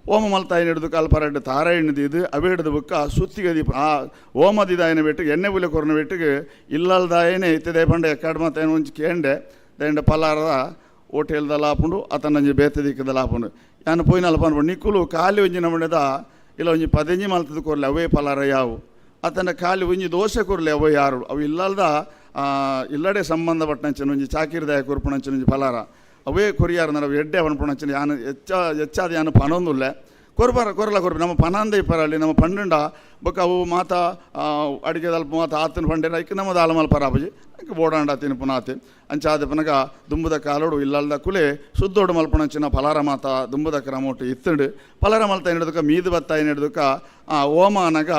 ಹೋಮ ಮಲ್ತಾಯಿನ ಹಿಡಿದು ಕಾಲ್ಪರಡ್ಡು ತಾರಾಯಣ್ಣು ದೀದು ಅವೇಡ್ದು ಬುಕ್ಕ ಸುತ್ತಿಗೆ ದೀಪ ಆ ಹೋಮದಿದಾಯನ ಬೆಟ್ಟಿಗೆ ಎಣ್ಣೆ ಬುಲೆ ಕೊರನ ಬೆಟ್ಟಿಗೆ ಇಲ್ಲಲ್ದಾಯನೆ ಇತ್ತದೆ ಪಂಡ ಎಕ್ಕಾಡ್ ಮಾತಾಯನ ಒಂಜಿ ಕೇಂಡೆ ದಂಡ ಪಲಾರದ ಹೋಟೆಲ್ದ ಲಾಪುಂಡು ಅತನಂಜಿ ಬೇತೆ ದಿಕ್ಕದ ಲಾಪುಂಡು ಯಾನು ಪೋಯಿನಲ್ಪ ಪನ್ಪುಂಡು ನಿಕ್ಕುಲು ಖಾಲಿ ಒಂಜಿ ನಮಣದ ಇಲ್ಲ ಒಂಜಿ ಪದೆಂಜಿ ಮಲ್ತದ ಕೊರ್ಲೆ ಅವೇ ಪಲಾರ ಯಾವು ಅತನ ಖಾಲಿ ಒಂಜಿ ದೋಸೆ ಕೊರ್ಲೆ ಅವ ಯಾರು ಅವು ಇಲ್ಲಲ್ದ ಇಲ್ಲಡೆ ಸಂಬಂಧಪಟ್ಟಂಚಿನ ಒಂಜಿ ಚಾಕಿರ್ದಾಯ ಕೊರ್ಪುಣಂಚಿನ ಒಂಜಿ ಫಲಾರ ಅವೇ ಕೊರಿಯಾರ ನಡವು ಎಡ್ಡೆ ಪನ್ಪುಣಂಚಿನ ಯಾನು ಹೆಚ್ಚ ಹೆಚ್ಚಾದ ಯಾನು ಪನೊಂದುಲ್ಲೆ ಕೊರ್ಬಾರ ಕೊರಲ ಕೊರ್ಬಿ ನಮ್ಮ ಪನಾಂದ ಇಪ್ಪರಲ್ಲಿ ನಮ್ಮ ಪಂಡುಂಡ ಬೊಕ್ಕ ಅವು ಮಾತ ಅಡಿಗೆದಲ್ಪ ಮಾತ ಆತನ ಪಂಡೆರ ಐಕ್ ನಮ್ಮ ದಾಲ ಮಲ್ಪರಾಪುಜಿ ಐಕ್ ಬೋಡಾಂಡ ತಿನ್ಪುನಾತಿ ಅಂಚಾದ ಪನಗ ದುಂಬುದ ಕಾಲೋಡು ಇಲ್ಲಲ್ದ ಕುಲೆ ಶುದ್ಧೋಡು ಮಲ್ಪುಣಂಚಿನ ಫಲಾರ ಮಾತ ದುಂಬುದ ಕ್ರಮೋಟು ಇತ್ತುಂಡು. ಫಲಾರ ಮಲ್ತ ಹಿಡಿದಕ್ಕ ಮೀದು ಬತ್ತ ಹಿಡಿದಕ್ಕ ಆ ಹೋಮ ಅನಗ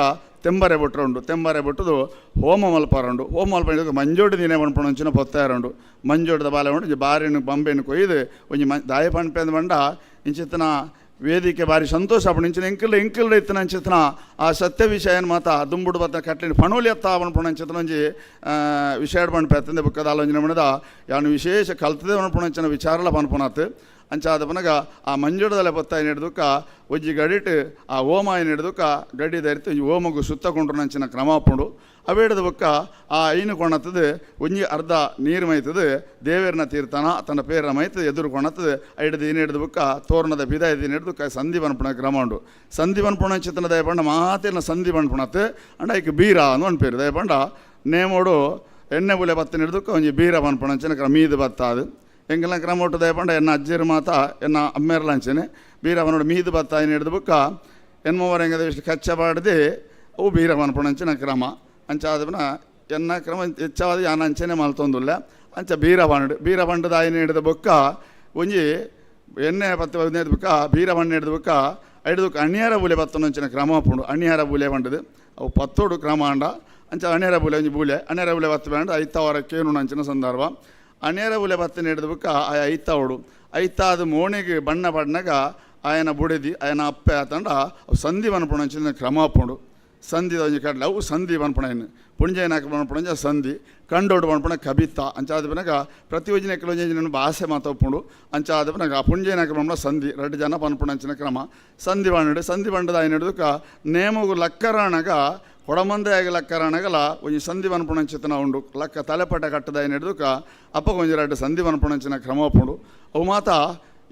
ತೆಂಬರೆ ಬೊಟ್ಟರುಂಡು ತೆಂಬರೆ ಬೊಟ್ಟುದು ಹೋಮ ಮಲ್ಪಾರುಂಡು. ಹೋಮ ಮಲ್ಪ ಮಂಜೋಡು ದಿನ ಪನ್ಪುಣಂಚಿನ ಪೊತ್ತಾರುಂಡು ಮಂಜೋಡದ ಬಾಲೆ ಉಂಡು ಒಂಜಿ ಬಾರೆನು ಬಂಬೆನು ಕೊಯ್ದು ಒಂಜಿ ಮ ದಾಯ ಪನ್ಪೆಂದು ಬಂಡ ಇಂಚಿತ್ತನ ವೇದಿಕೆ ಬಾರಿ ಸಂತೋಷ ಆಪುಂಡು. ಇಂಚಿನ ಎಂಕಲ್ ಎಂಕಲ್ ಇತ್ತಿನ ಅಂಚಿತ್ತನ ಆ ಸತ್ಯ ವಿಷಯನ ಮಾತ ದುಂಬುಡು ಬತ್ತ ಕಟ್ಲಿನ ಪಣೋಲಿ ಅತ್ತ ಪನ್ಪುಣಂಚಿತ್ತನ ಒಂಜಿ ವಿಷಯ ಪನ್ಪೆ ಬುಕ್ಕದ ಆಲೋಚನೆ ಮಣದ ಯಾನು ವಿಶೇಷ ಕಲ್ತದೆ ಪನ್ಪುಣಂಚಿನ ವಿಚಾರಲ ಪನ್ಪುನಾತ್. ಅಂಚಾದ ಪನಗ ಆ ಮಂಜುಡದಲೆ ಬತ್ತಾಯಿ ಹಿಡ್ದುಕ್ಕ ಒಂಜಿ ಗಡಿಟ್ ಆ ಹೋಮ ಹಿಡ್ದುಕ್ಕ ಗಡಿ ಧರಿತು ಒಂಜಿ ಹೋಮಗು ಸುತ್ತಕೊಂಡ್ರು ಕ್ರಮ ಆಪುಂಡು. ಅವೇಡದ ಬೊಕ್ಕ ಆ ಐನು ಕೊಣತದು ಒಂಜಿ ಅರ್ಧ ನೀರು ಮೈತದು ದೇವೇರ್ನ ತೀರ್ಥನ ತನ್ನ ಪೇರ ಮೈತದು ಎದುರು ಕೊಣತದು ಐಡ್ದು ಏನು ಹಿಡ್ದು ಬೊಕ್ಕ ತೋರಣದ ಬಿದಾಯ ದಿನ ಹಿಡ್ದು ಸಂಧಿ ಬನ್ಪುಣ ಕ್ರಮ ಉಂಡು. ಸಂಧಿ ಬನ್ಪುಣ ಚಿತ್ತನ ದಯಪಂಡ ಮಾತಿನ ಸಂಧಿ ಬನ್ಪುಣತ್ ಅಂಡ ಐಕ್ ಬೀರ ಅಂದ್ ಒಂದು ಪೇರು ದಯಪಂಡ ನೇಮೋಡು ಎಣ್ಣೆ ಬುಲೆ ಬತ್ತಿನ ಹಿಡ್ದುಕ್ಕ ಒಂಜಿ ಬೀರ ಬನ್ಪುಣಂಚಿನ ಕ್ರಮ ಮೀದು ಬತ್ತಾದು ಎಂಗೆಲ್ಲ ಕ್ರಮ ಒಟ್ಟು ದಯಪಂಡ ಎನ್ನ ಅಜ್ಜರು ಮಾತ ಎನ್ನ ಅಮ್ಮೇರ್ಲಾಂಚನೆ ಬೀರ ಅವನೋಡು ಮೀದು ಬತ್ತಾಯಿನ ಹಿಡ್ದು ಬುಕ್ಕ ಎನ್ಮವರ ಹೆಂಗದ ಇಷ್ಟು ಕಚ್ಚ ಬಾಡ್ದು ಅವು ಬೀರ ಬನ್ಪುಣಂಚಿನ ಕ್ರಮ. ಅಂಚಾದಪನ ಎನ್ನ ಕ್ರಮ ಹೆಚ್ಚಾದ ಯಾನ ಅಂಚನೆ ಮಲ್ತೊಂದುಲ್ಲ ಅಂಚ ಬೀರ ಬಂಡು ಬೀರ ಬಂಡದ ಆಯ್ನ ಹಿಡಿದ ಬೊಕ್ಕ ಒಂಜಿ ಎಣ್ಣೆ ಪತ್ತು 15 ಬುಕ್ಕ ಬೀರ ಬಣ್ಣ ಹಿಡಿದ ಬೊಕ್ಕ ಐಡ್ದು ಅಣ್ಣಿಯಾರ ಬೂಲೆ ಬತ್ತನಂಚಿನ ಕ್ರಮ ಪುಂಡು. ಅಣ್ಣಿಯಾರ ಬೂಲೆ ಬಂಡದು ಅವು ಪತ್ತೋಡು ಕ್ರಮ ಅಂಡ ಅಂಚ ಅಣ್ಣಿಯಾರ ಬೂಲೆ ಒಂಜಿ ಬೂಲೆ ಅಣ್ಣಿಯಾರ ಬೂಲೆ ಬತ್ತು ಬೇಂಡ ಐತಾವರ ಕೇನು ಅಂಚಿನ ಸಂದರ್ಭ. ಅಣ್ಣಿಯಾರ ಬೂಲೆ ಬತ್ತನ ಹಿಡಿದ ಬುಕ್ಕ ಆ ಐತಾವಡು ಐತಾದ ಮೋಣಿಗೆ ಬಣ್ಣ ಬಣ್ಣಗ ಆಯನ ಬುಡೆದಿ ಆಯನ ಅಪ್ಪೆ ಆತಂಡ ಅವು ಸಂಧಿ ಬನ್ಪುಣಂಚಿನ ಕ್ರಮ ಪುಂಡು. ಸಂಧಿ ಒಂಜಿ ಕಡಲೆ ಅವು ಸಂಧಿ ಪನ್ಪುಣ ಪುಂಜೈನಾಕ ಪನ್ಪುಣಂಚ ಸಂಧಿ ಕಂಡೋಡು ಪನ್ಪುಣ ಕಬಿತ ಅಂಚಾದ ಪನಗ ಪ್ರತಿ ಒಂಜಿನ ಕೆಲವೊಂಜಿ ಭಾಷೆ ಮಾತಾಪುಂಡು ಅಂಚಾದ ಪನಗ ಆ ಪುಂಜೈನಾಕ ಪನ್ಪುಣ ಸಂಧಿ ರಡ್ಡು ಜನ ಪನ್ಪುಣಂಚಿನ ಕ್ರಮ. ಸಂಧಿ ಬಂಡು ಸಂಧಿ ಬಂಡದ ಆಯ್ನ ಹಿಡಿದುಕ ನೇಮಗು ಲಕ್ಕರಾಣಗ ಕೊಡಮಂದೆಯಾಗಿ ಲಕ್ಕರಾಣಗಲ ಒಂಜಿ ಸಂಧಿ ಪನ್ಪುಣಂಚಿತನ ಉಂಡು ಲಕ್ಕ ತಲೆಪಟ ಕಟ್ಟದ ಆಯ್ನ ಹಿಡಿದುಕ ಅಪ್ಪ ಒಂಜಿ ರಡ್ಡು ಸಂಧಿ ಪನ್ಪುಣಂಚಿನ ಕ್ರಮ ಉಪ್ಪುಂಡು. ಅವು ಮಾತ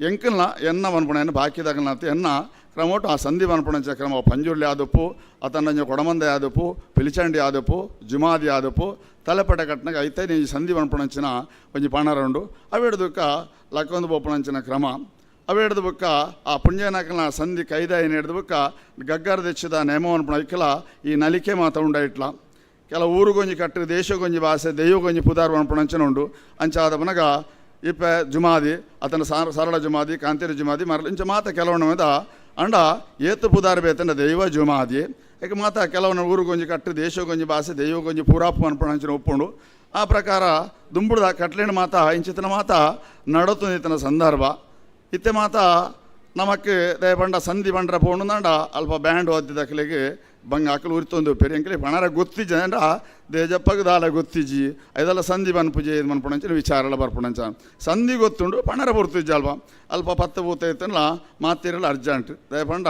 ಎಂಕಲ್ನ ಎನ್ನ ಪನ್ಪುಣ ಬಾಕಿದಾಗಲ್ನಾತ ಎನ್ನ ಕ್ರಮೋಟು ಆ ಸಂಧಿ ಪನ್ಪುಣಂಚ ಕ್ರಮ ಪಂಜುರ್ಲಿ ಆದಪ್ಪು ಅತನಂಜ ಕೊಡಮಂದೆ ಆದಪ್ಪು ಪಿಲಿಚಂಡಿ ಆದಪ್ಪು ಜುಮಾದಿ ಆದಪ್ಪು ತಲೆಪಟ ಕಟ್ಟನಾಗ ಐತೈ ನೀ ಸಂಧಿ ಪನ್ಪುಣಂಚಿನ ಒಂಜಿ ಪಾಣರ ಉಂಡು. ಅವೇಡ್ದುಕ್ಕ ಲಕ್ಕೊಂದು ಬೋಪುಣಂಚಿನ ಕ್ರಮ. ಅವೇಡ್ದು ಬುಕ್ಕ ಆ ಪುಂಜನಾಕಲ್ನ ಸಂಧಿ ಕೈದಾಯಿನ ಹಿಡ್ದು ಬುಕ್ಕ ಗಗ್ಗರ ದೆಚ್ಚಿದ ನೇಮ ಪನ್ಪುಣ ಐಕಲ ಈ ನಲಿಕೆ ಮಾತ ಉಂಡ ಇಟ್ಲ ಕೆಲ ಊರುಗೊಂಜಿ ಕಟ್ಟು ದೇಶಗೊಂಜಿ ಭಾಷೆ ದೈವಗೊಂಜಿ ಪುದಾರ್ ಪನ್ಪುಣಂಚಿನ ಉಂಡು. ಅಂಚಾದ ಪನಗ ಇಪ್ಪ ಜುಮಾದಿ ಅತನ ಸರಳ ಜುಮಾದಿ ಕಾಂತೇರಿ ಜುಮಾದಿ ಮರಳ ಇಂಚ ಮಾತ ಕೆಲವೊಂದು మీద ಅಂಡ ಏತು ಪುದಾರ್ ಬೇತಂಡ ದೈವ ಜುಮಾದಿ ಏಕೆ ಮಾತ ಕೆಲವೊಂದು ಊರುಗೊಂಜಿ ಕಟ್ಟು ದೇಶಗೊಂಜಿ ಭಾಷೆ ದೈವಗೊಂಜಿ ಪೂರಾಪು ಅನ್ಪಣಂಚಿನ ಒಪ್ಪುಂಡು. ಆ ಪ್ರಕಾರ ದುಂಬುಡ್ದ ಕಟ್ಲಿನ ಮಾತ ಇಂಚಿತನ ಮಾತ ನಡತು ಇತನ ಸಂದರ್ಭ ಇತ್ತೆ ಮಾತ ನಮಕ್ ದಯಪಂಡ ಸಂಧಿ ಬಂಡ್ರ ಪೋಣುಂದಂಡ ಅಲ್ಪ ಬ್ಯಾಂಡ್ ಓದಿದಕ್ಲೆಗೆ ಬಂಗ ಅಕಲು ಉರಿತೊಂದು ಪೆರಿ ಅಂಕಲಿ ಪಣರ ಗೊತ್ತಿಜ್ಜ ಅಂಡ ದೇಜಪ್ಪಗೆ ದಾಲ ಗೊತ್ತಿಜ್ಜಿ ಐದೆಲ್ಲ ಸಂಧಿ ಬನ್ಪುಜೆ ಇದು ಮನ್ಪುಣಂಚಿನ ವಿಚಾರಲ ಬರ್ಪುಣಂಚ ಸಂಧಿ ಗೊತ್ತುಂಡು ಪಣರ ಪೊರ್ತಿಜ್ಜ ಅಲ್ಪ ಅಲ್ಪ ಪತ್ತು ಪೂತ ಇತ್ತಲ್ಲ ಮಾತಿರಲ್ಲ ಅರ್ಜೆಂಟ್ ದಯಪಂಡ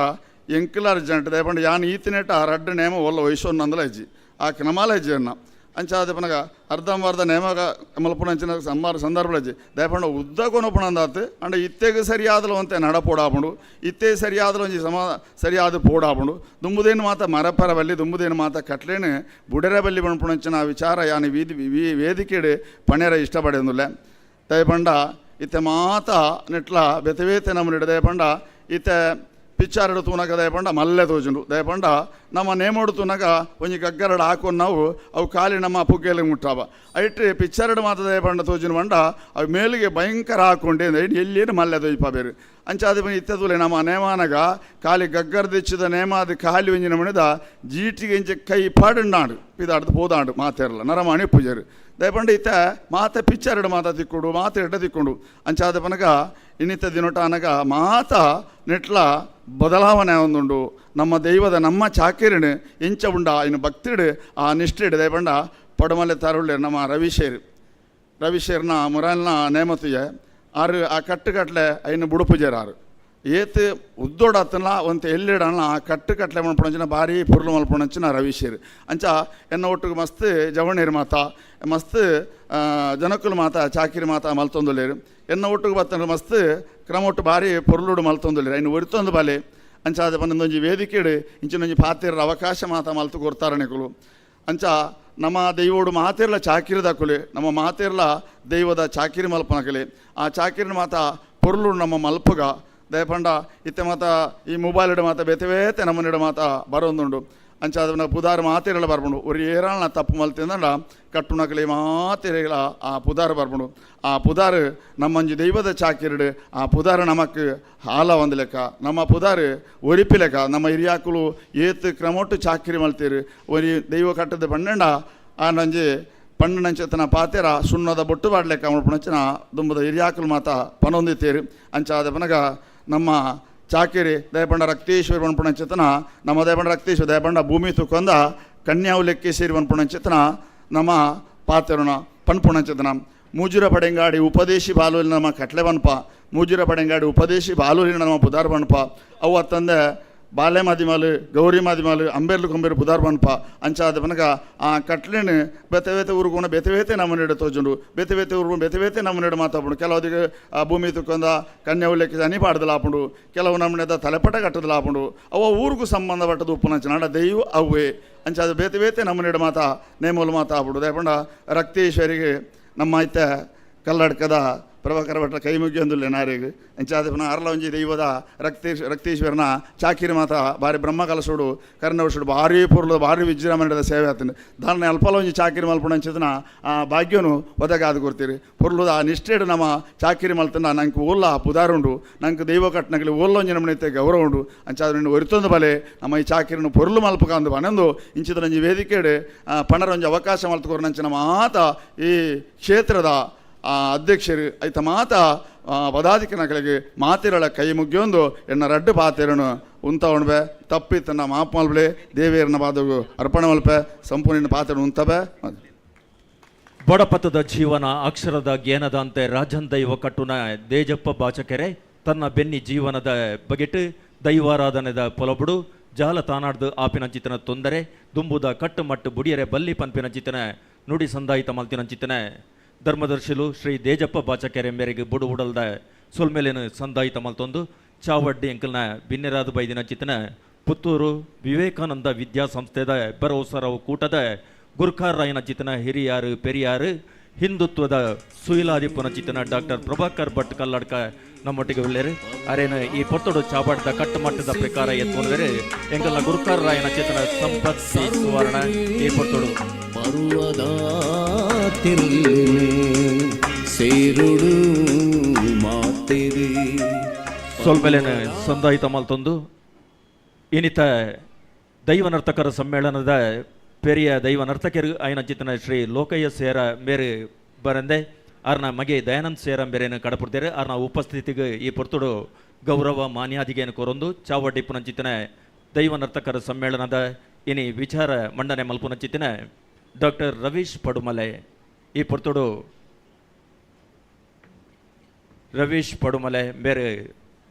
ಎಂಕಲ ಅರ್ಜೆಂಟ್ ದಯಪಂಡ ಯಾನ್ ಈತಿನೇಟ ರಡ್ಡು ನೇಮ ಒಲ್ಲ ವಯಸ್ಸೊನ್ನಂದಲ ಇಜ್ಜಿ ಆ ಕ್ರಮಾಲ ಇಜ್ಜಿ ಅನ್ನ ಅಂಚಾದ ಪನಗ ಅರ್ಧಂಬರ್ಧ ನೇಮಗ ಮಲ್ಪುಣಂಚಿನ ಸಂಬಾರ ಸಂದರ್ಭ ದಯಪಂಡ ಉದ್ದ ಕೊನಪುಣಂದಾತು ಅಂಡ ಇತ್ತೆಗೆ ಸರಿಯಾದಲು ಅಂತೆ ನಡ ಪೋಡಾಪುಂಡು ಇತ್ತೆ ಸರಿಯಾದಲು ಒಂಜಿ ಸಮ ಸರಿಯಾದ ಪೋಡಾಪುಂಡು ದುಂಬುದೇನು ಮಾತ ಮರಪರ ಬಲ್ಲಿ ದುಂಬುದೇನು ಮಾತ ಕಟ್ಲೇನು ಬುಡೆರ ಬಲ್ಲಿ ಪನ್ಪುಣಂಚಿನ ವಿಚಾರ ಯಾನು ವೀದಿ ವೇದಿಕೆಡು ಪಣೆರ ಇಷ್ಟಪಡೆಂದುಲ್ಲೆ. ದಯಪಂಡ ಇತ್ತೆ ಮಾತ ನೆಟ್ಲ ಬೇತೆ ಬೇತೆ ನಮೂನೆ ದಯಪಂಡ ಇತ್ತೆ ಪಿಚ್ಚಾರಡು ತೂನಗ ದಯಪಂಡ ಮಲ್ಲೆ ತೋಜುಂಡು ದಯಪಂಡ ನಮ್ಮ ನೇಮೋಡು ತೂನಗ ಒಂಜಿ ಗಗ್ಗರಡು ಹಾಕೊಂಡು ನಾವು ಅವು ಖಾಲಿ ನಮ್ಮ ಪುಗ್ಗೆಲಿ ಮುಟ್ಟಾವ ಐಟ್ ಪಿಚ್ಚರಡು ಮಾತ ದಯಪಂಡ ತೋಜುನ ಪಂಡ ಅವು ಮೇಲಿಗೆ ಭಯಂಕರ ಹಾಕೊಂಡು ಎಲ್ಲಿನ ಮಲ್ಲೆ ತೋಜಿಪ ಬೇರು ಅಂಚಾದ ಇತ್ತೆ ತೂಲೆ ನಮ್ಮ ನೇಮಾನಗ ಖಾಲಿ ಗಗ್ಗರ ದಿಚ್ಚಿದ ನೇಮಾದ ಖಾಲಿ ಒಂಜಿ ನಮಣಿದ ಜೀಟಿಗೆ ಇಂಚೆ ಕೈ ಪಾಡುಂಡಾಂಡು ಪಿದಾಡ್ದು ಪೋದಾಂಡು ಮಾತೇರಲ್ಲ ನರಮಾಣಿ ಪೂಜಾರು ದಯಪಂಡ ಇತ್ತೆ ಮಾತೆ ಪಿಚ್ಚರಡು ಮಾತ ತಿಕ್ಕೊಂಡು ಮಾತೆ ಎಡ್ಡ ತಿಕ್ಕೊಂಡು ಅಂಚಾದ ಪನಗ ಇನ್ನಿತ್ತ ದಿನೊಟ ಅನಗ ಮಾತ ನೆಟ್ಲ ಬದಲಾವಣೆ ಒಂದುಂಡು ನಮ್ಮ ದೈವದ ನಮ್ಮ ಚಾಕಿರಿಣು ಎಂಚ ಉಂಡ ಇನ್ನು ಭಕ್ತಿಡು ಆ ನಿಷ್ಠೆಡು ದಯಪಂಡ ಪಡಮಲೆ ತರುಳ್ಳೆ ನಮ್ಮ ರವಿಶೇರ್ ರವಿಶೇರ್ನ ಮುರಾಲ್ನ ನೇಮತಿಗೆ ಆರು ಆ ಕಟ್ಟುಕಟ್ಲೆ ಐನು ಬುಡುಪುಜೇರ್ ಆರು ಏತ್ ಉದ್ದೋಡತ್ತಲ್ಲ ಒಂತೆ ಎಲ್ಲಿಡಲ್ಲ ಆ ಕಟ್ಟು ಕಟ್ಲೆ ಮಲ್ಪುಣಂಚಿನ ಭಾರಿ ಪುರ್ಲು ಮಲ್ಪುಣಂಚಿನ ರವಿಶೇರ್ ಅಂಚ ಎನ್ನ ಒಟ್ಟಿಗೆ ಮಸ್ತ್ ಜವಣೀರ್ ಮಾತ ಮಸ್ತ್ ಜನಕುಲು ಮಾತ ಚಾಕಿರಿ ಮಾತ ಮಲ್ತೊಂದುಲ್ಲೇರು ಎನ್ನ ಒಟ್ಟಿಗೆ ಬತ್ತಂದ್ರೆ ಮಸ್ತ್ ಕ್ರಮ ಒಟ್ಟು ಭಾರಿ ಪೊರ್ಲುಡು ಮಲ್ತೊಂದುಲ್ಲೇರು ಐನು ಒರಿತೊಂದು ಬಾಲೆ ಅಂಚ ಅದ ಪನ್ನೊಂಜಿ ವೇದಿಕೆಡು ಇಂಚಿನೊಂಜಿ ಪಾತಿರ ಅವಕಾಶ ಮಾತ ಮಲ್ತು ಕೊರ್ತಾರಣಿಕುಲು ಅಂಚ ನಮ್ಮ ದೈವೋಡು ಮಾತಿರ್ಲ ಚಾಕಿರಿ ದಕ್ಕುಲೆ ನಮ್ಮ ಮಾತಿರ್ಲ ದೈವದ ಚಾಕಿರಿ ಮಲ್ಪನಕಲೆ ಆ ಚಾಕಿರಿನ ಮಾತ ಪೊರ್ಲು ನಮ್ಮ ಮಲ್ಪುಗ ದಯಪಂಡ ಇತ್ತೆ ಮಾತ ಈ ಮೊಬೈಲ್ ಮಾತ ಬೇತೆ ಬೇತೆ ನಮ್ಮನಿಡ ಮಾತ ಬರೋಂದುಂಡು ಅಂಚಾದ ಪುದಾರ್ ಮಾತಿರಲ ಬರ್ಪುಂಡು ஒரு ಏರಾಳ್ನ ತಪ್ಪು ಮಲ್ತಿಂದಂಡ ಕಟ್ಟುನಕಲಿ ಮಾತಿರಲ ಆ ಪುದಾರ್ ಬರ್ಪುಂಡು ಆ ಪುದಾರ್ ನಮ್ಮಂಜಿ ದೈವದ ಚಾಕಿರಡು ಆ ಪುದಾರ್ ನಮಕ್ ಹಾಲ ಒಂದು ಲೆಕ್ಕ ನಮ್ಮ ಪುದಾರ್ ಒರಿಪಿ ಲೆಕ್ಕ ನಮ್ಮ ಹಿರಿಯಾಕುಲು ಏತ್ ಕ್ರಮೊಟ್ಟು ಚಾಕಿರಿ ಮಲ್ತೀರು ಒರಿ ದೈವ ಕಟ್ಟದ ಪಂಡಂಡ ಆ ನಂಜಿ ಪಣ್ಣನಂಚತನ ಪಾತೆರ ಸುಣ್ಣದ ಬೊಟ್ಟು ಬಾಡ್ಲೆಕ್ಕ ಮಲ್ಪುನಂಚಿನ ದುಂಬದ ಹಿರಿಯಾಕುಲು ಮಾತ ಪನೊಂದಿತ್ತೀರು ಅಂಚಾದ ಪನಗ ನಮ್ಮ ಚಾಕಿರಿ ದಯಪಂಡ ರಕ್ತೇಶ್ವರಿ ಪನ್ಪುಣಂಚಿತನ ನಮ್ಮ ದಯಪಂಡ ರಕ್ತೇಶ್ವರ ದಯಪಂಡ ಭೂಮಿ ತುಕೊಂದ ಕನ್ಯಾವು ಲೆಕ್ಕೇಶ್ವರಿ ಪನ್ಪುಣಂಚಿತನ ನಮ್ಮ ಪಾತೆರುಣ ಪನ್ಪುಣಂಚಿತನ ಮೂಜುರ ಪಡೆಂಗಾಡಿ ಉಪದೇಶಿ ಬಾಲೂಲಿ ನಮ್ಮ ಕಟ್ಲೆ ಬನ್ಪ ಮೂಜುರ ಪಡೆಂಗಾಡಿ ಉಪದೇಶಿ ಬಾಲೂಲಿ ನಮ್ಮ ಪುದಾರ್ ಬನ್ಪ ಅವು ಅತ್ತಂದೆ ಬಾಲೆ ಮಾದಿಮಾಲು ಗೌರಿ ಮಾದಿಮಾಲು ಅಂಬೇರ್ಲು ಕೊಂಬೇರು ಪುದಾರ್ ಬನ್ಪ ಅಂಚಾದ ಪನಗ ಆ ಕಟ್ಲೆನು ಬೇತೆ ಬೇತೆ ಊರುಗುಣ ಬೇತೆ ಬೇತೆ ನಮ್ಮನಿಡ ತೋಜುಂಡು ಬೇತೆ ಬೇತೆ ಊರು ಬೇತೆ ಬೇತೆ ನಮ್ಮನಿಡ ಮಾತಾಪುಂಡು ಕೆಲವದಿಗೆ ಆ ಭೂಮಿ ತುಕ್ಕೊಂದ ಕನ್ಯಾ ಉಲ್ಲೇಖ ಅನಿ ಪಾಡ್ದಲಾಪುಂಡು ಕೆಲವು ನಮ್ಮನೆದ ತಲೆಪಟ ಕಟ್ಟದಲಾಪುಂಡು ಅವ ಊರಿಗೂ ಸಂಬಂಧಪಟ್ಟದ ಉಪ್ಪುನಂಚಿನ ದೈವ ಅವ್ವೆ ಅಂಚಾದ ಬೇತೆ ಬೇತೆ ನಮ್ಮನಿಡ ಮಾತಾ ನೇಮೂಲು ಮಾತಾಪುಂಡು ದಯಪಂಡ ರಕ್ತೇಶ್ವರಿಗೆ ನಮ್ಮ ಐತೆ ಕಲ್ಲಡ್ಕದ ಪ್ರಭಾಕರ ಭಟ್ರ ಕೈ ಮುಗಿಯೊಂದುಲ್ಲೆ ನಾರಿಗ್ ಅಂಚಾದ ಪುನಃ ಅರ್ಲ ಒಂಜಿ ದೈವದ ರಕ್ತೇಶ್ವರನ ಚಾಕಿರಿ ಮಾತ ಭಾರಿ ಬ್ರಹ್ಮ ಕಲಸೋಡು ಕರ್ಣವರ್ಷುಡು ಭಾರಿ ಪೊರ್ಲು ಭಾರಿ ವಿಜೃಂಭಣೆದ ಸೇವೆ ಆತನು ದಾನ ಅಲ್ಪಲ ಒಂಜಿ ಚಾಕಿರಿ ಮಲ್ಪುಣ ಅಂಚಿತನ ಆ ಭಾಗ್ಯನು ಒದಗಾದ ಕೊಡ್ತೀರಿ ಪೊರ್ಲುದ ಆ ನಿಷ್ಠೆಡು ನಮ್ಮ ಚಾಕಿರಿ ಮಲ್ತನ ನಂಗೆ ಓಲ್ಲ ಪುದಾರುಂಡು ನಂಗೆ ದೈವ ಕಟ್ಟನಗಲಿ ಓಲ್ಲ ಒಂಜಿ ನಮ್ಮನೈತೆ ಗೌರವ ಉಂಡು ಅಂಚಾದ ನಿನ್ನ ಒರಿತೊಂದು ಬಲೆ ನಮ್ಮ ಈ ಚಾಕಿರಿನ ಪೊರ್ಲು ಮಲ್ಪಕಂದು ಪನೊಂದು ಇಂಚಿತ ಒಂಜಿ ವೇದಿಕೆಡು ಪಣರ ಒಂಜಿ ಅವಕಾಶ ಮಲ್ತುಕೊರ್ನಂಚಿನ ಮಾತ ಈ ಕ್ಷೇತ್ರದ ಆ ಅಧ್ಯಕ್ಷರು ಐತ ಮಾತ ಪದಾಧಿಕನಗಳಿಗೆ ಮಾತಿರಳ ಕೈ ಮುಗಿಯೊಂದು ಎನ್ನ ರಡ್ಡು ಪಾತಿರನು ಉಂತ ಉಣ್ಬೆ ತಪ್ಪಿತ್ತನ್ನ ಮಾಪ್ ಮಲ್ಬಳೆ ದೇವಿಯರನ್ನ ಪಾದಗು ಅರ್ಪಣೆ ಮಲ್ಪೆ ಸಂಪೂರ್ಣ ಪಾತ್ರ ಉಂತಬೆ. ಬಡಪತದ ಜೀವನ ಅಕ್ಷರದ ಜ್ಞಾನದಂತೆ ರಾಜನ್ ದೈವ ಕಟ್ಟುನ ದೇಜಪ್ಪ ಬಾಚಕೆರೆ ತನ್ನ ಬೆನ್ನಿ ಜೀವನದ ಬಗೆಟ್ ದೈವಾರಾಧನೆದ ಪೊಲಬುಡು ಜಾಲ ತಾನಾಡ್ದು ಆಪಿನ ಚಿತನ ತೊಂದರೆ ದುಂಬುದ ಕಟ್ಟುಮಟ್ಟು ಬುಡಿಯರೆ ಬಲ್ಲಿ ಪಂಪಿನ ಚಿತನ ನುಡಿ ಸಂದಾಯಿತ ಮಲ್ತಿನ ಚಿತನ ಧರ್ಮದರ್ಶಿಲು ಶ್ರೀ ದೇಜಪ್ಪ ಬಾಚಕೆರೆ ಮೇರೆಗೆ ಬುಡು ಉಡಲ್ದ ಸೊಲ್ಮೇಲಿನ ಸಂದಾಯಿತ ಮಲ್ತೊಂದು ಚಾವಡ್ಡಿ ಅಂಕಲ್ನ ಬಿನ್ನೆರಾದ ಬೈದಿನ ಚಿತನ ಪುತ್ತೂರು ವಿವೇಕಾನಂದ ವಿದ್ಯಾಸಂಸ್ಥೆದ ಬರೋಸರವು ಕೂಟದ ಗುರ್ಖಾರ್ ರಾಯನ ಚಿತನ ಹಿರಿಯಾರು ಪೆರಿಯಾರು ಹಿಂದುತ್ವದ ಸುಯಿಲಾದಿಪ್ಪನ ಚಿತನ ಡಾಕ್ಟರ್ ಪ್ರಭಾಕರ್ ಭಟ್ ಕಲ್ಲಡ್ಕ ನಮ್ಮೊಟ್ಟಿಗೆ ಉಳ್ಳೇರು ಅರೇನು ಈ ಪೊತ್ತಡು ಚಾಬಾಡ್ದ ಕಟ್ಟುಮಟ್ಟದ ಪ್ರಕಾರ ಎತ್ತುವರೆ ಎಂಗಲ್ನ ಗುರುಕಾರ್ ರಾಯನ ಚೇತನ ಸಂಪತ್ತಿ ಸುವರ್ಣ ಈ ಪೊತ್ತಡು ಸೇರುಡು ಮಾತೆರೆ ಸೊಲ್ಮೆಲೆನ ಸಂದಾಯಿತ ಮಲ್ತೊಂದು ಇನ್ನಿತ ದೈವ ನರ್ತಕರ ಸಮ್ಮೇಳನದ ಪೆರಿಯ ದೈವ ನರ್ತಕರು ಆಯನ ಚಿತನ ಶ್ರೀ ಲೋಕಯ್ಯ ಸೇರ ಮೇರು ಬರಂದೆ ಆರ್ನ ಮಗೆ ದಯಾನಂದ್ ಸೇರ ಮೇರೇನು ಕಡಪುಡ್ತೇರೆ ಆರ್ನ ಉಪಸ್ಥಿತಿಗೆ ಈ ಪೊರ್ತುಡು ಗೌರವ ಮಾನ್ಯಾದಿಗೆಯನ್ನು ಕೋರೊಂದು ಚಾವಡ್ಡಿ ಪುನಂಚಿತನ ದೈವ ನರ್ತಕರ ಸಮ್ಮೇಳನದ ಇನಿ ವಿಚಾರ ಮಂಡನೆ ಮಲ್ಪುನಂಚಿತನ ಡಾಕ್ಟರ್ ರವೀಶ್ ಪಡುಮಲೆ ಈ ಪೊರ್ತುಡು ರವೀಶ್ ಪಡುಮಲೆ ಬೇರೆ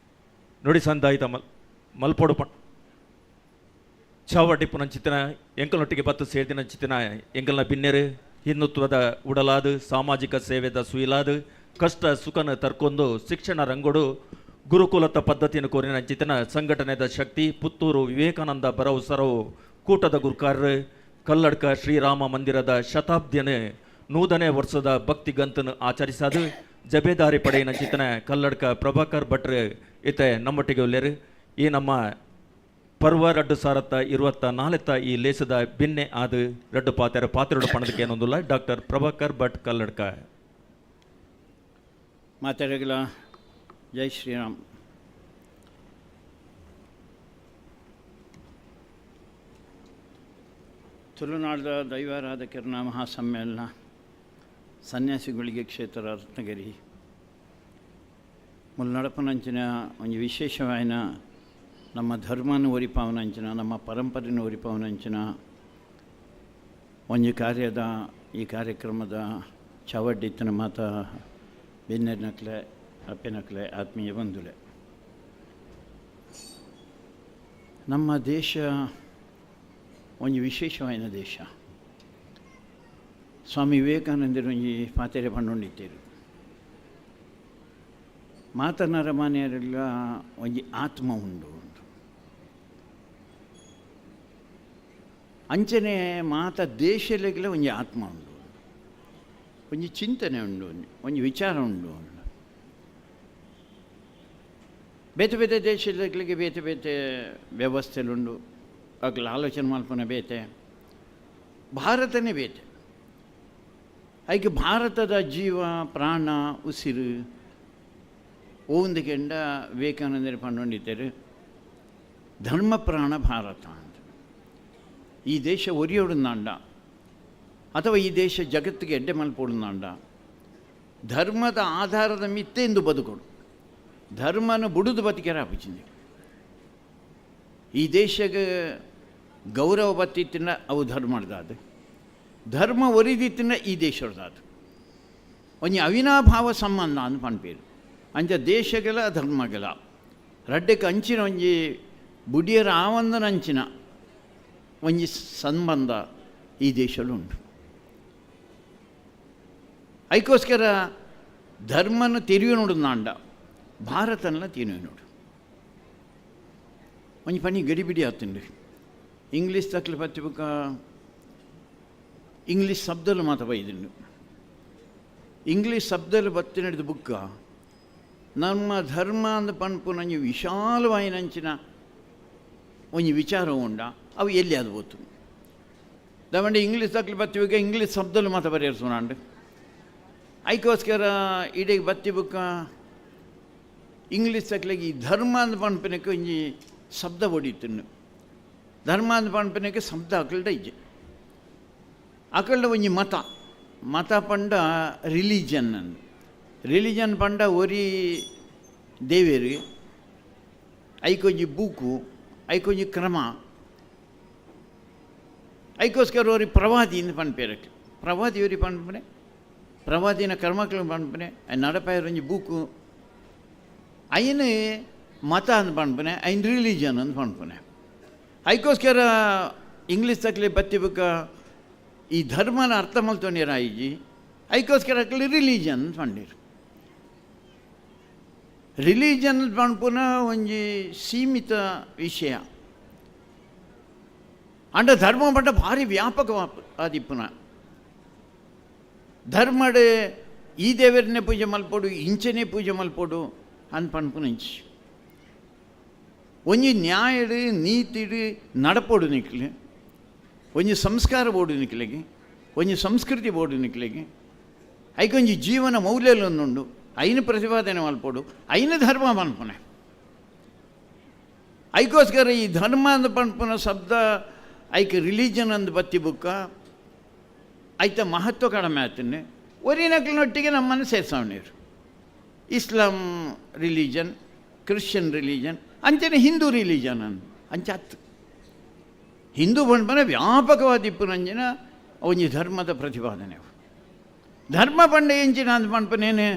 ನುಡಿ ಸಂದಾಯಿತ ಮಲ್ಪೊಡು ಚಾವಡ್ಡಿ ಪುನಂಚಿತನ ಎಂಕಲ್ನೊಟ್ಟಿಗೆ ಬತ್ತು ಸೇರ್ದಿನಂಚಿತನ ಎಂಕಲ್ನ ಬಿನ್ನೆರು ಹಿಂದುತ್ವದ ಉಡಲಾದು ಸಾಮಾಜಿಕ ಸೇವೆದ ಸುಯಿಲಾದು ಕಷ್ಟ ಸುಖನ ತರ್ಕೊಂಡು ಶಿಕ್ಷಣ ರಂಗೋಡು ಗುರುಕುಲತ ಪದ್ಧತಿಯನ್ನು ಕೋರಿನ ಚಿತನ ಸಂಘಟನೆದ ಶಕ್ತಿ ಪುತ್ತೂರು ವಿವೇಕಾನಂದ ಬರವು ಸರವು ಕೂಟದ ಗುರುಕಾರರು ಕಲ್ಲಡ್ಕ ಶ್ರೀರಾಮ ಮಂದಿರದ ಶತಾಬ್ದಿಯನ್ನು 100ನೇ ವರ್ಷದ ಭಕ್ತಿ ಗಂತನ್ನು ಆಚರಿಸದು ಜಬೇದಾರಿ ಪಡೆಯಿನ ಚಿತ್ತನ ಕಲ್ಲಡ್ಕ ಪ್ರಭಾಕರ್ ಭಟ್ರು ಇತ್ತೆ ನಮ್ಮೊಟ್ಟಿಗೆ ಉಲ್ಲೇರು. ಈ ನಮ್ಮ ಪರ್ವ ರಡ್ಡು ಸಾರತ್ತ ಇರುವತ್ತ ನಾಲೆತ್ತ ಈ ಲೇಸದ ಬಿನ್ನೆ ಆದು ರಡ್ಡು ಪಾತೆರ ಪಾತ್ರೆಡು ಪಣದಕ್ಕೆ ಏನೊಂದುಲ್ಲ ಡಾಕ್ಟರ್ ಪ್ರಭಾಕರ್ ಭಟ್ ಕಲ್ಲಡ್ಕ. ಮಾತಾಡಗಲ ಜೈ ಶ್ರೀರಾಮ್. ತುಳುನಾಡದ ದೈವಾರಾಧಕರನ ಮಹಾಸಮ್ಮೇಳನ ಸನ್ಯಾಸಿಗಳಿಗೆ ಕ್ಷೇತ್ರ ರತ್ನಗಿರಿ ಮುಲ್ನಡಪನಂಚಿನ ಒಂದು ವಿಶೇಷವಾಯಿನ ನಮ್ಮ ಧರ್ಮನ ಒರಿಪಾವನಂಚಿನ ನಮ್ಮ ಪರಂಪರೆನ ಒರಿಪಾವನಂಚಿನ ಒಂದು ಕಾರ್ಯದ ಈ ಕಾರ್ಯಕ್ರಮದ ಚಾವಡ್ಡಿತ್ತನ ಮಾತ ಬೆನ್ನೆರ್ನಕ್ಲೆ ಅಪ್ಪೆನಕ್ಲೆ ಆತ್ಮೀಯ ಬಂಧುಲೆ, ನಮ್ಮ ದೇಶ ಒಂದು ವಿಶೇಷವಾದ ದೇಶ. ಸ್ವಾಮಿ ವಿವೇಕಾನಂದರು ಒಂಜಿ ಪಾತೆರೆ ಪಂಡೊಂಡಿತ್ತೇರು ಮಾತನಾರ ಮಾನ್ಯರೆಲ್ಲ ಒಂಜಿ ಆತ್ಮ ಉಂಡು ಉಂಟು. ಅಂಚನೆ ಮಾತ ದೇಶಲೆಗ್ಲ ಒಂಜಿ ಆತ್ಮ ಉಂಡು, ಒಂಜಿ ಚಿಂತನೆ ಉಂಡು, ಒಂಜಿ ವಿಚಾರ ಉಂಡು. ಬೇತೆ ಬೇತೆ ದೇಶಗಳಿಗೆ ಬೇತೆ ಬೇತೆ ವ್ಯವಸ್ಥೆಲುಂಡು, ಅಗ್ಲ ಆಲೋಚನೆ ಮಲ್ಪನ ಬೇತೆ, ಭಾರತನೇ ಬೇತೆ. ಐಕೆ ಭಾರತದ ಜೀವ ಪ್ರಾಣ ಉಸಿರು ಓಂದಕೆಂಡ ವಿವೇಕಾನಂದರು ಪಂಡೊಂಡಿದ್ದಾರೆ ಧರ್ಮ ಪ್ರಾಣ ಭಾರತ ಅಂತ. ಈ ದೇಶ ಒರಿಯೋಡುಂದಾಂಡ ಅಥವಾ ಈ ದೇಶ ಜಗತ್ತಿಗೆ ಎಡ್ಡೆ ಮಲ್ಪೋಡುಂದಾಂಡ ಧರ್ಮದ ಆಧಾರದ ಮಿತ್ತೆಂದು ಬದುಕೊಡು, ಧರ್ಮನ ಬುಡುದು ಬದುಕೆರ ಅಪಚಿಂದೆ. ಈ ದೇಶಕ್ಕೆ ಗೌರವ ಬತ್ತಿತ್ತಿನ ಅವು ಧರ್ಮದಾದ, ಧರ್ಮ ಒರಿದಿತ್ತಿನ ಈ ದೇಶದಾದ ಒಂಜಿ ಅವಿನಾಭಾವ ಸಂಬಂಧ ಅಂದ್ ಪನ್ಪೇರು. ಅಂಚ ದೇಶಗಳ ಧರ್ಮಗಳ ರಡ್ಡೆಕ್ಕೆ ಅಂಚಿನ ಒಂಜಿ ಬುಡಿಯರ ಆವಂದನ ಅಂಚಿನ ಒಂಜಿ ಸಂಬಂಧ ಈ ದೇಶದಲ್ಲಿ ಉಂಟು. ಅದಕ್ಕೋಸ್ಕರ ಧರ್ಮನ ತೆರಿಯು ನೋಡುದಾಂಡ ಭಾರತನ ತೆರಿಯು ನೋಡು. ಒಂಜಿ ಪನಿ ಗಡಿಬಿಡಿ ಆತುಂಡು. ಇಂಗ್ಲೀಷ್ ತಕ್ಲೆ ಪತ್ತಿಬುಕ ಇಂಗ್ಲೀಷ್ ಶಬ್ದಲು ಮಾತ ಬೈದುಂಡು. ಇಂಗ್ಲೀಷ್ ಶಬ್ದಲು ಬತ್ತಿ ನಡೆದ ಬುಕ್ಕ ನಮ್ಮ ಧರ್ಮ ಅಂದ ಪನ್ಪುನಂಜಿ ವಿಶಾಲವಾಯಿನಂಚಿನ ಒಂಜಿ ವಿಚಾರ ಉಂಡ ಅವು ಎಲ್ಲಿ ಅದು ಗೊತ್ತು. ದವಂಡೆ ಇಂಗ್ಲೀಷ್ ತಕ್ಲೆ ಬತ್ತಿಬುಕ್ಕ ಇಂಗ್ಲೀಷ್ ಶಬ್ದಲು ಮಾತ ಬರೆಯರ್ಸುನಾಂಡು. ಅದಕ್ಕೋಸ್ಕರ ಇಡೀ ಬತ್ತಿ ಬುಕ್ಕ ಇಂಗ್ಲೀಷ್ ತಕ್ಲೆಗೆ ಈ ಧರ್ಮ ಅಂದ ಪನ್ಪಿನಕ್ಕೆ ಒಂಜಿ ಶಬ್ದ ಹೊಡಿತುಂಡು. ಧರ್ಮ ಅಂದ ಪನ್ಪಿನಕ್ಕೆ ಶಬ್ದ ಅಕಲ್ಡ ಇಜ್ಜೆ, ಅಕಲ್ಡ ಒಂಜಿ ಮತ, ಮತ ಪಂಡ ರಿಲಿಜನ್ ಅಂದ್, ರಿಲಿಜನ್ ಪಂಡ ಒರಿ ದೇವೇರು, ಐಕೊಂಜಿ ಬೂಕು, ಐಕೊಂಜಿ ಕ್ರಮ, ಐಕೋಸ್ಕರ ಒರಿ ಪ್ರವಾದಿ ಇಂದ್ ಪನ್ಪೇರಕ್ಕೆ ಪ್ರವಾದಿ ಒರಿ ಪನ್ಪನೆ, ಪ್ರವಾದಿನ ಕರ್ಮಕ್ಲು ಪನ್ಪನೆ, ನಡಪಾಯರೊಂಜಿ ಬೂಕು ಐನು ಮತ ಅಂದ್ ಪನ್ಪನೆ, ಐನ್ ರಿಲಿಜನ್ ಅಂದ್ ಪನ್ಪನೆ. ಅದಕ್ಕೋಸ್ಕರ ಇಂಗ್ಲೀಷ್ ತಕ್ಲೆ ಬತ್ತಿ ಬುಕ್ಕ ಈ ಧರ್ಮನ ಅರ್ಥ ಮಲ್ತೊಂಡಿರ ಆಯಿಜಿ, ಅದಕ್ಕೋಸ್ಕರ ಅಕ್ಲೆ ರಿಲಿಜನ್ ಪಂಡಿರು. ರಿಲಿಜನ್ ಪನ್ಪುನ ಒಂಜಿ ಸೀಮಿತ ವಿಷಯ ಅಂಡ ಧರ್ಮ ಪಂಡ ಭಾರಿ ವ್ಯಾಪಕ ಆದಿಪ್ಪುನ. ಧರ್ಮಡ್ ಈ ದೇವರನ್ನೇ ಪೂಜೆ ಮಲ್ಪೊಡು, ಇಂಚನೇ ಪೂಜೆ ಮಲ್ಪೊಡು ಅಂದ್ ಪನ್ಪುನ ಇಂಚಿ ಒಂಜಿ ನ್ಯಾಯಡು ನೀತಿಡು ನಡಪೊಡು ನಿಕ್ಲೆ, ಒಂಜಿ ಸಂಸ್ಕಾರ ಬೋಡು ನಿಕ್ಲೆಗೆ, ಒಂಜಿ ಸಂಸ್ಕೃತಿ ಬೋಡು ನಿಕ್ಲೆಗೆ, ಐಕೊಂಜಿ ಜೀವನ ಮೌಲ್ಯಲೊಂದುಂಡು, ಐನ ಪ್ರತಿಪಾದನೆ ಮಲ್ಪೊಡು, ಐನ ಧರ್ಮ ಮನ್ಪುನೆ. ಐಕೋಸ್ಕರ ಈ ಧರ್ಮ ಅಂದ್ ಪನ್ಪುನ ಶಬ್ದ ಐಕ್ ರಿಲಿಜನ್ ಅಂದ್ ಬತ್ತಿ ಬುಕ್ಕ ಐತ ಮಹತ್ವ ಕಡಿಮೆ ಆತನೆ. ಒರಿನಕ್ಲಿನೊಟ್ಟಿಗೆ ನಮ್ಮನ್ನು ಸೇರ್ಸವನೇರು ಇಸ್ಲಾಂ ರಿಲಿಜನ್, ಕ್ರಿಶ್ಚಿಯನ್ ರಿಲಿಜನ್, ಅಂಚನೆ ಹಿಂದೂ ರಿಲಿಜನ್ ಅನ್ ಅಂಚ ಅತ್ತು. ಹಿಂದೂ ಪಂಡ್ಪನ ವ್ಯಾಪಕವಾದ ಇಪ್ಪುನಂಚಿನ ಒಂಜಿ ಧರ್ಮದ ಪ್ರತಿಪಾದನೆ. ಧರ್ಮ ಪಂಡ ಎಂಚಿನ ಅಂದ್ ಪನ್ಪನೇನು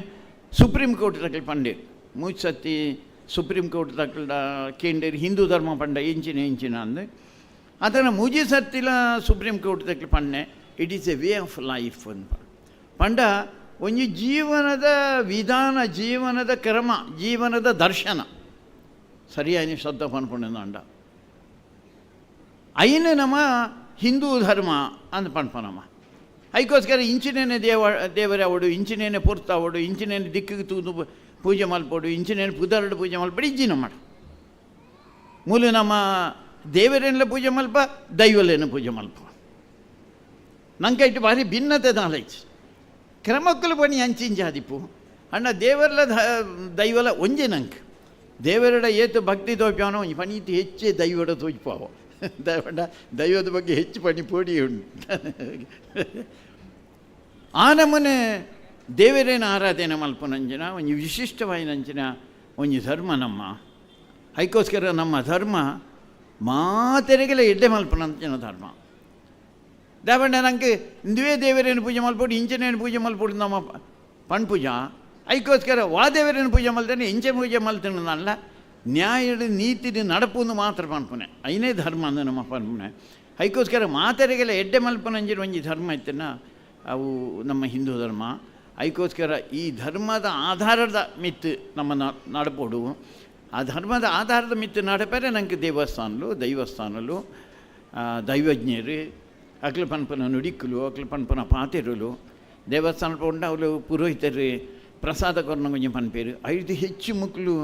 ಸುಪ್ರೀಂ ಕೋರ್ಟ್ ತಕಲ್ ಪಂಡೆ ಮೂಜಿ ಸುಪ್ರೀಂ ಕೋರ್ಟ್ ತಕಲ್ಡ ಕೇಂದ್ರ ಹಿಂದೂ ಧರ್ಮ ಪಂಡ ಎಂಚಿನ ಎಂಚಿನ ಅಂದ್ ಅದನ್ನು ಮೂಜಿ ಸತ್ತಿಲ supreme court ತಕಲ್ Pande it is a way of life ಅಂದ್ ಪಂಡ ಒಂಜಿ ಜೀವನದ ವಿಧಾನ, ಜೀವನದ ಕ್ರಮ, ಜೀವನದ ದರ್ಶನ ಸರಿಯಾಗಿ ಶಬ್ದ ಪನ್ಪುಂಡ ಐನು ನಮ್ಮ ಹಿಂದೂ ಧರ್ಮ ಅಂದ್ ಪನ್ಪನಮ್ಮ. ಐಕೋಸ್ಕರ ಇಂಚಿನೇನೆ ದೇವರೇ ಅವಡು, ಇಂಚಿನೇನೆ ಪೊರ್ತು ಅವಡು, ಇಂಚಿನೇನೆ ದಿಕ್ಕಿಗೆ ತೂದು ಪೂಜೆ ಮಲ್ಪೋಡು, ಇಂಚಿನೇನೆ ಪುದರಡು ಪೂಜೆ ಮಲ್ಪಡು ಇಜ್ಜಿ ನಮ್ಮ ಮೂಲ ನಮ್ಮ ದೇವರೇನೆಲ್ಲ ಪೂಜೆ ಮಲ್ಪ, ದೈವಲೇನ ಪೂಜೆ ಮಲ್ಪ. ನಂಕೈಟ್ ಭಾರಿ ಭಿನ್ನತೆ ನಾಲೆಜ್ ಕ್ರಮಕ್ಕಲು ಪಣಿ ಅಂಚಿಂಚಾದಿಪ್ಪು ಅಣ್ಣ ದೇವರ್ಲ ದೈವಲ ಒಂಜೆ ನಂಗೆ ದೇವರಡ ಏತು ಭಕ್ತಿ ತೋಪ್ಯಾನೋ ಒಂಜಿ ಪಣೀತಿ ಹೆಚ್ಚೆ ದೈವಡ ತೋಜ್ಪಾವ ದೈವಡ ದೈವದ ಬಗ್ಗೆ ಹೆಚ್ಚು ಪಣಿ ಪೋಡಿ ಉಂಟು. ಆ ನಮೂನೆ ದೇವರೇನ ಆರಾಧನೆ ಮಲ್ಪನಂಚಿನ ಒಂಜಿ ವಿಶಿಷ್ಟವಾಯಿನಂಚಿನ ಒಂಜಿ ಧರ್ಮ ನಮ್ಮ. ಅದಕ್ಕೋಸ್ಕರ ನಮ್ಮ ಧರ್ಮ ಮಾತೆರೆಗೆಲ್ಲ ಎಡ್ಡೆ ಮಲ್ಪನಂಚಿನ ಧರ್ಮ. ದಾವಣ್ಣ ನಂಗೆ ಇಂದುವೇ ದೇವರೇನು ಪೂಜೆ ಮಲ್ಪೋಡು, ಇಂಚನೇನು ಪೂಜೆ ಮಲ್ಪೋಡು ನಮ್ಮ ಪಣ್ಪೂಜಾ. ಅದಕ್ಕೋಸ್ಕರ ವಾದೇವರೇನು ಪೂಜೆ ಮಲ್ತೇನೆ, ಇಂಚೆ ಪೂಜೆ ಮಲ್ತೇನೆ ನ್ಯಾಯದ ನೀತಿನ ನಡಪುಂದು ಮಾತ್ರ ಪನ್ಪುನೆ, ಐನೇ ಧರ್ಮ ಅಂದ ನಮ್ಮ ಪನ್ಪುನೆ. ಅದಕ್ಕೋಸ್ಕರ ಮಾತೆರೆಗೆಲ್ಲ ಎಡ್ಡೆ ಮಲ್ಪನಂಜಿನ ಒಂಜಿ ಧರ್ಮ ಇತ್ತನ್ನ ಅವು ನಮ್ಮ ಹಿಂದೂ ಧರ್ಮ. ಅದಕ್ಕೋಸ್ಕರ ಈ ಧರ್ಮದ ಆಧಾರದ ಮಿತ್ತು ನಮ್ಮ ನಡಪೋಡು. ಆ ಧರ್ಮದ ಆಧಾರದ ಮಿತ್ತು ನಡಪರೆ ನಂಗೆ ದೇವಸ್ಥಾನಲು ದೈವಸ್ಥಾನಲು ದೈವಜ್ಞರು ಅಕ್ಲ ಪನ್ಪನ ನುಡಿಕ್ಕಲು ಅಕ್ಲ ಪನ್ಪನ ಪಾತೆರುಲು ದೇವಸ್ಥಾನ ಪೋಂಡ ಅವಳು ಪುರೋಹಿತರು ಪ್ರಸಾದ ಕೊರ್ನ ಕೊಂಚ ಪನ್ಪೇರು ಐದು ಹೆಚ್ಚು ಮಕ್ಕಳು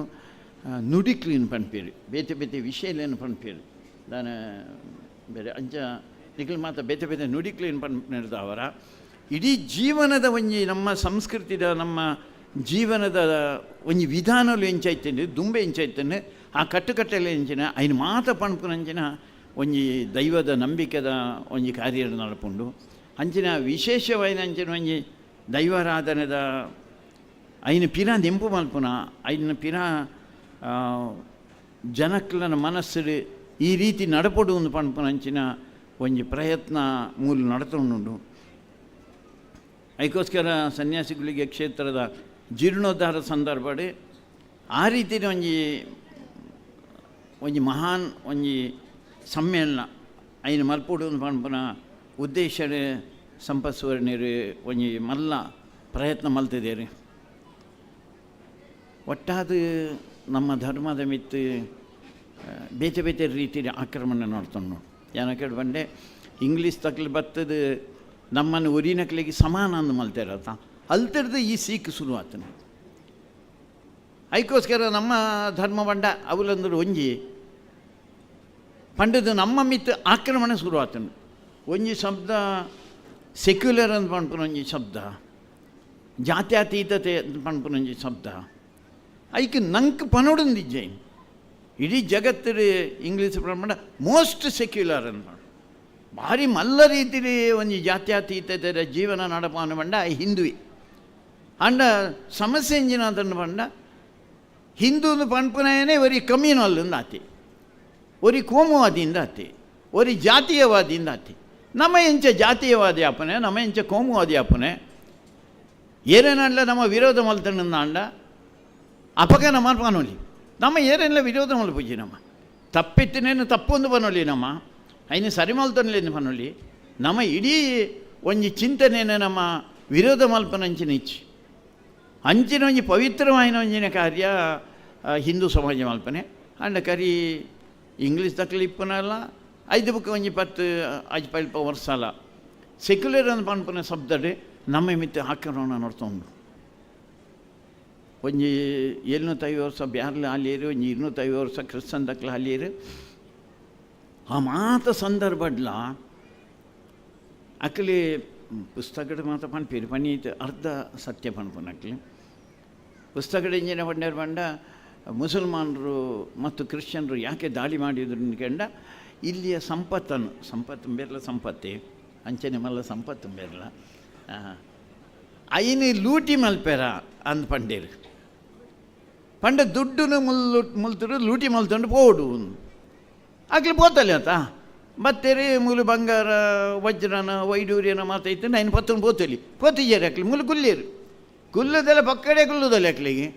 ನುಡಿಕ್ಲಿನ ಪನ್ಪೇರು ಬೇತೆ ಬೇತೆ ವಿಷಯಲೇನು ಪನ್ಪೇರು ದಾನ ಬೇರೆ ಅಂಚ ನಿಖಲ್ ಮಾತ ಬೇತೆ ಬೇತೆ ನುಡಿಕ್ಲಿನ ಪನ್ಪಿರ್ದಾವರ ಇಡೀ ಜೀವನದ ಒಂಜಿ ನಮ್ಮ ಸಂಸ್ಕೃತಿದ ನಮ್ಮ ಜೀವನದ ಒಂಜಿ ವಿಧಾನಲು ಎಂಚೈತೇನೆ ದುಂಬೆ ಎಂಚೈತೇನೆ ಆ ಕಟ್ಟುಕಟ್ಟೆಲೆ ಎಂಚಿನ ಐನು ಮಾತ ಪನ್ಪುನಂಚಿನ ಒಂಜಿ ದೈವದ ನಂಬಿಕೆದ ಒಂಜಿ ಕಾರ್ಯ ನಡಪುಂಡು. ಅಂಚಿನ ವಿಶೇಷವಾಯಿನ ಅಂಚಿನ ಒಂಜಿ ದೈವಾರಾಧನೆದ ಐನು ಪಿರ ನೆಂಪು ಮಲ್ಪುನ ಐನ ಪಿರ ಜನಕ್ಲನ ಮನಸ್ಸು ಈ ರೀತಿ ನಡಪೊಡು ಒಂದು ಪನ್ಪುನ ಅಂಚಿನ ಒಂಜಿ ಪ್ರಯತ್ನ ಮೂಲ ನಡತೊಂಡುಂಡು. ಅದಕ್ಕೋಸ್ಕರ ಸನ್ಯಾಸಿಗಳಿಗೆ ಕ್ಷೇತ್ರದ ಜೀರ್ಣೋದ್ಧಾರ ಸಂದರ್ಭ ಆ ರೀತಿಯ ಒಂಜಿ ಒಂಜಿ ಮಹಾನ್ ಒಂಜಿ ಸಮ್ಮೇಳನ ಐನು ಮಲ್ಪೊಡು ಪನ್ಪುನ ಉದ್ದೇಶ ಸಂಪತ್ಸುವರ್ಣರು ಒಂಜಿ ಮಲ್ಲ ಪ್ರಯತ್ನ ಮಲ್ತಿದ್ದೇನೆ. ಒಟ್ಟಾದ ನಮ್ಮ ಧರ್ಮದ ಮಿತ್ತು ಬೇತೆ ಬೇತೆ ರೀತಿಯ ಆಕ್ರಮಣ ನೋಡ್ತಾನೆ. ಏನಕ್ಕೆ ಬಂಡೆ ಇಂಗ್ಲೀಷ್ ತಕ್ಲಿ ಬತ್ತದ ನಮ್ಮನ್ನು ಒರಿನಕ್ಲಿಗೆ ಸಮಾನ ಅಂದು ಮಲ್ತಿರತ್ತ ಅಲ್ತಿರ್ದು ಈ ಸೀಕ್ ಶುರು ಆತನ. ಅದಕ್ಕೋಸ್ಕರ ನಮ್ಮ ಧರ್ಮ ಬಂಡ ಅವಲಂದ್ರೆ ಒಂಜಿ ಪಂಡದು ನಮ್ಮ ಮಿತ್ತು ಆಕ್ರಮಣ ಶುರು ಆತನು. ಒಂಜಿ ಶಬ್ದ ಸೆಕ್ಯುಲರ್ ಅಂತ ಪನ್ಪುನ ಒಂಜಿ ಶಬ್ದ, ಜಾತ್ಯತೀತತೆ ಅಂತ ಪನ್ಪುನ ಒಂಜಿ ಶಬ್ದ ಐಕ್ ನಂಕ್ ಪನೊಡೊಂದಿಜ್ಜೆ. ಇಡೀ ಜಗತ್ತಿನ ಇಂಗ್ಲೀಷ್ ಪ್ರಮಾಣ ಮೋಸ್ಟ್ ಸೆಕ್ಯುಲರ್ ಅಂತ ಭಾರಿ ಮಲ್ಲ ರೀತಿಲಿ ಒಂಜಿ ಜಾತ್ಯತೀತತೆ ಜೀವನ ನಡಪಾನ ಬಂಡ ಹಿಂದುವೆ. ಅಂಡ ಸಮಸ್ಯೆ ಎಂಜಿನ ಅಂತಂದು ಪಂಡ ಹಿಂದೂನು ಪನ್ಪುನಯನೇ ಒರಿ ಕಮ್ಯುನಲ್ ಆತಿ, ಒರಿ ಕೋಮುವಾದಿಯಿಂದ ಆತಿ, ಒರಿ ಜಾತೀಯವಾದಿಯಿಂದ ಆತಿ. ನಮ್ಮ ಎಂಚ ಜಾತೀಯವಾದಿ ಅಪ್ಪನೆ, ನಮ್ಮ ಎಂಚ ಕೋಮುವಾದಿ ಅಪ್ಪನೆ, ಏನೇನಲ್ಲ ನಮ್ಮ ವಿರೋಧ ಮಲ್ತಣ್ಣ ಅಪಗ ನಮ್ಮ ಪನೊಲಿ ನಮ್ಮ ಏನೆಲ್ಲ ವಿರೋಧ ಮಲ್ಪುಜಿ ನಮ್ಮ ತಪ್ಪಿತ್ತಿನೇನು ತಪ್ಪೊಂದು ಪನೊಲಿ ನಮ್ಮ ಐನು ಸರಿ ಮಲ್ತೊನ್ಲೇನು ಪನೊಲಿ ನಮ್ಮ ಇಡೀ ಒಂಜಿ ಚಿಂತನೆಯನ್ನು ನಮ್ಮ ವಿರೋಧ ಮಲ್ಪನಂಚಿನ ಇಚ್ಚಿ ಅಂಚಿನ ಒಂಜಿ ಪವಿತ್ರವಾಯಿನ ಒಂಜಿನ ಕಾರ್ಯ ಹಿಂದೂ ಸಮಾಜ ಮಲ್ಪನೆ. ಅಂಡ ಕರಿ ಇಂಗ್ಲೀಷ್ ತಕ್ಲಿ ಇಪ್ಪನಲ್ಲ ಐದು ಬುಕ್ ಒಂಜಿ ಪತ್ತು ಅಜ್ ಪಲ್ಪ ವರ್ಷ ಅಲ್ಲ ಸೆಕ್ಯುಲರ್ ಅಂದ್ ಪನ್ಪುನ ಶಬ್ದಡೆ ನಮ್ಮ ಮಿತ್ತ ಆಕ್ರಮಣ ನೋಡ್ತಾ ಒಂಜಿ 750 ವರ್ಷ ಬ್ಯಾರ್ಲ ಆಲಿಯರು, ಒಂಜಿ 250 ವರ್ಷ ಕ್ರಿಸ್ತನ್ ದಕ್ಲ ಆಲಿಯರು. ಆ ಮಾತ ಸಂದರ್ಭಡ್ಲ ಅಕ್ಲಿ ಪುಸ್ತಕದ ಮಾತ ಪನ್ಪೇರು ಪನ್ನೀತ್ ಅರ್ಧ ಸತ್ಯ ಪನ್ಪುನ ಅಕ್ಲಿ ಪುಸ್ತಕದ ಇಂಜಿನ ಪಂಡೇರು ಪಂಡ ಮುಸಲ್ಮಾನರು ಮತ್ತು ಕ್ರಿಶ್ಚಿಯನ್ರು ಯಾಕೆ ದಾಳಿ ಮಾಡಿದ್ರು ಕಂಡ ಇಲ್ಲಿಯ ಸಂಪತ್ತನ್ನು ಸಂಪತ್ತು ಬೇರ್ಲ ಸಂಪತ್ತೆ ಅಂಚನೆ ಮಲ್ಲ ಸಂಪತ್ತು ಬೇರ್ಲ ಐನು ಲೂಟಿ ಮಲ್ಪೆರ ಅಂದ್ ಪಂಡೇರು ಪಂಡ ದುಡ್ಡುನು ಮುಲ್ಲು ಮುಲ್ತರು ಲೂಟಿ ಮಲ್ತಂಡು ಪೋಡು ಆಗ್ಲಿ ಪೋತಲ್ಲ ಆತ ಬತ್ತೇರಿ ಮೂಲು ಬಂಗಾರ ವಜ್ರನ ವೈಡೂರ್ಯನ ಮಾತೈತೆ ನೈನ್ ಪತ್ತೊಂದು ಪೋತಲಿ ಪೋತಿಜೇರಿ ಅಕ್ಲಿ ಮೂಲು ಗುಲ್ಲೇರು ಗುಲ್ಲದೆಲ್ಲ ಪಕ್ಕಡೆ ಗುಲ್ಲದಲ್ಲ ಅಕ್ಲಿಗೆ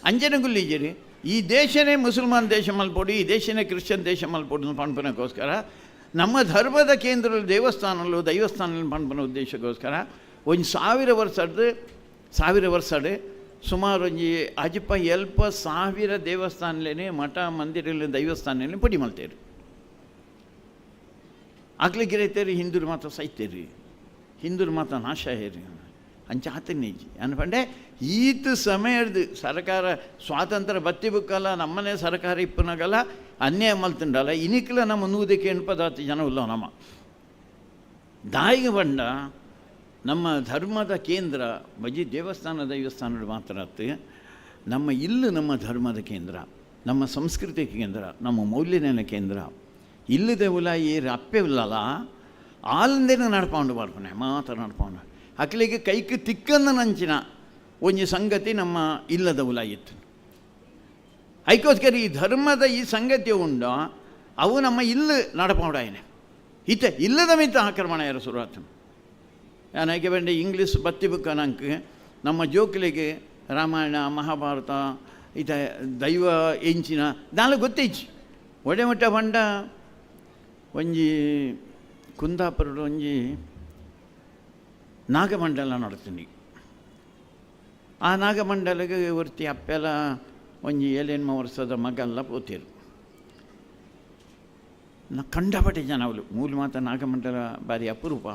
ಅಂಜನ ಗುಲ್ಲಿಜೇರಿ. ಈ ದೇಶನೇ ಮುಸಲ್ಮಾನ್ ದೇಶ ಮಲ್ಪೋಡು, ಈ ದೇಶನೇ ಕ್ರಿಶ್ಚಿಯನ್ ದೇಶ ಮಲ್ಪೋಡು ಪನ್ಪನಕ್ಕೋಸ್ಕರ ನಮ್ಮ ಧರ್ಮದ ಕೇಂದ್ರ ದೇವಸ್ಥಾನಲು ದೈವಸ್ಥಾನ ಪನ್ಪನ ಉದ್ದೇಶಕ್ಕೋಸ್ಕರ ಒಂದು 1000 ವರ್ಷದ 1000 ವರ್ಷಡೆ ಸುಮಾರು ಒಂಜಿ ಅಜಿಪ ಎಲ್ಪ ಸಾವಿರ ದೇವಸ್ಥಾನಲೇನೆ ಮಠ ಮಂದಿರಲ್ಲಿ ದೈವಸ್ಥಾನಲೇನೆ ಪುಡಿ ಮಲ್ತೇರು. ಅಕ್ಲಿಗಿರೈತೇರಿ ಹಿಂದೂರು ಮಾತ್ರ ಸೈತೇರಿ. ಹಿಂದೂರು ಮಾತ ನಾಶ ಹೇರಿ ಅಂಚ ಆತನೇಜಿ ಅನ್ಪಂಡೆ ಈತ ಸಮಯದ ಸರ್ಕಾರ ಸ್ವಾತಂತ್ರ್ಯ ಬತ್ತಿ ಬುಕ್ಕಲ್ಲ ನಮ್ಮನೆ ಸರ್ಕಾರ ಇಪ್ಪನಾಗಲ್ಲ ಅನ್ಯಾಯ ಮಲ್ತುಂಡಲ್ಲ ಇನಿಕ್ಲ ನಮ್ಮ ನೂದಕ್ಕೆ ಎಣ್ಪದಾತಿ ಜನ ಉಲ್ಲ ನಮ್ಮ ದಾಯಿಗೆ ಬಂಡ ನಮ್ಮ ಧರ್ಮದ ಕೇಂದ್ರ ಬಜಿ ದೇವಸ್ಥಾನ ದೈವಸ್ಥಾನ ಮಾತ್ರ ಅತ್ತು ನಮ್ಮ ಇಲ್ಲು ನಮ್ಮ ಧರ್ಮದ ಕೇಂದ್ರ, ನಮ್ಮ ಸಂಸ್ಕೃತಿ ಕೇಂದ್ರ, ನಮ್ಮ ಮೌಲ್ಯನ ಕೇಂದ್ರ. ಇಲ್ಲದೆ ಉಲ ಏರು ಅಪ್ಪೆ ಉಲ್ಲಲ್ಲ ಆಲಂದೇನ ನಡ್ಪಾಂಡು ಬರ್ಪಣೆ ಮಾತ್ರ ನಡ್ಪಾಂಡು ಅಕ್ಲಿಗೆ ಕೈക്ക് ತಿಕ್ಕಂದ ನಂಚಿನ ಒಂಜಿ ಸಂಗತಿ ನಮ್ಮ ಇಲ್ಲದ ಉಲ ಇತ್ತು. ಐಕೋಸ್ಕರ ಈ ಧರ್ಮದ ಈ ಸಂಗತಿ ಉಂಡು ಅವು ನಮ್ಮ ಇಲ್ಲು ನಡಪಾಂಡಾಯನೆ ಇತ್ತ ಇಲ್ಲದ ಮಿತ್ತ ಆಕ್ರಮಣ ಯಾರು ಶುರುವಾತು. ನಾನು ಬಂಡೆ ಇಂಗ್ಲೀಷ್ ಬತ್ತಿ ಬುಕ್ಕ ನಂಗೆ ನಮ್ಮ ಜೋಕ್ಲಿಗೆ ರಾಮಾಯಣ ಮಹಾಭಾರತ ಇತ ದೈವ ಎಂಚಿನ ದಾಲ ಗೊತ್ತೈಚಿ ಒಡೆ ಮಟ್ಟ ಬಂಡ ಒಂಜಿ ಕುಂದಾಪುರದ ಒಂಜಿ ನಾಗಮಂಡಲ ನಡ್ತೀನಿ. ಆ ನಾಗಮಂಡಲಗೆ ಒರ್ತಿ ಅಪ್ಪೆಲ್ಲ ಒಂಜಿ ಏಳೆನ್ಮ ವರ್ಷದ ಮಗಲ್ಲ ಪೋತಿರು. ನಾ ಕಂಡಪಟ್ಟೆ ಜನ ಅವಳು ಮೂಲ ಮಾತ ನಾಗಮಂಡಲ ಬಾರಿ ಅಪರೂಪ.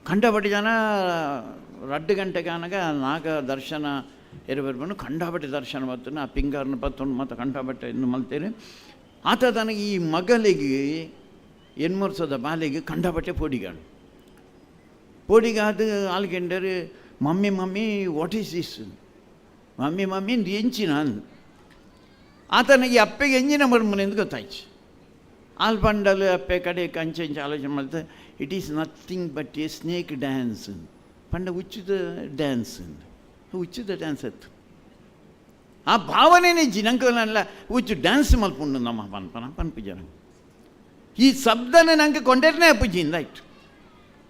ಕಂಡಪಟ್ಟೆ ಜನ ರಡ್ಡು ಗಂಟೆಗೆ ಆನಗ ನಾಗ ದರ್ಶನ ಎರಬರ್ಬನು ಕಂಡಪಟ್ಟೆ ದರ್ಶನ ಬರ್ತನೆ. ಆ ಪಿಂಗಾರನ ಪತ್ತೊಂಡು ಮತ್ತು ಕಂಡಪಟ್ಟೆ ಇನ್ನು ಮಲ್ತೇನೆ. ಆತ ತನಗೆ ಈ ಮಗಲಿಗೆ ಎನ್ಮರ್ಸದ ಬಾಲಿಗೆ ಕಂಡಪಟ್ಟೆ ಪೋಡಿಗಾಡು ಪೋಡಿಗಾದ ಆಲ್ಗೆಂಡರು mummy mummy what is this mummy mummy ಇಂದು ಎಂಚಿನ ಆತನಿಗೆ ಅಪ್ಪೆಗೆ ಎಂಜಿನ ಮರ್ಮನೆ ಎಂದು ಗೊತ್ತಾಯ್ತು. ಆಲ್ ಬಂಡಲ್ ಅಪ್ಪೆ ಕಡೆ ಕಂಚೆ ಇಂಚ ಆಲೋಚನೆ ಮಾಡ್ತಾರೆ it is nothing but a snake dance ಪಂಡ ಉಚಿತ ಡ್ಯಾನ್ಸ್ ಉಚಿತ ಡ್ಯಾನ್ಸ್ ಅತ್ತು ಆ ಭಾವನೆನೇ ಜಿನಂಕಲ್ಲ ಉಚ್ಚು ಡ್ಯಾನ್ಸ್ ಮಲ್ಪುಂಡು ನಮ್ಮ ಪನ್ಪನ ಪನ್ಪು ಜನ ಈ ಶಬ್ದನೆ ನಂಗೆ ಕೊಂಡೇರ್ನೇ ಅಪ್ಪುಜಿಂದ ಆಯ್ತು.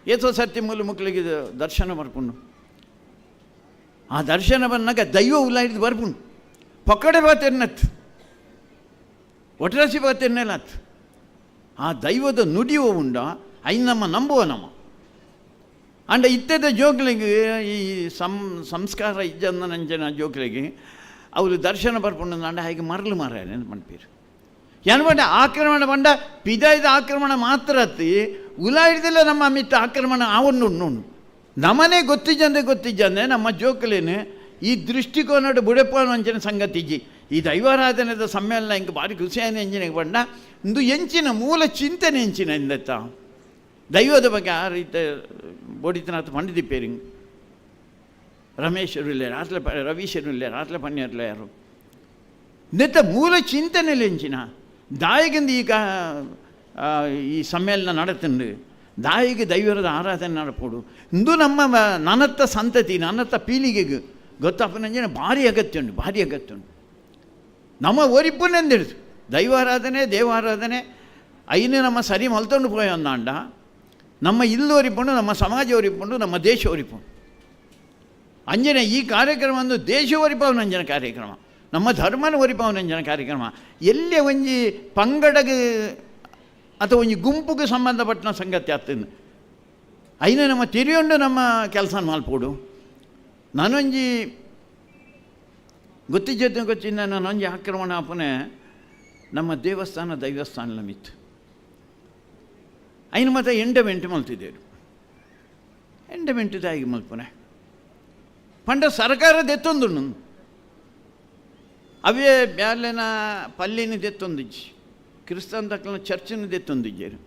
ಏತೋ ಸತ್ಯ ಮೂಲ ಮಕ್ಕಳಿಗೆ ದರ್ಶನ ಬರ್ಪುಂಡು. ಆ ದರ್ಶನ ಬಂದಾಗ ದೈವ ಉಲ್ಲ ಹಿಡಿದು ಬರ್ಪುಂಡು ಪಕ್ಕಡೆ ಬಾತೆನ್ನತ್ತು ಒಟರಸಿ ಬಾತೆನ್ನೆಲ್ಲತ್ತು ಆ ದೈವದ ನುಡಿಯುವ ಉಂಡ ಐನ್ ನಮ್ಮ ನಂಬುವ ನಮ್ಮ ಅಂಡ ಇತ್ತದ ಜೋಕ್ಲಿಗೆ ಈ ಸಂಸ್ಕಾರ ಇಜ್ಜಂದ ನಂಜನ ಜೋಕ್ಲಿಗೆ ಅವರು ದರ್ಶನ ಬರ್ಪುಂಡು ಅಂಡ ಹಾಗೆ ಮರಳು ಮಾರ ಮನ್ಪೀರು ಏನು ಬಂಡ ಆಕ್ರಮಣ ಬಂಡ ಪಿದಾಯ್ದ ಆಕ್ರಮಣ ಮಾತ್ರ ಅತ್ತಿ ಉಲಾಯಿಡ್ದಿಲ್ಲ ನಮ್ಮ ಮಿತ್ತ ಆಕ್ರಮಣ ಆವನ್ನು ಉಣ್ಣು ನಮ್ಮನೆ ಗೊತ್ತಿಜ್ಜಂದೆ ಗೊತ್ತಿಜ್ಜಂದೆ ನಮ್ಮ ಜೋಕ್ಲೇನು ಈ ದೃಷ್ಟಿಕೋನ ಬುಡೆಪ್ಪ ಅಂಚಿನ ಸಂಗತಿಜಿ ಈ ದೈವಾರಾಧನೆದ ಸಮ್ಮೇಳನ ಹಿಂಗೆ ಭಾರಿ ಖುಷಿಯಾದ ಎಂಜಿನಿಗೆ ಬಂಡ ಇಂದು ಎಂಚಿನ ಮೂಲ ಚಿಂತನೆ ಎಂಚಿನ ಇಂದತ್ತ ದೈವದ ಬಗ್ಗೆ ಆ ರೀತಿ ಬೋಡಿತನಾಥ ಪಂಡಿದಿಪ್ಪೇರಿಂಗ್ ರಮೇಶರು ಇಲ್ಲ ರಾತ್ಲೆ ರವೀಶರು ಇಲ್ಲ ರಾತ್ಲೆ ಪನ್ನಿಯರ್ಲ ಯಾರು ನೆತ್ತ ಮೂಲ ಚಿಂತನೆ ಎಂಚಿನ ದಾಯಿಗಿಂದ ಈಗ ಈ ಸಮ್ಮೇಳನ ನಡತಂಡು ದಾಯಿಗೆ ದೈವರದ ಆರಾಧನೆ ನಡಪೋಡು ಇಂದು ನಮ್ಮ ನನ್ನತ್ತ ಸಂತತಿ ನನ್ನತ್ತ ಪೀಳಿಗೆಗೆ ಗೊತ್ತಪ್ಪನಂಜನ ಭಾರಿ ಅಗತ್ಯ ಉಂಟು ಭಾರಿ ಅಗತ್ಯ ಉಂಟು. ನಮ್ಮ ಒರಿಪುನೆಂದಿಡ್ತು ದೈವಾರಾಧನೆ ದೇವಾರಾಧನೆ ಐನು ನಮ್ಮ ಸರಿ ಮಲ್ತೊಂಡು ಪೋಯೊಂದಾಂಡ ನಮ್ಮ ಇಲ್ಲು ಒರಿಪುಂಡು ನಮ್ಮ ಸಮಾಜ ಒರಿಪುಂಡು ನಮ್ಮ ದೇಶ ಒರಿಪುಂಡು. ಅಂಜನೆ ಈ ಕಾರ್ಯಕ್ರಮ ಒಂದು ದೇಶ ಒರಿಪವನಂಜನ ಕಾರ್ಯಕ್ರಮ ನಮ್ಮ ಧರ್ಮನ ಒರಿಪವನಂಜನ ಕಾರ್ಯಕ್ರಮ ಎಲ್ಲೇ ಒಂಜಿ ಪಂಗಡಗೆ ಅಥವಾ ಒಂಜಿ ಗುಂಪುಗೆ ಸಂಬಂಧಪಟ್ಟ ಸಂಗತಿ ಆಗ್ತದೆ ಐನ ನಮ್ಮ ತಿರಿಯೊಂಡು ನಮ್ಮ ಕೆಲಸ ಮಲ್ಪೋಡು. ನಾನೊಂಜಿ ಗೊತ್ತಿಜ್ಜತೆ ಗೊತ್ತಿಂದ ನಾನೊಂಜಿ ಆಕ್ರಮಣ ಅಪ್ಪನೆ ನಮ್ಮ ದೇವಸ್ಥಾನ ದೈವಸ್ಥಾನ ನಮಿತ್ತು ಐನು ಮತ್ತೆ ಎಂಡಮೆಂಟ್ ಮಲ್ತಿದ್ದೇರು ಎಂಡಮೆಂಟ್ ತಾಯಿಗೆ ಮಲ್ಪನೆ ಪಂಡ ಸರ್ಕಾರ ದೆತ್ತೊಂದು ಅವೇ ಬ್ಯಾಲೆನ ಪಲ್ಲಿನ ದೆತ್ತೊಂದಿಜ್ಜಿ ಕ್ರಿಸ್ತನ್ ತಕ್ಕನ ಚರ್ಚಿನ ದೆತ್ತೊಂದಿಜ್ಜೇರು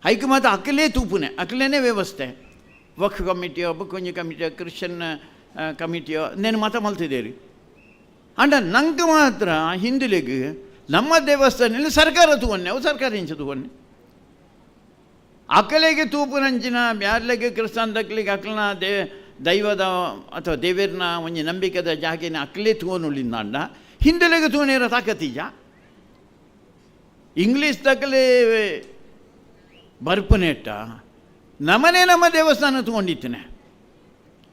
ಹೈಕ್ ಮಾತ್ರ ಅಕ್ಕಲೇ ತೂಪುನೆ ಅಕ್ಕಲೇನೆ ವ್ಯವಸ್ಥೆ ವಕ್ಫ್ ಕಮಿಟಿಯೋ ಬುಕ್ಕೊಂಜಿ ಕಮಿಟಿಯೋ ಕ್ರಿಶ್ಚಿಯನ್ ಕಮಿಟಿಯೋ ನೇನು ಮಾತ್ರ ಮಲ್ತಿದ್ದೇರಿ. ಅಂಡ ನಂಗೆ ಮಾತ್ರ ಹಿಂದುಲಿಗೆ ನಮ್ಮ ದೇವಸ್ಥಾನದಲ್ಲಿ ಸರ್ಕಾರ ತೂವನ್ನೆ ಅವು ಸರ್ಕಾರ ಇಂಚ ತೂವನ್ನೆ ಅಕ್ಕಲೆಗೆ ತೂಪುನಂಚಿನ ಬ್ಯಾರ್ಲೆಗೆ ಕ್ರಿಸ್ತನ್ ತಕ್ಕಲಿಗೆ ಅಕ್ಕಲನ ದೈವದ ಅಥವಾ ದೇವೇರ್ನ ಒಂಜಿ ನಂಬಿಕೆದ ಜಾಗಿನ ಅಕ್ಕಲೇ ತೂವನುಳ್ಳಿಂದಾಂಡ ಹಿಂದುಲಿಗೆ ತೂನೇರ ತಾಕತ್ತೀಜ ಇಂಗ್ಲೀಷ್ ತಕ್ಕಲೆ ಬರ್ಪುನೆಟ್ಟ ನಮನೆ ನಮ್ಮ ದೇವಸ್ಥಾನ ತಗೊಂಡಿತ್ತನೆ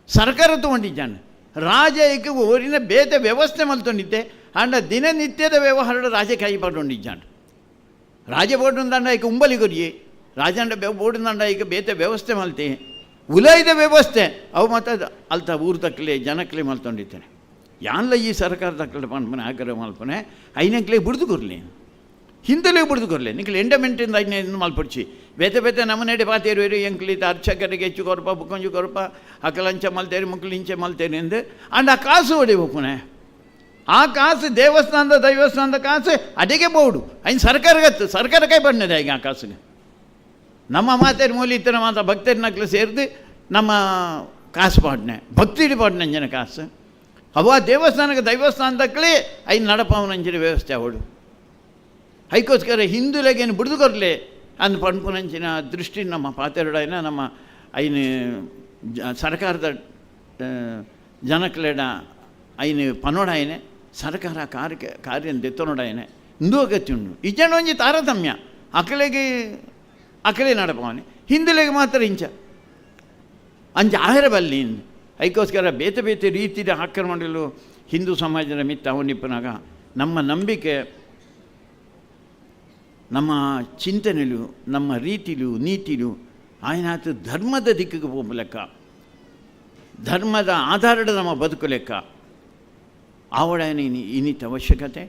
ಸರ್ಕಾರ ತಗೊಂಡಿದ್ದಾನೆ ರಾಜಕ್ಕೆ ಊರಿನ ಬೇತೆ ವ್ಯವಸ್ಥೆ ಮಲ್ತೊಂಡಿದ್ದೆ ಅಂಡ ದಿನನಿತ್ಯದ ವ್ಯವಹಾರ ರಾಜ ಕೈ ಪಡೊಂಡಿದ್ದಾನೆ ರಾಜ ಬೋರ್ಡುಂದಾಂಡ ಈಗ ಉಂಬಲಿ ಕೊರಿಯೆ ರಾಜಂಡ ಬೋರ್ಡುಂದಾಂಡ ಈಗ ಬೇತೆ ವ್ಯವಸ್ಥೆ ಮಲ್ತೆ ಉಲೈದ ವ್ಯವಸ್ಥೆ ಅವು ಮತ್ತು ಅಲ್ತ ಊರು ತಕ್ಕಲೆ ಜನಕ್ಲೆ ಮಲ್ತೊಂಡಿದ್ದಾನೆ ಯಾನ್ಲ ಈ ಸರ್ಕಾರ ತಕ್ಕಲೆ ಪನ್ಪನೆ ಆಗ್ರಹ ಮಲ್ಪನೆ ಐನಕ್ಲೆ ಬುಡ್ದು ಕೊರ್ಲಿ ಹಿಂದಲೇ ಬುಡ್ದು ಕೊರ್ಲಿ ನಿಕ್ಲೆ ಎಂಡಮೆಂಟಿಂದ ಐನ ಮಲ್ಪಡ್ಚಿ ಬೇತೆ ಬೇತೆ ನಮನೆಡೆ ಪಾತೇರು ಎಂಕ್ಲಿತ ಅರ್ಚಕರಿಗೆ ಹೆಚ್ಚು ಕೊರಪ ಬುಕ್ಕೊಂಜು ಕೊರಪ ಅಕಲಂಚ ಮಲ್ತೇರಿ ಮುಕ್ಲಿಂಚೆ ಮಲ್ತೇರಿ ಎಂದು ಅಂಡ್ ಆ ಕಾಸು ಹೊಡಿ ಬೊಪ್ಪುನೆ ಆ ಕಾಸು ದೇವಸ್ಥಾನದ ದೈವಸ್ಥಾನದ ಕಾಸು ಅಡಿಗೆ ಬೋಡು ಐನ್ ಸರ್ಕಾರಗತ್ತು ಸರ್ಕಾರ ಕೈ ಬಣ್ಣದೆ ಈಗ ಆ ಕಾಸಿಗೆ. ನಮ್ಮ ಮಾತೇರು ಮೂಲಿತ್ತರ ಮಾತ ಭಕ್ತರಿನಕ್ಲು ಸೇರಿದು ನಮ್ಮ ಕಾಸು ಪಾಡ್ನೆ ಭಕ್ತಿಡಿ ಪಾಡ್ನೆ ಅಂಜನ ಕಾಸು ಅವ ದೇವಸ್ಥಾನಕ್ಕೆ ದೈವಸ್ಥಾನದಕ್ಕಲೇ ಐನ್ ನಡಪವನಂಚಿನ ವ್ಯವಸ್ಥೆ ಅವಳು. ಐಕೋಸ್ಕರ ಹಿಂದುಲೆಗೇನು ಬಿಡ್ದು ಕೊರಲೆ ಅಂದ್ ಪಣ್ಪುನಂಚಿನ ದೃಷ್ಟಿ ನಮ್ಮ ಪಾತೆರಡಾಯ್ನ ನಮ್ಮ ಐನು ಸರ್ಕಾರದ ಜನಕ್ಲೆಡ ಐನು ಪನೋಡಾಯನೆ ಸರ್ಕಾರ ಕಾರ್ಯ ದೆತ್ತನೋಡಾಯನೆ ಇಂದು ಅಗತ್ಯ ಉಂಡು ಇಜ್ಜಂಡ ಒಂಜಿ ತಾರತಮ್ಯ ಅಕಲೆಗೆ ಅಕಲೆ ನಡಪವನೆ ಹಿಂದುಲೆಗೆ ಮಾತ್ರ ಇಂಚ ಅಂಚ ಆಹಾರ ಬಲ್ಲಿ ಐಕೋಸ್ಕರ ಬೇತೆ ಬೇತೆ ರೀತಿಯ ಆಕ್ರಮಣಗಳು ಹಿಂದೂ ಸಮಾಜದ ಮಿತ್ತ ಅವನಿಪ್ಪನಾಗ ನಮ್ಮ ನಂಬಿಕೆ ನಮ್ಮ ಚಿಂತನೆಲು ನಮ್ಮ ರೀತಿಲು ನೀತಿಲು ಆಯನಾತು ಧರ್ಮದ ದಿಕ್ಕಿಗೆ ಹೋಗು ಲೆಕ್ಕ, ಧರ್ಮದ ಆಧಾರದ ನಮ್ಮ ಬದುಕು ಲೆಕ್ಕ ಆವಡಾಯನ ಇನ್ನಿತ ಅವಶ್ಯಕತೆ.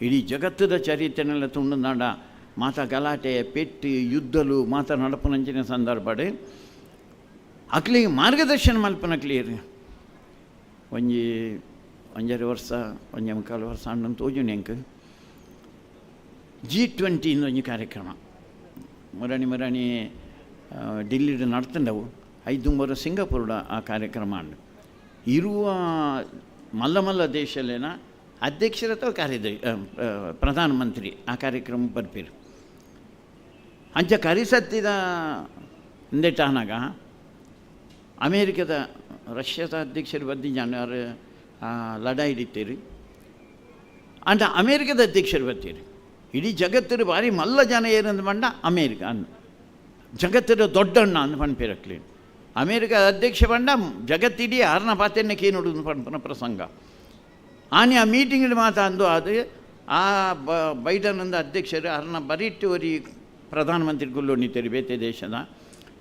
ಇಡೀ ಜಗತ್ತದ ಚರಿತ್ರೆನೆಲ್ಲ ತುಂಡು ಮಾತಾ ಗಲಾಟೆ ಪೆಟ್ಟು ಯುದ್ಧಲು ಮಾತಾ ನಡಪುನಂಚಿನ ಸಂದರ್ಭಡೆ ಅಕ್ಲಿಗೆ ಮಾರ್ಗದರ್ಶನ ಮಲ್ಪನ ಕ್ಲಿಯರ್ ಒಂಜಿ ಒಂಜರೆ ವರ್ಷ ಒಂಜಿ ಮುಕ್ಕಾಲು ವರ್ಷ ಅಣ್ಣನ ತೋಜುನಿ ಎಂಕ್ G20 ಒಂಜಿ ಕಾರ್ಯಕ್ರಮ ಮುರಣಿ ಮುರಣಿ ಡಿಲ್ಲಿಡ್ ನಡ್ತಂಡವು ಐದು ಮೂರು ಸಿಂಗಾಪುರದ ಆ ಕಾರ್ಯಕ್ರಮ ಅಂಡು ಇರುವ ಮಲ್ಲ ಮಲ್ಲ ದೇಶಲೇನ ಅಧ್ಯಕ್ಷರ ಅಥವಾ ಪ್ರಧಾನಮಂತ್ರಿ ಆ ಕಾರ್ಯಕ್ರಮ ಬರ್ಪೀರು. ಅಂಚ ಕರಿಸತ್ತಿದ ಇಂದೆಟ್ಟಾನಾಗ ಅಮೇರಿಕದ ರಷ್ಯಾದ ಅಧ್ಯಕ್ಷರು ಬದ್ದಿಜಾನ ಲಡಾಯಿ ಹಿಡಿತೀರಿ ಅಂಡ ಅಮೇರಿಕದ ಅಧ್ಯಕ್ಷರು ಬರ್ತೀರಿ. ಇಡೀ ಜಗತ್ತಿನ ಭಾರಿ ಮಲ್ಲ ಜನ ಏನಂದ ಬಂಡ ಅಮೇರಿಕ ಅನ್ನ ಜಗತ್ತಿನ ದೊಡ್ಡಣ್ಣ ಅಂದ್ ಪಣ್ಪಿರಕ್ಲಿ ಅಮೇರಿಕದ ಅಧ್ಯಕ್ಷ ಬಂಡ ಜಗತ್ತಿಡೀ ಆರ್ನ ಪಾತೆನ್ನ ಕೇನುಡು ಪಣ್ಪನ ಪ್ರಸಂಗ. ಆನೆ ಆ ಮೀಟಿಂಗ್ ಮಾತಾಂದು ಅದು ಆ ಬೈಡನ್ ಅಂದ ಅಧ್ಯಕ್ಷರು ಅರ್ನ ಬರಿಟ್ಟು ಒರಿ ಪ್ರಧಾನಮಂತ್ರಿ ಗುಲ್ಲೊಣ್ಣಿತೀರಿ ಬೇತೆ ದೇಶದ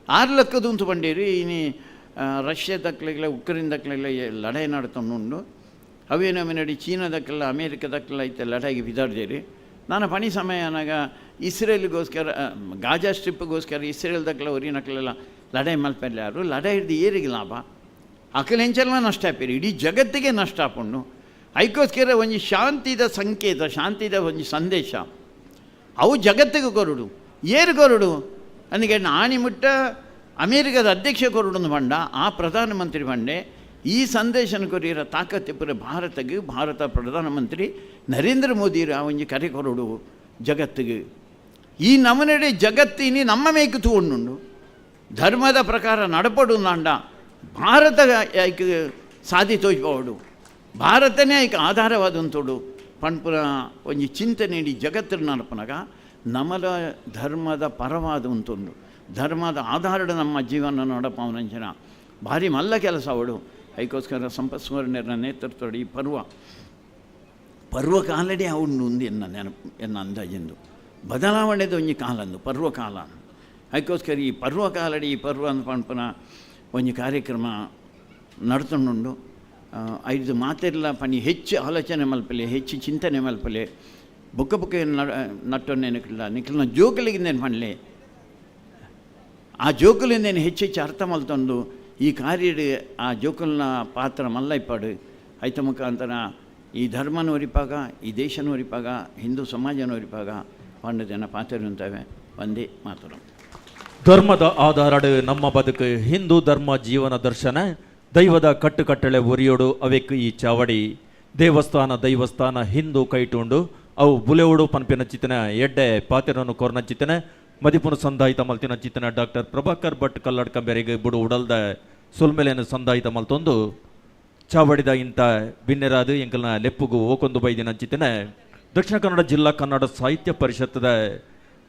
6 ಲಕ್ಕದುಂತು ಬಂಡೀರಿ ಇನಿ ರಷ್ಯಾ ದಕ್ಲೆಗ್ಲ ಉಕ್ರೇನ್ ದಕ್ಲೆಗ್ಲ ಲಡಾಯಿ ನಡ್ತೊಂಡು ಅವೇನೊಮ್ಮೆ ನಡಿ ಚೀನಾದಕ್ಕೆಲ್ಲ ಅಮೇರಿಕದಕ್ಕೆಲ್ಲ ಐತೆ ಲಡಾಯಿಗೆ ಬಿದಾಡ್ದೇರಿ. ನಾನು ಪಣಿ ಸಮಯ ಅನ್ನಾಗ ಇಸ್ರೇಲ್ಗೋಸ್ಕರ ಗಾಜಾ ಸ್ಟ್ರಿಪ್ಗೋಸ್ಕರ ಇಸ್ರೇಲ್ದಕ್ಕೆಲ್ಲ ಒರಿನಕ್ಲೆಲ್ಲ ಲಡಾಯಿ ಮಲ್ಪೆಲ್ಲ ಯಾರು ಲಡಾಯಿ ಹಿಡ್ದು ಏರಿಗೆ ಲಾಭ ಅಕಲೆಂಚೆಲ್ಲ ನಷ್ಟ ಆಪೇರಿ ಇಡೀ ಜಗತ್ತಿಗೆ ನಷ್ಟ ಆಪುಂಡು. ಐಕೋಸ್ಕರ ಒಂಜಿ ಶಾಂತಿದ ಸಂಕೇತ ಶಾಂತಿದ ಒಂಜಿ ಸಂದೇಶ ಅವು ಜಗತ್ತಿಗೆ ಕೊರಡು ಏರು ಕೊರಡು అందుకే ಆಣಿಮುಟ್ಟ ಅಮೇರಿಕದ ಅಧ್ಯಕ್ಷ ಕೊರಡು ಬಂಡ ಆ ಪ್ರಧಾನಮಂತ್ರಿ ಬಂಡೆ ಈ ಸಂದೇಶನ ಕೊರಿಯರ ತಾಕತ್ತಿಪ್ಪರ ಭಾರತಕ್ಕೆ ಭಾರತ ಪ್ರಧಾನಮಂತ್ರಿ ನರೇಂದ್ರ ಮೋದಿಯರು ಆ ಒಂಜಿ ಕರೆ ಕೊರಡು ಜಗತ್ತಿಗೆ. ಈ ನಮನೆಡೆ ಜಗತ್ತಿನಿ ನಮ್ಮ ಮೇಕು ತೂಂಡು ಧರ್ಮದ ಪ್ರಕಾರ ನಡಪಡು ನಾಂಡ ಭಾರತ ಐಕ್ ಸಾಧಿ ತೋಜ್ಪವಡು ಭಾರತನೇ ಐಕ್ ಆಧಾರವಾದಂತೋಡು ಪಣ್ಪುರ ಒಂಜಿ ಚಿಂತನೆ ಇಡೀ ಜಗತ್ತಿನ ನಡಪನಾಗ ನಮಲ ಧರ್ಮದ ಪರವಾದ ಉಂಟುಂಡು ಧರ್ಮದ ಆಧಾರದ ನಮ್ಮ ಜೀವನ ನಡಪವನಂಚಿನ ಭಾರಿ ಮಲ್ಲ ಕೆಲಸ ಅವಳು. ಐಕೋಸ್ಕರ ಸಂಪತ್ ಸುವರ್ಣರ ನೇತೃತ್ವದ ಈ ಪರ್ವಕಾಲಡೆ ಅವನು ಉಂದು ಎನ್ನ ನೆನಪು ಎನ್ನ ಅಂದಾಜೆಂದು ಬದಲಾವಣೆದ ಒಂಜಿ ಕಾಲಂದು ಪರ್ವಕಾಲ. ಐಕೋಸ್ಕರ ಈ ಪರ್ವಕಾಲಡಿ ಈ ಪರ್ವ ಅಂದ್ ಪಣ್ಪನ ಒಂಜಿ ಕಾರ್ಯಕ್ರಮ ನಡ್ತೊಂಡುಂಡು. ಐದು ಮಾತೆಲ್ಲ ಪನಿ ಹೆಚ್ಚು ಆಲೋಚನೆ ಮಲ್ಪಲೆ ಹೆಚ್ಚು ಚಿಂತನೆ ಮಲ್ಪಲೆ ಬೊಕ್ಕ ಬೊಕ್ಕ ನಟ್ಟೊನ್ನೆ ನಿಕ್ಲ ನಿಕ್ಲನ ಜೋಕುಲಿಗೆ ಪಣ್ಲೆ ಆ ಜೋಕುಲಿಂದೇನು ಹೆಚ್ಚು ಹೆಚ್ಚು ಅರ್ಥ ಮಲ್ತೊಂದು ಈ ಕಾರ್ಯಡ್ ಆ ಜೋಕುಲ್ನ ಪಾತ್ರ ಮಲ್ಲ ಇಪ್ಪಾಡು ಐತ ಮುಖಾಂತರ ಈ ಧರ್ಮನ ಒರಿಪಾಗ ಈ ದೇಶನ ಒರಿಪಾಗ ಹಿಂದೂ ಸಮಾಜನ ಒರಿಪಾಗ ಪಂಡ ಜನ ಪಾತ್ರ ಉಂತವೆ. ಒಂದೇ ಮಾತುರಂ. ಧರ್ಮದ ಆಧಾರಡು ನಮ್ಮ ಬದುಕು ಹಿಂದೂ ಧರ್ಮ ಜೀವನ ದರ್ಶನ ದೈವದ ಕಟ್ಟುಕಟ್ಟಳೆ ಒರಿಯೋಡು ಅವೆಕ್ ಈ ಚಾವಡಿ ದೇವಸ್ಥಾನ ದೈವಸ್ಥಾನ ಹಿಂದೂ ಕೈಟುಂಡು ಅವು ಬುಲೆವುಡು ಪನ್ಪಿನ ಚಿತ್ತನ ಎಡ್ಡೆ ಪಾತಿರನ್ನು ಕೊರ್ನ ಚಿತ್ತನ ಮದಿಪುನ ಸಂದಾಯಿತ ಮಲ್ತಿನ ಚಿತ್ತನ ಡಾಕ್ಟರ್ ಪ್ರಭಾಕರ್ ಭಟ್ ಕಲ್ಲಡ್ಕಂಬೆರಿಗೆ ಬುಡು ಉಡಲ್ದ ಸೊಲ್ಮೆಲೆಯನ್ನು ಸಂದಾಯಿತ ಮಲ್ತೊಂದು ಚಾವಡಿದ ಇಂಥ ಬಿನ್ನೆರಾದು ಎಂಕಲ್ನ ಲೆಪ್ಪುಗು ಓಕೊಂದು ಬೈದಿನ ಚಿತ್ತನ ದಕ್ಷಿಣ ಕನ್ನಡ ಜಿಲ್ಲಾ ಕನ್ನಡ ಸಾಹಿತ್ಯ ಪರಿಷತ್ತದ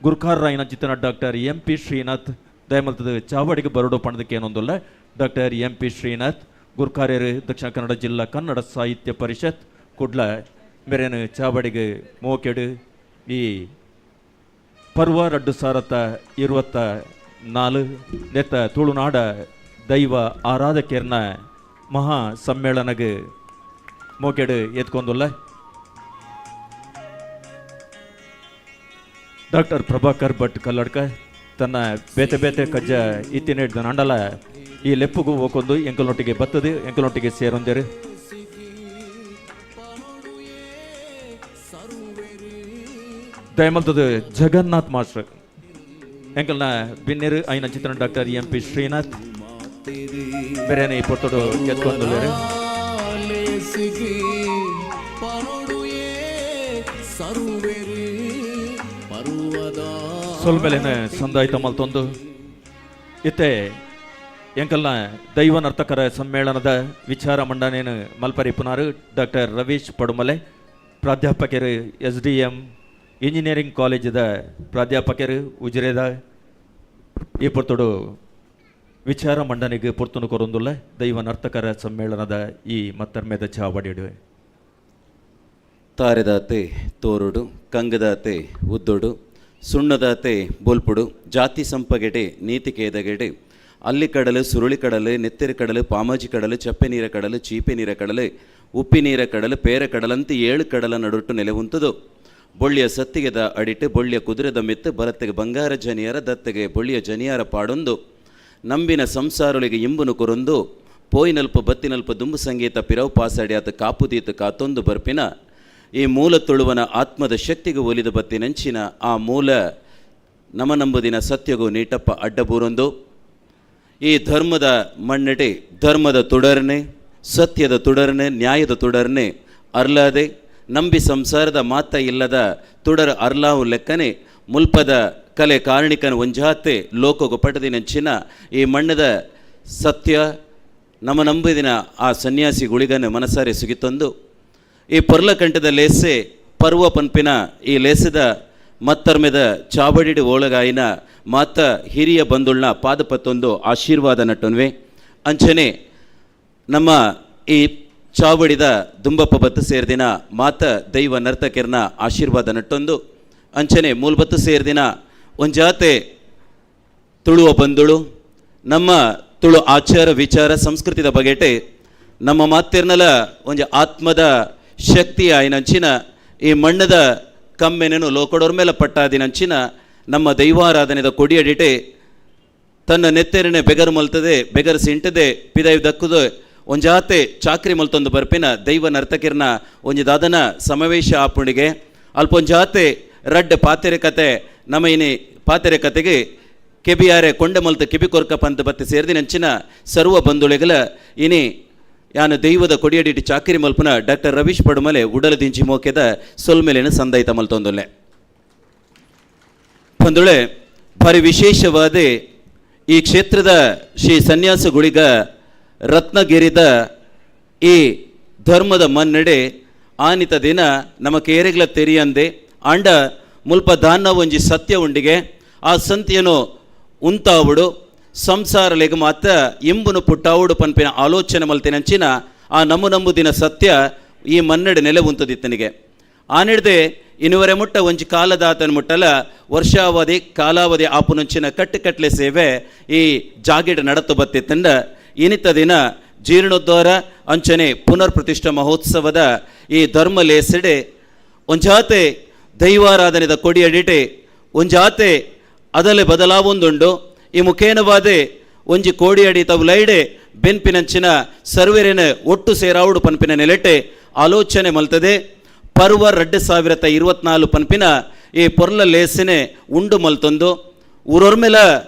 ಗುರ್ಕಾರ್ರಾಯನ ಚಿತ್ತನ ಡಾಕ್ಟರ್ ಎಂ ಪಿ ಶ್ರೀನಾಥ್ ದಯಮಲ್ತದ ಚಾವಡಿಗೆ ಬರಡು ಪಣದಕ್ಕೆ ಏನೊಂದುಲ್ಲ ಡಾಕ್ಟರ್ ಎಂ ಪಿ ಶ್ರೀನಾಥ್ ಗುರ್ಕಾರ್ಯರು ದಕ್ಷಿಣ ಕನ್ನಡ ಜಿಲ್ಲಾ ಕನ್ನಡ ಸಾಹಿತ್ಯ ಪರಿಷತ್ ಕುಡ್ಲ ಮೇರೇನು ಚಾವಡಿಗೆ ಮೋಕೆಡು ಈ ಪರ್ವ 2024 ನೆತ್ತ ತುಳುನಾಡ ದೈವ ಆರಾಧಕರ್ನ ಮಹಾ ಸಮ್ಮೇಳನಗೆ ಮೋಕೆಡು ಎತ್ಕೊಂದುಲ್ಲ ಡಾಕ್ಟರ್ ಪ್ರಭಾಕರ್ ಭಟ್ ಕಲ್ಲಡ್ಕ. ತನ್ನ ಬೇತೆ ಬೇತೆ ಕಜ್ಜ ಇತ್ತಿನ ಹಿಡ್ದು ಅಂಡಲ ಈ ಲೆಪ್ಪುಗು ಹೋಗೊಂದು ಎಂಕಲ್ನೊಟ್ಟಿಗೆ ಬತ್ತದು ಎಂಕಲ್ನೊಟ್ಟಿಗೆ ಸೇರೊಂದೇರು. ದಯಮಲ್ತದು ಜಗನ್ನಾಥ್ ಮಾಸ್ಟರ್ ಎಂಕಲ್ನ ಬಿನ್ನೆರು ಐನ ಚಿತ್ರ doctor M P Srinath ಬೇರೆನೆ ಈ ಪೊರ್ತಡು ಎತ್ಕೊಂದುಲ್ಲೇರು. ಸೊಲ್ಮೆಲೆನ ಸಂದಾಯ್ತ ಮಲ್ತೊಂದು ಇತ್ತೆ ಎಂಕಲ್ನ ದೈವ ನರ್ತಕರ ಸಮ್ಮೇಳನದ ವಿಚಾರ ಮಂಡನೇನು ಮಲ್ಪರಿಪುನಾರು ಡಾಕ್ಟರ್ ರವೀಶ್ ಪಡುಮಲೆ, ಪ್ರಾಧ್ಯಾಪಕರು S D M engineering ಕಾಲೇಜಿದ ಪ್ರಾಧ್ಯಾಪಕರು ಉಜಿರೆದ. ಈ ಪೊರ್ತುಡು ವಿಚಾರ ಮಂಡನೆಗೆ ಪೊರ್ತುನು ಕೊರೊಂದುಲ್ಲ ದೈವ ನರ್ತಕರ ಸಮ್ಮೇಳನದ ಈ ಮತ್ತರ್ಮೆದ ಚಾವಡಿಡುವೆ. ತಾರೆದಾತೆ ತೋರುಡು, ಕಂಗದಾತೆ ಉದ್ದೊಡು, ಸುಣ್ಣದಾತೆ ಬೋಲ್ಪುಡು, ಜಾತಿ ಸಂಪಗೆಡೆ ನೀತಿ ಕೇದಗೆಡೆ, ಅಲ್ಲಿ ಕಡಲು ಸುರುಳಿ ಕಡಲು ನೆತ್ತೆರು ಕಡಲು ಪಾಮಾಜಿ ಕಡಲು ಚಪ್ಪೆ ನೀರ ಕಡಲು ಚೀಪೆ ನೀರ ಕಡಲು ಉಪ್ಪಿ ನೀರ ಕಡಲು ಪೇರ ಕಡಲಂತೆ ಏಳು ಕಡಲ ನಡುಟ್ಟು ನೆಲೆವುಂತದು. ಬೊಳ್ಳಿಯ ಸತ್ತಿಗೆದ ಅಡಿಟ್ಟು ಬೊಳ್ಳಿಯ ಕುದುರೆದ ಮೆತ್ತು ಬಲತ್ತೆಗೆ ಬಂಗಾರ ಜನಿಯರ ದತ್ತೆಗೆ ಬೊಳ್ಳಿಯ ಜನಿಯರ ಪಾಡೊಂದು ನಂಬಿನ ಸಂಸಾರೊಳಿಗೆ ಇಂಬುನು ಕೊರೊಂದು ಪೋಯಿನಲ್ಪ ಬತ್ತಿನಲ್ಪ ದುಂಬು ಸಂಗೀತ ಪಿರವು ಪಾಸಡಿಯಾತ ಕಾಪುದೀತ ಕಾತೊಂದು ಬರ್ಪಿನ ಈ ಮೂಲ ತುಳುವನ ಆತ್ಮದ ಶಕ್ತಿಗೆ ಒಲಿದ ಬತ್ತಿನಂಚಿನ ಆ ಮೂಲ ನಮ ನಂಬುದಿನ ಸತ್ಯಗೂ ನೀಟಪ್ಪ ಅಡ್ಡಬೂರೊಂದು ಈ ಧರ್ಮದ ಮಣ್ಣೆಡೆ ಧರ್ಮದ ತುಡರ್ನೆ ಸತ್ಯದ ತುಡರ್ನೆ ನ್ಯಾಯದ ತುಡರ್ನೆ ಅರ್ಲಾದೆ ನಂಬಿ ಸಂಸಾರದ ಮಾತ ಇಲ್ಲದ ತುಡರ ಅರ್ಲಾವು ಲೆಕ್ಕನೆ ಮುಲ್ಪದ ಕಲೆ ಕಾರಣಿಕನ ಒಂಜಾತೆ ಲೋಕಗು ಪಟದಿನಂಚಿನ ಈ ಮಣ್ಣದ ಸತ್ಯ ನಮ್ಮ ನಂಬಿದಿನ ಆ ಸನ್ಯಾಸಿ ಗುಳಿಗನ ಮನಸಾರೆ ಸುಗಿತೊಂದು ಈ ಪೊರ್ಲಕಂಠದ ಲೇಸೆ ಪರ್ವ ಪನ್ಪಿನ ಈ ಲೇಸದ ಮತ್ತರ್ಮೆದ ಚಾವಡಿಡು ಓಳಗಾಯಿನ ಮಾತ ಹಿರಿಯ ಬಂಧುಳ್ನ ಪಾದಪತ್ತೊಂದು ಆಶೀರ್ವಾದ ನಟ್ಟೊನ್ವೆ. ಅಂಚನೆ ನಮ್ಮ ಈ ಚಾವಡಿದ ದುಂಬಪ್ಪ ಬತ್ತು ಸೇರ್ದಿನ ಮಾತ ದೈವ ನರ್ತಕಿರ್ನ ಆಶೀರ್ವಾದ ನಟ್ಟೊಂದು ಅಂಚನೆ ಮೂಲ್ಬತ್ತು ಸೇರ್ದಿನ ಒಂಜಾತೆ ತುಳುವ ಬಂಧುಳು ನಮ್ಮ ತುಳು ಆಚಾರ ವಿಚಾರ ಸಂಸ್ಕೃತಿದ ಬಗೆಟೆ ನಮ್ಮ ಮಾತಿರ್ನಲ ಒಂಜಿ ಆತ್ಮದ ಶಕ್ತಿ ಆಯ್ನಂಚಿನ ಈ ಮಣ್ಣದ ಕಮ್ಮೆನನು ಲೋಕಡೋರ್ ಮೇಲೆ ಪಟ್ಟಾದಿನಂಚಿನ ನಮ್ಮ ದೈವಾರಾಧನೆದ ಕೊಡಿಯಡಿಟೆ ತನ್ನ ನೆತ್ತೆರನೆ ಬೆಗರು ಮಲ್ತದೆ ಬೆಗರು ಸಿಂಟದೆ ಪಿದೈ ದಕ್ಕುದು ಒಂಜಾತೆ ಚಾಕ್ರಿ ಮಲ್ತೊಂದು ಬರ್ಪಿನ ದೈವ ನರ್ತಕಿರ್ನ ಒಂಜಿ ದಾದನ ಸಮಾವೇಶ ಆಪುಣಿಗೆ ಅಲ್ಪೊಂಜಾತೆ ರಡ್ಡ ಪಾತೆರೆ ಕತೆ ನಮ್ಮ ಇನಿ ಪಾತೆರೆ ಕತೆಗೆ ಕೆಬಿಯಾರೆ ಕೊಂಡೆ ಮಲ್ತ ಕೆಬಿ ಕೊರ್ಕ ಪಂತ ಬತ್ತಿ ಸೇರ್ದಿನಂಚಿನ ಸರ್ವ ಬಂಧುಳಿಗಳ ಇನಿ ಯಾನು ದೈವದ ಕೊಡಿಯಡಿಟಿ ಚಾಕಿರಿ ಮಲ್ಪನ ಡಾಕ್ಟರ್ ರವೀಶ್ ಪಡುಮಲೆ ಉಡಲ ದಿಂಚಿ ಮೋಕೆದ ಸೊಲ್ಮೆಲೆನ ಸಂದೈತ ಮಲ್ತೊಂದುಲ್ಲೆ. ಬಂಧುಳೆ ಭಾರಿ ವಿಶೇಷವಾದ ಈ ಕ್ಷೇತ್ರದ ಶ್ರೀ ಸನ್ಯಾಸ ಗುಳಿಗ ರತ್ನಗಿರಿದ ಈ ಧರ್ಮದ ಮನ್ನಡೆ ಆನಿತ ದಿನ ನಮ್ಮ ಕೇರೆಗಳ ತೆರಿಯಂದೆ ಆಂಡ ಮುಲ್ಪ ದಾನ ಒಂಜಿ ಸತ್ಯ ಉಂಡಿಗೆ ಆ ಸಂತಿಯನು ಉಂತಾವುಡು ಸಂಸಾರಲೆಗ್ ಮಾತ್ರ ಇಂಬುನು ಪುಟ್ಟಾವುಡು ಪನ್ಪಿನ ಆಲೋಚನೆ ಮಲ್ತಿನಂಚಿನ ಆ ನಮ್ಮು ನಂಬುದಿನ ಸತ್ಯ ಈ ಮನ್ನಡೆ ನೆಲೆ ಉಂತದಿತ್ತನಿಗೆ. ಆನಿಡ್ದೆ ಇನ್ನುವರೆ ಮುಟ್ಟ ಒಂಜಿ ಕಾಲದಾತನ ಮುಟ್ಟಲ ವರ್ಷಾವಧಿ ಕಾಲಾವಧಿ ಆಪುನಂಚಿನ ಕಟ್ಟುಕಟ್ಲೆ ಸೇವೆ ಈ ಜಾಗಿಡ ನಡತು ಬತ್ತಿತ್ತಂಡ ಇನಿತ ದಿನ ಜೀರ್ಣೋದ್ಧಾರ ಅಂಚನೆ ಪುನರ್ ಪ್ರತಿಷ್ಠಾ ಮಹೋತ್ಸವದ ಈ ಧರ್ಮ ಲೇಸೆಡೆ ಒಂಜಾತೆ ದೈವಾರಾಧನೆದ ಕೊಡಿಯಡಿಟೆ ಒಂಜಾತೆ ಅದಲೆ ಬದಲಾವೊಂದುಂಡು ಈ ಮುಖೇನವಾದೆ ಒಂಜಿ ಕೋಡಿಯಡಿ ತವುಲೈಡೆ ಬೆನ್ಪಿನಂಚಿನ ಸರ್ವೆರೆನ ಒಟ್ಟು ಸೇರಾವುಡು ಪನ್ಪಿನ ನೆಲೆಟೆ ಆಲೋಚನೆ ಮಲ್ತದೆ. ಪರ್ವ 2024 ಪನ್ಪಿನ ಈ ಪೊರ್ಲ ಲೇಸನೆ ಉಂಡು ಮಲ್ತೊಂದು ಊರೊರ್ಮೆಲ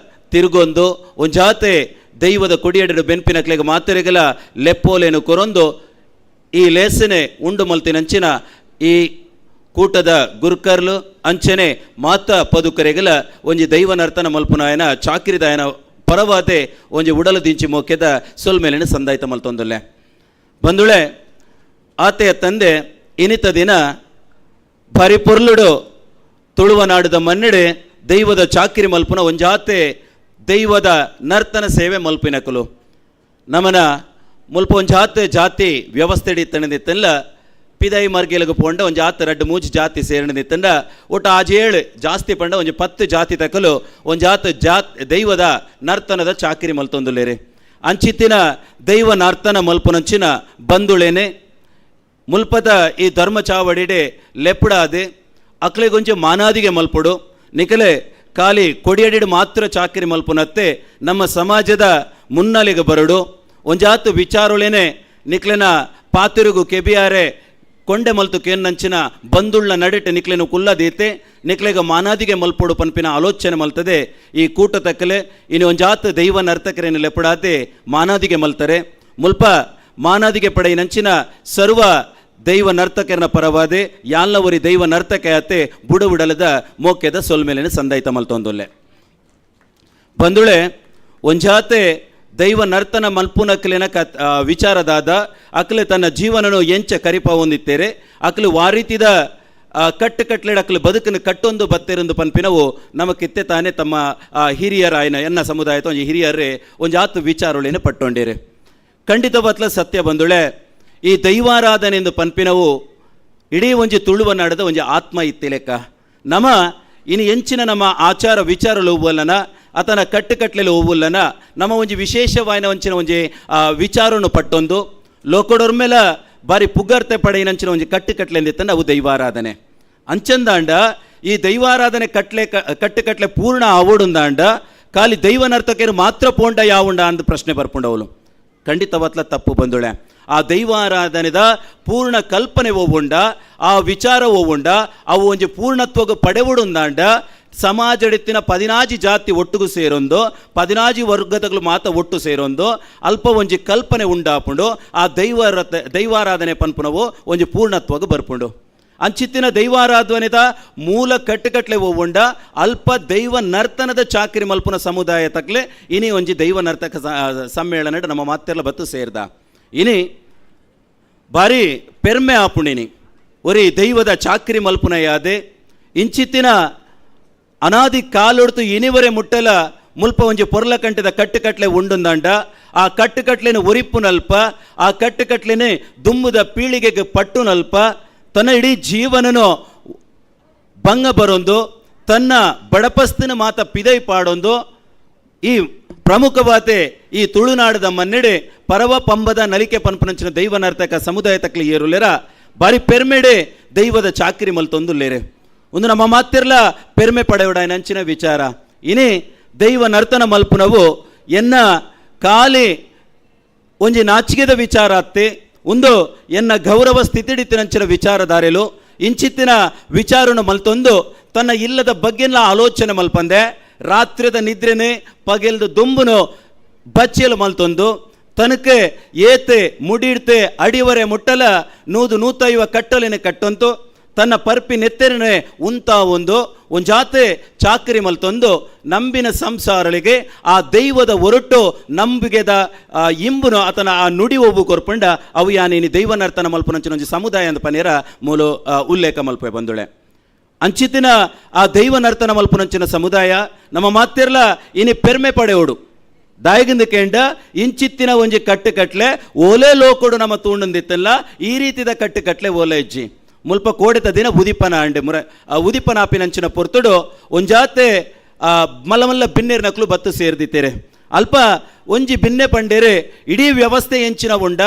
ತಿರುಗೊಂದು ಒಂಜಾತೆ ದೈವದ ಕೊಡಿಯಡಿಡು ಬೆನ್ಪಿನಕ್ಲೆಗ್ ಮಾತೆರೆಗಲ ಲೆಪ್ಪೋಲೇನು ಕೊರೊಂದು ಈ ಲೇಸನೆ ಉಂಡು ಮಲ್ತಿನಂಚಿನ ಈ ಕೂಟದ ಗುರುಕರ್ಲು ಅಂಚನೆ ಮಾತ ಪದುಕರೆಗಲ ಒಂಜಿ ದೈವ ನರ್ತನ ಮಲ್ಪುನಾಯನ ಚಾಕಿರಿದಾಯನ ಪರವಾತೆ ಒಂಜಿ ಉಡಲು ದಿಂಚಿ ಮೋಕೆದ ಸೊಲ್ಮೇಲಿನ ಸಂದಾಯ್ತ ಮಲ್ತೊಂದುಲ್ಲೆ. ಬಂಧುಳೆ ಆತೆಯ ತಂದೆ ಇನಿತ ದಿನ ಭಾರಿ ಪೊರ್ಲುಡು ತುಳುವ ನಾಡದ ಮನ್ನಡೆ ದೈವದ ಚಾಕಿರಿ ಮಲ್ಪುನ ಒಂಜಾತೆ ದೈವದ ನರ್ತನ ಸೇವೆ ಮಲ್ಪಿನಕಲು ನಮನ ಮುಲ್ಪ ಒಂಜಾತೆ ಜಾತಿ ವ್ಯವಸ್ಥೆ ಇತ್ತಣದಿತ್ತಲ್ಲ ಪಿದೈ ಮರ್ಗಿಲಗು ಪೋಂಡ ಒಂಜಿ ಆತ ರಡ್ಡು ಮೂಜಿ ಜಾತಿ ಸೇರಣದಿತ್ತಂಡ ಒಟ್ಟು ಆಜೇಳು ಜಾಸ್ತಿ ಪಂಡ ಒಂಜಿ 10 ಜಾತಿ ತಕಲು ಒಂಜಾತ ಜಾತ್ ದೈವದ ನರ್ತನದ ಚಾಕಿರಿ ಮಲ್ತೊಂದುಲ್ಲೇರಿ. ಅಂಚಿತ್ತಿನ ದೈವ ನರ್ತನ ಮಲ್ಪುನಂಚಿನ ಬಂಧುಳೇನೆ ಮುಲ್ಪದ ಈ ಧರ್ಮ ಚಾವಡಿಡೆ ಲೆಪ್ಪುಡಾದೆ ಅಕ್ಲೆಗೊಂಜಿ ಮಾನಾದಿಗೆ ಮಲ್ಪುಡು ನಿಕಲೆ ಖಾಲಿ ಕೊಡಿಯಡಿಡು ಮಾತ್ರ ಚಾಕರಿ ಮಲ್ಪುನತ್ತೆ ನಮ್ಮ ಸಮಾಜದ ಮುನ್ನಲೆಗೆ ಬರಡು ಒಂಜಾತು ವಿಚಾರೊಳೆನೆ ನಿಕ್ಲೆನ ಪಾತಿರುಗು ಕೆಬಿಯಾರೆ ಕೊಂಡೆ ಮಲ್ತು ಕೇನ್ನಂಚಿನ ಬಂದುಳ್ಳ ನಡೆಟೆ ನಿಕ್ಲೆನು ಕುಲ್ಲದೀತೆ ನಿಕ್ಲೆಗ ಮಾನಾದಿಗೆ ಮಲ್ಪೊಡು ಪನ್ಪಿನ ಆಲೋಚನೆ ಮಲ್ತದೆ ಈ ಕೂಟ ತಕ್ಕಲೆ ಇನ್ನು ಒಂಜಾತು ದೈವ ನರ್ತಕರೇನು ಲೆಪಡಾತೆ ಮಾನಾದಿಗೆ ಮಲ್ತಾರೆ ಮುಲ್ಪ ಮಾನಾದಿಗೆ ಪಡೆಯಿನಂಚಿನ ಸರ್ವ ದೈವ ನರ್ತಕರನ ಪರವಾದೆ ಯಾಲ್ನವರಿ ದೈವ ನರ್ತಕ ಆತೆ ಬುಡವುಡಲದ ಮೋಕ್ಯದ ಸೊಲ್ಮೇಲಿನ ಸಂದಾಯಿತ ಮಲ್ತೊಂದುಲ್ಲೆ ಬಂದುಳೆ ಒಂಜಾತೆ ದೈವ ನರ್ತನ ಮಲ್ಪುನಕ್ಲೆನ ಕತ್ ವಿಚಾರದಾದ ಅಕ್ಲೆ ತನ್ನ ಜೀವನನು ಎಂಚ ಕರಿಪ ಹೊಂದಿತ್ತೇರೆ ಅಕ್ಲು ವಾರೀತಿದ ಕಟ್ಟು ಕಟ್ಲೆಡ್ ಅಕ್ಲು ಬದುಕನ್ನು ಕಟ್ಟೊಂದು ಬತ್ತೆರೊಂದು ಪನ್ಪಿನವು ನಮ್ಮ ಕಿತ್ತೆ ತಾನೇ ತಮ್ಮ ಹಿರಿಯರಾಯನ ಎನ್ನ ಸಮುದಾಯದ ಒಂಜಿ ಹಿರಿಯರೇ ಒಂಜಾತು ವಿಚಾರೊಳೇನು ಪಟ್ಟೊಂಡೇರೆ. ಖಂಡಿತ ಬತ್ಲ ಸತ್ಯ ಬಂದುಳೆ ಈ ದೈವಾರಾಧನೆ ಎಂದು ಪನ್ಪಿನವು ಇಡೀ ಒಂಜಿ ತುಳುವ ನಾಡದ ಒಂಜಿ ಆತ್ಮ ಇತ್ತಿಲೆಕ್ಕ ನಮ ಇನ್ನು ಎಂಚಿನ ನಮ್ಮ ಆಚಾರ ವಿಚಾರ ಹೋಗುವಲ್ಲನ ಆತನ ಕಟ್ಟುಕಟ್ಲೆಲು ಹೋಗುವಲ್ಲನ ನಮ್ಮ ಒಂಜಿ ವಿಶೇಷವಾಯಿನ ಒಂಚಿನ ಒಂಜಿ ವಿಚಾರನು ಪಟ್ಟೊಂದು ಲೋಕಡೊರ್ಮೆಲ ಬಾರಿ ಪುಗರ್ತೆ ಪಡೆಯಿನಂಚಿನ ಒಂಜಿ ಕಟ್ಟುಕಟ್ಲೆಂದಿತ್ತಂಡ ಅವು ದೈವಾರಾಧನೆ. ಅಂಚಂದಾಂಡ ಈ ದೈವಾರಾಧನೆ ಕಟ್ಲೆ ಕಟ್ಟುಕಟ್ಲೆ ಪೂರ್ಣ ಆವಡುಂದಾಂಡ ಖಾಲಿ ದೈವ ನರ್ತಕರು ಮಾತ್ರ ಪೋಂಡ ಯಾವುಂಡ ಅಂದ್ ಪ್ರಶ್ನೆ ಬರ್ಪುಂಡವಳು. ಖಂಡಿತವತ್ಲ ತಪ್ಪು ಬಂದುಳೆ. ಆ ದೈವಾರಾಧನೆದ ಪೂರ್ಣ ಕಲ್ಪನೆ ಓವುಂಡ ಆ ವಿಚಾರ ಓವುಂಡ ಅವು ಒಂಜಿ ಪೂರ್ಣತ್ವಗ ಪಡೆವುಡುಂದಾಂಡ ಸಮಾಜಡಿತ್ತಿನ 14 ಜಾತಿ ಒಟ್ಟುಗು ಸೇರೊಂದು 14 ವರ್ಗದಗಳು ಮಾತ ಒಟ್ಟು ಸೇರೊಂದು ಅಲ್ಪ ಒಂಜಿ ಕಲ್ಪನೆ ಉಂಡಾಪುಂಡು ಆ ದೈವಾರಾಧನೆ ಪನ್ಪುನವು ಒಂಜಿ ಪೂರ್ಣತ್ವಗ ಬರ್ಪುಂಡು. ಅಂಚಿತ್ತಿನ ದೈವಾರಾಧನೆದ ಮೂಲ ಕಟ್ಟುಕಟ್ಲೆ ಓವುಂಡ ಅಲ್ಪ ದೈವ ನರ್ತನದ ಚಾಕರಿ ಮಲ್ಪುನ ಸಮುದಾಯ ತಕ್ಲೆ ಇನಿ ಒಂಜಿ ದೈವ ನರ್ತಕ ಸಮ್ಮೇಳನ ನಮ್ಮ ಮಾತೆಲ್ಲ ಬತ್ತು ಸೇರ್ದ ಇನಿ ಬಾರಿ ಪೆರ್ಮೆ ಆಪುಣಿನಿ ಒರಿ ದೈವದ ಚಾಕರಿ ಮಲ್ಪುನ ಯಾದೆ ಇಂಚಿತ್ತಿನ ಅನಾದಿ ಕಾಲೊಡ್ತು ಇನಿವರೆ ಮುಟ್ಟಲ ಮುಲ್ಪ ಒಂಜಿ ಪೊರ್ಲ ಕಂಟದ ಕಟ್ಟುಕಟ್ಲೆ ಉಂಡುಂದಾಂಡ ಆ ಕಟ್ಟುಕಟ್ಲೆನ ಒರಿಪುನಲ್ಪ ಆ ಕಟ್ಟುಕಟ್ಲೆನೆ ದುಂಬುದ ಪೀಳಿಗೆಗೆ ಪಟ್ಟುನಲ್ಪ ತನ್ನ ಇಡೀ ಜೀವನನು ಭಂಗ ಬರೊಂದು ತನ್ನ ಬಡಪಸ್ತಿನ ಮಾತ ಪಿದೈ ಪಾಡೊಂದು ಈ ಪ್ರಮುಖವಾತೆ ಈ ತುಳುನಾಡದ ಮನ್ನೆಡೆ ಪರವ ಪಂಬದ ನಲಿಕೆ ಪನ್ಪನಂಚಿನ ದೈವ ನರ್ತಕ ಸಮುದಾಯ ತಕ್ಲಿ ಏರುಲೇರ ಬಾರಿ ಪೆರ್ಮೆಡೆ ದೈವದ ಚಾಕರಿ ಮಲ್ತೊಂದುಲ್ಲೇರೆ. ಒಂದು ನಮ್ಮ ಮಾತಿರ್ಲ ಪೆರ್ಮೆ ಪಡೆಯೋಡ ನಂಚಿನ ವಿಚಾರ. ಇನಿ ದೈವ ನರ್ತನ ಮಲ್ಪುನವು ಎನ್ನ ಖಾಲಿ ಒಂಜಿ ನಾಚಿಕೆದ ವಿಚಾರ ಅತ್ತೆ ಒಂದು ಎನ್ನ ಗೌರವ ಸ್ಥಿತಿಡಿತಿನಂಚಿನ ವಿಚಾರಧಾರೆಲು ಇಂಚಿತ್ತಿನ ವಿಚಾರನು ಮಲ್ತೊಂದು ತನ್ನ ಇಲ್ಲದ ಬಗ್ಗೆಲ್ಲ ಆಲೋಚನೆ ಮಲ್ಪಂದೆ ರಾತ್ರಿದ ನಿದ್ರೆನೆ ಪಗೆಲ್ದು ದುಂಬುನು ಬಚ್ಚೆಲು ಮಲ್ತೊಂದು ತನಕೆ ಏತೆ ಮುಡಿಡ್ತೆ ಅಡಿವರೆ ಮುಟ್ಟಲ 100-150 ಕಟ್ಟಲೆನೆ ಕಟ್ಟೊಂತು ತನ್ನ ಪರ್ಪಿ ನೆತ್ತೆರನೆ ಉಂತ ಒಂದು ಒಂಜಾತೆ ಚಾಕರಿ ಮಲ್ತೊಂದು ನಂಬಿನ ಸಂಸಾರಳಿಗೆ ಆ ದೈವದ ಒರಟು ನಂಬಿಗೆದ ಇಂಬುನು ಆತನ ಆ ನುಡಿ ಒಬ್ಬು ಕೊರ್ಪಂಡ ಅವು ಯಾನೇನಿ ದೈವ ನರ್ತನ ಮಲ್ಪನಂಚಿನ ಒಂಜಿ ಸಮುದಾಯ ಅಂದ ಪನೇರ ಮೂಲ ಉಲ್ಲೇಖ ಮಲ್ಪೆ ಬಂದುಳೆ. ಅಂಚಿತಿನ ಆ ದೈವ ನರ್ತನ ಮಲ್ಪನಂಚಿನ ಸಮುದಾಯ ನಮ್ಮ ಮಾತಿರ್ಲ ಇನಿ ಪೆರ್ಮೆ ಪಡೆಯೋಡು ದಾಯಗಿಂದ ಕೇಂಡ ಇಂಚಿತ್ತಿನ ಒಂಜಿ ಕಟ್ಟುಕಟ್ಲೆ ಓಲೆ ಲೋಕೊಡು ನಮ್ಮ ತೂಂಡಂದಿತ್ತಲ್ಲ ಈ ರೀತಿದ ಕಟ್ಟುಕಟ್ಲೆ ಓಲೆ ಇಜ್ಜಿ ಮುಲ್ಪ ಕೋಡೆತ ದಿನ ಉದಿಪನ ಅಂಡೆ ಮುರ ಉದಿಪನ ಆಪಿನಂಚಿನ ಪೊರ್ತುಡು ಒಂಜಾತೆ ಮಲ್ಲ ಮಲ್ಲ ಬಿನ್ನೇರ್ ನಕ್ಲು ಬತ್ತು ಸೇರ್ದಿತ್ತೇರೆ. ಅಲ್ಪ ಒಂಜಿ ಬಿನ್ನೆ ಪಂಡೇರೆ ಇಡೀ ವ್ಯವಸ್ಥೆ ಎಂಚಿನ ಉಂಡ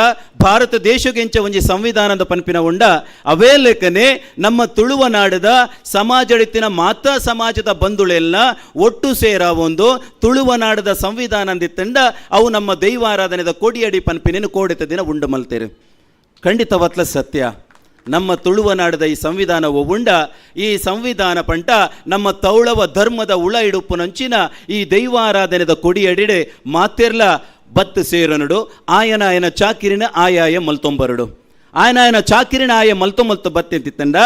ಭಾರತ ದೇಶಕ್ಕೆ ಎಂಚ ಒಂಜಿ ಸಂವಿಧಾನದ ಪನ್ಪಿನ ಉಂಡ ಅವೇ ಲೆಕ್ಕನೆ ನಮ್ಮ ತುಳುವ ನಾಡದ ಸಮಾಜಡಿತ್ತಿನ ಮಾತಾ ಸಮಾಜದ ಬಂಧುಳೆಲ್ಲ ಒಟ್ಟು ಸೇರ ಒಂದು ತುಳುವ ನಾಡದ ಸಂವಿಧಾನ ಅಂದಿತ್ತಂಡ ಅವು ನಮ್ಮ ದೈವಾರಾಧನೆದ ಕೊಡಿಯಡಿ ಪನ್ಪಿನೇನು ಕೋಡೆತ ದಿನ ಉಂಡು ಮಲ್ತೇರೆ. ಖಂಡಿತವತ್ಲ ಸತ್ಯ. ನಮ್ಮ ತುಳುವ ನಾಡದ ಈ ಸಂವಿಧಾನವು ಉಂಡ ಈ ಸಂವಿಧಾನ ಪಂಟ ನಮ್ಮ ತೌಳವ ಧರ್ಮದ ಉಳ ಇಡುಪುನಂಚಿನ ಈ ದೈವಾರಾಧನೆದ ಕೊಡಿಯಡಿಡೆ ಮಾತೆರ್ಲ ಬತ್ತು ಸೇರನುಡು ಆಯನ ಆಯನ ಚಾಕಿರಿನ ಆಯಾಯ ಮಲ್ತೊಂಬರುಡು ಆಯನ ಆಯನ ಚಾಕಿರಿನ ಆಯ ಮಲ್ತೊಂಬಲ್ತು ಬತ್ತೆಂತಿತ್ತಂಡ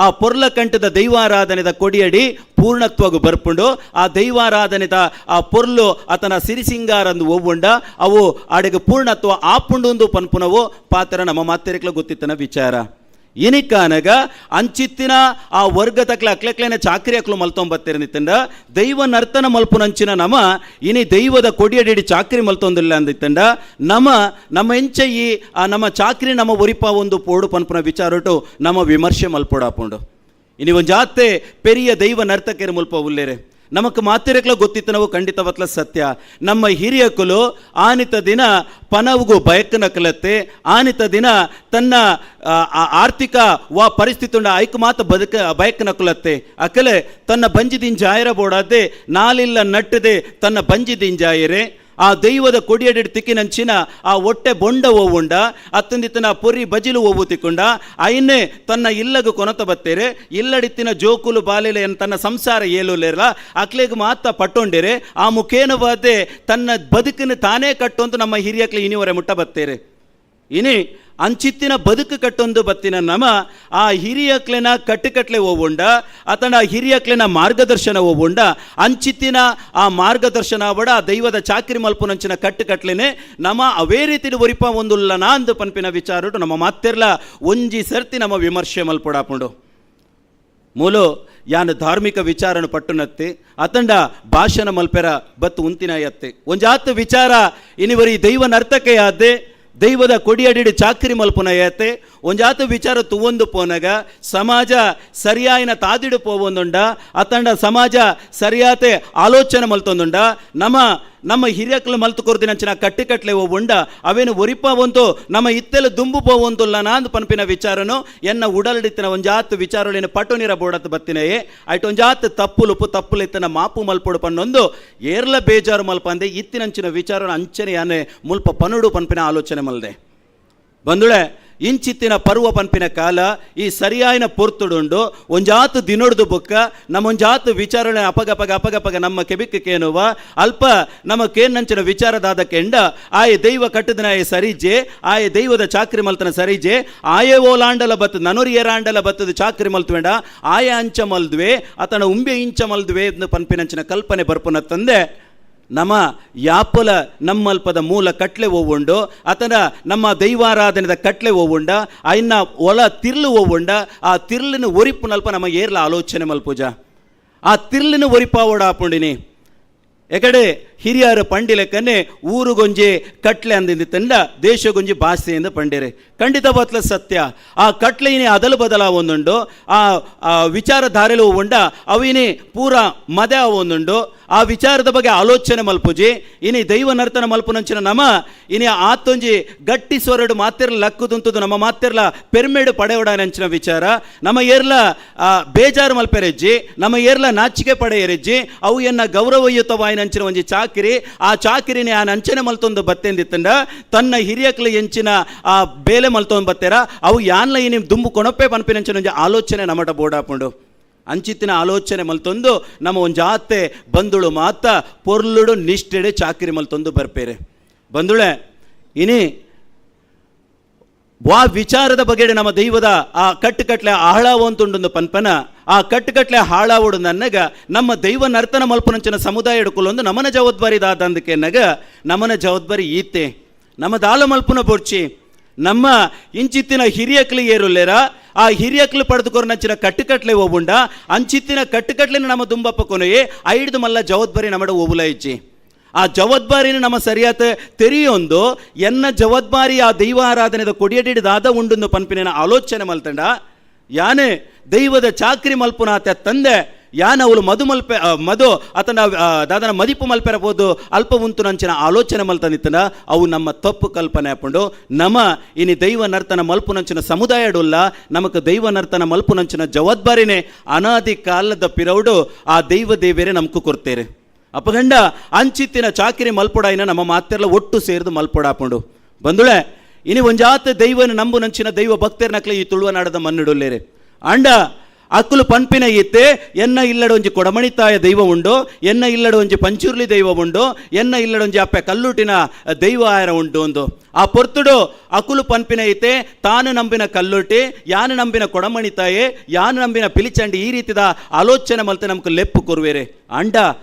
ಆ ಪೊರ್ಲ ಕಂಠದ ದೈವಾರಾಧನೆದ ಕೊಡಿಯಡಿ ಪೂರ್ಣತ್ವಗು ಬರ್ಪುಂಡು ಆ ದೈವಾರಾಧನೆದ ಆ ಪೊರ್ಲು ಆತನ ಸಿರಿಸಿಂಗಾರಂದು ಒವ್ವುಂಡ ಅವು ಆಡೆಗೆ ಪೂರ್ಣತ್ವ ಆಪುಂಡು ಪನ್ಪುನವು ಪಾತ್ರ ನಮ್ಮ ಮಾತೆರಿಕ್ಲ ಗೊತ್ತಿತ್ತನ ವಿಚಾರ. ಇನಿಕಾನಗ ಅಂಚಿತ್ತಿನ ಆ ವರ್ಗ ತಕ್ಲ ಅಕ್ಲೆಕ್ಲೆನ ಚಾಕರಿ ಅಕ್ಲು ಮಲ್ತೊಂಬತ್ತಿರನಿತ್ತಂಡ ದೈವ ನರ್ತನ ಮಲ್ಪುನಂಚಿನ ನಮ ಇನಿ ದೈವದ ಕೊಡಿಯಡಿಡಿ ಚಾಕರಿ ಮಲ್ತೊಂದಿಲ್ಲ ಅಂದಿತ್ತಂಡ ನಮ ನಮ್ಮ ಎಂಚ ಈ ಆ ನಮ್ಮ ಚಾಕರಿ ನಮ್ಮ ಒರಿಪ ಒಂದು ಪೋಡು ಪನ್ಪುನ ವಿಚಾರಟು ನಮ್ಮ ವಿಮರ್ಶೆ ಮಲ್ಪೊಡಾಪುಂಡು. ಇನಿ ಒಂಜಾತೆ ಪೆರಿಯ ದೈವ ನರ್ತಕರು ಮುಲ್ಪ ಉಲ್ಲೇರೆ ನಮಕ್ ಮಾತಿರಕ್ಲ ಗೊತ್ತಿತ್ತು ನಾವು ಖಂಡಿತವತ್ಲ ಸತ್ಯ. ನಮ್ಮ ಹಿರಿಯಕುಲು ಆನಿತ ದಿನ ಪನವುಗು ಬಯಕನಕಲತ್ತೆ, ಆನಿತ ದಿನ ತನ್ನ ಆರ್ಥಿಕ ವಾ ಪರಿಸ್ಥಿತಿ ಉಂಡ ಐಕ್ ಮಾತ ಬದುಕ ಬಯಕನಕುಲತ್ತೆ. ಅಕಲೆ ತನ್ನ ಬಂಜಿದಿಂಜಾಯರ ಬೋಡಾದೆ ನಾಲಿಲ್ಲ ನಟ್ಟದೆ ತನ್ನ ಬಂಜಿದಿಂಜಾಯರೆ ಆ ದೈವದ ಕೊಡಿಯಡಿ ತಿಕ್ಕಿನಂಚಿನ ಆ ಒಟ್ಟೆ ಬೊಂಡ ಓವುಂಡ ಅತ್ತಂದಿತ್ತನ ಪೊರಿ ಬಜಿಲು ಓವು ತಿಕ್ಕೊಂಡ ಐನೇ ತನ್ನ ಇಲ್ಲಗು ಕೊನತ ಬತ್ತೇರೆ ಇಲ್ಲಡಿತ್ತಿನ ಜೋಕುಲು ಬಾಲೆಲೆ ತನ್ನ ಸಂಸಾರ ಏಲುಲೇರಲ ಅಕ್ಲೆಗ್ ಮಾತ ಪಟ್ಟೊಂಡಿರೆ ಆ ಮುಖೇನವಾದೆ ತನ್ನ ಬದುಕಿನ ತಾನೇ ಕಟ್ಟೊಂದು ನಮ್ಮ ಹಿರಿಯಕ್ಲೆ ಇನಿವರೆ ಮುಟ್ಟ ಬತ್ತೇರೆ. ಇನಿ ಅಂಚಿತ್ತಿನ ಬದುಕು ಕಟ್ಟೊಂದು ಬತ್ತಿನ ನಮ ಆ ಹಿರಿಯಕ್ಲೆನ ಕಟ್ಟುಕಟ್ಲೆ ಓವುಂಡ ಆತನ ಹಿರಿಯಕ್ಲೆನ ಮಾರ್ಗದರ್ಶನ ಓವುಂಡ ಅಂಚಿತ್ತಿನ ಆ ಮಾರ್ಗದರ್ಶನ ಅವಡ ಆ ದೈವದ ಚಾಕ್ರಿ ಮಲ್ಪುನಂಚಿನ ಕಟ್ಟುಕಟ್ಲೆನೆ ನಮ ಅವೇ ರೀತಿ ಒರಿಪ ಒಂದುಲ್ಲ ನಾಂದು ಪನ್ಪಿನ ವಿಚಾರಡು ನಮ್ಮ ಮಾತಿರ್ಲ ಒಂಜಿ ಸರ್ತಿ ನಮ್ಮ ವಿಮರ್ಶೆ ಮಲ್ಪೊಡಾಪುಂಡು. ಮೂಲು ಯಾನು ಧಾರ್ಮಿಕ ವಿಚಾರನು ಪಟ್ಟುನತ್ತೆ ಅತಂಡ ಭಾಷಣ ಮಲ್ಪೆರ ಬತ್ತು ಉಂತಿನ ಎತ್ತೆ ಒಂಜಾತ್ ವಿಚಾರ ಇನಿವರಿ ದೈವ ನರ್ತಕೆಯಾದೆ ದೈವದ ಕೊಡಿಯಡಿಡಿ ಚಾಕ್ರಿ ಮಲ್ಪುನ ಏತೆ ಒಂಜಾತ ವಿಚಾರ ತುವೊಂದು ಪೋನಗ ಸಮಾಜ ಸರಿಯಾಯಿನ ತಾದಿಡು ಪೋವೊಂದುಂಡ ಅತಂಡ ಸಮಾಜ ಸರಿಯಾತೆ ಆಲೋಚನೆ ಮಲ್ತೊಂದುಂಡ ನಮ್ಮ ನಮ್ಮ ಹಿರಿಯಕ್ಲು ಮಲ್ತು ಕೊರ್ದಿನಂಚಿನ ಕಟ್ಟಿಕಟ್ಲೆ ಉಂಡ ಅವೇನು ಒರಿಪ ಒಂದು ನಮ್ಮ ಇತ್ತೆಲ್ಲ ದುಂಬು ಪೋವೊಂದುಲ್ಲ ನಾಂದು ಪನ್ಪಿನ ವಿಚಾರನು ಎನ್ನ ಉಡಲಡಿತ್ತಿನ ಒಂಜಾತ್ ವಿಚಾರಲೇನು ಪಟು ನೀರ ಬೋಡತ್ ಬತ್ತಿನೆಯೇ ಆಯ್ತು ಒಂಜಾತ್ ತಪ್ಪುಲುಪು ತಪ್ಪುಲೆತ್ತನ ಮಾಪು ಮಲ್ಪೊಡು ಪನ್ನೊಂದು ಏರ್ಲ ಬೇಜಾರು ಮಲ್ಪಂದೆ ಇತ್ತಿನಂಚಿನ ವಿಚಾರನ ಅಂಚನೆ ಯಾನೆ ಮುಲ್ಪ ಪನುಡು ಪನ್ಪಿನ ಆಲೋಚನೆ ಮಲ್ದೆ ಬಂದುಳೆ ಇಂಚಿತ್ತಿನ ಪರ್ವ ಪನ್ಪಿನ ಕಾಲ ಈ ಸರಿಯಾಯಿನ ಪೊರ್ತುಡುಂಡು ಒಂಜಾತು ದಿನೊಡ್ದು ಬುಕ್ಕ ನಮ್ಮೊಂಜಾತು ವಿಚಾರಣೆ ಅಪಗಪಗ ಅಪಗಪಗ ನಮ್ಮ ಕೆಬಿಕ್ಕೆ ಕೇನುವ ಅಲ್ಪ ನಮ್ಮ ಕೇನಂಚಿನ ವಿಚಾರದಾದ ಕೆಂಡ ಆಯೆ ದೈವ ಕಟ್ಟದನಾಯ ಸರಿಜೆ ಆಯೆ ದೈವದ ಚಾಕ್ರಿ ಮಲ್ತನ ಸರಿಜೆ ಆಯೆ ಓಲಾಂಡಲ ಬತ್ತದ ನನೊರಿ ಏರಾಂಡಲ ಬತ್ತದ ಚಾಕ್ರಿ ಮಲ್ತುವೆಂಡ ಆಯೆ ಅಂಚ ಮಲ್ದುವೆ ಆತನ ಉಂಬೆ ಇಂಚ ಮಲ್ದುವೆ ಪನ್ಪಿನಂಚಿನ ಕಲ್ಪನೆ ಬರ್ಪುನ ತಂದೆ ನಮ್ಮ ಯಾಪುಲ ನಮ್ಮಲ್ಪದ ಮೂಲ ಕಟ್ಲೆ ಓವುಂಡು ಆತನ ನಮ್ಮ ದೈವಾರಾಧನೆದ ಕಟ್ಲೆ ಓವುಂಡ ಐನ ಒಲ ತಿರ್ಲು ಓವುಂಡ ಆ ತಿರ್ಲಿನ ಒರಿಪುನಲ್ಪ ನಮ್ಮ ಏರ್ಲ ಆಲೋಚನೆ ಮಲ್ಪೂಜ ಆ ತಿರ್ಲಿನ ಒರಿಪಾವೋಡ ಆಪುಂಡಿನಿ. ಎಕಡೆ ಹಿರಿಯರು ಪಂಡಿಲೆಕ್ಕನೆ ಊರುಗೊಂಜಿ ಕಟ್ಲೆ ಅಂದಿಂದ ತಂಡ ದೇಶಗೊಂಜಿ ಭಾಷೆಯಿಂದ ಪಂಡಿರೆ ಖಂಡಿತ ಬತ್ಲ ಸತ್ಯ. ಆ ಕಟ್ಲೆ ಇನಿ ಅದಲು ಬದಲಾವೊಂದುಂಡು ಆ ವಿಚಾರಧಾರೆಲು ಉಂಡ ಅವಿನಿ ಪೂರ ಮದೆ ಒಂದುಂಡು ಆ ವಿಚಾರದ ಬಗ್ಗೆ ಆಲೋಚನೆ ಮಲ್ಪುಜಿ ಇನಿ ದೈವ ನರ್ತನ ಮಲ್ಪುನಂಚಿನ ನಮ ಇನಿ ಆತೊಂಜಿ ಗಟ್ಟಿ ಸ್ವರಡು ಮಾತಿರ್ಲ ಲಕ್ಕುದುಂತುದು ನಮ್ಮ ಮಾತಿರ್ಲ ಪೆರ್ಮೇಡು ಪಡೆಯೋಡನಂಚಿನ ವಿಚಾರ ನಮ್ಮ ಏರ್ಲ ಬೇಜಾರು ಮಲ್ಪೆರೆಜ್ಜಿ ನಮ್ಮ ಏರ್ಲ ನಾಚಿಕೆ ಪಡೆಯರೆಜ್ಜಿ ಅವು ಎನ್ನ ಗೌರವಯುತವಾಯಿನಂಚಿನ ಒಂಜಿ ಚಾಕಿರಿ ಆ ಚಾಕಿರಿನೇ ಆ ನಂಚನೆ ಮಲ್ತೊಂದು ಬತ್ತೆಂದಿತ್ತಂಡ ತನ್ನ ಹಿರಿಯಕ್ಲು ಎಂಚಿನ ಆ ಬೇಲೆ ಮಲ್ತೊಂದು ಬತ್ತೇರ ಅವು ಯಾನ್ಲ ಇನಿ ದುಂಬು ಕೊಣಪೆ ಪನ್ಪಿನಂಚಿನ ಒಂಜಿ ಆಲೋಚನೆ ನಮಟ ಬೋಡಾಪುಂಡು ಅಂಚಿತ್ತಿನ ಆಲೋಚನೆ ಮಲ್ತೊಂದು ನಮ್ಮ ಒಂಜಾತೆ ಬಂದುಳು ಮಾತ ಪೊರ್ಲುಡು ನಿಷ್ಠೆಡೆ ಚಾಕಿರಿ ಮಲ್ತೊಂದು ಬರ್ಪೇರೆ ಬಂದುಳೆ. ಇನಿ ವಾ ವಿಚಾರದ ಬಗೆಡೆ ನಮ್ಮ ದೈವದ ಆ ಕಟ್ಟುಕಟ್ಲೆ ಆಳಾವಂತುಂಡು ಪನ್ಪನ ಆ ಕಟ್ಟುಕಟ್ಲೆ ಹಾಳಾವುಡು ನನ್ನಗ ನಮ್ಮ ದೈವ ನರ್ತನ ಮಲ್ಪನಂಚಿನ ಸಮುದಾಯ ಎಡ್ಕೊಲೊಂದು ನಮನ ಜವಾಬ್ದಾರಿ ದಾದಂದಕ್ಕೆ ನಗ ನಮನ ಜವಾಬ್ದಾರಿ ಈತೆ ನಮ್ಮ ದಾಲ ಮಲ್ಪುನ ಬೊರ್ಚಿ ನಮ್ಮ ಇಂಚಿತ್ತಿನ ಹಿರಿಯಕ್ಲು ಏರುಲ್ಲೇರ ಆ ಹಿರಿಯಕ್ಲು ಪಡೆದುಕೊರ ನಂಚಿನ ಕಟ್ಟುಕಟ್ಲೆ ಓವುಂಡ ಅಂಚಿತ್ತಿನ ಕಟ್ಟುಕಟ್ಲೆನ ನಮ್ಮ ದುಂಬಪ್ಪ ಕೊನೆಯೇ ಐದು ಮಲ್ಲ ಜವಾಬ್ದಾರಿ ನಮ್ಮಡ ಓಬುಲ ಇಚ್ಚಿ ಆ ಜವಾಬ್ದಾರಿನ ನಮ್ಮ ಸರಿಯಾದ ತೆರೆಯೊಂದು ಎನ್ನ ಜವಾಬ್ದಾರಿ ಆ ದೈವಾರಾಧನೆದ ಕೊಡಿಯಡಿದಾದ ಉಂಡುಂದು ಪನ್ಪಿನ ಆಲೋಚನೆ ಮಲ್ತಂಡ ಯಾನೆ ದೈವದ ಚಾಕ್ರಿ ಮಲ್ಪುನಾತ ತಂದೆ ಯಾನ ಅವಳು ಮಧು ಮಲ್ಪೆ ಮಧು ಆತನ ದಾದನ ಮದಿಪು ಮಲ್ಪೆರಬಹುದು ಅಲ್ಪ ಉಂತು ನಂಚಿನ ಆಲೋಚನೆ ಮಲ್ತಂದಿತ್ತನ ಅವು ನಮ್ಮ ತಪ್ಪು ಕಲ್ಪನೆ ಹಾಕೊಂಡು ನಮ್ಮ ಇನಿ ದೈವ ನರ್ತನ ಮಲ್ಪುನಂಚಿನ ಸಮುದಾಯಡುಲ್ಲ ನಮಕ್ ದೈವ ನರ್ತನ ಮಲ್ಪುನಂಚಿನ ಜವಾಬ್ದಾರಿನೇ ಅನಾದಿ ಕಾಲದ ಪಿರೌಡು ಆ ದೈವ ದೇವರೇ ನಮಕು ಕೊಡ್ತೇರೆ. ಅಪಗಂಡ ಅಂಚಿತ್ತಿನ ಚಾಕಿರಿ ಮಲ್ಪೊಡಾಯಿನ ನಮ್ಮ ಮಾತೆಲ್ಲ ಒಟ್ಟು ಸೇರಿದು ಮಲ್ಪೊಡಾಪುಂಡು ಬಂದುಳೆ. ಇನಿ ಒಂಜಾತ ದೈವನ ನಂಬು ನಂಚಿನ ದೈವ ಭಕ್ತರನಕ್ಲೆ ಈ ತುಳುವನಾಡದ ಮನ್ನಿಡುಲ್ಲೇರೆ ಅಂಡ ಅಕ್ಕಲು ಪನ್ಪಿನ ಈತೆ ಎನ್ನ ಇಲ್ಲಡೊಂಜಿ ಕೊಡಮಣಿತಾಯ ದೈವ ಉಂಡು ಎನ್ನ ಇಲ್ಲಡೊಂಜಿ ಪಂಚುರ್ಲಿ ದೈವ ಉಂಡು ಎನ್ನ ಇಲ್ಲಡೊಂಜಿ ಅಪ್ಪೆ ಕಲ್ಲುಟಿನ ದೈವ ಆಯರ ಉಂಡು ಒಂದು ಆ ಪೊರ್ತುಡು ಅಕುಲು ಪನ್ಪಿನ ಐತೆ ತಾನು ನಂಬಿನ ಕಲ್ಲುಟಿ ಯಾನು ನಂಬಿನ ಕೊಡಮಣಿತಾಯೆ ಯಾನು ನಂಬಿನ ಪಿಲಿಚಂಡಿ ಈ ರೀತಿದ ಆಲೋಚನೆ ಮಲ್ತೆ ನಮ್ಗೆ ಲೆಪ್ಪು ಕೊರುವೇರೆ ಅಂಡ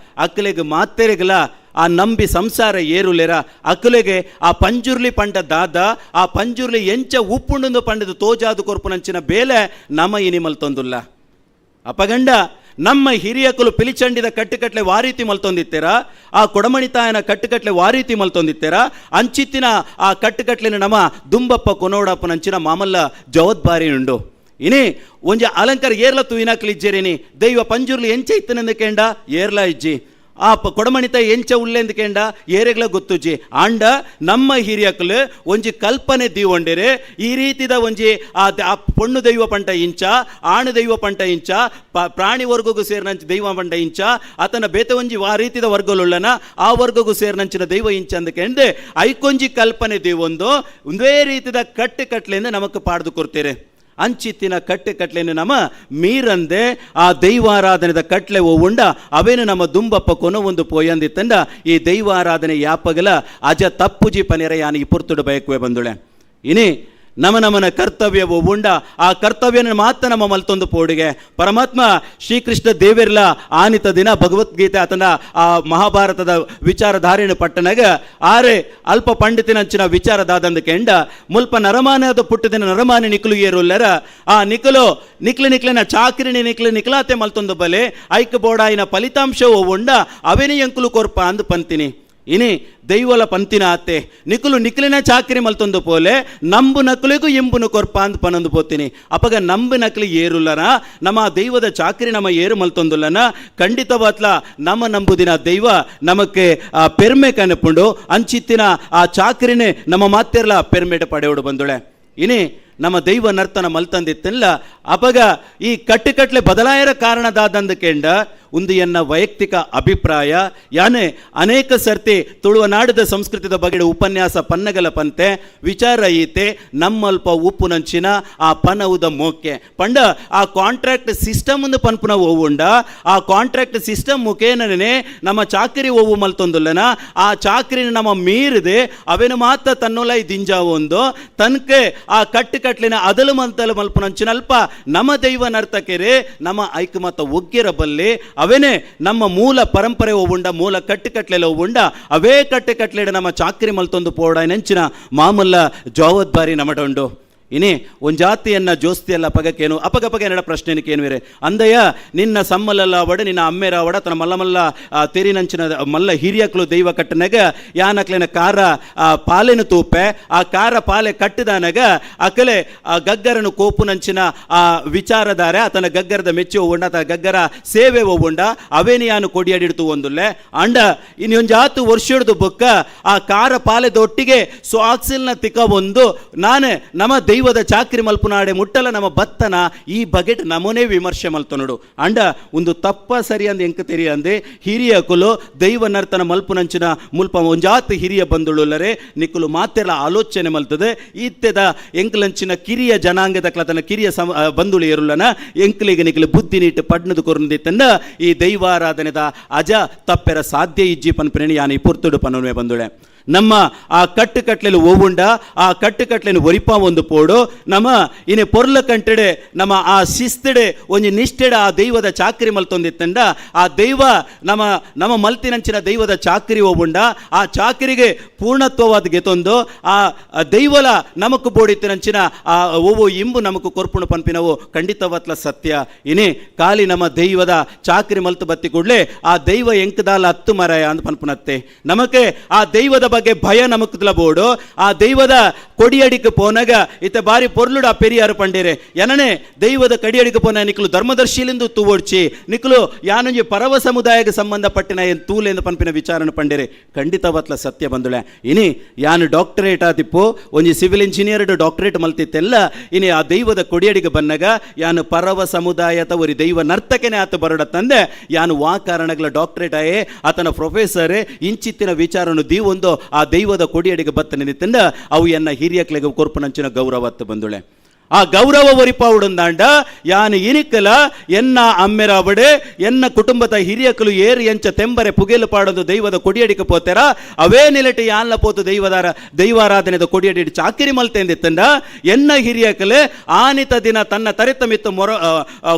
ಅಕ್ಕಲೆಗ್ ಮಾತೆರೆಗಲ ಆ ನಂಬಿ ಸಂಸಾರ ಏರುಲೇರ ಅಕ್ಕಲೆಗೆ ಆ ಪಂಜುರ್ಲಿ ಪಂಡ ದಾದ ಆ ಪಂಜುರ್ಲಿ ಎಂಚ ಉಪ್ಪುಂಡು ಪಂಡದ ತೋಜಾದು ಕೊರ್ಪುನಂಚಿನ ಬೇಲೆ ನಮ ಇನಿ ಮಲ್ತೊಂದುಲ್ಲ. ಅಪಗಂಡ ನಮ್ಮ ಹಿರಿಯಕುಲು ಪಿಲಿಚಂಡಿದ ಕಟ್ಟುಕಟ್ಲೆ ವಾರೀತಿ ಮಲ್ತೊಂದಿತ್ತೀರ ಆ ಕೊಡಮಣಿತಾಯನ ಕಟ್ಟುಕಟ್ಲೆ ವಾರೀತಿ ಮಲ್ತೊಂದಿತ್ತೀರ ಅಂಚಿತ್ತಿನ ಆ ಕಟ್ಟುಕಟ್ಲಿನ ನಮ್ಮ ದುಂಬಪ್ಪ ಕೊನೋಡಪ್ಪನಂಚಿನ ಮಾಮಲ್ಲ ಜವಾಬ್ದಾರಿ ಉಂಡು. ಇನಿ ಒಂಜಿ ಅಲಂಕಾರ ಏರ್ಲ ತೂಯಿನಾಕ್ಲು ಇಜ್ಜೇರಿನಿ ದೈವ ಪಂಜುರ್ಲಿ ಎಂಚ ಇತ್ತನೆಂದು ಕೇಂಡ ಏರ್ಲ ಇಜ್ಜಿ ಆ ಕೊಡಮಣಿತ ಎಂಚ ಉಲ್ಲೆಂದು ಕೇಂಡ ಏರೆಗ್ಲ ಗೊತ್ತುಜ್ಜಿ ಆಂಡ ನಮ್ಮ ಹಿರಿಯಕ್ಲು ಒಂಜಿ ಕಲ್ಪನೆ ದೀವೊಂಡಿರೆ ಈ ರೀತಿದ ಒಂಜಿ ಆ ಪೊಣ್ಣು ದೈವ ಪಂಟ ಇಂಚ ಆಣು ದೈವ ಪಂಟ ಇಂಚ ಪ್ರಾಣಿ ವರ್ಗಗೂ ಸೇರಿನಂಚ ದೈವ ಪಂಟ ಇಂಚ ಆತನ ಬೇತೆ ಒಂಜಿ ಆ ರೀತಿದ ವರ್ಗಲುಳ್ಳನ ಆ ವರ್ಗಗೂ ಸೇರಿನಂಚಿನ ದೈವ ಇಂಚ ಅಂದಕೆಂದು ಐಕೊಂಜಿ ಕಲ್ಪನೆ ದೀವೊಂದು ಒಂದೇ ರೀತಿದ ಕಟ್ಟು ಕಟ್ಲೆಂದು ನಮಕ್ ಪಾಡ್ದು ಕೊಡ್ತೀರಿ ಅಂಚಿತ್ತಿನ ಕಟ್ಟೆ ಕಟ್ಲೆನು ನಮ್ಮ ಮೀರಂದೆ ಆ ದೈವಾರಾಧನೆದ ಕಟ್ಲೆ ಉಂಡ ಅವೇನು ನಮ್ಮ ದುಂಬಪ್ಪ ಕೊನ ಒಂದು ಪೋಯಂದಿತ್ತಂಡ ಈ ದೈವಾರಾಧನೆ ಯಾಪಗಲ ಅಜ ತಪ್ಪುಜಿ ಪನೆರ ಯಾನು ಈ ಪುರ್ತುಡು ಬಯಕುವೆ ಬಂದುಳೆ. ಇನಿ ನಮ ನಮನ ಕರ್ತವ್ಯವು ಉಂಡ ಆ ಕರ್ತವ್ಯನ ಮಾತ್ರ ನಮ್ಮ ಮಲ್ತೊಂದು ಪೋಡಿಗೆ ಪರಮಾತ್ಮ ಶ್ರೀಕೃಷ್ಣ ದೇವಿರ್ಲ ಆನಿತ ದಿನ ಭಗವದ್ಗೀತೆ ಆತನ ಆ ಮಹಾಭಾರತದ ವಿಚಾರಧಾರಿಣ ಪಟ್ಟಣಗ ಆರೆ ಅಲ್ಪ ಪಂಡಿತಿನಂಚಿನ ವಿಚಾರದಾದಂದ ಕೆಂಡ ಮುಲ್ಪ ನರಮಾನದ ಪುಟ್ಟದಿನ ನರಮಾನಿ ನಿಕ್ಲು ಏರುಲ್ಲರ ಆ ನಿಕ್ಲು ನಿಕ್ಲು ನಿಕ್ಲಿನ ಚಾಕ್ರಿಣಿ ನಿಕ್ಲು ನಿಕ್ಲಾತೆ ಮಲ್ತೊಂದು ಬಲೆ ಐಕ್ ಬೋಡಾಯಿನ ಫಲಿತಾಂಶವು ಉಂಡ ಅವೇನಿ ಎಂಕುಲು ಕೊರ್ಪ ಅಂದು ಪಂತಿನಿ. ಇನಿ ದೈವಲ ಪಂತಿನ ಆತೆ ನಿಕುಲು ನಿಕ್ಲಿನ ಚಾಕ್ರಿ ಮಲ್ತೊಂದು ಪೋಲೆ ನಂಬು ನಕಲಿಗೂ ಇಂಬುನು ಕೊರ್ಪ ಅಂದ್ ಪನೊಂದು ಪೋತೀನಿ. ಅಪಗ ನಂಬು ನಕಲಿ ಏರುಲ್ಲನ ನಮ್ಮ ದೈವದ ಚಾಕ್ರಿ ನಮ್ಮ ಏರು ಮಲ್ತೊಂದುಲ್ಲನ ಖಂಡಿತವಾತ್ಲ ನಮ್ಮ ನಂಬುದಿನ ದೈವ ನಮಕ್ಕೆ ಆ ಪೆರ್ಮೆ ಕನಪುಂಡು ಅಂಚಿತ್ತಿನ ಆ ಚಾಕ್ರಿನೇ ನಮ್ಮ ಮಾತಿರ್ಲ ಪೆರ್ಮೆಟ ಪಡೆಯೋಡು ಬಂದುಳೆ. ಇನಿ ನಮ್ಮ ದೈವ ನರ್ತನ ಮಲ್ತಂದಿತ್ತಲ್ಲ ಅಪಗ ಈ ಕಟ್ಟುಕಟ್ಲೆ ಬದಲಾಯರ ಕಾರಣದಾದಂದ ಕೆಂಡ ಒಂದು ಎನ್ನ ವೈಯಕ್ತಿಕ ಅಭಿಪ್ರಾಯ ಯಾನೆ ಅನೇಕ ಸರ್ತಿ ತುಳುವ ನಾಡದ ಸಂಸ್ಕೃತಿದ ಬಗೆಡ ಉಪನ್ಯಾಸ ಪನ್ನಗಲ ಪಂತೆ ವಿಚಾರ ಈತೆ ನಮ್ಮಲ್ಪ ಉಪ್ಪುನಂಚಿನ ಆ ಪನವುದ ಮೋಕೆ ಪಂಡ ಆ ಕಾಂಟ್ರಾಕ್ಟ್ ಸಿಸ್ಟಮ್ ಒಂದು ಪನ್ಪುನ ಓವುಂಡ ಆ ಕಾಂಟ್ರಾಕ್ಟ್ ಸಿಸ್ಟಮ್ ಮುಖೇನನೇ ನಮ್ಮ ಚಾಕರಿ ಓವು ಮಲ್ತೊಂದುಲ್ಲನ ಆ ಚಾಕರಿನ ನಮ್ಮ ಮೀರಿದೆ ಅವೇನು ಮಾತ್ರ ತನ್ನೊಲೈ ದಿಂಜಾವೊಂದು ತನ್ಕೆ ಆ ಕಟ್ಟುಕಟ್ಲಿನ ಅದಲು ಮಂತಲು ಮಲ್ಪುನಂಚಿನಲ್ಪ ನಮ್ಮ ದೈವ ನರ್ತಕೆರೆ ನಮ್ಮ ಐಕಮತ ಒಗ್ಗಿರ ಬಲ್ಲಿ ಅವೇನೇ ನಮ್ಮ ಮೂಲ ಪರಂಪರೆ ಉಂಡ ಮೂಲ ಕಟ್ಟುಕಟ್ಲೆಲ್ಲ ಉಂಡ ಅವೇ ಕಟ್ಟುಕಟ್ಲೆಡ ನಮ್ಮ ಚಾಕ್ರಿ ಮಲ್ತೊಂದು ಪೋಡ ನೆಂಚಿನ ಮಾಮೂಲ ಜವಾಬ್ದಾರಿ ನಮಡುಂಡು. ಇನಿ ಒಂಜಾತಿಯನ್ನ ಜೋಸ್ತಿಯಲ್ಲ ಪಗಕ್ಕೇನು ಅಪಗಪಗ ಎನ್ನಡ ಪ್ರಶ್ನೆನಕ್ಕೇನು ಬೇರೆ ಅಂದಯ್ಯ ನಿನ್ನ ಸಮ್ಮಲಲ್ಲ ಅವಡ ನಿನ್ನ ಅಮ್ಮೇರ ಅವಡ ತನ್ನ ಮಲ್ಲ ಮಲ್ಲ ತೆರಿನಂಚಿನ ಮಲ್ಲ ಹಿರಿಯಕ್ಲು ದೈವ ಕಟ್ಟನಾಗ ಯಾನಕ್ಲಿನ ಕಾರ ಪಾಲೆನು ತೂಪೆ ಆ ಕಾರ ಪಾಲೆ ಕಟ್ಟಿದಾನಾಗ ಅಕಲೆ ಆ ಗಗ್ಗರನು ಕೋಪುನಂಚಿನ ಆ ವಿಚಾರಧಾರೆ ಆತನ ಗಗ್ಗರದ ಮೆಚ್ಚು ಉಂಡ ಆತನ ಗಗ್ಗರ ಸೇವೆ ಉಂಡ ಅವೇನು ಯಾನು ಕೊಡಿಯಡಿಡ್ತು ಒಂದುಲ್ಲೆ ಅಂಡ ಇನ್ನೊಂಜಾತು ವರ್ಷಡ್ದು ಬೊಕ್ಕ ಆ ಕಾರ ಪಾಲೆದೊಟ್ಟಿಗೆ ಸ್ವಾಕ್ಸಿಲ್ನ ತಿಕ್ಕ ಒಂದು ನಾನು ನಮ್ಮ ದೈವ ಚಾಕ್ರಿ ಮಲ್ಪುನಾಡೆ ಮುಟ್ಟಲ ನಮ್ಮ ಬತ್ತನ ಈ ಬಗೆಟ್ ನಮೋನೇ ವಿಮರ್ಶೆ ಮಲ್ತೊನಡು ಅಂಡ ಒಂದು ತಪ್ಪ ಸರಿ ಅಂದ್ ಎಂಕ ತೆರಿಯಂದೆ ಹಿರಿಯ ಕುಲು ದೈವ ನರ್ತನ ಮಲ್ಪುನಂಚಿನ ಮುಲ್ಪ ಒಂಜಾತ್ ಹಿರಿಯ ಬಂದುಳುಲ್ಲರೆ ನಿಕ್ಕುಲು ಮಾತೆಲ್ಲ ಆಲೋಚನೆ ಮಲ್ತದೆ ಇತ್ತೆದ ಎಂಕಲಂಚಿನ ಕಿರಿಯ ಜನಾಂಗದ ಕ್ಲತನ ಕಿರಿಯ ಬಂದುಳು ಏರುಲ್ಲನ ಎಂಕಲಿಗೆ ನಿಕ್ಕಲು ಬುದ್ಧಿ ನೀಟ್ಟು ಪಡ್ನದು ಕೊರುಂದಿತ್ತಂದ ಈ ದೈವಾರಾಧನೆದ ಅಜ ತಪ್ಪೆರ ಸಾಧ್ಯ ಇಜ್ಜಿ ಪನ್ಪಿನ ಯಾನ್ ಈ ಪುರ್ತುಡು ಪನ್ನುವೆ ಬಂದುಳೆ. ನಮ್ಮ ಆ ಕಟ್ಟುಕಟ್ಲೆಲು ಓವುಂಡ ಆ ಕಟ್ಟುಕಟ್ಲೆನು ಒರಿಪ ಒಂದು ಪೋಡು ನಮ್ಮ ಇನಿ ಪೊರ್ಲ ಕಂಟೆಡೆ ನಮ್ಮ ಆ ಶಿಸ್ತಿಡೆ ಒಂಜಿ ನಿಷ್ಠೆಡೆ ಆ ದೈವದ ಚಾಕ್ರಿ ಮಲ್ತೊಂದಿತ್ತಂಡ ಆ ದೈವ ನಮ್ಮ ನಮ್ಮ ಮಲ್ತಿನಂಚಿನ ದೈವದ ಚಾಕ್ರಿ ಓವುಂಡ ಆ ಚಾಕ್ರಿಗೆ ಪೂರ್ಣತ್ವವಾದ ಗೆತೊಂದು ಆ ದೈವಲ ನಮಕ್ ಬೋಡಿತ್ತಿನಂಚಿನ ಆ ಓವು ಇಂಬು ನಮಕ್ ಕೊರ್ಪುಣು ಪನ್ಪಿನವು ಖಂಡಿತವತ್ಲ ಸತ್ಯ. ಇನಿ ಖಾಲಿ ನಮ್ಮ ದೈವದ ಚಾಕ್ರಿ ಮಲ್ತು ಬತ್ತಿ ಕೂಡಲೇ ಆ ದೈವ ಎಂಕದಾಲ ಹತ್ತು ಮರಾಯ ಅಂದ್ ಪನ್ಪುನತ್ತೆ ನಮಕ್ಕೆ ಆ ದೈವದ ಬಗ್ಗೆ ಭಯ ನಮಕ್ದಲ ಬೋಡು ಆ ದೈವದ ಕೊಡಿಯಡಿக்கு ಪೋನಾಗ ಇತ್ತ ಬಾರಿ ಪೊರ್ಲುಡು ಆ ಪೆರಿಯಾರು ಪಂಡೇರೆ ಏನನೆ ದೈವದ ಕಡಿಯಡಿಗೆ ಪೋನ ನಿಕ್ಲು ಧರ್ಮದರ್ಶಿಲಿಂದು ತೂವೊಡ್ಚಿ ನಿಕ್ಲು ಯಾನೊಂಜಿ ಪರವ ಸಮುದಾಯಕ್ಕೆ ಸಂಬಂಧಪಟ್ಟಿನ ಏನ್ ತೂಲೆಂದು ಪನ್ಪಿನ ವಿಚಾರನ ಪಂಡೇರೆ ಖಂಡಿತವತ್ಲ ಸತ್ಯ ಬಂದುಳೆ. ಇನಿ ಯಾನು ಡಾಕ್ಟರೇಟ್ ಆತಿಪ್ಪು ಒಂಜಿ civil engineer doctorate ಮಲ್ತಿತ್ತೆಲ್ಲ ಇನಿ ಆ ದೈವದ ಕೊಡಿಯಡಿಗೆ ಬನ್ನಗ ಯಾನು ಪರವ ಸಮುದಾಯದ ಒರಿ ದೈವ ನರ್ತಕನೇ ಆತ ಬರಡ ತಂದೆ ಯಾನು ವಾ ಕಾರಣಗಳ ಡಾಕ್ಟರೇಟ್ ಆಯೇ ಆತನ ಪ್ರೊಫೆಸರ್ ಇಂಚಿತ್ತಿನ ವಿಚಾರನು ದೀವೊಂದು ಆ ದೈವದ ಕೊಡಿಯಡಿಗೆ ಬತ್ತ ನಿಂದ ಅವು ಎನ್ನ ಹಿರಿಯಕ್ಲೆಗೆ ಕೊರ್ಪುನಂಚಿನ ಗೌರವತ್ತು ಬಂದುಳೆ. ಆ ಗೌರವ ಒರಿಪಾವುಡುಂದಾಂಡ ಯಾನು ಇನಿಕಲ ಎನ್ನ ಅಮ್ಮೆರಾವಡೆ ಎನ್ನ ಕುಟುಂಬದ ಹಿರಿಯಕಲು ಏರು ಎಂಚ ತೆಂಬರೆ ಪುಗೆಲು ಪಾಡೊಂದು ದೈವದ ಕೊಡಿಯಡಿಗೆ ಪೋತೆರ ಅವೇ ನಿಲಟಿ ಯಾನ್ಲ ಪೋತು ದೈವದಾರ ದೈವಾರಾಧನೆದ ಕೊಡಿಯಡಿ ಚಾಕಿರಿ ಮಲ್ತೆಂದಿತ್ತಂಡ ಎನ್ನ ಹಿರಿಯಕಲೆ ಆನಿತ ದಿನ ತನ್ನ ತರೆತ ಮಿತ್ತು ಮೊರ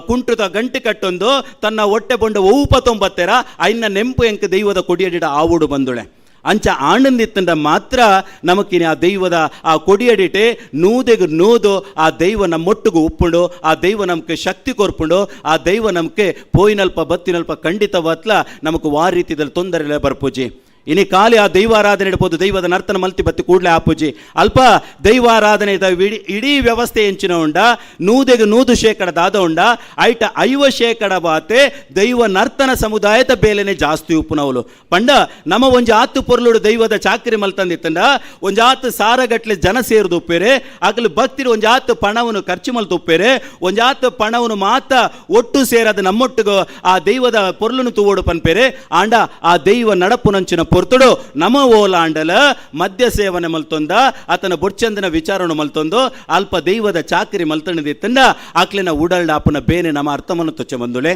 ಕುಂಟುದ ಗಂಟೆ ಕಟ್ಟೊಂದು ತನ್ನ ಹೊಟ್ಟೆ ಬೊಂಡ ಓಪ ತೊಂಬತ್ತೆರ ಐನ್ನ ನೆಂಪು ಎಂಕ ದೈವದ ಕೊಡಿಯಡಿಡ ಆವುಡು ಬಂದುಳೆ. ಅಂಚ ಆನಂದಿತ್ತಂಡ ಮಾತ್ರ ನಮಕಿನ ಆ ದೈವದ ಆ ಕೊಡಿಯಡಿಟೆ ನೂದೆಗು ನೂದು ಆ ದೈವ ನಮ್ಮೊಟ್ಟಿಗೂ ಉಪ್ಪುಂಡು ಆ ದೈವ ನಮ್ಗೆ ಶಕ್ತಿ ಕೊರ್ಪುಂಡು ಆ ದೈವ ನಮ್ಗೆ ಪೋಯಿನಲ್ಪ ಬತ್ತಿನಲ್ಪ ಖಂಡಿತವಾತ್ಲ ನಮಕ್ ವಾ ರೀತಿದಲ್ಲಿ ತೊಂದರೆ ಬರ್ಪೂಜಿ. ಇನಿ ಖಾಲಿ ಆ ದೈವಾರಾಧನೆ ಇಡ್ಬೋದು ದೈವದ ನರ್ತನ ಮಲ್ತಿ ಬತ್ತಿ ಕೂಡಲೇ ಆಪುಜಿ ಅಲ್ಪ ದೈವಾರಾಧನೆ ಇಡೀ ವ್ಯವಸ್ಥೆ ಎಂಚಿನ ಉಂಡ ನೂದೆಗೆ 100% ದಾದ ಉಂಡ ಐಟ 50% ಬಾತೆ ದೈವ ನರ್ತನ ಸಮುದಾಯದ ಬೇಲೆನೆ ಜಾಸ್ತಿ ಉಪ್ಪುನವಲು ಪಂಡ ನಮ್ಮ ಒಂಜಿ ಆತು ಪೊರ್ಲುಡು ದೈವದ ಚಾಕ್ರಿ ಮಲ್ತಂದಿತ್ತಂಡ ಒಂಜಾತು ಸಾರಗಟ್ಲೆ ಜನ ಸೇರಿದು ಉಪ್ಪೇರೆ ಅಗಲು ಭಕ್ತಿರು ಒಂಜಾತು ಪಣವನ್ನು ಖರ್ಚು ಮಲ್ತು ಉಪ್ಪೇರೆ ಒಂಜಾತು ಪಣವನ್ನು ಮಾತ ಒಟ್ಟು ಸೇರದ ನಮ್ಮೊಟ್ಟಿಗೂ ಆ ದೈವದ ಪೊರ್ಲುನು ತೂವೋಡು ಪನ್ಪೇರೆ ಆಂಡ ಆ ದೈವ ನಡಪುನಂಚಿನ ಪೊರ್ತುಡು ನಮ ಓಲಾಂಡಲ ಮದ್ಯ ಸೇವನೆ ಮಲ್ತೊಂದ ಆತನ ಬೊರ್ಚಂದನ ವಿಚಾರಣೆ ಮಲ್ತೊಂದು ಅಲ್ಪ ದೈವದ ಚಾಕರಿ ಮಲ್ತಣದಿತ್ತಂಡ ಆಕ್ಲಿನ ಉಡಲ್ಡಾಪನ ಬೇನೆ ನಮ್ಮ ಅರ್ಥವನ್ನು ತೊಚ್ಚ ಬಂದುಳೆ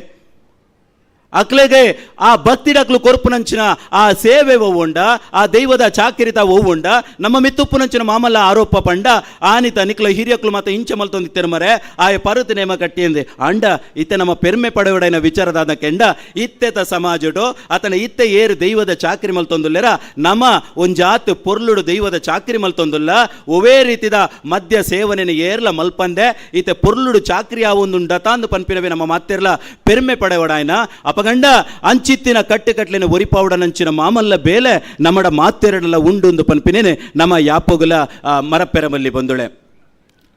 ಅಕ್ಲೆಗೆ ಆ ಭಕ್ತಿಡಕ್ಲು ಕೊರ್ಪುನಂಚಿನ ಆ ಸೇವೆ ಒವ್ವುಂಡ ಆ ದೈವದ ಚಾಕಿರಿತ ಒವ್ವುಂಡ ನಮ್ಮ ಮಿತ್ತುಪ್ಪುನಂಚಿನ ಮಾಮಲ್ಲ ಆರೋಪ ಪಂಡ ಆನಿತ ನಿಕ್ಲ ಹಿರಿಯಕ್ಲು ಮಾತ ಇಂಚ ಮಲ್ತೊಂದಿತ್ತೆರ ಮರೆ ಆಯ ಪರುತು ನೇಮ ಕಟ್ಟಿಯಂದೆ ಅಂಡ ಇತ್ತೆ ನಮ್ಮ ಪೆರ್ಮೆ ಪಡೆಯುಡೈನ ವಿಚಾರದಾದ ಕೆಂಡ ಇತ್ತೆತ ಸಮಾಜಡು ಆತನ ಇತ್ತೆ ಏರು ದೈವದ ಚಾಕಿರಿ ಮಲ್ತೊಂದುಲ್ಲೆರ ನಮ್ಮ ಒಂಜಾತ್ ಪೊರ್ಲುಡು ದೈವದ ಚಾಕಿರಿ ಮಲ್ತೊಂದುಲ್ಲ ಒವೇ ರೀತಿದ ಮದ್ಯ ಸೇವನೆನ ಏರ್ಲ ಮಲ್ಪಂದೆ ಇತ್ತೆ ಪೊರ್ಲುಡು ಚಾಕ್ರಿ ಆವೊಂದುಂಡ ತಾಂದು ಪನ್ಪಿನವೇ ನಮ್ಮ ಮಾತಿರ್ಲ ಪೆರ್ಮೆ ಪಡೆವಡಾಯನ ಅಪಗಂಡ ಅಂಚಿತ್ತಿನ ಕಟ್ಟುಕಟ್ಲಿನ ಒರಿಪಾವುಡನಂಚಿನ ಮಾಮಲ್ಲ ಬೇಲೆ ನಮ್ಮಡ ಮಾತೆರಡಲ ಉಂಡುಂದು ಪನ್ಪಿನೇನೆ ನಮ್ಮ ಯಾಪೊಗುಲ ಮರಪೆರಮಲ್ಲಿ ಬಂದುಳೆ.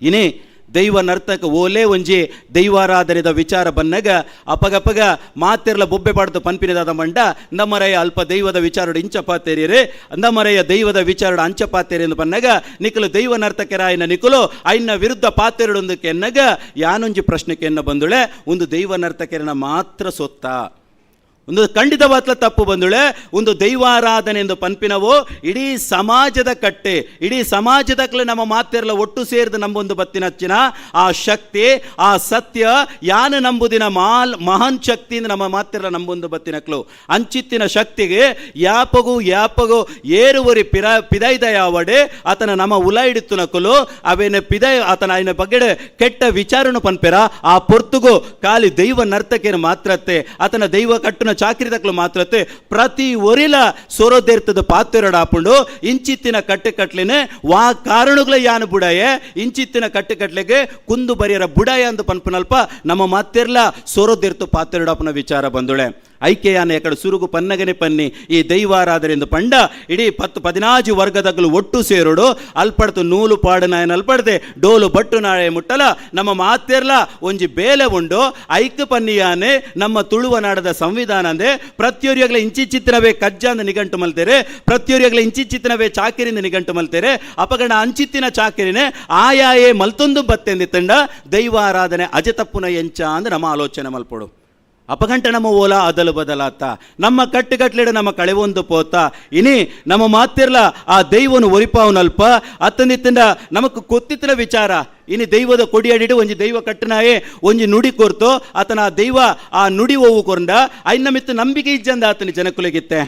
ಇನಿ ದೈವ ನರ್ತಕ ಓಲೇ ಒಂಜಿ ದೈವಾರಾಧನೆದ ವಿಚಾರ ಬನ್ನಗ ಅಪಗಪಗ ಮಾತೆರ್ಲ ಬೊಬ್ಬೆ ಪಾಡ್ದು ಪನ್ಪಿನದಾದ ಮಂಡ ನಮ್ಮರೆಯ ಅಲ್ಪ ದೈವದ ವಿಚಾರಡು ಇಂಚಪಾತೇರಿಯರೆ ನಮ್ಮರೆಯ ದೈವದ ವಿಚಾರಡು ಅಂಚಪಾತೇರಿ ಎಂದು ಬನ್ನಗ ನಿಕಲು ದೈವ ನರ್ತಕರಾಯನ ನಿಕಲು ಐನ ವಿರುದ್ಧ ಪಾತೆರಡೊಂದು ಕೆನ್ನಗ ಯಾನೊಂಜಿ ಪ್ರಶ್ನೆಗೆ ಎನ್ನ ಬಂದುಳೆ ಒಂದು ದೈವ ನರ್ತಕರನ ಮಾತ್ರ ಸೊತ್ತ ಒಂದು ಖಂಡಿತವಾಗ್ಲ ತಪ್ಪು ಬಂದುಳೆ. ಒಂದು ದೈವಾರಾಧನೆ ಎಂದು ಪನ್ಪಿನವು ಇಡೀ ಸಮಾಜದ ಕಟ್ಟೆ ಇಡೀ ಸಮಾಜದಕ್ಲೆ ನಮ್ಮ ಮಾತೆರ್ಲ ಒಟ್ಟು ಸೇರಿದ ನಂಬೊಂದು ಬತ್ತಿನಚ್ಚಿನ ಆ ಶಕ್ತಿ ಆ ಸತ್ಯ ಯಾನ ನಂಬುದಿನ ಮಹಾನ್ ಶಕ್ತಿಯಿಂದ ನಮ್ಮ ಮಾತೆರ್ಲ ನಂಬೊಂದು ಬತ್ತಿನಕ್ಲು ಅಂಚಿತ್ತಿನ ಶಕ್ತಿಗೆ ಯಾಪಗೂ ಯಾಪಗೂ ಏರುವರಿ ಪಿದೈದಯಾವಡೆ ಆತನ ನಮ್ಮ ಉಲ ಹಿಡಿತು ನಕಲು ಅವೇನ ಪಿದೈ ಆತನ ಆಯ್ನ ಬಗ್ಗೆ ಕೆಟ್ಟ ವಿಚಾರನು ಪನ್ಪೆರ ಆ ಪೊರ್ತುಗು ಖಾಲಿ ದೈವ ನರ್ತಕೇನು ಮಾತ್ರತ್ತೆ ಆತನ ದೈವ ಕಟ್ಟುನ ಚಾಕ್ರಿ ತಕ್ಲು ಮಾತ್ರತೆ ಪ್ರತಿ ಒರಿಲ ಸೊರೊದೆರ್ತದ ಪಾತೆರಡಾಪುಂಡು ಇಂಚಿತ್ತಿನ ಕಟ್ಟುಕಟ್ಲೆನೆ ವಾ ಕಾರಣಗಳ ಯಾನು ಬುಡಾಯೆ ಇಂಚಿತ್ತಿನ ಕಟ್ಟುಕಟ್ಲೆಗೆ ಕುಂದು ಬರಿಯರ ಬುಡಾಯ ಅಂದು ಪನ್ಪುನಲ್ಪ ನಮ್ಮ ಮಾತೆರ್ಲ ಸೊರೊದೆರ್ತು ಪಾತೆರಡಾಪುನ ವಿಚಾರ ಬಂದುಳೆ. ಐಕೆಯಾನ ಎಕಡೆ ಸುರುಗು ಪನ್ನಗನೆ ಪನ್ನಿ ಈ ದೈವಾರಾಧನೆಂದು ಪಂಡ ಇಡೀ 10-14 ವರ್ಗದಗಳು ಒಟ್ಟು ಸೇರೋಡು ಅಲ್ಪಡ್ತು ನೂಲು ಪಾಡು ನಾಯನ ಅಲ್ಪಡ್ದೆ ಡೋಲು ಬಟ್ಟು ನಾಳೆ ಮುಟ್ಟಲ ನಮ್ಮ ಮಾತೆರ್ಲ ಒಂಜಿ ಬೇಲೆ ಉಂಡು ಐಕ್ ಪನ್ನಿಯಾನೆ ನಮ್ಮ ತುಳುವ ನಾಡದ ಸಂವಿಧಾನ ಅಂದೆ ಪ್ರತಿಯೊರಿಯಗ್ಲ ಇಂಚಿಚಿತ್ತಿನವೇ ಕಜ್ಜಾಂದ ನಿಘಂಟು ಮಲ್ತೇರೆ ಪ್ರತಿಯೊರಿಯಗ್ಲ ಇಂಚಿಚಿತ್ತಿನವೇ ಚಾಕಿರಿಂದ ನಿಘಂಟು ಮಲ್ತೇರೆ ಅಪಗಣ ಅಂಚಿತ್ತಿನ ಚಾಕಿರಿನೇ ಆಯಾಯೇ ಮಲ್ತೊಂದು ಬತ್ತೆಂದಿ ತಂಡ ದೈವಾರಾಧನೆ ಅಜತಪ್ಪುನ ಎಂಚ ಅಂದ್ ನಮ್ಮ ಆಲೋಚನೆ ಮಲ್ಪೊಡು. ಅಪಗಂಟೆ ನಮ್ಮ ಓಲಾ ಅದಲು ಬದಲಾತ ನಮ್ಮ ಕಟ್ಟುಕಟ್ಲೆಡು ನಮ್ಮ ಕಳೆವೊಂದು ಪೋತ ಇನಿ ನಮ್ಮ ಮಾತಿರ್ಲ ಆ ದೈವನು ಒರಿಪಾವನಲ್ಪ ಅತ್ತಂದಿತ್ತಿಂದ ನಮಕ್ ಕೊತ್ತಿತ್ತಿನ ವಿಚಾರ ಇನಿ ದೈವದ ಕೊಡಿಯಡಿಡು ಒಂಜಿ ದೈವ ಕಟ್ಟನಾಯೆ ಒಂಜಿ ನುಡಿ ಕೊರ್ತು ಆತನ ಆ ದೈವ ಆ ನುಡಿ ಓವು ಕೊರಂಡ ಐನ ಮಿತ್ತು ನಂಬಿಕೆ ಇಜ್ಜಂದ ಆತನ ಜನಕುಲಗಿತ್ತೆ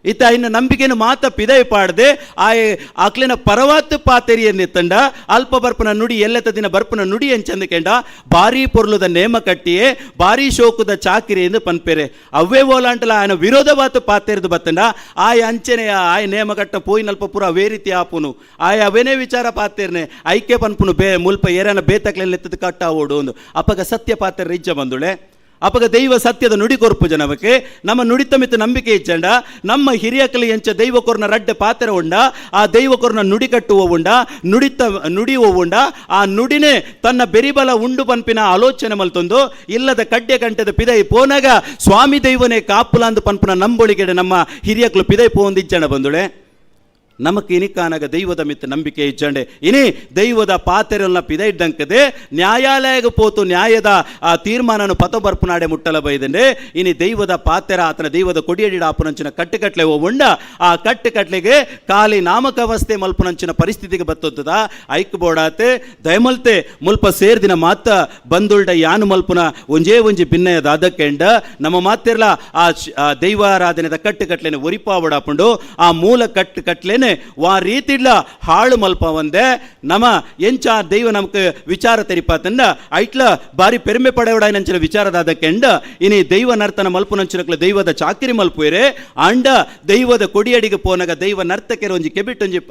ಇತ್ತ ಐನ ನಂಬಿಕೆಯನ್ನು ಮಾತ ಪಿದೈ ಪಾಡ್ದೆ ಆಯ್ ಆಕ್ಲಿನ ಪರವಾತ್ ಪಾತೆರಿಯನ್ನಿತ್ತಂಡ ಅಲ್ಪ ಬರ್ಪನ ನುಡಿ ಎಲ್ಲೆತ ದಿನ ಬರ್ಪನ ನುಡಿ ಎಂಚಂದಕೆಂಡ ಭಾರಿ ಪೊರ್ಲುದ ನೇಮ ಕಟ್ಟಿಯೇ ಭಾರಿ ಶೋಕುದ ಚಾಕಿರಿ ಎಂದು ಪನ್ಪೆರೆ ಅವ್ವೇ ಓಲಾಂಟಲ ಆಯನ ವಿರೋಧವಾತು ಪಾತೆರಿದು ಬತ್ತಂಡ ಆಯ್ ಅಂಚೆನೆಯ ಆಯ್ ನೇಮ ಕಟ್ಟ ಪೋಯಿನಲ್ಪ ಪೂರ ಅವೇ ರೀತಿ ಆಪುನು ಆಯ್ ಅವೇನೇ ವಿಚಾರ ಪಾತೆರ್ನೆ ಐಕೆ ಪನ್ಪುನು ಬೇ ಮುಲ್ಪ ಏರನ ಬೇತಕ್ಲೆತ್ತೆದ್ದು ಕಟ್ಟಾವೋಡು ಒಂದು ಅಪಗ ಸತ್ಯ ಪಾತೆರ ಇಜ್ಜ ಬಂದುಳೆ. ಅಪಗ ದೈವ ಸತ್ಯದ ನುಡಿ ಕೊರ್ಪು ಜನವಕ್ಕೆ ನಮ್ಮ ನುಡಿತ ಮಿತ್ತು ನಂಬಿಕೆ ಇಚ್ಚಂಡ ನಮ್ಮ ಹಿರಿಯಕಲಿ ಎಂಚ ದೈವ ಕೊರ್ನ ರಡ್ಡೆ ಪಾತ್ರ ಉಂಡ ಆ ದೈವ ಕೊರ್ನ ನುಡಿ ಕಟ್ಟುವ ಉಂಡ ನುಡಿತ ನುಡಿಯುವ ಉಂಡ ಆ ನುಡಿನೇ ತನ್ನ ಬೆರಿಬಲ ಉಂಡು ಪನ್ಪಿನ ಆಲೋಚನೆ ಮಲ್ತೊಂದು ಇಲ್ಲದ ಕಡ್ಡೆ ಕಂಟದ ಪಿದೈ ಪೋನಾಗ ಸ್ವಾಮಿ ದೈವನೇ ಕಾಪುಲಾಂದು ಪನ್ಪುನ ನಂಬೊಳಿಗೆಡೆ ನಮ್ಮ ಹಿರಿಯಕಲು ಪಿದೈ ಪೋಂದಿಜ್ಜಣ ಬಂದುಳೆ. ನಮಕ್ ಇನಿಕಾನಗ ದೈವದ ಮಿತ್ತ ನಂಬಿಕೆ ಇಜ್ಜಂಡೆ ಇನಿ ದೈವದ ಪಾತೆರನ್ನ ಪಿದೈ ಇದ್ದಂಕದೆ ನ್ಯಾಯಾಲಯಕ್ಕೆ ಪೋತು ನ್ಯಾಯದ ಆ ತೀರ್ಮಾನನು ಪತ ಬರ್ಪುನಾಡೆ ಮುಟ್ಟಲ ಬೈದಂಡೆ ಇನಿ ದೈವದ ಪಾತೆರ ಆತನ ದೈವದ ಕೊಡಿಯಡಿಡ ಆಪುನಂಚಿನ ಕಟ್ಟುಕಟ್ಲೆ ಉಂಡ ಆ ಕಟ್ಟುಕಟ್ಲೆಗೆ ಖಾಲಿ ನಾಮಕವಸ್ಥೆ ಮಲ್ಪುನಂಚಿನ ಪರಿಸ್ಥಿತಿಗೆ ಬತ್ತೊತ್ತದ ಐಕ್ ಬೋಡಾತೆ ದಯಮಲ್ತೆ ಮುಲ್ಪ ಸೇರ್ದಿನ ಮಾತ ಬಂದುಲ್ಡ ಯಾನು ಮಲ್ಪುನ ಒಂಜೇ ಒಂಜಿ ಭಿನ್ನಯದ ಅದಕ್ಕೆಂಡ ನಮ್ಮ ಮಾತಿರ್ಲ ಆ ದೈವಾರಾಧನೆದ ಕಟ್ಟುಕಟ್ಲೆನೆ ಒರಿಪಾವಡಾಪುಂಡು ಆ ಮೂಲ ಕಟ್ಟುಕಟ್ಲೆನೆ ಸಂಸ್ಕೃತಿನೇ ವಾ ರೀತಿಡ್ಲ ಹಾಳು ಮಲ್ಪವಂದೆ ನಮ ಎಂಚ ದೈವ ನಮಕ್ ವಿಚಾರ ತೆರಿಪಾತಂದ ಐಟ್ಲ ಬಾರಿ ಪೆರುಮೆ ಪಡೆವಡಾಯಿನಂಚಿನ ವಿಚಾರದಾದ ಕೆಂಡ ಇನಿ ದೈವ ನರ್ತನ ಮಲ್ಪುನಂಚಿನಕ್ಲು ದೈವದ ಚಾಕಿರಿ ಮಲ್ಪುವೆರೆ ಆಂಡ ದೈವದ ಕೊಡಿಯಡಿಗೆ ಪೋನಗ ದೈವ ನರ್ತಕೆರ ಒಂಜಿ ಕೆಬಿಟ್ಟೊಂಜಿ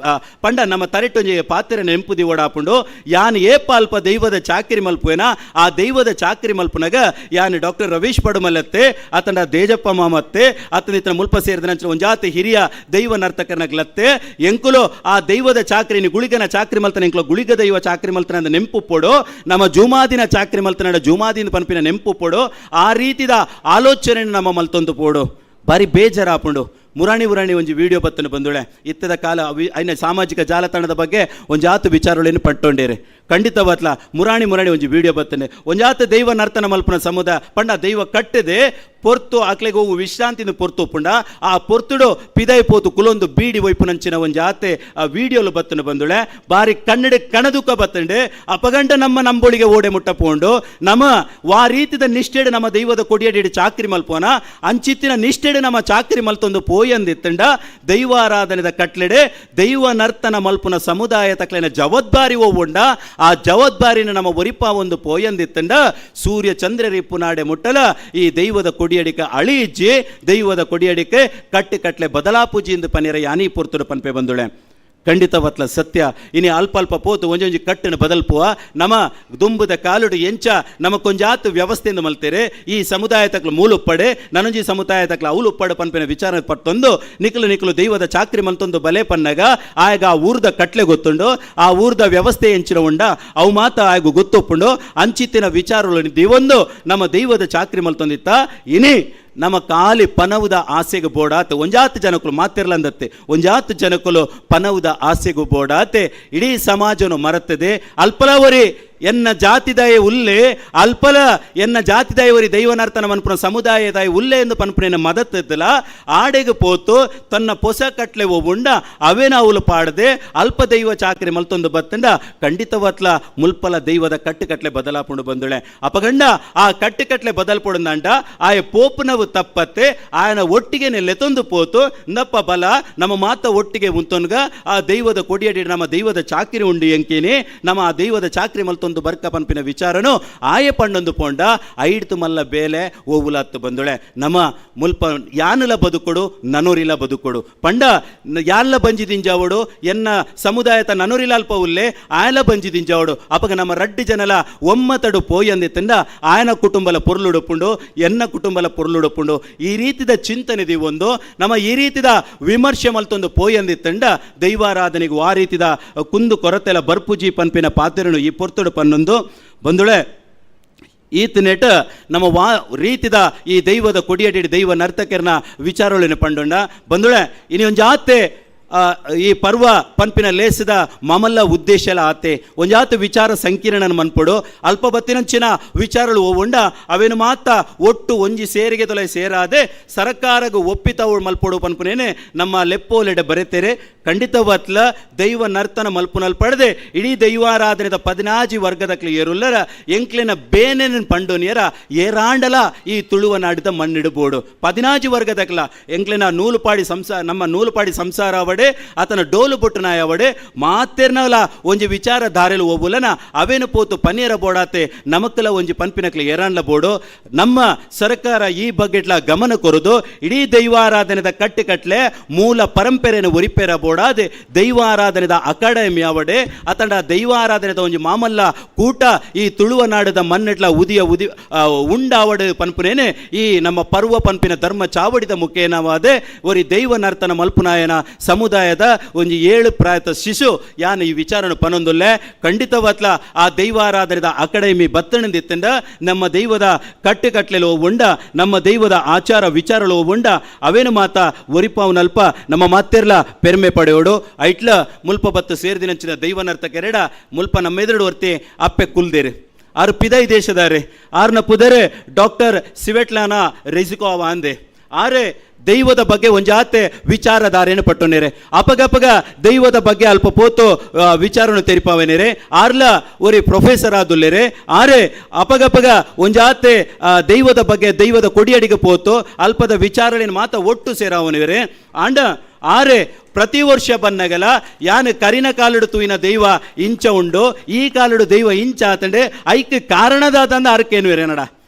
ಪಂಡ ನಮ್ಮ ತರೆಟೊಂಜಿ ಪಾತ್ರೆ ನೆಂಪುದಿ ಓಡಾಪುಂಡು ಯಾನ್ ಏಪ ಅಲ್ಪ ದೈವದ ಚಾಕಿರಿ ಮಲ್ಪುವೆನ ಆ ದೈವದ ಚಾಕಿರಿ ಮಲ್ಪುನಗ ಯಾನ್ ಡಾಕ್ಟರ್ ರವೀಶ್ ಪಡುಮಲತ್ತೆ ಆತನ ದೇಜಪ್ಪ ಮಾಮತ್ತೆ ಆತನ ಇತನ ಮುಲ್ಪ ಸೇರಿದ ನಂಚಿನ ಒಂಜಾತಿ ಹಿರಿಯ ದೈವ ನರ್ತಕರನಗ್ಲತ್ತೆ ಎಂಕುಲು ಆ ದೈವದ ಚಾಕ್ರಿನಿ ಗುಳಿಗನ ಚಾಕ್ರಿ ಮಲ್ತನ ಎಂಕುಲು ಗುಳಿಗ ದೈವ ಚಾಕ್ರಿ ಮಲ್ತನ ಅಂದ ನೆಂಪು ಪೊಡು ನಮ್ಮ ಜುಮಾದಿನ ಚಾಕ್ರಿ ಮಲ್ತನ ಜುಮಾದಿನ ಪನ್ಪಿನ ನೆಂಪು ಪೊಡು ಆ ರೀತಿದ ಆಲೋಚನೆ ನಮ್ಮ ಮಲ್ತೊಂದು ಪೋಡು ಬಾರಿ ಬೇಜಾರಾಪುಂಡು ಮುರಾಣಿ ಉರಾಣಿ ಒಂಜಿ ವಿಡಿಯೋ ಬತ್ತನ ಬಂದುಳೆ ಇತ್ತದ ಕಾಲ ಐನ ಸಾಮಾಜಿಕ ಜಾಲತಾಣದ ಬಗ್ಗೆ ಒಂಜಾತು ವಿಚಾರಗಳೇನು ಪಟ್ಟೊಂಡೇರಿ ಖಂಡಿತವಾತ್ಲ ಮುರಾಣಿ ಮುರಾಣಿ ಒಂಜಿ ವಿಡಿಯೋ ಬತ್ತನೆ ಒಂಜಾತ ದೈವ ನರ್ತನ ಮಲ್ಪುನ ಸಮುದಾಯ ಪಂಡ ದೈವ ಕಟ್ಟದೆ ಪೊರ್ತು ಆಕ್ಲೆಗೆ ಹೋಗು ವಿಶ್ರಾಂತಿನ ಪೊರ್ತು ಪುಂಡ ಆ ಪೊರ್ತುಡು ಪಿದೈ ಪೋತು ಕುಲೊಂದು ಬೀಡಿ ಒಯ್ಪುನಂಚಿನ ಒಂಜಾತೆ ಆ ವಿಡಿಯೋಲು ಬತ್ತನ ಬಂದುಳೆ ಬಾರಿ ಕನ್ನಡ ಕಣದುಕ ಬತ್ತಂಡೆ ಅಪಗಂಡ ನಮ್ಮ ನಂಬೊಳಿಗೆ ಓಡೆ ಮುಟ್ಟ ಪೋಂಡು ನಮ್ಮ ವಾ ರೀತಿದ ನಿಷ್ಠೆಡು ನಮ್ಮ ದೈವದ ಕೊಡಿಯಡಿ ಚಾಕ್ರಿ ಮಲ್ಪೋನ ಅಂಚಿತ್ತಿನ ನಿಷ್ಠೆಡು ನಮ್ಮ ಚಾಕ್ರಿ ಮಲ್ತೊಂದು ಪೋಯಂದಿತ್ತಂಡ ದೈವಾರಾಧನೆದ ಕಟ್ಲೆಡೆ ದೈವ ನರ್ತನ ಮಲ್ಪುನ ಸಮುದಾಯ ತಕ್ಲೆನ ಜವಾಬ್ದಾರಿ ಓವುಂಡ ಆ ಜವಾಬ್ದಾರಿನ ನಮ್ಮ ಒರಿಪ ಒಂದು ಪೋಯಂದಿತ್ತಂಡ ಸೂರ್ಯ ಚಂದ್ರರಿಪ್ಪು ನಾಡೆ ಮುಟ್ಟಲ ಈ ದೈವದ ಕೊಡಿಯಡಿಕೆ ಅಳಿಜ್ಜಿ ದೈವದ ಕೊಡಿಯಡಿಕೆ ಕಟ್ಟಿ ಕಟ್ಲೆ ಬದಲಾಪೂಜಿ ಎಂದು ಪನಿರ ಯಾನಿ ಪುರ್ತುಡು ಪನ್ಪೆ ಬಂದುಳೆ ಖಂಡಿತವತ್ಲ ಸತ್ಯ ಇನಿ ಅಲ್ಪ ಅಲ್ಪ ಪೋತು ಒಂಜೊಂಜಿ ಕಟ್ಟಿನ ಬದಲ್ಪುವ ನಮ ದುಂಬುದ ಕಾಲುಡು ಎಂಚ ನಮ ಕೊಂಜಾತು ವ್ಯವಸ್ಥೆಯಿಂದ ಮಲ್ತೇರೆ ಈ ಸಮುದಾಯ ತಕ್ಲು ಮೂಲುಪ್ಪಡೆ ನನೊಂಜಿ ಸಮುದಾಯ ತಕ್ಲು ಅವಲುಪ್ಪಡೆ ಪನ್ಪಿನ ವಿಚಾರ ಪಟ್ಟೊಂದು ನಿಖಲು ನಿಖಲು ದೈವದ ಚಾಕ್ರಿ ಮಲ್ತೊಂದು ಬಲೆ ಪನ್ನಗ ಆಗ ಆ ಊರ್ದ ಕಟ್ಲೆ ಗೊತ್ತುಂಡು ಆ ಊರ್ದ ವ್ಯವಸ್ಥೆ ಎಂಚಿನ ಉಂಡ ಅವು ಮಾತ ಆಗ ಗೊತ್ತೊಪ್ಪುಂಡು ಅಂಚಿತ್ತಿನ ವಿಚಾರಗಳು ದಿವೊಂದು ನಮ್ಮ ದೈವದ ಚಾಕ್ರಿ ಮಲ್ತೊಂದಿತ್ತ ಇನಿ ನಮ್ಮ ಕಾಲಿ ಪನವುದ ಆಸೆಗೆ ಬೋಡಾತೆ ಒಂಜಾತು ಜನಕುಲು ಮಾತಿರ್ಲಂದತ್ತೆ ಒಂಜಾತು ಜನಕುಲು ಪನವುದ ಆಸೆಗೂ ಬೋಡಾತೆ ಇಡೀ ಸಮಾಜನು ಮರತ್ತದೆ ಅಲ್ಪಲವರಿ ಎನ್ನ ಜಾತಿದಾಯ ಉಲ್ಲೆ ಅಲ್ಪಲ ಎನ್ನ ಜಾತಿದಾಯವರಿ ದೈವನರ್ತನ ಮನ್ಪುನ ಸಮುದಾಯದಾಯ ಉಲ್ಲೆ ಎಂದು ಪನ್ಪುನ ಮದತ್ತಿದ್ದಲ ಆಡೆಗೆ ಪೋತು ತನ್ನ ಪೊಸ ಕಟ್ಲೆ ಉಂಡ ಅವೇನ ಅವಲು ಪಾಡದೆ ಅಲ್ಪ ದೈವ ಚಾಕ್ರಿ ಮಲ್ತೊಂದು ಬತ್ತಂಡ ಖಂಡಿತವತ್ಲ ಮುಲ್ಪಲ ದೈವದ ಕಟ್ಟುಕಟ್ಲೆ ಬದಲಾಪುಂಡು ಬಂದುಳೆ ಅಪಗಂಡ ಆ ಕಟ್ಟುಕಟ್ಲೆ ಬದಲ್ಪೊಡುಂದಂಡ ಆಯ ಪೋಪುನವು ತಪ್ಪತ್ತೆ ಆಯನ ಒಟ್ಟಿಗೆ ಲೆತೊಂದು ಪೋತು ನಪ್ಪ ಬಲ ನಮ್ಮ ಮಾತ ಒಟ್ಟಿಗೆ ಉಂತೊನ್ಗ ಆ ದೈವದ ಕೊಡಿಯಡಿ ನಮ್ಮ ದೈವದ ಚಾಕ್ರಿ ಉಂಡು ಎಂಕೇನೆ ನಮ್ಮ ಆ ದೈವದ ಚಾಕ್ರಿ ಮಲ್ತೊಂದು ಬರ್ಕ ಪನ್ಪಿನ ವಿಚಾರನು ಆಯ ಪಣ್ಣೊಂದು ಪೋಂಡ ಐಡ್ತು ಮಲ್ಲ ಬೇಲೆ ಓವುಲಾತ್ತು ಬಂದುಳೆ ನಮ್ಮ ಮುಲ್ಪ ಯಾನುಲ ಬದುಕೊಡು ನನೂರಿಲ ಬದುಕೊಡು ಪಂಡ ಯಾನ್ಲ ಬಂಜಿದಿಂಜಾವಡು ಎನ್ನ ಸಮುದಾಯದ ನನೂರಿಲ ಅಲ್ಪ ಉಲ್ಲೆ ಆಯಲ ಬಂಜಿದಿಂಜಾವಡು ಅಪಗ ನಮ್ಮ ರಡ್ಡು ಜನಲ ಒಮ್ಮತಡು ಪೋಯಂದಿತ್ತಂಡ ಆಯನ ಕುಟುಂಬಲ ಪೊರ್ಲುಡುಪುಂಡು ಎನ್ನ ಕುಟುಂಬಲ ಪೊರ್ಲುಡುಪುಂಡು ಈ ರೀತಿದ ಚಿಂತನೆ ಒಂದು ನಮ್ಮ ಈ ರೀತಿದ ವಿಮರ್ಶೆ ಮಲ್ತೊಂದು ಪೋಯಂದಿತ್ತಂಡ ದೈವಾರಾಧನೆಗೂ ಆ ರೀತಿದ ಕುಂದು ಕೊರತೆಲ ಬರ್ಪುಜಿ ಪನ್ಪಿನ ಪಾತ್ರನು ಈ ಪೊರ್ತುಡು ಪನ್ನೊಂದು ಬಂದುಳೆ ಈತನೆಟ ನಮ್ಮ ವಾ ರೀತಿದ ಈ ದೈವದ ಕೊಡಿಯಡಿ ದೈವ ನರ್ತಕರನ ವಿಚಾರಗಳನ್ನು ಪಂಡೊಂಡ ಬಂದುಳೆ ಇನಿ ಒಂಜಾತೆ ಈ ಪರ್ವ ಪನ್ಪಿನ ಲೇಸದ ಮಮಲ್ಲ ಉದ್ದೇಶಲ ಆತೆ ಒಂಜಾತ ವಿಚಾರ ಸಂಕಿರಣನ ಮನ್ಪೊಡು ಅಲ್ಪ ಬತ್ತಿನಂಚಿನ ವಿಚಾರಗಳು ಉಂಡ ಅವೇನು ಮಾತ ಒಟ್ಟು ಒಂಜಿ ಸೇರಿಗೆ ತೊಲೆ ಸೇರಾದೆ ಸರ್ಕಾರಗ ಒಪ್ಪಿತವು ಮಲ್ಪೊಡು ಪನ್ಪುನೇನೆ ನಮ್ಮ ಲೆಪ್ಪೋಲೆಡೆ ಬರೆತೇರೆ ಖಂಡಿತವತ್ಲ ದೈವ ನರ್ತನ ಮಲ್ಪುನಲ್ ಪಡೆದೆ ಇಡೀ ದೈವಾರಾಧನೆದ 14 ವರ್ಗದಕ್ಲೆ ಏರುಲ್ಲರ ಎಂಕ್ಲೆನ ಬೇನೆನ ಪಂಡೋನಿಯರ ಏರಾಂಡಲ ಈ ತುಳುವ ನಾಡಿದ ಮಣ್ಣಿಡಬೋಡು 14 ವರ್ಗದಕ್ಲ ಎಂಕ್ಲೆನ ನೂಲುಪಾಡಿ ಸಂಸಾರ ನಮ್ಮ ನೂಲುಪಾಡಿ ಸಂಸಾರ ಅವಡೆ ಆತನ ಡೋಲು ಬೊಟ್ಟನಾಯವಡೆ ಮಾತೇರ್ನವಲ ಒಂಜಿ ವಿಚಾರ ಧಾರೆಲು ಒಬ್ಬುಲನ ಅವೇನು ಪೋತು ಪನ್ನೀರ ಬೋಡಾತೆ ನಮಕ್ಲ ಒಂಜಿ ಪನ್ಪಿನಕ್ಲೆ ಏರಾಂಡ್ಲ ಬೋಡು ನಮ್ಮ ಸರ್ಕಾರ ಈ ಬಗ್ಗೆಟ್ಲ ಗಮನ ಕೊರದು ಇಡೀ ದೈವಾರಾಧನೆದ ಕಟ್ಟುಕಟ್ಲೆ ಮೂಲ ಪರಂಪರೆಯನ್ನು ಒರಿಪೇರ ಬೋಡಾದೆ ದೈವಾರಾಧನೆದ ಅಕಾಡೆಮಿ ಅವಡೆ ಆತಂಡ ದೈವಾರಾಧನೆದ ಒಂಜಿ ಮಾಮಲ್ಲ ಕೂಟ ಈ ತುಳುವ ನಾಡದ ಮಣ್ಣೆಟ್ಲ ಉದಿಯ ಉದಿ ಉಂಡಾವಡು ಪನ್ಪುನೇನೆ ಈ ನಮ್ಮ ಪರ್ವ ಪನ್ಪಿನ ಧರ್ಮ ಚಾವಡಿದ ಮುಖೇನವಾದೆ ಒರಿ ದೈವ ನರ್ತನ ಮಲ್ಪುನಾಯನ ಸಮುದಾಯದ ಒಂಜಿ 7 ಪ್ರಾಯತ ಶಿಶು ಯಾನ್ ಈ ವಿಚಾರನ ಪನೊಂದುಲ್ಲೆ ಖಂಡಿತವತ್ಲ ಆ ದೈವಾರಾಧನೆದ ಅಕಾಡೆಮಿ ಬತ್ತಣಂದಿತ್ತಂಡ ನಮ್ಮ ದೈವದ ಕಟ್ಟುಕಟ್ಲೆಲೋ ಉಂಡ ನಮ್ಮ ದೈವದ ಆಚಾರ ವಿಚಾರಲೋ ಉಂಡ ಅವೇನು ಮಾತ ಒರಿಪಾವನಲ್ಪ ನಮ್ಮ ಮಾತೆರ್ಲ ಪೆರ್ಮೆ ಪಡೆಯೋಡು ಐಟ್ಲ ಮುಲ್ಪ ಬತ್ತು ಸೇರ್ದಿನಂಚಿನ ದೈವ ನರ್ತಕೆರಡ ಮುಲ್ಪ ನಮ್ಮೆದುರು ವರ್ತಿ ಅಪ್ಪೆ ಕುಲ್ದೇರಿ ಆರು ಪಿದೈ ದೇಶದಾರೆ ಆರ್ನ ಪುದರೆ ಡಾಕ್ಟರ್ ಸಿವೆಟ್ಲಾನ ರೆಜಿಕೋವ ಅಂದೆ ಆರೆ ದೈವದ ಬಗ್ಗೆ ಒಂಜಾತೆ ವಿಚಾರಧಾರೆಯನ್ನು ಪಟ್ಟೊನೇರೆ ಅಪಗಪಗ ದೈವದ ಬಗ್ಗೆ ಅಲ್ಪ ಪೋತು ವಿಚಾರನು ತೆರಿಪಾವೇನೇರೆ ಆರ್ಲ ಒರಿ ಪ್ರೊಫೆಸರ್ ಆದುಲ್ಲೇರೆ ಆರೆ ಅಪಗಪಗ ಒಂಜಾತೆ ದೈವದ ಬಗ್ಗೆ ದೈವದ ಕೊಡಿಯಡಿಗೆ ಪೋತು ಅಲ್ಪದ ವಿಚಾರಣೆ ಮಾತ ಒಟ್ಟು ಸೇರಾವನಿವರೆ ಆಂಡ ಆರೆ ಪ್ರತಿ ವರ್ಷ ಬನ್ನಗಲ ಯಾನ್ ಕರಿನ ಕಾಲುಡು ತೂಯಿನ ದೈವ ಇಂಚ ಉಂಡು, ಈ ಕಾಲುಡು ದೈವ ಇಂಚ ಆತಂಡೆ ಐಕ್ ಕಾರಣದಾತಂದ ಅರ್ಕೇನು ಏನಡ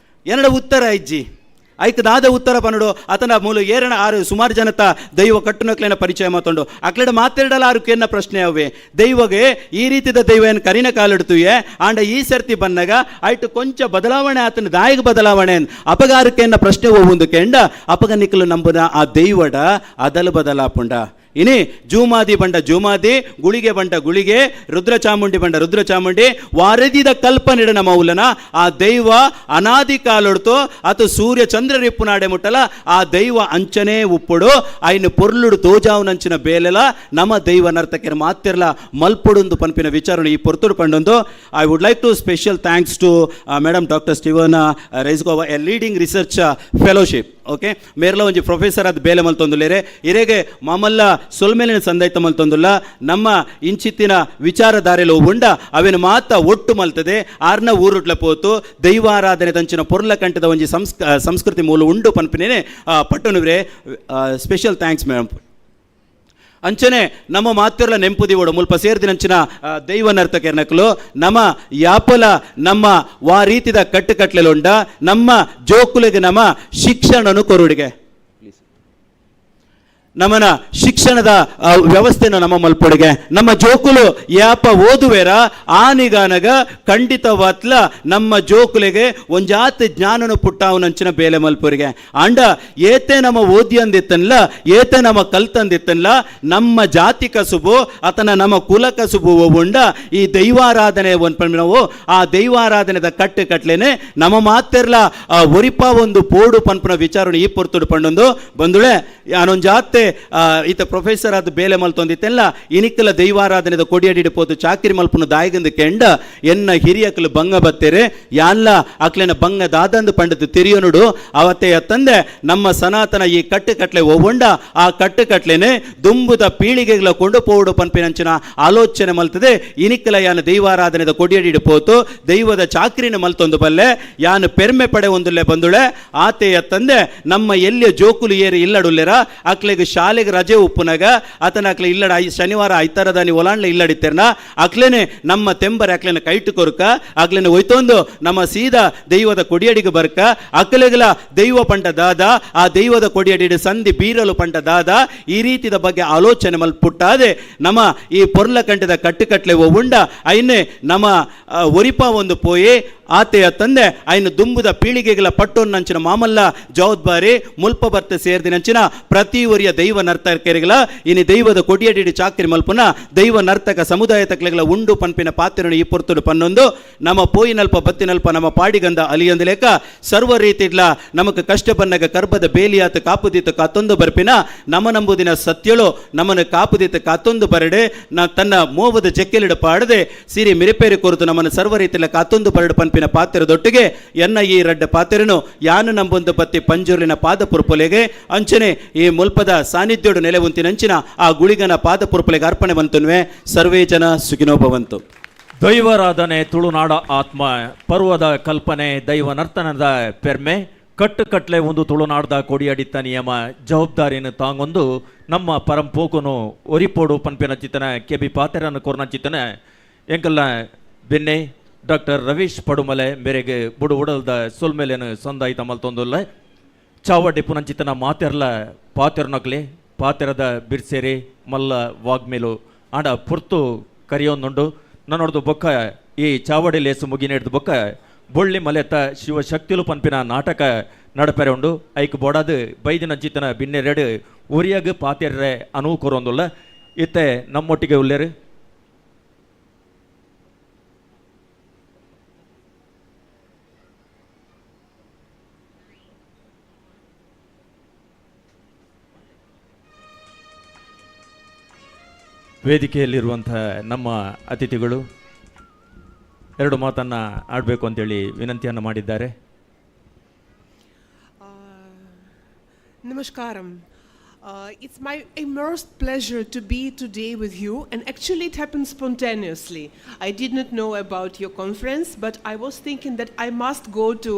ಏನಡ ಉತ್ತರ ಇಜ್ಜಿ. ಐಕ್ ದಾದ ಉತ್ತರ ಪನ್ನುಡು ಆತನ ಮೂಲ ಏರಣ ಆರು ಸುಮಾರು ಜನತ ದೈವ ಕಟ್ಟುನಕ್ಲೇನ ಪರಿಚಯ ಮಾತೊಂಡು ಅಕ್ಲೆಡ ಮಾತೆರಡಲ ಆರು ಕೇನ ಪ್ರಶ್ನೆ ಅವೇ ದೈವಗೆ ಈ ರೀತಿದ ದೈವ ಏನು ಕರಿನ ಕಾಲಿಡ್ತುಯೆ ಆಂಡ ಈ ಸರ್ತಿ ಬನ್ನಗ ಆಯ್ತು ಕೊಂಚ ಬದಲಾವಣೆ ಆತನ ದಾಯಿಗೆ ಬದಲಾವಣೆ ಅಪಗಾರಕ್ಕೇನ ಪ್ರಶ್ನೆ ಒಂದು ಕೆಂಡ ಅಪಗ ನಿಕ್ಕಲು ನಂಬುನ ಆ ದೈವಡ ಅದಲು ಬದಲಾಪುಂಡ. ಇನಿ ಜೂಮಾದಿ ಬಂಡ ಜೂಮಾದಿ, ಗುಳಿಗೆ ಬಂಡ ಗುಳಿಗೆ, ರುದ್ರಚಾಮುಂಡಿ ಬಂಡ ರುದ್ರಚಾಮುಂಡಿ, ವಾರದಿದ ಕಲ್ಪನಿಡನ ಮೌಲನ ಆ ದೈವ ಅನಾದಿ ಕಾಲೊಡ್ತು ಅತು ಸೂರ್ಯ ಚಂದ್ರರಿಪ್ಪು ನಾಡೆ ಮುಟ್ಟಲ ಆ ದೈವ ಅಂಚನೆ ಉಪ್ಪುಡು ಐನು ಪೊರ್ಲುಡು ತೋಜಾವುನಂಚಿನ ಬೇಲೆಲ ನಮ್ಮ ದೈವ ನರ್ತಕರ ಮಾತಿರ್ಲ ಮಲ್ಪುಡುಂದು ಪನ್ಪಿನ ವಿಚಾರಣೆ ಈ ಪೊರ್ತುಡು ಪಂಡೊಂದು. I would like to special thanks to madam doctor Steven Rajkova, a leading research fellowship. Okay, ಮೇರ್ಲ ಒಂಜಿ ಪ್ರೊಫೆಸರ್ ಅದು ಬೇಲೆ ಮಲ್ತೊಂದುಲ್ಲೇರೆ ಇರೆಗೆ ಮಾಮಲ್ಲ ಸೊಲ್ಮೇಲಿನ ಸಂದೈತ ಮಲ್ತೊಂದುಲ್ಲ ನಮ್ಮ ಇಂಚಿತ್ತಿನ ವಿಚಾರಧಾರೆಲು ಉಂಡ ಅವೇನು ಮಾತ ಒಟ್ಟು ಮಲ್ತದೆ ಆರ್ನ ಊರುಟ್ಲ ಪೋತು ದೈವಾರಾಧನೆ ತಂಚಿನ ಪೊರ್ಲ ಕಂಠದ ಒಂಜಿ ಸಂಸ್ಕೃತಿ ಮೂಲ ಉಂಡು ಪನ್ಪಿನೇ ಪಟ್ಟಣುವ್ರೆ. Special thanks madam. ಅಂಚನೆ ನಮ್ಮ ಮಾತಿರ್ಲ ನೆಂಪುದಿವೋಡು ಮುಲ್ಪ ಸೇರ್ದಿನಂಚಿನ ದೈವ ನರ್ತಕರ್ನಕಲು ನಮ್ಮ ಯಾಪಲ ನಮ್ಮ ವಾ ರೀತಿದ ಕಟ್ಟುಕಟ್ಲೆಲುಂಡ ನಮ್ಮ ಜೋಕುಲಿಗೆ ನಮ್ಮ ಶಿಕ್ಷಣನು ಕೊರುಡಿಗೆ ನಮ್ಮನ ಶಿಕ್ಷಣದ ವ್ಯವಸ್ಥೆನ ನಮ್ಮ ಮಲ್ಪೊಡಿಗೆ ನಮ್ಮ ಜೋಕುಲು ಯಾಪ ಓದುವೆರ ಆನಿಗಾನಗ ಖಂಡಿತವಾತ್ಲ ನಮ್ಮ ಜೋಕುಲಿಗೆ ಒಂಜಾತಿ ಜ್ಞಾನನು ಪುಟ್ಟಾವನಂಚಿನ ಬೇಲೆ ಮಲ್ಪೊರಿಗೆ. ಆಂಡ ಏತೆ ನಮ್ಮ ಓದಿಯಂದಿತ್ತನ್ಲ ಏತೆ ನಮ್ಮ ಕಲ್ತಂದಿತ್ತನ್ಲ ನಮ್ಮ ಜಾತಿ ಕಸುಬು ಆತನ ನಮ್ಮ ಕುಲ ಕಸುಬು ಉಂಡ ಈ ದೈವಾರಾಧನೆ ಒಂದು ನಾವು ಆ ದೈವಾರಾಧನೆದ ಕಟ್ಟು ಕಟ್ಲೇನೆ ನಮ್ಮ ಮಾತಿರ್ಲ ಒರಿಪ ಒಂದು ಪೋಡು ಪನ್ಪುನ ವಿಚಾರಣೆ ಈ ಪೊರ್ತುಡು ಪಂಡೊಂದು ಬಂದುಳೆ ಯಾನೊಂಜಾತೆ ಈತ ಪ್ರೊಫೆಸರ್ ಆದ ಬೇಲೆ ಮಲ್ತೊಂದಿತ್ತೆಲ್ಲ ಇನಿಕ್ಕಲ ದೈವಾರಾಧನೆದ ಕೊಡಿಯಡಿಡು ಪೋತು ಚಾಕಿರಿ ಮಲ್ಪುನ ದಾಯಿಗಂದು ಕೆಂಡ ಎನ್ನ ಹಿರಿಯಕಲು ಬಂಗ ಬತ್ತೇರೆ ಯಾನ್ಲ ಅಕ್ಲೆನ ಬಂಗ ದಾದಂದು ಪಂಡದು ತಿರಿಯೋನುಡು ಅವತ್ತೆ ತಂದೆ ನಮ್ಮ ಸನಾತನ ಈ ಕಟ್ಟುಕಟ್ಲೆ ಒವ್ವಂಡ ಆ ಕಟ್ಟುಕಟ್ಲೆನೆ ದುಂಬುದ ಪೀಳಿಗೆಗಳ ಕೊಂಡು ಪೋಡು ಪನ್ಪಿನಂಚಿನ ಆಲೋಚನೆ ಮಲ್ತದೆ ಇನಿಕ್ಕಲ ಯಾನ ದೈವಾರಾಧನೆದ ಕೊಡಿಯಡಿಡು ಪೋತು ದೈವದ ಚಾಕ್ರಿನ ಮಲ್ತೊಂದು ಬಲ್ಲೆ ಯಾನು ಪೆರ್ಮೆ ಪಡೆ ಒಂದುಲ್ಲೆ ಬಂದುಳೆ ಆತೆಯ ತಂದೆ ನಮ್ಮ ಎಲ್ಲಿಯ ಜೋಕುಲು ಏರಿ ಇಲ್ಲಡುಲ್ಲೆರ ಅಕ್ಲೆಗೆ ಶಾಲೆಗೆ ರಜೆ ಉಪ್ಪುನಾಗ ಆತನ ಅಕ್ಲೆ ಇಲ್ಲಡ ಶನಿವಾರ ಐತಾರದಾನಿ ಒಲಾಂಡ್ಲೆ ಇಲ್ಲಡಿತ್ತೆರ್ನ ಅಕ್ಲೇನೆ ನಮ್ಮ ತೆಂಬರೆ ಅಕ್ಲೆನ ಕೈಟು ಕೊರ್ಕ ಅಕ್ಲೆನೆ ಒಯ್ತೊಂದು ನಮ್ಮ ಸೀದಾ ದೈವದ ಕೊಡಿಯಡಿಗೆ ಬರ್ಕ ಅಕ್ಲೆಗಲ ದೈವ ಪಂಟ ದಾದ ಆ ದೈವದ ಕೊಡಿಯಡಿ ಸಂಧಿ ಬೀರಲು ಪಂಟ ದಾದ ಈ ರೀತಿದ ಬಗ್ಗೆ ಆಲೋಚನೆ ಮಲ್ಪುಟ್ಟಾದೆ ನಮ್ಮ ಈ ಪೊರ್ಲ ಕಂಠದ ಕಟ್ಟುಕಟ್ಲೆ ಉಂಡ ಐನೆ ನಮ್ಮ ಒರಿಪ ಒಂದು ಪೋಯಿ ಆತೆಯ ತಂದೆ ಐನು ದುಂಬುದ ಪೀಳಿಗೆಗಳ ಪಟ್ಟೊನ್ನಂಚಿನ ಮಾಮಲ್ಲ ಜವಾಬ್ದಾರಿ ಮುಲ್ಪ ಬರ್ತೆ ಸೇರ್ದಿನಂಚಿನ ಪ್ರತಿ ಒರಿಯ ದೈವ ನರ್ತಕರಿಗಳ ಇನಿ ದೈವದ ಕೊಡಿಯಡಿ ಚಾಕ್ರಿ ಮಲ್ಪುನ ದೈವ ನರ್ತಕ ಸಮುದಾಯ ತಕ್ಲೆಗಳ ಉಂಡು ಪನ್ಪಿನ ಪಾತ್ರನು ಈ ಪೊರ್ತುಡು ಪನ್ನೊಂದು ನಮ್ಮ ಪೋಯಿನಲ್ಪ ಬತ್ತಿನಲ್ಪ ನಮ್ಮ ಪಾಡಿಗಂದ ಅಲಿಯೊಂದು ಲೇಕ ಸರ್ವ ರೀತಿಡ್ಲ ನಮಕ್ ಕಷ್ಟ ಬನ್ನಗ ಕರ್ಬದ ಬೇಲಿಯಾತ ಕಾಪುದೀತ ಕಾತೊಂದು ಬರ್ಪಿನ ನಮ ನಂಬುದಿನ ಸತ್ಯಳು ನಮ್ಮನ್ನು ಕಾಪುದೀತ ಕಾತೊಂದು ಬರಡೆ ನ ತನ್ನ ಮೋವದ ಜಕ್ಕೆಲಿಡ ಪಾಡದೆ ಸಿರಿ ಮಿರಿಪೇರಿ ಕೊರತು ನಮ್ಮನ್ನು ಸರ್ವ ರೀತಿಯ ಕಾತೊಂದು ಬರಡು ಪನ್ಪಿನ ಪಾತ್ರದೊಟ್ಟಿಗೆ ಎನ್ನ ಈ ರಡ್ಡ ಪಾತ್ರನು ಯಾನು ನಂಬೊಂದು ಪತ್ತಿ ಪಂಜುರ್ಲಿನ ಪಾದ ಪುರ್ಪೊಲೆಗೆ ಅಂಚನೆ ಈ ಮುಲ್ಪದ ಸಾನ್ನಿಧ್ಯೋಡು ನೆಲೆವಂತಿನಂಚಿನ ಆ ಗುಳಿಗನ ಪಾದ ಪುರ್ಪೊಲೆಗೆ ಅರ್ಪಣೆ ಬಂತನ್ವೆ. ಸರ್ವೇ ಜನ ಸುಖಿನೋ ಭವಂತು. ದೈವರಾಧನೆ ತುಳುನಾಡ ಆತ್ಮ ಪರ್ವದ ಕಲ್ಪನೆ ದೈವ ನರ್ತನದ ಪೆರ್ಮೆ ಕಟ್ಟುಕಟ್ಲೆ ಒಂದು ತುಳುನಾಡದ ಕೊಡಿಯಡಿತ ನಿಯಮ ಜವಾಬ್ದಾರಿಯನ್ನು ತಾಂಗೊಂದು ನಮ್ಮ ಪರಂಪೋಕನು ಒರಿಪೋಡು ಪನ್ಪಿನ ಚಿತ್ತನ ಕೆಬಿ ಪಾತೆರನ್ನು ಕೊರ್ನ ಚಿತ್ತನ ಎಂಕಲ್ನ ಬೆನ್ನೆ ಡಾಕ್ಟರ್ ರವೀಶ್ ಪಡುಮಲೆ ಮೇರೆಗೆ ಬುಡು ಉಡಲ್ದ ಸೊಲ್ಮೇಲೇನು ಸಂದಾಯಿತ ಮಲ್ತೊಂದುಲ್ಲ ಚಾವಡಿ ಪುನಂಚಿತನ ಮಾತೆರ್ಲ ಪಾತೆರ್ನಕ್ಲೆ ಪಾತೆರದ ಬಿರ್ಸೇರಿ ಮಲ್ಲ ವಾಗ್ಮೇಲು ಆಂಡ ಪುರ್ತು ಕರಿಯೊಂದುಂಡು ನನ್ನೊಡ್ದು ಬೊಕ್ಕ ಈ ಚಾವಡಿ ಲೇಸು ಮುಗಿನೇಡ್ದು ಬೊಕ್ಕ ಬೊಳ್ಳಿ ಮಲೆತ ಶಿವಶಕ್ತಿಲು ಪನ್ಪಿನ ನಾಟಕ ನಡಪೆರೆ ಉಂಡು ಐಕ್ ಬೋಡಾದು ಬೈದಿನ ಚಿತ್ತನ ಬಿನ್ನೆರಡು ಉರಿಯಾಗ ಪಾತೆರ್ರೆ ಅನುವು ಕೊರೊಂದುಲ್ಲ ಇತ್ತೆ ನಮ್ಮೊಟ್ಟಿಗೆ ಉಲ್ಲೇರು. ವೇದಿಕೆಯಲ್ಲಿರುವಂಥ ನಮ್ಮ ಅತಿಥಿಗಳು ಎರಡು ಮಾತನ್ನು ಆಡಬೇಕು ಅಂತೇಳಿ ವಿನಂತಿಯನ್ನು ಮಾಡಿದ್ದಾರೆ. Namaskaram. It's my immense pleasure to be today with you, and actually it happened spontaneously. I did not know about your conference, but I was thinking that I must go to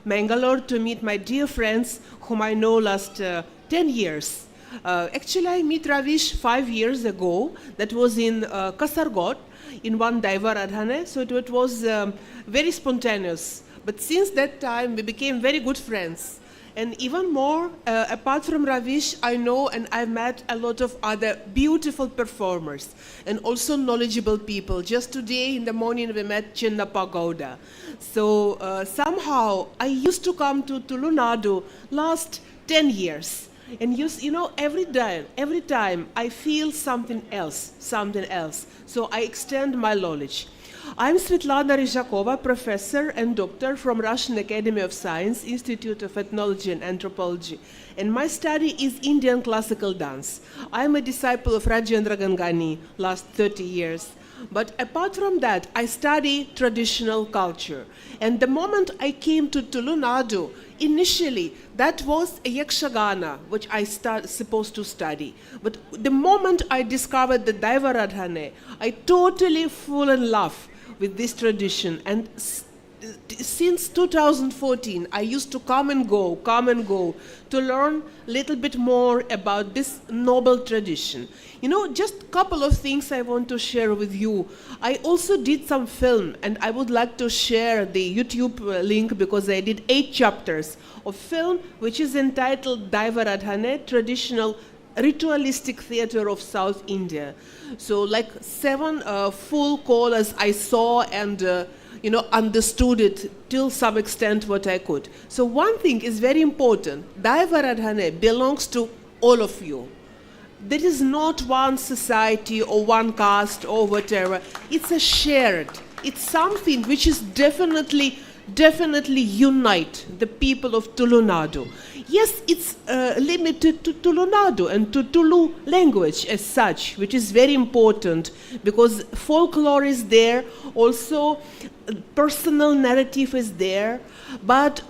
Mangalore to meet my dear friends whom I know last 10 years. Actually, I meet Ravish 5 years ago. That was in Kasargod, in one Daivaradhane. So it was very spontaneous. But since that time, we became very good friends. And even more, apart from Ravish, I know and I've met a lot of other beautiful performers and also knowledgeable people. Just today in the morning, we met Chinnappa Gowda. So somehow, I used to come to Tulunadu last 10 years. And you know, every day, every time I feel something else, something else. So I extend my knowledge. I'm Svetlana Ryzhakova, professor and doctor from Russian Academy of Science, Institute of Ethnology and Anthropology. And my study is Indian classical dance. I'm a disciple of Rajendra Gangani last 30 years. But apart from that, I study traditional culture. And the moment I came to Tulunadu, initially, that was a Yakshagana, which I supposed to study. But the moment I discovered the Daivaradhane, I totally fall in love with this tradition. And since 2014, I used to come and go, to learn a little bit more about this noble tradition. You know, just a couple of things I want to share with you. I also did some film, and I would like to share the YouTube link because I did 8 chapters of film, which is entitled Daivaradhane, Traditional Ritualistic Theater of South India. So like 7 full callers I saw and you know, understood it till some extent what I could. So one thing is very important. Daivaradhane belongs to all of you. There is not one society or one caste or whatever. It's a shared. It's something which is definitely unite the people of Tulunadu. Yes, it's limited to Tulunadu and to Tulu language as such, which is very important because folklore is there, also personal narrative is there, but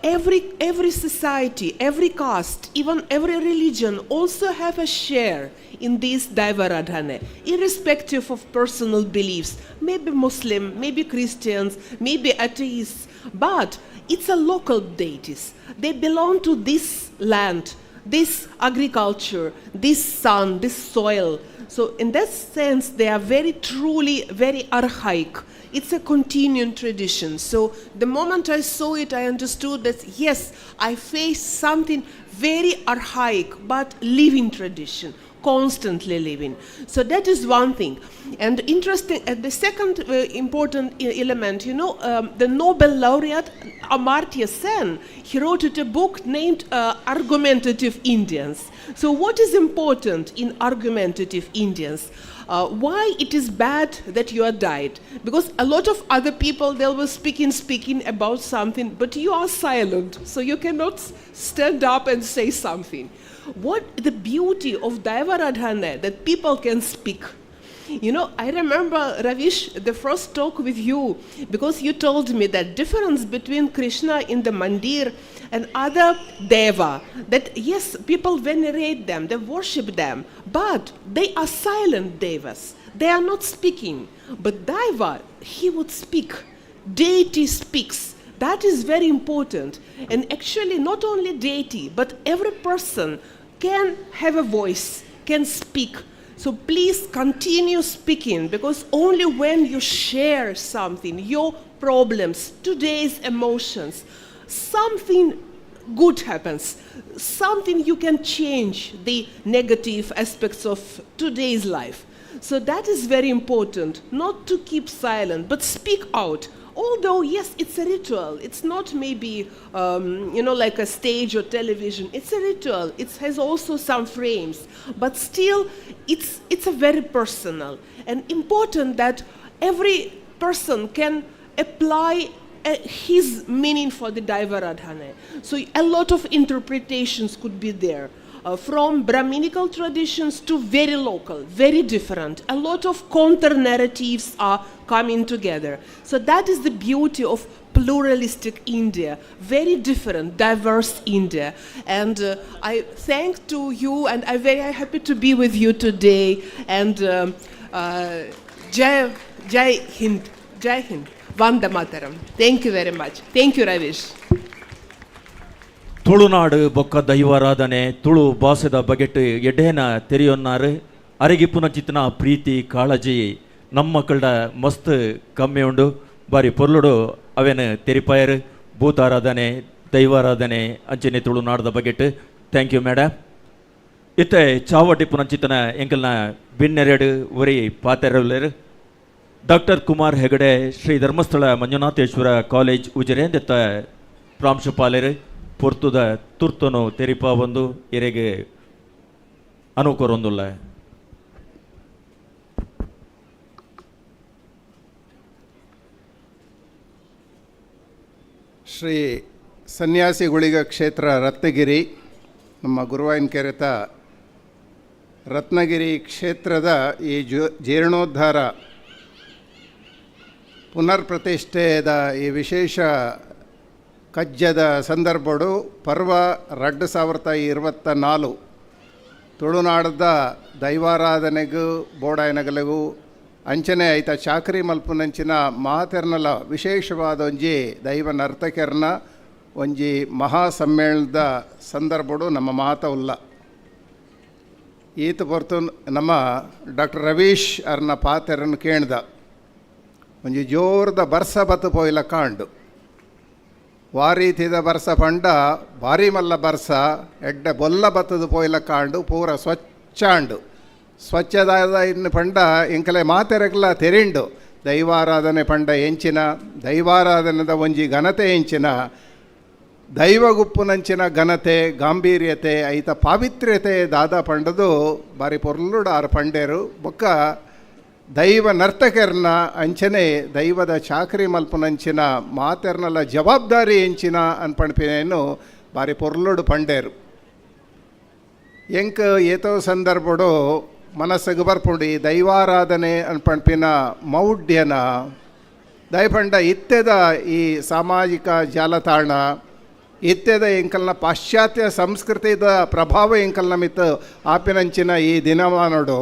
every society, every caste, even every religion also have a share in this Daivaradhane, irrespective of personal beliefs, maybe Muslim, maybe Christians, maybe atheists, but it's a local deities. They belong to this land, this agriculture, this sun, this soil. So in that sense, they are very truly, very archaic. It's a continuing tradition. So the moment I saw it, I understood that, yes, I face something very archaic, but living tradition, constantly living. So that is one thing. And interesting, the second important element, you know, the Nobel laureate Amartya Sen, he wrote it a book named Argumentative Indians. So what is important in Argumentative Indians? Why it is bad that you are died? Because a lot of other people, they were speaking about something, but you are silent, so you cannot stand up and say something. What the beauty of Daivaradhane, that people can speak. You know, I remember, Ravish, the first talk with you, because you told me that difference between Krishna in the mandir and other deva, that yes, people venerate them, they worship them, but they are silent devas. They are not speaking. But Daiva, he would speak. Deity speaks. That is very important. And actually, not only deity, but every person can have a voice, can speak. So please continue speaking, because only when you share something, your problems, today's emotions, something good happens, something you can change the negative aspects of today's life. So that is very important, not to keep silent, but speak out. Although, yes, it's a ritual. It's not maybe, you know, like a stage or television. It's a ritual. It has also some frames. But still, it's a very personal and important that every person can apply his meaning for the Daivaradhane. So a lot of interpretations could be there. From Brahminical traditions to very local, very different. A lot of counter-narratives are coming together. So that is the beauty of pluralistic India, very different, diverse India. And I thank to you, and I'm very happy to be with you today. And Jai, Jai Hind, Jai Hind, Vande Mataram. Thank you very much. Thank you, Ravish. Tulunadu ಬೊಕ್ಕ ದೈವಾರಾಧನೆ ತುಳು ಭಾಷೆದ ಬಗೆಟ್ ಎಡೇನ ತೆರಿಯೊನ್ನಾರು ಅರೆಗಿಪ್ಪುನ ಚಿತ್ನ ಪ್ರೀತಿ ಕಾಳಜಿ ನಮ್ಮ ಮಕ್ಕಳ ಮಸ್ತ್ ಕಮ್ಮಿ ಉಂಡು ಬಾರಿ ಪೊರ್ಲುಡು ಅವೇನು ತೆರಿಪಾಯರು ಭೂತಾರಾಧನೆ ದೈವಾರಾಧನೆ ಅಂಚನೆ ತುಳುನಾಡದ ಬಗೆಟ್. Thank you madam. ಇತ್ತೆ ಚಾವಟಿ ಪುನಂಚಿತನ ಎಂಕಲ್ನ ಬಿನ್ನೆರಡು ಒರಿ ಪಾತೆರವುಲೇರು ಡಾಕ್ಟರ್ ಕುಮಾರ್ ಹೆಗಡೆ ಶ್ರೀ ಧರ್ಮಸ್ಥಳ ಮಂಜುನಾಥೇಶ್ವರ ಕಾಲೇಜ್ ಉಜಿರೆಂದೆತ್ತ ಪ್ರಾಂಶುಪಾಲರು ಪೊರ್ತುದ ತುರ್ತನು ತೆರಿಪಾ ಬಂದು ಎರೆಗೆ ಅನುಕೊರೊಂದುಲ್ಲ. ಶ್ರೀ ಸನ್ಯಾಸಿ ಗುಳಿಗ ಕ್ಷೇತ್ರ ರತ್ನಗಿರಿ, ನಮ್ಮ ಗುರುವಾಯನ ಕೆರೆತ ರತ್ನಗಿರಿ ಕ್ಷೇತ್ರದ ಈ ಜೀರ್ಣೋದ್ಧಾರ ಪುನರ್ ಪ್ರತಿಷ್ಠೆದ ಈ ವಿಶೇಷ ಕಜ್ಜದ ಸಂದರ್ಭಡು ಪರ್ವ 2024 ತುಳುನಾಡದ ದೈವಾರಾಧನೆಗೂ ಬೋಡಾಯನಗಲಿಗೂ ಅಂಚನೆ ಐತ ಚಾಕರಿ ಮಲ್ಪುನಂಚಿನ ಮಾತೆರ್ನಲ ವಿಶೇಷವಾದ ಒಂಜಿ ದೈವ ನರ್ತಕರ್ನ ಒಂಜಿ ಮಹಾ ಸಮ್ಮೇಳನದ ಸಂದರ್ಭಡು ನಮ್ಮ ಮಾತ ಉಲ್ಲ. ಈತ ಪೊರ್ತು ನಮ್ಮ ಡಾಕ್ಟರ್ ರವೀಶ್ ಅರ್ನ ಪಾತೆರನ್ನು ಕೇಳ್ದ ಒಂಜಿ ಜೋರದ ಬರ್ಸ ಬತ್ತು ಪೋಯಿಲ ಕಾಂಡು ವಾರೀತಿದ ಬರ್ಸ ಪಂಡ ಭಾರಿ ಮಲ್ಲ ಬರ್ಸ ಎಡ್ಡೆ ಬೊಲ್ಲ ಬತ್ತದ ಪೋಯಿಲ ಕಾಂಡು ಪೂರ ಸ್ವಚ್ಛಾಂಡು ಸ್ವಚ್ಛದಾದ ಇನ್ನು ಪಂಡ ಎಂಕಲೆ ಮಾತೆರಗ್ಲ ತೆರಿಂಡು ದೈವಾರಾಧನೆ ಪಂಡ ಎಂಚಿನ ದೈವಾರಾಧನೆದ ಒಂಜಿ ಘನತೆ ಎಂಚಿನ ದೈವಗುಪ್ಪುನಂಚಿನ ಘನತೆ ಗಾಂಭೀರ್ಯತೆ ಐತ ಪಾವಿತ್ರ್ಯತೆ ದಾದ ಪಂಡದು ಬಾರಿ ಪೊರ್ಲುಡು ಆರು ಪಂಡೇರು ಬೊಕ್ಕ ದೈವ ನರ್ತಕರ್ನ ಅಂಚನೆ ದೈವದ ಚಾಕರಿ ಮಲ್ಪುನಂಚಿನ ಮಾತೆರ್ನಲ ಜವಾಬ್ದಾರಿ ಎಂಚಿನ ಅನ್ಪಣ್ಪಿನೇನು ಬಾರಿ ಪೊರ್ಲುಡು ಪಂಡೇರು. ಎಂಕ್ ಏತೋ ಸಂದರ್ಭಡು ಮನಸ್ಸಿಗೆ ಬರ್ಪುಂಡು ಈ ದೈವಾರಾಧನೆ ಅನ್ಪಣ್ಪಿನ ಮೌಢ್ಯನ ದಯಪಂಡ ಇತ್ತೆದ ಈ ಸಾಮಾಜಿಕ ಜಾಲತಾಣ ಇತ್ತೆದ ಎಂಕಲ್ನ ಪಾಶ್ಚಾತ್ಯ ಸಂಸ್ಕೃತಿದ ಪ್ರಭಾವ ಎಂಕಲ್ನ ಮಿತ್ತು ಆಪಿನಂಚಿನ ಈ ದಿನಮಾನಡು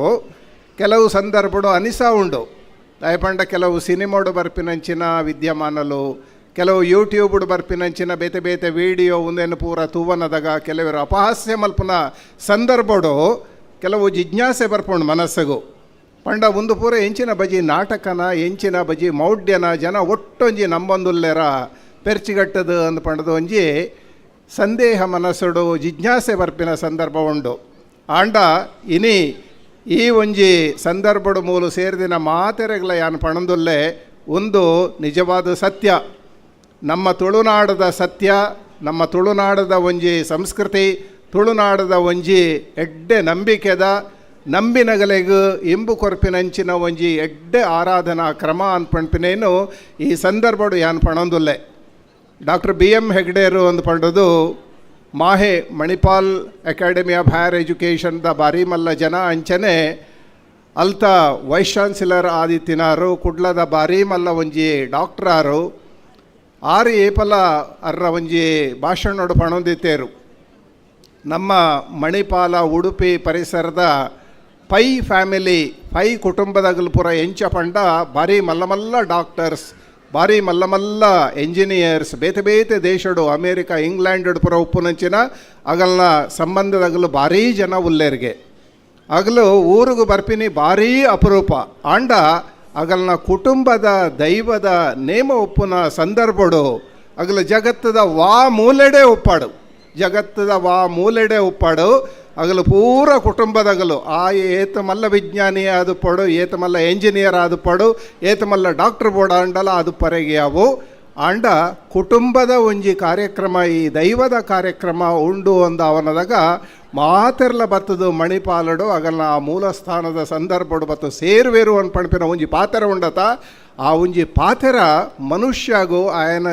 ಕೆಲವು ಸಂದರ್ಭಡು ಅನಿಸ ಉಂಡು. ದಯಪಂಡ ಕೆಲವು ಸಿನಿಮಾಡು ಬರ್ಪಿನಂಚಿನ ವಿದ್ಯಮಾನಲು ಕೆಲವು ಯೂಟ್ಯೂಬ್ಡು ಬರ್ಪಿನಂಚಿನ ಬೇತೆ ಬೇತೆ ವೀಡಿಯೋ ಒಂದೇನು ಪೂರ ತೂವನದಾಗ ಕೆಲವರು ಅಪಹಾಸ್ಯ ಮಲ್ಪುನ ಸಂದರ್ಭಡು ಕೆಲವು ಜಿಜ್ಞಾಸೆ ಬರ್ಪುಂಡು ಮನಸ್ಸಿಗೂ. ಪಂಡ ಒಂದು ಪೂರ ಎಂಚಿನ ಬಜಿ ನಾಟಕನ ಎಂಚಿನ ಬಜಿ ಮೌಢ್ಯನ ಜನ ಒಟ್ಟೊಂಜಿ ನಂಬೊಂದುಲ್ಲೆರ ಪೆರ್ಚಿಗಟ್ಟದು ಅಂದ್ ಪಂಡದು ಒಂಜಿ ಸಂದೇಹ ಮನಸ್ಸುಡು ಜಿಜ್ಞಾಸೆ ಬರ್ಪಿನ ಸಂದರ್ಭ ಉಂಡು. ಆಂಡ ಇನಿ ಈ ಒಂಜಿ ಸಂದರ್ಭಡು ಮೂಲು ಸೇರಿದಿನ ಮಾತೆರೆಗಳ ಯಾನ್ ಪಣಂದುಲ್ಲೆ ಒಂದು ನಿಜವಾದ ಸತ್ಯ, ನಮ್ಮ ತುಳುನಾಡದ ಸತ್ಯ, ನಮ್ಮ ತುಳುನಾಡದ ಒಂಜಿ ಸಂಸ್ಕೃತಿ, ತುಳುನಾಡದ ಒಂಜಿ ಎಡ್ಡೆ ನಂಬಿಕೆದ ನಂಬಿನಗಲೆಗು ಇಂಬು ಕೊರ್ಪಿನಂಚಿನ ಒಂಜಿ ಎಡ್ಡೆ ಆರಾಧನಾ ಕ್ರಮ ಅನ್ಪಣ್ಪಿನೇನು ಈ ಸಂದರ್ಭಡು ಯಾನ್ ಪಣಂದುಲ್ಲೆ. Doctor B M ಹೆಗ್ಡೇರು ಒಂದು ಪಂಡದು MAHE Manipal academy of higher ಎಜುಕೇಷನ್ದ ಬಾರಿ ಮಲ್ಲ ಜನ ಅಂಚನೆ ಅಲ್ತ ವೈಸ್ ಚಾನ್ಸಲರ್ ಆದಿತ್ತಿನಾರು ಕುಡ್ಲದ ಬಾರಿ ಮಲ್ಲ ಒಂಜಿ ಡಾಕ್ಟ್ರಾರು ಆರು ಏಪಲ ಅರ್ರ ಒಂಜಿ ಭಾಷಣೋಡು ಪಣೊಂದಿತ್ತೇರು. ನಮ್ಮ ಮಣಿಪಾಲ ಉಡುಪಿ ಪರಿಸರದ pi family pi ಕುಟುಂಬದಗಲ್ಪುರ ಎಂಚ ಪಂಡ ಭಾರಿ ಮಲ್ಲ ಮಲ್ಲ ಡಾಕ್ಟರ್ಸ್ ಭಾರಿ ಮಲ್ಲ ಮಲ್ಲ ಎಂಜಿನಿಯರ್ಸ್ ಬೇತೆ ಬೇತೆ ದೇಶಡು ಅಮೇರಿಕ ಇಂಗ್ಲೆಂಡ್ ಪುರ ಉಪ್ಪುನಂಚಿನ ಅಗಲ್ನ ಸಂಬಂಧದಗಲು ಭಾರೀ ಜನ ಉಲ್ಲೇರಿಗೆ ಅಗಲು ಊರಿಗೂ ಬರ್ಪಿನಿ ಭಾರೀ ಅಪರೂಪ. ಆಂಡ ಅಗಲ್ನ ಕುಟುಂಬದ ದೈವದ ನೇಮ ಉಪ್ಪುನ ಸಂದರ್ಭಡು ಅಗಲು ಜಗತ್ತದ ವಾ ಮೂಲೆಡೆ ಉಪ್ಪಾಡು ಜಗತ್ತದ ವಾ ಮೂಲೆಡೆ ಉಪ್ಪಾಡು ಅಗಲು ಪೂರ ಕುಟುಂಬದಗಲು ಆ ಏತ ಮಲ್ಲ ವಿಜ್ಞಾನಿ ಅದು ಪಡು ಏತ ಮಲ್ಲ ಎಂಜಿನಿಯರ್ ಆದು ಪಡು ಏತ ಮಲ್ಲ ಡಾಕ್ಟರ್ ಬೋರ್ಡ್ ಆಂಡಲ ಅದು ಪರೆಗೆ ಯಾವು ಆಂಡ ಕುಟುಂಬದ ಒಂಜಿ ಕಾರ್ಯಕ್ರಮ ಈ ದೈವದ ಕಾರ್ಯಕ್ರಮ ಉಂಡು ಅಂದ ಅವನದಾಗ ಮಾತೆರ್ಲ ಬತ್ತದು ಮಣಿಪಾಲಡು ಅಗಲ್ನ ಆ ಮೂಲಸ್ಥಾನದ ಸಂದರ್ಭಡು ಬತ್ತು ಸೇರುವೇರು ಅನ್ಪಣ್ಪಿನ ಒಂಜಿ ಪಾತೆರ ಉಂಡತ ಆ ಒಂಜಿ ಪಾತೆರ ಮನುಷ್ಯಗು ಆಯನ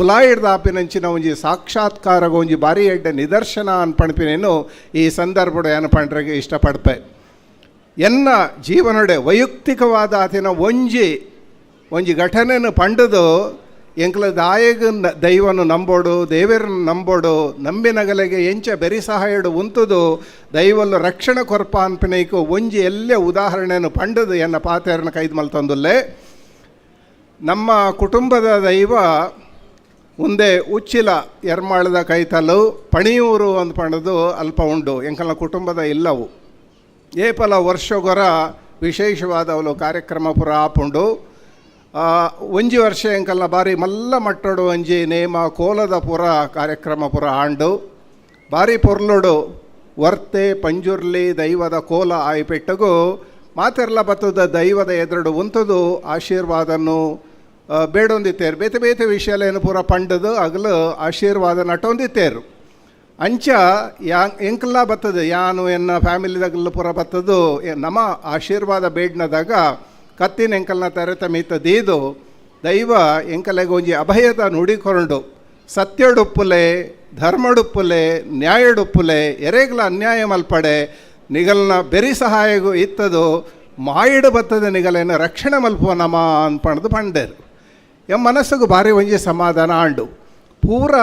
ಉಲಾಯಿಡ್ದಾಪಿನಂಚಿನ ಒಂಜಿ ಸಾಕ್ಷಾತ್ಕಾರಗು ಒಂಜಿ ಬಾರಿ ಎಡ್ಡೆ ನಿದರ್ಶನ ಅನ್ಪಣ್ಪಿನೇನು ಈ ಸಂದರ್ಭಡು ಏನಪಂಡ್ರೆಗೆ ಇಷ್ಟಪಡ್ಪೆ. ಎನ್ನ ಜೀವನಡೆ ವೈಯಕ್ತಿಕವಾದ ಆತಿನ ಒಂಜಿ ಒಂಜಿ ಘಟನೆಯನ್ನು ಪಂಡದು ಎಂಕ್ಲ ದಾಯಗ ದೈವನು ನಂಬೋಡು ದೇವರನ್ನು ನಂಬೋಡು ನಂಬಿನಗಲೆಗೆ ಎಂಚ ಬೆರಿ ಸಹಾಯಡು ಉಂತುದು ದೈವಲ್ಲು ರಕ್ಷಣೆ ಕೊರ್ಪ ಅನ್ಪಿನೈಕು ಒಂಜಿ ಎಲ್ಲೇ ಉದಾಹರಣೆಯನ್ನು ಪಂಡದು ಎನ್ನ ಪಾತೆರನ್ನ ಕೈದು ಮಲ್ತಂದುಲ್ಲೆ. ನಮ್ಮ ಕುಟುಂಬದ ದೈವ ಉಂದೆ ಉಚ್ಚಿಲ ಎರ್ಮಾಳದ ಕೈತಲು ಪಣಿಯೂರು ಅಂದ್ ಪಂಡದು ಅಲ್ಪ ಉಂಡು ಎಂಕಲ್ನ ಕುಟುಂಬದ ಇಲ್ಲವು. ಏಪಲ ವರ್ಷಗೊರ ವಿಶೇಷವಾದ ಅವಲು ಕಾರ್ಯಕ್ರಮ ಪುರ ಆಪುಂಡು. ಒಂಜಿ ವರ್ಷ ಎಂಕಲ್ನ ಬಾರಿ ಮಲ್ಲ ಮಟ್ಟಡು ಒಂಜಿ ನೇಮ ಕೋಲದ ಪುರ ಕಾರ್ಯಕ್ರಮ ಪುರ ಆಂಡು. ಬಾರಿ ಪೊರ್ಲುಡು ವರ್ತೆ ಪಂಜುರ್ಲಿ ದೈವದ ಕೋಲ ಆಯಿಪೆಟ್ಟಗು ಮಾತೆರ್ಲ ಬತ್ತದ ದೈವದ ಎದುರುಡು ಉಂತದು ಆಶೀರ್ವಾದನ್ನು ಬೇಡೊಂದಿತ್ತೇರು. ಬೇತೆ ಬೇತೆ ವಿಷಯಲೇನು ಪೂರ ಪಂಡದು ಅಗಲು ಆಶೀರ್ವಾದ ನಟೊಂದಿತ್ತೇರು. ಅಂಚ ಯಾ ಎಂಕಲ್ಲ ಬತ್ತದು ಯಾನು ಎನ್ನ ಫ್ಯಾಮಿಲಿದಾಗಲ್ಲ ಪೂರ ಬತ್ತದು ನಮ್ಮ ಆಶೀರ್ವಾದ ಬೇಡ್ನದಾಗ ಕತ್ತಿನ ಎಂಕಲ್ನ ತೆರೆತ ಮೀತ ದೀದು ದೈವ ಎಂಕಲೆಗೆ ಒಂಜಿ ಅಭಯದ ನುಡಿಕೊಂಡು ಸತ್ಯಡುಪ್ಪುಲೆ ಧರ್ಮಡುಪ್ಪುಲೆ ನ್ಯಾಯಡುಪ್ಪುಲೆ ಎರೆಗ್ಲ ಅನ್ಯಾಯ ಮಲ್ಪಡೆ ನಿಗಲ್ನ ಬೆರಿ ಸಹಾಯಗೂ ಇತ್ತದು ಮಾಯಿಡು ಬತ್ತದ ನಿಗಲೇನ ರಕ್ಷಣೆ ಮಲ್ಪುವ ನಮ ಅನ್ಪಣದು ಪಂಡೇರು. ಎಂ ಮನಸ್ಸಿಗೂ ಭಾರಿ ಒಂಜಿ ಸಮಾಧಾನ ಆಂಡು. ಪೂರ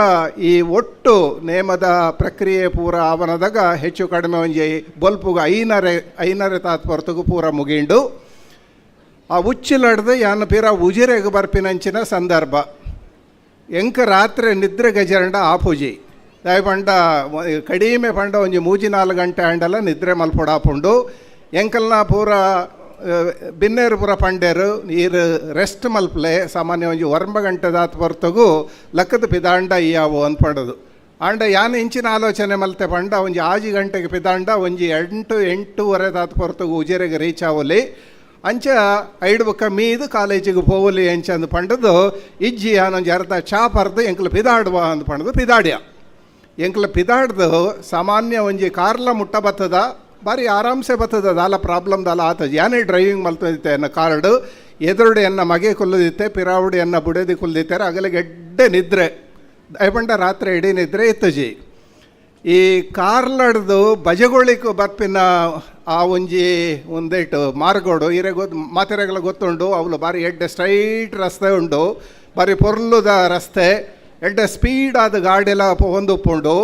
ಈ ಒಟ್ಟು ನೇಮದ ಪ್ರಕ್ರಿಯೆ ಪೂರ ಆವನದಾಗ ಹೆಚ್ಚು ಕಡಿಮೆ ಒಂಜಿ ಬೊಲ್ಪುಗ ಐನರೆ ತಾತ್ಪರ್ತಗೂ ಪೂರ ಮುಗಿಂಡು. ಆ ಉಚ್ಚಿಲಡ್ದು ಯಾನ್ ಪಿರ ಉಜಿರೆಗ್ ಬರ್ಪಿನಂಚಿನ ಸಂದರ್ಭ ಎಂಕ ರಾತ್ರಿ ನಿದ್ರೆ ಗಜರಂಡ ಆಪುಜಿ ದಾಯ ಪಂಡ ಕಡಿಮೆ ಪಂಡ ಒಂಜಿ ಮೂಜಿ ನಾಲ್ಕು ಗಂಟೆ ಆಂಡಲ ನಿದ್ರೆ ಮಲ್ಪೊಡಾಪುಂಡು. ಎಂಕಲ್ನ ಪೂರ ಬಿನ್ನೇರು ಪೂರ ಪಂಡೇರು ನೀರು ರೆಸ್ಟ್ ಮಲ್ಪಲೆ ಸಾಮಾನ್ಯ ಒಂಜಿ ಒರ್ಂಬ ಗಂಟೆ ದಾತ್ ಹೊರ್ತಗೂ ಲಕ್ಕದ ಪಿದಾಂಡ ಇಯಾವು ಅಂದ್ಪಡೋದು. ಆಂಡ ಯಾನ್ ಇಂಚಿನ ಆಲೋಚನೆ ಮಲ್ತೆ ಪಂಡ ಒಂಜಿ ಆಜಿ ಗಂಟೆಗೆ ಪಿದಾಂಡ ಒಂಜಿ ಎಂಟು ಎಂಟೂವರೆ ದಾತ್ ಹೊರ್ತಗೂ ಉಜಿರೆಗೆ ರೀಚ್ ಆವಲಿ ಅಂಚ ಐಡು ಬೊಕ್ಕ ಮೀದು ಕಾಲೇಜಿಗೆ ಪೋವಲಿ ಅಂಚ ಅಂದ್ ಪಂಡದು ಇಜ್ಜಿ ಯಾನೊಂಜಿ ಅರ್ಧ ಚಾ ಪರ್ದು ಎಂಕ್ಲ ಪಿದಾಡುವ ಅಂದ್ ಪಂಡದು ಪಿದಾಡ್ಯ. ಎಂಕ್ಲ ಪಿದಾಡ್ದು ಸಾಮಾನ್ಯ ಒಂಜಿ ಕಾರ್ಲ ಮುಟ್ಟ ಬತ್ತದ ಬಾರಿ ಆರಾಮ್ಸೆ ಬತ್ತದ ದಾಲ ಪ್ರಾಬ್ಲಮ್ ದಾಲ ಆತ. ಯಾನೇ ಡ್ರೈವಿಂಗ್ ಮಲ್ತದಿತ್ತೆ ಎನ್ನ ಕಾರ್ಡು ಎದುರುಡೆ ಎನ್ನ ಮಗೆ ಕುಲ್ಲದಿತ್ತೆ ಪಿರಾವುಡೆ ಎನ್ನ ಬುಡದಿ ಕುಲ್ಲದಿತ್ತಾರೆ ಅಗಲಗೆಡ್ಡೆ ನಿದ್ರೆ ದಯಪಂಡ ರಾತ್ರಿ ಇಡೀ ನಿದ್ರೆ ಇತ್ತಜಿ. ಈ ಕಾರ್ಲಡ್ದು ಬಜಗೊಳಿಕ್ ಬರ್ಪಿನ ಆ ಒಂಜಿ ಒಂದೇಟು ಮಾರ್ಗೋಡು ಇರೆ ಗೊತ್ತು ಮಾತೆರೆಗಳ ಗೊತ್ತುಂಡು ಅವಳು ಬಾರಿ ಎಡ್ಡೆ ಸ್ಟ್ರೈಟ್ ರಸ್ತೆ ಉಂಡು ಬಾರಿ ಪೊರ್ಲುದ ರಸ್ತೆ ಎಡ್ಡೆ ಸ್ಪೀಡ್ ಆದ ಗಾಡಿಯೆಲ್ಲ ಪೋವೊಂದುಪ್ಪುಂಡು.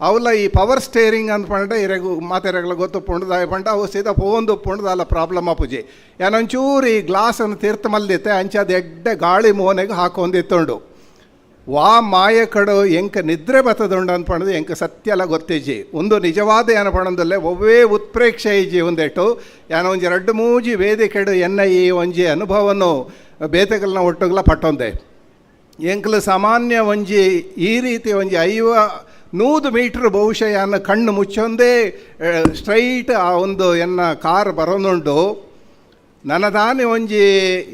ಅವಲ ಈ ಪವರ್ ಸ್ಟೇರಿಂಗ್ ಅಂದ್ ಪಂಡ ಇರೆಗು ಮಾತೆರೆಗಳ ಗೊತ್ತುಪ್ಪುಂಡು ದಾಯ ಪಂಡ ಅವು ಸೀದಾ ಪೋವೊಂದುಪ್ಪುಂಡು ದಾಲ ಪ್ರಾಬ್ಲಮ್ ಆಪುಜಿ. ಯಾನೊಂಚೂರು ಈ ಗ್ಲಾಸನ್ನು ತೀರ್ಥ ಮಲ್ದಿತ್ತೆ ಅಂಚ ಅದು ಎಡ್ಡೆ ಗಾಳಿ ಮೋನೆಗೆ ಹಾಕೊಂದಿತ್ತುಂಡು. ವಾ ಮಾಯ ಕಡು ಎಂಕ ನಿದ್ರೆ ಬತ್ತದುಂಡು ಅಂದ್ಪಂಡದು ಎಂಕ ಸತ್ಯಲ ಗೊತ್ತಿಜ್ಜಿ. ಒಂದು ನಿಜವಾದ ಏನ ಪಣಂದಲ್ಲೇ ಒವ್ವೇ ಉತ್ಪ್ರೇಕ್ಷೆ ಇಜ್ಜಿ ಒಂದೇಟು ಯಾನ ಒಂಜಿ ರಡ್ಡು ಮೂಜಿ ವೇದಿಕೆಡು ಎನ್ನ ಈ ಒಂಜಿ ಅನುಭವನು ಬೇತೆಗಲ್ನ ಒಟ್ಟುಗ್ಲ ಪಟ್ಟೊಂದೆ. ಎಂಕಲು ಸಾಮಾನ್ಯ ಒಂಜಿ ಈ ರೀತಿ ಒಂಜಿ 500 ಮೀಟ್ರ್ ಬಹುಶಃ ಯಾನ ಕಣ್ಣು ಮುಚ್ಚೊಂದೇ ಸ್ಟ್ರೈಟ್ ಆ ಒಂದು ಎನ್ನ ಕಾರ್ ಬರೋನುಂಡು. ನನದಾನೆ ಒಂಜಿ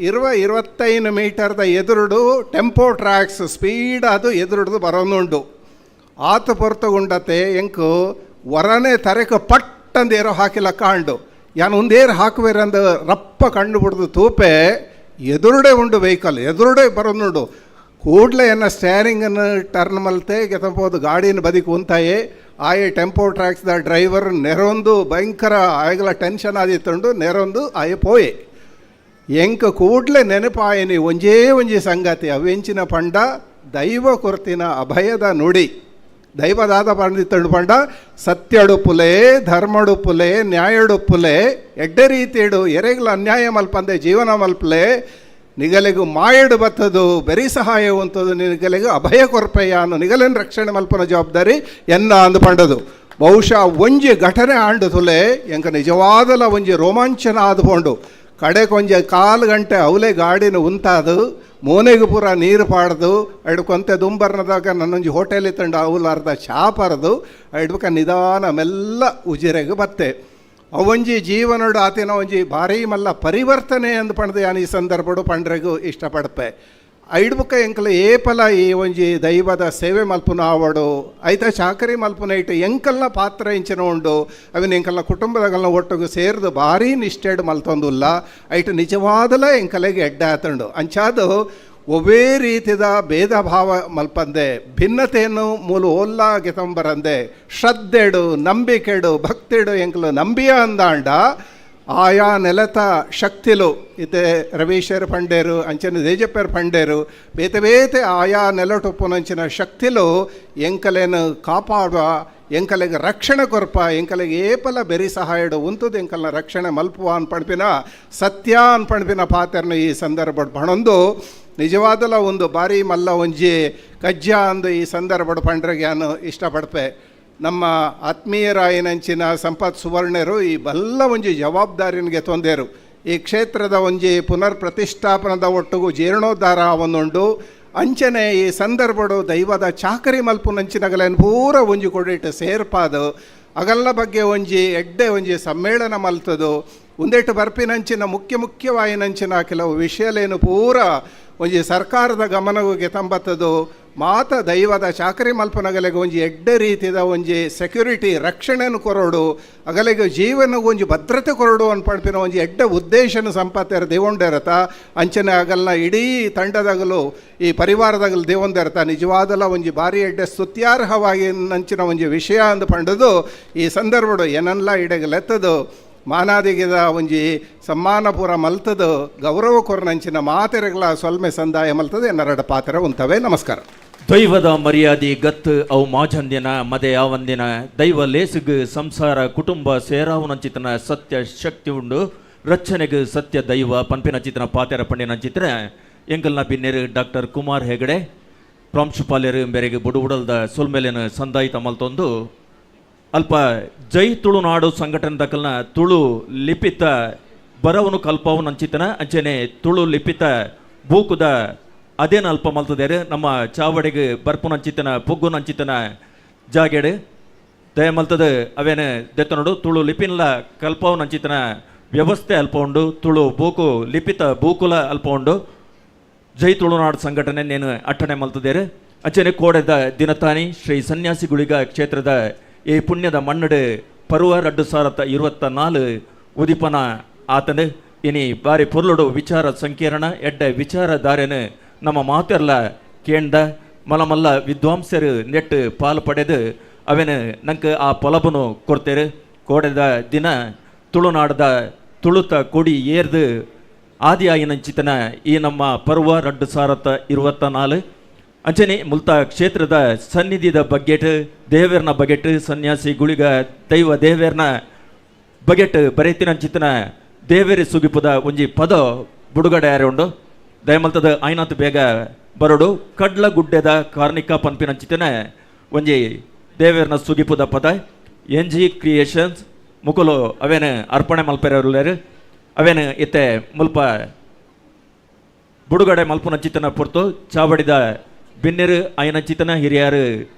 20-25 ಮೀಟರ್ದ ಎದುರುಡು tempo tracks speed ಅದು ಎದುರುಡ್ದು ಬರೋನುಂಡು. ಆತ ಪೊರ್ತಗುಂಡತೆ ಎಂಕು ವರನೆ ತರೆಕ ಪಟ್ಟಂದು ಏರೋ ಹಾಕಿಲ್ಲ ಕಾಂಡು ಯಾನ್ ಒಂದೇರು ಹಾಕುವೇರಂದು ರಪ್ಪ ಕಂಡು ಬಿಡ್ದು ತೂಪೆ ಎದುರುಡೆ ಉಂಡು ವೆಹಿಕಲ್ ಎದುರುಡೆ ಬರೋನುಂಡು. ಕೂಡಲೇ ಎನ್ನ ಸ್ಟೇರಿಂಗನ್ನು ಟರ್ನ್ ಮಲ್ತೆ ಗೆತಂಬೋದು ಗಾಡಿನ ಬದಿಗೆ ಉಂತಾಯೆ ಆಯೆ ಟೆಂಪೋ ಟ್ರ್ಯಾಕ್ಸ್ದ ಡ್ರೈವರ್ ನೆರೊಂದು ಭಯಂಕರ ಆಯಗಲ ಟೆನ್ಷನ್ ಆದಿತ್ತುಂಡು ನೆರೊಂದು ಆಯೆ ಪೋಯೆ. ಎಂಕ ಕೂಡಲೇ ನೆನಪಾಯನಿ ಒಂಜೇ ಒಂಜಿ ಸಂಗತಿ ಅವೆಂಚಿನ ಪಂಡ ದೈವ ಕೊರ್ತಿನ ಅಭಯದ ನುಡಿ ದೈವದಾದ ಪಂಡಿತ್ತಂಡು ಪಂಡ ಸತ್ಯಡುಪುಲೆ ಧರ್ಮಡುಪುಲೆ ನ್ಯಾಯಡುಪುಲೆ ಎಡ್ಡೆ ರೀತಿಯಡು ಎರೆಗ್ಲ ಅನ್ಯಾಯ ಮಲ್ಪಂದೆ ಜೀವನ ಮಲ್ಪಲೆ ನಿಗಲಿಗು ಮಾಯಡು ಬತ್ತದು ಬೆರಿ ಸಹಾಯ ಉಂಟದು ನಿಗಲಿಗು ಅಭಯ ಕೊರ್ಪೆಯಾನು ನಿಗಲಿನ ರಕ್ಷಣೆ ಮಲ್ಪನ ಜವಾಬ್ದಾರಿ ಎನ್ನ ಅಂದು ಪಂಡದು. ಬಹುಶಃ ಒಂಜಿ ಘಟನೆ ಆಂಡು ತುಲೆ ಎಂಕ ನಿಜವಾದಲ ಒಂಜಿ ರೋಮಾಂಚನ ಆದುಕೊಂಡು ಕಡೆ ಕೊಂಜ ಕಾಲು ಗಂಟೆ ಅವಲೇ ಗಾಡಿನ ಉಂತಾದು ಮೋನೆಗೆ ಪೂರ ನೀರು ಪಾಡ್ದು ಎಡ್ಕೊಂತೆ ದುಂಬರ್ನದಾಗ ನನ್ನೊಂಜಿ ಹೋಟೆಲ್ ಇತ್ತಂಡು ಅವಲು ಅರ್ಧ ಚಾ ಪರ್ದು ಎಡ್ಬಕ ನಿಧಾನ ಮೆಲ್ಲ ಉಜಿರೆಗೆ ಬತ್ತೆ. ಅವೊಂಜಿ ಜೀವನಡು ಆತಿನ ಒಂಜಿ ಭಾರೀ ಮಲ್ಲ ಪರಿವರ್ತನೆ ಅಂದು ಪಂಡ್ದು ಯಾನ್ ಈ ಸಂದರ್ಭಡು ಪಂಡ್ರೆಗು ಇಷ್ಟಪಡ್ಪೆ. ಐಡ್ಬುಕ್ಕ ಎಂಕಲ ಏಪಲ ಈ ಒಂಜಿ ದೈವದ ಸೇವೆ ಮಲ್ಪುನ ಆವಡು ಐತ ಚಾಕರಿ ಮಲ್ಪುನ ಇಟ್ಟು ಎಂಕಲ್ನ ಪಾತ್ರ ಇಂಚಿನ ಉಂಡು ಅವಿನ ಎಂಕಲ್ನ ಕುಟುಂಬದಗಲ್ನ ಒಟ್ಟುಗು ಸೇರ್ದು ಭಾರೀ ನಿಷ್ಠೆಡ್ ಮಲ್ತೊಂದುಲ್ಲ ಐಟು ನಿಜವಾದಲ ಎಂಕಲೆಗೆ ಎಡ್ಡೆ ಆತಂಡು. ಅಂಚಾದು ಒವ್ವೇ ರೀತಿದ ಭೇದ ಭಾವ ಮಲ್ಪಂದೆ ಭಿನ್ನತೆಯನ್ನು ಮೂಲ ಓಲ್ಲ ಗೆತಂಬರಂದೆ ಶ್ರದ್ಧೆಡು ನಂಬಿಕೆಡು ಭಕ್ತಿಡು ಎಂಕಲು ನಂಬಿಯ ಅಂದಾಂಡ ಆಯಾ ನೆಲತ ಶಕ್ತಿಲು ಇತ್ತೆ ರವೀಶರ್ ಪಂಡೇರು ಅಂಚನೆ ದೇಜಪ್ಪರ್ ಪಂಡೇರು ಬೇತೆ ಬೇತೆ ಆಯಾ ನೆಲಟೊಪ್ಪುನಂಚಿನ ಶಕ್ತಿಲು ಎಂಕಲೇನು ಕಾಪಾಡುವ ಎಂಕಲೆಗೆ ರಕ್ಷಣೆ ಕೊರ್ಪ, ಎಂಕಲೆಗೆ ಏಪಲ ಬೆರಿ ಸಹಾಯಡು ಉಂತುದು ಎಂಕಲ್ನ ರಕ್ಷಣೆ ಮಲ್ಪುವ ಅನ್ಪಣ್ಪಿನ ಸತ್ಯ ಅನ್ಪಣ್ಪಿನ ಪಾತ್ರನ ಈ ಸಂದರ್ಭ ಪಣೊಂದು ನಿಜವಾದಲ ಒಂದು ಬಾರಿ ಮಲ್ಲ ಒಂಜಿ ಕಜ್ಜ ಅಂದು ಈ ಸಂದರ್ಭಡ್ ಪಂಡ್ರೆಗೆ ನಾನು ಇಷ್ಟಪಡ್ಪೆ. ನಮ್ಮ ಆತ್ಮೀಯರಾಯನಂಚಿನ ಸಂಪತ್ ಸುವರ್ಣರು ಈ ಬಲ್ಲ ಒಂಜಿ ಜವಾಬ್ದಾರಿನಿಗೆ ತೊಂದೇರು. ಈ ಕ್ಷೇತ್ರದ ಒಂಜಿ ಪುನರ್ ಪ್ರತಿಷ್ಠಾಪನದ ಒಟ್ಟುಗು ಜೀರ್ಣೋದ್ಧಾರ ಒಂದುಂಡು. ಅಂಚನೆ ಈ ಸಂದರ್ಭಡು ದೈವದ ಚಾಕರಿ ಮಲ್ಪುನಂಚಿನಗಲೇನು ಪೂರ ಒಂಜಿ ಕೊಡಿಟ್ಟು ಸೇರ್ಪಾದು ಅಗಲ್ಲ ಬಗ್ಗೆ ಒಂಜಿ ಎಡ್ಡೆ ಒಂಜಿ ಸಮ್ಮೇಳನ ಮಲ್ತದು ಒಂದೆಟ್ಟು ಬರ್ಪಿನಂಚಿನ ಮುಖ್ಯ ಮುಖ್ಯವಾಯಿನಂಚಿನ ಕೆಲವು ವಿಷಯಲೇನು ಪೂರ ಒಂಜಿ ಸರ್ಕಾರದ ಗಮನಕ್ಕೆ ತಂಬತ್ತದು. ಮಾತ ದೈವದ ಚಾಕರಿ ಮಲ್ಪನಗಲೆಗೆ ಒಂಜಿ ಎಡ್ಡೆ ರೀತಿದ ಒಂಜಿ ಸೆಕ್ಯೂರಿಟಿ ರಕ್ಷಣೆಯನ್ನು ಕೊರೋಡು, ಅಗಲೆಗೆ ಜೀವನ ಒಂಜಿ ಭದ್ರತೆ ಕೊರೋಡು ಅನ್ಪಡ್ಪಿನ ಒಂಜಿ ಎಡ್ಡೆ ಉದ್ದೇಶನ ಸಂಪತ್ತೆರ ದೇವೊಂಡೆರತ. ಅಂಚನೆ ಆಗಲ್ನ ಇಡೀ ತಂಡದಾಗಲು ಈ ಪರಿವಾರದಾಗಲು ದೇವೊಂಡೆರತ ನಿಜವಾದಲ ಒಂಜಿ ಭಾರಿ ಎಡ್ಡೆ ಸ್ತುತ್ಯಾರ್ಹವಾಗಿ ನಂಚಿನ ಒಂಜಿ ವಿಷಯ ಅಂದು ಪಂಡದು ಈ ಸಂದರ್ಭಡು ಏನನ್ಲ ಇಡೆಗಲೆತ್ತದು ಮಾನಾದಿಗೆದ ಒಂಜಿ ಸಮ್ಮಾನ ಪೂರ ಮಲ್ತದು ಗೌರವ ಕೊರನಂಚಿನ ಮಾತೆರೆಗಳ ಸೊಲ್ಮೆ ಸಂದಾಯ ಮಲ್ತದೆ ಎನ್ನರಡ ಪಾತ್ರ ಉಂತವೆ. ನಮಸ್ಕಾರ. ದೈವದ ಮರ್ಯಾದೆ ಗತ್ತು ಅವು ಮಾಜಂದಿನ ಮದೆ ಯಾವಂದಿನ ದೈವ ಲೇಸುಗು ಸಂಸಾರ ಕುಟುಂಬ ಸೇರಾವನಂಚಿತನ ಸತ್ಯ ಶಕ್ತಿ ಉಂಡು ರಕ್ಷಣೆಗೆ ಸತ್ಯ ದೈವ ಪನ್ಪಿನಂಚಿತನ ಪಾತೆರ ಪಂಡಿನಂಚಿತನ ಎಂಕಲ್ನ ಬಿನ್ನೇರು ಡಾಕ್ಟರ್ ಕುಮಾರ್ ಹೆಗಡೆ ಪ್ರಾಂಶುಪಾಲ್ಯರು ಬೆರೆಗೆ ಬುಡುಬುಡಲ್ದ ಸೊಲ್ಮೆಲೆನ ಸಂದಾಯಿತ ಮಲ್ತೊಂದು ಅಲ್ಪ ಜೈ ತುಳುನಾಡು ಸಂಘಟನೆ ದಕಲ್ನ ತುಳು ಲಿಪಿತ ಬರವನು ಕಲ್ಪವನು ಅಂಚಿತನ ಅಂಚನೆ ತುಳು ಲಿಪಿತ ಬೂಕುದ ಅದೇನು ಅಲ್ಪ ಮಲ್ತದೇರು ನಮ್ಮ ಚಾವಡಿಗೆ ಬರ್ಪುನಂಚಿತನ ಪೊಗ್ಗುನಂಚಿತನ ಜಾಗೆಡು ದಯ ಮಲ್ತದ ಅವೇನು ದೆತ್ತನೋಡು ತುಳು ಲಿಪಿನ್ಲ ಕಲ್ಪವನಂಚಿತನ ವ್ಯವಸ್ಥೆ ಅಲ್ಪ ಉಂಡು ತುಳು ಬೂಕು ಲಿಪಿತ ಬೂಕುಲ ಅಲ್ಪ ಉಂಡು ಜೈ ತುಳುನಾಡು ಸಂಘಟನೆ ನೇನು ಅಟ್ಟಣೆ ಮಲ್ತದೇರು. ಅಂಚನೆ ಕೋಡೆದ ದಿನತಾನಿ ಶ್ರೀ ಸನ್ಯಾಸಿ ಗುಳಿಗ ಕ್ಷೇತ್ರದ ಈ ಪುಣ್ಯದ ಮಣ್ಣಡು ಪರ್ವ 2024 ಉದಿಪನ ಆತನು ಇನಿ ಬಾರಿ ಪೊರ್ಲುಡು ವಿಚಾರ ಸಂಕೀರ್ಣ ಎಡ್ಡೆ ವಿಚಾರಧಾರೆನು ನಮ್ಮ ಮಾತೆಲ್ಲ ಕೇಂದ ಮಲಮಲ್ಲ ವಿದ್ವಾಂಸರು ನೆಟ್ಟು ಪಾಲು ಪಡೆದು ಅವೇನು ನಂಗೆ ಆ ಪೊಲಬನು ಕೊಡ್ತೇರು. ಕೋಡೆದ ದಿನ ತುಳುನಾಡದ ತುಳುತ ಕೊಡಿ ಏರ್ದು ಆದಿಯಾಯಿನಂಚಿತನ ಈ ನಮ್ಮ ಪರ್ವ 2024 ಅಂಚನೆ ಮುಲ್ತ ಕ್ಷೇತ್ರದ ಸನ್ನಿಧಿದ ಬಗ್ಗೆಟ್ ದೇವೇರ್ನ ಬಗೆಟ್ ಸನ್ಯಾಸಿ ಗುಳಿಗ ದೈವ ದೇವೇರ್ನ ಬಗೆಟ್ ಬರೆತಿನಂಚಿತನ ದೇವೇರಿ ಸುಗಿಪುದ ಒಂಜಿ ಪದ ಬುಡುಗಡೆ ಯಾರೆ ಉಂಡು. ದಯಮಲ್ತದ ಐನಾತ್ ಬೇಗ ಬರೋಡು ಕಡ್ಲಗುಡ್ಡೆದ ಕಾರ್ಣಿಕ ಪನ್ಪಿನಂಚಿತನ ಒಂಜಿ ದೇವೇರ್ನ ಸುಗಿಪುದ ಪದ ಎನ್ ಜಿ ಕ್ರಿಯೇಷನ್ಸ್ ಮುಕುಲು ಅವೇನು ಅರ್ಪಣೆ ಮಲ್ಪೆರಲ್ಲೇರು ಅವೇನು ಇತ್ತೆ ಮುಲ್ಪ ಬುಡುಗಡೆ ಮಲ್ಪುನಂಚಿತನ ಪೊರ್ತು ಚಾವಡಿದ ಬಿನ್ನೆರು ಐನಂಚಿತನ ಹಿರಿಯರು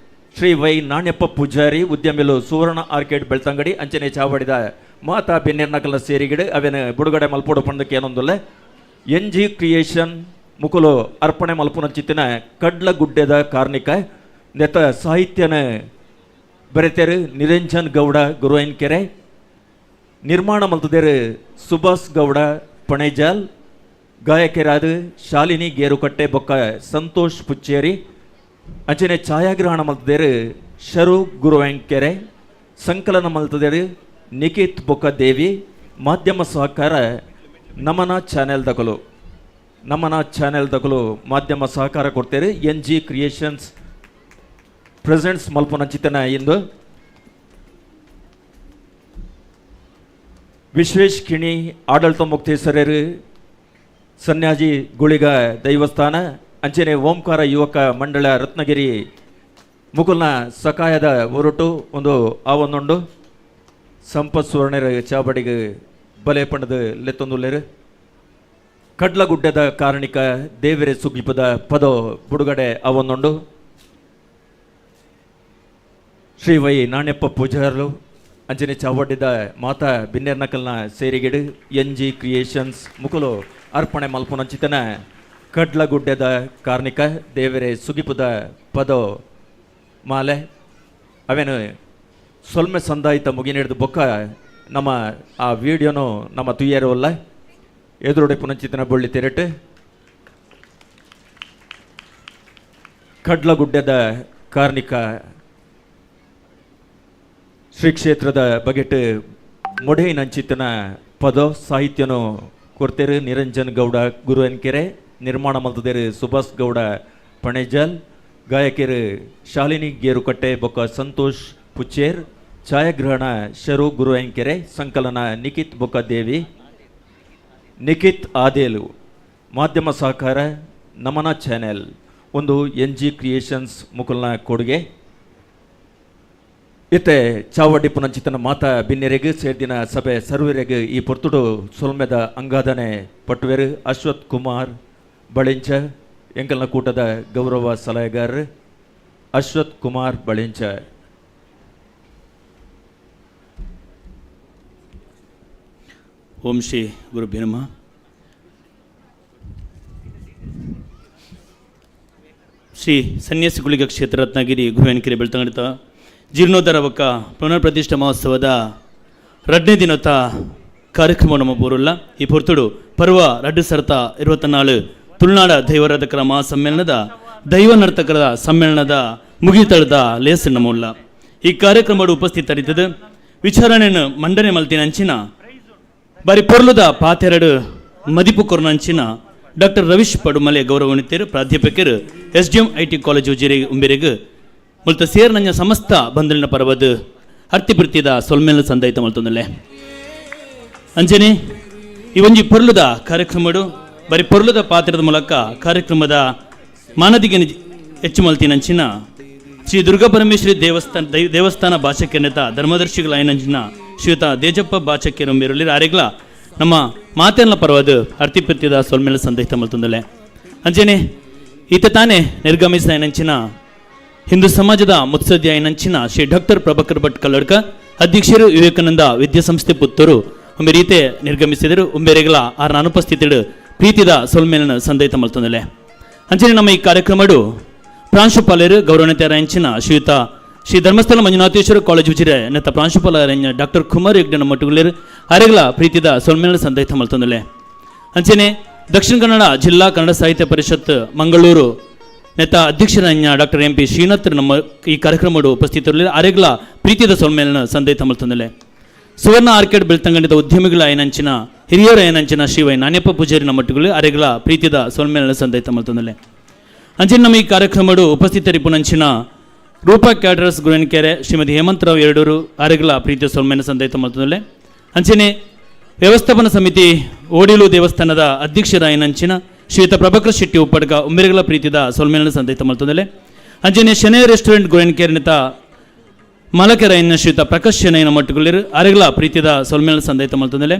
ಶ್ರೀ ವೈ ನಾಣ್ಯಪ್ಪ ಪೂಜಾರಿ ಉದ್ಯಮಿಲು ಸುವರ್ಣ ಆರ್ಕೇಡ್ ಬೆಳ್ತಂಗಡಿ ಅಂಚನೆ ಚಾವಡಿದ ಮಾತಾ ಬಿನ್ನೆರ್ನಕಲ ಸೇರಿಗಿಡು ಅವೇನು ಬುಡುಗಡೆ ಮಲ್ಪೋಡು ಪಂದಕ್ಕೆ ಏನೊಂದುಲ್ಲ ಎನ್ ಜಿ ಕ್ರಿಯೇಷನ್ ಮುಕುಲು ಅರ್ಪಣೆ ಮಲ್ಪುನಂಚಿತನ ಕಡ್ಲಗುಡ್ಡೆದ ಕಾರ್ಣಿಕ ನೆತ ಸಾಹಿತ್ಯನ ಬರೆತೇರು ನಿರಂಜನ್ ಗೌಡ ಗುರುವೈನ್ಕೆರೆ ನಿರ್ಮಾಣ ಮಲ್ತದೇರು ಸುಭಾಷ್ ಗೌಡ ಪಣೇಜಾಲ್ ಗಾಯಕರಾದ ಶಾಲಿನಿ ಗೇರುಕಟ್ಟೆ ಬೊಕ್ಕ ಸಂತೋಷ್ ಪುಚ್ಚೇರಿ ಅಂಚನೆ ಛಾಯಾಗ್ರಹಣ ಮಲ್ತದೇರು ಶರು ಗುರುವೆಂಕೆರೆ ಸಂಕಲನ ಮಲ್ತದೇರು ನಿಖಿತ್ ಬೊಕ್ಕ ದೇವಿ ಮಾಧ್ಯಮ ಸಹಕಾರ ನಮನ ಚಾನೆಲ್ ದಕಲು ನಮನ ಚಾನೆಲ್ ದಕಲು ಮಾಧ್ಯಮ ಸಹಕಾರ ಕೊಡ್ತೇರು. ಎನ್ ಜಿ ಕ್ರಿಯೇಷನ್ಸ್ ಪ್ರೆಸೆಂಟ್ಸ್ ಮಲ್ಪನಂಚಿತನ ಇಂದು ವಿಶ್ವೇಶ್ ಕಿಣಿ ಆಡಳಿತ ಮುಕ್ತೇಶ್ವರರು ಸನ್ಯಾಜಿ ಗುಳಿಗ ದೈವಸ್ಥಾನ ಅಂಚನೆ ಓಂಕಾರ ಯುವಕ ಮಂಡಳ ರತ್ನಗಿರಿ ಮುಕುಲ್ನ ಸಕಾಯದ ಒರಟು ಒಂದು ಆವೊಂದುಂಡು ಸಂಪತ್ ಸುವರ್ಣರ ಚಾಬಡಿಗೆ ಬಲೆ ಪಂಡದ ಲೆತ್ತೊಂದುಲ್ಲೇರು. ಕಡ್ಲಗುಡ್ಡದ ಕಾರಣಿಕ ದೇವರೆ ಸುಗಿಪದ ಪದ ಬುಡುಗಡೆ ಅವೊಂದುಂಡು. ಶ್ರೀ ವೈ ನಾಣ್ಯಪ್ಪ ಪೂಜಾರಲು ಅಂಚನೆ ಚಾವಡಿದ ಮಾತಾ ಬಿನ್ನೆರ್ನಕಲ್ನ ಸೇರಿಗಿಡು ಎನ್ ಜಿ ಕ್ರಿಯೇಷನ್ಸ್ ಮುಕುಲು ಅರ್ಪಣೆ ಮಲ್ಪುನಂಚಿತನ ಕಡ್ಲಗುಡ್ಡೆದ ಕಾರ್ಣಿಕ ದೇವರೆ ಸುಗಿಪುದ ಪದೋ ಮಾಲೆ ಅವೇನು ಸೊಲ್ಮೆ ಸಂದಾಯಿತ ಮುಗಿನಿಡ್ದು ಬೊಕ್ಕ ನಮ್ಮ ಆ ವಿಡಿಯೋನು ನಮ್ಮ ತುಯ್ಯರವಲ್ಲ ಎದುರುಡೆ ಪುನಂಚಿತನ ಬೊಳ್ಳಿ ತೆರಟು ಕಡ್ಲಗುಡ್ಡೆದ ಕಾರ್ಣಿಕ ಶ್ರೀ ಕ್ಷೇತ್ರದ ಬಗೆಟ್ ಮೊಡೆಯಿನಂಚಿತನ ಪದೋ ಸಾಹಿತ್ಯನು ಕೊಡ್ತೇರು ನಿರಂಜನ್ ಗೌಡ ಗುರುವನ್ಕೆರೆ ನಿರ್ಮಾಣ ಮಲ್ತದೇರು ಸುಭಾಷ್ ಗೌಡ ಪಣೇಜಾಲ್ ಗಾಯಕಿಯರು ಶಾಲಿನಿ ಗೇರುಕಟ್ಟೆ ಬೊಕ್ಕ ಸಂತೋಷ್ ಪುಚ್ಚೇರ್, ಛಾಯಾಗ್ರಹಣ ಶರು ಗುರುವೆಂಕೆರೆ, ಸಂಕಲನ ನಿಖಿತ್ ಬೊಕ್ಕದೇವಿ, ನಿಖಿತ್ ಆದೇಲು, ಮಾಧ್ಯಮ ಸಹಕಾರ ನಮನ ಚಾನೆಲ್, ಒಂದು ಎನ್ ಜಿ ಕ್ರಿಯೇಷನ್ಸ್ ಮುಕುಲ್ನ ಕೊಡುಗೆ. ಇತ್ತೆ ಚಾವಡಿ ಪುನಂಚಿತನ ಮಾತಾ ಬಿನ್ನೆರೆಗ್ ಸೇರ್ದಿನ ಸಭೆ ಸರ್ವರೆಗ್ ಈ ಪೊರ್ತುಡು ಸೊಲ್ಮೆದ ಅಂಗಾದನೆ ಪಟ್ಟುವೆರು. ಅಶ್ವಥ್ ಕುಮಾರ್ ಬಳಿಂಚ ಎಂಕಲ್ನ ಕೂಟದ ಗೌರವ ಸಲಹೆಗಾರರು ಅಶ್ವಥ್ ಕುಮಾರ್ ಬಳಿಂಚ. ಓಂ ಶ್ರೀ ಗುರುಭ್ಯೋ ನಮಃ. ಶ್ರೀ ಸನ್ಯಾಸಿ ಗುಳಿಗ ಕ್ಷೇತ್ರ ರತ್ನಗಿರಿ ಗುರುವೆನಕೆರೆ ಬೆಳ್ತಂಗಡಿತ ಜೀರ್ಣೋದ್ಧಾರ ಬೊಕ್ಕ ಪುನರ್ ಪ್ರತಿಷ್ಠಾ ಮಹೋತ್ಸವದ ರಡ್ನೇ ದಿನತ ಕಾರ್ಯಕ್ರಮ ನಮ್ಮ ಪೂರುಲ್ಲ. ಈ ಪೊರ್ತುಡು ಪರ್ವ ರಡ್ಡು ಸರ್ತ 24 ತುಳುನಾಡ ದೈವರಾಧಕರ ಮಹಾಸಮ್ಮೇಳನದ ದೈವ ನರ್ತಕರ ಸಮ್ಮೇಳನದ ಮುಗಿತಳದ ಲೇಸ್ ನಮ್ಮುಲ್ಲ. ಈ ಕಾರ್ಯಕ್ರಮದ ಉಪಸ್ಥಿತರಿದ್ದது ವಿಚಾರಣೆಯನ್ನು ಮಂಡನೆ ಮಲ್ತಿನ ಅಂಚಿನ ಬಾರಿ ಪೊರ್ಲುದ ಪಾತೆರಡು ಮದಿಪು ಕೊರ್ನಂಚಿನ ಡಾಕ್ಟರ್ ರವೀಶ್ ಪಡುಮಲೆ ಗೌರವನಿತರು ಪ್ರಾಧ್ಯಾಪಕರು S D M I T college Ujire ಉಂಬೆರೆಗ್ ಮುಲ್ತ ಸೇರ್ನಂಜ ಸಮಸ್ತ ಬಂಧುಲಿನ ಪರವದ್ ಅರ್ತಿ ಪ್ರೀತಿದ ಸೊಲ್ಮೇಲ ಸಂದಾಯಿತ ಮಲ್ತೊಂದಲೆ. ಅಂಜನೆ ಈ ಒಂಜಿ ಪೊರ್ಲುದ ಕಾರ್ಯಕ್ರಮಡು ಬರಿ ಪೊರ್ಲುದ ಪಾತ್ರದ ಮೂಲಕ ಕಾರ್ಯಕ್ರಮದ ಮಾನದಿಗೆ ಹೆಚ್ಚು ಮಲ್ತಿನಂಚಿನ ಶ್ರೀ ದುರ್ಗಾ ಪರಮೇಶ್ವರಿ ದೇವಸ್ಥಾನ ಭಾಷಕ್ಯನೇತ ಧರ್ಮದರ್ಶಿಗಳಾಯನಂಚಿನ ಶ್ರೀಯುತ ದೇಜಪ್ಪ ಬಾಚಕ್ಯರೊಂಬಿರಲಿ ಆರೆಗ್ಲ ನಮ್ಮ ಮಾತೆಲ್ಲ ಪರವಾದ ಅರ್ತಿಪಿರ್ತಿದ ಸೊಲ್ಮೇಲ ಸಂದೇಹ ಮಲ್ತೊಂದಲೆ. ಅಂಚನೆ ಈತ ತಾನೇ ನಿರ್ಗಮಿಸಿದ ಹಿಂದೂ ಸಮಾಜದ ಮುತ್ಸದ್ಯ ನಂಚಿನ ಶ್ರೀ ಡಾಕ್ಟರ್ ಪ್ರಭಾಕರ್ ಭಟ್ ಕಲ್ಲಡ್ಕ ಅಧ್ಯಕ್ಷರು ವಿವೇಕಾನಂದ ವಿದ್ಯಾಸಂಸ್ಥೆ ಪುತ್ತೂರು ಒಮ್ಮೆ ರೀತೆ ನಿರ್ಗಮಿಸಿದರು. ಉಂಬೆರೆಗಳ ಆರ್ನ ಅನುಪಸ್ಥಿತಿಡು ಪ್ರೀತಿದ ಸೊಲ್ಮೇಲನ ಸಂದೇಹ ಮಲ್ತೊಂದಲೆ. ಅಂಚನೆ ನಮ್ಮ ಈ ಕಾರ್ಯಕ್ರಮಡು ಪ್ರಾಂಶುಪಾಲರು ಗೌರವನತೆಯರ ಶ್ರೀಯುತ ಶ್ರೀ ಧರ್ಮಸ್ಥಳ ಮಂಜುನಾಥೇಶ್ವರ ಕಾಲೇಜ್ ಉಜಿರೆ ನೆತ್ತ ಪ್ರಾಂಶುಪಾಲರ ಡಾಕ್ಟರ್ ಕುಮಾರ್ ಯಜ್ಞನ ಮಟ್ಟುಗುಲೇರು ಅರೆಗಳ ಪ್ರೀತಿದ ಸೊಲ್ಮೇಲ ಸಂದೇಹ ಮಲ್ತೊಂದಲೆ. ಅಂಚನೆ ದಕ್ಷಿಣ ಕನ್ನಡ ಜಿಲ್ಲಾ ಕನ್ನಡ ಸಾಹಿತ್ಯ ಪರಿಷತ್ ಮಂಗಳೂರು ನೆತ್ತ ಅಧ್ಯಕ್ಷರನ್ನ ಡಾಕ್ಟರ್ ಎಂ ಪಿ ಶ್ರೀನಾಥ್ ನಮ್ಮ ಈ ಕಾರ್ಯಕ್ರಮಡು ಉಪಸ್ಥಿತರಿರಲಿ ಅರೆಗಳ ಪ್ರೀತಿದ ಸೊಲ್ಮೇಲನ ಸಂದೇಹ ಮಲ್ತೊಂದಲೆ. ಸುವರ್ಣ ಆರ್ಕೇಡ್ ಬೆಳ್ತಂಗಡಿದ ಉದ್ಯಮಿಗಳ ಏನಂಚಿನ ಹಿರಿಯರ ಏನಂಚಿನ ಶ್ರೀ ವೈ ನಾಣ್ಯಪ್ಪ ಪೂಜಾರಿ ಮಟ್ಟುಗಳು ಅರೆಗಳ ಪ್ರೀತಿದ ಸೊಲ್ಮೇಲನ ಸಂದೇಹ ಮಲ್ತೊಂದಲೆ. ಅಂಚಿನ ನಮ್ಮ ಈ ಕಾರ್ಯಕ್ರಮಡು ಉಪಸ್ಥಿತರಿಪುನಂಚಿನ ರೂಪಾ ಕ್ಯಾಟರರ್ಸ್ ಗುರನ್ಕೆರೆ ಶ್ರೀಮತಿ ಹೇಮಂತರಾವ್ ಎರಡೂರು ಅರೆಗಳ ಪ್ರೀತಿಯ ಸೊಲ್ಮೇನ ಸಂದೇಹ ಮಲ್ತೊಂದಲೆ. ಅಂಚನೆ ವ್ಯವಸ್ಥಾಪನಾ ಸಮಿತಿ ಓಡಿಲು ದೇವಸ್ಥಾನದ ಅಧ್ಯಕ್ಷರಾಯನಂಚಿನ ಶ್ರೀಯುತ ಪ್ರಭಾಕರ್ ಶೆಟ್ಟಿ ಉಪ್ಪಡ್ಕ ಉಮ್ಮೆರೆಗಳ ಪ್ರೀತಿದ ಸೊಲ್ಮೇಲನ ಸಂದೇಹ ಮಲ್ತೊಂದಲೆ. ಅಂಚನೆ ಶೆನೆ ರೆಸ್ಟೋರೆಂಟ್ ಗುರನ್ಕೆರೆನಿತ ಮಾಲಕರಾಯನ ಶ್ರೀಯುತ ಪ್ರಕಾಶ್ ಶೆನೈನ ಮಟ್ಟುಗುಳಿರು ಅರೆಗಳ ಪ್ರೀತಿದ ಸೊಲ್ಮೇಲನ ಸಂದೇಹ ಮಲ್ತೊಂದಲೆ.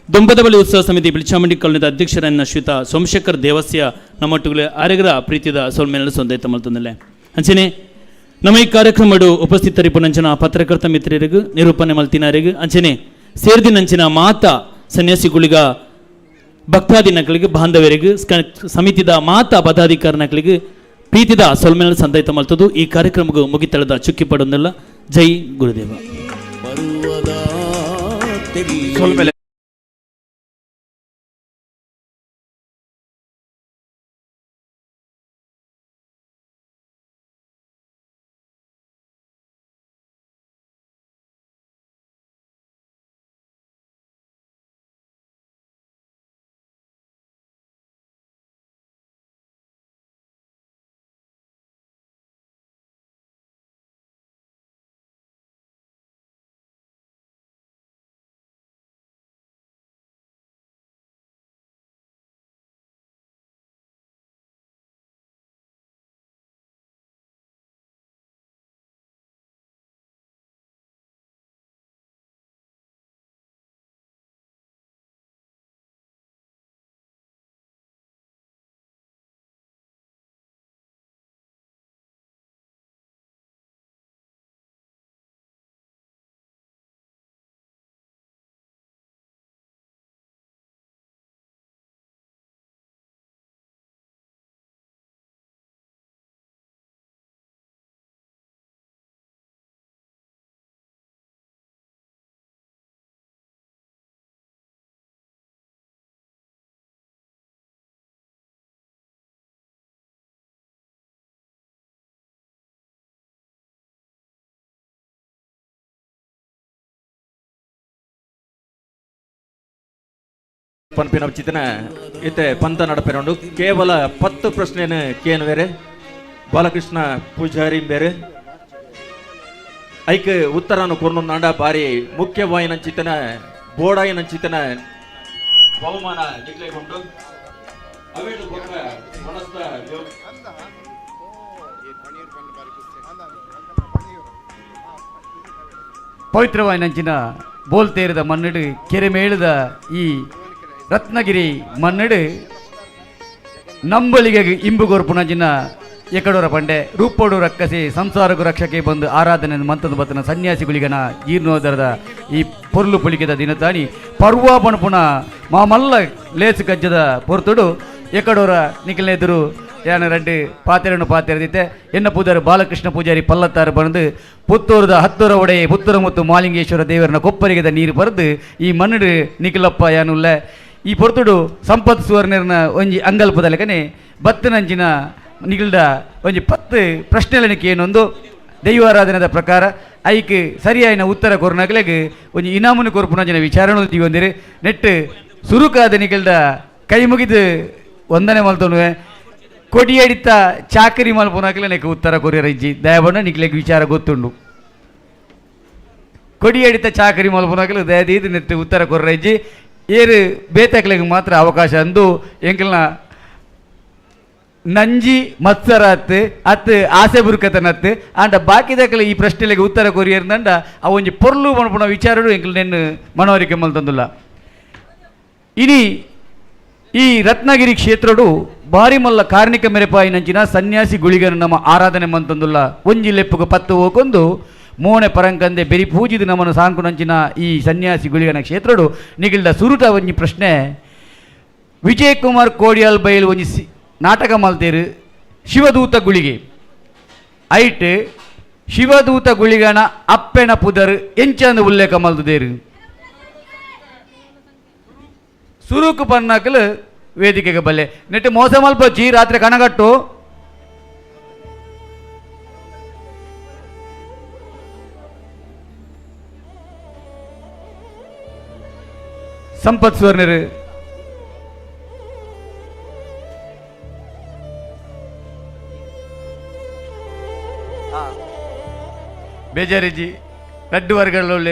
ದುಂಬದಬಲಿ ಉತ್ಸವ ಸಮಿತಿ ಬಿಳಿಚಾಮಂಡಿ ಕಾಲೋನಿದ ಅಧ್ಯಕ್ಷರಾಯನ ಶ್ರೀಯುತ ಸೋಮಶೇಖರ್ ದೇವಸ್ಯ ನಮ್ಮಟ್ಟುಗುಳಿ ಅರೆಗಳ ಪ್ರೀತಿದ ಸೊಲ್ಮೇಲನ ಸಂದೇಹ ಮಲ್ತೊಂದಲೆ. ಅಂಚನೆ ನಮ್ಮ ಈ ಕಾರ್ಯಕ್ರಮಡು ಉಪಸ್ಥಿತರಿಪುನಂಚಿನ ಪತ್ರಕರ್ತ ಮಿತ್ರರಿಗೂ ನಿರೂಪಣೆ ಮಲ್ತಿನರಿಗೂ ಅಂಚನೆ ಸೇರ್ದಿನಂಚಿನ ಮಾತಾ ಸನ್ಯಾಸಿಗುಳಿಗ ಭಕ್ತಾದಿನಗಳಿಗೆ ಬಾಂಧವರಿಗೆ ಸಮಿತಿದ ಮಾತಾ ಪದಾಧಿಕಾರಿನಗಳಿಗೆ ಪ್ರೀತಿದ ಸೊಲ್ಮೇಲ ಸಂದೈತ ಮಲ್ತದು. ಈ ಕಾರ್ಯಕ್ರಮಕ್ಕೂ ಮುಗಿತಳದ ಚುಕ್ಕಿ ಪಡೊಂದಲ್ಲ. ಜೈ ಗುರುದೇವ. ಸೊಲ್ಮೆಲೆ ಪನ್ಪಿನ ಚಿತನ ಇತ್ತೆ ಪಂತ ನಡಪೆರೊಂಡು ಕೇವಲ 10 ಪ್ರಶ್ನೆಯನ್ನು ಕೇನು ಬೇರೆ ಬಾಲಕೃಷ್ಣ ಪೂಜಾರಿ ಬೇರೆ. ಐಕ್ ಉತ್ತರನು ಕೊರ್ನೊಂದಾಂಡ ಬಾರಿ ಮುಖ್ಯವಾಯಿನಂಚಿತನ ಬೋಡಾಯಿನಂಚಿತನ ಬಹುಮಾನ ನಿಕ್ಲೆಗುಂಡು. ಅವೇಳು ಬೊಕ್ಕ ವಣಸ್ತ ಪವಿತ್ರವಾಯಿನಂಚಿನ ಬೋಲ್ತೇರಿದ ಮನ್ನಡು ಕೆರೆಮೇಳದ ಈ ರತ್ನಗಿರಿ ಮನ್ನಡು ನಂಬಳಿಗೆ ಇಂಬುಗೊರ್ಪುನಂಚಿನ ಎಕಡೋರ ಪಂಡೆ ರೂಪೋಡು ರಕ್ಕಸಿ ಸಂಸಾರಗು ರಕ್ಷಕೆ ಬಂದು ಆರಾಧನೆ ಮಂತದ ಬತ್ತನ ಸನ್ಯಾಸಿಗುಳಿಗನ ಜೀರ್ಣೋದರದ ಈ ಪೊರ್ಲು ಪುಳಿಕೆದ ದಿನತಾನಿ ಪರ್ವ ಪಣಪುಣ ಮಾಮಲ್ಲ ಲೇಸು ಕಜ್ಜದ ಪೊರ್ತುಡು ಎಕಡೋರ ನಿಖಿಲ್ನೆದುರು ಯಾನ ರಡ್ಡು ಪಾತೆರನ್ನು ಪಾತೆರದಿತ್ತೆ ಎನ್ನ ಪೂಜಾರಿ ಬಾಲಕೃಷ್ಣ ಪೂಜಾರಿ ಪಲ್ಲತ್ತಾರು ಬಂದು ಪುತ್ತೂರದ ಹತ್ತೂರ ಒಡೆಯ ಪುತ್ತೂರ ಮತ್ತು ಮಾಲಿಂಗೇಶ್ವರ ದೇವರನ ಕೊಪ್ಪರಿಗೆದ ನೀರು ಬರೆದು ಈ ಮಣ್ಣು ನಿಖಿಲಪ್ಪ ಯಾನುಲ್ಲ ಈ ಪೊರ್ತುಡು ಸಂಪತ್ ಸುವರ್ಣರ್ನ ಒಂಜಿ ಅಂಗಲ್ಪದ ಲೆಕ್ಕನೆ ಬತ್ತನಂಚಿನ ನಿಗಿಲ್ದ ಒಂಜಿ 10 ಪ್ರಶ್ನೆಲೆನಕ್ಕೆ ಏನೊಂದು ದೈವಾರಾಧನೆದ ಪ್ರಕಾರ ಐಕ್ ಸರಿಯಾಯಿನ ಉತ್ತರ ಕೊರ್ನಗಲೆಗ್ ಒಂಜಿ ಇನಾಮುನು ಕೊರ್ಪುನಂಚಿನ ವಿಚಾರಣೆ ದಿಗೊಂದಿರು ನೆಟ್ಟು ಸುರುಕಾದ ನಿಗಿಲ್ದ ಕೈ ಮುಗಿದು ವಂದನೆ ಮಲ್ತೊನುವೆ ಕೊಡಿಯಡಿತ ಚಾಕರಿ ಮಲ್ಪುನಕಲೆ ನೆಕ್ ಉತ್ತರ ಕೊರಿಯರ ಇಜ್ಜಿ ದಯಬಣ್ಣ ನಿಕ್ಲೆಗ್ ವಿಚಾರ ಗೊತ್ತುಂಡು ಕೊಡಿಯಡಿತ ಚಾಕರಿ ಮಲ್ಪುನಕಲೆ ದಯದೀದು ನೆಟ್ಟು ಉತ್ತರ ಕೊರ್ರ ಇಜ್ಜಿ ಏರು ಬೇತಕ್ಲೆಗ್ ಮಾತ್ರ ಅವಕಾಶ ಅಂದು ಎಂಕಲ್ನ ನಂಜಿ ಮತ್ಸರ ಅತ್ತು ಅತ್ತು ಆಸೆ ಬುರುಕತನತ್ತು ಆಂಡ ಬಾಕಿದಕಲೆ ಈ ಪ್ರಶ್ನೆಲೆಗೆ ಉತ್ತರ ಕೊರಿಯರ್ದಂಡ ಅವ ಒಂಜಿ ಪೊರ್ಲು ಮನ್ಪುನ ವಿಚಾರಡು ಎಂಕಲ್ ನೆನ್ನು ಮನವರಿಕೆ ಮಲ್ತಂದುಲ್ಲ. ಇನಿ ಈ ರತ್ನಗಿರಿ ಕ್ಷೇತ್ರಡು ಬಾರಿ ಮಲ್ಲ ಕಾರ್ಣಿಕ ಮೆರೆಪಾಯಿನಂಚಿನ ಸನ್ಯಾಸಿ ಗುಳಿಗನ ನಮ್ಮ ಆರಾಧನೆ ಮಂತಂದುಲ್ಲ. ಒಂಜಿ ಲೆಪ್ಪುಗ ಪತ್ತು ಹೋಗೊಂದು ಮೋಣೆ ಪರಂಕಂದೆ ಬೆರಿ ಪೂಜಿದ ನಮ್ಮನ್ನು ಸಾಂಕುನಂಚಿನ ಈ ಸನ್ಯಾಸಿ ಗುಳಿಗನ ಕ್ಷೇತ್ರಡು ನಿಗಿಲ್ದ ಸುರುಟ ಒಂಜಿ ಪ್ರಶ್ನೆ ವಿಜಯ್ ಕುಮಾರ್ ಕೋಡಿಯಾಲ್ ಬೈಲ್ ಒಂಜಿ ನಾಟಕ ಮಲ್ತೇರು ಶಿವದೂತ ಗುಳಿಗೆ ಐಟ್ ಶಿವದೂತ ಗುಳಿಗನ ಅಪ್ಪೆನ ಪುದರ್ ಎಂಚಂದು ಉಲ್ಲೇಖ ಮಲ್ತದೇರು ಸುರುಕು ಪನ್ನಾಕಲು ವೇದಿಕೆಗೆ ಬಲ್ಲೆ ನೆಟ್ಟು ಮೋಸ ಮಲ್ಪಚ್ಚಿ ರಾತ್ರಿ ಕಣಗಟ್ಟು ಸಂಪತ್ ಸುವರ್ಣರು ಬೇಜಾರಿಜಿ ರಡ್ಡು ವರ್ಗಗಳಲ್ಲಿ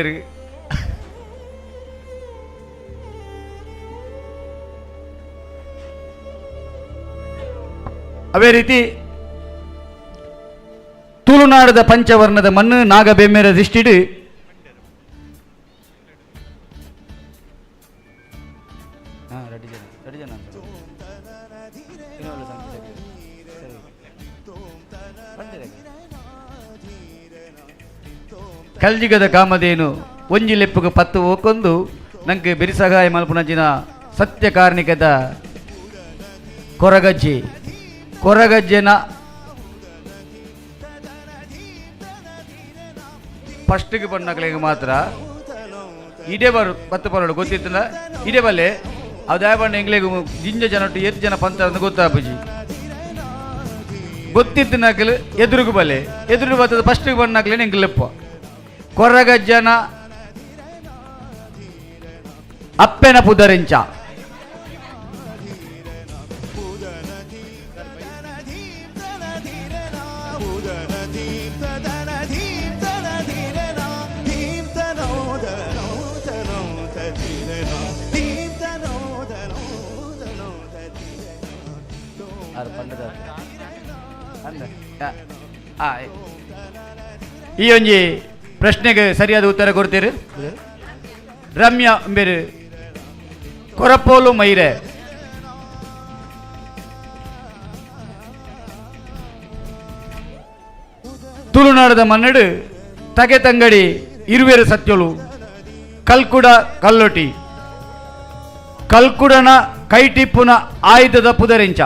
ಅದೇ ರೀತಿ ತುಳುನಾಡದ ಪಂಚವರ್ಣದ ಮಣ್ಣು ನಾಗಬೆಮ್ಮೆರ ದೃಷ್ಟಿಡು ಕಲ್ಜಿಗದ ಕಾಮಧೇನು ಒಂಜಿ ಲೆಪ್ಪುಗ ಪತ್ತು ಹೋಗೊಂದು ನಂಗೆ ಬೆರಿಸಗಾಯ ಮಲ್ಪುನಂಚಿನ ಸತ್ಯ ಕಾರ್ಣಿಕದ ಕೊರಗಜ್ಜೆ ಕೊರಗಜ್ಜೆನ ಫಸ್ಟಿಗೆ ಬಣ್ಣಗಳಿಗೆ ಮಾತ್ರ ಇದೇ ಬರು ಪತ್ತು ಬರೋಡು ಗೊತ್ತಿತ್ತಲ್ಲ ಇದೇ ಬಲ್ಲೆ ಅದೇ ಬಣ್ಣ ಎಂಗ್ಲಿಗೆ ಜಿಂಜ ಜನ ಏತ್ ಜನ ಪಂತ ಅಂತ ಗೊತ್ತಾಪುಜಿ ಗೊತ್ತಿತ್ತು ನಕಲು ಎದುರುಗು ಬಲ್ಲೆ ಎದುರು ಬರ್ತದೆ ಫಸ್ಟಿಗೆ ಬಣ್ಣಕ್ಲೇನೆ ಎಂಗ್ಲೆಪ್ಪ ಕೊರಗಜ್ಜನ ಅಪ್ಪೆನ ಪುದರಿಂಚ ಈ ಒಂಜಿ ಪ್ರಶ್ನೆಗೆ ಸರಿಯಾದ ಉತ್ತರ ಕೊಡ್ತೀರಿ ರಮ್ಯಾ ಬೇರೆ ಕೊರಪೋಲು ಮೈರೆ ತುಳುನಾಡದ ಮನ್ನಡು ತಗೆ ತಂಗಡಿ ಇರುವೆರು ಸತ್ಯಲು ಕಲ್ಕುಡ ಕಲ್ಲೊಟಿ ಕಲ್ಕುಡನ ಕೈಟಿಪ್ಪುನ ಆಯುಧದ ಪುದರಿಂಚ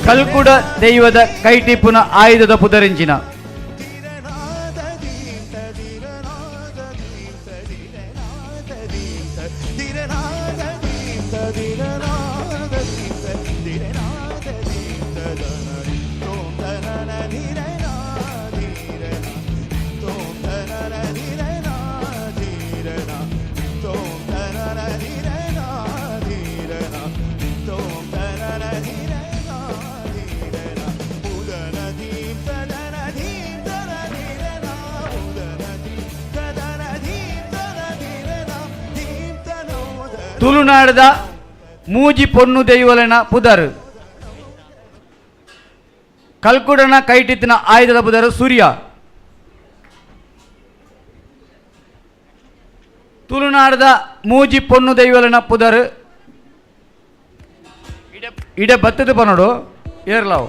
ಕಲ್ಕುಡ ದೈವದ ಕೈಟಿಪ್ಪುನ ಆಯುಧದ ಪುದರಿಂಚಿನ ತುಳುನಾಡದ ಮೂಜಿ ಪೊಣ್ಣು ದೈವಲೆನ ಪುದರ್. ಕಲ್ಕುಡನ ಕೈಟಿತ್ತಿನ ಆಯುಧದ ಪುದರ್ ಸೂರ್ಯ. ತುಳುನಾಡದ ಮೂಜಿ ಪೊಣ್ಣು ದೈವಲೆನ ಪುದರ್. ಇಡೆ ಬತ್ತದ ಪನೋಡು ಏರ್ಲಾವು.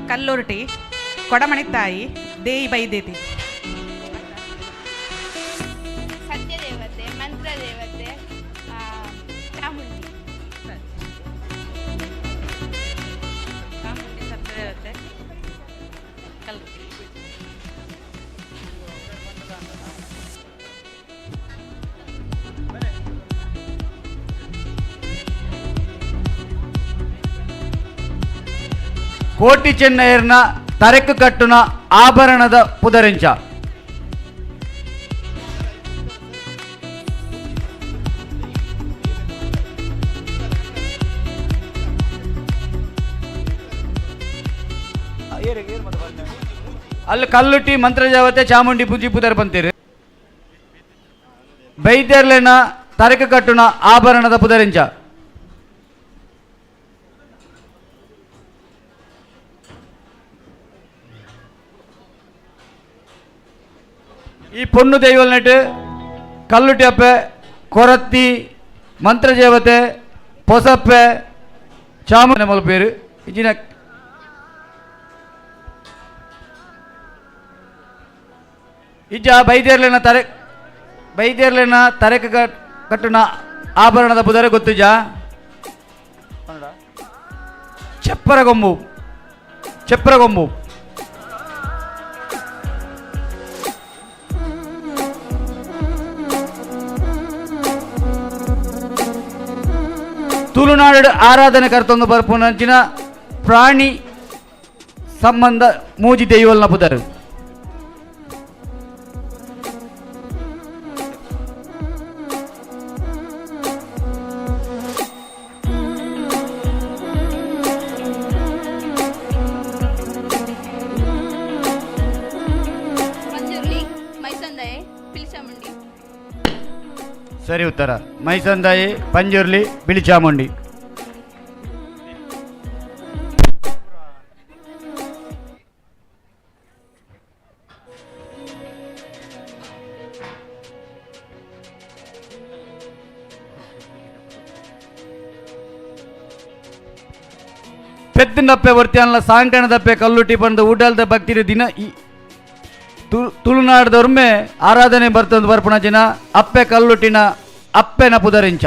ಕಲ್ಲುರ್ಟಿ, ಕೊಡಮಣಿತಾಯಿ, ದೇಯಿ ಬೈದೇತಿ. ಸತ್ಯದೇವತೆ, ಮಂತ್ರದೇವತೆ, ಚಾಮುಂಡಿ. ಚಾಮುಂಡಿ, ಸತ್ಯದೇವತೆ, ಕಲ್ಲುರ್ಟಿ. ಕೋಟಿ ಚೆನ್ನಯರ್ನ ತರೆಕು ಕಟ್ಟುನ ಆಭರಣದ ಪುದರಿಂಚ. ಅಲ್ಲಿ ಕಲ್ಲುಟ್ಟಿ, ಮಂತ್ರದೇವತೆ, ಚಾಮುಂಡಿ ಪೂಜಿ ಪುದರ್ ಬಂತೀರಿ. ಬೈದ್ಯರ್ಲೆನ ತರೆಕು ಕಟ್ಟುನ ಆಭರಣದ ಪುದರಿಂಚ. ಈ ಪೊಣ್ಣು ದೈವಲ್ನೆಟ್ ಕಲ್ಲುಟ್ಟಿ ಅಪ್ಪೆ, ಕೊರತ್ತಿ, ಮಂತ್ರದೇವತೆ, ಪೊಸಪ್ಪೆ, ಚಾಮುಂಡಿ ಮಲ್ಪೇರು. ಇಂಚಿನ ಇಜ್ಜ ಬೈದೇರ್ಲೆನ ತರೆ ಬೈದೇರ್ಲೆನ ತರೆಕ ಕಟ್ಟುನ ಆಭರಣದ ಪುದರ ಗೊತ್ತಿಜ? ಚೆಪ್ಪರಗೊಂಬು, ಚೆಪ್ಪರಗೊಂಬು. ತುಳುನಾಡು ಆರಾಧನೆ ಕರ್ತೊಂದು ಬರ್ಪುನಂಚಿನ ಪ್ರಾಣಿ ಸಂಬಂಧ ಮೂಜಿ ದೈವಲ್ನ ಪುದರ್. ಮಂಜುರ್ಲಿ, ಮೈಸಂದಾಯೆ, ಪಿಲಿಚಾಮುಂಡಿ. ಸರಿ ಉತ್ತರ ಮೈಸಂದಾಯಿ, ಪಂಜುರ್ಲಿ, ಬಿಳಿಚಾಮುಂಡಿ. ಪೆತ್ತಿನಪ್ಪೆ ವರ್ತಿಯನ್ಲ ಸಾಂಕಣದಪ್ಪೆ ಕಲ್ಲುಟ್ಟಿ ಬಂದು ಊಟಲ್ದ ಭಕ್ತಿರ ದಿನ ಈ ತುಳುನಾಡದವ್ರೊಮ್ಮೆ ಆರಾಧನೆ ಬರ್ತಂದು ಬರ್ಪುಣ ಜನ ಅಪ್ಪೆ ಕಲ್ಲುಟ್ಟಿನ ಅಪ್ಪೆನ ಪುದರಿಂಚ.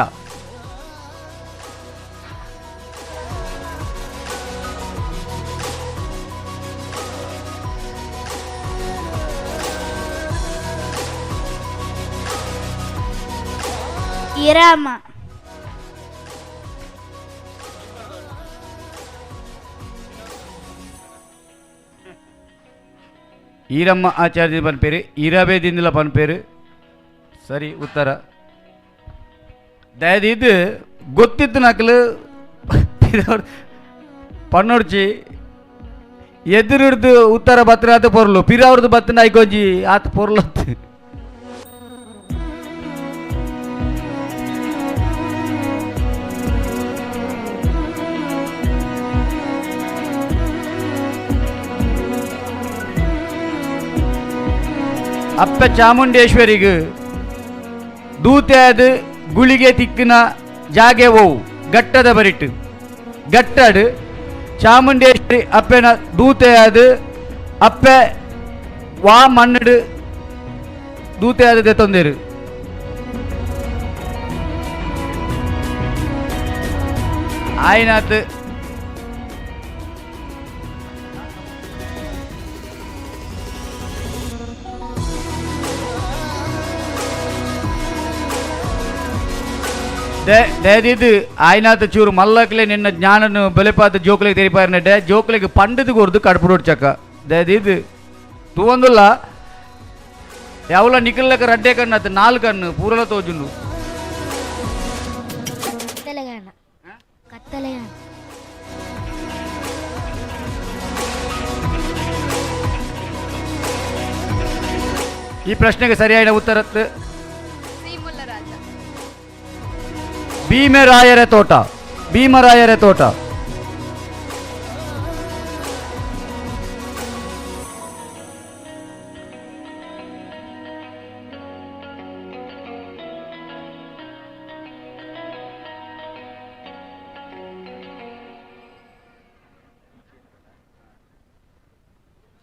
ಇರಾಮ. ಈರಮ್ಮ ಆಚಾರ್ಯ ಪನ್ಪೇರು, ಇರವೇ ದಿಂದಿಲ ಪನ್ಪೇರು. ಸರಿ ಉತ್ತರ. ದಯದಿದ್ದು ಗೊತ್ತಿತ್ತು ನಕಲು ಪನ್ನೊಡ್ಚಿ ಎದುರಿಡ್ದು ಉತ್ತರ ಬತ್ತಿನ ಆತ ಪೊರ್ಲು ಪಿರಾವ್ರದ್ದು ಬತ್ತಿನ ಐಕೊಂಜಿ ಆತ ಪೊರ್ಲತ್ತು. ಅಪ್ಪ ಚಾಮುಂಡೇಶ್ವರಿಗೆ ದೂತ್ಯಾದ ಗುಳಿಗೆ ತಿಕ್ಕಿನ ಜಾಗೆ ಓವು ಗಟ್ಟದ ಬರಿಟ್ಟು ಗಟ್ಟಡು ಚಾಮುಂಡೇಶ್ವರಿ ಅಪ್ಪನ ದೂತೆಯಾದ ಅಪ್ಪೆ ವಾ ಮಣ್ಣಡು ದೂತೆಯಾದ ತೊಂದಿರು. ಆಯ್ನಾತ್ ದಯದಿದ್ದು ಆಯ್ನಾತ ಚೂರು ಮಲ್ಲಕ್ಲೆ ನಿನ್ನ ಜ್ಞಾನನು ಬೆಲೆಪಾತ ಜೋಕ್ಲೆಗೆ ತೆರಿಪಾರನೆಡ್ಡೆ ಜೋಕ್ಲೆಗೆ ಪಂಡದು ಕೊರ್ದು ಕಡ್ಪುಡೋಡ್ ಚಕ್ಕ ದಯದಿದ್ದು ತೂವೊಂದುಲ್ಲ ಯಾವಲ ನಿಖಲ್ಲಕ ರಡ್ಡೆ ಕಣ್ಣು ಅತ್ತ ನಾಲ್ಕು ಕಣ್ಣು ಪೂರಲ ತೋಜುಂಡು. ಕತ್ತಲೆಗಾನ ಕತ್ತಲೆಗಾನ. ಈ ಪ್ರಶ್ನೆಗೆ ಸರಿಯಾದ ಉತ್ತರ ಭೀಮರಾಯರ ತೋಟ. ಭೀಮರಾಯರ ತೋಟ.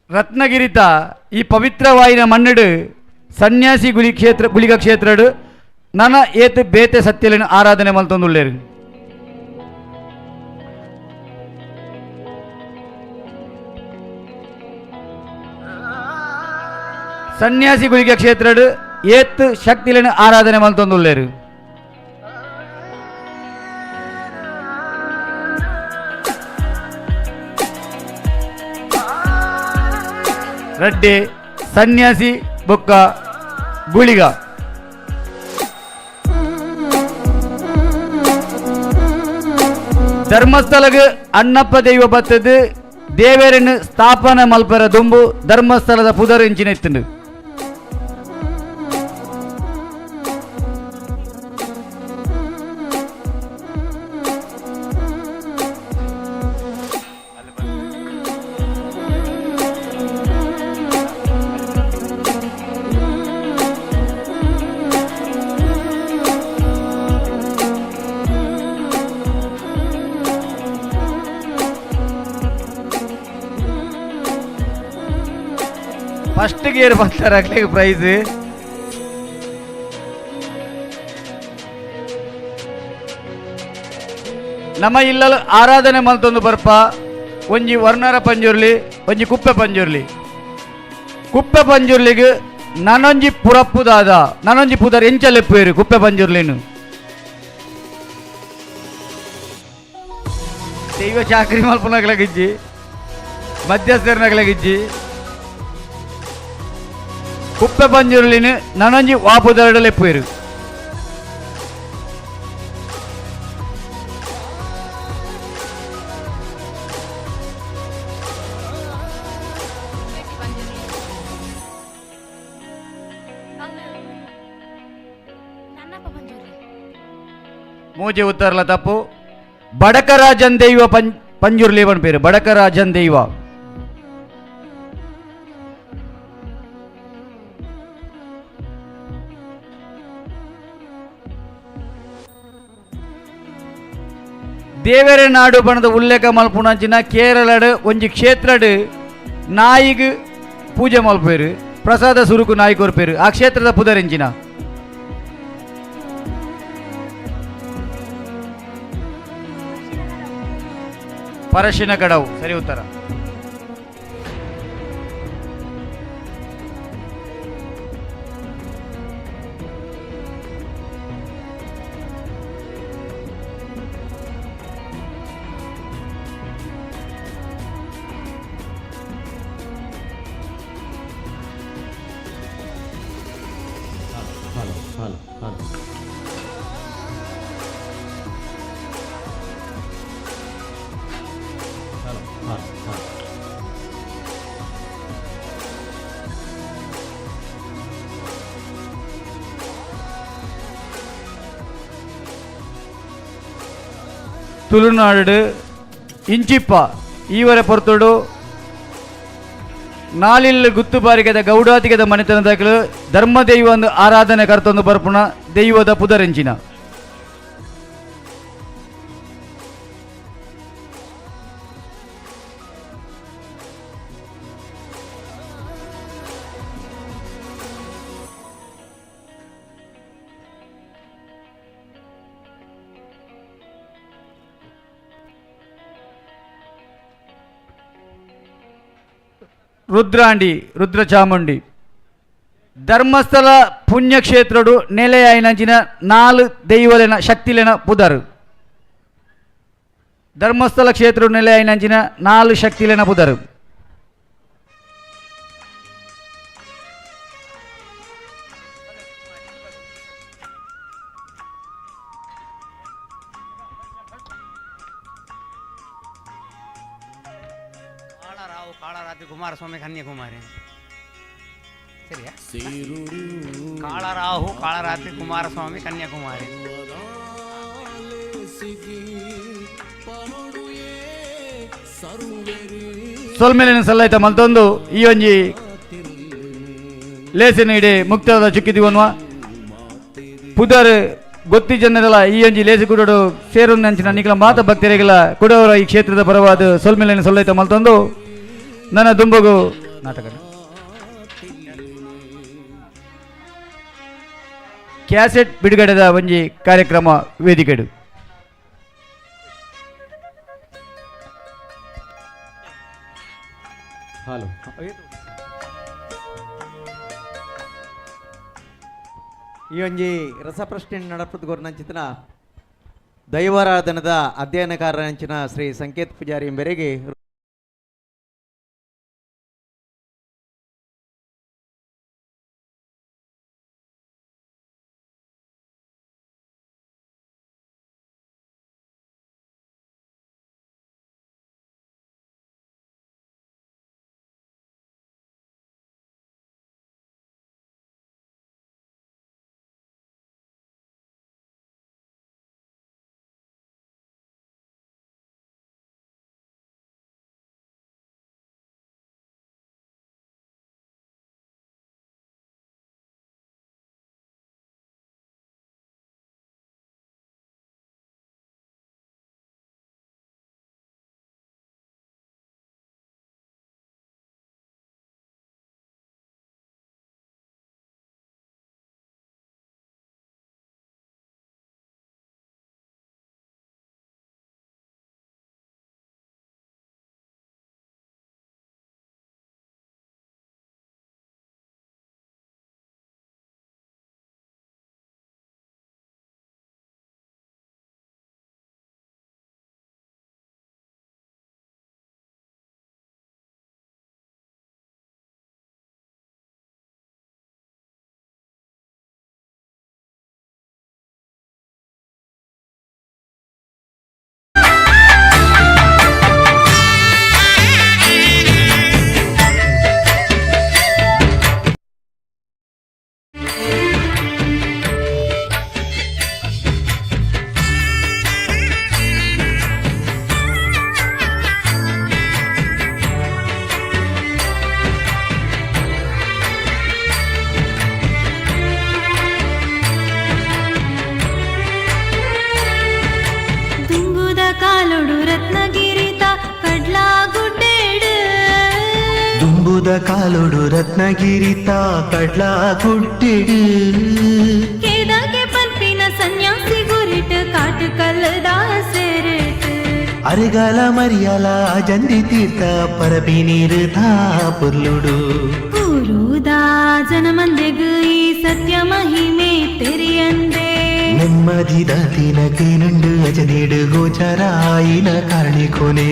ರತ್ನಗಿರಿತ ಈ ಪವಿತ್ರವಾಯಿನ ಮಣ್ಣಡು ಸನ್ಯಾಸಿ ಗುಳಿ ಕ್ಷೇತ್ರ ಗುಳಿಗ ಕ್ಷೇತ್ರಡು ನನ ಏತ್ ಬೇತೆ ಸತ್ಯಲಿನ ಆರಾಧನೆ ಮಲ್ತೊಂದುಲ್ಲೇರು. ಸನ್ಯಾಸಿ ಗುಳಿಗ ಕ್ಷೇತ್ರಡು ಏತ್ ಶಕ್ತಿಲಿನ ಆರಾಧನೆ ಮಲ್ತೊಂದುಲ್ಲೇರು. ರಡ್ಡೆ ಸನ್ಯಾಸಿ ಬೊಕ್ಕ ಗುಳಿಗ. ಧರ್ಮಸ್ಥಳಗ್ ಅಣ್ಣಪ್ಪ ದೈವ ಬತ್ತದು ದೇವರನ್ನು ಸ್ಥಾಪನೆ ಮಲ್ಪರ ದುಂಬು ಧರ್ಮಸ್ಥಳದ ಪುದರ್ ಇಂಚಿನ ಇತ್ತುಂಡು. ಫಸ್ಟ್ ಗೇರ್ ಬರ್ತಾರೆ ಪ್ರೈಸ್. ನಮ್ಮ ಇಲ್ಲಲು ಆರಾಧನೆ ಮಲ್ತೊಂದು ಬರ್ಪ ಒಂಜಿ ವರ್ಣರ ಪಂಜುರ್ಲಿ ಒಂಜಿ ಕುಪ್ಪೆ ಪಂಜುರ್ಲಿ. ಕುಪ್ಪೆ ಪಂಜುರ್ಲಿಗೆ ನನೊಂಜಿ ಪುರಪ್ಪುದಾದ ನನೊಂಜಿ ಪುದರ್ ಎಂಚಲೆಪ್ಪೇರು ಕುಪ್ಪೆ ಪಂಜುರ್ಲಿನು. ದೈವ ಚಾಕ್ರಿ ಮಲ್ಪನಗ್ಲಗಿಜ್ಜಿ ಮಧ್ಯಸ್ಥರನಗ್ಲಗಿಜ್ಜಿ ಕುಪ್ಪೆ ಪಂಜುರ್ಲಿನ ನನೊಂಜಿ ವಾಪುದರಡಲೆಪ್ಪೇರು. ಮೂಜೆ ಉತ್ತರಲ ತಪ್ಪು. ಬಡಕರಾಜನ್ ದೈವ ಪಂಜುರ್ಲಿ ಪನ್ಪೇರು ಬಡಕರಾಜನ್ ದೈವ. ದೇವರ ನಾಡು ಬಣದ ಉಲ್ಲೇಖ ಮಲ್ಪುಣಂಚಿನ ಕೇರಳಡ್ ಒಂಜಿ ಕ್ಷೇತ್ರಡ್ ನಾಯಿಗ್ ಪೂಜೆ ಮಲ್ಪೇರು ಪ್ರಸಾದ ಸುರುಕು ನಾಯಿ ಕೊರ್ಪೇರು ಆ ಕ್ಷೇತ್ರದ ಪುದರೆಂಚಿನ. ಪರಶಿನ ಕಡವು ಸರಿ ಉತ್ತರ. Hello hello hello. Tulunadu ಇಂಚಿಪ್ಪ ಈವರೆ ಪೊರ್ತುಡು ನಾಲಿಲ್ ಗುತ್ತುಬಾರಿಗೆದ ಗೌಡಾತಿಗೆದ ಮನೆತನದಾಗಲು ಧರ್ಮದೈವ ಒಂದು ಆರಾಧನೆ ಕರ್ತೊಂದು ಬರ್ಪುಣ ದೈವದ ಪುದರೆಂಚಿನ. ರುದ್ರಾಂಡಿ ರುದ್ರಚಾಮುಂಡಿ. ಧರ್ಮಸ್ಥಳ ಪುಣ್ಯಕ್ಷೇತ್ರಡು ನೆಲೆಯಾಯಿನಂಚಿನ ನಾಲ್ ದೈವಲೆನ ಶಕ್ತಿಲೆನ ಪುದರ್. ಧರ್ಮಸ್ಥಳ ಕ್ಷೇತ್ರಡು ನೆಲೆಯಾಯಿನಂಚಿನ ನಾಲ್ ಶಕ್ತಿಲೆನ ಪುದರ್. ಕಾಳರಾತ್ರಿ ಕುಮಾರಸ್ವಾಮಿ ಕನ್ಯಾಕುಮಾರಿ. ಸರಿಯಾ? ಕಾಳರಾಹು ಕಾಳರಾತ್ರಿ ಕುಮಾರಸ್ವಾಮಿ ಕನ್ಯಾಕುಮಾರಿ. ಸೊಲ್ಮೇಲಿನ ಸಲ್ಲೈತ ಮಲ್ತೊಂದು ಈ ಒಂಜಿ ಲೇಸಿನ ಇಡೆ ಮುಕ್ತದ ಚುಕ್ಕಿದಿವನ್ವ ಪುದರ್ ಗೊತ್ತಿ ಜನರೆಲ್ಲ ಈ ಒಂಜಿ ಲೇಸಿ ಕುಡೋಡು ಸೇರೊಂದಂಚಿನ ನಿಕಲ ಮಾತ ಭಕ್ತರಿಗೆಲ್ಲ ಕುಡವರ ಈ ಕ್ಷೇತ್ರದ ಪರವಾದ ಸೊಲ್ಮೇಲಿನ ಸಲ್ಲೈತ ಮಲ್ತೊಂದು ನನ್ನ ದುಂಬಗು ನಾಟಕ ಕ್ಯಾಸೆಟ್ ಬಿಡುಗಡೆದ ಒಂಜಿ ಕಾರ್ಯಕ್ರಮ ವೇದಿಕೆಡು. ಹಲೋ. ಈ ಒಂಜಿ ರಸಪ್ರಶ್ನೆ ನಡಪದ ಗೊರ್ನಂಚಿತನ ದೈವಾರಾಧನದ ಅಧ್ಯಯನಕಾರರಂಚಿನ ಶ್ರೀ ಸಂಕೇತ್ ಪೂಜಾರಿ ಎಂಬೆರೆಗೆ ಕಾಲೋಡು ರತ್ನಗಿರಿತ ಕಡ್ಲಾ ಗುಡ್ಡೆಡು ಕೇದಾಗೆ ಪನ್ಪಿನ ಸನ್ಯಾಸಿ ಗುರಿಟ್ ಕಾಟು ಕಲ್ಲದಾಸೆರೆಟ್ ಅರೆಗಾಲ ಮರಿಯಲ ಜಂದಿ ತೀರ್ಥ ಪರಬಿ ನೀರು ತಾಪುರ್ಲುಡು ಊರುದಾ ಜನಮಂದೆಗು ಈ ಸತ್ಯ ಮಹಿಮೆ ತೆರಿಯಂದೆ ನೆಮ್ಮದಿದ ತಿನಕೇನುಂಡು ಅಜನಿಡು ಗೋಚರಾಯಿನ ಕಾರಣಿಕೊನೆ.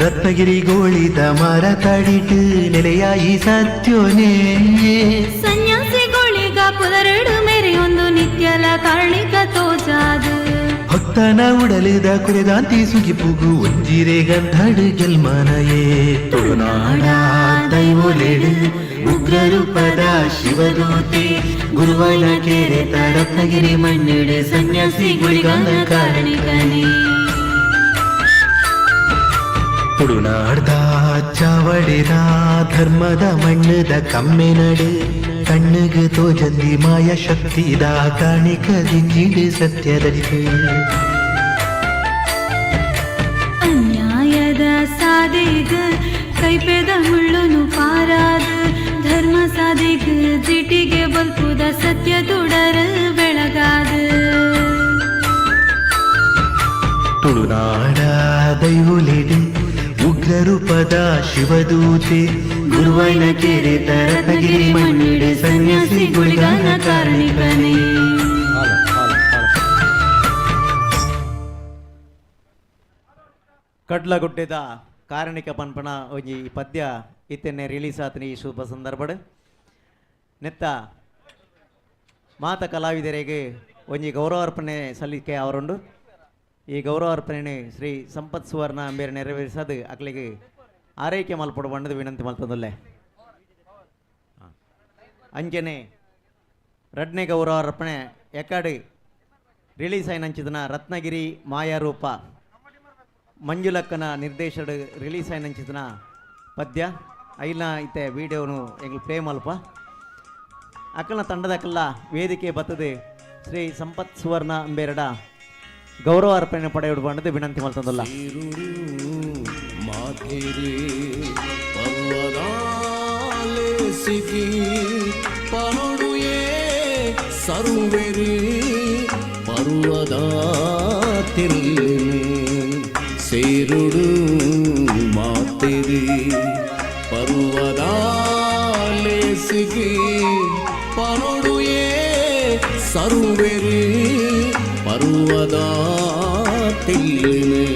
ರತ್ನಗಿರಿ ಗೋಳಿದ ಮರ ತಡಿಟು ನೆಲೆಯಾಯಿ ಸತ್ಯೋನೇ ಸನ್ಯಾಸಿಗಳಿಗ ಪುದರಡು ಮೇರೆಯೊಂದು ನಿತ್ಯಲ ಕಾರ್ಣಿಕ ತೋಜಾದು ಭಕ್ತನ ಉಡಲಿದ ಕುರೆದಾಂತಿ ಸುಗಿಪುಗು ಒಂಜಿರೆ ಗಂಧಡು ಗೆಲ್ಮನಯೇ ತುಳುನಾಡ ದೈವೊಲೆಡು ಉಗ್ರ ರೂಪದ ಶಿವದೂತೆ ಗುರುವೈಲ ಕೇರೆತ ರತ್ನಗಿರಿ ಮಣ್ಣಿಡು ಸನ್ಯಾಸಿ ಗುಳಿಗಾನ ಕಾರಣಿಕನೇ. ತುಳುನಾಡ್ದ ಚಾವಡಿದ ಧರ್ಮದ ಮಣ್ಣದ ಕಮ್ಮೆನಡು ಕಣ್ಣುಗು ತೋಜಂದಿ ಮಾಯ ಶಕ್ತಿದ ಕಾಣಿಕ ದಿಂಜಿಡು ಸತ್ಯದಡಿತು. ಅನ್ಯಾಯದ ಸಾದೆಗ ಕೈಪೆದ ಮುಳ್ಳುನು ಪಾರಾದ ಧರ್ಮ ಸಾದೆಗ ಜಿಟಿಗೆ ಬಲ್ಪುದ ಸತ್ಯ ತುಡರ ಬೆಳಗಾದ. ತುಳುನಾಡ ದೈವುಲಿಡು ಉಗ್ರ ರೂಪದ ಶಿವದೂತೆ ಗುರುವೈನ ಕೆರೆ ರತ್ನಗಿರಿ ಮಣ್ಣಿಡೆ ಸನ್ಯಾಸಿ ಗುಳಿಗಾನ ಕಾರಣಿಕನೇ. ಕಡ್ಲಗುಡ್ಡೆದ ಕಾರಣಿಕ ಪನ್ಪಣ ಒಂಜಿ ಈ ಪದ್ಯ ಇತ್ತೆನೆ ರಿಲೀಸ್ ಆತನ ಈ ಶುಭ ಸಂದರ್ಭಡ್ ನೆತ್ತ ಮಾತ ಕಲಾವಿದರಿಗೆ ಒಂಜಿ ಗೌರವಾರ್ಪಣೆ ಸಲ್ಲಿಕೆ ಅವರುಂಡು. ಈ ಗೌರವಾರ್ಪಣೆ ಶ್ರೀ ಸಂಪತ್ ಸುವರ್ಣ ಅಂಬೇರ್ ನೆರವೇರಿಸದು ಅಕ್ಲಿಗೆ ಆರೈಕೆ ಮಲ್ಪಡು ಬಣ್ಣದ ವಿನಂತಿ ಮಲ್ತದಲ್ಲೇ. ಅಂಚನೆ ರಡ್ನೆ ಗೌರವಾರ್ಪಣೆ ಎಕಾಡು ರಿಲೀಸ್ అయినంಚಿದನ ರತ್ನಗಿರಿ ಮಾಯಾರೂಪ ಮಂಜುಲಕ್ಕನ ನಿರ್ದೇಶನ ರಿಲೀಸ್ అయినంಚಿದನ ಪದ್ಯ ಐಲ ಇತ್ತೆ ವಿಡಿಯೋನು ಎಂಗ್ಲು ಪ್ಲೇ ಮಲ್ಪ. ಅಕ್ಕನ ತಂಡದಕ್ಕೆಲ್ಲ ವೇದಿಕೆ ಬತ್ತದೆ ಶ್ರೀ ಸಂಪತ್ ಸುವರ್ಣ ಅಂಬೇರಡ ಗೌರವ ಅರ್ಪಣೆ ಪಡೆಯುಡು ಬಣ್ಣದ ವಿನಂತಿ ಮಲ್ತದಲ್ಲ. ಸರ್ವೆರಿ ಪರ್ವದ ಸೇರುಡು ಮಾತೆರಿ ಪರ್ವದಾಲೆ ಸಿಗಿ ಪನೊಡುಯೇ ಸರ್ವೆರಿ ಪರ್ವದ ತಿಲ್ಲಿನೆ.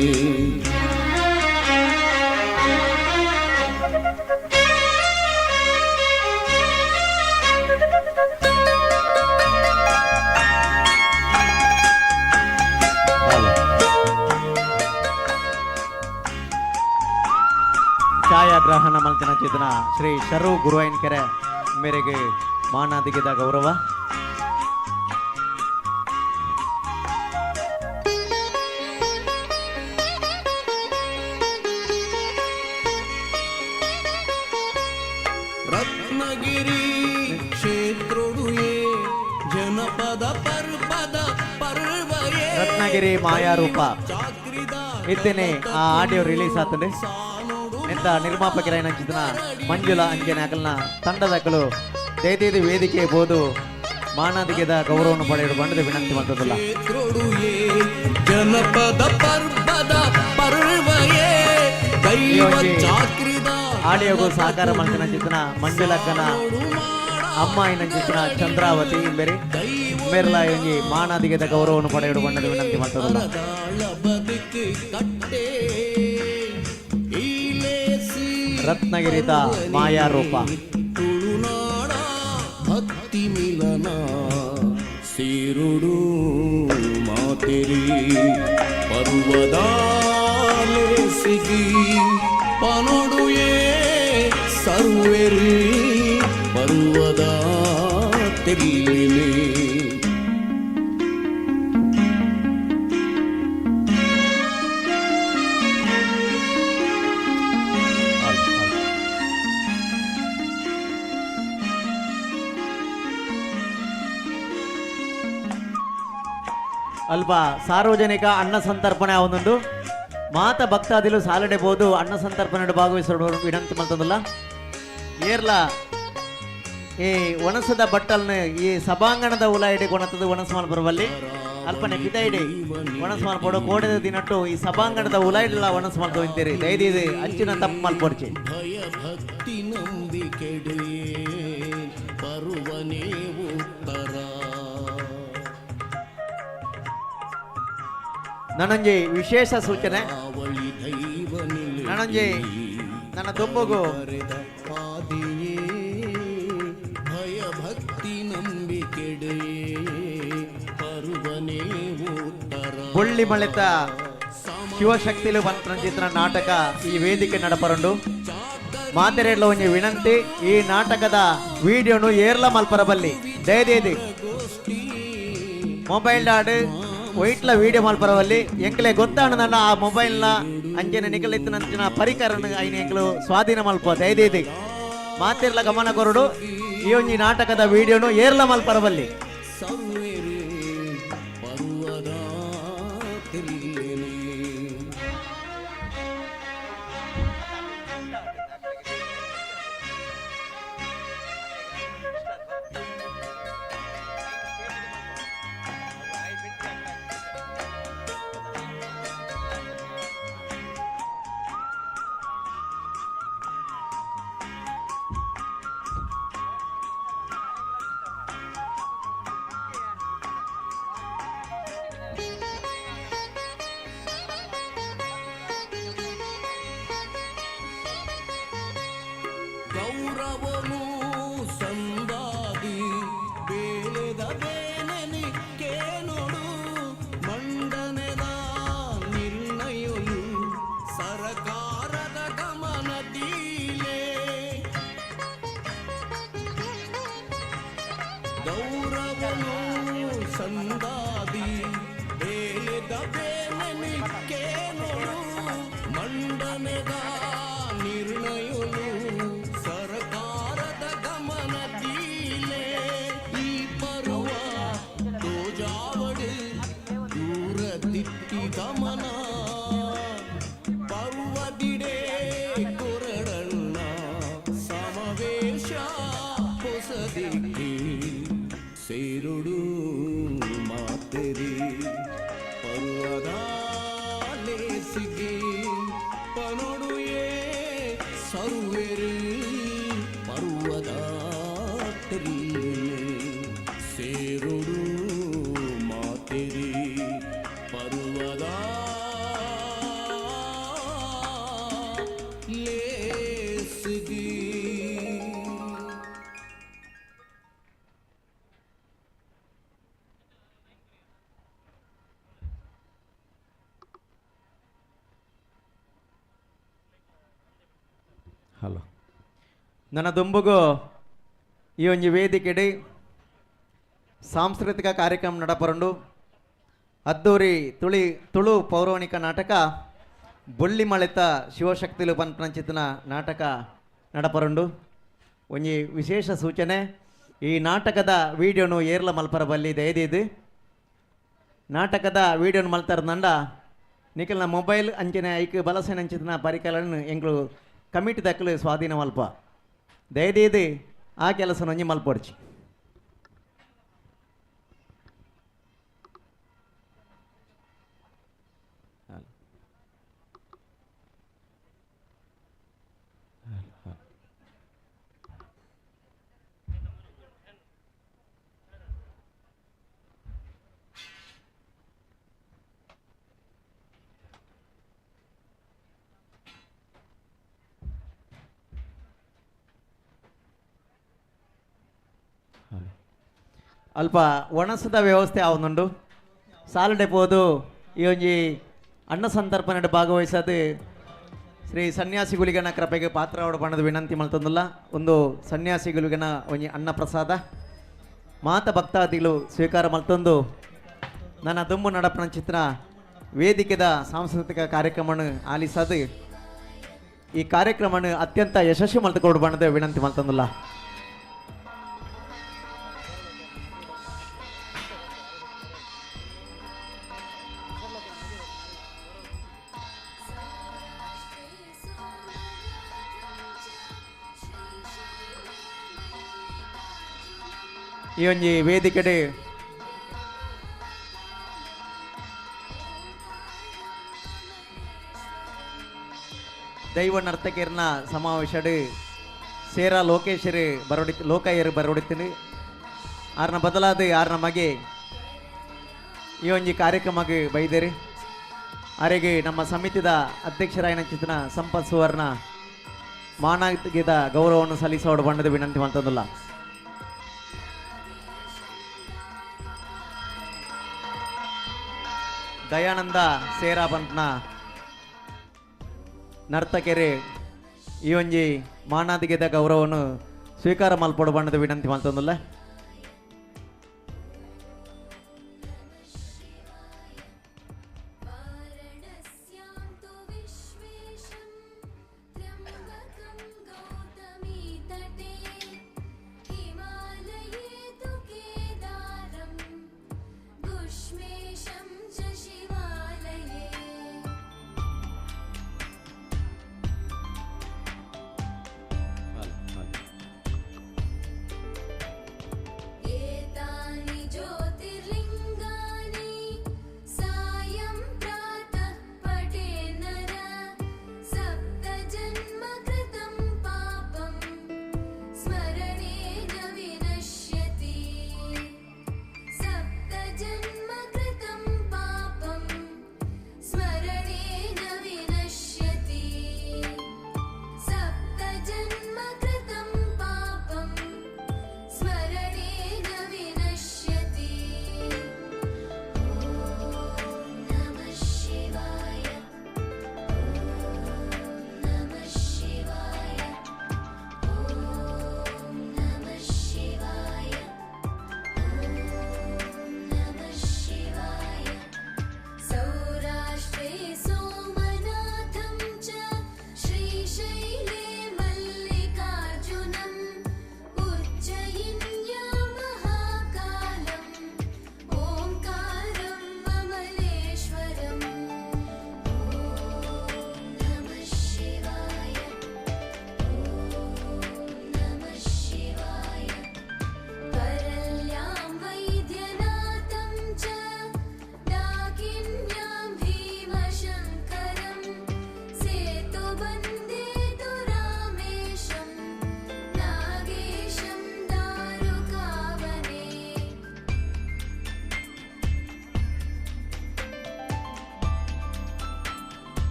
ಛಾಯಾಗ್ರಹಣ ಮಲ್ತಿನ ಚೇತನ ಶ್ರೀ ಶರು ಗುರುವೈನ್ಕೆರೆ ಮೇರೆಗೆ ಮಾನಾದಿಗೆದ ಗೌರವ. ರತ್ನಗಿರಿ ಕ್ಷೇತ್ರೋಡುಯೇ ಜನಪದ ಪರ್ವದ ಪರ್ವಯೇ ರತ್ನಗಿರಿ ಮಾಯಾರೂಪ ಇತ್ತೇನೆ ಆ ಆಡಿಯೋ ರಿಲೀಸ್ ಆತಂಡೆ. ನಿಂತ ನಿರ್ಮಾಪಕರಾಯನ ಚಿತ್ರ ಮಂಜುಳಾ ಅಂಜನೆ ಅಕಲ್ನ ತಂಡದಕಲು ದಯದೇದಿ ವೇದಿಕೆ ಬೋದು ಮಾನಾದಿಗೆದ ಗೌರವವನ್ನು ಪಡೆಯಲು ಬಂಡದ ವಿನಂತಿ ಮಾಡ್ತದಲ್ಲ. ಜನಪದ ಪರ್ವದ ಪರ್ವಯೇ ದೈವ ಚಾಕ್ರಿದ ಆಡಿಯೋಗೂ ಸಹಕಾರ ಮಲ್ತಿನ ಚಿತ್ರ ಮಂಜುಳಕ್ಕನ ಅಮ್ಮ ಇನ ಚಿತ್ರ ಚಂದ್ರಾವತಿ ಬೇರೆ ಮೇರ್ಲಾ ಒಂಜಿ ಮಾನಾದಿಗೆದ ಗೌರವವನ್ನು ಪಡೆಯಲು ಬಂಡದ ವಿನಂತಿ ಮಾಡ್ತದಲ್ಲ. ಕಟ್ಟೆ ರತ್ನಗಿರಿತ ಮಾಯಾರೂಪ ತುಳುನಾಡ ಭಕ್ತಿ ಮಿಲನ ಸೇರುಡು ಮಾತೆರಿ ಪರ್ವದಾಲೆ ಸಿಗಿ ಪನೊಡುಯೇ ಸರ್ವೆರಿ ಪರ್ವದ ತೆಲ್ಲಿನೆ. ಅಲ್ಪ ಸಾರ್ವಜನಿಕ ಅನ್ನ ಸಂತರ್ಪಣೆ ಅವನೊಂದು ಮಾತ ಭಕ್ತಾದಿಲು ಸಾಲಡೆ ಬೋದು ಅನ್ನ ಸಂತರ್ಪಣೆ ಭಾಗವಹಿಸಲು ವಿನಂತಿ ಮಾಡ್ತದಲ್ಲ. ಏರ್ಲ ಈ ಒಣಸದ ಬಟ್ಟಲ್ನ ಈ ಸಭಾಂಗಣದ ಉಲ ಇಡಿ ಕೊಣತದ ಒಣಸ ಬರುವಲ್ಲಿ ಅಲ್ಪನೆ ಪಿತ ಇಡಿ ಒಣಸ ಮಲ್ಪೊಡು ಕೋಡೆದ ದಿನಟ್ಟು ಈ ಸಭಾಂಗಣದ ಉಲ ಇಡಲ ಒಣಸ ಮಲ್ತು ಇಂತೀರಿ ದಯದೀದು ಅಂಚಿನ ತಪ್ಪು ಮಲ್ಪೊಡ್ಚಿ. ಭಯ ಭಕ್ತಿ ನಂಬಿಕೆಡೆ ಪರುವನೇ ಉತ್ತರ. ನನಂಜಿ ವಿಶೇಷ ಸೂಚನೆ, ನನಂಜಿ ನನ್ನ ದುಂಬುಗು ಭಯ ಭಕ್ತಿ ನಂಬಿಕೆಡೆ ಪರುವನೇ ಉತ್ತರ. ಬೊಳ್ಳಿ ಮಳೆತ ಶಿವಶಕ್ತಿಲು ಬಂತ್ರ ನಾಟಕ ಈ ವೇದಿಕೆ ನಡಪರಂಡು ಮಾತೆರೆಡ್ಲ ಒಂಜಿ ವಿನಂತಿ, ಈ ನಾಟಕದ ವಿಡಿಯೋನು ಏರ್ಲ ಮಲ್ಪರಬಲ್ಲಿ ದಯದೇದಿ ಮೊಬೈಲ್ ಆಡು ವೈಟ್ಲ ವೀಡಿಯೋ ಮಲ್ಪರವಲ್ಲಿ ಎಂಕ್ಲೆ ಗೊತ್ತಾಣದಂಡ ಆ ಮೊಬೈಲ್ನ ಅಂಚನೆ ನಿಕಲಿತ್ತಿನಂಚಿನ ಪರಿಕರನ ಐನ ಎಂಕ್ಲು ಸ್ವಾಧೀನ ಮಲ್ಪ ದಯದೀದಿ ಮಾತಿರ್ಲ ಗಮನ ಕೊರಡು ಈ ಒಂಜಿ ನಾಟಕದ ವೀಡಿಯೋನು ಏರ್ಲ ಮಲ್ಪರವಲ್ಲಿ. ಗೌರವನು ಸಂದಾದಿ ಬೇಲೆದ ಬೇನೆನಿ ಕೇನೋಡು ಮಂಡನೆದ ನಿರ್ಣಯನು ಸರಕಾರದ ಗಮನದೀಲೆ ಗೌರವನು ಸಂದಾದಿ ಬೇಲೆದ ಬೇನೆನಿ ಕೇನೋಡು ಮಂಡನೆದ ನಿರ್ಣಯನು ಸರ್ಕಾರದ ಗಮನದೀಲೆ ಈ ಪರ್ವ ತೋಜಾವಡು ದೂರ ದಿಟ್ಟಿ ಗಮನ ಪರ್ವದಿಡೆ ಕೊರಡಣ್ಣ ಸಮಾವೇಶ ಹೊಸದಿಕ್ಕಿ ಸೇರುಡು ಮಾತೆರಿ ಪರ್ವದ ಲೇಸಿಗೆ ಪನೊಡುಯೇ ಸರ್ವೆರು ಪರ್ವದ ಸೇರುಡು ಮಾತೆರಿ ಪರ್ವದ ಲೇಸಿಗೆ. ಹಲೋ, ನನ್ನ ದುಂಬುಗು ಈ ಒಂಜಿ ವೇದಿಕೆಡೆ ಸಾಂಸ್ಕೃತಿಕ ಕಾರ್ಯಕ್ರಮ ನಡಪರಂಡು ಅದ್ದೂರಿ ತುಳಿ ತುಳು ಪೌರಾಣಿಕ ನಾಟಕ ಬೊಳ್ಳಿ ಮಳೆತ ಶಿವಶಕ್ತಿಲು ಪನ್ಪಂಚಿತನ ನಾಟಕ ನಡಪರಂಡು. ಒಂಜಿ ವಿಶೇಷ ಸೂಚನೆ, ಈ ನಾಟಕದ ವೀಡಿಯೋನು ಏರ್ಲ ಮಲ್ಪರ ಬಲ್ಲಿ ದಯದೀದು ನಾಟಕದ ವೀಡಿಯೋನು ಮಲ್ತಾರ ನಂಡ ನಿಕಲ್ನ ಮೊಬೈಲ್ ಅಂಚನೆ ಐಕ್ ಬಲಸೆನ ಅಂಚಿತನ ಪರಿಕರನ್ನು ಎಂಕ್ಲು ಕಮಿಟಿ ದಕ್ಕಲು ಸ್ವಾಧೀನ ಮಲ್ಪ ದಯದೀದು ಆ ಕೆಲಸ ಒಂಜಿ ಮಲ್ಪೊಡ್ಚಿ. ಅಲ್ಪ ಒಣಸದ ವ್ಯವಸ್ಥೆ ಆವೊಂದುಂಡು ಸಾಲಡೆ ಪೋದು ಈ ಒಂಜಿ ಅನ್ನ ಸಂತರ್ಪಣೆ ಭಾಗವಹಿಸದು ಶ್ರೀ ಸನ್ಯಾಸಿ ಗುಲಿಗನ ಕೃಪೆಗೆ ಪಾತ್ರವಾಡ ಬಣ್ಣದ ವಿನಂತಿ ಮಲ್ತೊಂದುಲ್ಲ. ಒಂದು ಸನ್ಯಾಸಿ ಗುಲಿಗನ ಒಂಜಿ ಅನ್ನ ಪ್ರಸಾದ ಮಾತ ಭಕ್ತಾದಿಗಳು ಸ್ವೀಕಾರ ಮಲ್ತೊಂದು ನನ್ನ ದುಂಬು ನಡಪನ ಚಿತ್ರ ವೇದಿಕೆದ ಸಾಂಸ್ಕೃತಿಕ ಕಾರ್ಯಕ್ರಮವನ್ನು ಆಲಿಸದು ಈ ಕಾರ್ಯಕ್ರಮವನ್ನು ಅತ್ಯಂತ ಯಶಸ್ವಿ ಮಲ್ತಕೊಡು ಬಣ್ಣದ ವಿನಂತಿ ಮಲ್ತೊಂದುಲ್ಲ. ಈ ಒಂಜಿ ವೇದಿಕೆಡೆ ದೈವ ನರ್ತಕಿಯರ್ನ ಸಮಾವೇಶಡ್ ಸೇರಾ ಲೋಕೇಶರು ಬರೋಡಿ ಲೋಕಯ್ಯರು ಬರೋಡಿತೀನಿ ಆರ್ನ ಬದಲಾದ ಆರ್ನ ಮಗೆ ಈ ಒಂಜಿ ಕಾರ್ಯಕ್ರಮಕ್ಕೆ ಬೈದೇರಿ. ಆರೆಗೆ ನಮ್ಮ ಸಮಿತಿದ ಅಧ್ಯಕ್ಷರಾಯನ ಚಿತ್ರನ ಸಂಪತ್ ಸುವರ್ಣ ಮಾನಾಗಿದ ಗೌರವವನ್ನು ಸಲ್ಲಿಸೋಡು ಬಣ್ಣದ ವಿನಂತಿ ಮಾಡ್ತದಲ್ಲ. ದಯಾನಂದ ಸೇರಾಪಂತ್ನ ನರ್ತಕೆರೆ ಈ ಒಂಜಿ ಮಾನಾದಿಗೆದ ಗೌರವವನ್ನು ಸ್ವೀಕಾರ ಮಲ್ಪೊಡು ಬಣ್ಣದ ವಿನಂತಿ ಮಲ್ತೊಂದುಲ್ಲ.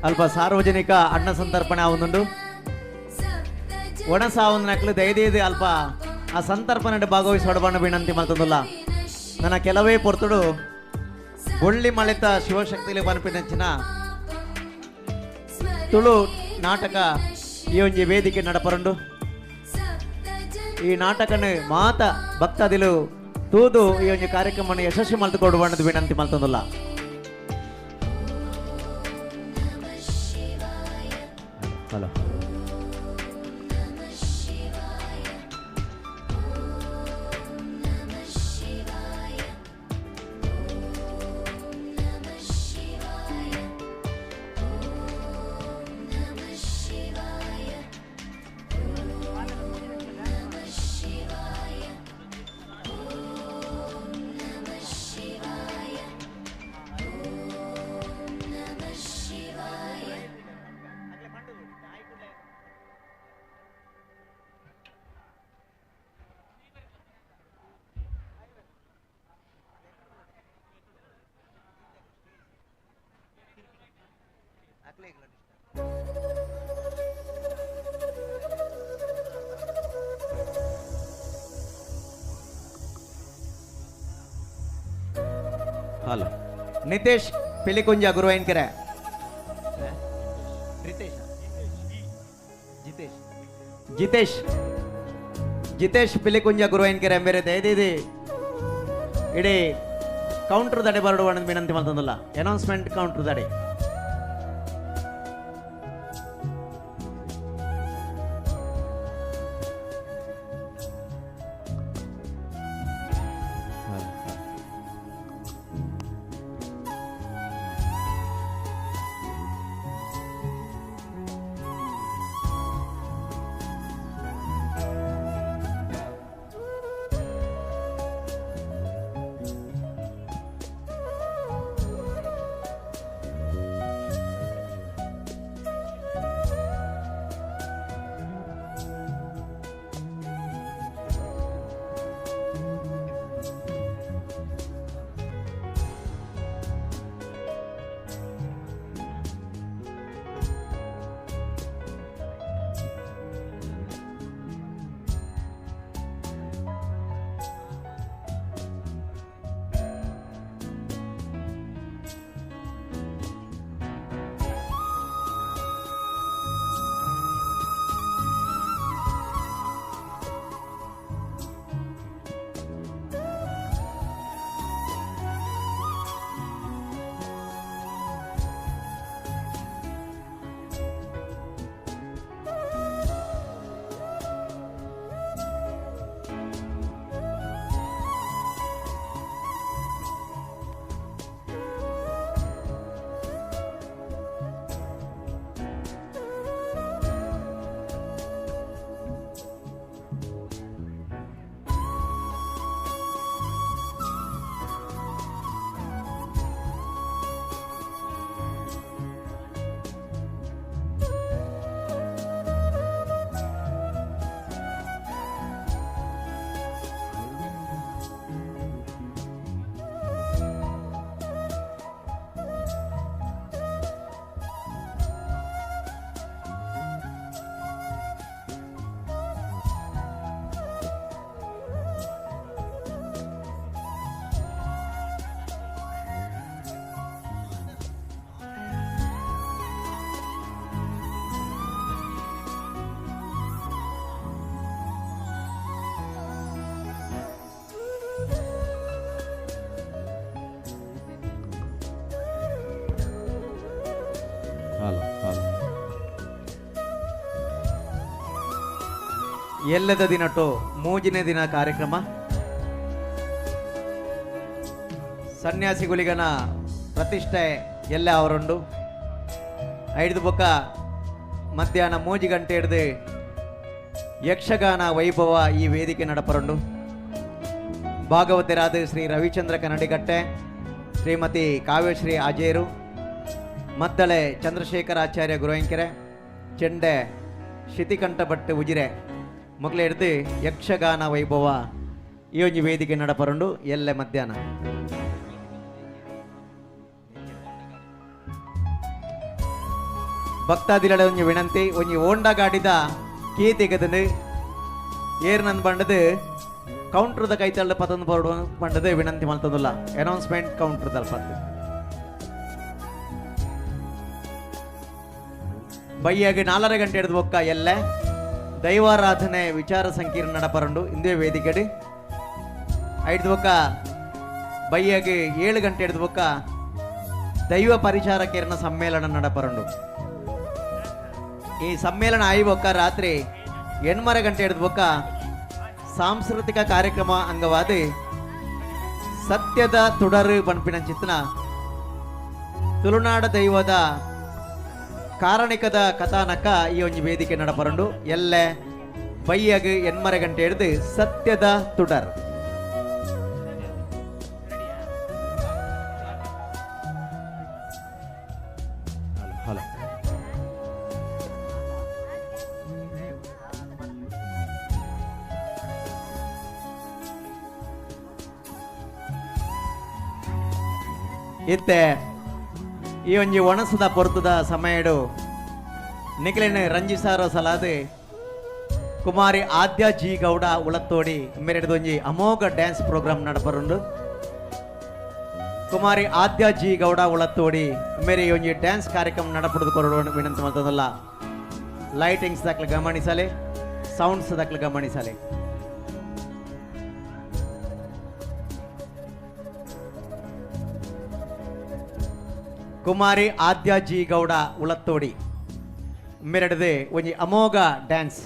ಅಲ್ಪ ಸಾರ್ವಜನಿಕ ಅನ್ನ ಸಂತರ್ಪಣೆ ಆವೊಂದುಂಡು. ಒಣಸ ಆವೊಂದು ದಯದೀದು ಅಲ್ಪ ಆ ಸಂತರ್ಪಣೆ ಭಾಗವಹಿಸೋಡಬಣ್ಣ ವಿನಂತಿ ಮಲ್ತೊಂದುಲ್ಲ. ನನ್ನ ಕೆಲವೇ ಪೊರ್ತುಡು ಬೊಳ್ಳಿ ಮಳೆತ ಶಿವಶಕ್ತಿಲಿ ಪನ್ಪಿನಂಚಿನ ತುಳು ನಾಟಕ ಈ ಒಂಜಿ ವೇದಿಕೆ ನಡಪರುಂಡು. ಈ ನಾಟಕನ ಮಾತ ಭಕ್ತಾದಿಲು ತೂದು ಈ ಒಂಜಿ ಕಾರ್ಯಕ್ರಮವನ್ನು ಯಶಸ್ವಿ ಮಲ್ತುಕೊಡುವಣ್ಣದು ವಿನಂತಿ ಮಲ್ತೊಂದುಲ್ಲ. Hello hello Nitesh Pilikunja Guruvenkere. ರಿತೇಶ್ ಜಿತೇಶ್ ಜಿತೇಶ್ ಜಿತೇಶ್ ಪಿಲಿಕುಂಜ ಗುರುವೈನ್ಕೆರೆ ಬೇರೆ ದಯದೀದಿ ಇಡೀ ಕೌಂಟರ್ ದಡೆ ಬರಡುವ ವಿನಂತಿ ಮಲ್ತೊಂದುಲ್ಲ. Announcement counter ದಡೆ. ಎಲ್ಲದ ದಿನಟೋ ಮೂಜಿನೇ ದಿನ ಕಾರ್ಯಕ್ರಮ ಸನ್ಯಾಸಿಗುಲಿಗನ ಪ್ರತಿಷ್ಠೆ ಎಲ್ಲ ಅವರುಂಡು. ಐದು ಬೊಕ್ಕ ಮಧ್ಯಾಹ್ನ 3 ಗಂಟೆ ಹಿಡಿದು ಯಕ್ಷಗಾನ ವೈಭವ ಈ ವೇದಿಕೆ ನಡಪರುಂಡು. ಭಾಗವತರಾದ ಶ್ರೀ ರವಿಚಂದ್ರ ಕನ್ನಡಿಗಟ್ಟೆ, ಶ್ರೀಮತಿ ಕಾವ್ಯಶ್ರೀ ಅಜೇರು, ಮದ್ದಳೆ ಚಂದ್ರಶೇಖರಾಚಾರ್ಯ ಗುರುವೆಂಕೆರೆ, ಚೆಂಡೆ ಶಿತಿಕಂಠ ಭಟ್ ಉಜಿರೆ ಮೊಗಲ ಹಿಡಿದು ಯಕ್ಷಗಾನ ವೈಭವ ಈ ಒಂದು ವೇದಿಕೆ ನಡಪರುಂಡು ಎಲ್ಲೆ ಮಧ್ಯಾಹ್ನ. ಭಕ್ತಾದಿಗಳ ಒಂಜಿ ವಿನಂತಿ ಒಂಜಿ ಹೋಂಡಾ ಗಾಡಿದ ಕೀ ತೆಗೆದು ಏರ್ ನಂದು ಬಂಡದು ಕೌಂಟ್ರದ ಕೈತಳ್ಳ ಪತಂದು ಬರಡು ಪಂಡದು ವಿನಂತಿ ಮಲ್ತಂದುಲ್ಲ ಅನೌನ್ಸ್ಮೆಂಟ್ ಕೌಂಟ್ರದಲ್ ಪತ್ತು ಬೈಯಾಗಿ 4:30 ಗಂಟೆ ಹಿಡಿದು ಬೊಕ್ಕ ಎಲ್ಲ ದೈವಾರಾಧನೆ ವಿಚಾರ ಸಂಕೀರ್ಣ ನಡಪರಂಡು ಇಂದೇ ವೇದಿಕೆಡಿ ಐದು ಬೊಕ್ಕ ಬೈಯಾಗಿ 7 ಗಂಟೆ ಹಿಡಿದು ಬೊಕ್ಕ ದೈವ ಪರಿಚಾರಕರನ ಸಮ್ಮೇಳನ ನಡಪರಂಡು. ಈ ಸಮ್ಮೇಳನ ಆಯಿ ಬೊಕ್ಕ ರಾತ್ರಿ 8:30 ಗಂಟೆ ಹಿಡಿದು ಬೊಕ್ಕ ಸಾಂಸ್ಕೃತಿಕ ಕಾರ್ಯಕ್ರಮ ಅಂಗವಾದಿ ಸತ್ಯದ ತುಡರು ಬಣ್ಪಿನ ಚಿತ್ನ ತುಳುನಾಡ ದೈವದ ಕಾರಣಿಕದ ಕಥಾನಕ ಈ ಒಂದು ವೇದಿಕೆ ನಡಪರಂಡು ಎಲ್ಲೆ ಬೈಯಾಗ 8:30 ಗಂಟೆ ಹಿಡಿದು ಸತ್ಯದ ತುಡರ್. ಹಲೋ ಇತ್ತೆ ಈ ಒಂಜಿ ಒಣಸದ ಪೊರ್ತದ ಸಮಯಡು ನಿಖಿಲಿನ ರಂಜಿಸಾರೋ ಸಲಾದೆ ಕುಮಾರಿ ಆದ್ಯ ಜಿ ಗೌಡ ಉಳತ್ತೋಡಿ ಮೇರೆಡ್ದೊಂಜಿ ಅಮೋಘ ಡ್ಯಾನ್ಸ್ ಪ್ರೋಗ್ರಾಮ್ ನಡಪರುಂಡು. ಕುಮಾರಿ ಆದ್ಯ ಜಿ ಗೌಡ ಉಳತ್ತೋಡಿ ಮೇರೆ ಒಂಜಿ ಡ್ಯಾನ್ಸ್ ಕಾರ್ಯಕ್ರಮ ನಡಪಡುದು ಕೊರಡು ವಿನಂತಿ ಮಾಡ್ತದಲ್ಲ. ಲೈಟಿಂಗ್ಸ್ ದಾಖಲೆ ಗಮನಿಸಲೆ, ಸೌಂಡ್ಸ್ ದಾಖಲೆ ಗಮನಿಸಲೆ. ಕುಮಾರಿ ಆದ್ಯ ಜಿ ಗೌಡ ಉಳತ್ತೋಡಿ ಮೆರಡದೆ ಒಂಜಿ ಅಮೋಘ ಡ್ಯಾನ್ಸ್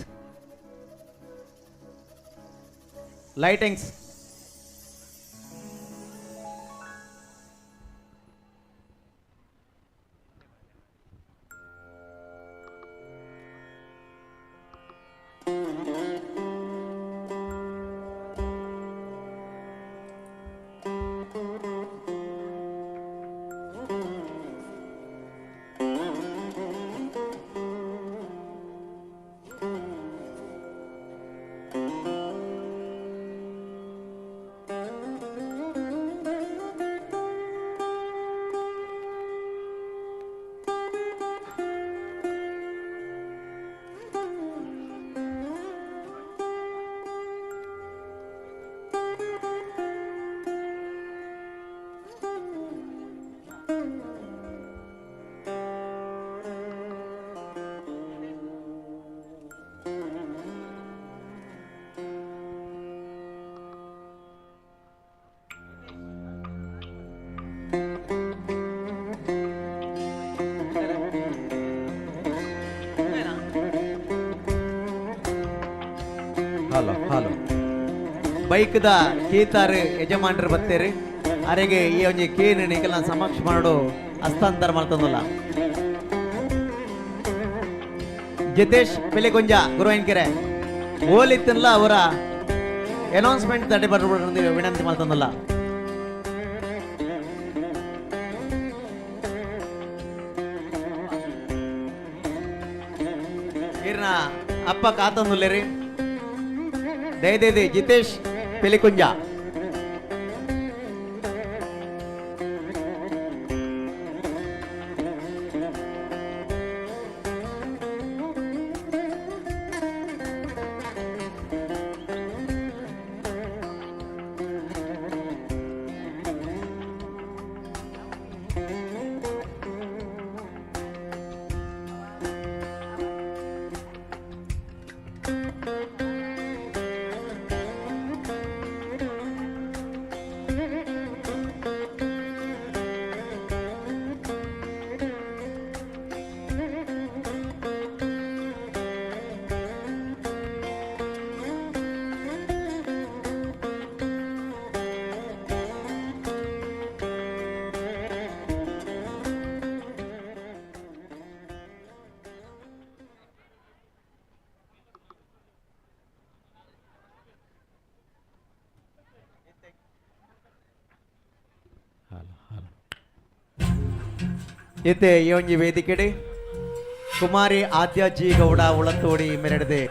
lightings. Hello hello ಬೈಕ್ದ ಕೀತಾರು ಯಜಮಾನ್ರು ಬತ್ತೇರಿ ಅರೆಗೆ ಈ ಒಂಜಿ ಕೇನು ನಿಕಲ್ನ ಸಮಕ್ಷ ಮಾಡು ಹಸ್ತಾಂತರ ಮಾಡ್ತಂದಲ್ಲ. ಜಿತೇಶ್ ಪಿಲಿಗುಂಜ ಗುರುವಿನಕೆರೆ ಓಲಿತ್ತಲ್ಲ ಅವರ ಅನೌನ್ಸ್ಮೆಂಟ್ ತಡೆ ಬರ್ಬಿಡ್ರಿ ವಿನಂತಿ ಮಾಡ್ತಂದಲ್ಲ. ಇರ್ನ ಅಪ್ಪ ಕಾತಂದುಲ್ಲೇರಿ ದಯದೇದಿ ಜಿತೇಶ್ ಪಿಲಿಕುಂಜ. ಇತ್ತೆ ಈ ಒಂಜಿ ವೇದಿಕೆಡೆ ಕುಮಾರಿ ಆದ್ಯ ಜಿ ಗೌಡ ಉಳತ್ತೋಡಿ ಮೆರಡದೆ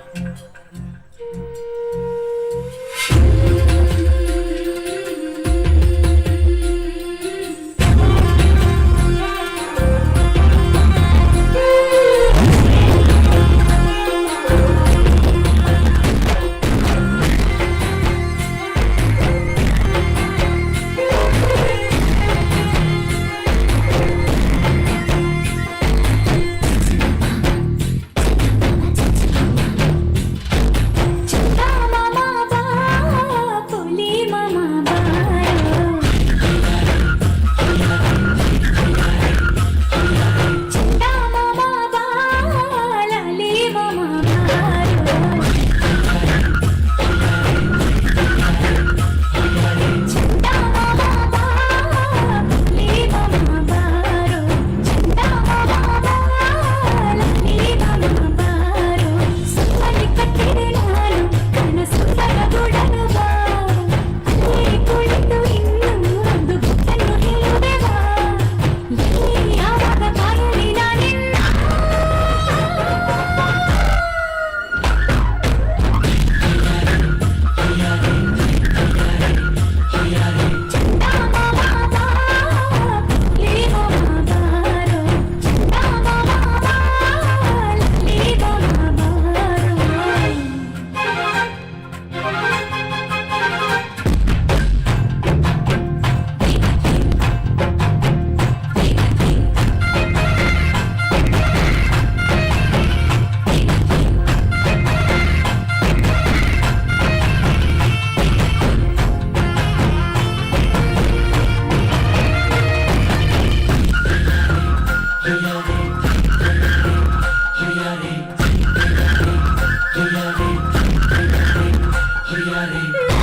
ನುಂಗಿ.